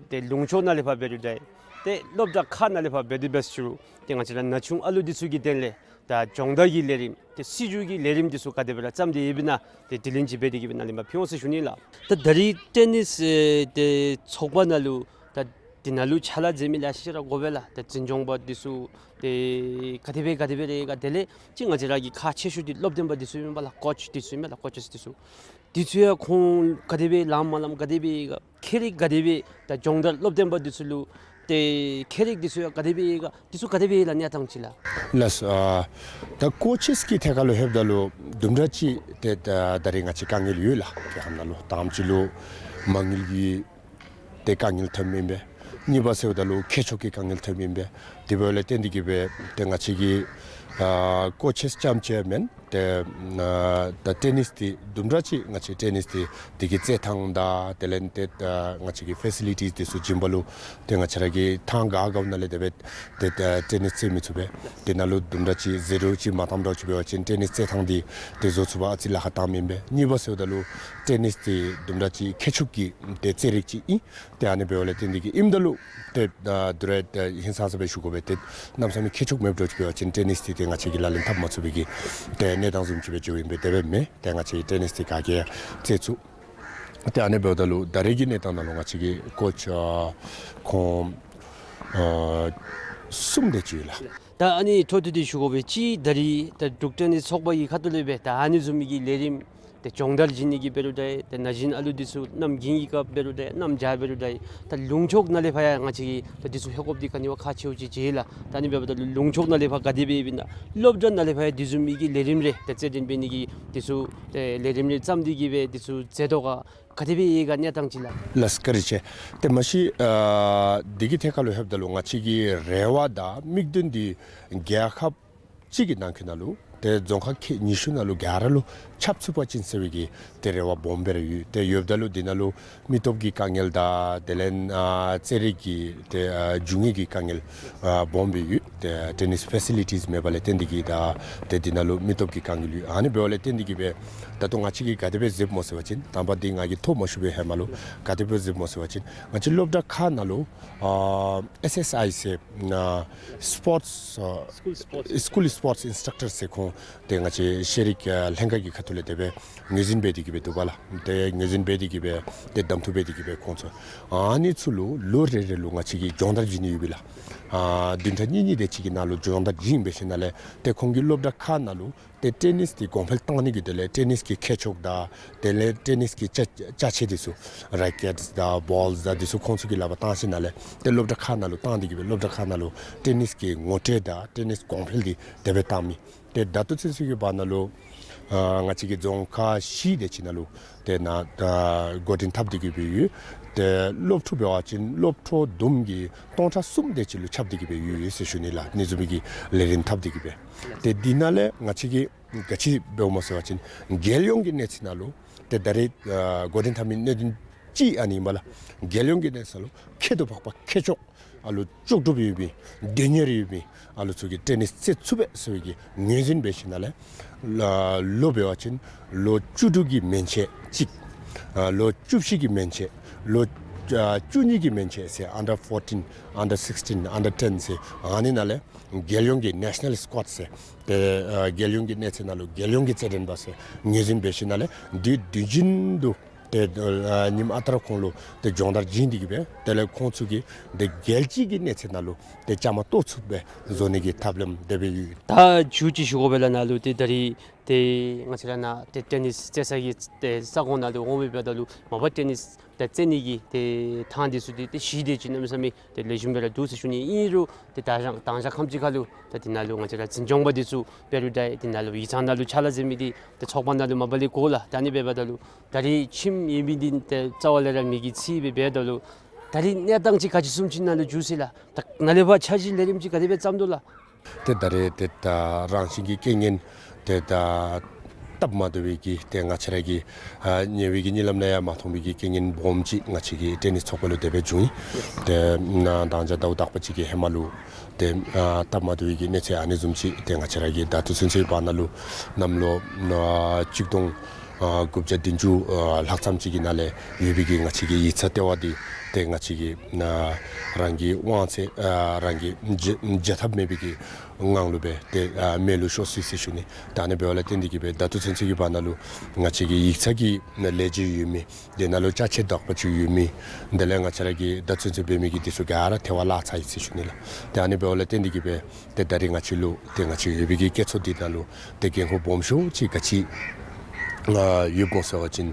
ཏེ་ལུང་ཕྱོགས་ནང་ལས་ཕར་འབད་རུང་འདྲ། ཏེ་སློབ་གྲྭ་ཁག་ནང་ལས་ཕར་འབད་དེ་འབད་ཞུ་རུང་ཏེ་ང་བཅས་ར་ན་ཆུང་ཨ་ལུ་འདི་ཚུ་གི་དོན་ལས་ད་སྦྱོང་བརྡར་གྱི་ལས་རིམ་ཏེ་སྲིད་བྱུས་ཀྱི་ལས་རིམ་འདི་ཚུ་ག་དེ་སྦེ་ར་བརྩམས་ཏེ་ཡོདཔ་ཨིན་ན་ཏེ་དྲི་ལན་ཅིག་འབད་དེ་གིས་སྦེ་ནཱ་ལས་མར་ཕུལ་འོང་ཟེར་ཞུ་ནི་ལགས། ད་ད་རིས་ཊེ་ནིས་ཨེ་ཏེ་ཚོགས་པ་ནང་ལུ་ད་འདི་ནང་ལུ་ཕྱག་ལཱ་མཛད་མི་ལེ་ཤ་ར་དགོ་པས་ལགས། ད་འཛིན་སྐྱོང་པ་འདི་ཚུ་ཏེ་ག་དེ་སྦེ་ག་དེ་སྦེ་རེ་ག་དེ་ལས་ཅིག་ང་བཅས་ར་གི་ཁག་ཆེ་ཤོས་འདི་སློབ་སྟོན་པ་འདི་ཚུ་ཨིན་པས་ལགས། ཀོ་ཆི་འདི་ཚུ་ཨིན་པས་ལགས། ཀོ་ཆི་འདི་ཚུ། འདི་ཚུ་ཡང་ཁོང་ག་དེ་སྦེ་ལངམ་མ་ལངམ་ག་དེ་སྦེ་ཁྱད་རིག་ག་དེ་སྦེ་ད་སྦྱོང་བརྡར་སློབ་སྟོན་པ་འདི་ཚུ་ལུ་ཏེ་ཁྱད་རིག་འདི་ཚུ་ཡང་ག་དེ་སྦེ་ག་འདི་ཚུ་ག་དེ་སྦེ་ལགས་གནས་སྟངས་ཅིག་ལགས། ལགས་སོ། ཨ་ད་ཀོ་ཆིས་ཀྱི་ཐད་ཁར་ལུ་ལྷོདཔ་ད་ལུ་དུམ་གྲ་ཅིག་ཏེ་ད་ད་རིས་ང་བཅས་དཀའ་ངལ་ཡོད་ལགས། དེ་ཧེ་མ་ལུ་དང་པ་ཅིག་ལུ་མ་དངུལ་གྱི་ཏེ་དཀའ་ངལ་ཐོནམ་ཨིན་པས། གཉིས་པ་ཟེརཝ་ད་ལུ་ཁྱད་ཆོས་ཀྱི་དཀའ་ངལ་ཐོནམ་ཨིན་པས། དེ་འབདཝ་ལས་བརྟེན་ཏེ་གིས་སྦེ་ཏེ་ང་བཅས་ཀྱིས་ཨ་ཀོ་ཆིས་རྐྱངམ་ཅིག་མེན། ཏེ་ཨ་ད་ཊེ་ནིས་འདི་དུམ་གྲ་ཅིག་ང་བཅས་ཊེ་ནིས་འདི་འདི་གི་རྩེད་ཐངས་དང་དེ་ལས་ཏེ་ཨ་ང་བཅས་ཀྱི་ཕེ་སི་ལི་ཊིས་འདི་ཚུ་བྱིན་པ་ལུ་ཏེ་ང་བཅས་ར་གིས་ཐང་ག་ག་ནང་ལས་དེ་སྦེ་ཏེ་ད་ཊེ་ནིས་རྩེད་མི་ཚུགས་པས། དེ་ནང་ལུ་དུམ་གྲ་ཅིག་ཟད་འགྲོ་ཅིག་མ་བཏངམ་འདྲཝ་ཅིག་འབད་བ་ཅིན་ཊེ་ནིས་རྩེད་ཐངས་འདི་ཏེ་བཟོ་ཚུགས་པར་ཨ་ཙི་ལཱ་ཁག་བཏངམ་ཨིན་པས། གཉིས་པ་ཟེརཝ་ད་ལུ་ཊེ་ནིས་འདི་དུམ་གྲ་ཅིག་ཁྱད་ཆོས་ཀྱི་ཏེ་རྩེད་རིགས་ཅིག་ཨིན། ཏེ་ཨ་ནི་འབདཝ་ལས་བརྟེན་ཏེ་གིས་ཨིནམ་ད་ལུ་ཏེ་ཨ་དུས་ར་ཏེ་ཧིང་སངས་ས་སྦེ་ཞུ་དགོ་པས། ཏེ་གནམ་མེད་ས་མེད་ཁྱད་ཆོས་མེདཔ་འདྲཝ་ཅིག་འབད་བ་ཅིན་ཊེ་ནིས་འདི་ཏེ་ང་བཅས་ཀྱིས་ལག་ལེན་འཐབ་མ་ཚུགས་པའི་གི་ཏེ་གནས་སྟངས་བཟུམ་ཅིག་སྦེ་འགྱོཝ་ཨིན་པས། དེ་སྦེ་མེན། ཏེ་ང་བཅས་ཀྱིས་ཊེ་ནིས་འདི་ག་གིས་རྩེད་ཚུགས། ཏེ་ཨ་ནི་འབདཝ་ད་ལུ་ད་རེས་ཀྱི་གནས་སྟངས་ནང་ལུ་ང་བཅས་ཀྱི་ཀོ་ཆི་ཨ་ཁོང་ཨ་གསུམ་དེ་ཅིག་ཡོད་ལགས། ད་ཨ་ནི་འཕྲོ་མཐུད་དེ་ཞུ་དགོ་པའི་ཅིག་ད་རིས་ད་འབྲུག་ཊེ་ནིས་ཚོགས་པ་གི་ཁ་ཐུག་ལས་སྦེ་ད་ཨ་ནི་བཟུམ་མའི་གི་ལས་རིམ་ཏེ་སྦྱོང་བརྡར་བྱིན་ནི་གི་འབད་རུང་འདྲ། ཏེ་ན་གཞོན་ཨ་ལུ་འདི་ཚུ་གནམ་དགུན་གྱི་སྐབས་འབད་རུང་འདྲ། གནམ་བྱཱར་འབད་རུང་འདྲ། ད་ལུང་ཕྱོགས་ནང་ལས་ཕར་ཡང་ང་བཅས་ཀྱིས་ད་འདི་ཚུ་ཧེ་གོཝ་འདི་ག་ནི་བ་ཁག་ཆེཝ་ཅིག་ཅིག་ལགས། ད་ཨ་ནི་འབདཝ་ད་ལུ་ལུང་ཕྱོགས་ནང་ལས་ཕར་ག་དེ་སྦེ་ཨིན་ན། སློབ་གྲྭ་ནང་ལས་ཕར་ཡང་འདི་བཟུམ་མའི་གི་ལས་རིམ་རེ་ཏེ་རྩེད་འགྲན་འབད་ནི་གི་འདི་ཚུ་ཏེ་ལས་རིམ་རེ་བརྩམས་ཏེ་གིས་སྦེ་འདི་ཚུ་མཛད་དོ་ག། ག་དེ་སྦེ་ཡོད་ག་གནས་སྟངས་ཅིག་ལགས། ལགས་བཀའ་དྲིན་ཆེ། ཏེ་མ་གཞི་ཨ་འདི་གི་ཐད་ཁར་ལུ་ལྷོདཔ་ད་ལུ་ང་བཅས་ཀྱི་རེ་བ་དང་དམིགས་དོན་འདི་རྒྱལ་ཁབ་ཅིག་གི་ནང་འཁོད་ནང་ལུ་ཏེ་རྫོང་ཁག་ཁལ་ཉི་ཤུ་ནང་ལུ་ག་ར་ལུ་ཁྱབ་ཚུགས་པ་ཅིན་ཟེར་བའི་གི་ཏེ་རེ་བ་སྦོམ་སྦེ་ར་ཡོད། ཏེ་ཡོདཔ་ད་ལུ་འདི་ནང་ལུ་མི་སྟོབས་ཀྱི་དཀའ་ངལ་དང་དེ་ལས་ཨ་རྩེད་རིགས་ཀྱི་ཏེ་ཨ་རྒྱུ་དངོས་ཀྱི་དཀའ་ངལ་ཨ་སྦོམ་སྦེ་ཡོད། ཏེ་ཊེ་ནིས་ཕེ་སི་ལི་ཊིས་མེད་པ་ལས་བརྟེན་ཏེ་གིས་ད་ཏེ་འདི་ནང་ལུ་མི་སྟོབས་ཀྱི་དཀའ་ངལ་ཡོད། ཨ་ནི་འབདཝ་ལས་བརྟེན་ཏེ་གིས་སྦེ་ད་ལྟོ་ང་བཅས་ཀྱིས་ག་དེ་སྦེ་མཛདཔ་སྨོ་ཟེར་བ་ཅིན་དང་པ་འདི་ང་གིས་ཐོ་མ་ཞུ་བའི་ཧེ་མ་ལུ་ག་དེ་སྦེ་མཛདཔ་སྨོ་ཟེར་བ་ཅིན་ང་བཅས་སློབ་གྲྭ་ཁག་ནང་ལུ་ཨ་ཨེས་ཨེས་ཨའི་ཟེར་ཨ་སི་པོརཊསི་ཨ་སི་ཀུལ་སི་པོརཊསི་ཨིན་སི་ཊག་ཊར་ཟེར་ཁོང་ཏེ་ང་བཅས་ཤེས་རིག་ཨ་ལྷན་ཁག་གི་ཁ་ཐུག་ལས་དེ་སྦེ་ངོས་འཛིན་འབད་དེ་གིས་སྦེ་འདུག་པ་ལགས། ཏེ་ངོས་འཛིན་འབད་དེ་གིས་སྦེ་ཏེ་གདམ་འཐུ་འབད་དེ་གིས་སྦེ་ཁོང་ཚུ་ཨ་ནི་ཚུ་ལུ་ལོ་རེ་རེ་ལུ་ང་བཅས་ཀྱིས་སྦྱོང་བརྡར་བྱིན་ནི་ཡོད་པས་ལགས། ཨ་བདུན་ཕྲག་གཉིས་གཉིས་དེ་ཅིག་གི་ནང་ལུ་སྦྱོང་བརྡར་བྱིན་འབད་ཞིནམ་ལས་ཏེ་ཁོང་གི་སློབ་གྲྭ་ཁག་ནང་ལུ་ ཏེ་ཊེ་ནིས་འདི་གོང་འཕེལ་བཏང་ནི་གི་དོན་ལས་ཊེ་ནིས་ཀྱི་ཁྱད་ཆོས་དང་དེ་ལས་ཊེ་ནིས་ཀྱི་ཅ་ཅ་ཆས་འདི་ཚུ་རེ་ཀེཊསི་དང་བཱོལསི་དང་འདི་ཚུ་ཁོང་ཚུ་གིས་ལག་པར་བཏང་ཞིནམ་ལས་ཏེ་སློབ་གྲྭ་ཁག་ནང་ལུ་བཏང་སྟེ་གི་སྦེ་སློབ་གྲྭ་ཁག་ནང་ལུ་ཊེ་ནིས་ཀྱི་ངོ་སྤྲོད་དང་ཊེ་ནིས་གོང་འཕེལ་འདི་དེ་སྦེ་བཏང་མི། ཏེ་ད་ལྟོ་ཚུན་ཚོད་ཀྱི་བར་ན་ལུ་ཨ་ང་བཅས་ཀྱི་རྫོང་ཁག་བཞི་དེ་ཅིག་ནང་ལུ་ཏེ་ནཱ་ཨ་འགོ་འདྲེན་འཐབ་སྟེ་གི་སྦེ་ཡོད། ཏེ་སློབ་ཕྲུག་འབད་བ་ཅིན་སློབ་ཕྲུག་བསྡོམས་ཀྱིས་སྟོང་ཕྲག་གསུམ་དེ་ཅིག་ལུ་ཁྱབ་སྟེ་གི་སྦེ་ཡོད་ཟེར་ཞུ་ནི་ལགས། ཨ་ནི་བཟུམ་མའི་གི་ལས་རིམ་འཐབ་སྟེ་གི་སྦེ། ཏེ་འདི་ནང་ལས་ང་བཅས་ཀྱིས་ག་ཅི་འབདཝ་སྨོ་ཟེར་བ་ཅིན་རྒྱལ་ཡོངས་ཀྱི་གནས་ཚད་ནང་ལུ་ཏེ་ད་རེས་ཨ་འགོ་འདྲེན་འཐབ་མི་གནད་དོན་ཅིག་ཨ་ནི་ཨིན་པས་ལགས། རྒྱལ་ཡོངས་ཀྱི་གནས་ཚད་ལུ་ཁྱད་དུ་འཕགས་པ་ཁྱད་ཆོས་ཨ་ལུ་ལྕོགས་གྲུབ་ཡོད་མི་དོན་གཉེར་ཡོད་མི་ཨ་ལུ་ཚུ་གིས་ཊེ་ནིས་རྩེད་ཚུགས་པས་ཟེར་བའི་གི་ངོས་འཛིན་འབད་ཞིནམ་ལས་ལོ་འབད་བ་ཅིན་ལོ་བཅུ་དྲུག་གི་མན་ཆད་གཅིག། ཨ་ལོ་བཅུ་བཞི་གི་མན་ཆད། ལོ་ཨ་བཅུ་གཉིས་ཀྱི་མན་ཆད་ཟེར་ཨན་ཌར་ཕོར་ཊིན་ཨན་ཌར་སིགས་ཊིན་ཨན་ཌར་ཊེན་ཟེར་ཨ་ནི་ནང་ལས་རྒྱལ་ཡོངས་ཀྱི་ནེ་ཤ་ནཱལ་སི་ཀོཌ་ཟེར་ཏེ་ཨ་རྒྱལ་ཡོངས་ཀྱི་གནས་ཚད་ནང་ལུ་རྒྱལ་ཡོངས་ཀྱི་རྩེད་འགྲན་པ་ཟེར་ངོས་འཛིན་འབད་ཞིནམ་ལས་དུས་དུས་རྒྱུན་དུ་ཏེ་ཨ་ཉིནམ་ཨ་རྟག་ར་ཁོང་ལུ་ཏེ་སྦྱོང་བརྡར་བྱིན་ཏེ་གི་སྦེ་དེ་ལས་ཁོང་ཚུ་གིས་ཏེ་རྒྱལ་སྤྱི་གི་གནས་ཚད་ནང་ལུ་ཏེ་བཅའ་མར་གཏོགས་ཚུགས་པའི་བཟོ་ནི་གི་ཐབས་ལམ་དེ་སྦེ་ཡོད། ད་མཇུག་ཅིག་ཞུ་དགོ་པས་ལགས། ནཱ་ལུ་ཏེ་ད་རེས་ཏེ་ང་བཅས་ར་ནཱ་ཏེ་ཊེ་ནིས་རྩེད་ས་གི་ཏེ་ས་ཁོངས་ནང་ལུ་འོང་མི་འབདཝ་ད་ལུ་མ་པ་ཊེ་ནིས་ཏེ་རྩེད་ནི་གི་ཏེ་ཐང་འདི་ཚུ་ཏེ་ཏེ་གཞི་དེ་ཅིག་གནམ་མེད་ས་མེད་ཏེ་ལེགས་ཤོམ་སྦེ་ར་འདུག་ཟེར་ཞུ་ནི། ཨིན་རུང་ཏེ་ད་རང་དང་ཞག་ཁམས་ཅིག་ཁར་ལུ་ད་འདི་ནང་ལུ་ང་བཅས་ར་འཛིན་སྐྱོང་པ་འདི་ཚུ་པེ་རུ་ཌའི་འདི་ནང་ལུ་ཡིག་ཚང་ནང་ལུ་ཕྱག་ལཱ་མཛད་མི་འདི་ཏེ་ཚོགས་པ་ནང་ལུ་མ་པ་ལས་གོ་ལགས། ད་ཨ་ནི་འབདཝ་ད་ལུ་ད་རེས་ཁྱིམ་ཨིན་མི་འདི་ཏེ་རྩ་བ་ལས་ར་མེ་གིས་འཚིག་སྦེ་འབདཝ་ད་ལུ་ད་རེས་གནས་སྟངས་ཅིག་ག་ཅི་བཟུམ་ཅིག་ནང་ལུ་འགྱུར་ཅི་ལགས། ད་ནཱ་ལས་ཕར་འཆར་གཞི་ལས་རིམ་ཅིག་ག་དེ་སྦེ་བརྩམ་དོ་ལགས། ཏེ་ད་རེས་ཏེ་ད་རང་བཞིན་གྱི་རྐྱེན་ངན་ཏེ་ད་སྟབས་མ་བདེ་བའི་གི་ཏེ་ང་བཅས་ར་གི་ཨ་ཉེ་བའི་གི་གཉིད་ལམ་ནང་ཡང་མ་མཐོང་བའི་གི་རྐྱེན་ངན་སྦོམ་ཅིག་ང་བཅས་ཀྱི་ཊེ་ནིས་ཚོགས་པ་ལུ་དེ་སྦེ་བྱུང་ཡི། ཏེ་ནཱ་ད་ལྟོ་ཟླཝ་དག་པ་ཅིག་གི་ཧེ་མ་ལུ་ཏེ་ཨ་སྟབས་མ་བདེ་བའི་གི་གནས་ཚུལ་ཨ་ནི་བཟུམ་ཅིག་ཏེ་ང་བཅས་ར་གི་ད་ལྟོ་ཚུན་ཚོད་བར་ན་ལུ་གནམ་ལོ་ཨ་གཅིག་སྟོང་ཨ་དགུ་བརྒྱ་བདུན་ཅུ་ཨ་ལྷག་ཙམ་ཅིག་གི་ནང་ལས་ཡོད་པའི་གི་ང་བཅས་ཀྱི་ཡིག་ཚང་ལྟེ་བ་འདི་ཏེ་ང་བཅས་ཀྱི་ཨ་རང་གི་དབང་ཚད་ཨ་རང་གི་བྱ་བྱ་ཐབས་མེད་པའི་གི་ངང་ལུ་སྦེ་ཏེ་ཨ་མེ་ལུ་ཤོར་སོ་ཡི་ཟེར་ཞུ་ནི། ད་ཨ་ནི་འབདཝ་ལས་བརྟེན་ཏེ་གི་སྦེ་ད་ལྟོ་ཚུན་ཚོད་ཀྱི་བར་ན་ལུ་ང་བཅས་ཀྱི་ཡིག་ཚང་གི་ལས་བྱེདཔ་ཡོད་མི་དེ་ནང་ལུ་ཅ་ཆས་དག་པ་ཅིག་ཡོད་མི་དེ་ལས་ང་བཅས་ར་གི་ད་ལྟོ་ཚུན་ཚོད་འབད་མི་གི་འདི་ཚུ་ག་ར་ཐལ་བར་བརླག་ཚར་ཡི་ཟེར་ཞུ་ནི་ལགས། ཏེ་ཨ་ནི་འབདཝ་ལས་བརྟེན་ཏེ་གི་སྦེ་ཏེ་ད་རེས་ང་བཅས་ལུ་ཏེ་ང་བཅས་ཡོད་པའི་གི་སྐྱེད་ཚོར་འདི་ནང་ལུ་ཏེ་འགན་ཁུར་སྦོམ་ཤོས་ཅིག་ག་ཅི་ཨ་ཡོདཔ་སྨོ་ཟེར་བ་ཅིན་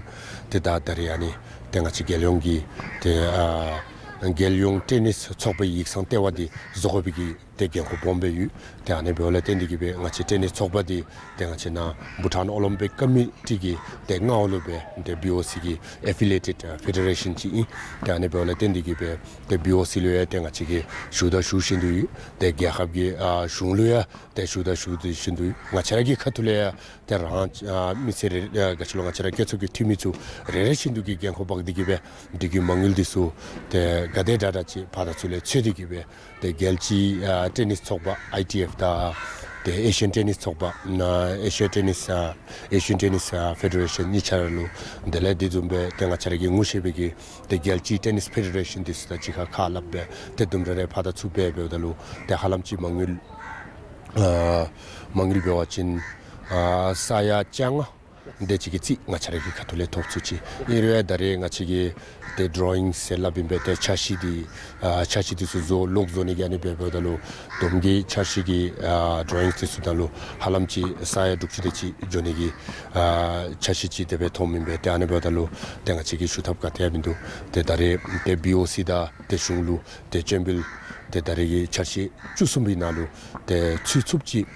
ཏེ་ད་ད་རེས་ཨ་ནི་ཏེ་ང་བཅས་རྒྱལ་ཡོངས་ཀྱི་ཏེ་ཨ་རྒྱལ་ཡོངས་ཊེ་ནིས་ཚོགས་པའི་ཡིག་ཚང་ལྟེ་བ་འདི་བཟོ་དགོ་པའི་གི་ཏེ་འགན་ཁུར་སྦོམ་སྦེ་ཡོད། ཏེ་ཨ་ནི་འབདཝ་ལས་བརྟེན་ཏེ་གི་སྦེ་ང་བཅས་ཊེ་ནིས་ཚོགས་པ་འདི་ཏེ་ང་བཅས་ནཱ་བྷུ་ཊཱན་ཨོ་ལིམ་པིག་ཀོ་མི་ཊི་གི་ཏེ་མངའ་འོག་ལུ་སྦེ་ཏེ་བི་ཨོ་སི་གི་ཨེ་ཕི་ལི་ཡེ་ཊེཌ་ཨ་ཕེ་ཌེ་རེ་ཤཱན་ཅིག་ཨིན། ཏེ་ཨ་ནི་འབདཝ་ལས་བརྟེན་ཏེ་གི་སྦེ་ཏེ་བི་ཨོ་སི་ལུ་ཡང་ཏེ་ང་བཅས་ཀྱིས་ཞུ་དག་ཞུ་བཞིན་དུ་ཡོད། ཏེ་རྒྱལ་ཁབ་ཀྱི་ཨ་གཞུང་ལུ་ཡང་ཏེ་ཞུ་དག་ཞུ་བཞིན་དུ་ཡོད། ང་བཅས་ར་གི་ཁ་ཐུག་ལས་ཡང་ཏེ་རང་ཨ་མི་སེར་རེ་ཨ་ག་ཅི་ལོ་ང་བཅས་ར་སྐྱེད་ཚོར་གྱི་འཐུས་མི་ཚུ་རེ་རེ་བཞིན་དུ་གིས་འགན་ཁུར་འབག་སྟེ་གི་སྦེ་འདི་གི་མ་དངུལ་འདི་ཚུ་ཏེ་ག་དེ་དྲག་དྲག་ཅིག་ཕར་དང་ཚུར་ལས་འཚོལ་ཏེ་གི་སྦེ་ཏེ་རྒྱལ་སྤྱིའི་ཨ་ཊེ་ནིས་ཚོགས་པ་ཨའི་ཊི་ཨེཕ་དང་ཏེ་ཨེ་ཤི་ཡན་ཊེ་ནིས་ཚོགས་པ་ཨ་ཨེ་ཤི་ཡ་ཊེ་ནིས་ཨ་ཨེ་ཤི་ཡན་ཊེ་ནིས་ཨ་ཕེ་ཌེ་རེ་ཤཱན་གཉིས་ཆ་ར་ལུ་དེ་ལས་དེ་བཟུམ་སྦེ་ཏེ་ང་བཅས་ར་གིས་ངོ་ཤེས་པའི་གི་ཏེ་རྒྱལ་སྤྱིའི་ཊེ་ནིས་ཕེ་ཌེ་རེ་ཤཱན་འདི་ཚུ་དང་གཅིག་ཁར་ཁ་སླབ་སྦེ་ཏེ་དུམ་གྲ་རེ་ཕར་དང་ཚུར་འབད་འབདཝ་ད་ལུ་ཏེ་ཧ་ལམ་ཅིག་མ་དངུལ་ཨ་མ་དངུལ་འབད་བ་ཅིན་ཨ་ས་ཡ་བཅོ་ལྔ་དེ་ཅིག་གི་རྩིས་ང་བཅས་ར་གི་ཁ་ཐུག་ལས་ཐོབ་ཚུགས་ཅི། ཨིན་རུང་ཡང་ད་རེས་ང་བཅས་ཀྱིས་ཏེ་ཌོ་རོ་ཡིང་ཟེར་སླབ་ཨིན་པས། ཏེ་འཆར་གཞི་འདི་ཨ་འཆར་གཞི་འདི་ཚུ་བཟོ་ལོག་བཟོ་ནི་གི་ཨ་ནི་འབད་འབདཝ་ད་ལུ་བསྡོམས་ཀྱི་འཆར་གཞི་གི་ཨ་ཌོ་རོ་ཡིང་འདི་ཚུ་ནང་ལུ་ཧ་ལམ་ཅིག་ས་ཡ་དྲུག་ཅུ་དེ་ཅིག་འགྱོ་ནི་གི་ཨ་འཆར་གཞི་ཅིག་དེ་སྦེ་ཐོནམ་ཨིན་པས། ཏེ་ཨ་ནི་འབདཝ་ད་ལུ་ཏེ་ང་བཅས་ཀྱིས་ཞུ་ཐབས་ག་ཏེ་ཡང་མིན་འདུག། ཏེ་ད་རེས་ཏེ་བི་ཨོ་སི་དང་ཏེ་གཞུང་ལུ་ཏེ་སྤྱན་འབུལ་ཏེ་ད་རེས་ཀྱི་འཆར་གཞི་བཅུ་གསུམ་པའི་ནང་ལུ་ཏེ་ཚུད་ཚུགསཔ་ཅིག་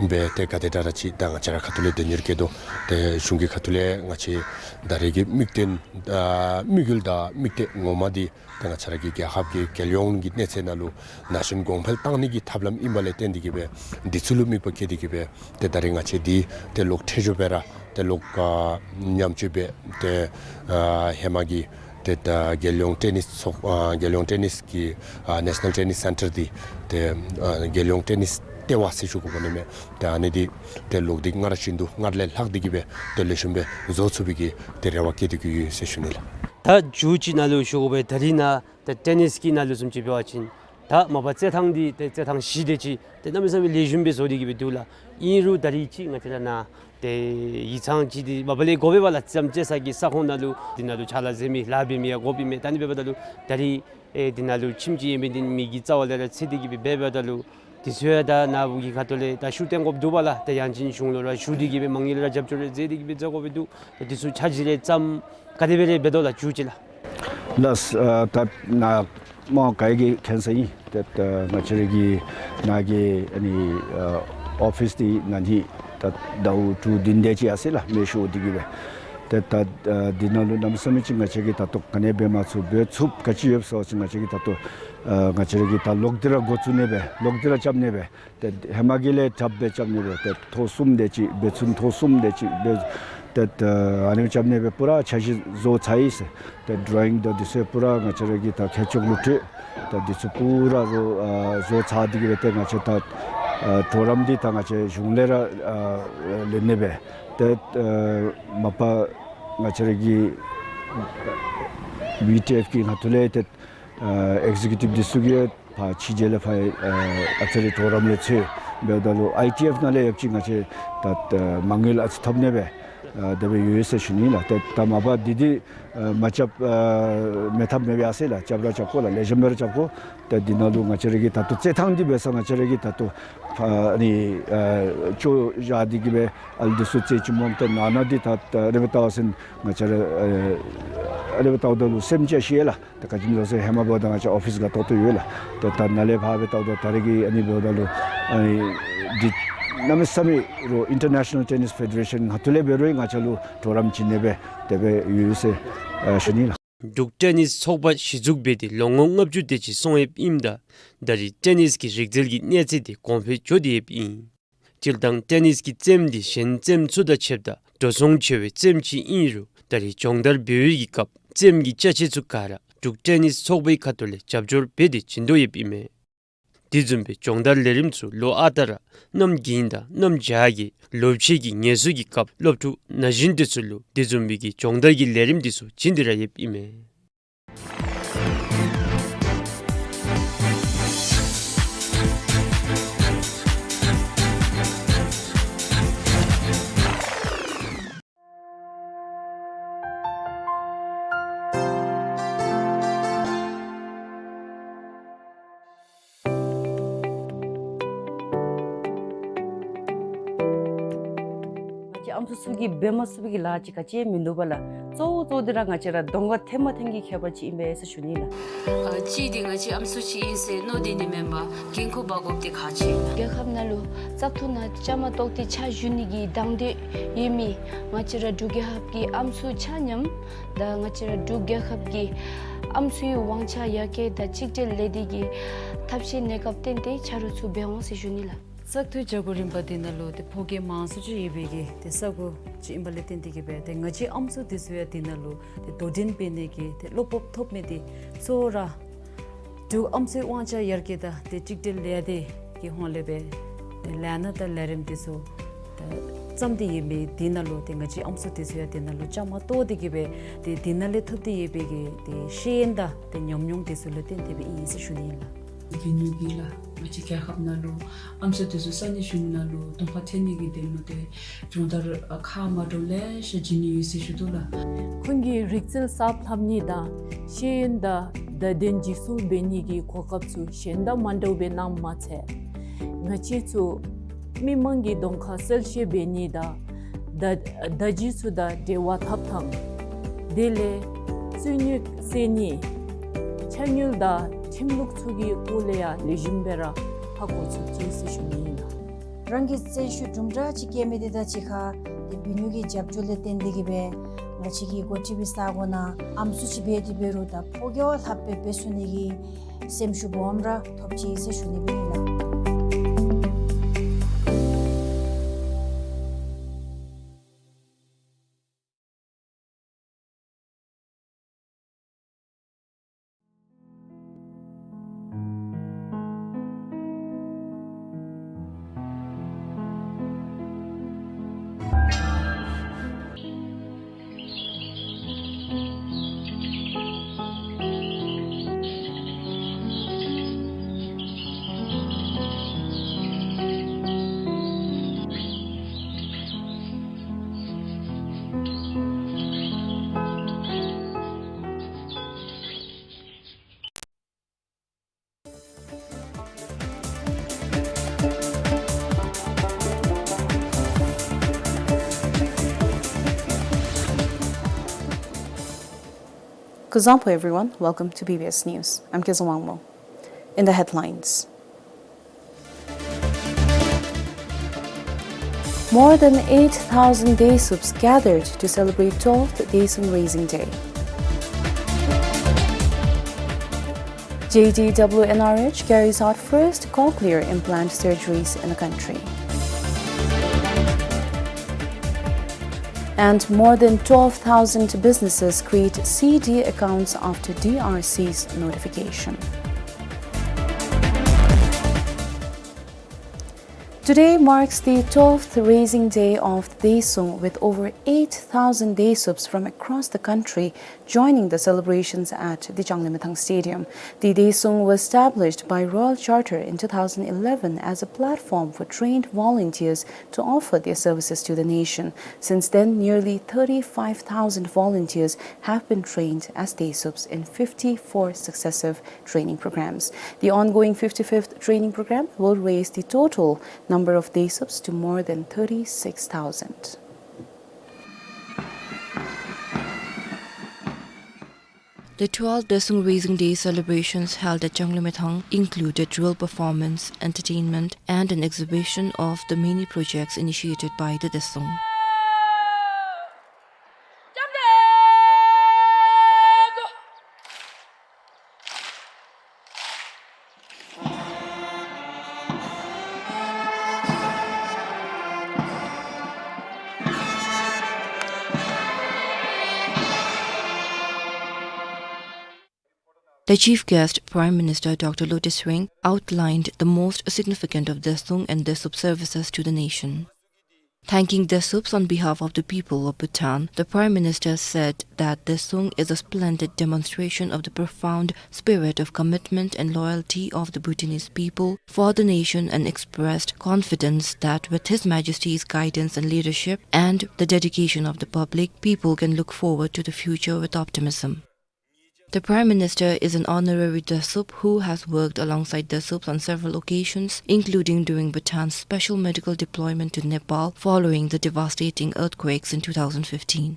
སྦེ་ཏེ་ག་དེ་དྲག་དྲག་ཅིག་ད་ང་བཅས་ར་ཁ་ཐུག་ལས་དོན་གཉེར་བཀོད་དོ། ཏེ་གཞུང་གི་ཁ་ཐུག་ལས་ང་བཅས་ད་རེས་ཀྱི་དམིགས་དོན་ཨ་དམིགས་ཡུལ་དང་དམིགས་གཏད་ངོ་མ་འདི་ཏེ་ང་བཅས་ར་གི་རྒྱལ་ཁབ་ཀྱི་རྒྱལ་ཡོངས་ཀྱི་གནས་ཚད་ནང་ལུ་ན་གཞོན་གོང་འཕེལ་བཏང་ནི་གི་ཐབས་ལམ་ཨིནམ་ལས་བརྟེན་ཏེ་གི་སྦེ་འདི་ཚུ་ལུ་དམིགས་པ་བསྐྱེད་དེ་གི་སྦེ་ཏེ་ད་རེས་ང་བཅས་འདི་ཏེ་ལོག་ཁྲེ་ཞོ་སྦེ་ར་ཏེ་ལོག་ཨ་ཉམས་བཅོས་འབད་ཏེ་ཨ་ཧེ་མ་གི་ཏེ་ད་རྒྱལ་ཡོངས་ཊེ་ནིས་ཚོགས་ཨ་རྒྱལ་ཡོངས་ཊེ་ནིས་ཀྱི་ཨ་ནེ་ཤ་ནཱལ་ཊེ་ནིས་སེན་ཊར་འདི་ཏེ་ཨ་རྒྱལ་ཡོངས་ཊེ་ནིས་ལྟེ་བ་ཟེར་ཞུ་དགོཔ་འོང་ནི་མས། ཏེ་ཨ་ནི་འདི་ཏེ་ལོག་འདི་སྔར་བཞིན་དུ་སྔར་ལས་ལྷག་སྟེ་གི་སྦེ་ཏེ་ལེགས་ཤོམ་སྦེ་བཟོ་ཚུགས་པའི་གི་ཏེ་རེ་བ་བསྐྱེད་དེ་གི་ཡོད་ཟེར་ཞུ་ནི་ལགས། ད་མཇུག་ཅིག་ནང་ལུ་ཞུ་དགོ་པས། ད་རེས་ནཱ་ད་ཊེ་ནིས་ཀྱི་ནང་ལུ་བཟུམ་ཅིག་འབད་བ་ཅིན་ད་མ་པ་རྩེད་ཐང་འདི་ཏེ་རྩེད་ཐང་བཞི་དེ་ཅིག་ཏེ་གནམ་མེད་ས་མེད་ལེགས་ཤོམ་སྦེ་བཟོ་སྟེ་གི་སྦེ་འདུག་ལགས། ཨིན་རུང་ད་རེས་ཅིག་ང་བཅས་ར་ནཱ་ཏེ་ཡིག་ཚང་ཅིག་འདི་མ་པ་ལས་དགོ་པས་པ་ལགས། རྩེད་རྩེད་ས་གི་ས་ཁོངས་ནང་ལུ་འདི་ནང་ལུ་ཕྱག་ལཱ་མཛད་མི་ལཱ་འབད་མི་ཡང་དགོཔ་ཨིན་མས། ད་ཨ་ནི་འབདཝ་ད་ལུ་ད་རེས་ཨེ་འདི་ནང་ལུ་ཁྱིམ་ཅིག་ཨིན་པའི་འདི་མེ་གིས་རྩ་བ་ལས་ར་འཚིག་སྟེ་གི་སྦེ་འབདཝ་ད་ལུ་ དེ་ཚུ་ཡང་ད་ནཱ་བུ་གི་ཁ་ཐུག་ལས་ད་ཞུ་སྟོན་དགོཔ་འདུག་པ་ལགས། ད་ཡང་ཅིན་གཞུང་ལུ་ར་ཞུ་སྟེ་གི་སྦེ་མ་དངུལ་ར་རྒྱབ་སྐྱོར་རེ་མཛད་དེ་གི་སྦེ་མཛད་དགོཔ་འདུག། ད་དེ་ཚུ་ཆ་ཅིག་རེ་ཙམ་ག་དེ་སྦེ་རེ་འབད་དོ་ལགས་མཇུག་ཅིག་ལགས། ལགས། ཨ་ད་ནཱ་མོ་ག་གིས་མཁྱེན་ས་ཨིན། ཏེ་ད་ང་བཅས་ར་གི་ནཱ་གི་ཨ་ནི་ཨ་ཨོ་ཕིསི་འདི་ནཱ་ནི་ད་ཟླཝ་དྲུག་བདུན་དེ་ཅིག་ཡར་སོ་ཡི་ལགས་མེ་ཤོར་ཏེ་གི་སྦེ། ཏེ་ད་ཨ་འདི་ནང་ལུ་གནམ་མེད་ས་མེད་ཅིག་ང་བཅས་ཀྱིས་ད་ལྟོ་ག་ནི་འབད་མ་ཚུགས། འབད་ཚུགསཔ་ག་ཅི་ཡོདཔ་ཟེར་བ་ཅིན་ང་བཅས་ཀྱིས་ད་ལྟོ་ཨ་ང་བཅས་ར་གིས་ད་ལོག་སྟེ་ར་འགོ་བཙུགས་ནི་སྦེ་ལོག་སྟེ་ར་རྐྱབ་ནི་སྦེ། ཏེ་ཧེ་མ་གི་ལས་དྲགཔ་སྦེ་རྐྱབ་ནི་སྦེ་ཏེ་ཐོག་གསུམ་དེ་ཅིག་འབད་ཚུགས་ཐོག་གསུམ་དེ་ཅིག་འབད་ཏེ་ཨ་ཨ་ནི་རྐྱབ་ནི་སྦེ་པུ་ར་འཆར་གཞི་བཟོ་ཚར་ཡི་ཟེར། ཏེ་ཌོ་རོ་ཡིང་དང་དེ་ཚུ་པུ་ར་ང་བཅས་ར་གི་ད་མཁས་མཆོག་ལུ་སྤྲོད། ད་དེ་ཚུ་པུ་ར་བཟོ་ཨ་བཟོ་ཚར་ཏེ་གི་སྦེ་ཏེ་ང་བཅས་ད་ཨ་གྲོགས་རམ་འདི་ད་ང་བཅས་གཞུང་ལས་ར་ཨ་ལེན་ནི་སྦེ་ཏེ་ཨ་མ་པ་ང་བཅས་ར་གི་བི་ཊི་ཨེཕ་གི་ཁ་ཐུག་ལས་ཏེ་ཨ་ཨེག་ཟི་ཀིའུ་ཊིབ་འདི་ཚུ་གིས་ཕར་ཕྱི་རྒྱལ་ལས་ཕར་ཨ་ཨ་ཙི་རེ་གྲོགས་རམ་ལེན་ཚུ་འབདཝ་ད་ལུ་ཨའི་ཊི་ཨེཕ་ནང་ལས་ཡང་ཅིན་ང་བཅས་ད་ཨ་མ་དངུལ་ཨ་ཙི་ཐོབ་ནི་སྦེ་ཨ་དེ་སྦེ་ཡོད་ཟེར་ཞུ་ནི་ལགས། ཏེ་ད་མ་པ་འདི་འདི་ཨ་མ་རྐྱབ་ཨ་མི་ཐབས་མེད་པས་ཟེར་ལགས། རྐྱབ་ར་རྐྱབ་དགོ་ལགས། ལེགས་ཤོམ་སྦེ་ར་རྐྱབ་དགོ། ཏེ་འདི་ནང་ལུ་ང་བཅས་ར་གི་ད་ལྟོ་རྩེད་ཐངས་འདི་འབད་ས་ང་བཅས་ར་གི་ད་ལྟོ་ཕར་ཨ་ནི་ཨ་བཅོ་བཞག་སྟེ་གི་སྦེ་ཨ་ལུ་འདི་ཚུ་རྩེད་ཅི་སྨོ། ཏེ་ནང་ན་འདི་ད་ཨ་རེ་སྦེ་བལྟ་བ་ཅིན་ང་བཅས་ར་ཨ་ཨ་རེ་སྦེ་བལྟཝ་ད་ལུ་སེམས་ཅིག་ཤི་ཡི་ལགས། ཏེ་ག་ཅི་སྨོ་ཟེར་ཧེ་མ་འབདཝ་ད་ང་བཅས་ཨོ་ཕིསི་ག་ཏོག་ཏོ་ཡོད་ལགས། ཏེ་ད་ནཱ་ལས་ཕར་སྦེ་བལྟཝ་ད་ད་རེས་ཀྱི་ཨ་ནི་འབདཝ་ད་ལུ་ཨ་ནི་འདི་གནམ་མེད་ས་མེད་རོགས་ཨིན་ཊར་ནེ་ཤ་ནཱལ་ཊེ་ནིསི་ཕེ་ཌེ་རེ་ཤཱན་ཁ་ཐུག་ལས་འབད་རུང་ང་བཅས་ལུ་གྲོགས་རམ་བྱིན་ནི་སྦེ་དེ་སྦེ་ཡོད་ཟེར་ཨ་ཞུ་ནི་ལགས། འབྲུག་ཊེ་ནིསི་ཚོགས་པ་གཞི་བཙུགས་འབད་དེ་ལོ་ངོ་ལྔ་བཅུ་དེ་ཅིག་སོང་ཡོདཔ་ཨིནམ་ད་ད་རེས་ཊེ་ནིསི་གི་རིག་རྩལ་གྱི་གནས་ཚད་འདི་གོང་འཕེལ་འགྱོ་སྟེ་ཡོདཔ་ཨིན། སྤྱིར་བཏང་ཊེ་ནིསི་གི་རྩེདམོ་འདི་གཞན་རྩེདམོ་ཚུ་དང་ཕྱདཔ་ད་འགྲོ་སོང་ཆེ་བའི་རྩེདམོ་ཅིག་ཨིན་རུང་ད་རེས་སྦྱོང་བརྡར་འབད་བའི་གི་སྐབས་རྩེདམོ་གི་ཅ་ཆས་ཚུ་ག་ར་འབྲུག་ཊེ་ནིསི་ཚོགས་པའི་ཁ་ཐུག་ལས་རྒྱབ་སྐྱོར་འབད་དེ་བྱིན་དོ་ཡོདཔ་ཨིན་མས། དེ་བཟུམ་སྦེ་སྦྱོང་བརྡར་ལས་རིམ་ཚུ་ལོ་ཨ་རྟག་ར་གནམ་དགུན་དང་གནམ་བྱཱར་གྱི་ལོ་ཕྱེད་ཀྱི་ངལ་གསོའི་གི་སྐབས་སློབ་ཕྲུག་ན་གཞོན་དེ་ཚུ་ལུ་དེ་བཟུམ་སྦེ་གི་སྦྱོང་བརྡར་གྱི་ལས་རིམ་དེ་ཚུ་བྱིན་ཏེ་ར་ཡོདཔ་ཨིན་མས། ང་བཅས་ཨམ་སྲུ་ཚུ་གིས་འབད་མ་ཚུགས་པའི་གི་ལཱ་ཅིག་ག་ཅི་མིན་འདུག་པ་ལགས། གཙོ་བོ་གཙོ་བོ་འདི་ར་ང་བཅས་ར་གདོང་ཁར་ཐོན་མ་ཐོན་གྱི་ཁྱད་པར་ཅིག་ཨིན་པས་ཟེར་ཞུ་ནི་ལགས། ཨ་གཅིག་འདི་ང་བཅས་ཨམ་སྲུ་ཅིག་ཨིན་ཟེར་མནོ་སྡོད་ནི་མེན་པར་འགན་ཁུར་འབག་དགོཔ་འདི་ཁག་ཆེ། རྒྱལ་ཁབ་ནང་ལུ་བཙག་འཐུ་ནང་བཅའ་མར་གཏོགས་ཏེ་ཕྱག་ཞུ་ནི་གི་དང་འདོད་ཡོད་མི་ང་བཅས་ར་འབྲུག་རྒྱལ་ཁབ་ཀྱི་ཨམ་སྲུ་ཆ་མཉམ་དང་ང་བཅས་ར་འབྲུག་རྒྱལ་ཁབ་ཀྱི་ཨམ་སྲུའི་དབང་ཆ་ཡར་རྒྱས་དང་གཅིག་སྒྲིལ་ལས་སྡེ་གི་ཐབས་ཤེས་གནས་སྐབས་བརྟེན་ཏེ་ཆ་རོགས་ཚུ་འབད་འོང་ཟེར་ཞུ་ནི་ལགས། བཙག་འཐུའི་བྱ་སྒོ་རིམ་པ་འདི་ནང་ལུ་ཏེ་ཕོ་སྐྱེས་མང་སུ་ཅིག་ཡོད་པའི་གི་ཏེ་ས་གོ་ཅིག་ཨིན་པ་ལས་བརྟེན་ཏེ་གི་སྦེ་ཏེ་ང་བཅས་ཨམ་སྲུ་འདི་ཚུ་ཡང་འདི་ནང་ལུ་ཏེ་དོ་འགྲན་འབད་ནི་གི་ཏེ་བློ་སྤོབས་ཐོབ་མི་འདི་གཙོ་བོ་ར་འབྲུག་ཨམ་སྲུའི་དབང་ཆ་ཡར་རྒྱས་དང་ཏེ་གཅིག་སྒྲིལ་ལས་སྡེ་གི་ཧོངས་ལས་སྦེ་ཏེ་ལས་སྣ་དང་ལས་རིམ་འདི་ཚུ་ཏེ་བརྩམས་ཏེ་ཡོད་མི་འདི་ནང་ལུ་ཏེ་ང་བཅས་ཨམ་སྲུ་འདི་ཚུ་ཡང་འདི་ནང་ལུ་བཅའ་མར་གཏོགས་ཏེ་གི་སྦེ་ཏེ་འདི་ནང་ལས་ཐོབ་སྟེ་ཡོད་པའི་གི་ཏེ་ཤེས་ཡོན་དང་ཏེ་ཉམས་མྱོང་འདི་ཚུ་ལུ་བརྟེན་ཏེ་སྦེ་ཨིན་ཟེར་ཞུ་ནི་ཨིན་ལགས། གི་ནུས་པ་ལགས། ང་བཅས་རྒྱལ་ཁབ་ནང་ལུ་ཨམ་སྲུ་འདི་ཚུ་ས་གནས་གཞུང་ནང་ལུ་གདོང་ཁར་ཐོན་ནི་གི་དོན་ལུ་ཏེ་སྦྱོང་བརྡར་ཨ་ཁག་མ་འདྲཝ་ལེ་ཤ་བྱིན་ནི་ཡོད་ཟེར་ཞུ་དོ་ལགས། ཁོང་གི་རིག་རྩལ་གསརཔ་ལྷབ་ནི་དང་ཤེས་ཡོན་དང་བརྡ་དོན་འཇིགས་སུ་འབད་ནི་གི་གོ་སྐབས་ཚུ་གཞན་དང་མ་འདྲཝ་སྦེ་གནངམ་མ་ཚད་ང་བཅས་ཚུ་མི་མང་གི་གདོང་ཁར་གསལ་བཤད་འབད་ནི་དང་བརྡ་བརྡ་བརྒྱུད་ཚུ་དང་འབྲེལ་བ་འཐབ་ཐངས་དེ་ལས་རྩོད་རྙོགས་སེལ་ནི་ཕྱག་དངུལ་དང་ཁྲིམས་ལུགས་ཚུ་གི་སྐོར་ལས་ཡང་ལེགས་ཤོམ་སྦེ་ར་ཧ་གོ་ཚུགས་ཅི་ཟེར་ཞུ་ནི་ཨིན་ལགས། རང་གི་བརྩོན་ཤུགས་དུམ་གྲ་ཅིག་བསྐྱེད་མི་དེ་དང་གཅིག་ཁར་ཏེ་བུ་སྣོད་ཀྱི་རྒྱབ་སྐྱོར་ལས་བརྟེན་ཏེ་གི་སྦེ་ང་བཅས་ཀྱི་འགོ་ཁྲིད་པའི་ས་གོ་ནང་ཨམ་སྲུ་ཅིག་འབད་དེ་འབད་རུང་ད་ཕོ་སྐྱེས་བ་ལྷགཔ་སྦེ་འབད་ཚུགས་ནི་གི་སེམས་ཤུགས་སྦོམ་ར་ཐོབ་ཅི་ཟེར་ཞུ་ནི་སྦེ་ཨིན་ལགས། Kuzuzangpo everyone, welcome to B B S News. I'm Kezang Wangmo. In the headlines. More than eight thousand Desuups gathered to celebrate twelfth Daesung Raising Day. J D W N R H carries out first cochlear implant surgeries in the country. And more than twelve thousand businesses create C D accounts after D R C's notification. Today marks the twelfth raising day of the Daesung, with over eight thousand Desuups from across the country joining the celebrations at the Changlimithang Stadium. The Daesung was established by Royal Charter in two thousand eleven as a platform for trained volunteers to offer their services to the nation. Since then, nearly thirty-five thousand volunteers have been trained as Desuups in fifty-four successive training programs. The ongoing fifty-fifth training program will raise the total number of Desuups to more than thirty-six thousand. The twelfth Daesung Raising Day celebrations held at Changlimithang included drill performance, entertainment, and an exhibition of the many projects initiated by the Daesung. The chief guest, Prime Minister Doctor Lotay Tshering, outlined the most significant of Daesung and Daesung services to the nation. Thanking Daesung on behalf of the people of Bhutan, the Prime Minister said that Daesung is a splendid demonstration of the profound spirit of commitment and loyalty of the Bhutanese people for the nation and expressed confidence that with His Majesty's guidance and leadership and the dedication of the public, people can look forward to the future with optimism. The Prime Minister is an honorary Daesung who has worked alongside Daesung on several occasions, including during Bhutan's special medical deployment to Nepal following the devastating earthquakes in two thousand fifteen.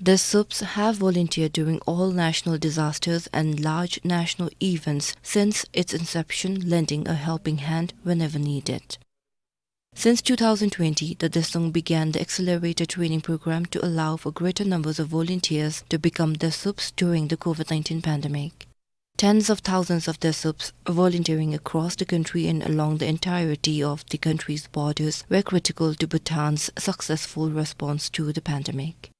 Daesung have volunteered during all national disasters and large national events since its inception, lending a helping hand whenever needed. Since two thousand twenty, the Daesung began the accelerated training program to allow for greater numbers of volunteers to become Daesung during the COVID nineteen pandemic. Tens of thousands of Daesung volunteering across the country and along the entirety of the country's borders were critical to Bhutan's successful response to the pandemic.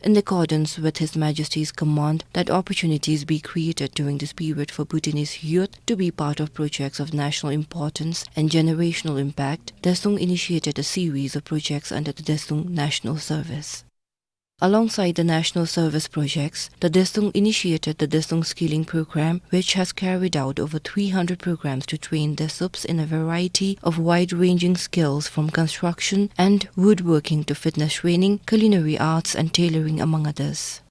In accordance with His Majesty's command that opportunities be created during this period for Bhutanese youth to be part of projects of national importance and generational impact, Daesung initiated a series of projects under the Daesung National Service. Alongside the national service projects, the Daesung initiated the Daesung Skilling Program, which has carried out over three hundred programs to train Daesungs in a variety of wide-ranging skills from construction and woodworking to fitness training, culinary arts and tailoring, among others.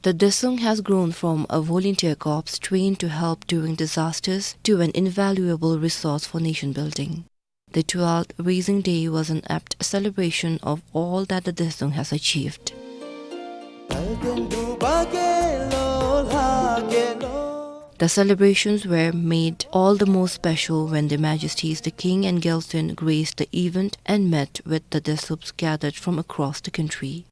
The Daesung has grown from a volunteer corps trained to help during disasters to an invaluable resource for nation building. The twelfth Raising Day was an apt celebration of all that the Daesung has achieved. The celebrations were made all the more special when Their Majesties the King and Gyaltsuen graced the event and met with the Daesung gathered from across the country.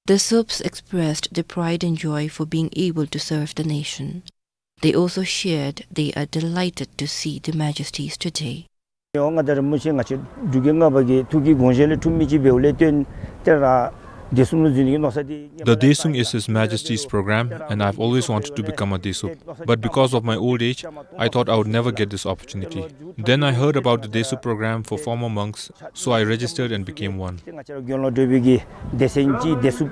Daesung expressed their pride and joy for being able to serve the nation. They also shared they are delighted to see Their Majesties today. ང་དང་རིན་པོ་ཆེ་ང་བཅས་འབྲུག་རྒྱལ་ལྔ་པ་གི་ཐུགས་ཀྱི་དགོངས་བཞེད་ལས་འཁྲུངས་མི་ཅིག་འབདཝ་ལས་བརྟེན་ཏེ་ར་Daesung ལུ་འཛུལ་ནི་གི་མནོ་བསམ་འདི། The Daesung is His Majesty's program, and I've always wanted to become a Daesung. But because of my old age, I thought I would never get this opportunity. Then I heard about the Daesung program for former monks, so I registered and became one. ང་བཅས་ར་དགེ་སློང་གྲོགས་པོའི་གི་སྡེ་ཚན་གྱི་སྡེ་ཚན་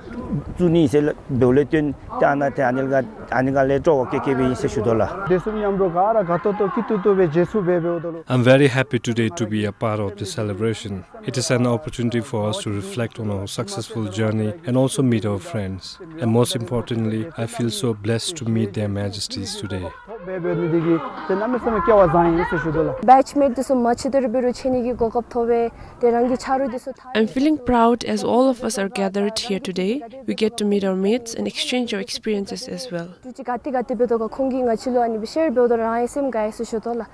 བཙུགས་ནི་ཟེར་འབདཝ་ལས་བརྟེན་ཏེ་ཨ་ནཱ་ཏེ་ཨ་ནི་ལས་ཨ་ནི་ལས་སྤྲོ་བ་བསྐྱེད་བསྐྱེདཔ་ཨིན་ཟེར་ཞུ་དོ་ལགས། Daesung མཉམ་དུ་ག་ར་དགའ་ཏོག་ཏོ་སྐྱིད་ཏོང་ཏོ་སྦེ་མཇལ་ཚུགསཔ་འབད་འབདཝ་ད་ལུ། I'm very happy today to be a part of the celebration. It is an opportunity for us to reflect on our successful journey and also meet our friends. And most importantly, I feel so blessed to meet Their Majesties today. འབད་འབད་ནི་འདི་གིས་ཏེ་གནམ་མེད་ས་མེད་སྐལ་བ་བཟང་ཡི་ཟེར་ཞུ་དོ་ལགས། Batchmate འདི་ཚུ་མ་ཕྱད་དེ་ར་འབད་རུང་ཕྱད་ནི་གི་གོ་སྐབས་ཐོབ་པས། ཏེ་རང་གི་ཆ་རོགས་འདི་ཚུ་ཐ་I'm feeling proud as all of us are gathered here today. We get to meet our mates and exchange our experiences as well. འདི་ཅིག་ག་ཏེ་ག་ཏེ་འབད་དོ་ག་ཁོང་གིས་ང་བཅས་ལུ་ཨ་ནི་སྦེ་ཤེར་འབདཝ་ད་རང་ཡང་སེམས་དགའ་ཡི་ཟེར་ཞུ་དོ་ལགས།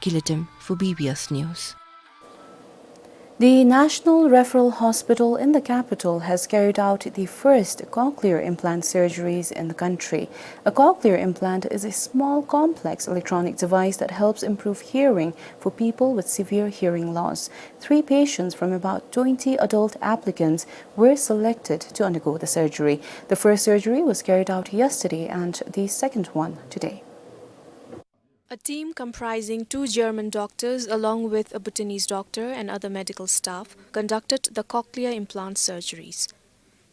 Kilitim for B B S News. The National Referral Hospital in the capital has carried out the first cochlear implant surgeries in the country. A cochlear implant is a small, complex electronic device that helps improve hearing for people with severe hearing loss. Three patients from about twenty adult applicants were selected to undergo the surgery. The first surgery was carried out yesterday and the second one today. A team comprising two German doctors along with a Bhutanese doctor and other medical staff conducted the cochlear implant surgeries.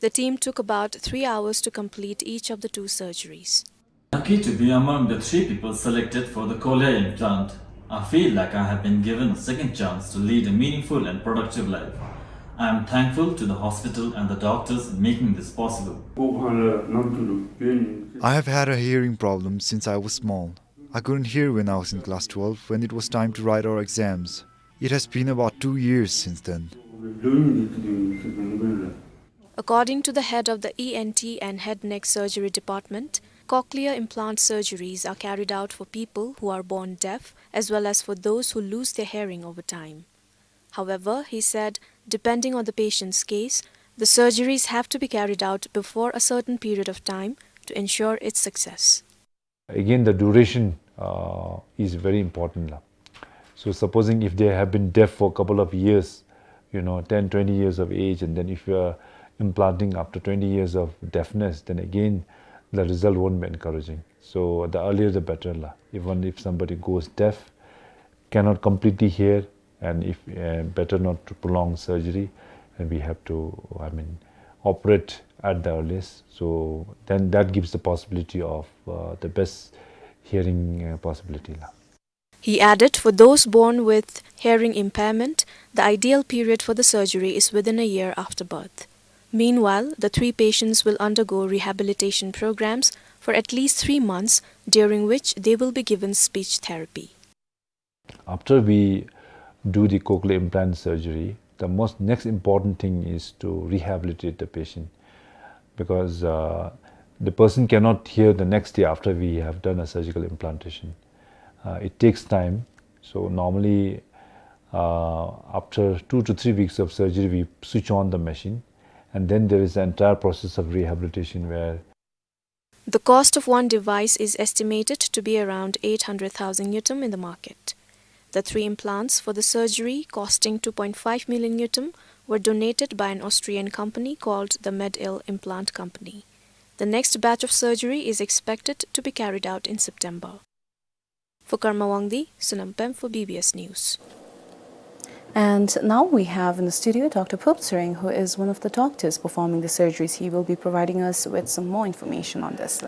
The team took about three hours to complete each of the two surgeries. Lucky to be among the three people selected for the cochlear implant. I feel like I have been given a second chance to lead a meaningful and productive life. I am thankful to the hospital and the doctors making this possible. I have had a hearing problem since I was small. I couldn't hear when I was in class twelve when it was time to write our exams. It has been about two years since then. According to the head of the E N T and head neck surgery department, cochlear implant surgeries are carried out for people who are born deaf as well as for those who lose their hearing over time. However, he said, depending on the patient's case, the surgeries have to be carried out before a certain period of time to ensure its success. Again, the duration, uh, is very important, la. So, supposing if they have been deaf for a couple of years, you know, ten, twenty years of age, and then if you are implanting after twenty years of deafness, then again, the result won't be encouraging. So, the earlier the better, la. Even if somebody goes deaf, cannot completely hear, and if, uh, better not to prolong surgery, and we have to, I mean, operate at the earliest. So then that gives the possibility of, uh, the best hearing, uh, possibility, la. He added, for those born with hearing impairment, the ideal period for the surgery is within a year after birth. Meanwhile, the three patients will undergo rehabilitation programs for at least three months, during which they will be given speech therapy. After we do the cochlear implant surgery, the most next important thing is to rehabilitate the patient, because, uh, the person cannot hear the next day after we have done a surgical implantation. Uh, it takes time. So normally, uh, after two to three weeks of surgery, we switch on the machine, and then there is the entire process of rehabilitation where The cost of one device is estimated to be around eight hundred thousand ngultrum in the market. The three implants for the surgery, costing two point five million ngultrum, were donated by an Austrian company called the MedIL Implant Company. The next batch of surgery is expected to be carried out in September. For Karma Wangdi, Sonam Pem for B B S News. And now we have in the studio Doctor Phup Tshering, who is one of the doctors performing the surgeries. He will be providing us with some more information on this.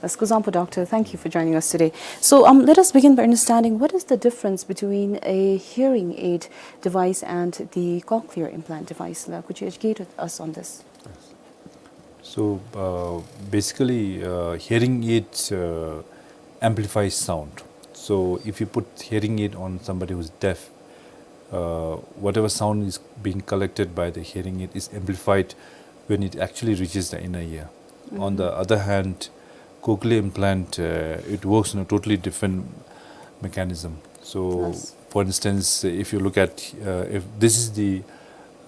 Let's go on, Doctor. Thank you for joining us today. So, um, let us begin by understanding what is the difference between a hearing aid device and the cochlear implant device. Could you educate us on this? So, uh, basically, uh, hearing aid, uh, amplifies sound. So, if you put hearing aid on somebody who's deaf, uh, whatever sound is being collected by the hearing aid is amplified when it actually reaches the inner ear. On the other hand, cochlear implant, uh, it works in a totally different mechanism. So, for instance, if you look at, uh, if this is the,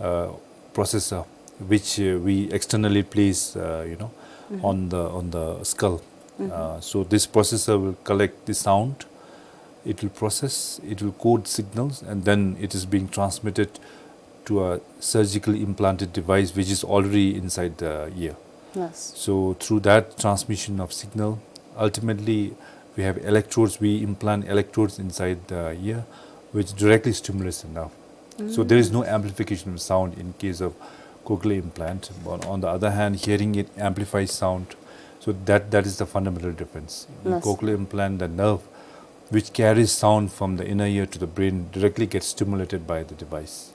uh, processor which, uh, we externally place, uh, you know, on the, on the skull. Uh, so this processor will collect the sound, it will process, it will code signals, and then it is being transmitted to a surgically implanted device which is already inside the ear. So through that transmission of signal, ultimately we have electrodes, we implant electrodes inside the ear, which directly stimulates the nerve. So there is no amplification of sound in case of cochlear implant. But on the other hand, hearing aid amplifies sound. So that, that is the fundamental difference. In cochlear implant, the nerve which carries sound from the inner ear to the brain directly gets stimulated by the device.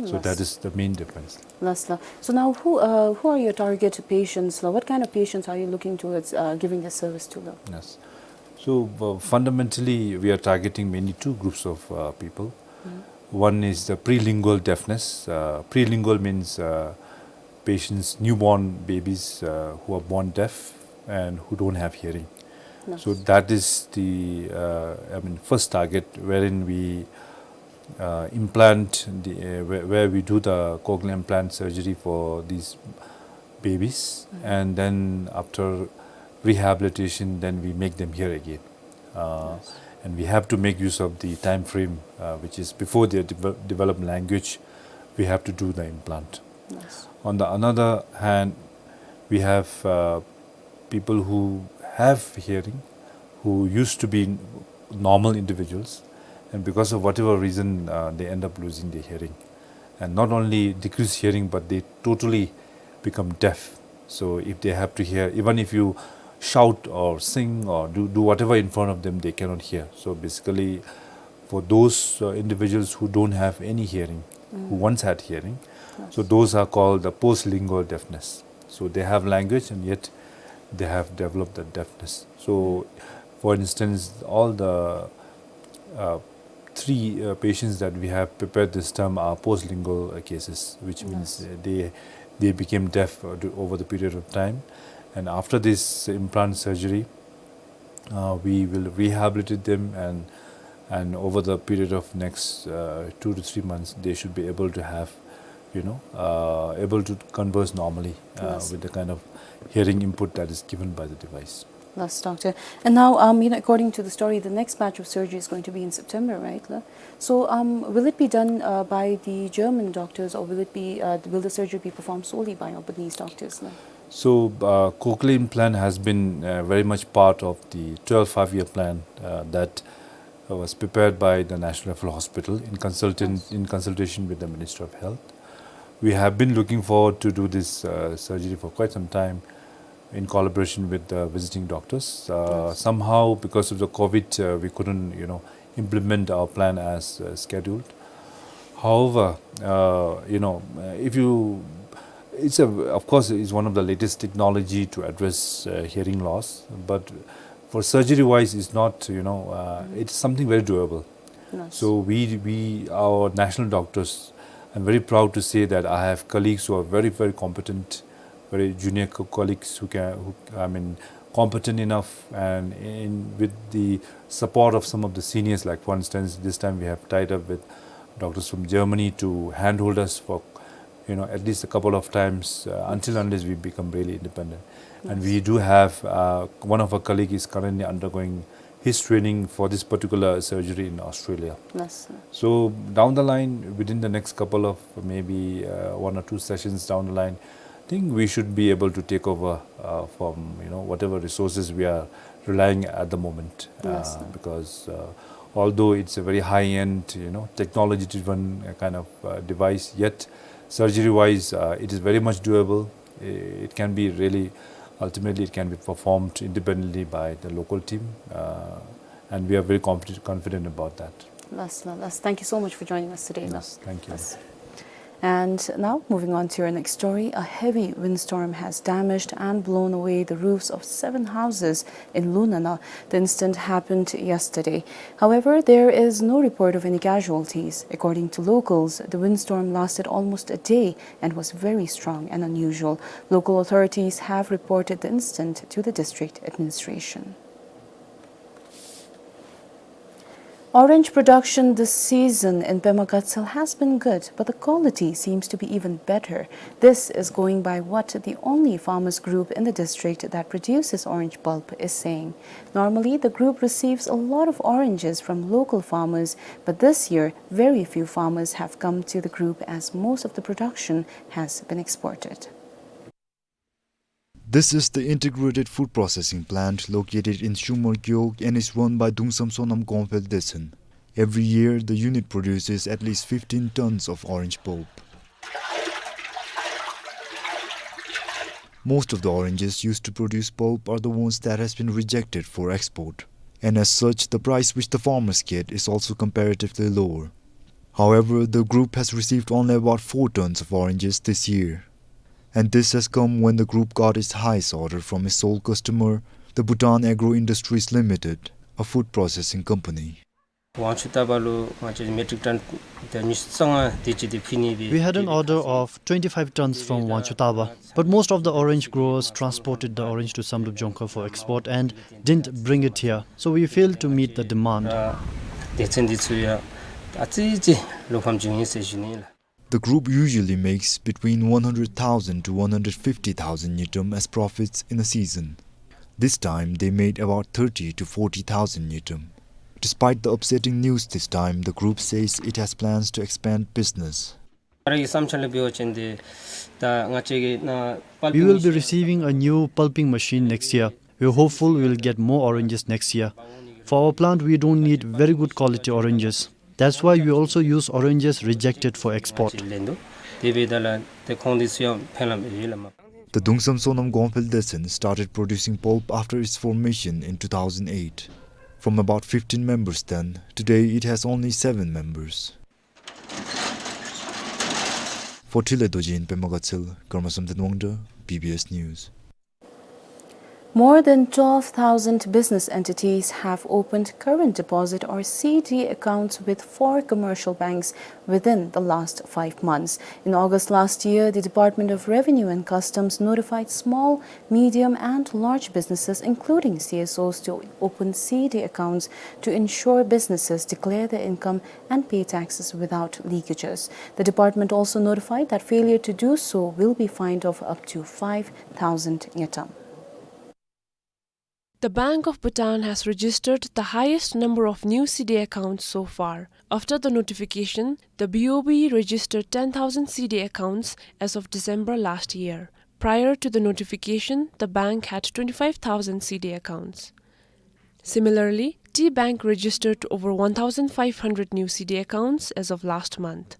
So that is the main difference. Yes, sir. So now, who, uh, who are your target patients, sir? What kind of patients are you looking towards, uh, giving this service to, sir? Yes. So, uh, fundamentally, we are targeting mainly two groups of, uh, people. One is the prelingual deafness. Uh, prelingual means, uh, patients, newborn babies, uh, who are born deaf and who don't have hearing. So that is the, uh, I mean, first target wherein we, uh, implant the, uh, where, where we do the cochlear implant surgery for these babies, and then after rehabilitation, then we make them hear again. Uh, and we have to make use of the time frame, uh, which is before they devel- develop language, we have to do the implant. Yes. On the another hand, we have, uh, people who have hearing, who used to be normal individuals, and because of whatever reason, uh, they end up losing their hearing. And not only decrease hearing, but they totally become deaf. So if they have to hear, even if you shout or sing or do, do whatever in front of them, they cannot hear. So basically, for those, uh, individuals who don't have any hearing, who once had hearing, so those are called the postlingual deafness. So they have language and yet they have developed the deafness. So, for instance, all the, uh, three, uh, patients that we have prepared this term are postlingual, uh, cases, which means, uh, they, they became deaf, uh, do- over the period of time. And after this implant surgery, uh, we will rehabilitate them, and, and over the period of next, uh, two to three months, they should be able to have, you know, uh, able to converse normally, uh, with the kind of hearing input that is given by the device. Yes, doctor. And now, um, you know, according to the story, the next batch of surgery is going to be in September, right, sir? So, um, will it be done, uh, by the German doctors, or will it be, uh, will the surgery be performed solely by Albanese doctors, sir? So, uh, cochlear implant has been, uh, very much part of the twelve five-year plan, uh, that, uh, was prepared by the National Referral Hospital in consultant- in consultation with the Ministry of Health. We have been looking forward to do this, uh, surgery for quite some time in collaboration with the visiting doctors. Uh, somehow, because of the COVID, uh, we couldn't, you know, implement our plan as, uh, scheduled. However, uh, you know, uh, if you, it's a, of course, it's one of the latest technology to address, uh, hearing loss, but for surgery-wise, it's not, you know, uh, it's something very doable. Yes. So we, we, our national doctors, I'm very proud to say that I have colleagues who are very, very competent, very junior co- colleagues who can, who, I mean, competent enough, and in, with the support of some of the seniors, like, for instance, this time we have tied up with doctors from Germany to handhold us for, you know, at least a couple of times, uh, until unless we become really independent. And we do have, uh, one of our colleague is currently undergoing his training for this particular surgery in Australia. Yes, sir. So down the line, within the next couple of maybe, uh, one or two sessions down the line, I think we should be able to take over, uh, from, you know, whatever resources we are relying at the moment. Yes, sir. Uh, because, uh, although it's a very high-end, you know, technology-driven, uh, kind of, uh, device, yet surgery-wise, uh, it is very much doable. It can be really, ultimately, it can be performed independently by the local team, uh, and we are very confident, confident about that. Yes, sir. Yes, thank you so much for joining us today, sir. Yes, thank you. Yes. And now, moving on to your next story, a heavy windstorm has damaged and blown away the roofs of seven houses in Lunana. The incident happened yesterday. However, there is no report of any casualties. According to locals, the windstorm lasted almost a day and was very strong and unusual. Local authorities have reported the incident to the district administration. Orange production this season in Pema Gatshel has been good, but the quality seems to be even better. This is going by what the only farmers group in the district that produces orange pulp is saying. Normally, the group receives a lot of oranges from local farmers, but this year, very few farmers have come to the group as most of the production has been exported. This is the integrated food processing plant located in Shumor Gewog and is run by Dungsam Sonam Gongphel Desen. Every year, the unit produces at least fifteen tons of orange pulp. Most of the oranges used to produce pulp are the ones that has been rejected for export, and as such, the price which the farmers get is also comparatively lower. However, the group has received only about four tons of oranges this year. And this has come when the group got its highest order from its sole customer, the Bhutan Agro Industries Limited, a food processing company. དབང་ཕྱུག་རྟ་པ་ལུ་ང་བཅས་མེ་ཊིག་ཊོན་ད་ཉི་ཤུ་རྩ་ལྔ་དེ་ཅིག་དེ་ཕུལ་ནི་སྦེ། We had an order of twenty-five tons from Wangchuktaba, but most of the orange growers transported the orange to Samdrup Jongkhar for export and didn't bring it here, so we failed to meet the demand. སྡེ་ཚན་འདི་ཚུ་ཡང་ཨ་ཙི་ཅིག་བློ་ཕམ་བྱུང་ཡི་ཟེར་ཞུ་ནི་ལགས། The group usually makes between one hundred thousand to one hundred fifty thousand ngultrum as profits in a season. This time, they made about thirty to forty thousand ngultrum. Despite the upsetting news this time, the group says it has plans to expand business. ད་རེས་ཀྱི་བསམ་འཆར་ལུ་འབད་བ་ཅིན་ཏེ་ད་ང་བཅས་ཀྱི་ནཱ་pulping We will be machine receiving a new pulping machine next year. We're hopeful we'll get more oranges next year. For our plant, we don't need very good quality oranges. That's why we also use oranges rejected for export. ལེན་འདུག། དེ་འབདཝ་ད་ལུ་ཏེ་ཁོང་འདི་ཚུ་ཡང་ཕན་ལམ་ཡོད་ལགས། The Dungsam Sonam Gongphel Descent started producing pulp after its formation in two thousand eight. From about fifteen members then, today it has only seven members. For Thinley Dorji in Pema Gatshel, Karma Samten Wangda, B B S News. More than twelve thousand business entities have opened current deposit or C D accounts with four commercial banks within the last five months. In August last year, the Department of Revenue and Customs notified small, medium and large businesses, including C S Os, to open C D accounts to ensure businesses declare their income and pay taxes without leakages. The department also notified that failure to do so will be fined of up to five thousand ngultrum. The Bank of Bhutan has registered the highest number of new C D accounts so far. After the notification, the B O B registered ten thousand C D accounts as of December last year. Prior to the notification, the bank had twenty-five thousand C D accounts. Similarly, Tea Bank registered over one thousand five hundred new C D accounts as of last month.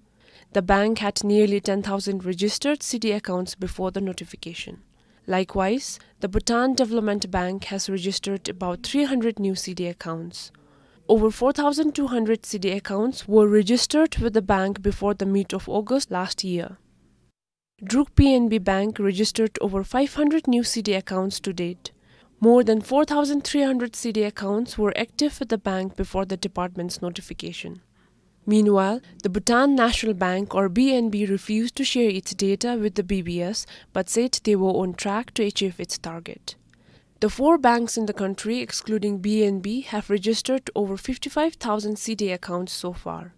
The bank had nearly ten thousand registered C D accounts before the notification. Likewise, the Bhutan Development Bank has registered about three hundred new C D accounts. Over four thousand two hundred C D accounts were registered with the bank before the mid of August last year. Druk P N B Bank registered over five hundred new C D accounts to date. More than four thousand three hundred C D accounts were active with the bank before the department's notification. Meanwhile, the Bhutan National Bank, or B N B, refused to share its data with the B B S, but said they were on track to achieve its target. The four banks in the country, excluding B N B, have registered over fifty-five thousand C D accounts so far.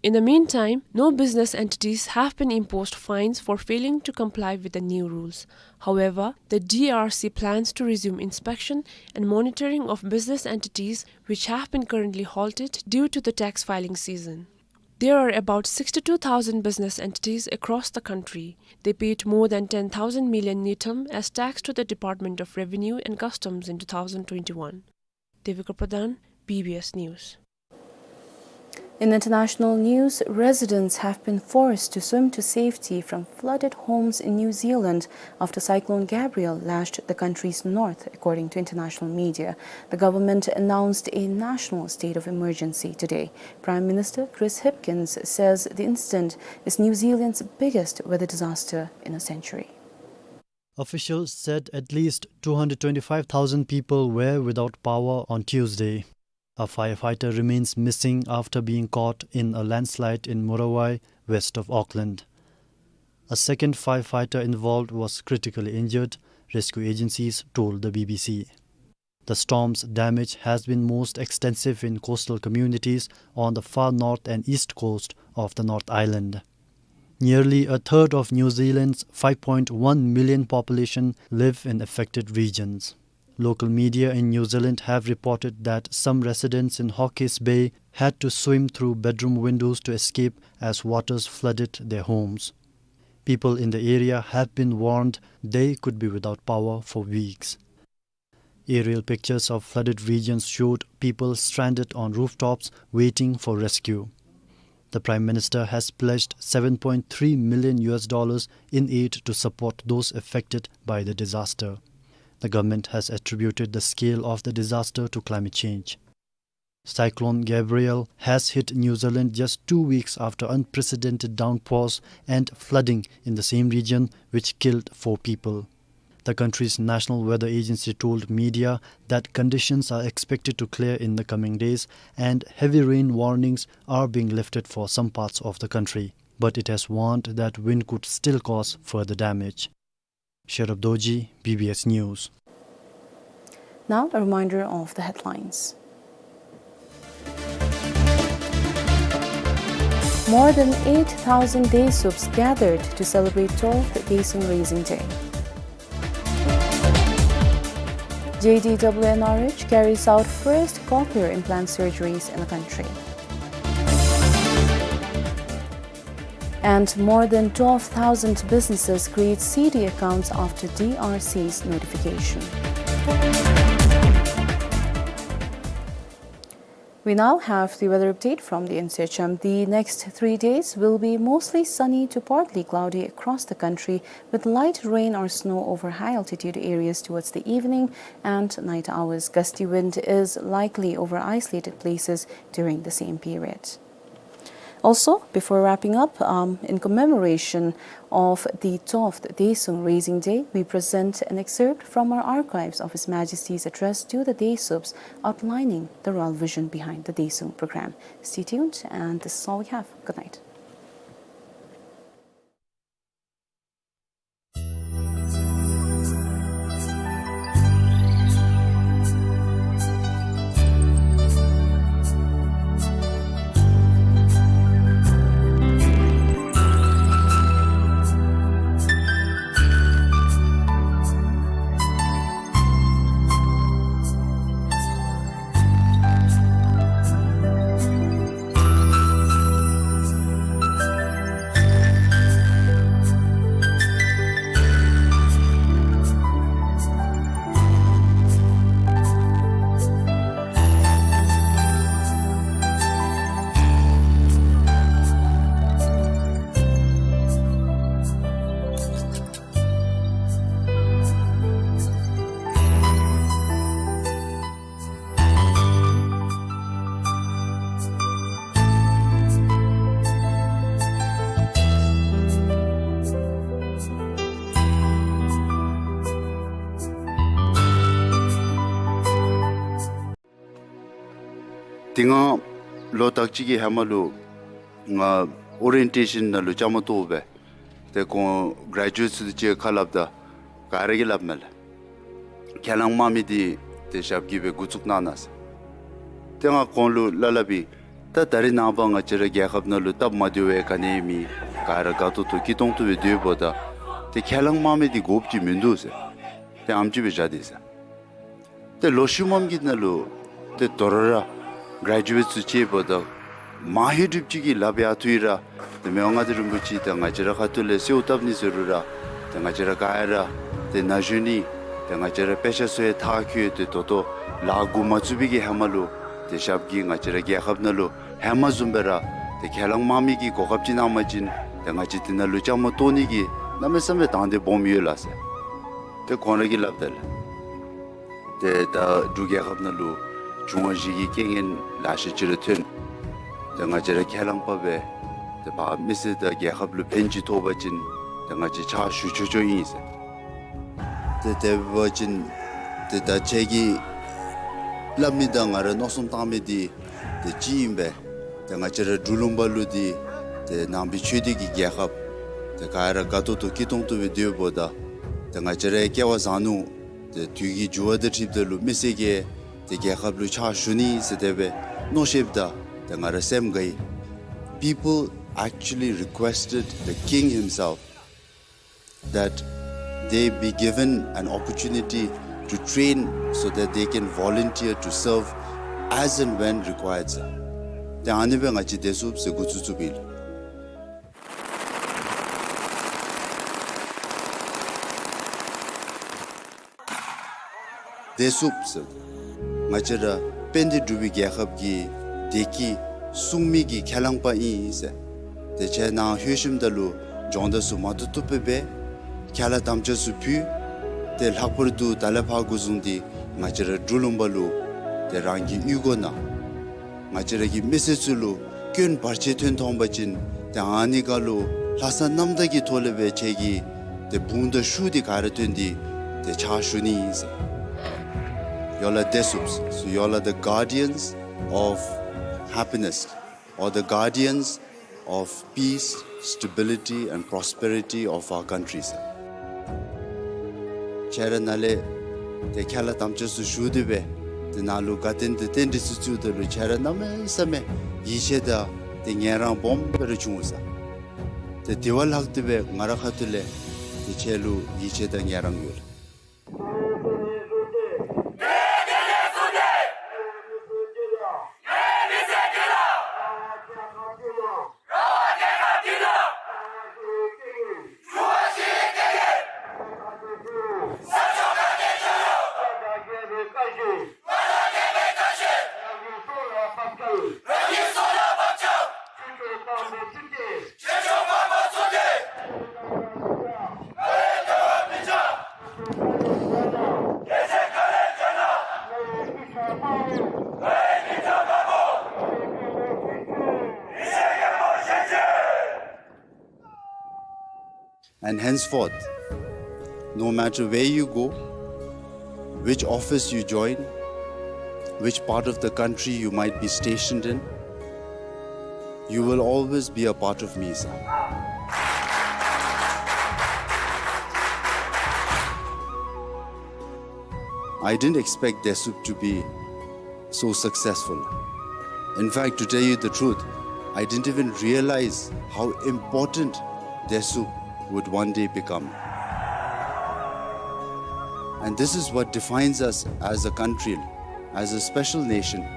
In the meantime, no business entities have been imposed fines for failing to comply with the new rules. However, the D R C plans to resume inspection and monitoring of business entities which have been currently halted due to the tax filing season. There are about sixty-two thousand business entities across the country. They paid more than ten thousand million ngultrum as tax to the Department of Revenue and Customs in two thousand twenty-one. Devika Pradhan, B B S News. In international news, residents have been forced to swim to safety from flooded homes in New Zealand after Cyclone Gabrielle lashed the country's north, according to international media. The government announced a national state of emergency today. Prime Minister Chris Hipkins says the incident is New Zealand's biggest weather disaster in a century. Officials said at least two hundred twenty-five thousand people were without power on Tuesday. A firefighter remains missing after being caught in a landslide in Muriwai, west of Auckland. A second firefighter involved was critically injured, rescue agencies told the B B C. The storm's damage has been most extensive in coastal communities on the far north and east coast of the North Island. Nearly a third of New Zealand's five point one million population live in affected regions. Local media in New Zealand have reported that some residents in Hawke's Bay had to swim through bedroom windows to escape as waters flooded their homes. People in the area have been warned they could be without power for weeks. Aerial pictures of flooded regions showed people stranded on rooftops waiting for rescue. The Prime Minister has pledged seven point three million U S dollars in aid to support those affected by the disaster. The government has attributed the scale of the disaster to climate change. Cyclone Gabrielle has hit New Zealand just two weeks after unprecedented downpours and flooding in the same region, which killed four people. The country's National Weather Agency told media that conditions are expected to clear in the coming days and heavy rain warnings are being lifted for some parts of the country. But it has warned that wind could still cause further damage. Sherab Dorji, B B S News. Now, a reminder of the headlines. More than eight thousand Desuups gathered to celebrate twelfth Desuung Raising Day. J D W N R H carries out first cochlear implant surgeries in the country. And more than twelve thousand businesses create C D accounts after D R C's notification. We now have the weather update from the INSEADCHAM. The next three days will be mostly sunny to partly cloudy across the country, with light rain or snow over high altitude areas towards the evening and night hours. Gusty wind is likely over isolated places during the same period. Also, before wrapping up, um, in commemoration of the twelfth Desuung Raising Day, we present an excerpt from our archives of His Majesty's address to the Desuups, outlining the royal vision behind the Desuung program. Stay tuned, and this is all we have. Good night. དེ་སྔ་ལོ་དག་ཅིག་གི་ཧེ་མ་ལུ་ང་ཨོ་རི་ཡེན་ཊེ་ཤཱན་ནང་ལུ་བཅའ་མར་གཏོགས་སྦེ་ཏེ་ཁོང་གྲེ་ཇུ་ཨེཊ་ཚུ་དང་གཅིག་ཁར་སླབ་ད་ག་ར་གིས་སླབ་མས་ལགས། ཁས་བླངས་མང་མི་འདི་ཏེ་ཞབས་ཀྱིས་སྦེ་འགོ་བཙུགས་གནང་གནང་ཟེར། ཏེ་ང་ཁོང་ལུ་སླབ་སླབ་པས། ད་ད་རེས་ནངས་པ་ང་བཅས་ར་རྒྱལ་ཁབ་ནང་ལུ་སྟབས་མ་བདེཝ་ག་ནི་ཡང་མེད། ག་ར་དགའ་ཏོག་ཏོ་སྐྱིད་ཏོང་ཏོ་སྦེ་སྡོདཔ་ད་ཏེ་ཁས་བླངས་མང་མི་འདི་དགོཔ་ཅིག་མིན་འདུག་ཟེར། ཏེ་ཨ་ནེམ་ཅིག་སྦེ་བཞག་སྟེ་ཟེར། ཏེ་ལོ་ཤུལ་མམ་གྱི་ནང་ལུ་ཏེ་དོ་རུང་ར་གྲེ་ཇུ་ཨེཊ་ཚུ་ཅིག་འབདཝ་ད་མང་ཧེང་སྒྲིབ་ཅིག་གིས་ལགཔ་ཡར་འཐུ་ཡི་ར། ཏེ་མི་དབང་མངའ་བདག་རིན་པོ་ཆེ་ཏེ་ང་བཅས་ར་ཁ་ཐུག་ལས་གསོལཝ་བཏབ་ནི་ཟེར་རུང་ར། ཏེ་ང་བཅས་ར་ག་ར་ཏེ་ན་གཞོན་ནི་ཏེ་ང་བཅས་ར་དཔེ་ཆ་ཚུ་ཡང་མཐར་འཁྱོལ་ཏེ་ད་ལྟོ་ལཱ་འགོ་མ་བཙུགས་པའི་གི་ཧེ་མ་ལུ་ཏེ་ཞབས་ཀྱིས་ང་བཅས་ར་རྒྱལ་ཁབ་ནང་ལུ་ཧེ་མ་བཟུམ་སྦེ་ར་ཏེ་ཁས་བླངས་མང་མི་གི་གོ་སྐབས་ཅིག་གནང་པ་ཅིན་ཏེ་ང་བཅས་དེ་ནང་ལུ་བཅའ་མར་གཏོགས་ནི་གི་གནམ་མེད་ས་མེད་དང་འདོད་སྦོམ་ཡོད་ལགས་ཟེར། ཏེ་ཁོང་ར་གིས་སླབ་ད་ལགས། ཏེ་ད་འབྲུག་རྒྱལ་ཁབ་ནང་ལུ་འབྱུང་བ་བཞི་གི་རྐྱེན་ངན་ལེ་ཤ་ཅིག་ར་ཐོན། ཏེ་ང་བཅས་ར་ཁས་བླངས་པ་སྦེ་ཏེ་ཕར་མི་སེར་དང་རྒྱལ་ཁབ་ལུ་ཕན་ཅིག་ཐོགས་པ་ཅིན་ཏེ་ང་བཅས་ཕྱག་ཞུ་ཆོག་ཆོག་ཨིན་ཟེར། ཏེ་དེ་འབད་བ་ཅིན་ཏེ་ད་ཁྱེད་ཀྱིས་སླབ་མི་དང་ང་ར་མནོ་བསམ་བཏང་མི་འདི་ཏེ་གཅིག་ཨིན་པས། ཏེ་ང་བཅས་ར་འབྲུག་ལུང་པ་ལུ་འདི་ཏེ་ནང་པའི་ཆོས་སྡེ་གི་རྒྱལ་ཁབ་ཏེ་ག་ར་དགའ་ཏོག་ཏོ་སྐྱིད་ཏོང་ཏོ་སྦེ་སྡོདཔ་ད་ཏེ་ང་བཅས་ར་སྐལ་བ་བཟང་ནུག། ཏེ་དུས་ཀྱི་འགྱུར་བ་དང་འཁྲིལཝ་ད་ལུ་མི་སེར་གྱིས་ཏེ་རྒྱལ་ཁབ་ལུ་ཕྱག་ཞུ་ནི་ཟེར་དེ་སྦེ་མནོ་ཤེསཔ་ད་ཏེ་ང་ར་སེམས་དགའ་ཡི། People actually requested the king himself that they be given an opportunity to train so that they can volunteer to serve as and when required, sir. ཏེ་ཨ་ནི་སྦེ་ང་བཅས་བདེ་སྲུངཔ་ཟེར་འགོ་བཙུགས་བཙུགསཔ་ཨིན། བདེ་སྲུངཔ་ཟེར་ང་བཅས་ར་དཔལ་ལྡན་འབྲུག་པའི་རྒྱལ་ཁབ་ཀྱི་བདེ་སྐྱིད་ སྲུང་མི་གི་ཁས་བླངས་པ་ཨིན་ཟེར། ཏེ་ཁྱེད་ནཱ་ལྷོད་ཞིནམ་ད་ལུ་སྦྱོང་བརྡར་ཚུ་མ་བཏུབ་བཏུབ་སྦེ་འབད། ཁས་བླངས་དམ་བཅའ་ཚུ་ཕུལ། ཏེ་ལྷག་པར་དུ་ད་ལས་ཕར་འགོ་བཟུང་སྟེ་ང་བཅས་ར་འབྲུག་ལུང་པ་ལུ་ཏེ་རང་གི་གཡུས་སྒོ་ནང་ང་བཅས་ར་གི་མི་སེར་ཚུ་ལུ་སྐྱོན་བར་ཆད་ཐོན་ཐོན་པ་ཅིན་ཏེ་ཨ་ནི་ཁར་ལུ་ལྷག་བསམ་རྣམ་དག་གི་ཐོག་ལས་སྦེ་ཁྱེད་ཀྱིས་ཏེ་བུང་དང་ཤུགས་འདི་ག་ར་བཏོན་ཏེ་ཏེ་ཕྱག་ཞུ་ནི་ཨིན་ཟེར། You all are བདེ་སྲུངཔ། So you all are the guardians of happiness or the guardians of peace, stability and prosperity of our country, sir. ཁྱེད་ར་ནཱ་ལས་ཏེ་ཁས་བླངས་དམ་བཅའ་ཚུ་ཞུ་སྟེ་སྦེ་ཏེ་ནཱ་ལུ་དགའ་སྟོན་དང་རྟེན་འབྲེལ་ཚུ་བཙུགས་ད་ལུ་ཁྱེད་ར་གནམ་མེད་ས་མེད་ཡིད་ཆེས་དང་ཏེ་ངལ་རངས་སྦོམ་སྦེ་ར་བྱུང་ཟེར། ཏེ་དེ་བ་ལྷག་སྟེ་སྦེ་ང་རའི་ཁ་ཐུག་ལས་ཏེ་ཁྱེད་ལུ་ཡིད་ཆེས་དང་ངལ་རངས་ཡོད། And henceforth, no matter where you go, which office you join, which part of the country you might be stationed in, you will always be a part of me, sir. I didn't expect Desup to be so successful. In fact, to tell you the truth, I didn't even realize how important Desup would one day become. And this is what defines us as a country, as a special nation,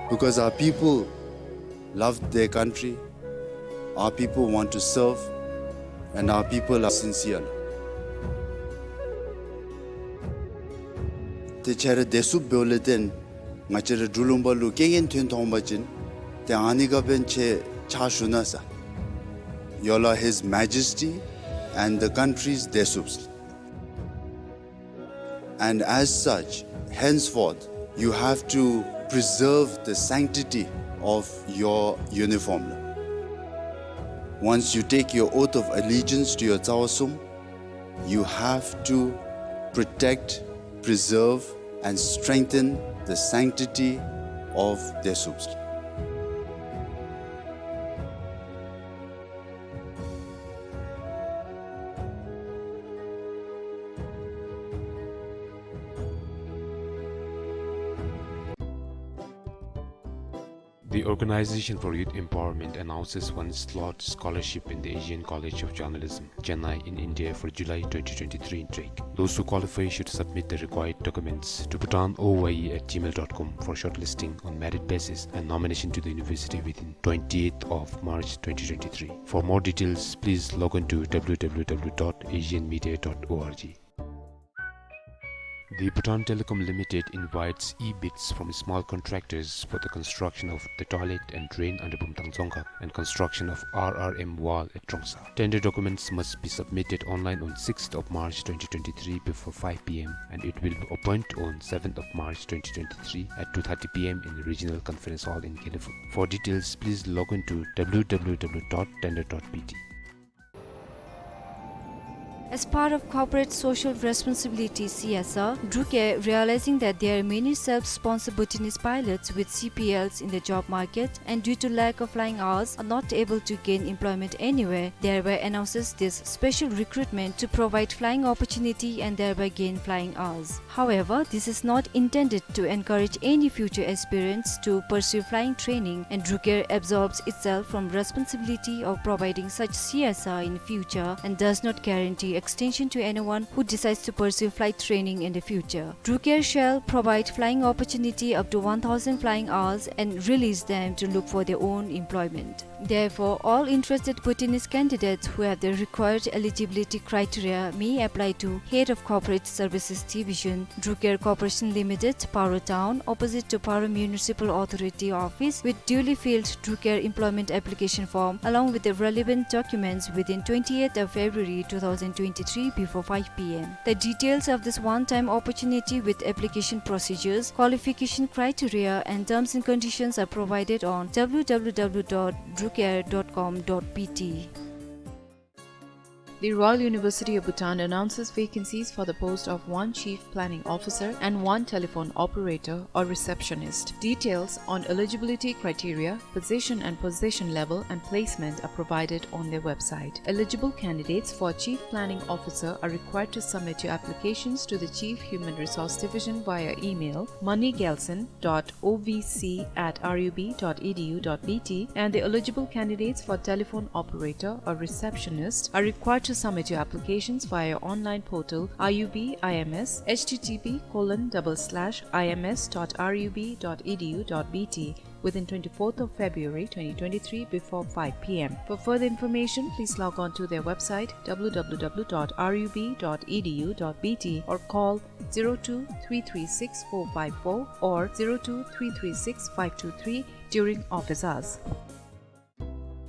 because our people love their country, our people want to serve, and our people are sincere. ཏེ་ཁྱེད་ར་བདེ་སྲུངཔ་འབདཝ་ལས་བརྟེན་ང་བཅས་ར་འབྲུག་ལུང་པ་ལུ་རྐྱེན་ངན་ཐོན་ཐོན་པ་ཅིན་ཏེ་ཨ་ནི་ཁར་འབདན་ཁྱེད་ཕྱག་ཞུ་ན་ཟེར། You all are His Majesty and the country's Desups. And as such, henceforth, you have to preserve the sanctity of your uniform. Once you take your oath of allegiance to your Tsawasum, you have to protect, preserve, and strengthen the sanctity of Desups. The Organization for Youth Empowerment announces one slot scholarship in the Asian College of Journalism, Chennai, in India for July twenty twenty-three intake. Those who qualify should submit the required documents to bhutan O Y E at gmail dot com for shortlisting on merit basis and nomination to the university within twentieth of March twenty twenty-three. For more details, please log on to W W W dot asian media dot org. The Bhutan Telecom Limited invites e-bids from small contractors for the construction of the toilet and drain under Bumthang Dzongkhag and construction of R R M wall at Trongsa. Tender documents must be submitted online on sixth of March twenty twenty-three before five P M and it will be opened on seventh of March twenty twenty-three at two thirty P M in the Regional Conference Hall in Gelephu. For details, please log on to W W W dot tender dot B T. As part of corporate social responsibility, C S R, DRUK, realizing that there are many self-sponsored Bhutanese pilots with C P Ls in the job market and due to lack of flying hours are not able to gain employment anywhere, thereby announces this special recruitment to provide flying opportunity and thereby gain flying hours. However, this is not intended to encourage any future aspirants to pursue flying training, and DRUK absolves itself from responsibility of providing such C S R in future and does not guarantee a extension to anyone who decides to pursue flight training in the future. DrukAir shall provide flying opportunity up to one thousand flying hours and release them to look for their own employment. Therefore, all interested Bhutanese candidates who have the required eligibility criteria may apply to Head of Corporate Services Division, DrukAir Corporation Limited, Paro Town, opposite to Paro Municipal Authority Office, with duly filled DrukAir employment application form along with the relevant documents within twentieth of February two thousand twenty-three before five p m. The details of this one-time opportunity with application procedures, qualification criteria, and terms and conditions are provided on w w w dot drukair dot com dot b t. The Royal University of Bhutan announces vacancies for the post of one Chief Planning Officer and one Telephone Operator or Receptionist. Details on eligibility criteria, position and position level, and placement are provided on their website. Eligible candidates for Chief Planning Officer are required to submit your applications to the Chief Human Resource Division via email, money gyaltshen dot o v c at r u b dot e d u dot b t, and the eligible candidates for Telephone Operator or Receptionist are required to submit your applications via online portal I U B I M S, h t t p colon double slash i m s dot r u b dot e d u dot b t, within twenty-fourth of February twenty twenty-three before five p m. For further information, please log on to their website, w w w dot r u b dot e d u dot b t, or call zero two three three six four five four or zero two three three six five two three during office hours.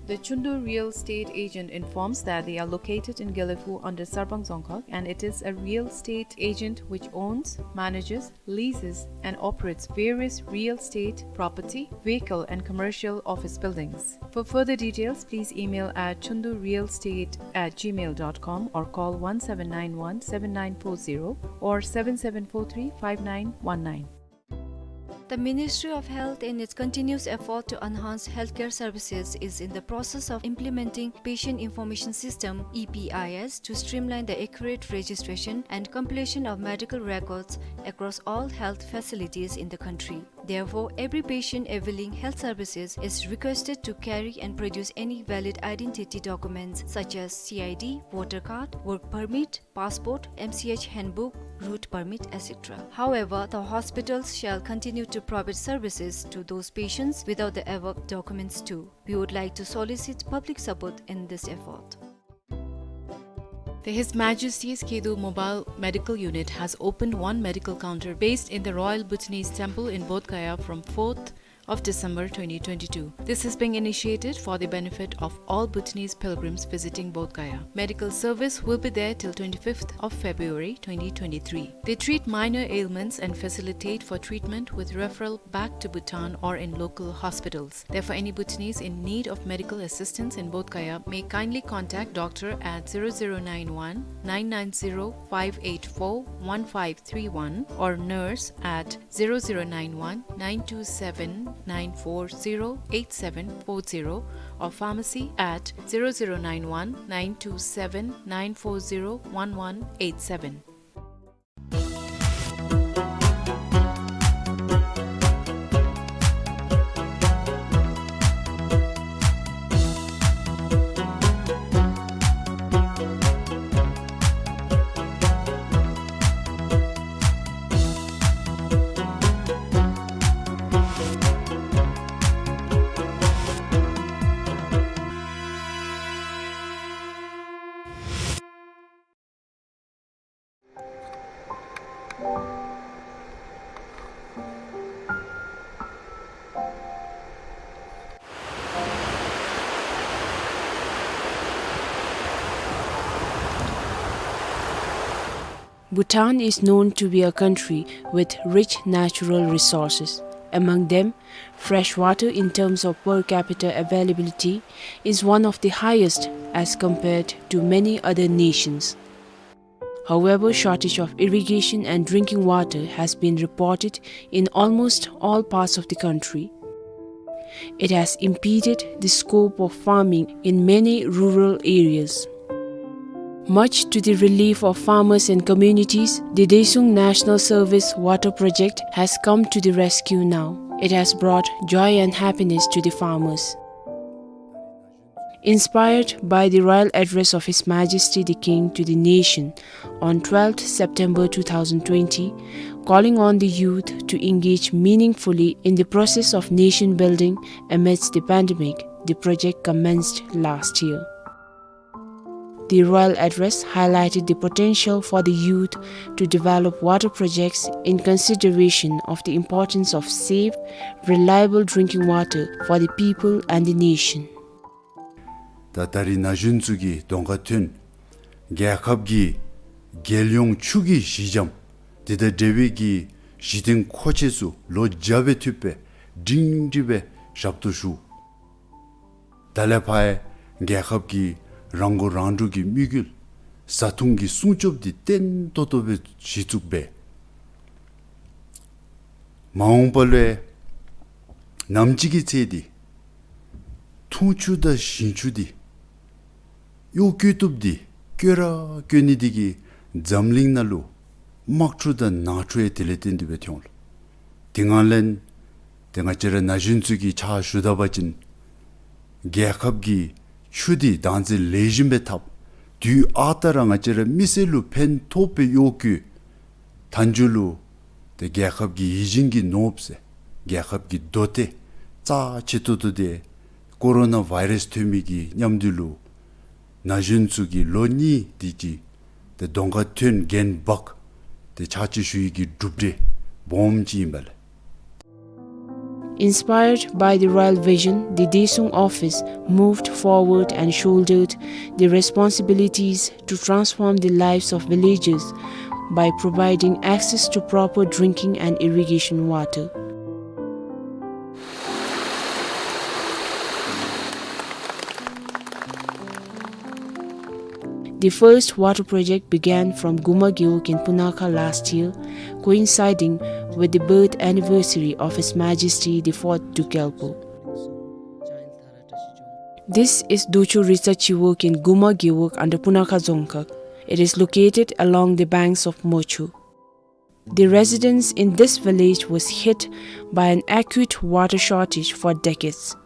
The Chundu Real Estate Agent informs that they are located in Gelephu under Sarpang Dzongkhag, and it is a real estate agent which owns, manages, leases, and operates various real estate, property, vehicle, and commercial office buildings. For further details, please email at chundurealestate at gmail dot com or call one seven nine one seven nine four zero or seven seven four three five nine one nine. The Ministry of Health, in its continuous effort to enhance healthcare services, is in the process of implementing Patient Information System, E P I S, to streamline the accurate registration and completion of medical records across all health facilities in the country. Therefore, every patient availing health services is requested to carry and produce any valid identity documents such as C I D, voter card, work permit, passport, M C H handbook, route permit, et cetera. However, the hospitals shall continue to provide services to those patients without the above documents too. We would like to solicit public support in this effort. The His Majesty's Kedo Mobile Medical Unit has opened one medical counter based in the Royal Bhutanese Temple in Bodh Gaya from fourth of December twenty twenty-two. This is being initiated for the benefit of all Bhutanese pilgrims visiting Bodh Gaya. Medical service will be there till twenty-fifth of February twenty twenty-three. They treat minor ailments and facilitate for treatment with referral back to Bhutan or in local hospitals. Therefore, any Bhutanese in need of medical assistance in Bodh Gaya may kindly contact doctor at zero zero nine one nine nine zero five eight four one five three one or nurse at zero zero nine one nine two seven nine four zero eight seven four zero or pharmacy at zero zero nine one nine two seven nine four zero one one eight seven. Bhutan is known to be a country with rich natural resources. Among them, fresh water in terms of per capita availability is one of the highest as compared to many other nations. However, shortage of irrigation and drinking water has been reported in almost all parts of the country. It has impeded the scope of farming in many rural areas. Much to the relief of farmers and communities, the Desuung National Service Water Project has come to the rescue now. It has brought joy and happiness to the farmers. Inspired by the royal address of His Majesty the King to the nation on twelfth September two thousand twenty, calling on the youth to engage meaningfully in the process of nation building amidst the pandemic, the project commenced last year. The royal address highlighted the potential for the youth to develop water projects in consideration of the importance of safe, reliable drinking water for the people and the nation. ད་ད་རིས་ན་གཞོན་ཚུ་གིས་གདོང་ཁར་ཐོན། རྒྱལ་ཁབ་ཀྱི་རྒྱལ་ཡོངས་ཆུ་གི་གཞི་འགྱམ་འདི་དང་འབྲེལ་བའི་གི་གཞི་རྟེན་མཁོ་ཆས་ཚུ་ལོ་བརྒྱ་སྦེ་མཐུད་སྦེ་སྒྲིང་སྒྲི་སྦེ་ཞབས་ཏོག་ཞུ། ད་ལས་ཕར་ཡང་རྒྱལ་ཁབ་ཀྱི་རང་མགོ་རང་འདྲོངས་ཀྱི་དམིགས་ཡུལ་བཟའ་འཐུང་གི་སྲུང་སྐྱོབ་འདི་བརྟན་ཏོག་ཏོ་སྦེ་གཞི་བཙུགས་འབད། མ་འོངས་པ་ལུ་ཡང་ནམ་ཅིག་གི་ཚེ་འདི་འཐུང་ཆུ་དང་ཞིང་ཆུ་འདི་གཡོག་བཀོལ་བཏུབ་འདི་བཀོལ་ར་བཀོལ་ནི་འདི་གིས་འཛམ་གླིང་ནང་ལུ་དམག་འཁྲུག་དང་ནང་འཁྲུག་ཡང་དེ་ལས་བརྟེན་ཏེ་སྦེ་ཐོན་འོང་ལོ། དེ་ནང་ལས་ཏེ་ང་བཅས་ར་ན་གཞོན་ཚུ་གིས་ཕྱག་ཞུ་ད་པ་ཅིན་རྒྱལ་ཁབ་ཀྱི་ཆུ་འདི་བདག་འཛིན་ལེགས་ཤོམ་སྦེ་འཐབ། དུས་ཨ་རྟག་ར་ང་བཅས་ར་མི་སེར་ལུ་ཕན་ཐོགས་པའི་གཡོག་བཀོལ། མཐའ་མཇུག་ལུ་ཏེ་རྒྱལ་ཁབ་ཀྱི་ཡིད་བཞིན་གྱི་ནོར་བུ་ཟེར་རྒྱལ་ཁབ་ཀྱི་མདོ་སྡེ་རྩ་ཆེ་ཏོག་ཏོ་འདི་ཀོ་རོ་ན་བཱའི་རཱསི་ཐོན་མི་གི་མཉམ་དུ་ལུ་ན་གཞོན་ཚུ་གིས་ལོ་གཉིས་དེ་ཅིག་ཏེ་གདོང་ཁར་ཐོན་འགན་འབག་སྟེ་ཕྱག་ཕྱིད་ཞུ་ཡི་གི་གྲུབ་འབྲས་སྦོམ་ཅིག་ཨིན་པས་ལགས། Inspired by the royal vision, the Daesung office moved forward and shouldered the responsibilities to transform the lives of villagers by providing access to proper drinking and irrigation water. The first water project began from Guma Gewog in Punakha last year, coinciding with the birth anniversary of His Majesty the Fourth Duke Gyalpo. This is Docho Ritsa Chiwog in Guma Gewog under Punakha Dzongkhag. It is located along the banks of Mochu. The residents in this village was hit by an acute water shortage for decades.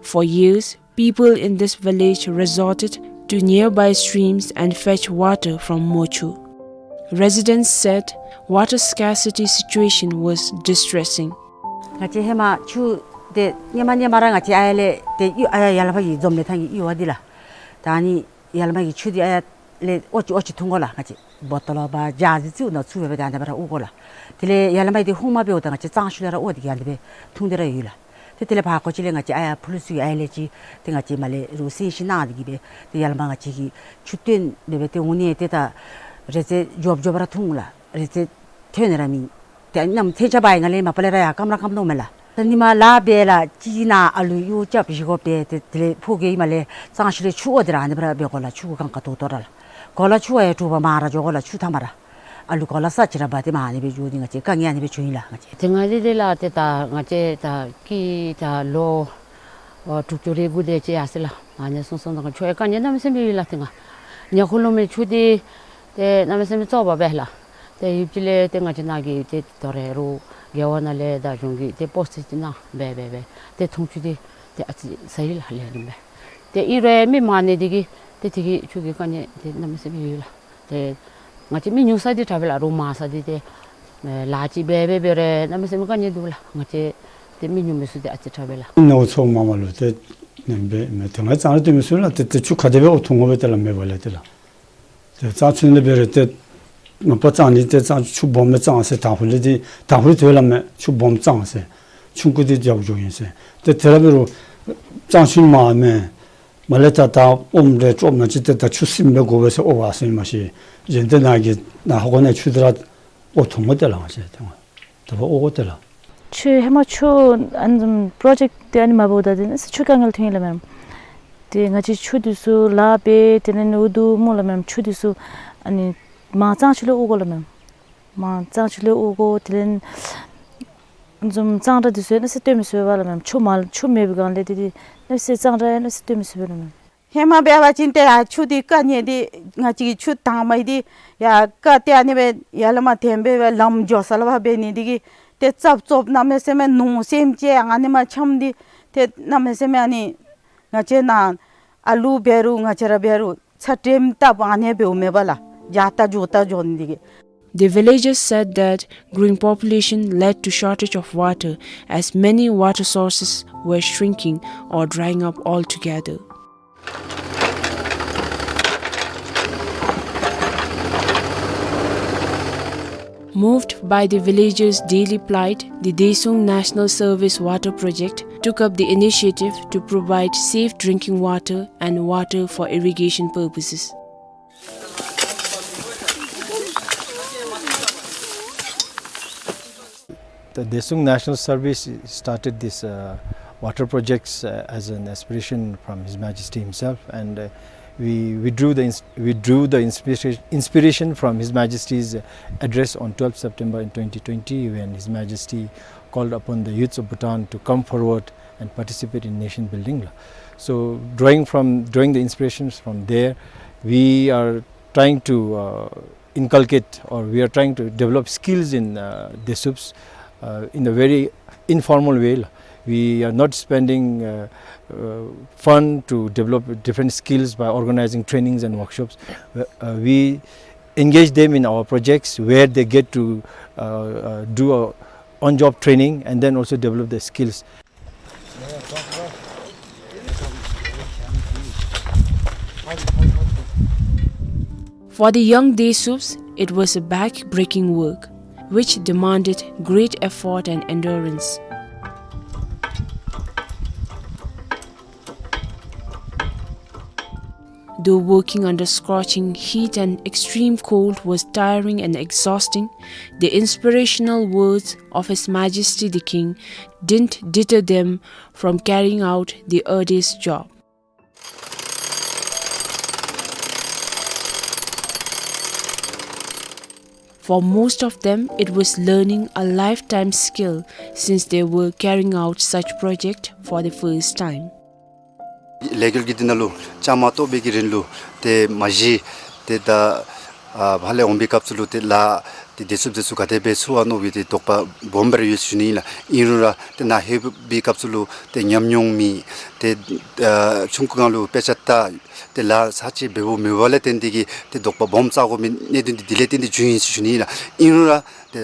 For years, people in this village resorted to nearby streams and fetch water from Mochu. Residents said water scarcity situation was distressing. ང་བཅས་ཧེ་མ་ཆུ་འདི་སྔོན་མ་སྔོན་མ་ར་ང་བཅས་ཨ་ཡར་ལས་ཏེ་གཡུར་ཨ་ཡར་ཡར་ལས་ཕར་གྱི་འཛོམས་ནི་ཐང་གི་གཡུར་བ་འདི་ལགས། ད་ཨ་ནི་ཡར་ལས་མར་གྱི་ཆུ་འདི་ཨ་ཡར་ལས་ཨོ་ཅི་ཨོ་ཅི་འཐུང་དགོ་ལགས། ང་བཅས་བོ་ཊོལ་བ་ཇཱར་ཅིག་ནང་བཙུགས་སྦེ་ཏེ་ཨ་ནི་སྦེ་ར་དབོར་དགོ་ལགས། དེ་ལས་ཡར་ལས་མར་འདི་ཧོང་མ་འབདཝ་ད་ང་བཅས་གཙང་ཆུ་ལས་ར་དབོར་ཏེ་གི་ཨ་ནི་སྦེ་འཐུང་སྟེ་ར་ཡོད་ལགས། ཏེ་དེ་ལས་ཕར་ཁོ་ཅིག་ལས་ང་བཅས་ཨ་ཡར་ཕུ་ལུ་སུ་གི་ཨ་ཡར་ལས་ཅིག་ཏེ་ང་བཅས་མར་ལས་རུང་སེམས་ཤིང་གནང་སྟེ་གི་སྦེ་ཏེ་ཡར་ལས་མར་ང་བཅས་ཀྱིས་ཆུ་བཏོན་སྦེ་སྦེ་ཏེ་འོང་ནི་ཏེ་ད་རེ་ཙེ་མགྱོགས་མགྱོགས་པ་ར་འཐུང་ལགས། རེ་ཙེ་ཐོན་ནི་ར་མེད། ཏེ་གནམ་མེད་ས་མེད་འབར་བའི་ངང་ལས་མ་པ་ལས་ར་ཡར་སྐམ་ར་སྐམ་དོ་མས་ལགས། ད་ཉིན་མ་ལཱ་འབད་ལགས། གཅིག་ནཱ་ཨ་ལུ་གཡོག་རྐྱབ་བཞེས་དགོ་པས། ཏེ་དེ་ལས་ཕོ་རྒྱས་ཨིནམ་ལས་གཙང་ཆུ་ལས་ཆུ་དབོར་ཏེ་ར་ཨ་ནི་སྦེ་ར་འབད་དགོ་ལགས། ཆུ་གུ་གང་ག་ཐོག་ཐོག་ར་ལགས། གོ་ལ་ཆུ་ཨ་ཡར་དྲུག་པ་མར་ར་འགྱོ་དགོ་ལགས། ཆུ་ཐང་མར་ར། ཨ་ལུ་གོ་ལ་ས་ཅིག་ར་འབག་སྟེ་མར་ཨ་ནི་སྦེ་འགྱོ་སྟེ་ང་བཅས་དཀའ་ངལ་ཨ་ནི་སྦེ་བྱུང་ཡི་ལགས། ང་བཅས་ཏེ་ང་འདི་འདི་ལགས་ཏེ་ད་ང་བཅས་ད་ཀི་ད་ལོ་ཨོ་དྲུག་ཅུ་རེ་དགུ་དེ་ཅིག་ཡར་སོང་ལགས། ཨ་ནི་སོང་སོང་ད་ཆུ་ཡང་དཀའ་ངལ་གནམ་མེད་ས་མེད་ཡོད་ལགས། ཏེ་ང་ཉ་ཁུ་ལུ་མི་ཆུ་འདི་ཏེ་གནམ་མེད་ས་མེད་བཙོག་པ་སྦེ་ལགས། ཏེ་ཡུདཔ་ཅིག་ལས་ཏེ་ང་བཅས་ནཱ་གི་ཏེ་དོ་རུང་རྒེད་འོག་ནང་ལས་ད་གཞུང་གིས་ཏེ་སྤོ་སི་ཅིག་གནང་སྦེ་སྦེ་སྦེ་ཏེ་འཐུང་ཆུ་འདི་ཏེ་ཨ་ཙི་ཟ་ཡི་ལགས། ལེགས་ཤོམ་སྦེ་ཏེ་ཨིན་རུང་མི་མང་ནི་འདི་གིས་ཏེ་དེ་གིས་ཆུ་གི་དཀའ་ངལ་ཏེ་གནམ་མེད་ས་མེད་ཡོད་ལགས། ཏེ་ང་བཅས་མི་ཉུང་ས་འདི་དྲག་པས་ལགས། རོགས་མང་ས་འདི་ཏེ་ལཱ་ཅིག་འབད་འབད་འབད་རུང་གནམ་མེད་ས་མེད་དཀའ་ངལ་འདུག་ལགས། ང་བཅས་ཏེ་མི་ཉུང་མི་ཚུ་འདི་ཨ་ཙི་དྲག་པས་ལགས། ནོར་ཚོགས་མ་མ་ལུ་ཏེ་ནེམ་སྦེ་མེན། ཏེ་ང་གཙང་ར་སྟོན་མི་ཚུ་ལགས། ཏེ་ཏེ་ཆུ་ག་དེ་སྦེ་འཐུང་དགོ་པས་ཏེ་ལགས། མེད་པ་ལས་ཏེ་ལགས། ཏེ་གཙང་ཆུ་ནང་འབད་རུང་ཏེ་མ་པ་གཙང་ནི་ཏེ་གཙང་ཆུ་སྦོམ་སྦེ་གཙང་ཟེར། དང་ཕུ་ལས་ཏེ་དང་ཕུ་ལས་ཏེ་ལགས་མེན། ཆུ་སྦོམ་གཙང་ཟེར། ཆུང་ཀུ་འདི་རྒྱབ་འགྱོ་ཨིན་ཟེར། ཏེ་དེ་ར་འབད་རུང་གཙང་ཆུ་མ་མེན། མ་ལས་ད་ད་ཨོམ་རེ་ཅོག་ནང་ཅིག་ཏེ་ད་ཆུ་སིམ་སྦེ་དགོ་པས་ཟེར་ཨོ་བ་ཟེར་མ་ཤེས། གཞན་ཏེ་ནཱ་གི་ནཱ་ཧོ་གོ་ནང་ཆུ་འདི་ར་ཨོ་འཐུང་དགོ་ཏེ་ལགས། ང་བཅས་ཏེ་ད་ཨོ་དགོ་ཏེ་ལགས། ཆུ་ཧེ་མ་ཆུ་ཨ་ནི་བཟུམ་པྲོ་ཇེཀཊ་ཏེ་ཨ་ནི་མ་འབདཝ་ད་ཏེ་ཨ་ནི་ཆུ་དཀའ་ངལ་ཐོན་ཡི་ལགས་མེན། ཏེ་ང་བཅས་ཆུ་འདི་ཚུ་ལཱ་འབད་དེ་ལས་ཨུ་ཐུ་སྨོ་ལགས་མེན། ཆུ་འདི་ཚུ་ཨ་ནི་མར་གཙང་ཆུ་ལས་དབོར་དགོ་ལགས་མེན། མར་གཙང་ཆུ་ལས་དབོར་དགོ། དེ་ལས་བཟུམ་གཙང་སྦྲ་འདི་ཚུ་ཡང་གནམ་མེད་ས་མེད་སྟོན་མི་ཚུགས་པས་ལགས་མེན། ཆུ་མ་ཆུ་མེད་པའི་སྒང་ལས་ཏེ་ཏེ་གནམ་མེད་ས་མེད་གཙང་སྦྲ་ཡང་གནམ་མེད་ས་མེད་སྟོན་མི་ཚུགས་པས་ལགས་མེན། ཧེ་མ་འབད་བ་ཅིན་ཏེ་ཡར་ཆུ་འདི་དཀའ་ངལ་འདི་ང་བཅས་ཀྱི་ཆུ་དྭངས་མ་འདི་ཡར་དཀའ་སྟེ་ཨ་ནི་སྦེ་ཡར་ལས་མར་འཐེན་འབད་སྦེ་ལམ་འགྱོ་ས་ལས་ཕར་འབད་ནི་འདི་གིས་ཏེ་རྩབ་རྩོབ་གནམ་མེད་ས་མེད་ནོར་སེམས་ཅན་ཨ་ནི་མར་འཁྱམས་ཏེ་ཏེ་གནམ་མེད་ས་མེད་ཨ་ནི་ང་བཅས་ནཱ་ ཨ་ལུ་འབད་རུང་ང་བཅས་ར་འབད་རུང་ཚ་དྲོད་བཏབ་ཨ་ནི་འབདཝ་མས་པ་ལགས། བྱཱར་བཏབ་འགྱོ་བཏབ་འགྱོ་ནི་འདི་གིས། The villagers said that growing population led to shortage of water, as many water sources were shrinking or drying up altogether. Moved by the villagers' daily plight, the Desung National Service Water Project took up the initiative to provide safe drinking water and water for irrigation purposes. The Desung National Service started this, uh, water projects, uh, as an aspiration from His Majesty himself, and, uh, we, we drew the ins-, we drew the inspiration, inspiration from His Majesty's, uh, address on twelfth September in twenty twenty, when His Majesty called upon the youths of Bhutan to come forward and participate in nation building. So, drawing from, drawing the inspirations from there, we are trying to, uh, inculcate, or we are trying to develop skills in, uh, Desups, uh, in a very informal way. We are not spending, uh, uh, fund to develop different skills by organizing trainings and workshops. Uh, uh, we engage them in our projects where they get to, uh, uh, do a on-job training and then also develop their skills. For the young Desups, it was a back-breaking work, which demanded great effort and endurance. Though working under scorching heat and extreme cold was tiring and exhausting, the inspirational words of His Majesty the King didn't deter them from carrying out the arduous job. For most of them, it was learning a lifetime skill since they were carrying out such project for the first time. ལས་འགུལ་གྱི་འདི་ནང་ལུ་བཅའ་མར་གཏོགས་པའི་གི་རིང་ལུ་ཏེ་མ་གཞི་ཏེ་ད་ཨ་ཕར་ལས་འོང་པའི་སྐབས་སུ་ལུ་ཏེ་ལཱ་ཏེ་དེ་ཚུ་དེ་ཚུ་ག་དེ་སྦེ་ཚུགས་ཨ་མནོ་བའི་ཏེ་དོགས་པ་སྦོམ་སྦེ་ར་ཡོད་ཟེར་ཞུ་ནི་ཨིན་ལགས། ཨིན་རུང་ར་ཏེ་ནཱ་ལྷོད་པའི་སྐབས་སུ་ལུ་ཏེ་ཉམས་མྱོང་མེད། ཏེ་ཨ་ཆུང་ཀུ་སྒང་ལུ་དཔེ་ཆ་ལྟ་ཏེ་ལཱ་ཚར་གཅིག་འབདཝ་མེད་པ་ལས་བརྟེན་ཏེ་གིས་ཏེ་དོགས་པ་སྦོམ་བཙུགས་དགོ་མི་གནད་དོན་འདི་དེ་ལས་བརྟེན་ཏེ་བྱུང་ཡི་ཟེར་ཞུ་ནི་ཨིན་ལགས། ཨིན་རུང་ར་ཏེ་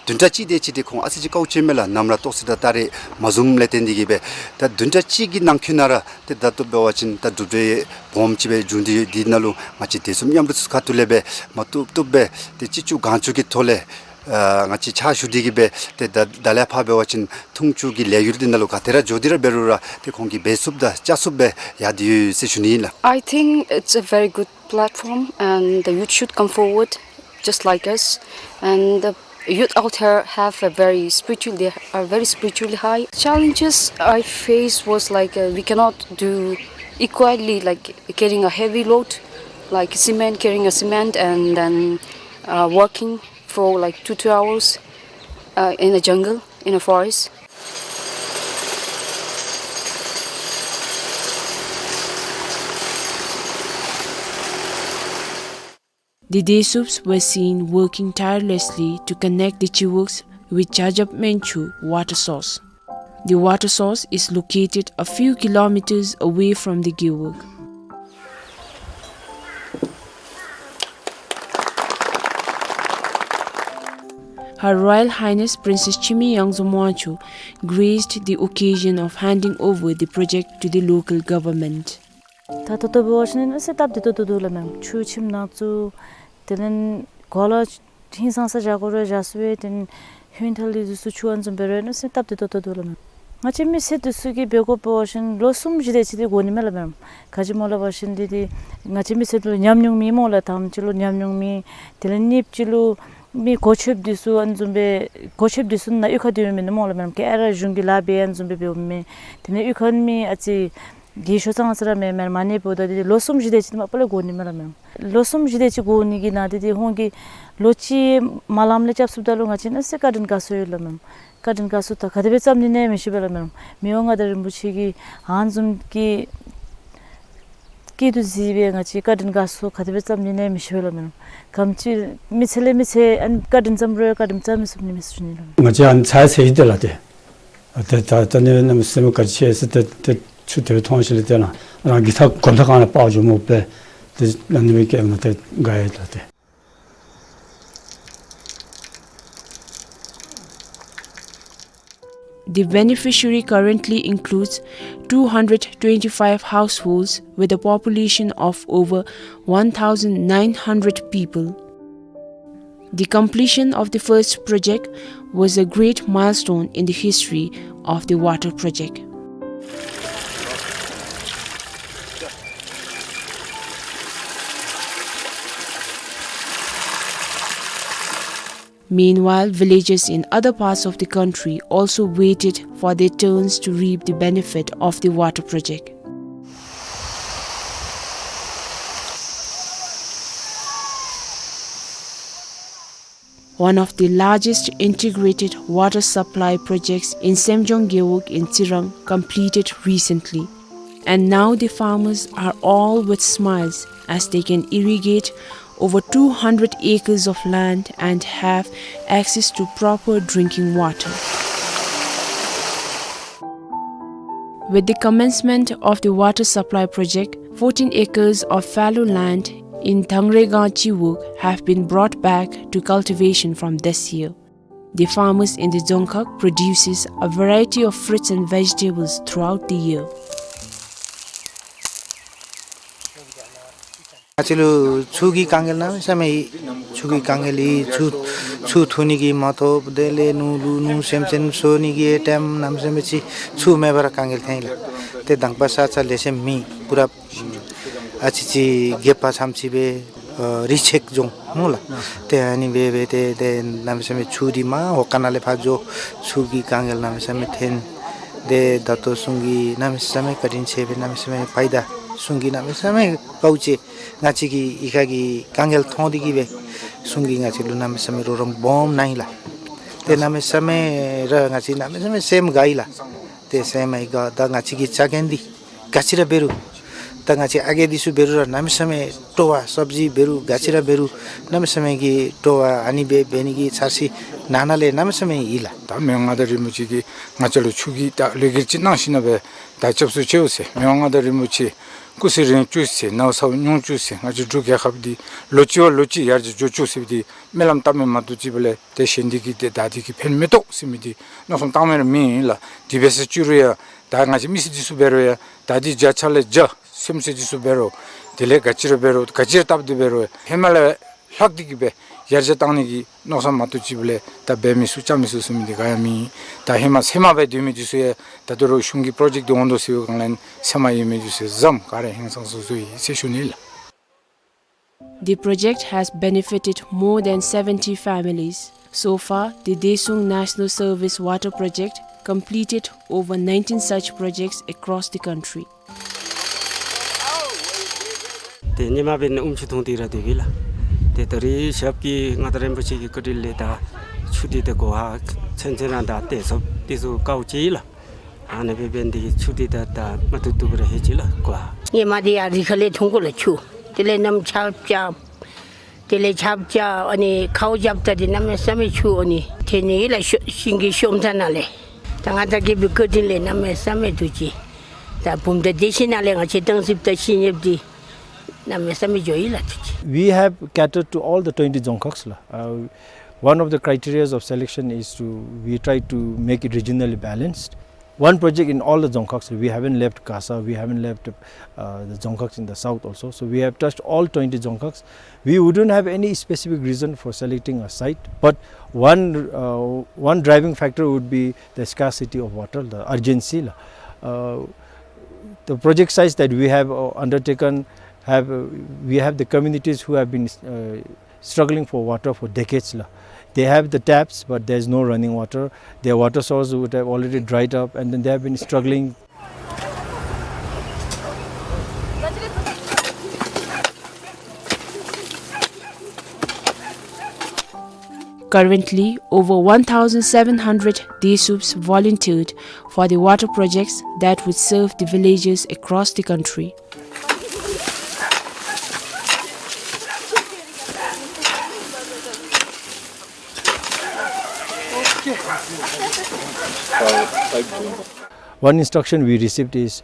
བདུན་ཕྲག་གཅིག་དེ་ཅིག་ཏེ་ཁོང་ཨ་ཙི་ཅིག་དཀའཝ་སྤྱད་མས་ལགས། ནམ་ར་ཏོག་ཙི་ར་ད་རེས་མ་བཟུངམ་ལས་བརྟེན་ཏེ་གིས་སྦེ་ད་བདུན་ཕྲག་གཅིག་གི་ནང་འཁོད་ནང་ར་ཏེ་ད་བཏུབ་འབད་བ་ཅིན་ད་གྲུབ་འབྲས་སྦོམ་ཅིག་སྦེ་བྱུང་སྟེ་ཡོད། དེ་ནང་ལུ་ང་བཅས་དེ་ཚུ་མཉམ་རུབ་ཚུ་ཁ་ཐུག་ལས་སྦེ་མ་བཏུབ་བཏུབ་སྦེ་ཏེ་ཅི་བཅུག་གང་བཅུག་གི་ཐོག་ལས་ཨ་ང་བཅས་ཕྱག་ཞུ་སྟེ་གིས་སྦེ་ཏེ་ད་ད་ལས་ཕར་འབད་བ་ཅིན་འཐུང་བཅུག་གི་ལས་འགུལ་འདི་ནང་ལུ་ག་དེ་ར་འགྱོ་སྟེ་ར་འབད་རུང་ར་ཏེ་ཁོང་གིས་འབད་ཚུགསཔ་དང་བཅའ་ཚུགསཔ་སྦེ་ཡར་ཏེ་ཡོད་ཟེར་ཞུ་ནི་ཨིན་ལགས། I think it's a very good platform, and the youth should come forward just like us. And the youth out here have a very spiritual, they are very spiritually high. Challenges I faced was like, uh, we cannot do equally, like carrying a heavy load, like cement, carrying a cement, and then uh, working for like two, two hours uh, in a jungle, in a forest. The Desups were seen working tirelessly to connect the Chiwuks with Jajab Menchu water source. The water source is located a few kilometers away from the Gewog. Her Royal Highness Princess Chimi Yangzom Wangchuck graced the occasion of handing over the project to the local government. ད་ད་ལྟོ་འབད་བ་ཅིན་ཨ་ནི་སེམས་སྟབས་བདེ་ཏོག་ཏོ་འདུག་ལགས་མེན། ཆུ་ཁྱིམ་ནང་བཙུགས། དེ་ལས་གོ་ལ་ཧིང་སངས་ས་བཞག་དགོ་རུང་བཞག་ཚུགས་པས། དེ་ལས་ཧུན་ཐལ་ལི་འདི་ཚུ་ཆུ་ཨ་ནི་བཟུམ་འབད་རུང་ཨ་ནི་སེམས་སྟབས་བདེ་ཏོག་ཏོ་འདུག་ལགས་མེན། ང་བཅས་མི་སེར་འདི་ཚུ་གིས་འབད་དགོཔ་འབད་བ་ཅིན་ལོ་གསུམ་བཞི་དེ་ཅིག་འདི་འགོར་ནི་མས་ལགས་མེན། ག་ཅི་སྨོ་ལབ་པ་ཅིན་འདི་འདི་ང་བཅས་མི་སེར་འདི་ལུ་ཉམས་མྱོང་མེད་སྨོ་ལགས། དང་པ་ཅིག་ལུ་ཉམས་མྱོང་མེད། དེ་ལས་གཉིས་པ་ཅིག་ལུ་མི་གོ་ཆོདཔ་འདི་ཚུ་ཨ་ནི་བཟུམ་སྦེ་གོ་ཆོདཔ་འདི་ཚུ་ནཱ་གཡུས་ཁར་སྡོད་མི་ནི་སྨོ་ལགས་མེན། ག་ར་གཞུང་གི་ལཱ་འབད་ཨ་ནི་བཟུམ་སྦེ་འབདཝ་མས། དེ་ལས་གཡུས་ཁར་མི་ཨ་ཙི་གི་ཤོ་ཚང་ཨ་ཙི་ར་མེད་མེན། མ་ཎི་འབདཝ་ད་འདི་ལོ་གསུམ་བཞི་དེ་ཅིག་མ་པ་ལས་འགོར་ནི་མས་ལགས་མེན། ལོ་གསུམ་བཞི་དེ་ཅིག་འགོར་ནི་གི་ནང་འདི་འདི་ཁོང་གིས་ལོ་གཅིག་མ་ལངམ་ལས་རྐྱབ་ཚུགསཔ་ད་ལུ་ང་བཅས་ཨ་ནི་སེམས་བཀའ་དྲིན་དགའ་ཚོར་ཡོད་ལགས་མེན། བཀའ་དྲིན་དགའ་ཚོར་ད་ག་དེ་སྦེ་བརྩམ་ནི་ཨིན་ན་མི་ཤེས་པས་ལགས་མེན། མི་དབང་མངའ་བདག་རིན་པོ་ཆེ་གིས་ཨ་ནི་བཟུམ་གྱི་སྐྱིད་སྡུག་གཟིགས་སྦེ་ང་བཅས་བཀའ་དྲིན་དགའ་ཚོར་ག་དེ་སྦེ་བརྩམ་ནི་ཨིན་ན་མི་ཤེས་པས་ལགས་མེན། ག་དེམ་ཅིག་མི་ཚེ་ལས་མི་ཚེ་ཨ་ནི་བཀའ་དྲིན་བརྩམ་རུང་བཀའ་དྲིན་བརྩམ་མི་ཚུགས་ནི་མས་ཟེར་ཞུ་ནི་ལགས་མེན། ང་བཅས་ཨ་ནི་ཚར་ཚར་ཡི་དེ་ལགས་ཏེ། ཨ་ཏེ་ད་ད་ནི་གནམ་མེད་ས་མེད་ག་ཅི་ཟེར་ཏེ་ཏེ་ ཆུ་དེ་སྦེ་འཐོན་ཞིནམ་ལས་དེ་ལས་རང་གི་ཐག་གོམ་ཐག་གང་ལས་དཔའ་འཇོམས་འོང་པས། དེ་ཨ་ནི་སྦེ་བཀལ་ན་དེ་དགའ་ཡི་ལགས་ཏེ། The beneficiary currently includes two hundred twenty-five households with a population of over one thousand nine hundred people. The completion of the first project was a great milestone in the history of the water project. Meanwhile, villages in other parts of the country also waited for their turns to reap the benefit of the water project. One of the largest integrated water supply projects in Semjong Gewog in Tsirang completed recently. And now the farmers are all with smiles as they can irrigate over two hundred acres of land and have access to proper drinking water. With the commencement of the water supply project, fourteen acres of fallow land in Dhangregang Chiwog have been brought back to cultivation from this year. The farmers in the Dzongkhag produces a variety of fruits and vegetables throughout the year. ང་བཅས་ལུ་ཆུ་གི་དཀའ་ངལ་གནམ་མེད་ས་མེད་ཡོད། ཆུ་གི་དཀའ་ངལ་ཡོད། ཆུ་ཆུ་འཐུང་ནི་གི་མ་ཐོབ། དེ་ལས་ནོར་ལུ་ནོར་སེམས་ཅན་གསོ་ནི་གི་ཊའིམ་གནམ་མེད་ས་མེད་ཅིག་ཆུ་མེད་པར་དཀའ་ངལ་ཐོན་ཡི་ལགས། ཏེ་དང་པ་ས་ཆ་ལེགས་ཤོམ་མེད། པུ་ར་ཨ་ཙི་ཅིག་རྒེད་འོག་ཙམ་ཅིག་སྦེ་ཨ་རི་ཆེག་ལྗོངས་སྨོ་ལགས། ཏེ་ཨ་ནི་སྦེ་སྦེ་ཏེ་ཏེ་གནམ་མེད་ས་མེད་ཆུ་འདི་མར་འོག་ཁང་ནང་ལས་ཕར་འགྱོ། ཆུ་གི་དཀའ་ངལ་གནམ་མེད་ས་མེད་ཐོན། ཏེ་ད་ལྟོ་གཞུང་གིས་གནམ་མེད་ས་མེད་བཀའ་དྲིན་ཆེ་སྦེ་གནམ་མེད་ས་མེད་ཕྱི་ད་གཞུང་གིས་གནམ་མེད་ས་མེད་དཀའཝ་སྤྱད། ང་བཅས་ཀྱི་གཡུས་ཁ་གི་དཀའ་ངལ་མཐོང་སྟེ་གིས་སྦེ་གཞུང་གིས་ང་བཅས་ལུ་གནམ་མེད་ས་མེད་རོགས་རམ་སྦོམ་གནང་ཡི་ལགས། ཏེ་གནམ་མེད་ས་མེད་ར་ང་བཅས་གནམ་མེད་ས་མེད་སེམས་དགའ་ཡི་ལགས། ཏེ་སེམས་ཡང་དགའ། ད་ང་བཅས་ཀྱི་ཆ་རྐྱེན་འདི་ག་ཅི་ར་འབད་རུང་། ད་ང་བཅས་ཨ་རྒས་འདི་ཚུ་འབད་རུང་ར་གནམ་མེད་ས་མེད་སྤྲོ་བ། སབ་ཇི་འབད་རུང་ག་ཅི་ར་འབད་རུང་གནམ་མེད་ས་མེད་ཀྱི་སྤྲོ་བ། ཨ་ནི་སྦེ་འབད་ནི་གི་འཆར་གཞི་ནང་ན་ལས་གནམ་མེད་ས་མེད་ཡོད་ལགས། ད་མི་དབང་མངའ་བདག་རིན་པོ་ཆེ་གིས་ང་བཅས་ལུ་ཆུ་གི་ད་ལས་འགུལ་ཅིག་གནང་ཞིནམ་ལས་ད་སྐྱབས་སུ་མཆིའོ་ཟེར། མི་དབང་མངའ་བདག་རིན་པོ་ཆེ་སྐུ་ཚེ་རིང་བཅུག་ཟེར། ནཝ་གསརཔ་ཉུང་བཅུག་ཟེར། ང་བཅས་འབྲུག་རྒྱལ་ཁབ་འདི་ལོ་གཅིག་བ་ལོ་གཅིག་ཡར་རྒྱས་འགྱོ་བཅུག་ཟེར་འདི་སྨོན་ལམ་བཏབ་མི་མ་གཏོགས་ཅིག་འབད་ལས་ཏེ་གཞན་འདི་གིས་ཏེ་ད་འདི་གིས་ཕན་མི་ཐོགས་ཟེར་མི་འདི་མནོ་བསམ་བཏང་མི་ར་མེད་ལགས། དེ་འབད་ཟེར་བཅུག་རུང་ཡང་ད་ང་བཅས་མི་སེར་འདི་ཚུ་འབད་རུང་ཡང་ད་འདི་བརྒྱ་ཆ་ལས་བརྒྱ་སེམས་ཅན་འདི་ཚུ་འབད་རུང་དེ་ལས་ག་ཅི་ར་འབད་རུང་ག་ཅི་ར་བཏབ་སྟེ་འབད་རུང་ཧེ་མ་ལས་ལྷག་སྟེ་གིས་སྦེ་ཡར་རྒྱས་གཏང་ནི་གི་མནོ་བསམ་མ་གཏོགས་ཅིག་འབད་ལས་ད་འབད་མི་ཚུགས་རྐྱབ་མི་ཚུགས་ཟེར་མི་འདི་ག་ཡང་མེད། ད་ཧེ་མ་ཚལ་མ་འབད་སྡོད་མི་འདི་ཚུ་ཡང་ད་ལྟོ་ར་གཞུང་གི་པྲོ་ཇེཀཊ་འདི་འོང་དོ་ཟེར་བའི་སྒང་ལས་ཚལ་མ་ཡོད་མི་འདི་ཚུ་ཡང་བཟུམ་ག་ར་ཧིང་སངས་ས་བཟོ་ཡི་ཟེར་ཞུ་ནི་ལགས། The project has benefited more than seventy families. So far, the Daesung National Service Water Project completed over nineteen such projects across the country. ཏེ་ཉི་མ་འབད་ནི་ཨུམ་ཆུ་འཐུང་སྟེ་ར་སྡོད་པས་ལགས། ཏེ་ད་རིས་ཞབས་ཀྱིས་མངའ་བདག་རིན་པོ་ཆེ་གི་བཀའ་དྲིན་ལས་ད་ཆུ་འདི་ད་གོ་ཧ་ཚུན་ཚོད་ར་ད་ཏེ་ཚབ་འདི་ཚུ་དཀའཝ་སྤྱད་ཡི་ལགས། ཨ་ནི་སྦེ་འབད་ནི་འདི་གིས་ཆུ་འདི་ད་ད་མ་བཏུབ་བཏུབ་སྦེ་ར་ལྷོད་ཅི་ལགས་གོ་ཧ། ངེའི་མ་འདི་ཡར་རི་ཁ་ལས་འཐུང་དགོ་ལགས་ཆུ། དེ་ལས་གནམ་ཆརཔ་རྐྱབ། དེ་ལས་ཆརཔ་རྐྱབ་ཨ་ནི་ཁཝ་རྐྱབ་ད་འདི་གནམ་མེད་ས་མེད་ཆུ་ཨ་ནི་ཐོན་ནི་ཨིན་ལགས། ཤོ་ཤིང་གི་ཤོམ་ཐ་ནང་ལས། ད་མངའ་བདག་རྒྱལ་པོའི་བཀའ་དྲིན་ལས་གནམ་མེད་ས་མེད་ཐུགས་རྗེ། ད་བུམ་ཐང་སྡེ་བཞི་ནང་ལས་ང་བཅས་སྟང་སི་ད་ཤིང་ཡོདཔ་འདི་གནམ་མེད་ས་མེད་འགྱོ་ཡི་ལགས་ཐུགས་རྗེ། We have catered to all the twenty Dzongkhags, la. Uh, one of the criterias of selection is to, we try to make it regionally balanced. One project in all the Dzongkhags. We haven't left Gasa, we haven't left, uh, the Dzongkhags in the south also. So we have touched all twenty Dzongkhags. We wouldn't have any specific reason for selecting a site, but one, uh, one driving factor would be the scarcity of water, the urgency, la. Uh, the project sites that we have, uh, undertaken have, uh, we have the communities who have been, uh, struggling for water for decades, la. They have the taps, but there's no running water. Their water source would have already dried up, and then they have been struggling. Currently, over one thousand seven hundred Desuups volunteered for the water projects that would serve the villages across the country. One instruction we received is,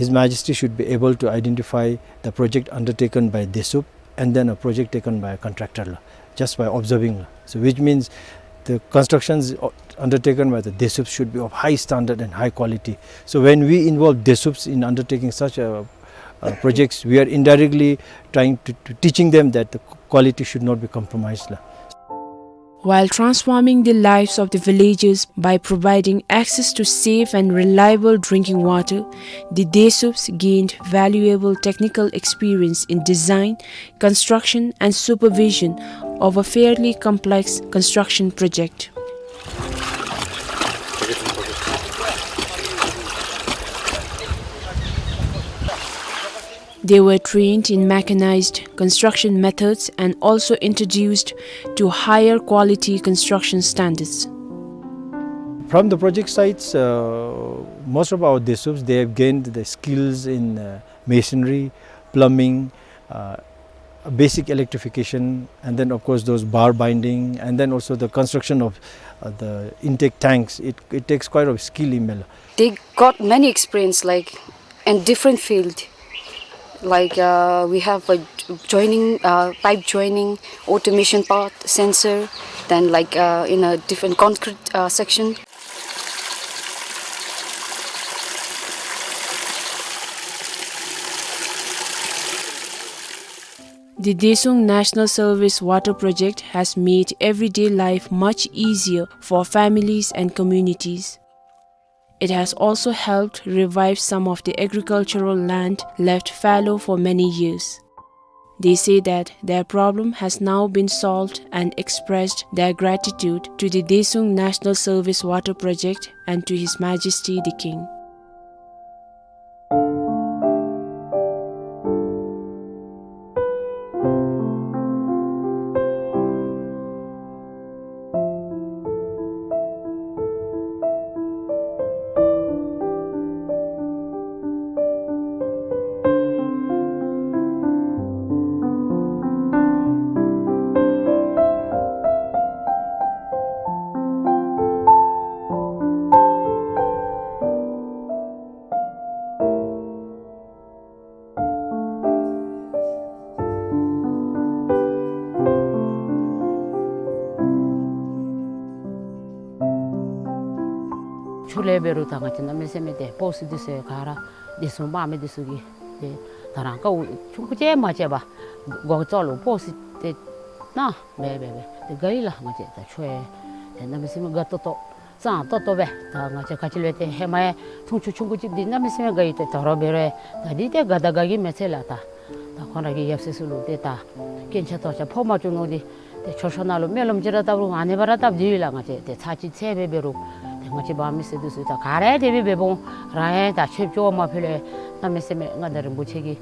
His Majesty should be able to identify the project undertaken by DESUP and then a project taken by a contractor la, just by observing la. So which means the constructions o-, undertaken by the DESUPs should be of high standard and high quality. So when we involve DESUPs in undertaking such a, uh, projects, we are indirectly trying to, to teaching them that the quality should not be compromised la. While transforming the lives of the villagers by providing access to safe and reliable drinking water, the DESUPs gained valuable technical experience in design, construction, and supervision of a fairly complex construction project. They were trained in mechanized construction methods and also introduced to higher quality construction standards. From the project sites, uh, most of our DESUPs, they have gained the skills in, uh, masonry, plumbing, uh, basic electrification, and then, of course, those bar binding, and then also the construction of, uh, the intake tanks. It, it takes quite a skill in Mela. They got many experience, like, in different field. Like, uh, we have a joining, uh, pipe joining, automation part, sensor, then, like, uh, in a different concrete, uh, section. The Desung National Service Water Project has made everyday life much easier for families and communities. It has also helped revive some of the agricultural land left fallow for many years. They say that their problem has now been solved and expressed their gratitude to the Desung National Service Water Project and to His Majesty the King. ཆུ་ལས་འབད་རུང་ད་ང་བཅས་གནམ་མེད་ས་མེད་ཏེ་སྤོ་སི་འདི་ཚུ་ག་ར་བདེ་སྲུང་འབངས་མི་འདི་ཚུ་གིས་ཏེ་ད་རང་ཀཝ་ཆུང་ཀུ་ཅིག་མ་བཅད་པར་སྒོ་ཅོག་ལུ་སྤོ་སི་ཏེ་ནཱ་འབད་འབད་འབད་ཏེ་དགའ་ཡི་ལགས། ང་བཅས་ད་ཆུ་ཡང་ཏེ་གནམ་མེད་ས་མེད་དགའ་ཏོག་ཏོ་གཙང་ཏོག་ཏོ་སྦེ་ད་ང་བཅས་ག་ཅི་ལས་ཏེ་ཧེ་མ་ཡང་འཐུང་ཆུ་ཆུང་ཀུ་ཅིག་འདི་གནམ་མེད་ས་མེད་དགའ་ཡི། ཏེ་ད་རུང་འབད་རུང་ད་འདི་ཏེ་དགའ་ད་དགའ་གི་མས་ཟེར་ལགས། ད་ད་ཁོང་ར་གི་ཡབ་སྲས་ཚུ་ལུ་ཏེ་ད་རྐྱེན་ཆག་དོགས་ཆག་ཕོག་མ་བཅུག་ནི་འདི་ཏེ་མཆོད་བཤམ་ནང་ལུ་སྨོན་ལམ་ཅིག་ར་བཏབ་རུང་ཨ་ནི་སྦེ་ར་བཏབ་སྡོད་ཡི་ལགས། ང་བཅས་ཏེ་ཚར་གཅིག་ཚར་སྦེ་འབད་རུང་ཏེ་ང་བཅས་འབངས་མི་སེར་འདི་ཚུ་ད་ག་ར་དེ་སྦེ་འབདཝ་འོང་ར་ཡང་ད་ཆོས་སྐྱོང་མ་ཕུལ་ལས་གནམ་མེད་ས་མེད་མངའ་བདག་རིན་པོ་ཆེ་གིས་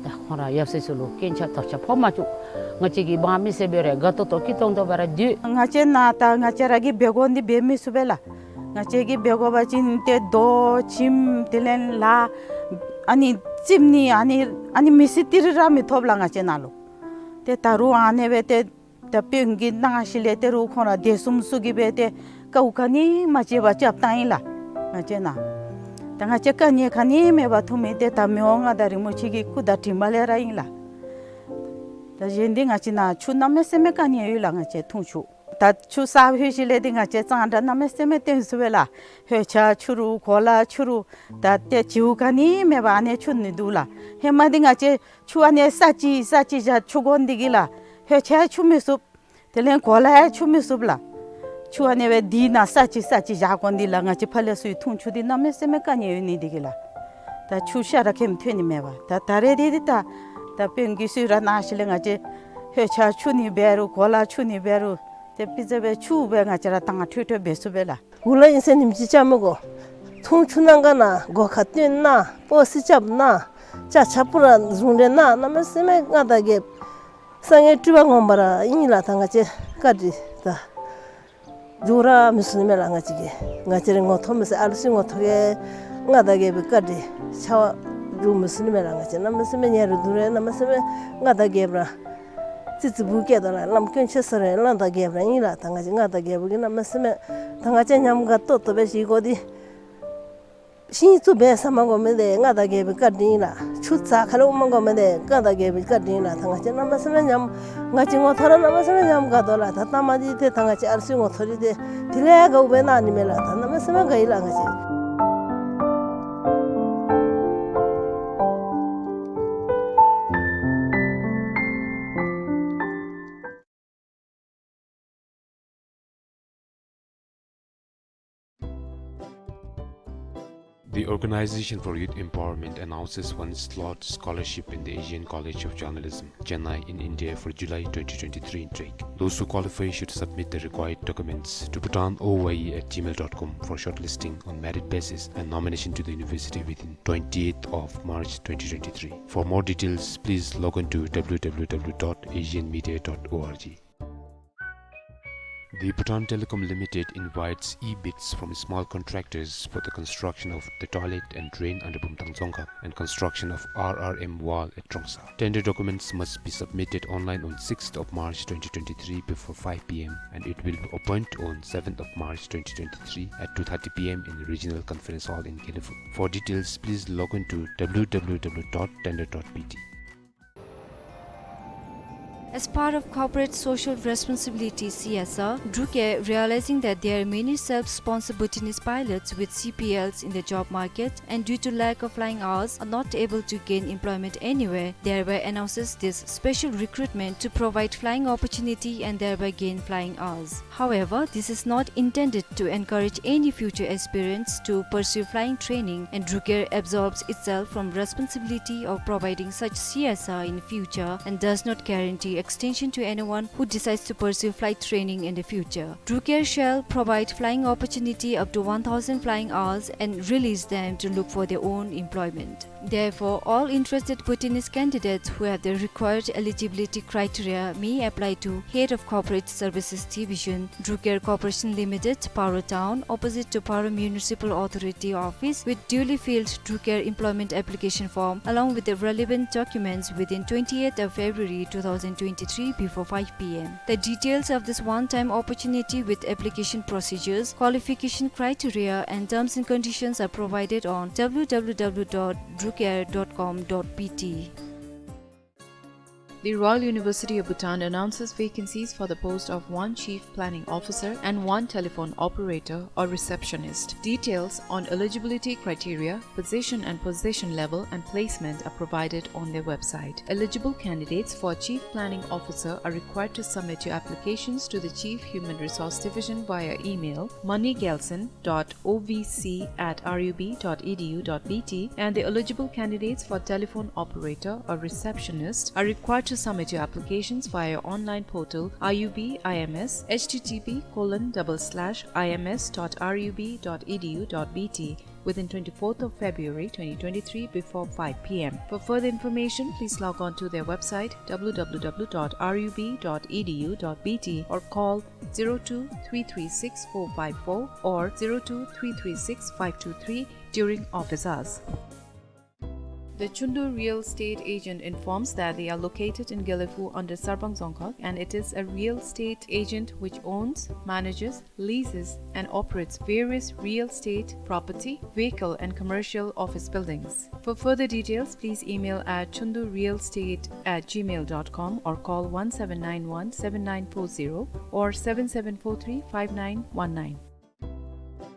ད་ཁོང་ར་ཡབ་སྲས་ཚུ་ལུ་རྐྱེན་ཆག་དོགས་ཆག་ཕོག་མ་བཅུག། ང་བཅས་ཀྱི་འབངས་མི་སེར་འབད་རུང་དགའ་ཏོག་ཏོ་སྐྱིད་ཏོང་ཏོ་སྦེ་ར་སྡོད། ང་བཅས་ནཱ་ད་ང་བཅས་ར་གིས་འབད་དགོ་འདི་འབད་མི་ཚུགས་པས་ལགས། ང་བཅས་ཀྱིས་འབད་དགོ་པ་ཅིན་ཏེ་རྡོ་བྱེམ་དེ་ལས་ལ་ཨ་ནི་བཙེམ་ནི་ཨ་ནི་ཨ་ནི་མི་སེར་ཏི་རི་ར་མི་ཐོབ་ལགས་ང་བཅས་ནཱ་ལུ། ཏེ་ད་རུང་ཨ་ནི་སྦེ་ཏེ་ད་དཔོན་གྱིས་གནང་ཞིནམ་ལས་ཏེ་རུང་ཁོང་ར་བདེ་སྲུང་ཚུ་གིས་སྦེ་ཏེ་དཀའཝ་ག་ནི་མ་སྤྱད་པར་རྐྱབ་བཏང་ཡི་ལགས་ང་བཅས་ནཱ། ད་ང་བཅས་དཀའ་ངལ་ག་ནི་མེད་པར་འཐུང་མི་འདི་ད་མི་དབང་མངའ་བདག་རིན་པོ་ཆེ་གི་སྐུ་དང་དྲིན་ལས་ར་ཨིན་ལགས། ད་གཞན་འདི་ང་བཅས་ནཱ་ཆུ་གནམ་མེད་ས་མེད་དཀའ་ངལ་ཡོད་ལགས། ང་བཅས་འཐུང་ཆུ་ད་ཆུ་ས་ཕུད་ཞིནམ་ལས་འདི་ང་བཅས་གཙང་སྦྲ་གནམ་མེད་ས་མེད་སྟོན་ཚུགས་པས་ལགས། ཧོད་ཆས་འཁྱུ་རུང་གོ་ལ་འཁྱུ་རུང་ད་ཏེ་བྱིའུ་ག་ནི་མེད་པར་ཨ་ནི་འཁྱུ་ནི་འདུག་ལགས། ཧེ་མ་འདི་ང་བཅས་ཆུ་ཨ་ནི་ས་ཅིག་ས་ཅིག་བཞག་འཁྱུ་དགོ་འདི་གིས་ལགས། ཧོད་ཆས་འཁྱུ་མི་ཚུགས། དེ་ལས་གོ་ལ་ཡང་འཁྱུ་མི་ཚུགས་ལགས། ཆུ་ཨ་ནི་སྦེ་འདི་ནང་ས་ཅིག་ས་ཅིག་བཞག་དགོ་འདི་ལགས། ང་བཅས་ཕར་ལས་ཚུར་འཐུང་ཆུ་འདི་གནམ་མེད་ས་མེད་དཀའ་ངལ་ཡོད་ནི་འདི་གིས་ལགས། ད་ཆུ་ཤ་ར་ཁེམ་ཐོན་ནི་མེད་པར་ད་ད་རེས་འདི་འདི་ད་ད་དཔོན་གྱིས་གསོལ་རས་གནང་ཞིནམ་ལས་ང་བཅས་ཧོད་ཆས་འཁྱུ་ནི་འབད་རུང་གོ་ལ་འཁྱུ་ནི་འབད་རུང་ཏེ་སྤུས་ཚད་སྦེ་ཆུ་སྦེ་ང་བཅས་ར་དྭངས་འཕྲོས་འཕྲོས་འབད་ཚུགས་པས་ལགས། གུ་ལུ་ཨིན་ཟེར་ཉིནམ་གཅིག་རྐྱབ་མི་དགོ། འཐུང་ཆུ་གནང་ག་ན་སྒོ་ཁར་བཏོན་ན་སྤོ་སི་རྐྱབ་ན་ཅ་ཆས་པུ་ར་བཟུང་སྟེ་ན་གནམ་མེད་ས་མེད་མངའ་བདག་རྒྱལཔོ་སངས་རྒྱས་སྤྲུལ་པ་ངོ་མ་ར་ཨིན་ལགས། ད་ང་བཅས་བཀའ་དྲིན་ད་མཇུག་ར་མི་སོང་ནི་མས་ལགས། ང་བཅས་ཀྱིས་ང་བཅས་རའི་ངོ་ཐོག་མི་ཟེར་ཨ་ལུ་ཚུའི་ངོ་ཐོག་གི་མངའ་བདག་རྒྱལ་པོའི་བཀའ་དྲིན་ཆ་བ་མཇུག་མི་སོང་ནི་མས་ལགས། ང་བཅས་གནམ་མེད་ས་མེད་ཉེ་རུང་དུ་རུང་གནམ་མེད་ས་མེད་མངའ་བདག་རྒྱལཔོ་ར་ཙི་ཙི་བུ་སྐྱེས་དོ་ལགས། བླམ་དཀོན་མཆོག་ཟེར་རུང་མངའ་བདག་རྒྱལཔོ་ར་ཨིན་ལགས། ད་ང་བཅས་མངའ་བདག་རྒྱལ་པོ་གིས་གནམ་མེད་ས་མེད་ད་ང་བཅས་ཉམས་དགའ་ཏོག་ཏོ་སྦེ་བཞེས་དགོ་འདི། ཤིང་བཙུགས་འབད་ས་མ་དགོ་མི་འདི་མངའ་བདག་རྒྱལ་པོའི་བཀའ་དྲིན་ལགས། ཆུ་རྩྭ་ཁ་ལུ་མ་དགོ་མི་འདི་མངའ་བདག་རྒྱལ་པོའི་བཀའ་དྲིན་ལགས། ད་ང་བཅས་གནམ་མེད་ས་མེད་ཉམས། ང་བཅས་ངོ་ཐོག་ར་གནམ་མེད་ས་མེད་ཉམས་དགའ་དོ་ལགས། ད་ལྟ་མ་འདི་ཏེ་ད་ང་བཅས་ཨར་སུའི་ངོ་ཐོག་རི་འདི་དེ་ལས་དགའཝ་སྦེ་གནང་ནི་མས་ལགས། ད་གནམ་མེད་ས་མེད་དགའ་ཡི་ལགས་ང་བཅས། The Organization for Youth Empowerment announces one slot scholarship in the Asian College of Journalism, Chennai, in India for July twenty twenty-three intake. Those who qualify should submit the required documents to bhutan O Y E at gmail dot com for shortlisting on merit basis and nomination to the university within twentieth of March twenty twenty-three. For more details, please log on to W W W dot asian media dot org. The Bhutan Telecom Limited invites e-bids from small contractors for the construction of the toilet and drain under Bumthang Dzongkhag and construction of R R M wall at Trongsa. Tender documents must be submitted online on sixth of March twenty twenty-three before five P M, and it will be opened on seventh of March twenty twenty-three at two thirty P M in the Regional Conference Hall in Gelephu. For details, please log on to W W W dot tender dot B T. As part of corporate social responsibility, C S R, DRUcare, realizing that there are many self-sponsored Bhutanese pilots with C P Ls in the job market and due to lack of flying hours are not able to gain employment anywhere, thereby announces this special recruitment to provide flying opportunity and thereby gain flying hours. However, this is not intended to encourage any future aspirants to pursue flying training, and DRUcare absolves itself from responsibility of providing such C S R in future and does not guarantee extension to anyone who decides to pursue flight training in the future. DRUcare shall provide flying opportunity up to one thousand flying hours and release them to look for their own employment. Therefore, all interested Bhutanese candidates who have the required eligibility criteria may apply to Head of Corporate Services Division, DRUcare Corporation Limited, Paro Town, opposite to Paro Municipal Authority Office, with duly filled DRUcare employment application form along with the relevant documents within twentieth of February two thousand twenty-three before five P M. The details of this one-time opportunity with application procedures, qualification criteria, and terms and conditions are provided on W W W dot drucare dot com dot B T. The Royal University of Bhutan announces vacancies for the post of one Chief Planning Officer and one Telephone Operator or Receptionist. Details on eligibility criteria, position and position level, and placement are provided on their website. Eligible candidates for Chief Planning Officer are required to submit your applications to the Chief Human Resource Division via email, money gelson dot O V C at R U B dot E D U dot B T, and the eligible candidates for telephone operator or receptionist are required to submit your applications via online portal R U B I M S, H T T P colon double slash I M S dot R U B dot E D U dot B T, within twenty-fourth of February twenty twenty-three before five P M. For further information, please log on to their website, W W W dot R U B dot E D U dot B T, or call zero two three three six four five four or zero two three three six five two three during office hours. The Chundu Real Estate Agent informs that they are located in Gelephu under Sarbang Dzongkhag, and it is a real estate agent which owns, manages, leases, and operates various real estate, property, vehicle, and commercial office buildings. For further details, please email at chundu real estate at gmail dot com or call one seven nine one seven nine four zero or seven seven four three five nine one nine.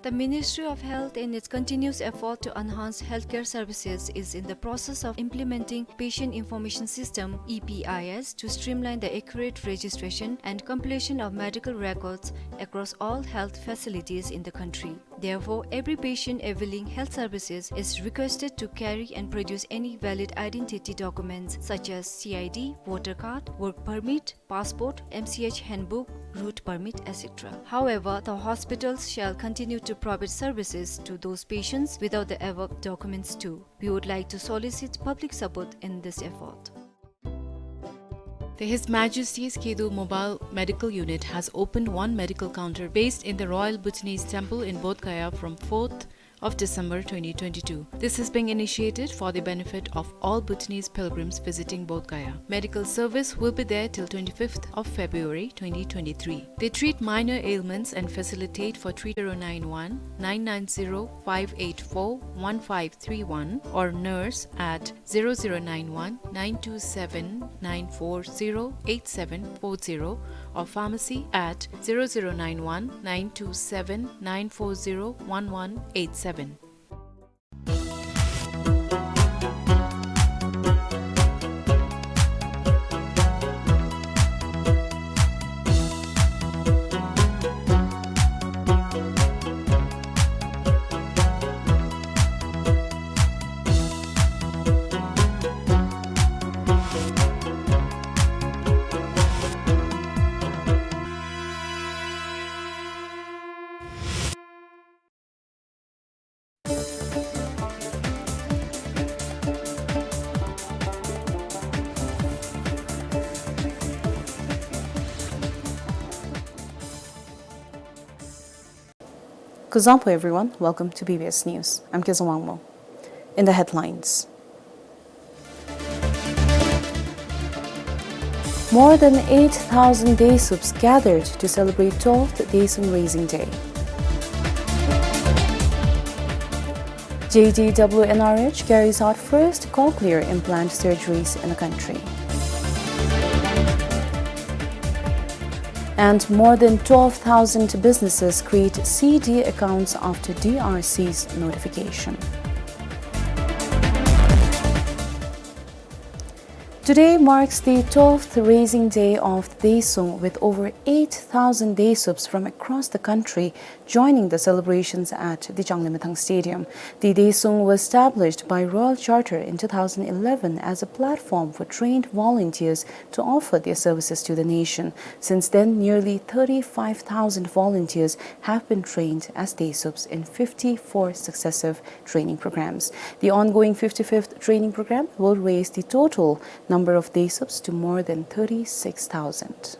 The Ministry of Health, in its continuous effort to enhance healthcare services, is in the process of implementing Patient Information System, E P I S, to streamline the accurate registration and completion of medical records across all health facilities in the country. Therefore, every patient availing health services is requested to carry and produce any valid identity documents such as C I D, voter card, work permit, passport, M C H handbook, route permit, et cetera. However, the hospitals shall continue to provide services to those patients without the above documents too. We would like to solicit public support in this effort. The His Majesty's Kedu Mobile Medical Unit has opened one medical counter based in the Royal Bhutanese Temple in Bodh Gaya from fourth of December twenty twenty-two. This is being initiated for the benefit of all Bhutanese pilgrims visiting Bodh Gaya. Medical service will be there till twenty-fifth of February twenty twenty-three. They treat minor ailments and facilitate for treat zero nine one, nine nine zero, five eight four, one five three one or nurse at zero zero nine one, nine two seven, nine four zero, eight seven four zero or pharmacy at zero zero nine one, nine two seven, nine four zero, one one eight seven. Kuzuzangpo everyone, welcome to B B S News. I'm Kezang Wangmo. In the headlines. More than eight thousand Desups gathered to celebrate twelfth Desung Raising Day. J D W N R H carries out first cochlear implant surgeries in the country. And more than twelve thousand businesses create C D accounts after D R C's notification. Today marks the twelfth raising day of Desung, with over eight thousand Desups from across the country joining the celebrations at the Changlimithang Stadium. The Desung was established by Royal Charter in two thousand eleven as a platform for trained volunteers to offer their services to the nation. Since then, nearly thirty-five thousand volunteers have been trained as Desups in fifty-four successive training programs. The ongoing fifty-fifth training program will raise the total number of Desups to more than thirty-six thousand.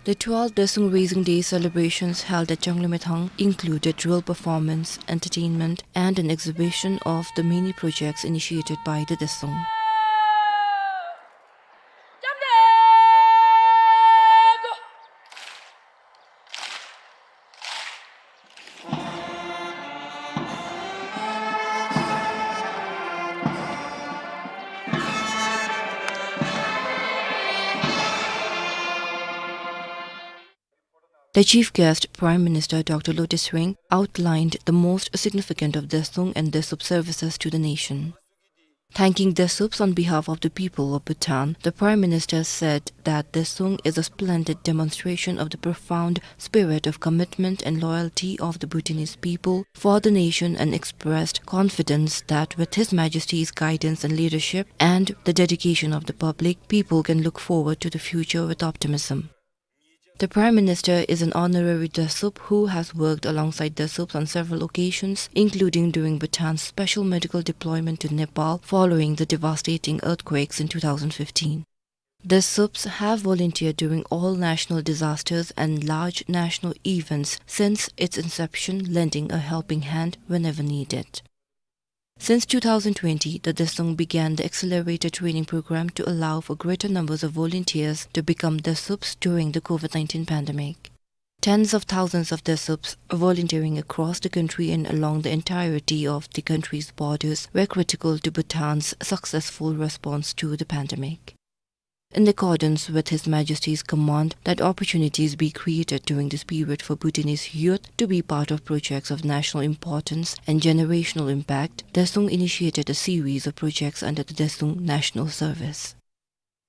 The twelfth Desung Raising Day celebrations held at Changlimithang included drill performance, entertainment, and an exhibition of the many projects initiated by the Desung. The chief guest, Prime Minister Doctor Lotay Tshering, outlined the most significant of Desung and Desup services to the nation. Thanking Desups on behalf of the people of Bhutan, the Prime Minister said that Desung is a splendid demonstration of the profound spirit of commitment and loyalty of the Bhutanese people for the nation and expressed confidence that with His Majesty's guidance and leadership and the dedication of the public, people can look forward to the future with optimism. The Prime Minister is an honorary Desup who has worked alongside Desups on several occasions, including during Bhutan's special medical deployment to Nepal following the devastating earthquakes in two thousand fifteen. Desups have volunteered during all national disasters and large national events since its inception, lending a helping hand whenever needed. Since two thousand twenty, the Desung began the accelerated training program to allow for greater numbers of volunteers to become Desups during the COVID nineteen pandemic. Tens of thousands of Desups volunteering across the country and along the entirety of the country's borders were critical to Bhutan's successful response to the pandemic. In accordance with His Majesty's command that opportunities be created during this period for Bhutanese youth to be part of projects of national importance and generational impact, Desung initiated a series of projects under the Desung National Service.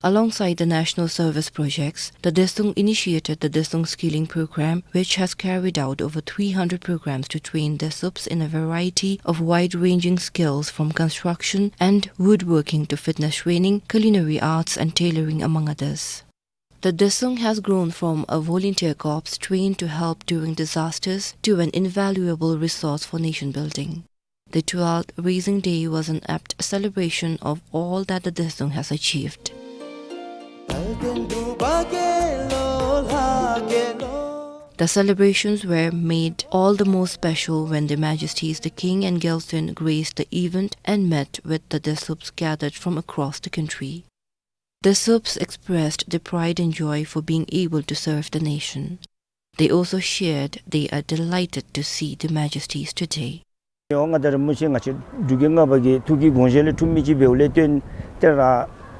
Alongside the national service projects, the Desung initiated the Desung Skilling Program, which has carried out over three hundred programs to train Desups in a variety of wide-ranging skills from construction and woodworking to fitness training, culinary arts and tailoring, among others. The Desung has grown from a volunteer corps trained to help during disasters to an invaluable resource for nation building. The twelfth Raising Day was an apt celebration of all that the Desung has achieved. The celebrations were made all the more special when Their Majesties the King and Gyaltsuen graced the event and met with the Desuups gathered from across the country. Desuups expressed their pride and joy for being able to serve the nation. They also shared they are delighted to see Their Majesties today. ཨོ་མངའ་བདག་རིན་པོ་ཆེ་ང་བཅས་འབྲུག་རྒྱལ་ལྔ་པ་གི་ཐུགས་ཀྱི་དགོངས་བཞེད་ལས་འཁྲུངས་མི་ཅིག་འབདཝ་ལས་བརྟེན་ཏེ་ར་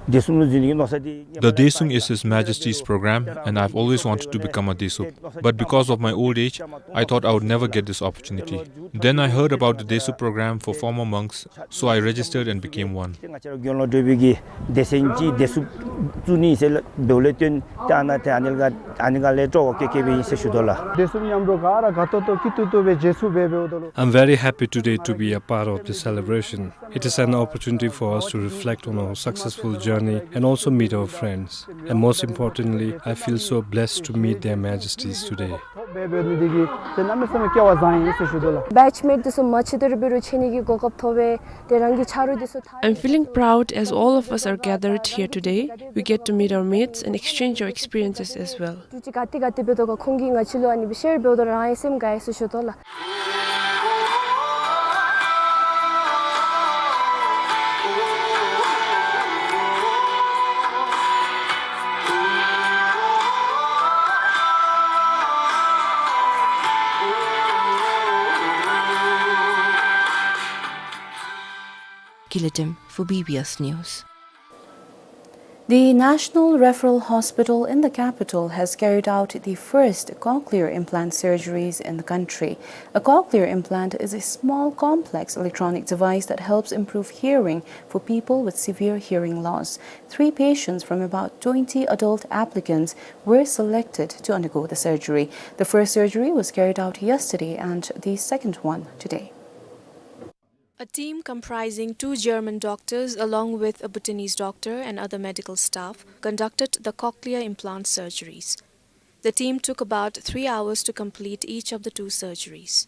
བདེ་སྲུང་ལུ་འཛུལ་ནི་གི་མནོ་བསམ་འདི། The Daesung is His Majesty's program, and I've always wanted to become a Desuup. But because of my old age, I thought I would never get this opportunity. Then I heard about the Desuup program for former monks, so I registered and became one. ང་བཅས་ར་དགེ་སློང་འབྲུག་པའི་གི་སྡེ་ཚན་གྱི་བདེ་སྲུང་བཙུགས་ནི་ཟེར་འབདཝ་ལས་བརྟེན་ཏེ་ཨ་ནཱ་ཏེ་ཨ་ནི་ལས་ཨ་ནི་ལས་སྤྲོ་བ་བསྐྱེད་བསྐྱེདཔ་ཨིན་ཟེར་ཞུ་དོ་ལགས། བདེ་སྲུང་མཉམ་རོགས་ག་ར་དགའ་ཏོག་ཏོ་སྐྱིད་ཏོག་ཏོ་སྦེ་རྗེས་སུ་འབད་འབདཝ་ད་ལུ། I'm very happy today to be a part of this celebration. It is an opportunity for us to reflect on our successful journey and also meet our friends. And most importantly, I feel so blessed to meet Their Majesties today. འབད་འབདཝ་འདི་གིས་ཏེ་གནམ་མེད་ས་མེད་སྐལ་བ་བཟང་ཡི་ཟེར་ཞུ་དོ་ལགས། Batchmate འདི་ཚུ་མ་མཇལ་ཏེ་ར་འབད་རུང་མཇལ་ནི་གི་གོ་སྐབས་ཐོབ་པས། ཏེ་རང་གི་ཆ་རོགས་འདི་ཚུ་ཐ། I'm feeling proud as all of us are gathered here today. We get to meet our mates and exchange our experiences as well. འབྲུག་ཅིག་ག་ཏེ་ག་ཏེ་འབད་དོ་ག་ཁོང་གིས་ང་བཅས་ལུ་ཨ་ནི་སྦེ་ཤེར་འབདཝ་ད་རང་ཡང་སེམས་དགའ་ཡི་ཟེར་ཞུ་དོ་ལགས། Kilatim for B B S News. The National Referral Hospital in the capital has carried out the first cochlear implant surgeries in the country. A cochlear implant is a small, complex electronic device that helps improve hearing for people with severe hearing loss. Three patients from about twenty adult applicants were selected to undergo the surgery. The first surgery was carried out yesterday and the second one today. A team comprising two German doctors along with a Bhutanese doctor and other medical staff conducted the cochlear implant surgeries. The team took about three hours to complete each of the two surgeries.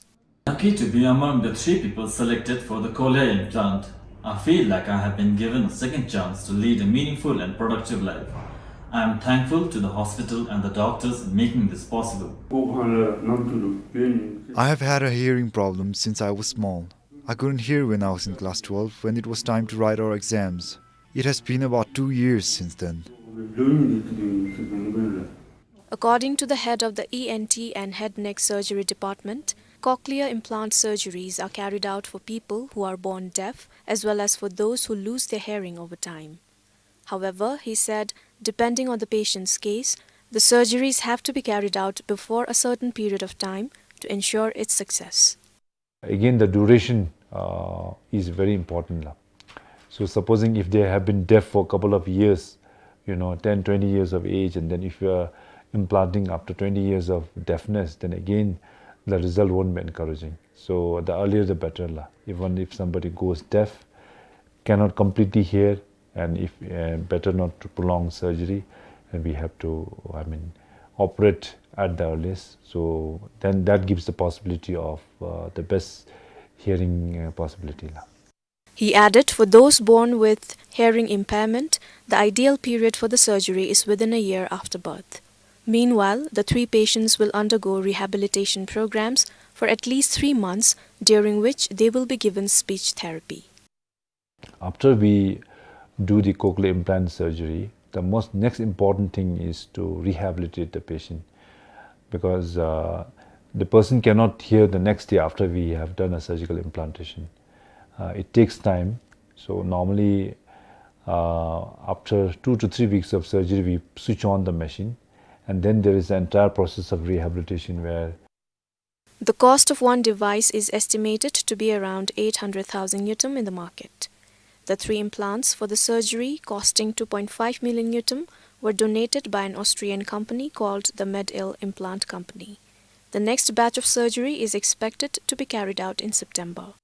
Lucky to be among the three people selected for the cochlear implant. I feel like I have been given a second chance to lead a meaningful and productive life. I am thankful to the hospital and the doctors in making this possible. I have had a hearing problem since I was small. I couldn't hear when I was in class twelve when it was time to write our exams. It has been about two years since then. According to the head of the E N T and head neck surgery department, cochlear implant surgeries are carried out for people who are born deaf as well as for those who lose their hearing over time. However, he said, depending on the patient's case, the surgeries have to be carried out before a certain period of time to ensure its success. Again, the duration, uh, is very important, la. So, supposing if they have been deaf for a couple of years, you know, ten, twenty years of age, and then if you are implanting after twenty years of deafness, then again, the result won't be encouraging. So, the earlier the better, la. Even if somebody goes deaf, cannot completely hear, and if, uh, better not to prolong surgery, and we have to, I mean, operate at the earliest. So then that gives the possibility of, uh, the best hearing, uh, possibility, la. He added, for those born with hearing impairment, the ideal period for the surgery is within a year after birth. Meanwhile, the three patients will undergo rehabilitation programs for at least three months, during which they will be given speech therapy. After we do the cochlear implant surgery, the most next important thing is to rehabilitate the patient, because, uh, the person cannot hear the next day after we have done a surgical implantation. Uh, it takes time. So normally, uh, after two to three weeks of surgery, we switch on the machine, and then there is the entire process of rehabilitation where The cost of one device is estimated to be around eight hundred thousand ngultrum in the market. The three implants for the surgery, costing two point five million ngultrum, were donated by an Austrian company called the Med-Ill Implant Company. The next batch of surgery is expected to be carried out in September.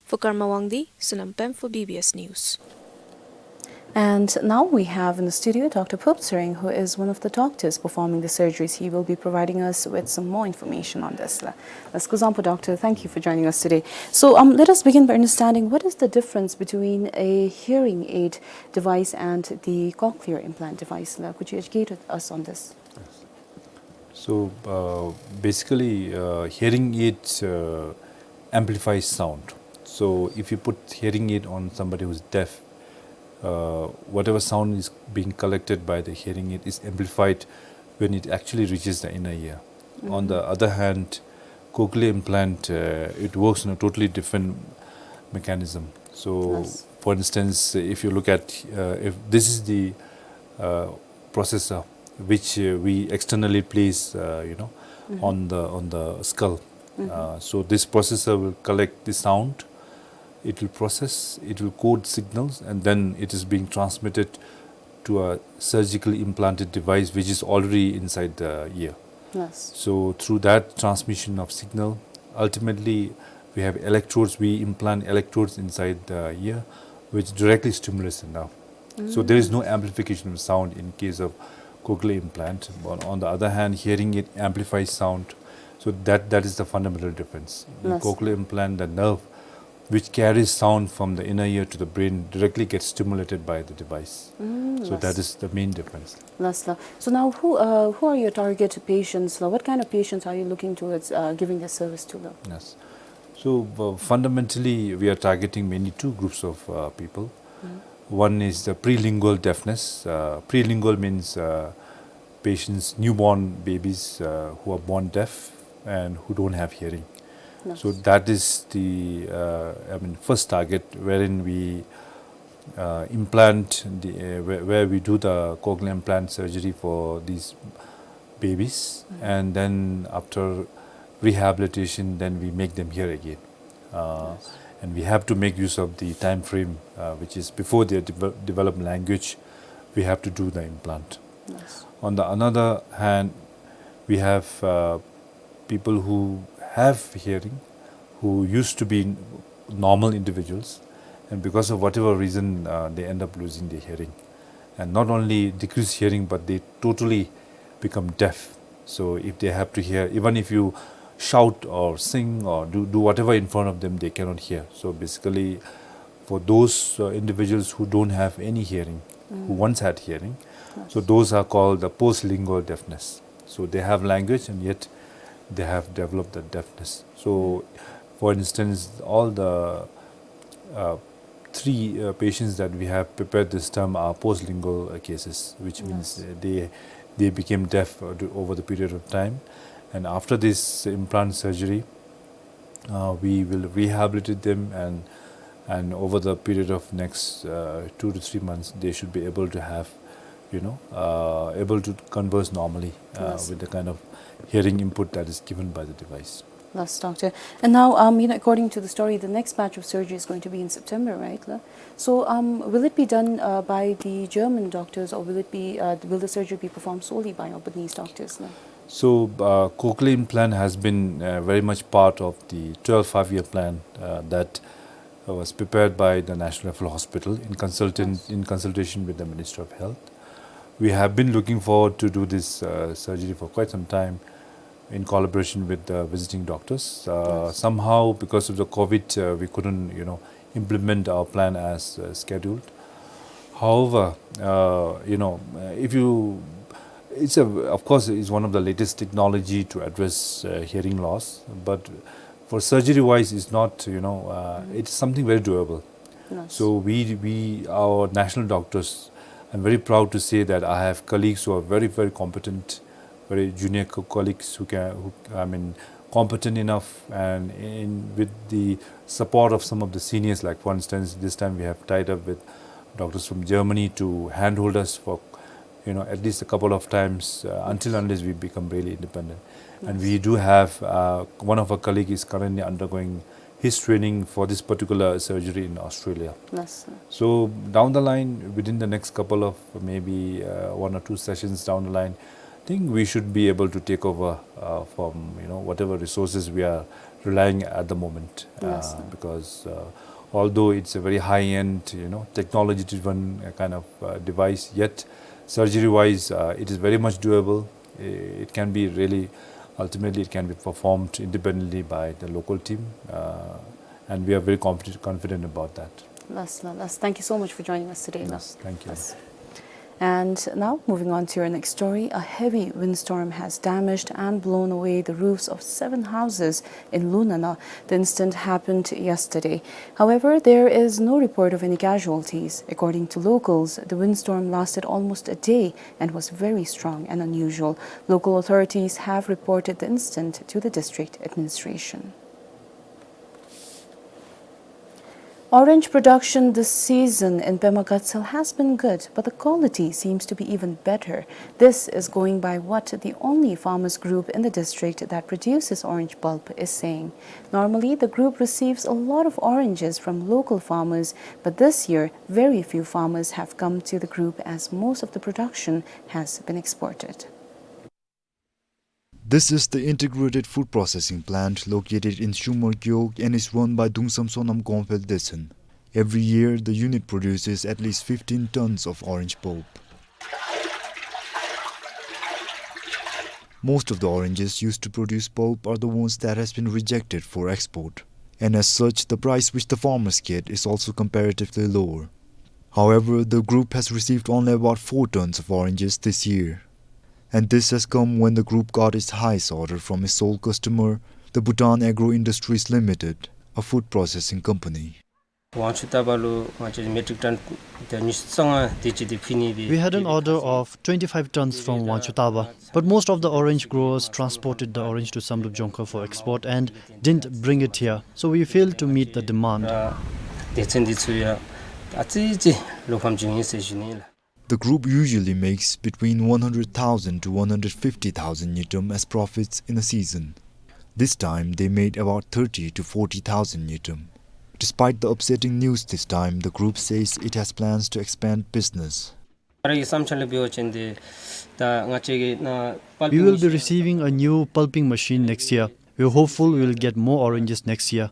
For Karma Wangdi, Sonam Pem for B B S News. And now we have in the studio Doctor Phup Tshering, who is one of the doctors performing the surgeries. He will be providing us with some more information on this. Let's go on, Doctor. Thank you for joining us today. So, um, let us begin by understanding what is the difference between a hearing aid device and the cochlear implant device. Could you educate us on this? So uh, basically, uh, hearing aid uh, amplifies sound. So if you put hearing aid on somebody who's deaf, uh, whatever sound is being collected by the hearing aid is amplified when it actually reaches the inner ear. On the other hand, cochlear implant, uh, it works in a totally different mechanism. So, for instance, if you look at, uh, if this is the uh, processor which uh, we externally place, uh, you know, on the on the skull. Uh, so this processor will collect the sound, it will process, it will code signals, and then it is being transmitted to a surgically implanted device which is already inside the ear. Yes. So through that transmission of signal, ultimately we have electrodes, we implant electrodes inside the ear, which directly stimulates the nerve. So there is no amplification of sound in case of cochlear implant. But on the other hand, hearing aid amplifies sound. So that, that is the fundamental difference. In cochlear implant, the nerve which carries sound from the inner ear to the brain directly gets stimulated by the device. So that is the main difference. Lasla. So now, who uh, who are your target patients, la? What kind of patients are you looking towards uh, giving this service to, la? Yes. So uh, fundamentally, we are targeting mainly two groups of uh, people. One is the prelingual deafness. Uh, prelingual means uh, patients, newborn babies uh, who are born deaf and who don't have hearing. So that is the uh, I mean first target, wherein we uh, implant the uh, where, where we do the cochlear implant surgery for these babies, and then after rehabilitation, then we make them hear again. Uh, and we have to make use of the time frame uh, which is before they deve- develop language. We have to do the implant. On the another hand, we have uh, people who have hearing, who used to be normal individuals, and because of whatever reason, uh, they end up losing their hearing. And not only decreased hearing, but they totally become deaf. So if they have to hear, even if you shout or sing or do, do whatever in front of them, they cannot hear. So basically, for those uh, individuals who don't have any hearing, who once had hearing, so those are called the postlingual deafness. So they have language and yet they have developed the deafness. So, for instance, all the uh, three uh, patients that we have prepared this term are postlingual uh, cases, which means uh, they they became deaf uh, do- over the period of time, and after this implant surgery, uh, we will rehabilitate them, and and over the period of next uh, two to three months, they should be able to have, you know, uh, able to converse normally uh, with the kind of hearing input that is given by the device. Yes, doctor. And now, um, you know, according to the story, the next batch of surgery is going to be in September, right? La? So, um, will it be done uh, by the German doctors, or will it be uh, will the surgery be performed solely by Albanese doctors? La? So, uh, cochlear implant has been uh, very much part of the twelve five-year plan uh, that uh, was prepared by the National Referral Hospital in consultant in consultation with the Ministry of Health. We have been looking forward to do this uh, surgery for quite some time in collaboration with the visiting doctors. Uh, Somehow, because of the COVID, uh, we couldn't, you know, implement our plan as uh, scheduled. However, uh, you know, uh, if you, it's a, of course, it's one of the latest technology to address uh, hearing loss, but for surgery-wise, it's not, you know, uh, it's something very doable. So we, we, our national doctors, I'm very proud to say that I have colleagues who are very, very competent, very junior co- colleagues who can, who, I mean, competent enough, and in with the support of some of the seniors, like for instance, this time we have tied up with doctors from Germany to handhold us for, you know, at least a couple of times uh, until unless we become really independent. And we do have uh, one of our colleagues is currently undergoing his training for this particular surgery in Australia. Yes, sir. So down the line, within the next couple of maybe uh, one or two sessions down the line, I think we should be able to take over uh, from, you know, whatever resources we are relying at the moment. Yes, uh, sir. Because uh, although it's a very high-end, you know, technology-driven uh, kind of uh, device, yet surgery-wise, uh, it is very much doable. It can be really, ultimately, it can be performed independently by the local team, uh, and we are very confident, confident about that. Yes, la, yes. Thank you so much for joining us today, la. Yes, thank you. Yes. And now, moving on to your next story, a heavy windstorm has damaged and blown away the roofs of seven houses in Lunana. The incident happened yesterday. However, there is no report of any casualties. According to locals, the windstorm lasted almost a day and was very strong and unusual. Local authorities have reported the incident to the district administration. Orange production this season in Pema Gatshel has been good, but the quality seems to be even better. This is going by what the only farmers group in the district that produces orange pulp is saying. Normally, the group receives a lot of oranges from local farmers, but this year, very few farmers have come to the group as most of the production has been exported. This is the integrated food processing plant located in Shumer Gewog and is run by Dungsam Sonam Gongphel Desen. Every year, the unit produces at least fifteen tons of orange pulp. Most of the oranges used to produce pulp are the ones that has been rejected for export, and as such, the price which the farmers get is also comparatively lower. However, the group has received only about four tons of oranges this year. And this has come when the group got its highest order from its sole customer, the Bhutan Agro Industries Limited, a food processing company. དབང་ཕྱུག་རྟ་པ་ལུ་ང་བཅས་མེ་ཊིག་ཊོན་ཉི་ཤུ་རྩ་ལྔ་དེ་ཅིག་དེ་ཕུལ་ནི་དེ། We had an order of twenty-five tons from Wangchuktaba, but most of the orange growers transported the orange to Samdrup Jongkhar for export and didn't bring it here, so we failed to meet the demand. སྡེ་ཚན་འདི་ཚུ་ཡང་ཨ་ཙི་ཅིག་བློ་ཕམ་བྱུང་ཡི་ཟེར་ཞུ་ནི་ལགས། The group usually makes between one hundred thousand to one hundred fifty thousand ngultrum as profits in a season. This time, they made about thirty to forty thousand ngultrum. Despite the upsetting news this time, the group says it has plans to expand business. ར་གི་བསམ་འཆར་ལུ་འབད་བ་ཅིན་དེ་ད་ང་བཅས་ཀྱི་ནཱ་pulping machine. We will be receiving a new pulping machine next year. We are hopeful we will get more oranges next year.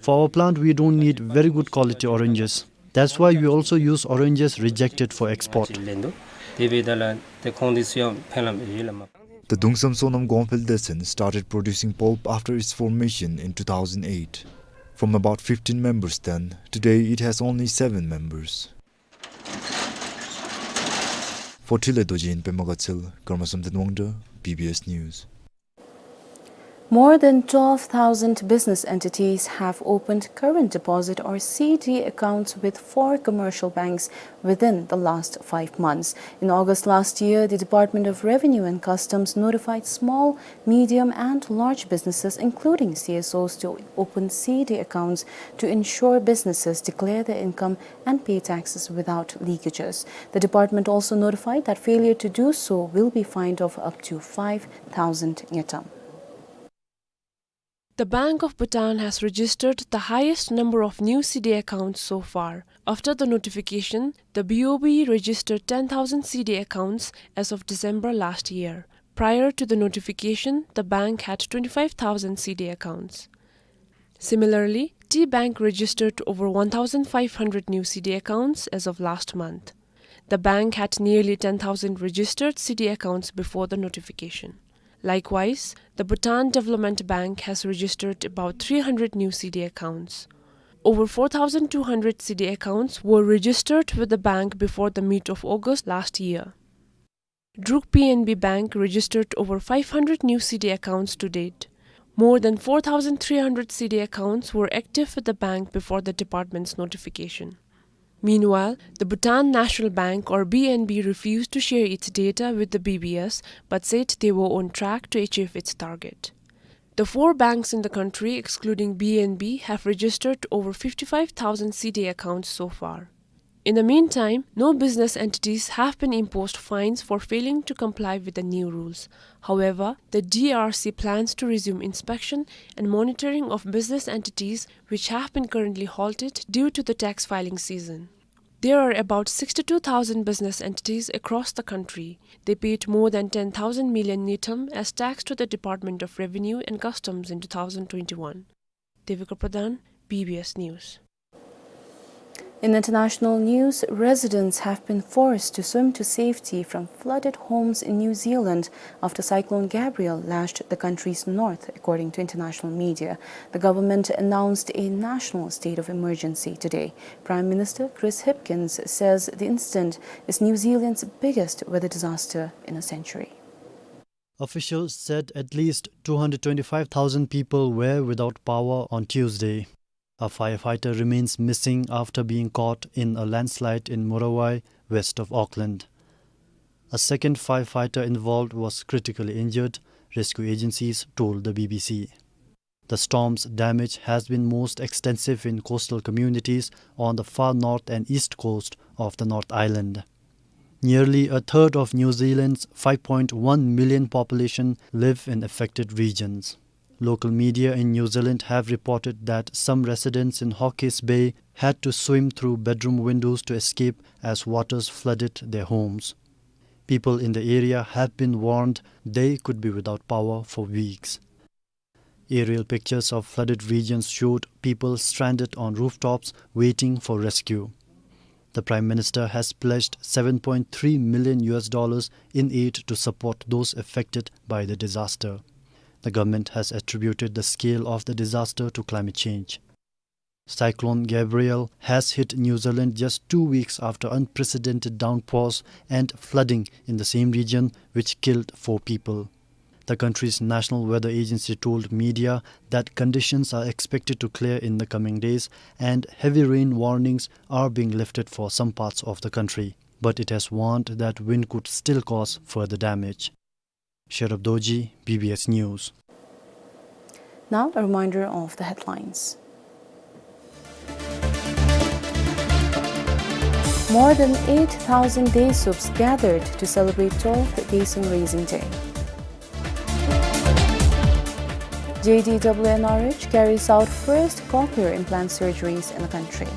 For our plant, we don't need very good quality oranges. That's why we also use oranges rejected for export. ལེན་འདུག། དེ་འབདཝ་ད་ལུ་དེ་ཁོང་འདི་ཚུ་ཡང་ཕན་ལམ་ཡོད་ལགས། The Dungsam Sonam Gongphel Desen started producing pulp after its formation in two thousand eight. From about fifteen members then, today it has only seven members. For Thinley Dorji in Pema Gatshel, Karma Samten Wangda, B B S News. More than twelve thousand business entities have opened current deposit or C D accounts with four commercial banks within the last five months. In August last year, the Department of Revenue and Customs notified small, medium, and large businesses, including C S Os, to open C D accounts to ensure businesses declare their income and pay taxes without leakages. The department also notified that failure to do so will be fined of up to five thousand ngultrum. The Bank of Bhutan has registered the highest number of new C D accounts so far. After the notification, the B O B registered ten thousand C D accounts as of December last year. Prior to the notification, the bank had twenty-five thousand C D accounts. Similarly, Tea Bank registered over one thousand five hundred new C D accounts as of last month. The bank had nearly ten thousand registered C D accounts before the notification. Likewise, the Bhutan Development Bank has registered about three hundred new C D accounts. Over four thousand two hundred C D accounts were registered with the bank before the mid of August last year. Druk P N B Bank registered over five hundred new C D accounts to date. More than four thousand three hundred C D accounts were active with the bank before the department's notification. Meanwhile, the Bhutan National Bank, or B N B, refused to share its data with the B B S, but said they were on track to achieve its target. The four banks in the country, excluding B N B, have registered over fifty-five thousand C D accounts so far. In the meantime, no business entities have been imposed fines for failing to comply with the new rules. However, the D R C plans to resume inspection and monitoring of business entities which have been currently halted due to the tax filing season. There are about sixty-two thousand business entities across the country. They paid more than ten thousand million ngultrum as tax to the Department of Revenue and Customs in two thousand twenty-one. Devika Pradhan, B B S News. In international news, residents have been forced to swim to safety from flooded homes in New Zealand after Cyclone Gabrielle lashed the country's north, according to international media. The government announced a national state of emergency today. Prime Minister Chris Hipkins says the incident is New Zealand's biggest weather disaster in a century. Officials said at least two hundred twenty-five thousand people were without power on Tuesday. A firefighter remains missing after being caught in a landslide in Muriwai, west of Auckland. A second firefighter involved was critically injured, rescue agencies told the B B C. The storm's damage has been most extensive in coastal communities on the far north and east coast of the North Island. Nearly a third of New Zealand's five point one million population live in affected regions. Local media in New Zealand have reported that some residents in Hawke's Bay had to swim through bedroom windows to escape as waters flooded their homes. People in the area have been warned they could be without power for weeks. Aerial pictures of flooded regions showed people stranded on rooftops waiting for rescue. The Prime Minister has pledged seven point three million U S dollars in aid to support those affected by the disaster. The government has attributed the scale of the disaster to climate change. Cyclone Gabrielle has hit New Zealand just two weeks after unprecedented downpours and flooding in the same region, which killed four people. The country's National Weather Agency told media that conditions are expected to clear in the coming days and heavy rain warnings are being lifted for some parts of the country. But it has warned that wind could still cause further damage. Sherab Dorji, B B S News. Now, a reminder of the headlines. More than eight thousand Desuups gathered to celebrate twelfth Desuung Raising Day. J D W N R H carries out first cochlear implant surgeries in the country.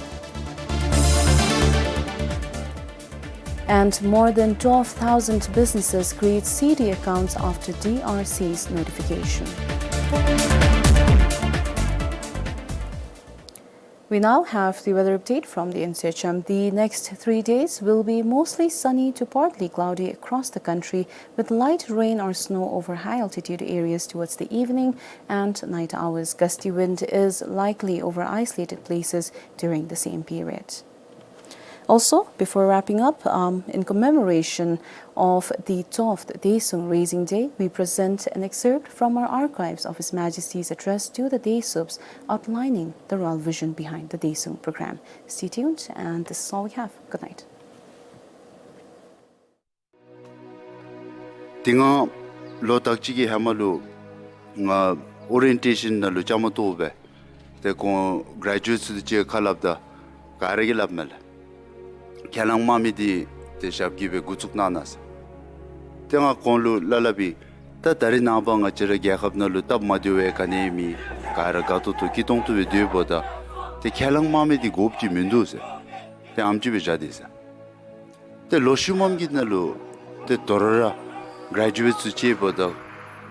And more than twelve thousand businesses create C D accounts after D R C's notification. We now have the weather update from the INSARECCHEM. The next three days will be mostly sunny to partly cloudy across the country, with light rain or snow over high altitude areas towards the evening and night hours. Gusty wind is likely over isolated places during the same period. Also, before wrapping up, um, in commemoration of the twelfth Desuung Raising Day, we present an excerpt from our archives of His Majesty's address to the Desuups, outlining the royal vision behind the Desuung program. Stay tuned, and this is all we have. Good night. དེ་སྔ་ལོ་དག་ཅིག་གི་ཧེ་མ་ལུ་ང་ཨོ་རི་ཡེན་ཊེ་ཤཱན་ནང་ལུ་བཅའ་མར་གཏོགས་སྦེ་ཏེ་ཁོང་གྲེ་ཇུ་ཨེཊ་ཚུ་དང་གཅིག་ཁར་སླབ་ད་ག་ར་གིས་སླབ་མས་ལགས། ཁས་བླངས་མང་མི་འདི་ཏེ་ཞབས་ཀྱིས་སྦེ་འགོ་བཙུགས་གནང་གནང་ཟེར། ཏེ་ང་ཁོང་ལུ་སླབ་སླབ་ཡི། ད་ད་རེས་ནངས་པ་ང་བཅས་ར་རྒྱལ་ཁབ་ནང་ལུ་སྟབས་མ་བདེཝ་ག་ནི་ཡང་མེད། ག་ར་དགའ་ཏོག་ཏོ་སྐྱིད་ཏོང་ཏོ་སྦེ་སྡོདཔ་ད་ཏེ་ཁས་བླངས་མང་མི་འདི་དགོཔ་ཅིག་མིན་འདུག་ཟེར། ཏེ་ཨམ་ཅིག་སྦེ་བཞག་སྟེ་ཟེར། ཏེ་ལོ་ཤུལ་མམ་གྱི་ནང་ལུ་ཏེ་དོ་རུང་ར་གྲེ་ཇུ་ཨེཊ་ཚུ་ཅིག་འབདཝ་ད་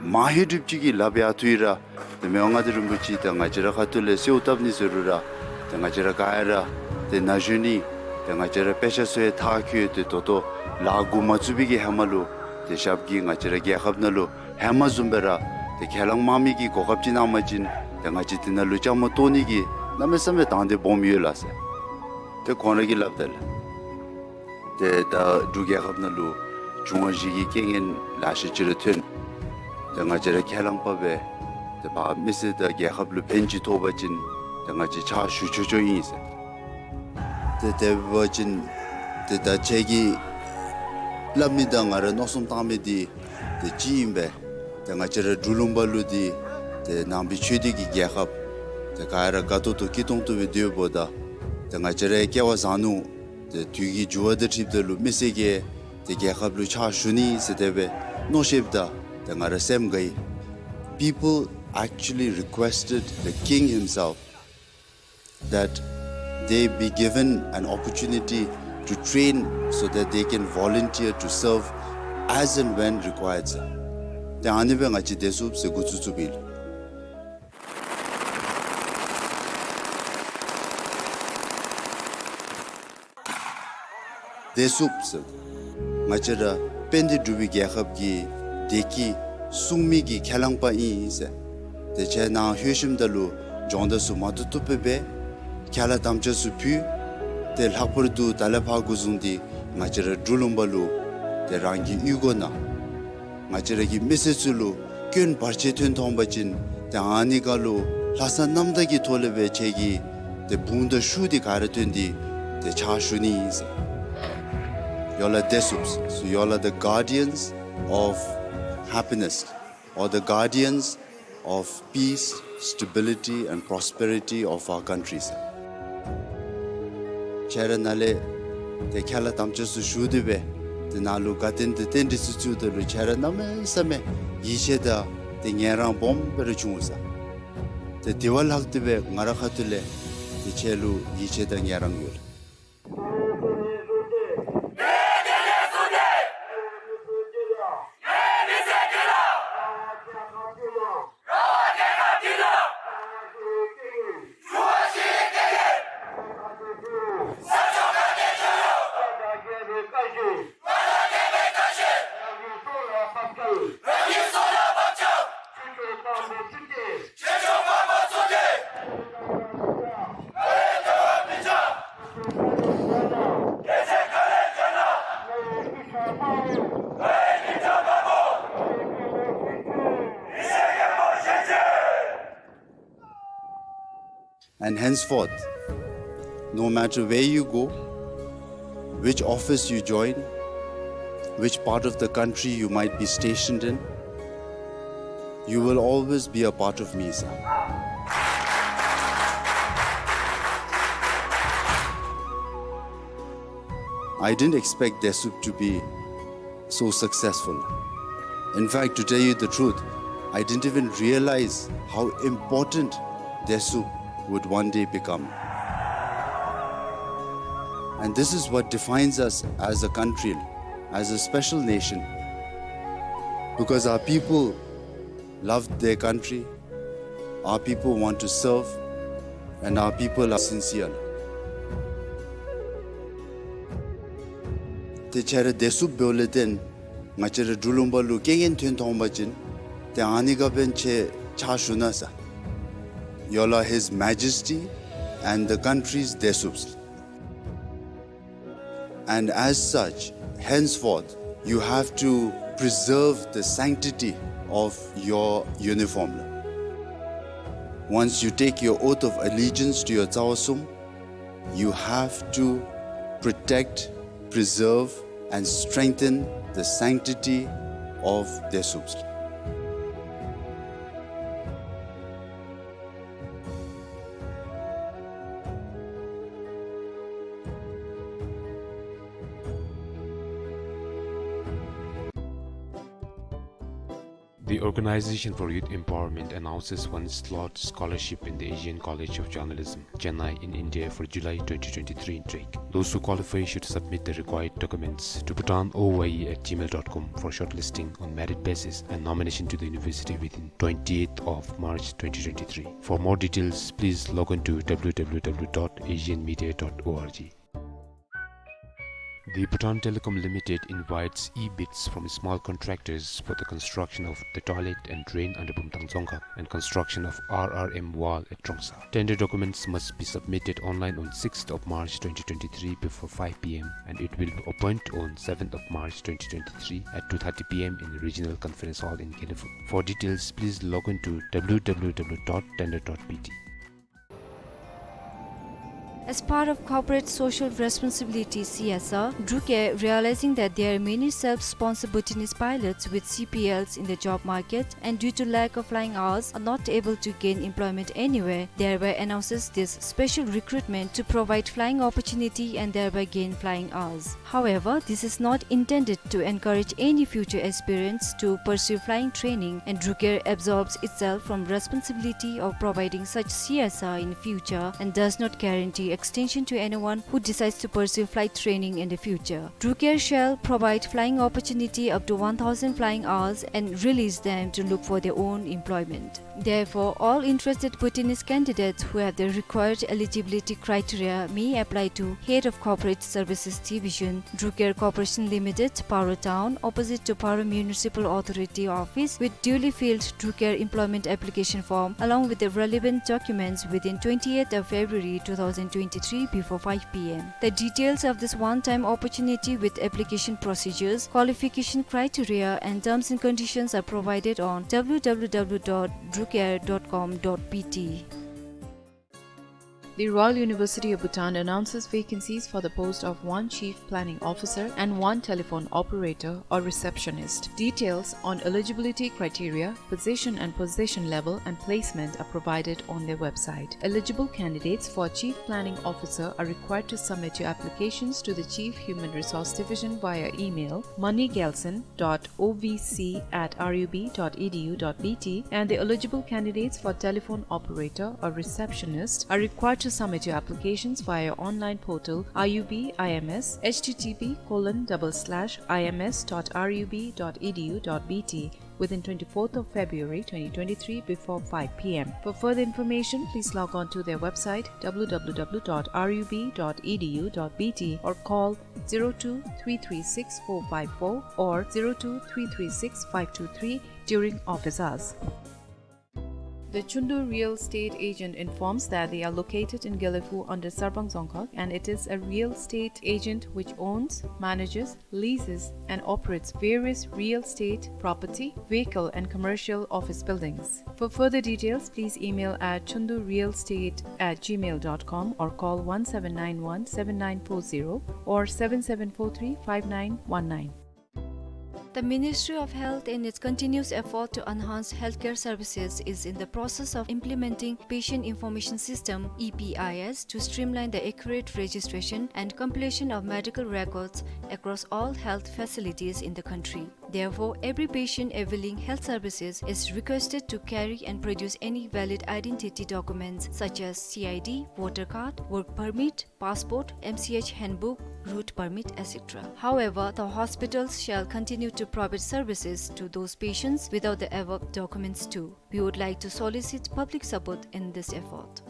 མ་ཧེ་དྲིབ་ཅིག་གིས་ལགཔ་ཡར་འཐུ་ཡི་ར། ཏེ་མི་དབང་མངའ་བདག་རིན་པོ་ཆེ་ཏེ་ང་བཅས་ར་ཁ་ཐུག་ལས་གསོལཝ་བཏབ་ནི་ཟེར་རུང་ར། ཏེ་ང་བཅས་ར་ག་ར་ཏེ་ན་གཞོན་ནི་ཏེ་ང་བཅས་ར་དཔེ་ཆ་ཚུ་ཡང་མཐར་འཁྱོལ་ཏེ་ད་ལྟོ་ལཱ་འགོ་མ་བཙུགས་པའི་གི་ཧེ་མ་ལུ་ཏེ་ཞབས་ཀྱིས་ང་བཅས་ར་རྒྱལ་ཁབ་ནང་ལུ་ཧེ་མ་བཟུམ་སྦེ་ར་ཏེ་ཁས་བླངས་མང་མི་གི་གོ་སྐབས་ཅིག་གནང་པ་ཅིན་ཏེ་ང་བཅས་དེ་ནང་ལུ་བཅའ་མར་གཏོགས་ནི་གི་གནམ་མེད་ས་མེད་དང་འདོད་སྦོམ་ཡོད་ལགས་ཟེར། ཏེ་ཁོང་ར་གིས་སླབ་ད་ལགས། ཏེ་ད་འབྲུག་རྒྱལ་ཁབ་ནང་ལུ་འབྱུང་བ་བཞི་གི་རྐྱེན་ངན་ལེ་ཤ་ཅིག་ར་ཐོན། ཏེ་ང་བཅས་ར་ཁས་བླངས་པ་སྦེ་ཏེ་ཕར་མི་སེར་དང་རྒྱལ་ཁབ་ལུ་ཕན་ཅིག་ཐོགས་པ་ཅིན་ཏེ་ང་བཅས་ཕྱག་ཞུ་ཆོག་ཆོག་ཨིན་ཟེར། ཏེ་དེ་འབད་བ་ཅིན་ཏེ་ད་ཁྱེད་ཀྱིས་སླབ་མི་དང་ང་ར་མནོ་བསམ་བཏང་མི་འདི་ཏེ་གཅིག་ཨིན་པས། ཏེ་ང་བཅས་ར་འབྲུག་ལུང་པ་ལུ་འདི་ཏེ་ནང་པའི་ཆོས་སྡེ་གི་རྒྱལ་ཁབ་ཏེ་ག་ར་དགའ་ཏོག་ཏོ་སྐྱིད་ཏོང་ཏོ་སྦེ་སྡོདཔ་ད་ཏེ་ང་བཅས་ར་སྐལ་བ་བཟང་ནུག། ཏེ་དུས་ཀྱི་འགྱུར་བ་དང་འཁྲིལཝ་ད་ལུ་མི་སེར་གྱིས་ཏེ་རྒྱལ་ཁབ་ལུ་ཕྱག་ཞུ་ནི་ཟེར་དེ་སྦེ་མནོ་ཤེསཔ་ད་ཏེ་ང་ར་སེམས་དགའ་ཡི། People actually requested the king himself that they be given an opportunity to train so that they can volunteer to serve as and when required, sir. ཏེ་ཨ་ནི་སྦེ་ང་བཅས་དེ་བཟུམ་སྦེ་འགོ་བཙུགས་བཙུགསཔ་ཨིན། བདེ་སྲུངཔ་ཟེར། ང་བཅས་ར་དཔལ་ལྡན་འབྲུག་པའི་རྒྱལ་ཁབ་ཀྱི་བདེ་སྐྱིད་སྲུང་མི་གི་ཁས་བླངས་པ་ཨིན་ཟེར། ཏེ་ཁྱེད་ནཱ་ལྷོད་ཞིནམ་ད་ལུ་སྦྱོང་བརྡར་ཚུ་མ་བཏུབ་བཏུབ་སྦེ་འབད། ཁས་བླངས་དམ་བཅའ་ཚུ་ཕུལ། ཏེ་ལྷག་པར་དུ་ད་ལས་ཕར་འགོ་བཟུང་སྟེ་ང་བཅས་ར་འབྲུག་ལུང་པ་ལུ་ཏེ་རང་གི་གཡུས་སྒོ་ནང་ང་བཅས་ར་གི་མི་སེར་ཚུ་ལུ་སྐྱོན་བར་ཆད་ཐོན་འོང་པ་ཅིན་ཏེ་ཨ་ནི་ཁར་ལུ་ལྷག་བསམ་རྣམ་དག་གི་ཐོག་ལས་སྦེ་ཁྱེད་ཀྱི་ཏེ་དཔུང་དང་ཤུགས་འདི་ག་ར་བཏོན་ཏེ་ཏེ་ཕྱག་ཞུ་ནི་ཨིན་ཟེར། You all are བདེ་སྲུངཔ། So you all are the guardians of happiness or the guardians of peace, stability and prosperity of our country ཟེར། ཁྱེད་ར་ནཱ་ལས་ཏེ་ཁས་བླངས་དམ་བཅའ་ཚུ་ཞུ་སྟེ་སྦེ་ཏེ་ནཱ་ལུ་དགའ་སྟོན་ཏེ་རྟེན་འབྲེལ་ཚུ་བཙུགསཔ་ད་ལུ་ཁྱེད་ར་གནམ་མེད་ས་མེད་ཡིད་ཆེས་དང་ཏེ་ངལ་རངས་སྦོམ་སྦེ་ར་བྱུང་ས། ཏེ་དེ་བ་ལྷག་སྟེ་སྦེ་ང་རའི་ཁ་ཐུག་ལས་ཏེ་ཁྱེད་ལུ་ཡིད་ཆེས་དང་ངལ་རངས་ཡོད། And henceforth, no matter where you go, which office you join, which part of the country you might be stationed in, you will always be a part of me, sir. I didn't expect Desup to be so successful. In fact, to tell you the truth, I didn't even realize how important Desup would one day become. And this is what defines us as a country, as a special nation, because our people love their country, our people want to serve, and our people are sincere. ཏེ་ཁྱེད་ར་བདེ་སྲུངཔ་འབདཝ་ལས་བརྟེན་ང་བཅས་ར་འབྲུག་ལུང་པ་ལུ་རྐྱེན་ངན་ཐོན་འོང་པ་ཅིན་ཏེ་ཨ་ནི་ཁར་འབདན་ཁྱེད་ཕྱག་ཞུ་གནང་ཟེར། You all are His Majesty and the country's བདེ་སྲུངཔ། And as such, henceforth, you have to preserve the sanctity of your uniform. Once you take your oath of allegiance to your Tsawa Sum, you have to protect, preserve, and strengthen the sanctity of Desup. The Organization for Youth Empowerment announces one slot scholarship in the Asian College of Journalism, Chennai, in India for July twenty twenty-three intake. Those who qualify should submit the required documents to bhutan O Y E at gmail dot com for shortlisting on merit basis and nomination to the university within twentieth of March twenty twenty-three. For more details, please log on to W W W dot asian media dot org. The Bhutan Telecom Limited invites e-bids from small contractors for the construction of the toilet and drain under Bumthang Dzongkhag and construction of R R M wall at Trongsa. Tender documents must be submitted online on sixth of March twenty twenty-three before five P M, and it will be opened on seventh of March twenty twenty-three at two thirty P M in the regional conference hall in Gelephu. For details, please log on to W W W dot tender dot B T. As part of corporate social responsibility, C S R, Drukair, realizing that there are many self-sponsored Bhutanese pilots with C P Ls in the job market and due to lack of flying hours are not able to gain employment anywhere, thereby announces this special recruitment to provide flying opportunity and thereby gain flying hours. However, this is not intended to encourage any future aspirants to pursue flying training, and Drukair absolves itself from responsibility of providing such C S R in future and does not guarantee a extension to anyone who decides to pursue flight training in the future. DrukAir shall provide flying opportunity up to one thousand flying hours and release them to look for their own employment. Therefore, all interested Bhutanese candidates who have the required eligibility criteria may apply to Head of Corporate Services Division, DrukAir Corporation Limited, Paro Town, opposite to Paro Municipal Authority Office, with duly filled DrukAir employment application form along with the relevant documents within twentieth of February two thousand twenty-three before five p m. The details of this one-time opportunity with application procedures, qualification criteria, and terms and conditions are provided on w w w dot drukair dot com dot b t. The Royal University of Bhutan announces vacancies for the post of one Chief Planning Officer and one Telephone Operator or Receptionist. Details on eligibility criteria, position and position level, and placement are provided on their website. Eligible candidates for Chief Planning Officer are required to submit your applications to the Chief Human Resource Division via email, money gyaltshen dot o v c at r u b dot e d u dot b t, and the eligible candidates for telephone operator or receptionist are required to submit your applications via online portal I U B I M S, h t t p colon double slash i m s dot r u b dot e d u dot b t, within twenty-fourth of February twenty twenty-three before five p m. For further information, please log on to their website, w w w dot r u b dot e d u dot b t, or call zero two three three six four five four or zero two three three six five two three during office hours. The Chundu Real Estate Agent informs that they are located in Gelephu under Sarpang Dzongkhag, and it is a real estate agent which owns, manages, leases, and operates various real estate, property, vehicle, and commercial office buildings. For further details, please email at chundurealestate at gmail dot com or call one seven nine one seven nine four zero or seven seven four three five nine one nine. The Ministry of Health, in its continuous effort to enhance healthcare services, is in the process of implementing Patient Information System, E P I S, to streamline the accurate registration and completion of medical records across all health facilities in the country. Therefore, every patient availing health services is requested to carry and produce any valid identity documents such as C I D, voter card, work permit, passport, M C H handbook, route permit, et cetera. However, the hospitals shall continue to provide services to those patients without the above documents too. We would like to solicit public support in this effort.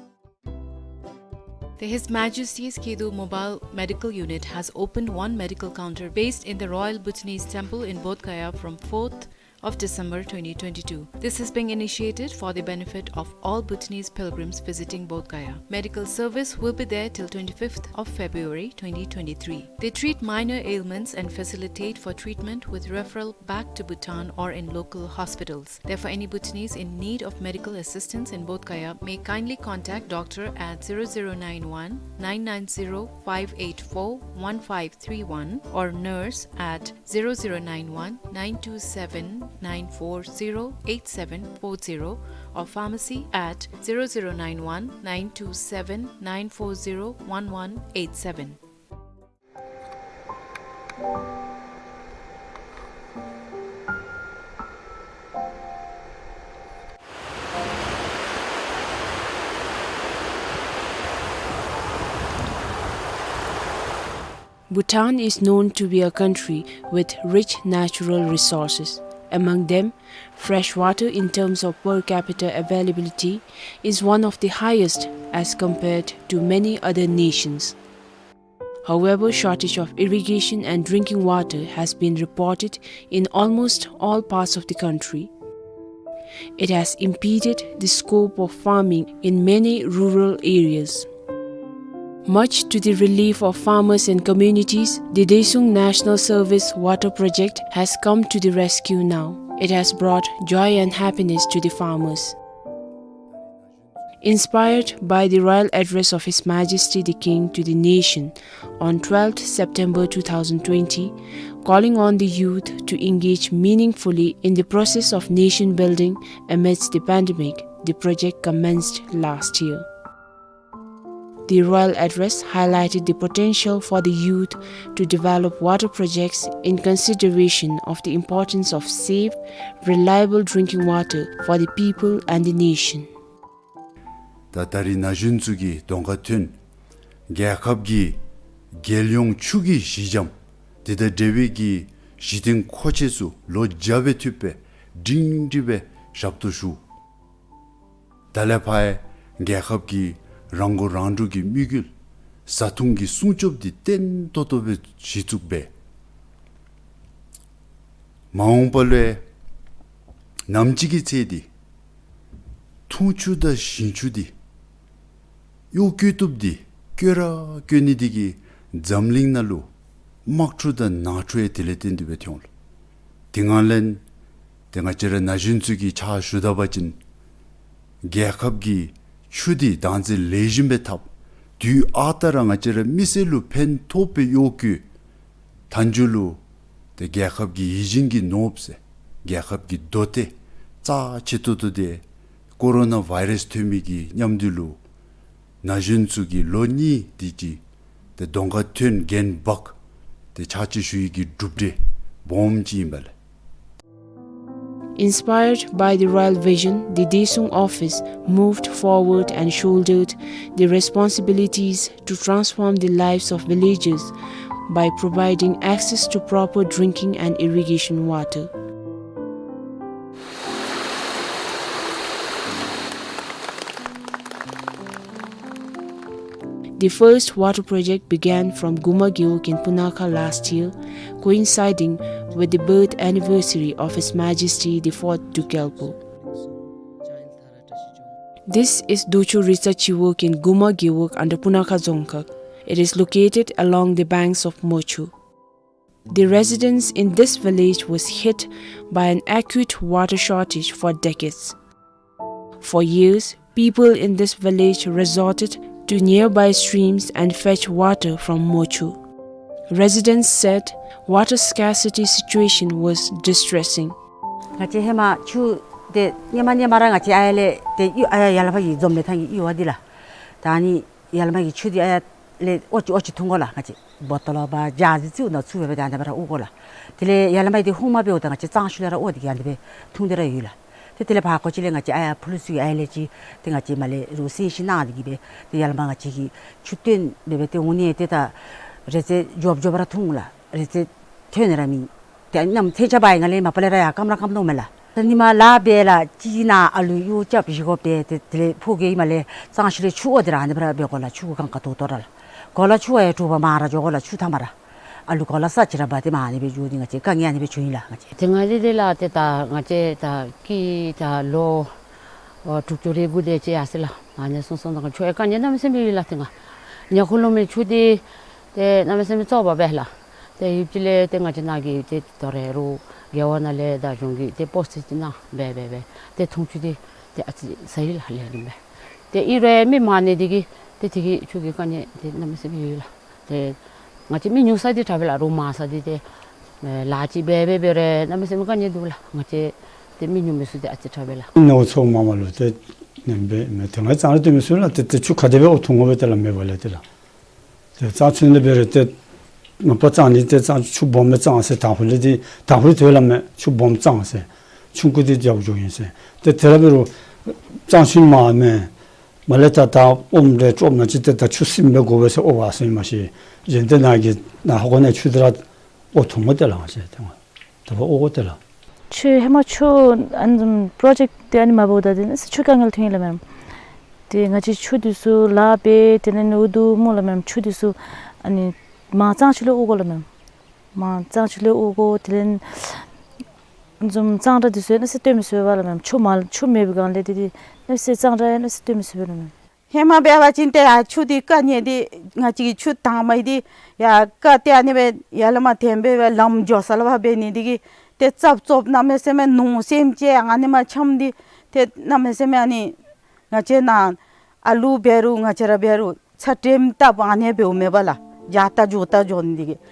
The His Majesty's Khedo Mobile Medical Unit has opened one medical counter based in the Royal Bhutanese Temple in Bodh Gaya from fourth of December twenty twenty-two. This is being initiated for the benefit of all Bhutanese pilgrims visiting Bodh Gaya. Medical service will be there till twenty-fifth of February twenty twenty-three. They treat minor ailments and facilitate for treatment with referral back to Bhutan or in local hospitals. Therefore, any Bhutanese in need of medical assistance in Bodh Gaya may kindly contact doctor at zero zero nine one nine nine zero five eight four one five three one or nurse at zero zero nine one nine two seven nine four zero eight seven four zero or pharmacy at zero zero nine one nine two seven nine four zero one one eight seven. Bhutan is known to be a country with rich natural resources. Among them, fresh water in terms of per capita availability is one of the highest as compared to many other nations. However, shortage of irrigation and drinking water has been reported in almost all parts of the country. It has impeded the scope of farming in many rural areas. Much to the relief of farmers and communities, the Desuung National Service Water Project has come to the rescue now. It has brought joy and happiness to the farmers. Inspired by the royal address of His Majesty the King to the nation on twelfth September two thousand twenty, calling on the youth to engage meaningfully in the process of nation building amidst the pandemic, the project commenced last year. The royal address highlighted the potential for the youth to develop water projects in consideration of the importance of safe, reliable drinking water for the people and the nation. ད་ད་རིས་ན་གཞོན་ཚུ་གིས་གདོང་ཁར་ཐོན། རྒྱལ་ཁབ་ཀྱི་རྒྱལ་ཡོངས་ཆུ་གི་གཞི་འགྱམ་དེ་དང་འབྲེལ་བའི་གི་གཞི་རྟེན་མཁོ་ཆས་ཚུ་ལོ་བརྒྱ་སྦེ་ཐུབ་པའི་སྒྲིང་སྒྲི་སྦེ་ཞབས་ཏོག་ཞུ། ད་ལས་ཕར་རྒྱལ་ཁབ་ཀྱི་རང་མགོ་རང་འདྲོངས་ཀྱི་དམིགས་ཡུལ་བཟའ་འཐུང་གི་སྲུང་སྐྱོབ་འདི་བརྟན་ཏོག་ཏོ་སྦེ་གཞི་བཙུགས་འབད། མ་འོངས་པ་ལུ་ནམ་ཅིག་གི་ཚེ་འདི་འཐུང་ཆུ་དང་ཞིང་ཆུ་འདི་གཡོག་བཀོལ་བཏུབ་འདི་བཀོལ་ར་བཀོལ་ནི་འདི་གིས་འཛམ་གླིང་ནང་ལུ་དམག་འཁྲུག་དང་ནང་འཁྲུག་ཡང་དེ་ལས་བརྟེན་ཏེ་སྦེ་ཐོན་འོང་ལགས། དེ་ནང་ལས་ཏེ་ང་བཅས་ར་ན་གཞོན་ཚུ་གིས་ཕྱག་ཞུ་ད་པ་ཅིན་རྒྱལ་ཁབ་ཀྱི་ཆུ་འདི་བདག་འཛིན་ལེགས་ཤོམ་སྦེ་འཐབ། དུས་ཨ་རྟག་ར་ང་བཅས་ར་མི་སེར་ལུ་ཕན་ཐོགས་པའི་གཡོག་བཀོལ། མཐའ་མཇུག་ལུ་ཏེ་རྒྱལ་ཁབ་ཀྱི་ཡིད་བཞིན་གྱི་ནོར་བུ་ཟེར་རྒྱལ་ཁབ་ཀྱི་མདོ་སྡེ་རྩ་ཆེ་ཏོག་ཏོ་འདི་ཀོ་རོ་ན་བཱའི་རཱསི་ཐོན་མི་གི་མཉམ་དུ་ལུ་ན་གཞོན་ཚུ་གིས་ལོ་གཉིས་དེ་ཅིག་ཏེ་གདོང་ཁར་ཐོན་འགན་འབག་སྟེ་ཕྱག་ཕྱིད་ཞུ་ཡི་གི་གྲུབ་འབྲས་སྦོམ་ཅིག་ཨིན་པས་ལགས། Inspired by the royal vision, the Daesung office moved forward and shouldered the responsibilities to transform the lives of villagers by providing access to proper drinking and irrigation water. The first water project began from Guma Gewog in Punakha last year, coinciding with the birth anniversary of His Majesty the Fourth Druk Gyalpo. This is Docho Ritsa Chiwog in Guma Gewog under Punakha Dzongkhag. It is located along the banks of Mochu. The residents in this village was hit by an acute water shortage for decades. For years, people in this village resorted to nearby streams and fetch water from Mochu. Residents said water scarcity situation was distressing. ང་བཅས་ཧེ་མ་ཆུ་དེ་སྔོན་མ་སྔོན་མ་ར་ང་བཅས་ཨ་ཡར་ལས་དེ་གཡུ་ཨ་ཡར་ཡར་ལས་ཕར་གྱི་འཛོམས་ལས་ཐང་གི་གཡུར་བ་འདི་ལགས། ད་ཨ་ནི་ཡར་ལས་མར་གྱི་ཆུ་འདི་ཨ་ཡར་ལས་ཨོ་ཅི་ཨོ་ཅི་འཐུང་དགོ་ལགས། ང་བཅས་བོ་ཊོལ་ལོ་བ་ཇཱར་ཇི་ཚུ་ནང་བཙུགས་སྦེ་ད་ཨ་ནི་སྦེ་ར་དབོར་དགོ་ལགས། དེ་ལས་ཡར་ལས་མར་འདི་ཧཱུྃ་མ་འབདཝ་ད་ང་བཅས་གཙང་ཆུ་ལས་ར་དབོར་ཏེ་གི་ཨ་ནི་སྦེ་འཐུང་སྟེ་ར་ཡོད་ལགས། ཏེ་དེ་ལས་ཕར་ཁ་ཅིག་ལས་ང་བཅས་ཨ་ཡར་ཕུ་ལུ་ཚུ་གི་ཨ་ཡར་ལས་ཅིག་ཏེ་ང་བཅས་མར་ལས་རུང་གསན་བཞེས་གནང་སྟེ་གི་སྦེ་ཏེ་ཡར་ལས་མར་ང་བཅས་ཀྱིས་ཆུ་བཏོན་འབད་སྦེ་ཏེ་འོང་ནི་ཏེ་ད་རེ་ཙེ་མགྱོགས་མགྱོགས་པ་ར་འཐུང་ལགས། རེ་ཙེ་ཐོན་ནི་ར་མེད། ཏེ་ཨ་ནི་ནམ་ཐེངས་ཆ་བ་ཡི་ང་ལས་མ་པ་ལས་ར་ཡར་སྐམ་ར་སྐམ་དོ་མས་ལགས། ད་ཉིན་མ་ལཱ་འབད་ལགས་ཅིག་ནཱ་ཨ་ལུ་གཡོག་རྐྱབ་བཞེས་དགོ་པས། ཏེ་དེ་ལས་ཕོ་རྒྱས་མར་ལས་གཙང་ཆུ་ལས་ཆུ་དབོར་ཏེ་ར་ཨ་ནི་སྦེ་ར་འབད་དགོ་ལགས། ཆུ་གུ་གང་ག་དོ་དོ་ར་ལགས། གོ་ལ་ཆུ་བ་ཡང་དྲོ་པ་མར་ར་འགྱོ་དགོ་ལགས། ཆུ་མཐའ་མར་ར་ཨ་ལུ་གོ་ལ་ས་ཅིག་ར་འབག་སྟེ་མར་ཨ་ནི་སྦེ་འགྱོ་སྟེ་ང་བཅས་དཀའ་ངལ་ཨ་ནི་སྦེ་བྱུང་ཡི་ལགས། ང་བཅས་ཏེ་ང་འདི་འདི་ལགས་ཏེ་ད་ང་བཅས་ད་ཀི་ད་ལོ་ཨོ་དྲུག་ཅུ་རེ་དགུ་དེ་ཅིག་ཡར་སོང་ལགས། ཨ་ནི་སོང་སོང་ད་ཆུ་ཡང་དཀའ་ངལ་གནམ་མེད་ས་མེད་ཡོད་ལགས། ཏེ་ང་ཉ་ཁུ་ལུ་མི་ཆུ་འདི་ཏེ་གནམ་མེད་ས་མེད་བཙོག་པ་སྦེ་ལགས། ཏེ་ཡུདཔ་ཅིག་ལས་ཏེ་ང་བཅས་ནཱ་གི་ཏེ་ད་རེས་རུང་རྒེད་འོག་ནང་ལས་ད་གཞུང་གིས་ཏེ་སྤོ་སེ་ཅིག་གནང་སྦེ་སྦེ་སྦེ་ཏེ་འཐུང་ཆུ་འདི་ཏེ་ཨ་ཙི་ཟ་ཡི་ལགས། ལས་རིམ་སྦེ་ཏེ་ཨིན་རུང་མི་མང་ནི་འདི་གིས་ཏེ་དེ་གིས་ཆུ་གི་དཀའ་ངལ་འདི་གནམ་མེད་ས་མེད་ཡོད་ལགས། ཏེ་ང་བཅས་མི་ཉུང་ས་འདི་དྲག་པས་ལགས། རོགས་མང་ས་འདི་ཏེ་ལཱ་ཅིག་འབད་འབད་འབད་རུང་གནམ་མེད་ས་མེད་དཀའ་ངལ་འདུག་ལགས། ང་བཅས་ཏེ་མི་ཉུང་མི་ཚུ་འདི་ཨ་ཙི་དྲག་པས་ལགས། ནོར་ཚོགས་མ་མ་ལུ་ཏེ་ནེམ་སྦེ་མེད། ཏེ་ང་གཙང་ར་སྟོན་མི་ཚུ་ལགས་ཏེ་ཏེ་ཆུ་ག་དེ་སྦེ་འོ་འཐུང་དགོ་པས་དེ་ལགས་མེད་པ་ལས་ཏེ་ལགས། ཏེ་གཙང་ཆུ་ལས་འབད་རུང་ཏེ་མ་པ་གཙང་ནི་ཏེ་གཙང་ཆུ་སྦོམ་སྦེ་གཙང་ཟེར། དང་ཕུ་ལས་འདི་དང་ཕུ་ལས་ཐོན་ལགས་མེད། ཆུ་སྦོམ་གཙང་ཟེར། ཆུང་ཀུ་འདི་རྒྱབ་འགྱོཝ་ཨིན་ཟེར། ཏེ་དེ་ར་འབད་རུང་གཙང་ཆུ་མ་མེད། མར་ལས་ད་ད་ཨོམ་རེ་ཅོག་ནང་ཅིག་ཏེ་ད་ཆུ་སིམ་སྦེ་དགོ་པས་ཟེར་ཨོ་བ་ཟེར་མ་ཤེས། གཞན་ཏེ་ནཱ་གི་ནཱ་ཧོ་ཁོ་ནི་ཆུ་འདི་ར་ཨོ་འཐུང་དགོ་དེ་ལགས། ང་བཅས་ཏེ་ད་ཕར་ཨོ་དགོ་དེ་ལགས། ཆུ་ཧེ་མ་ཆུ་ཨ་ནི་པྲོ་ཇེཀཊ་འདི་ཨ་ནི་མ་འབདཝ་ད་འདི་ནི་ཆུ་དཀའ་ངལ་ཐོན་ཡི་ལགས་མེན། ཏེ་ང་བཅས་ཆུ་འདི་ཚུ་ལཱ་འབད་དེ་ནི་ཨུ་དུ་སྨོ་ལགས་མེན། ཆུ་འདི་ཚུ་ཨ་ནི་མར་གཙང་ཆུ་ལས་དབོར་དགོ་ལགས་མེན། མར་གཙང་ཆུ་ལས་དབོར་དགོ། དེ་ལས་ཨ་ནི་གཙང་སྦྲ་འདི་ཚུ་ཡང་ནི་སྟོན་མི་ཚུགས་པས་ལགས་མེན། ཆུ་མ་ཆུ་མེད་པའི་སྒང་ལས་འདི་འདི་ནི་གཙང་སྦྲ་ཡང་ནི་སྟོན་མི་ཚུགས་པས་ལགས་མེན། ཧེ་མ་འབད་བ་ཅིན་ཏེ་ཡར་ཆུ་འདི་དཀའ་ངལ་འདི་ང་བཅས་ཀྱི་ཆུ་དྭངས་མ་འདི་ཡར་ཀ་ཏེ་ཨ་ནི་སྦེ་ཡར་ལས་མར་འཐེན་འབད་བའི་ལམ་འགྱོ་ས་ལས་ཕར་འབད་ནི་འདི་གིས་ཏེ་རྩབ་རྩོབ་གནམ་མེད་ས་མེད་ནོར་སེམས་ཅན་ཨ་ནི་མར་འཁྱམས་འདི་ཏེ་གནམ་མེད་ས་མེད་ཨ་ནི་ང་བཅས་ནཱ་ཨ་ལུ་འབད་རུང་ང་བཅས་ར་འབད་རུང་ཚ་དྲོད་བཏབ་ཨ་ནི་འབདཝ་མེན་པ་ལགས། འགྱོ་ད་འགྱོ་ད་འགྱོ་ནི་འདི་གིས།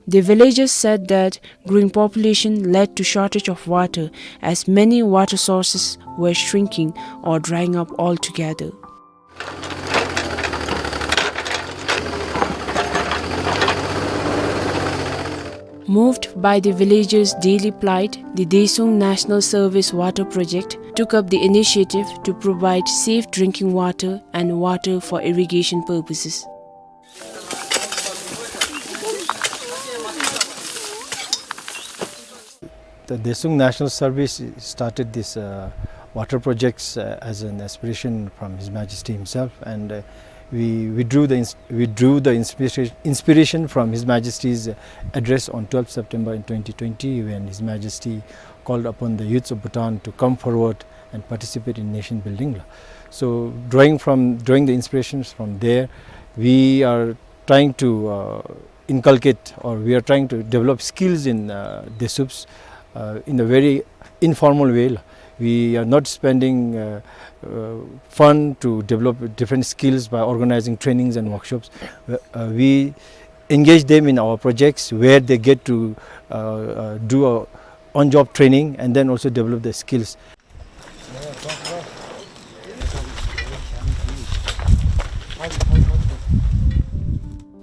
The villagers said that growing population led to shortage of water as many water sources were shrinking or drying up altogether. Moved by the villagers' daily plight, the Daesung National Service Water Project took up the initiative to provide safe drinking water and water for irrigation purposes. The Dessupm National Service started this, uh, water projects, uh, as an aspiration from His Majesty himself, and, uh, we, we drew the ins-, we drew the inspiration, inspiration from His Majesty's address on twelfth September in twenty twenty, when His Majesty called upon the youths of Bhutan to come forward and participate in nation building. So drawing from, drawing the inspirations from there, we are trying to, uh, inculcate, or we are trying to develop skills in, uh, Dessups, uh, in a very informal way. We are not spending, uh, uh, fund to develop different skills by organizing trainings and workshops. Uh, uh, we engage them in our projects where they get to, uh, uh, do a on-job training and then also develop their skills.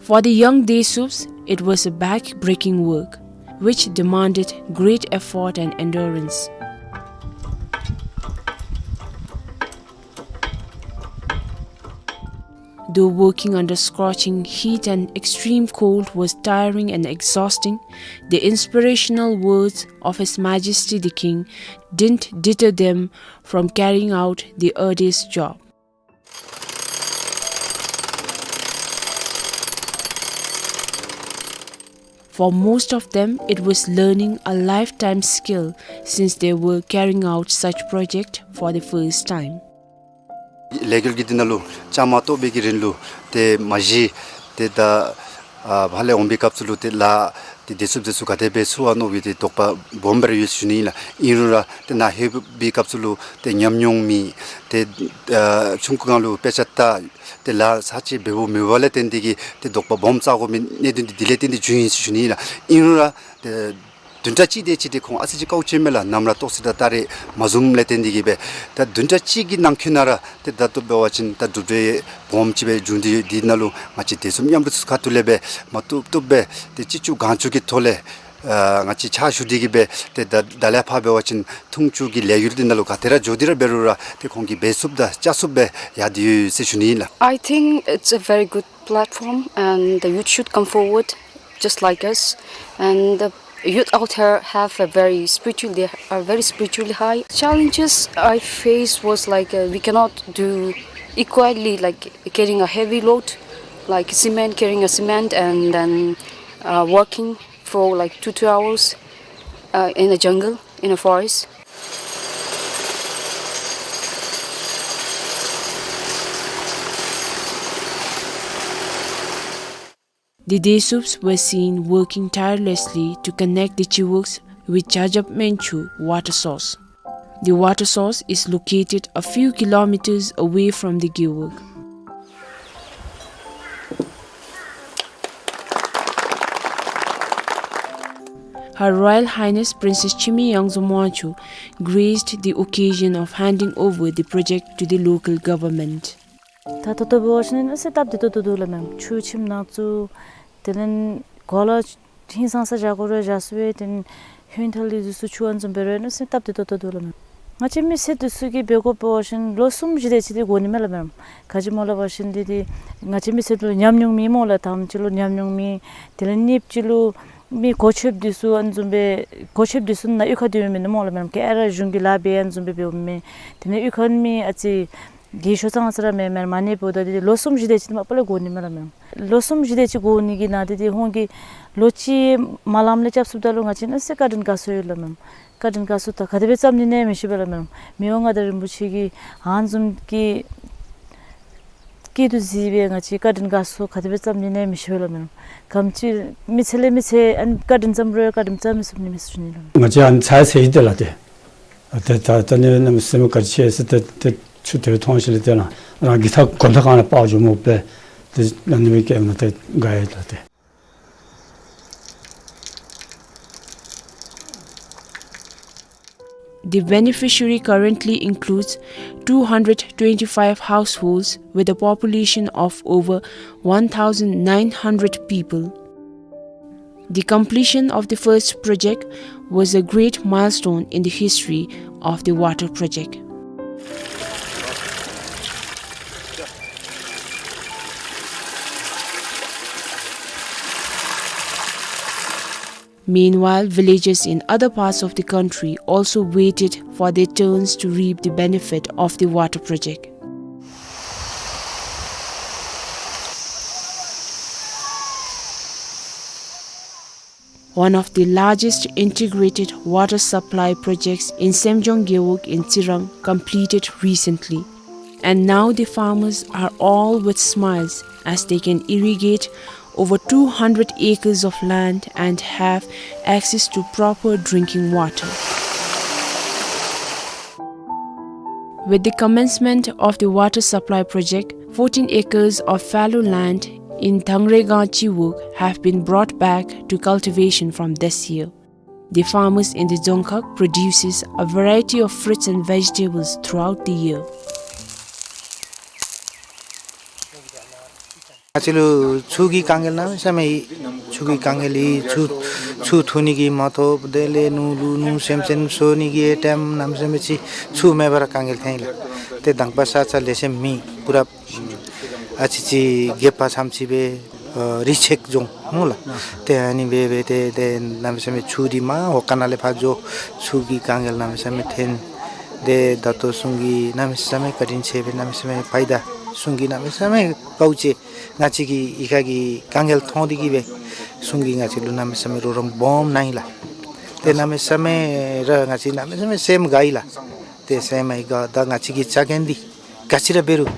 For the young Dessups, it was a back-breaking work, which demanded great effort and endurance. Though working under scorching heat and extreme cold was tiring and exhausting, the inspirational words of His Majesty the King didn't deter them from carrying out the arduous job. For most of them, it was learning a lifetime skill since they were carrying out such project for the first time. ལས་འགུལ་གྱི་འདི་ནང་ལུ་བཅའ་མར་གཏོགས་པའི་གི་རིང་ལུ་ཏེ་མ་གཞི་ཏེ་ད་ཨ་ཕར་ལས་འོང་པའི་སྐབས་སུ་ལུ་ཏེ་ལཱ་ཏེ་དེ་ཚུ་དེ་ཚུ་ག་དེ་སྦེ་ཚུགས་ཨ་མནོ་བའི་ཏེ་དོགས་པ་སྦོམ་སྦེ་ར་ཡོད་ཟེར་ཞུ་ནི་ཨིན་ལགས། ཨིན་རུང་ར་ཏེ་ནཱ་ལྷོད་པའི་སྐབས་སུ་ལུ་ཏེ་ཉམས་མྱོང་མེད། ཏེ་ཨ་ཆུང་ཀུའི་སྒང་ལུ་དཔེ་ཆ་ལྟ་ཏེ་ལཱ་ཚར་གཅིག་འབད་འབདཝ་མེད་པ་ལས་བརྟེན་ཏེ་གིས་ཏེ་དོགས་པ་སྦོམ་བཙག་དགོ་མི་གནད་དོན་འདི་དེ་ལས་བརྟེན་ཏེ་བྱུང་ཡི་ཟེར་ཞུ་ནི་ཨིན་ལགས། ཨིན་རུང་ར་ཏེ་བདུན་ཕྲག་གཅིག་དེ་ཅིག་ཏེ་ཁོང་ཨ་ཙི་ཅིག་དཀའཝ་སྤྱད་མས་ལགས། ནམ་ར་ཏོག་ཙི་དང་ད་རེས་མ་བཟུམ་ལས་བརྟེན་ཏེ་གིས་སྦེ་ད་བདུན་ཕྲག་གཅིག་གི་ནང་འཁོད་ནང་ར་ཏེ་ད་ལྟོ་འབད་བ་ཅིན་ད་གྲུབ་འབྲས་སྦོམ་ཅིག་སྦེ་བྱུང་སྟེ་ཡོད། འདི་ནང་ལུ་ང་བཅས་དེ་ཚུ་མཉམ་རུབ་ཚུ་ཁ་ཐུག་ལས་སྦེ་མ་བཏུབ་བཏུབ་སྦེ་ཏེ་ཅི་ལྕོགས་གང་ལྕོགས་ཀྱི་ཐོག་ལས་ཨ་ང་བཅས་ཕྱག་ཞུ་སྟེ་གིས་སྦེ་ཏེ་ད་ད་ལས་ཕར་འབད་བ་ཅིན་འཐུང་ཆུ་གི་ལས་འགུལ་འདི་ནང་ལུ་ག་དེ་ར་འགྱོ་སྟེ་ར་འབད་རུང་ར་ཏེ་ཁོང་གིས་འབད་ཚུགསཔ་དང་བཅའ་ཚུགསཔ་སྦེ་ཡར་ཏེ་ཡོད་ཟེར་ཞུ་ནི་ཨིན་ལགས། I think it's a very good platform, and the youth should come forward just like us. And the youth out here have a very spiritual, they are very spiritually high. Challenges I faced was like, uh, we cannot do equally, like carrying a heavy load, like cement, carrying a cement, and then, uh, working for like two, two hours, uh, in a jungle, in a forest. The Desups were seen working tirelessly to connect the Chivuks with Jajab Menchu water source. The water source is located a few kilometers away from the Gewog. Her Royal Highness Princess Chimi Yangzu Mwanchu graced the occasion of handing over the project to the local government. ད་ད་ལྟོ་འབད་བ་ཅིན་ཨ་ཙི་སྟབས་བདེ་ཏོག་ཏོ་འདུག་ལགས་མེན། ཆུ་ཁྱིམ་ནང་བཙུགས། དེ་ལས་གོ་ལ་ཧིང་སངས་ས་བཞག་དགོ་རུང་བཞག་ཚུགས་པས། དེ་ལས་ཧོན་ཐལ་ལི་འདི་ཚུ་ཆུ་ཨ་ནི་བཟུམ་འབད་རུང་ཨ་ཙི་སྟབས་བདེ་ཏོག་ཏོ་འདུག་ལགས་མེན། ང་བཅས་མི་སེར་འདི་ཚུ་གིས་འབད་དགོཔ་འབད་བ་ཅིན་ལོ་གསུམ་བཞི་དེ་ཅིག་འདི་འགོར་ནི་མས་ལགས་མེན། ག་ཅི་སྨོ་ལབ་པ་ཅིན་འདི་འདི་ང་བཅས་མི་སེར་ལུ་ཉམས་མྱོང་མེད་སྨོ་ལགས། དང་པ་ཅིག་ལུ་ཉམས་མྱོང་མེད། དེ་ལས་གཉིས་པ་ཅིག་ལུ་མི་གོ་ཆོདཔ་འདི་ཚུ་ཨ་ནི་བཟུམ་སྦེ་གོ་ཆོདཔ་འདི་ཚུ་ནཱ་གཡུས་ཁར་སྡོད་མི་མེན་སྨོ་ལགས་མེན། ག་ར་གཞུང་གི་ལཱ་འབད་ཨ་ནི་བཟུམ་སྦེ་འབདཝ་མས། དེ་ལས་གཡུས་ཁར་མི་ཨ་ཙི་གི་ཤོ་ཚང་ས་ར་མེན་མེན། མ་ཎི་འབདཝ་ད་འདི་ལོ་གསུམ་བཞི་དེ་ཅིག་མ་པ་ལས་འགོར་ནི་མས་ལགས་མེན། ལོ་གསུམ་བཞི་དེ་ཅིག་འགོར་ནི་གི་ནང་འདི་འདི་ཁོང་གིས་ལོ་གཅིག་མ་ལམ་ལས་རྐྱབ་ཚུགསཔ་ད་ལུ་ང་བཅས་ཨ་ཙི་བཀའ་དྲིན་དགའ་ཚོར་ཡོད་ལགས་མེན། བཀའ་དྲིན་དགའ་ཚོར་ད་ག་དེ་སྦེ་བརྩམ་ནི་ཨིན་ན་མི་ཤེས་པས་ལགས་མེན། མི་དབང་མངའ་བདག་རིན་པོ་ཆེ་གིས་ཨ་ནི་བཟུམ་གྱི་སྐྱིད་སྡུག་གཟིགས་སྦེ་ང་བཅས་བཀའ་དྲིན་དགའ་ཚོར་ག་དེ་སྦེ་བརྩམ་ནི་ཨིན་ན་མི་ཤེས་པས་ལགས་མེན། ག་དེམ་ཅིག་མི་ཚེ་ལས་མི་ཚེ་ཨ་ནི་བཀའ་དྲིན་བརྩམ་རུང་བཀའ་དྲིན་བརྩམ་མི་ཚུགས་ནི་མས་ཟེར་ཞུ་ནི་ལགས། ང་བཅས་ཨ་ནི་ཚ་ཚ་ཡི་དེ་ལགས་ཏེ། ཨ་ཏེ་ད་ད་ནི་གནམ་མེད་ས་མེད་ག་ཅི་ཟེར་ཏེ་ཏེ་ཆུ་དེ་སྦེ་མཐོང་ཞིནམ་ལས་ཏེ་ནཱ་རང་གི་ཐག་གོམ་ཐག་སྒང་ལས་སྤར་འགྱོཝ་སྨོ་པས། ཏེ་ཨ་ནི་སྦེ་བསྐྱལཝ་ད་ཏེ་དགའ་ཡི་ལགས་ཏེ། The beneficiary currently includes two hundred twenty-five households with a population of over one thousand nine hundred people. The completion of the first project was a great milestone in the history of the water project. Meanwhile, villagers in other parts of the country also waited for their turns to reap the benefit of the water project. One of the largest integrated water supply projects in Semjong Gewog in Tsirang completed recently. And now the farmers are all with smiles as they can irrigate over two hundred acres of land and have access to proper drinking water. With the commencement of the water supply project, fourteen acres of fallow land in Thangregang Chiwog have been brought back to cultivation from this year. The farmers in the Dzongkhag produces a variety of fruits and vegetables throughout the year. ང་བཅས་ལུ་ཆུ་གི་དཀའ་ངལ་གནམ་མེད་ས་མེད་ཡོད། ཆུ་གི་དཀའ་ངལ་ཡོད། ཆུ་ཆུ་འཐུང་ནི་གི་མ་ཐོབ། དེ་ལས་ནོར་ལུ་ནོར་སེམས་ཅན་གསོ་ནི་གི་ཨེ་ཊེམ་གནམ་མེད་ས་མེད་ཅིག་ཆུ་མེད་པར་དཀའ་ངལ་ཐོན་ཡི་ལགས། ཏེ་དང་པ་ས་ཆ་ལེགས་ཤོམ་མེད། པུ་ར་ཨ་ཙི་ཅིག་རྒེད་འོག་ཙམ་ཅིག་སྦེ་ཨ་རི་ཆེག་རྫོང་སྨོ་ལགས། ཏེ་ཨ་ནི་སྦེ་སྦེ་ཏེ་ཏེ་གནམ་མེད་ས་མེད་ཆུ་འདི་མར་འོག་ཁང་ནང་ལས་ཕར་འགྱོ། ཆུ་གི་དཀའ་ངལ་གནམ་མེད་ས་མེད་ཐོན། ཏེ་ད་ལྟོ་གཞུང་གིས་གནམ་མེད་ས་མེད་བཀའ་དྲིན་ཆེ་སྦེ་གནམ་མེད་ས་མེད་ཕྱི་ད་གཞུང་གིས་གནམ་མེད་ས་མེད་དཀའཝ་སྤྱད། ང་བཅས་ཀྱི་གཡུས་ཁ་གི་དཀའ་ངལ་མཐོང་སྟེ་གིས་སྦེ་གཞུང་གིས་ང་བཅས་ལུ་གནམ་མེད་ས་མེད་རོགས་རམ་སྦོམ་གནང་ཡི་ལགས། ཏེ་གནམ་མེད་ས་མེད་ར་ང་བཅས་གནམ་མེད་ས་མེད་སེམས་དགའ་ཡི་ལགས། ཏེ་སེམས་ཡང་དགའ། ད་ང་བཅས་ཀྱི་ཆ་རྐྱེན་འདི་ག་ཅི་ར་འབད་རུང་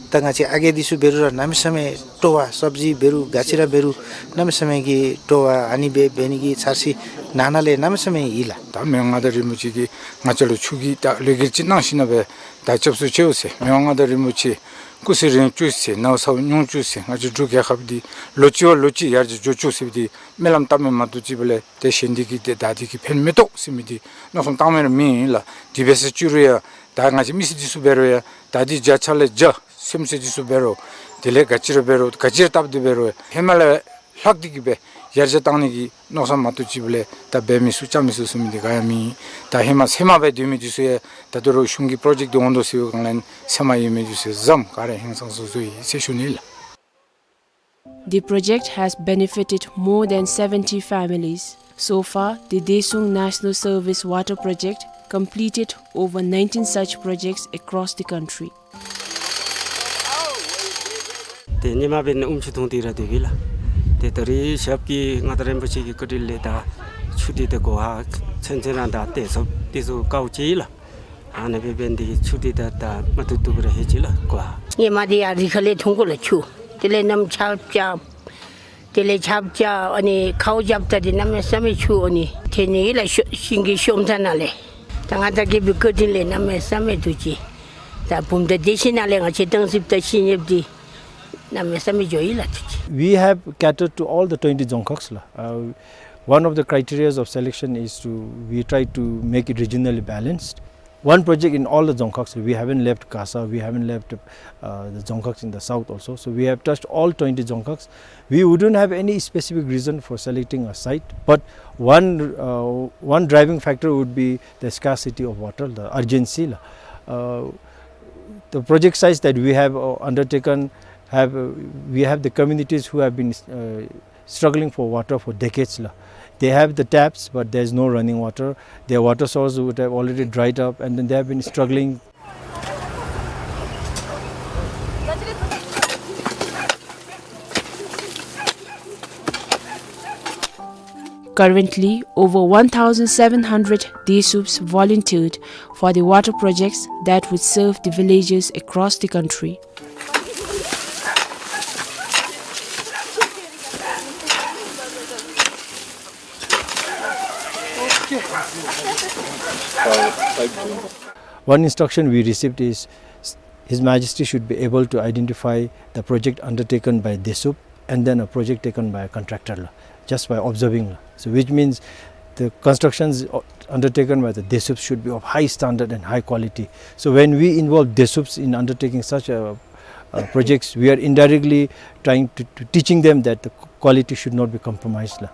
ད་ང་བཅས་ཨ་རྒས་འདི་ཚུ་འབད་རུང་ར་གནམ་མེད་ས་མེད་སྤྲོ་བ། སབ་ཇི་འབད་རུང་ག་ཅི་ར་འབད་རུང་གནམ་མེད་ས་མེད་ཀྱི་སྤྲོ་བ། ཨ་ནི་སྦེ་འབད་ནི་གི་འཆར་གཞི་ནང་ན་ལས་གནམ་མེད་ས་མེད་ཡོད་ལགས། ད་མི་དབང་མངའ་བདག་རིན་པོ་ཆེ་གིས་ང་བཅས་ལུ་ཆུ་གི་ད་ལས་འགུལ་ཅིག་གནང་ཞིནམ་ལས་ད་སྐྱབས་སུ་མཆིའོ་ཟེར། མི་དབང་མངའ་བདག་རིན་པོ་ཆེ་སྐུ་ཚེ་རིང་བཅུག་ཟེར། ནཝ་ཚཝ་ཉུང་བཅུག་ཟེར། ང་བཅས་འབྲུག་རྒྱལ་ཁབ་འདི་ལོ་གཅིག་བ་ལོ་གཅིག་ཡར་རྒྱས་འགྱོ་བཅུག་ཟེར་འདི་སྨོན་ལམ་བཏབ་མི་མ་གཏོགས་ཅིག་འབད་ལས་ཏེ་གཞན་འདི་གིས་ཏེ་ད་འདི་གིས་ཕན་མི་ཐོགས་ཟེར་མི་འདི་མནོ་བསམ་བཏང་མི་ར་མེད་ལགས། དེ་འབད་ས་བཅུག་རུང་ཡང་ད་ང་བཅས་མི་སེར་འདི་ཚུ་འབད་རུང་ཡང་ད་འདི་བརྒྱ་ཆ་ལས་བརྒྱ་སེམས་ཅན་འདི་ཚུ་འབད་རུང་དེ་ལས་ག་ཅི་ར་འབད་རུང་ག་ཅི་ར་བཏབ་སྟེ་འབད་རུང་ཧེ་མ་ལས་ལྷག་སྟེ་གིས་སྦེ་ཡར་རྒྱས་བཏང་ནི་གི་མནོ་བསམ་མ་གཏོགས་ཅིག་འབད་ལས་ད་འབད་མི་ཚུགས་རྐྱབ་མི་ཚུགས་ཟེར་མི་འདི་ག་ཡང་མེད། ད་ཧེ་མ་ཚད་མ་སྦེ་སྡོད་མི་འདི་ཚུ་ཡང་ད་ལྟོ་ར་གཞུང་གི་པྲོ་ཇེཀཊ་འདི་འོང་དོ་ཟེར་བའི་སྒང་ལས་ཚད་མ་ཡོད་མི་འདི་ཚུ་ཡང་བཟུམ་ག་ར་ཧིང་སངས་ས་བཟོ་ཡི་ཟེར་ཞུ་ནི་ལགས། The project has benefited more than seventy families. So far, the Deshung National Service Water Project completed over nineteen such projects across the country. ཏེ་ཧེ་མ་འབད་ནི་ཨུམ་ཆུ་འཐུང་སྟེ་ར་སྡོད་པས་ལགས། ཏེ་ད་རིས་ཞབས་ཀྱིས་མངའ་བདག་རིན་པོ་ཆེ་གི་བཀའ་དྲིན་ལས་ད་ཆུ་འདི་ད་གོ་བ་ཚུན་ཚོད་ར་ད་ཏེ་ཚུ་ཏེ་ཚུ་དཀའཝ་སྤྱད་ཡི་ལགས། ཨ་ནི་སྦེ་འབད་ནི་འདི་གིས་ཆུ་འདི་ད་ད་མ་ཐུབ་ཐུབ་ར་ལྷོད་ཅི་ལགས་གོ་བ། ཧེ་མ་འདི་ཡར་རི་ཁ་ལས་འཐུང་དགོ་ལགས་ཆུ། དེ་ལས་གནམ་ཆརཔ་རྐྱབ། དེ་ལས་ཆརཔ་རྐྱབ། ཨ་ནི་ཁཝ་རྐྱབ་ད་འདི་གནམ་མེད་ས་མེད་ཆུ་ཨ་ནི་ཐོན་ནི་ཨིན་ལགས། ཤོ་ཤིང་གི་ཤོམ་ཐ་ནང་ལས། ད་མངའ་བདག་རྒྱལ་པོའི་བཀའ་དྲིན་ལས་གནམ་མེད་ས་མེད་ཐུགས་རྗེ་ཆེ། ད་བུམ་ཐང་སྡེ་བཞི་ནང་ལས་ང་བཅས་སྟང་སི་ད་ཤིང་ཡོདཔ་འདི་གནམ་མེད་ས་མེད་འགྱོ་ཡི་ལགས་ཐུགས་རྗེ་ཆེ། We have catered to all the twenty Dzongkhags ལགས། Uh, one of the criterias of selection is to, we try to make it regionally balanced. One project in all the Dzongkhags. We haven't left Kasa, we haven't left, uh, the Dzongkhags in the south also. So we have touched all twenty Dzongkhags. We wouldn't have any specific reason for selecting a site, but one, uh, one driving factor would be the scarcity of water, the urgency. Uh, the project sites that we have, uh, undertaken have, uh, we have the communities who have been, uh, struggling for water for decades la. They have the taps, but there is no running water. Their water source would have already dried up, and then they have been struggling. Currently, over one thousand seven hundred Desups volunteered for the water projects that would serve the villages across the country. One instruction we received is, His Majesty should be able to identify the project undertaken by Desup and then a project taken by a contractor la, just by observing la. So which means the constructions, uh, undertaken by the Desups should be of high standard and high quality. So when we involve Desups in undertaking such, uh, uh, projects, we are indirectly trying to, to teaching them that the quality should not be compromised la.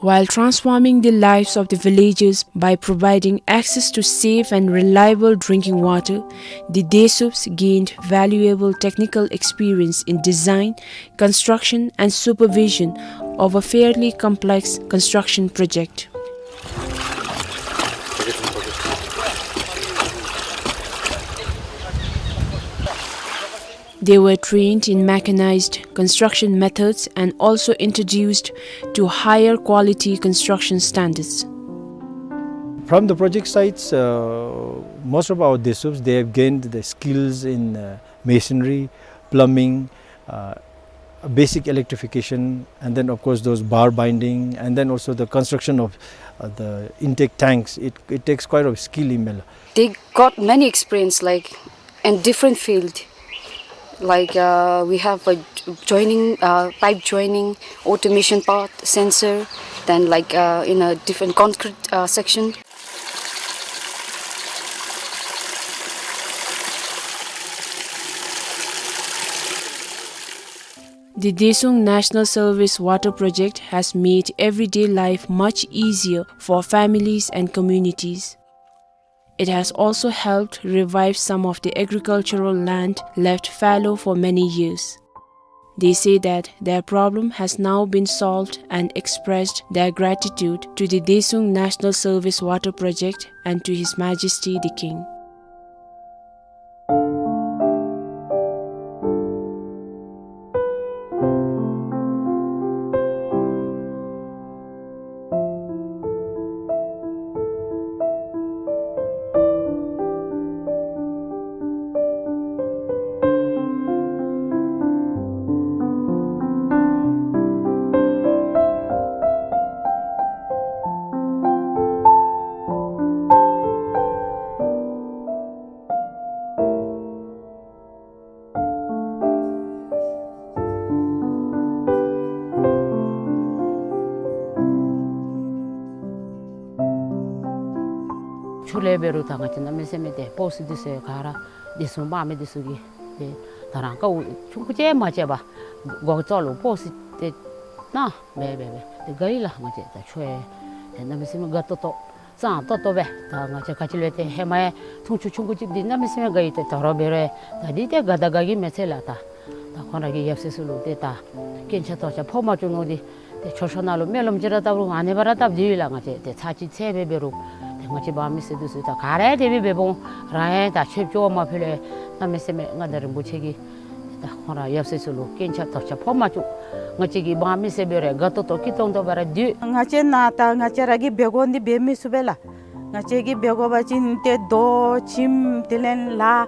While transforming the lives of the villagers by providing access to safe and reliable drinking water, the Desups gained valuable technical experience in design, construction and supervision of a fairly complex construction project. They were trained in mechanized construction methods and also introduced to higher quality construction standards. From the project sites, uh, most of our Desups, they have gained the skills in, uh, masonry, plumbing, uh, basic electrification, and then, of course, those bar binding, and then also the construction of, uh, the intake tanks. It, it takes quite a skill, email. They got many experience, like, in different field. Like, uh, we have a joining, uh, pipe joining, automation part, sensor, then, like, uh, in a different concrete, uh, section. The Desung National Service Water Project has made everyday life much easier for families and communities. It has also helped revive some of the agricultural land left fallow for many years. They say that their problem has now been solved and expressed their gratitude to the Desung National Service Water Project and to His Majesty the King. ཆུ་ལས་འབད་རུང་ད་ང་བཅས་གནམ་མེད་ས་མེད་ཏེ་སྤོག་སི་འདི་ཚུ་ག་ར་འདི་ཚུ་འབག་མི་འདི་ཚུ་གིས་ཏེ་ད་རང་དཀའཝ་ཆུང་ཀུ་ཅིག་མ་སྤྱད་པར་སྒོ་ཙོགས་ལུ་སྤོག་སི་ཏེ་ནཱ་འབད་འབད་འབད་ཏེ་དགའ་ཡི་ལགས། ང་བཅས་ད་ཆུ་ཡང་ཏེ་གནམ་མེད་ས་མེད་དགའ་ཏོག་ཏོ་གཙང་ཏོག་ཏོ་སྦེ་ད་ང་བཅས་ག་ཅི་ལས་ཏེ་ཧེ་མ་ཡང་འཐུང་ཆུ་ཆུང་ཀུ་ཅིག་འདི་གནམ་མེད་ས་མེད་དགའ་ཡི། ཏེ་ད་རུང་འབད་རུང་ད་འདི་ཏེ་དགའ་དང་དགའ་གི་མི་ཚད་ལགས། ད་ད་ཁོང་ར་གི་ཡབ་སྲས་ཚུ་ལུ་ཏེ་ད་རྐྱེན་ཆག་དོགས་ཆག་ཕོག་མ་བཅུག་ནོ་འདི་ཏེ་མཆོད་བཤམ་ནང་ལུ་སྨོན་ལམ་ཅིག་ར་བཏབ་རུང་ཨ་ནི་སྦེ་ར་བཏབ་སྡོད་ཡི་ལགས། ང་བཅས་ཏེ་ཚར་གཅིག་ཚར་སྦེ་འབད་རུང་ཏེ་ང་བཅས་འབངས་མི་སེར་འདི་ཚུ་ད་ག་ར་དེ་སྦེ་འབདཝ་འོང་རང་ཡང་ད་ཆོས་སྐྱོང་བ་མ་ཕུལ་ལས་གནམ་མེད་ས་མེད་མངའ་བདག་རིན་པོ་ཆེ་གིས་ད་ཁོང་ར་ཡབ་སྲས་ཚུ་ལུ་རྐྱེན་ཆག་དོགས་ཆག་ཕོག་མ་བཅུག། ང་བཅས་ཀྱི་འབངས་མི་སེར་འབད་རུང་དགའ་ཏོག་ཏོ་སྐྱིད་ཏོང་ཏོ་སྦེ་ར་སྡོད། ང་བཅས་ནཱ་ད་ང་བཅས་ར་གིས་འབད་དགོ་འདི་འབད་མི་ཚུགས་པས་ལགས། ང་བཅས་ཀྱིས་འབད་དགོ་པ་ཅིན་ཏེ་རྡོ་ཁྱིམ་དེ་ལས་ལཱ་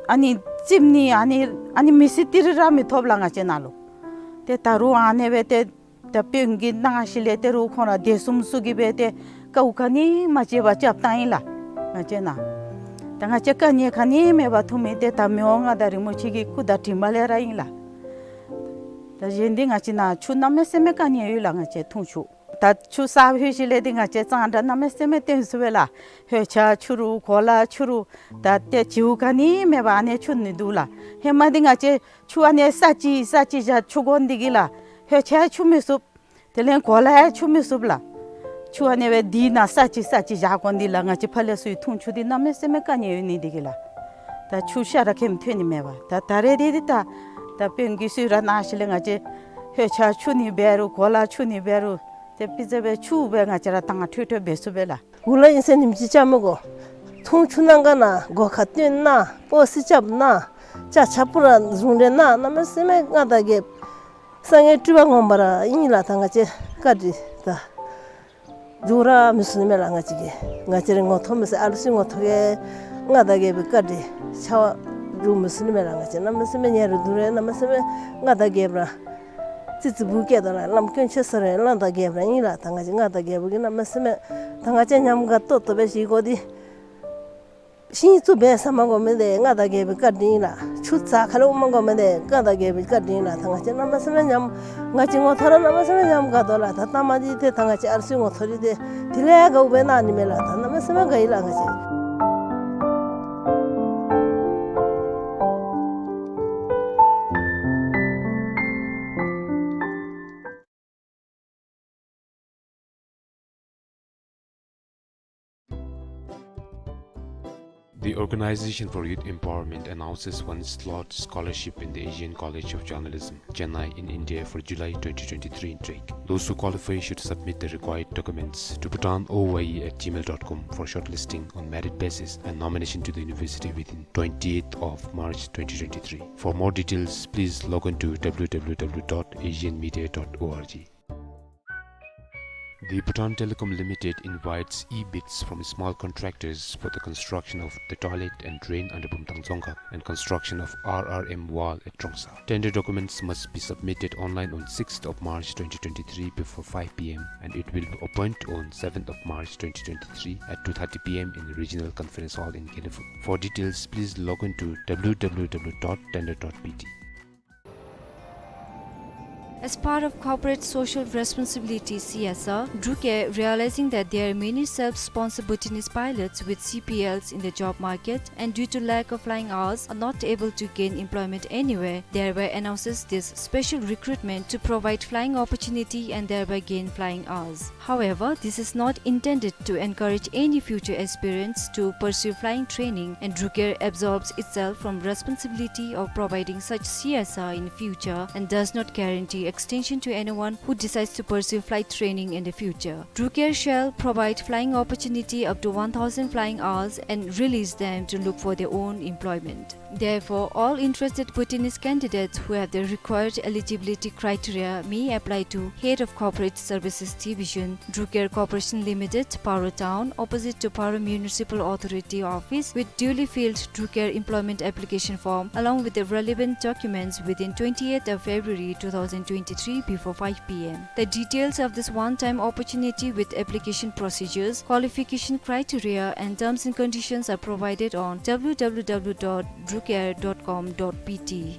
ཨ་ནི་རྩིགཔ་ནི་ཨ་ནི་ཨ་ནི་མི་སེར་ཏི་རི་ར་མི་ཐོབ་ལགས་ང་བཅས་ནཱ་ལུ། ཏེ་ད་རུང་ཨ་ནི་སྦེ་ཏེ་ད་དཔོན་གྱིས་གནང་ཞིནམ་ལས་ཏེ་རུང་ཁོང་ར་སྡེ་གསུམ་ཚུ་གིས་སྦེ་ཏེ་དཀའཝ་ག་ནི་མ་སྤྱད་པར་རྐྱབ་བཏང་ཡི་ལགས་ང་བཅས་ནཱ། ད་ང་བཅས་དཀའ་ངལ་ག་ནི་མེད་པར་ཐོན་མི་འདི་ད་མི་དབང་མངའ་བདག་རིན་པོ་ཆེ་གི་སྐུ་དང་དྲིན་ལས་ར་ཨིན་ལགས། ད་གཞན་འདི་ང་བཅས་ནཱ་ཆུ་གནམ་མེད་ས་མེད་དཀའ་ངལ་ཡོད་ལགས། ང་བཅས་འཐུང་ཆུ་ད་ཆུ་ས་ལྷོད་ཞིནམ་ལས་འདི་ང་བཅས་གཙང་སྦྲ་གནམ་མེད་ས་མེད་སྟོན་ཚུགས་པས་ལགས། ལྷོད་ཆ་འཁྱུ་རུང་གོ་ལ་འཁྱུ་རུང་ད་ཏེ་བྱིའུ་ག་ནི་མེད་པར་ཨ་ནི་འཁྱུ་ནི་འདུག་ལགས། ཧེ་མ་འདི་ང་བཅས་ཆུ་ཨ་ནི་ས་ཅིག་ས་ཅིག་བཞག་ཆུ་དགོ་ནི་འདི་གིས་ལགས་ལྷོད་ཆ་འཁྱུ་མི་ཚུགས། དེ་ལས་གོ་ལ་ཡང་འཁྱུ་མི་ཚུགས་ལགས། ཆུ་ཨ་ནི་སྦེ་འདི་ནང་ས་ཅིག་ས་ཅིག་བཞག་དགོ་ནི་འདི་ལགས། ང་བཅས་ཕར་ལས་ཚུར་འཐུང་ཆུ་འདི་གནམ་མེད་ས་མེད་དཀའ་ངལ་ཡོད་ནི་འདི་གིས་ལགས། ད་ཆུ་ཤ་ར་ཁེམ་ཐོན་ནི་མེད་པར་ད་ད་རེས་འདི་འདི་ད་ད་དཔོན་གྱིས་གསོལ་རས་གནང་ཞིནམ་ལས་ང་བཅས་ལྷོད་ཆ་འཁྱུ་ནི་འབད་རུང་གོ་ལ་འཁྱུ་ནི་འབད་རུང་ཏེ་སྤུས་ཚད་སྦེ་ཆུ་སྦེ་ང་བཅས་ར་དྭངས་འཕྲོས་འཕྲོས་འབད་ཚུགས་པས་ལགས། གུ་ལུ་ཨིན་ཟེར་ཉིནམ་གཅིག་རྐྱབ་མི་དགོ། འཐུང་ཆུ་གནང་ག་གནང་། སྒོ་ཁར་བཏོན་གནང་། སྤོག་སི་རྐྱབ་གནང་། ཅ་ཆས་པུ་ར་བཟུང་སྟེ་གནང་། གནམ་མེད་ས་མེད་མངའ་བདག་རྒྱལཔོ་སངས་རྒྱས་སྤྲུལ་པ་ངོ་མ་ར་ཨིན་ལགས། ད་ང་བཅས་བཀའ་དྲིན་ད་འཇུག་ར་མི་ཚུགས་ནི་མས་ལགས། ང་བཅས་ཀྱི་ང་བཅས་རའི་ངོ་ཐོག་མི་ཚུགས། ཨ་ལུ་ཚུའི་ངོ་ཐོག་གི་མངའ་བདག་རྒྱལ་པོའི་བཀའ་དྲིན་ཆ་བ་འཇུག་མི་ཚུགས་ནི་མས་ལགས། ང་བཅས་གནམ་མེད་ས་མེད་ཉེ་རུང་དུ་རུང་གནམ་མེད་ས་མེད་མངའ་བདག་རྒྱལཔོ་ར་ཙི་ཙི་བུ་སྐྱེས་དོ་ལགས། བླམ་དཀོན་མཆོག་ཟེར་རུང་བླམ་དང་རྒྱལཔོ་ར་ཨིན་ལགས། ད་ང་བཅས་མངའ་བདག་རྒྱལ་པོ་གིས་གནམ་མེད་ས་མེད་ད་ང་བཅས་ཉམས་དགའ་ཏོག་ཏོ་སྦེ་བཞེས་དགོ་འདི་ཤིང་བཙུགས་འབད་ཟ་མ་དགོ་མི་འདི་མངའ་བདག་རྒྱལ་པོའི་བཀའ་དྲིན་ལགས། ཆུ་རྩ་ཁ་ལས་དབུག་མ་དགོ་མི་འདི་མངའ་བདག་རྒྱལ་པོའི་བཀའ་དྲིན་ལགས། ད་ང་བཅས་གནམ་མེད་ས་མེད་ཉམས་ང་བཅས་ངོ་ཐོག་ར་གནམ་མེད་ས་མེད་ཉམས་དགའ་དོ་ལགས། ད་ལྟ་མ་འདི་ཏེ་ད་ང་བཅས་ཨ་ལུ་ཚུའི་ངོ་ཐོག་འདི་ཏེ་དེ་ལས་དགའཝ་སྦེ་གནང་ནི་མས་ལགས། ད་གནམ་མེད་ས་མེད་དགའ་ཡི་ལགས། ང་བཅས་The Organization for Youth Empowerment announces one slot scholarship in the Asian College of Journalism, Chennai, in India for July twenty twenty-three intake. Those who qualify should submit the required documents to bhutan O Y E at gmail dot com for shortlisting on merit basis and nomination to the university within twentieth of March twenty twenty-three. For more details, please log on to w w w dot asian media dot org. The Bhutan Telecom Limited invites e-bids from small contractors for the construction of the toilet and drain under Bumthang Dzongkhag and construction of R R M wall at Trongsa. Tender documents must be submitted online on sixth of March twenty twenty-three before five p m, and it will be opened on seventh of March twenty twenty-three at two thirty p m in the Regional Conference Hall in Gelephu. For details, please log on to w w w dot tender dot b t. As part of corporate social responsibility, C S R, Drukair, realizing that there are many self-sponsored Bhutanese pilots with C P Ls in the job market and due to lack of flying hours are not able to gain employment anywhere, thereby announces this special recruitment to provide flying opportunity and thereby gain flying hours. However, this is not intended to encourage any future aspirants to pursue flying training, and Drukair absolves itself from responsibility of providing such C S R in future and does not guarantee extension to anyone who decides to pursue flight training in the future. Drukair shall provide flying opportunity up to one thousand flying hours and release them to look for their own employment. Therefore, all interested Bhutanese candidates who have the required eligibility criteria may apply to Head of Corporate Services Division, Drukair Corporation Limited, Paro Town, opposite to Paro Municipal Authority Office, with duly filled Drukair employment application form along with the relevant documents within twentieth of February two thousand twenty-three before five p m. The details of this one-time opportunity with application procedures, qualification criteria, and terms and conditions are provided on w w w dot drukair dot com dot b t.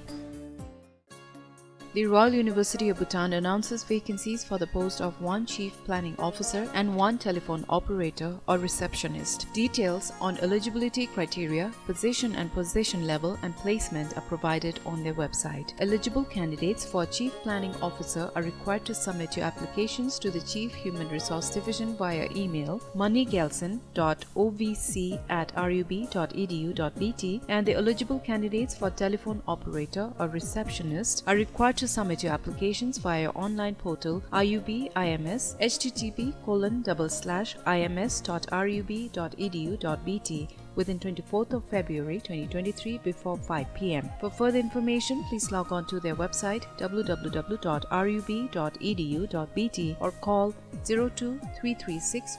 The Royal University of Bhutan announces vacancies for the post of one Chief Planning Officer and one Telephone Operator or Receptionist. Details on eligibility criteria, position and position level, and placement are provided on their website. Eligible candidates for Chief Planning Officer are required to submit your applications to the Chief Human Resource Division via email, money gelson dot o v c at r u b dot e d u dot b t, and the eligible candidates for telephone operator or receptionist are required to submit your applications via online portal R U B I M S, H T T P colon double slash I M S dot R U B dot E D U dot B T, within twenty-fourth of February twenty twenty-three before five p m. For further information, please log on to their website, W W W dot R U B dot E D U dot B T, or call zero two three three six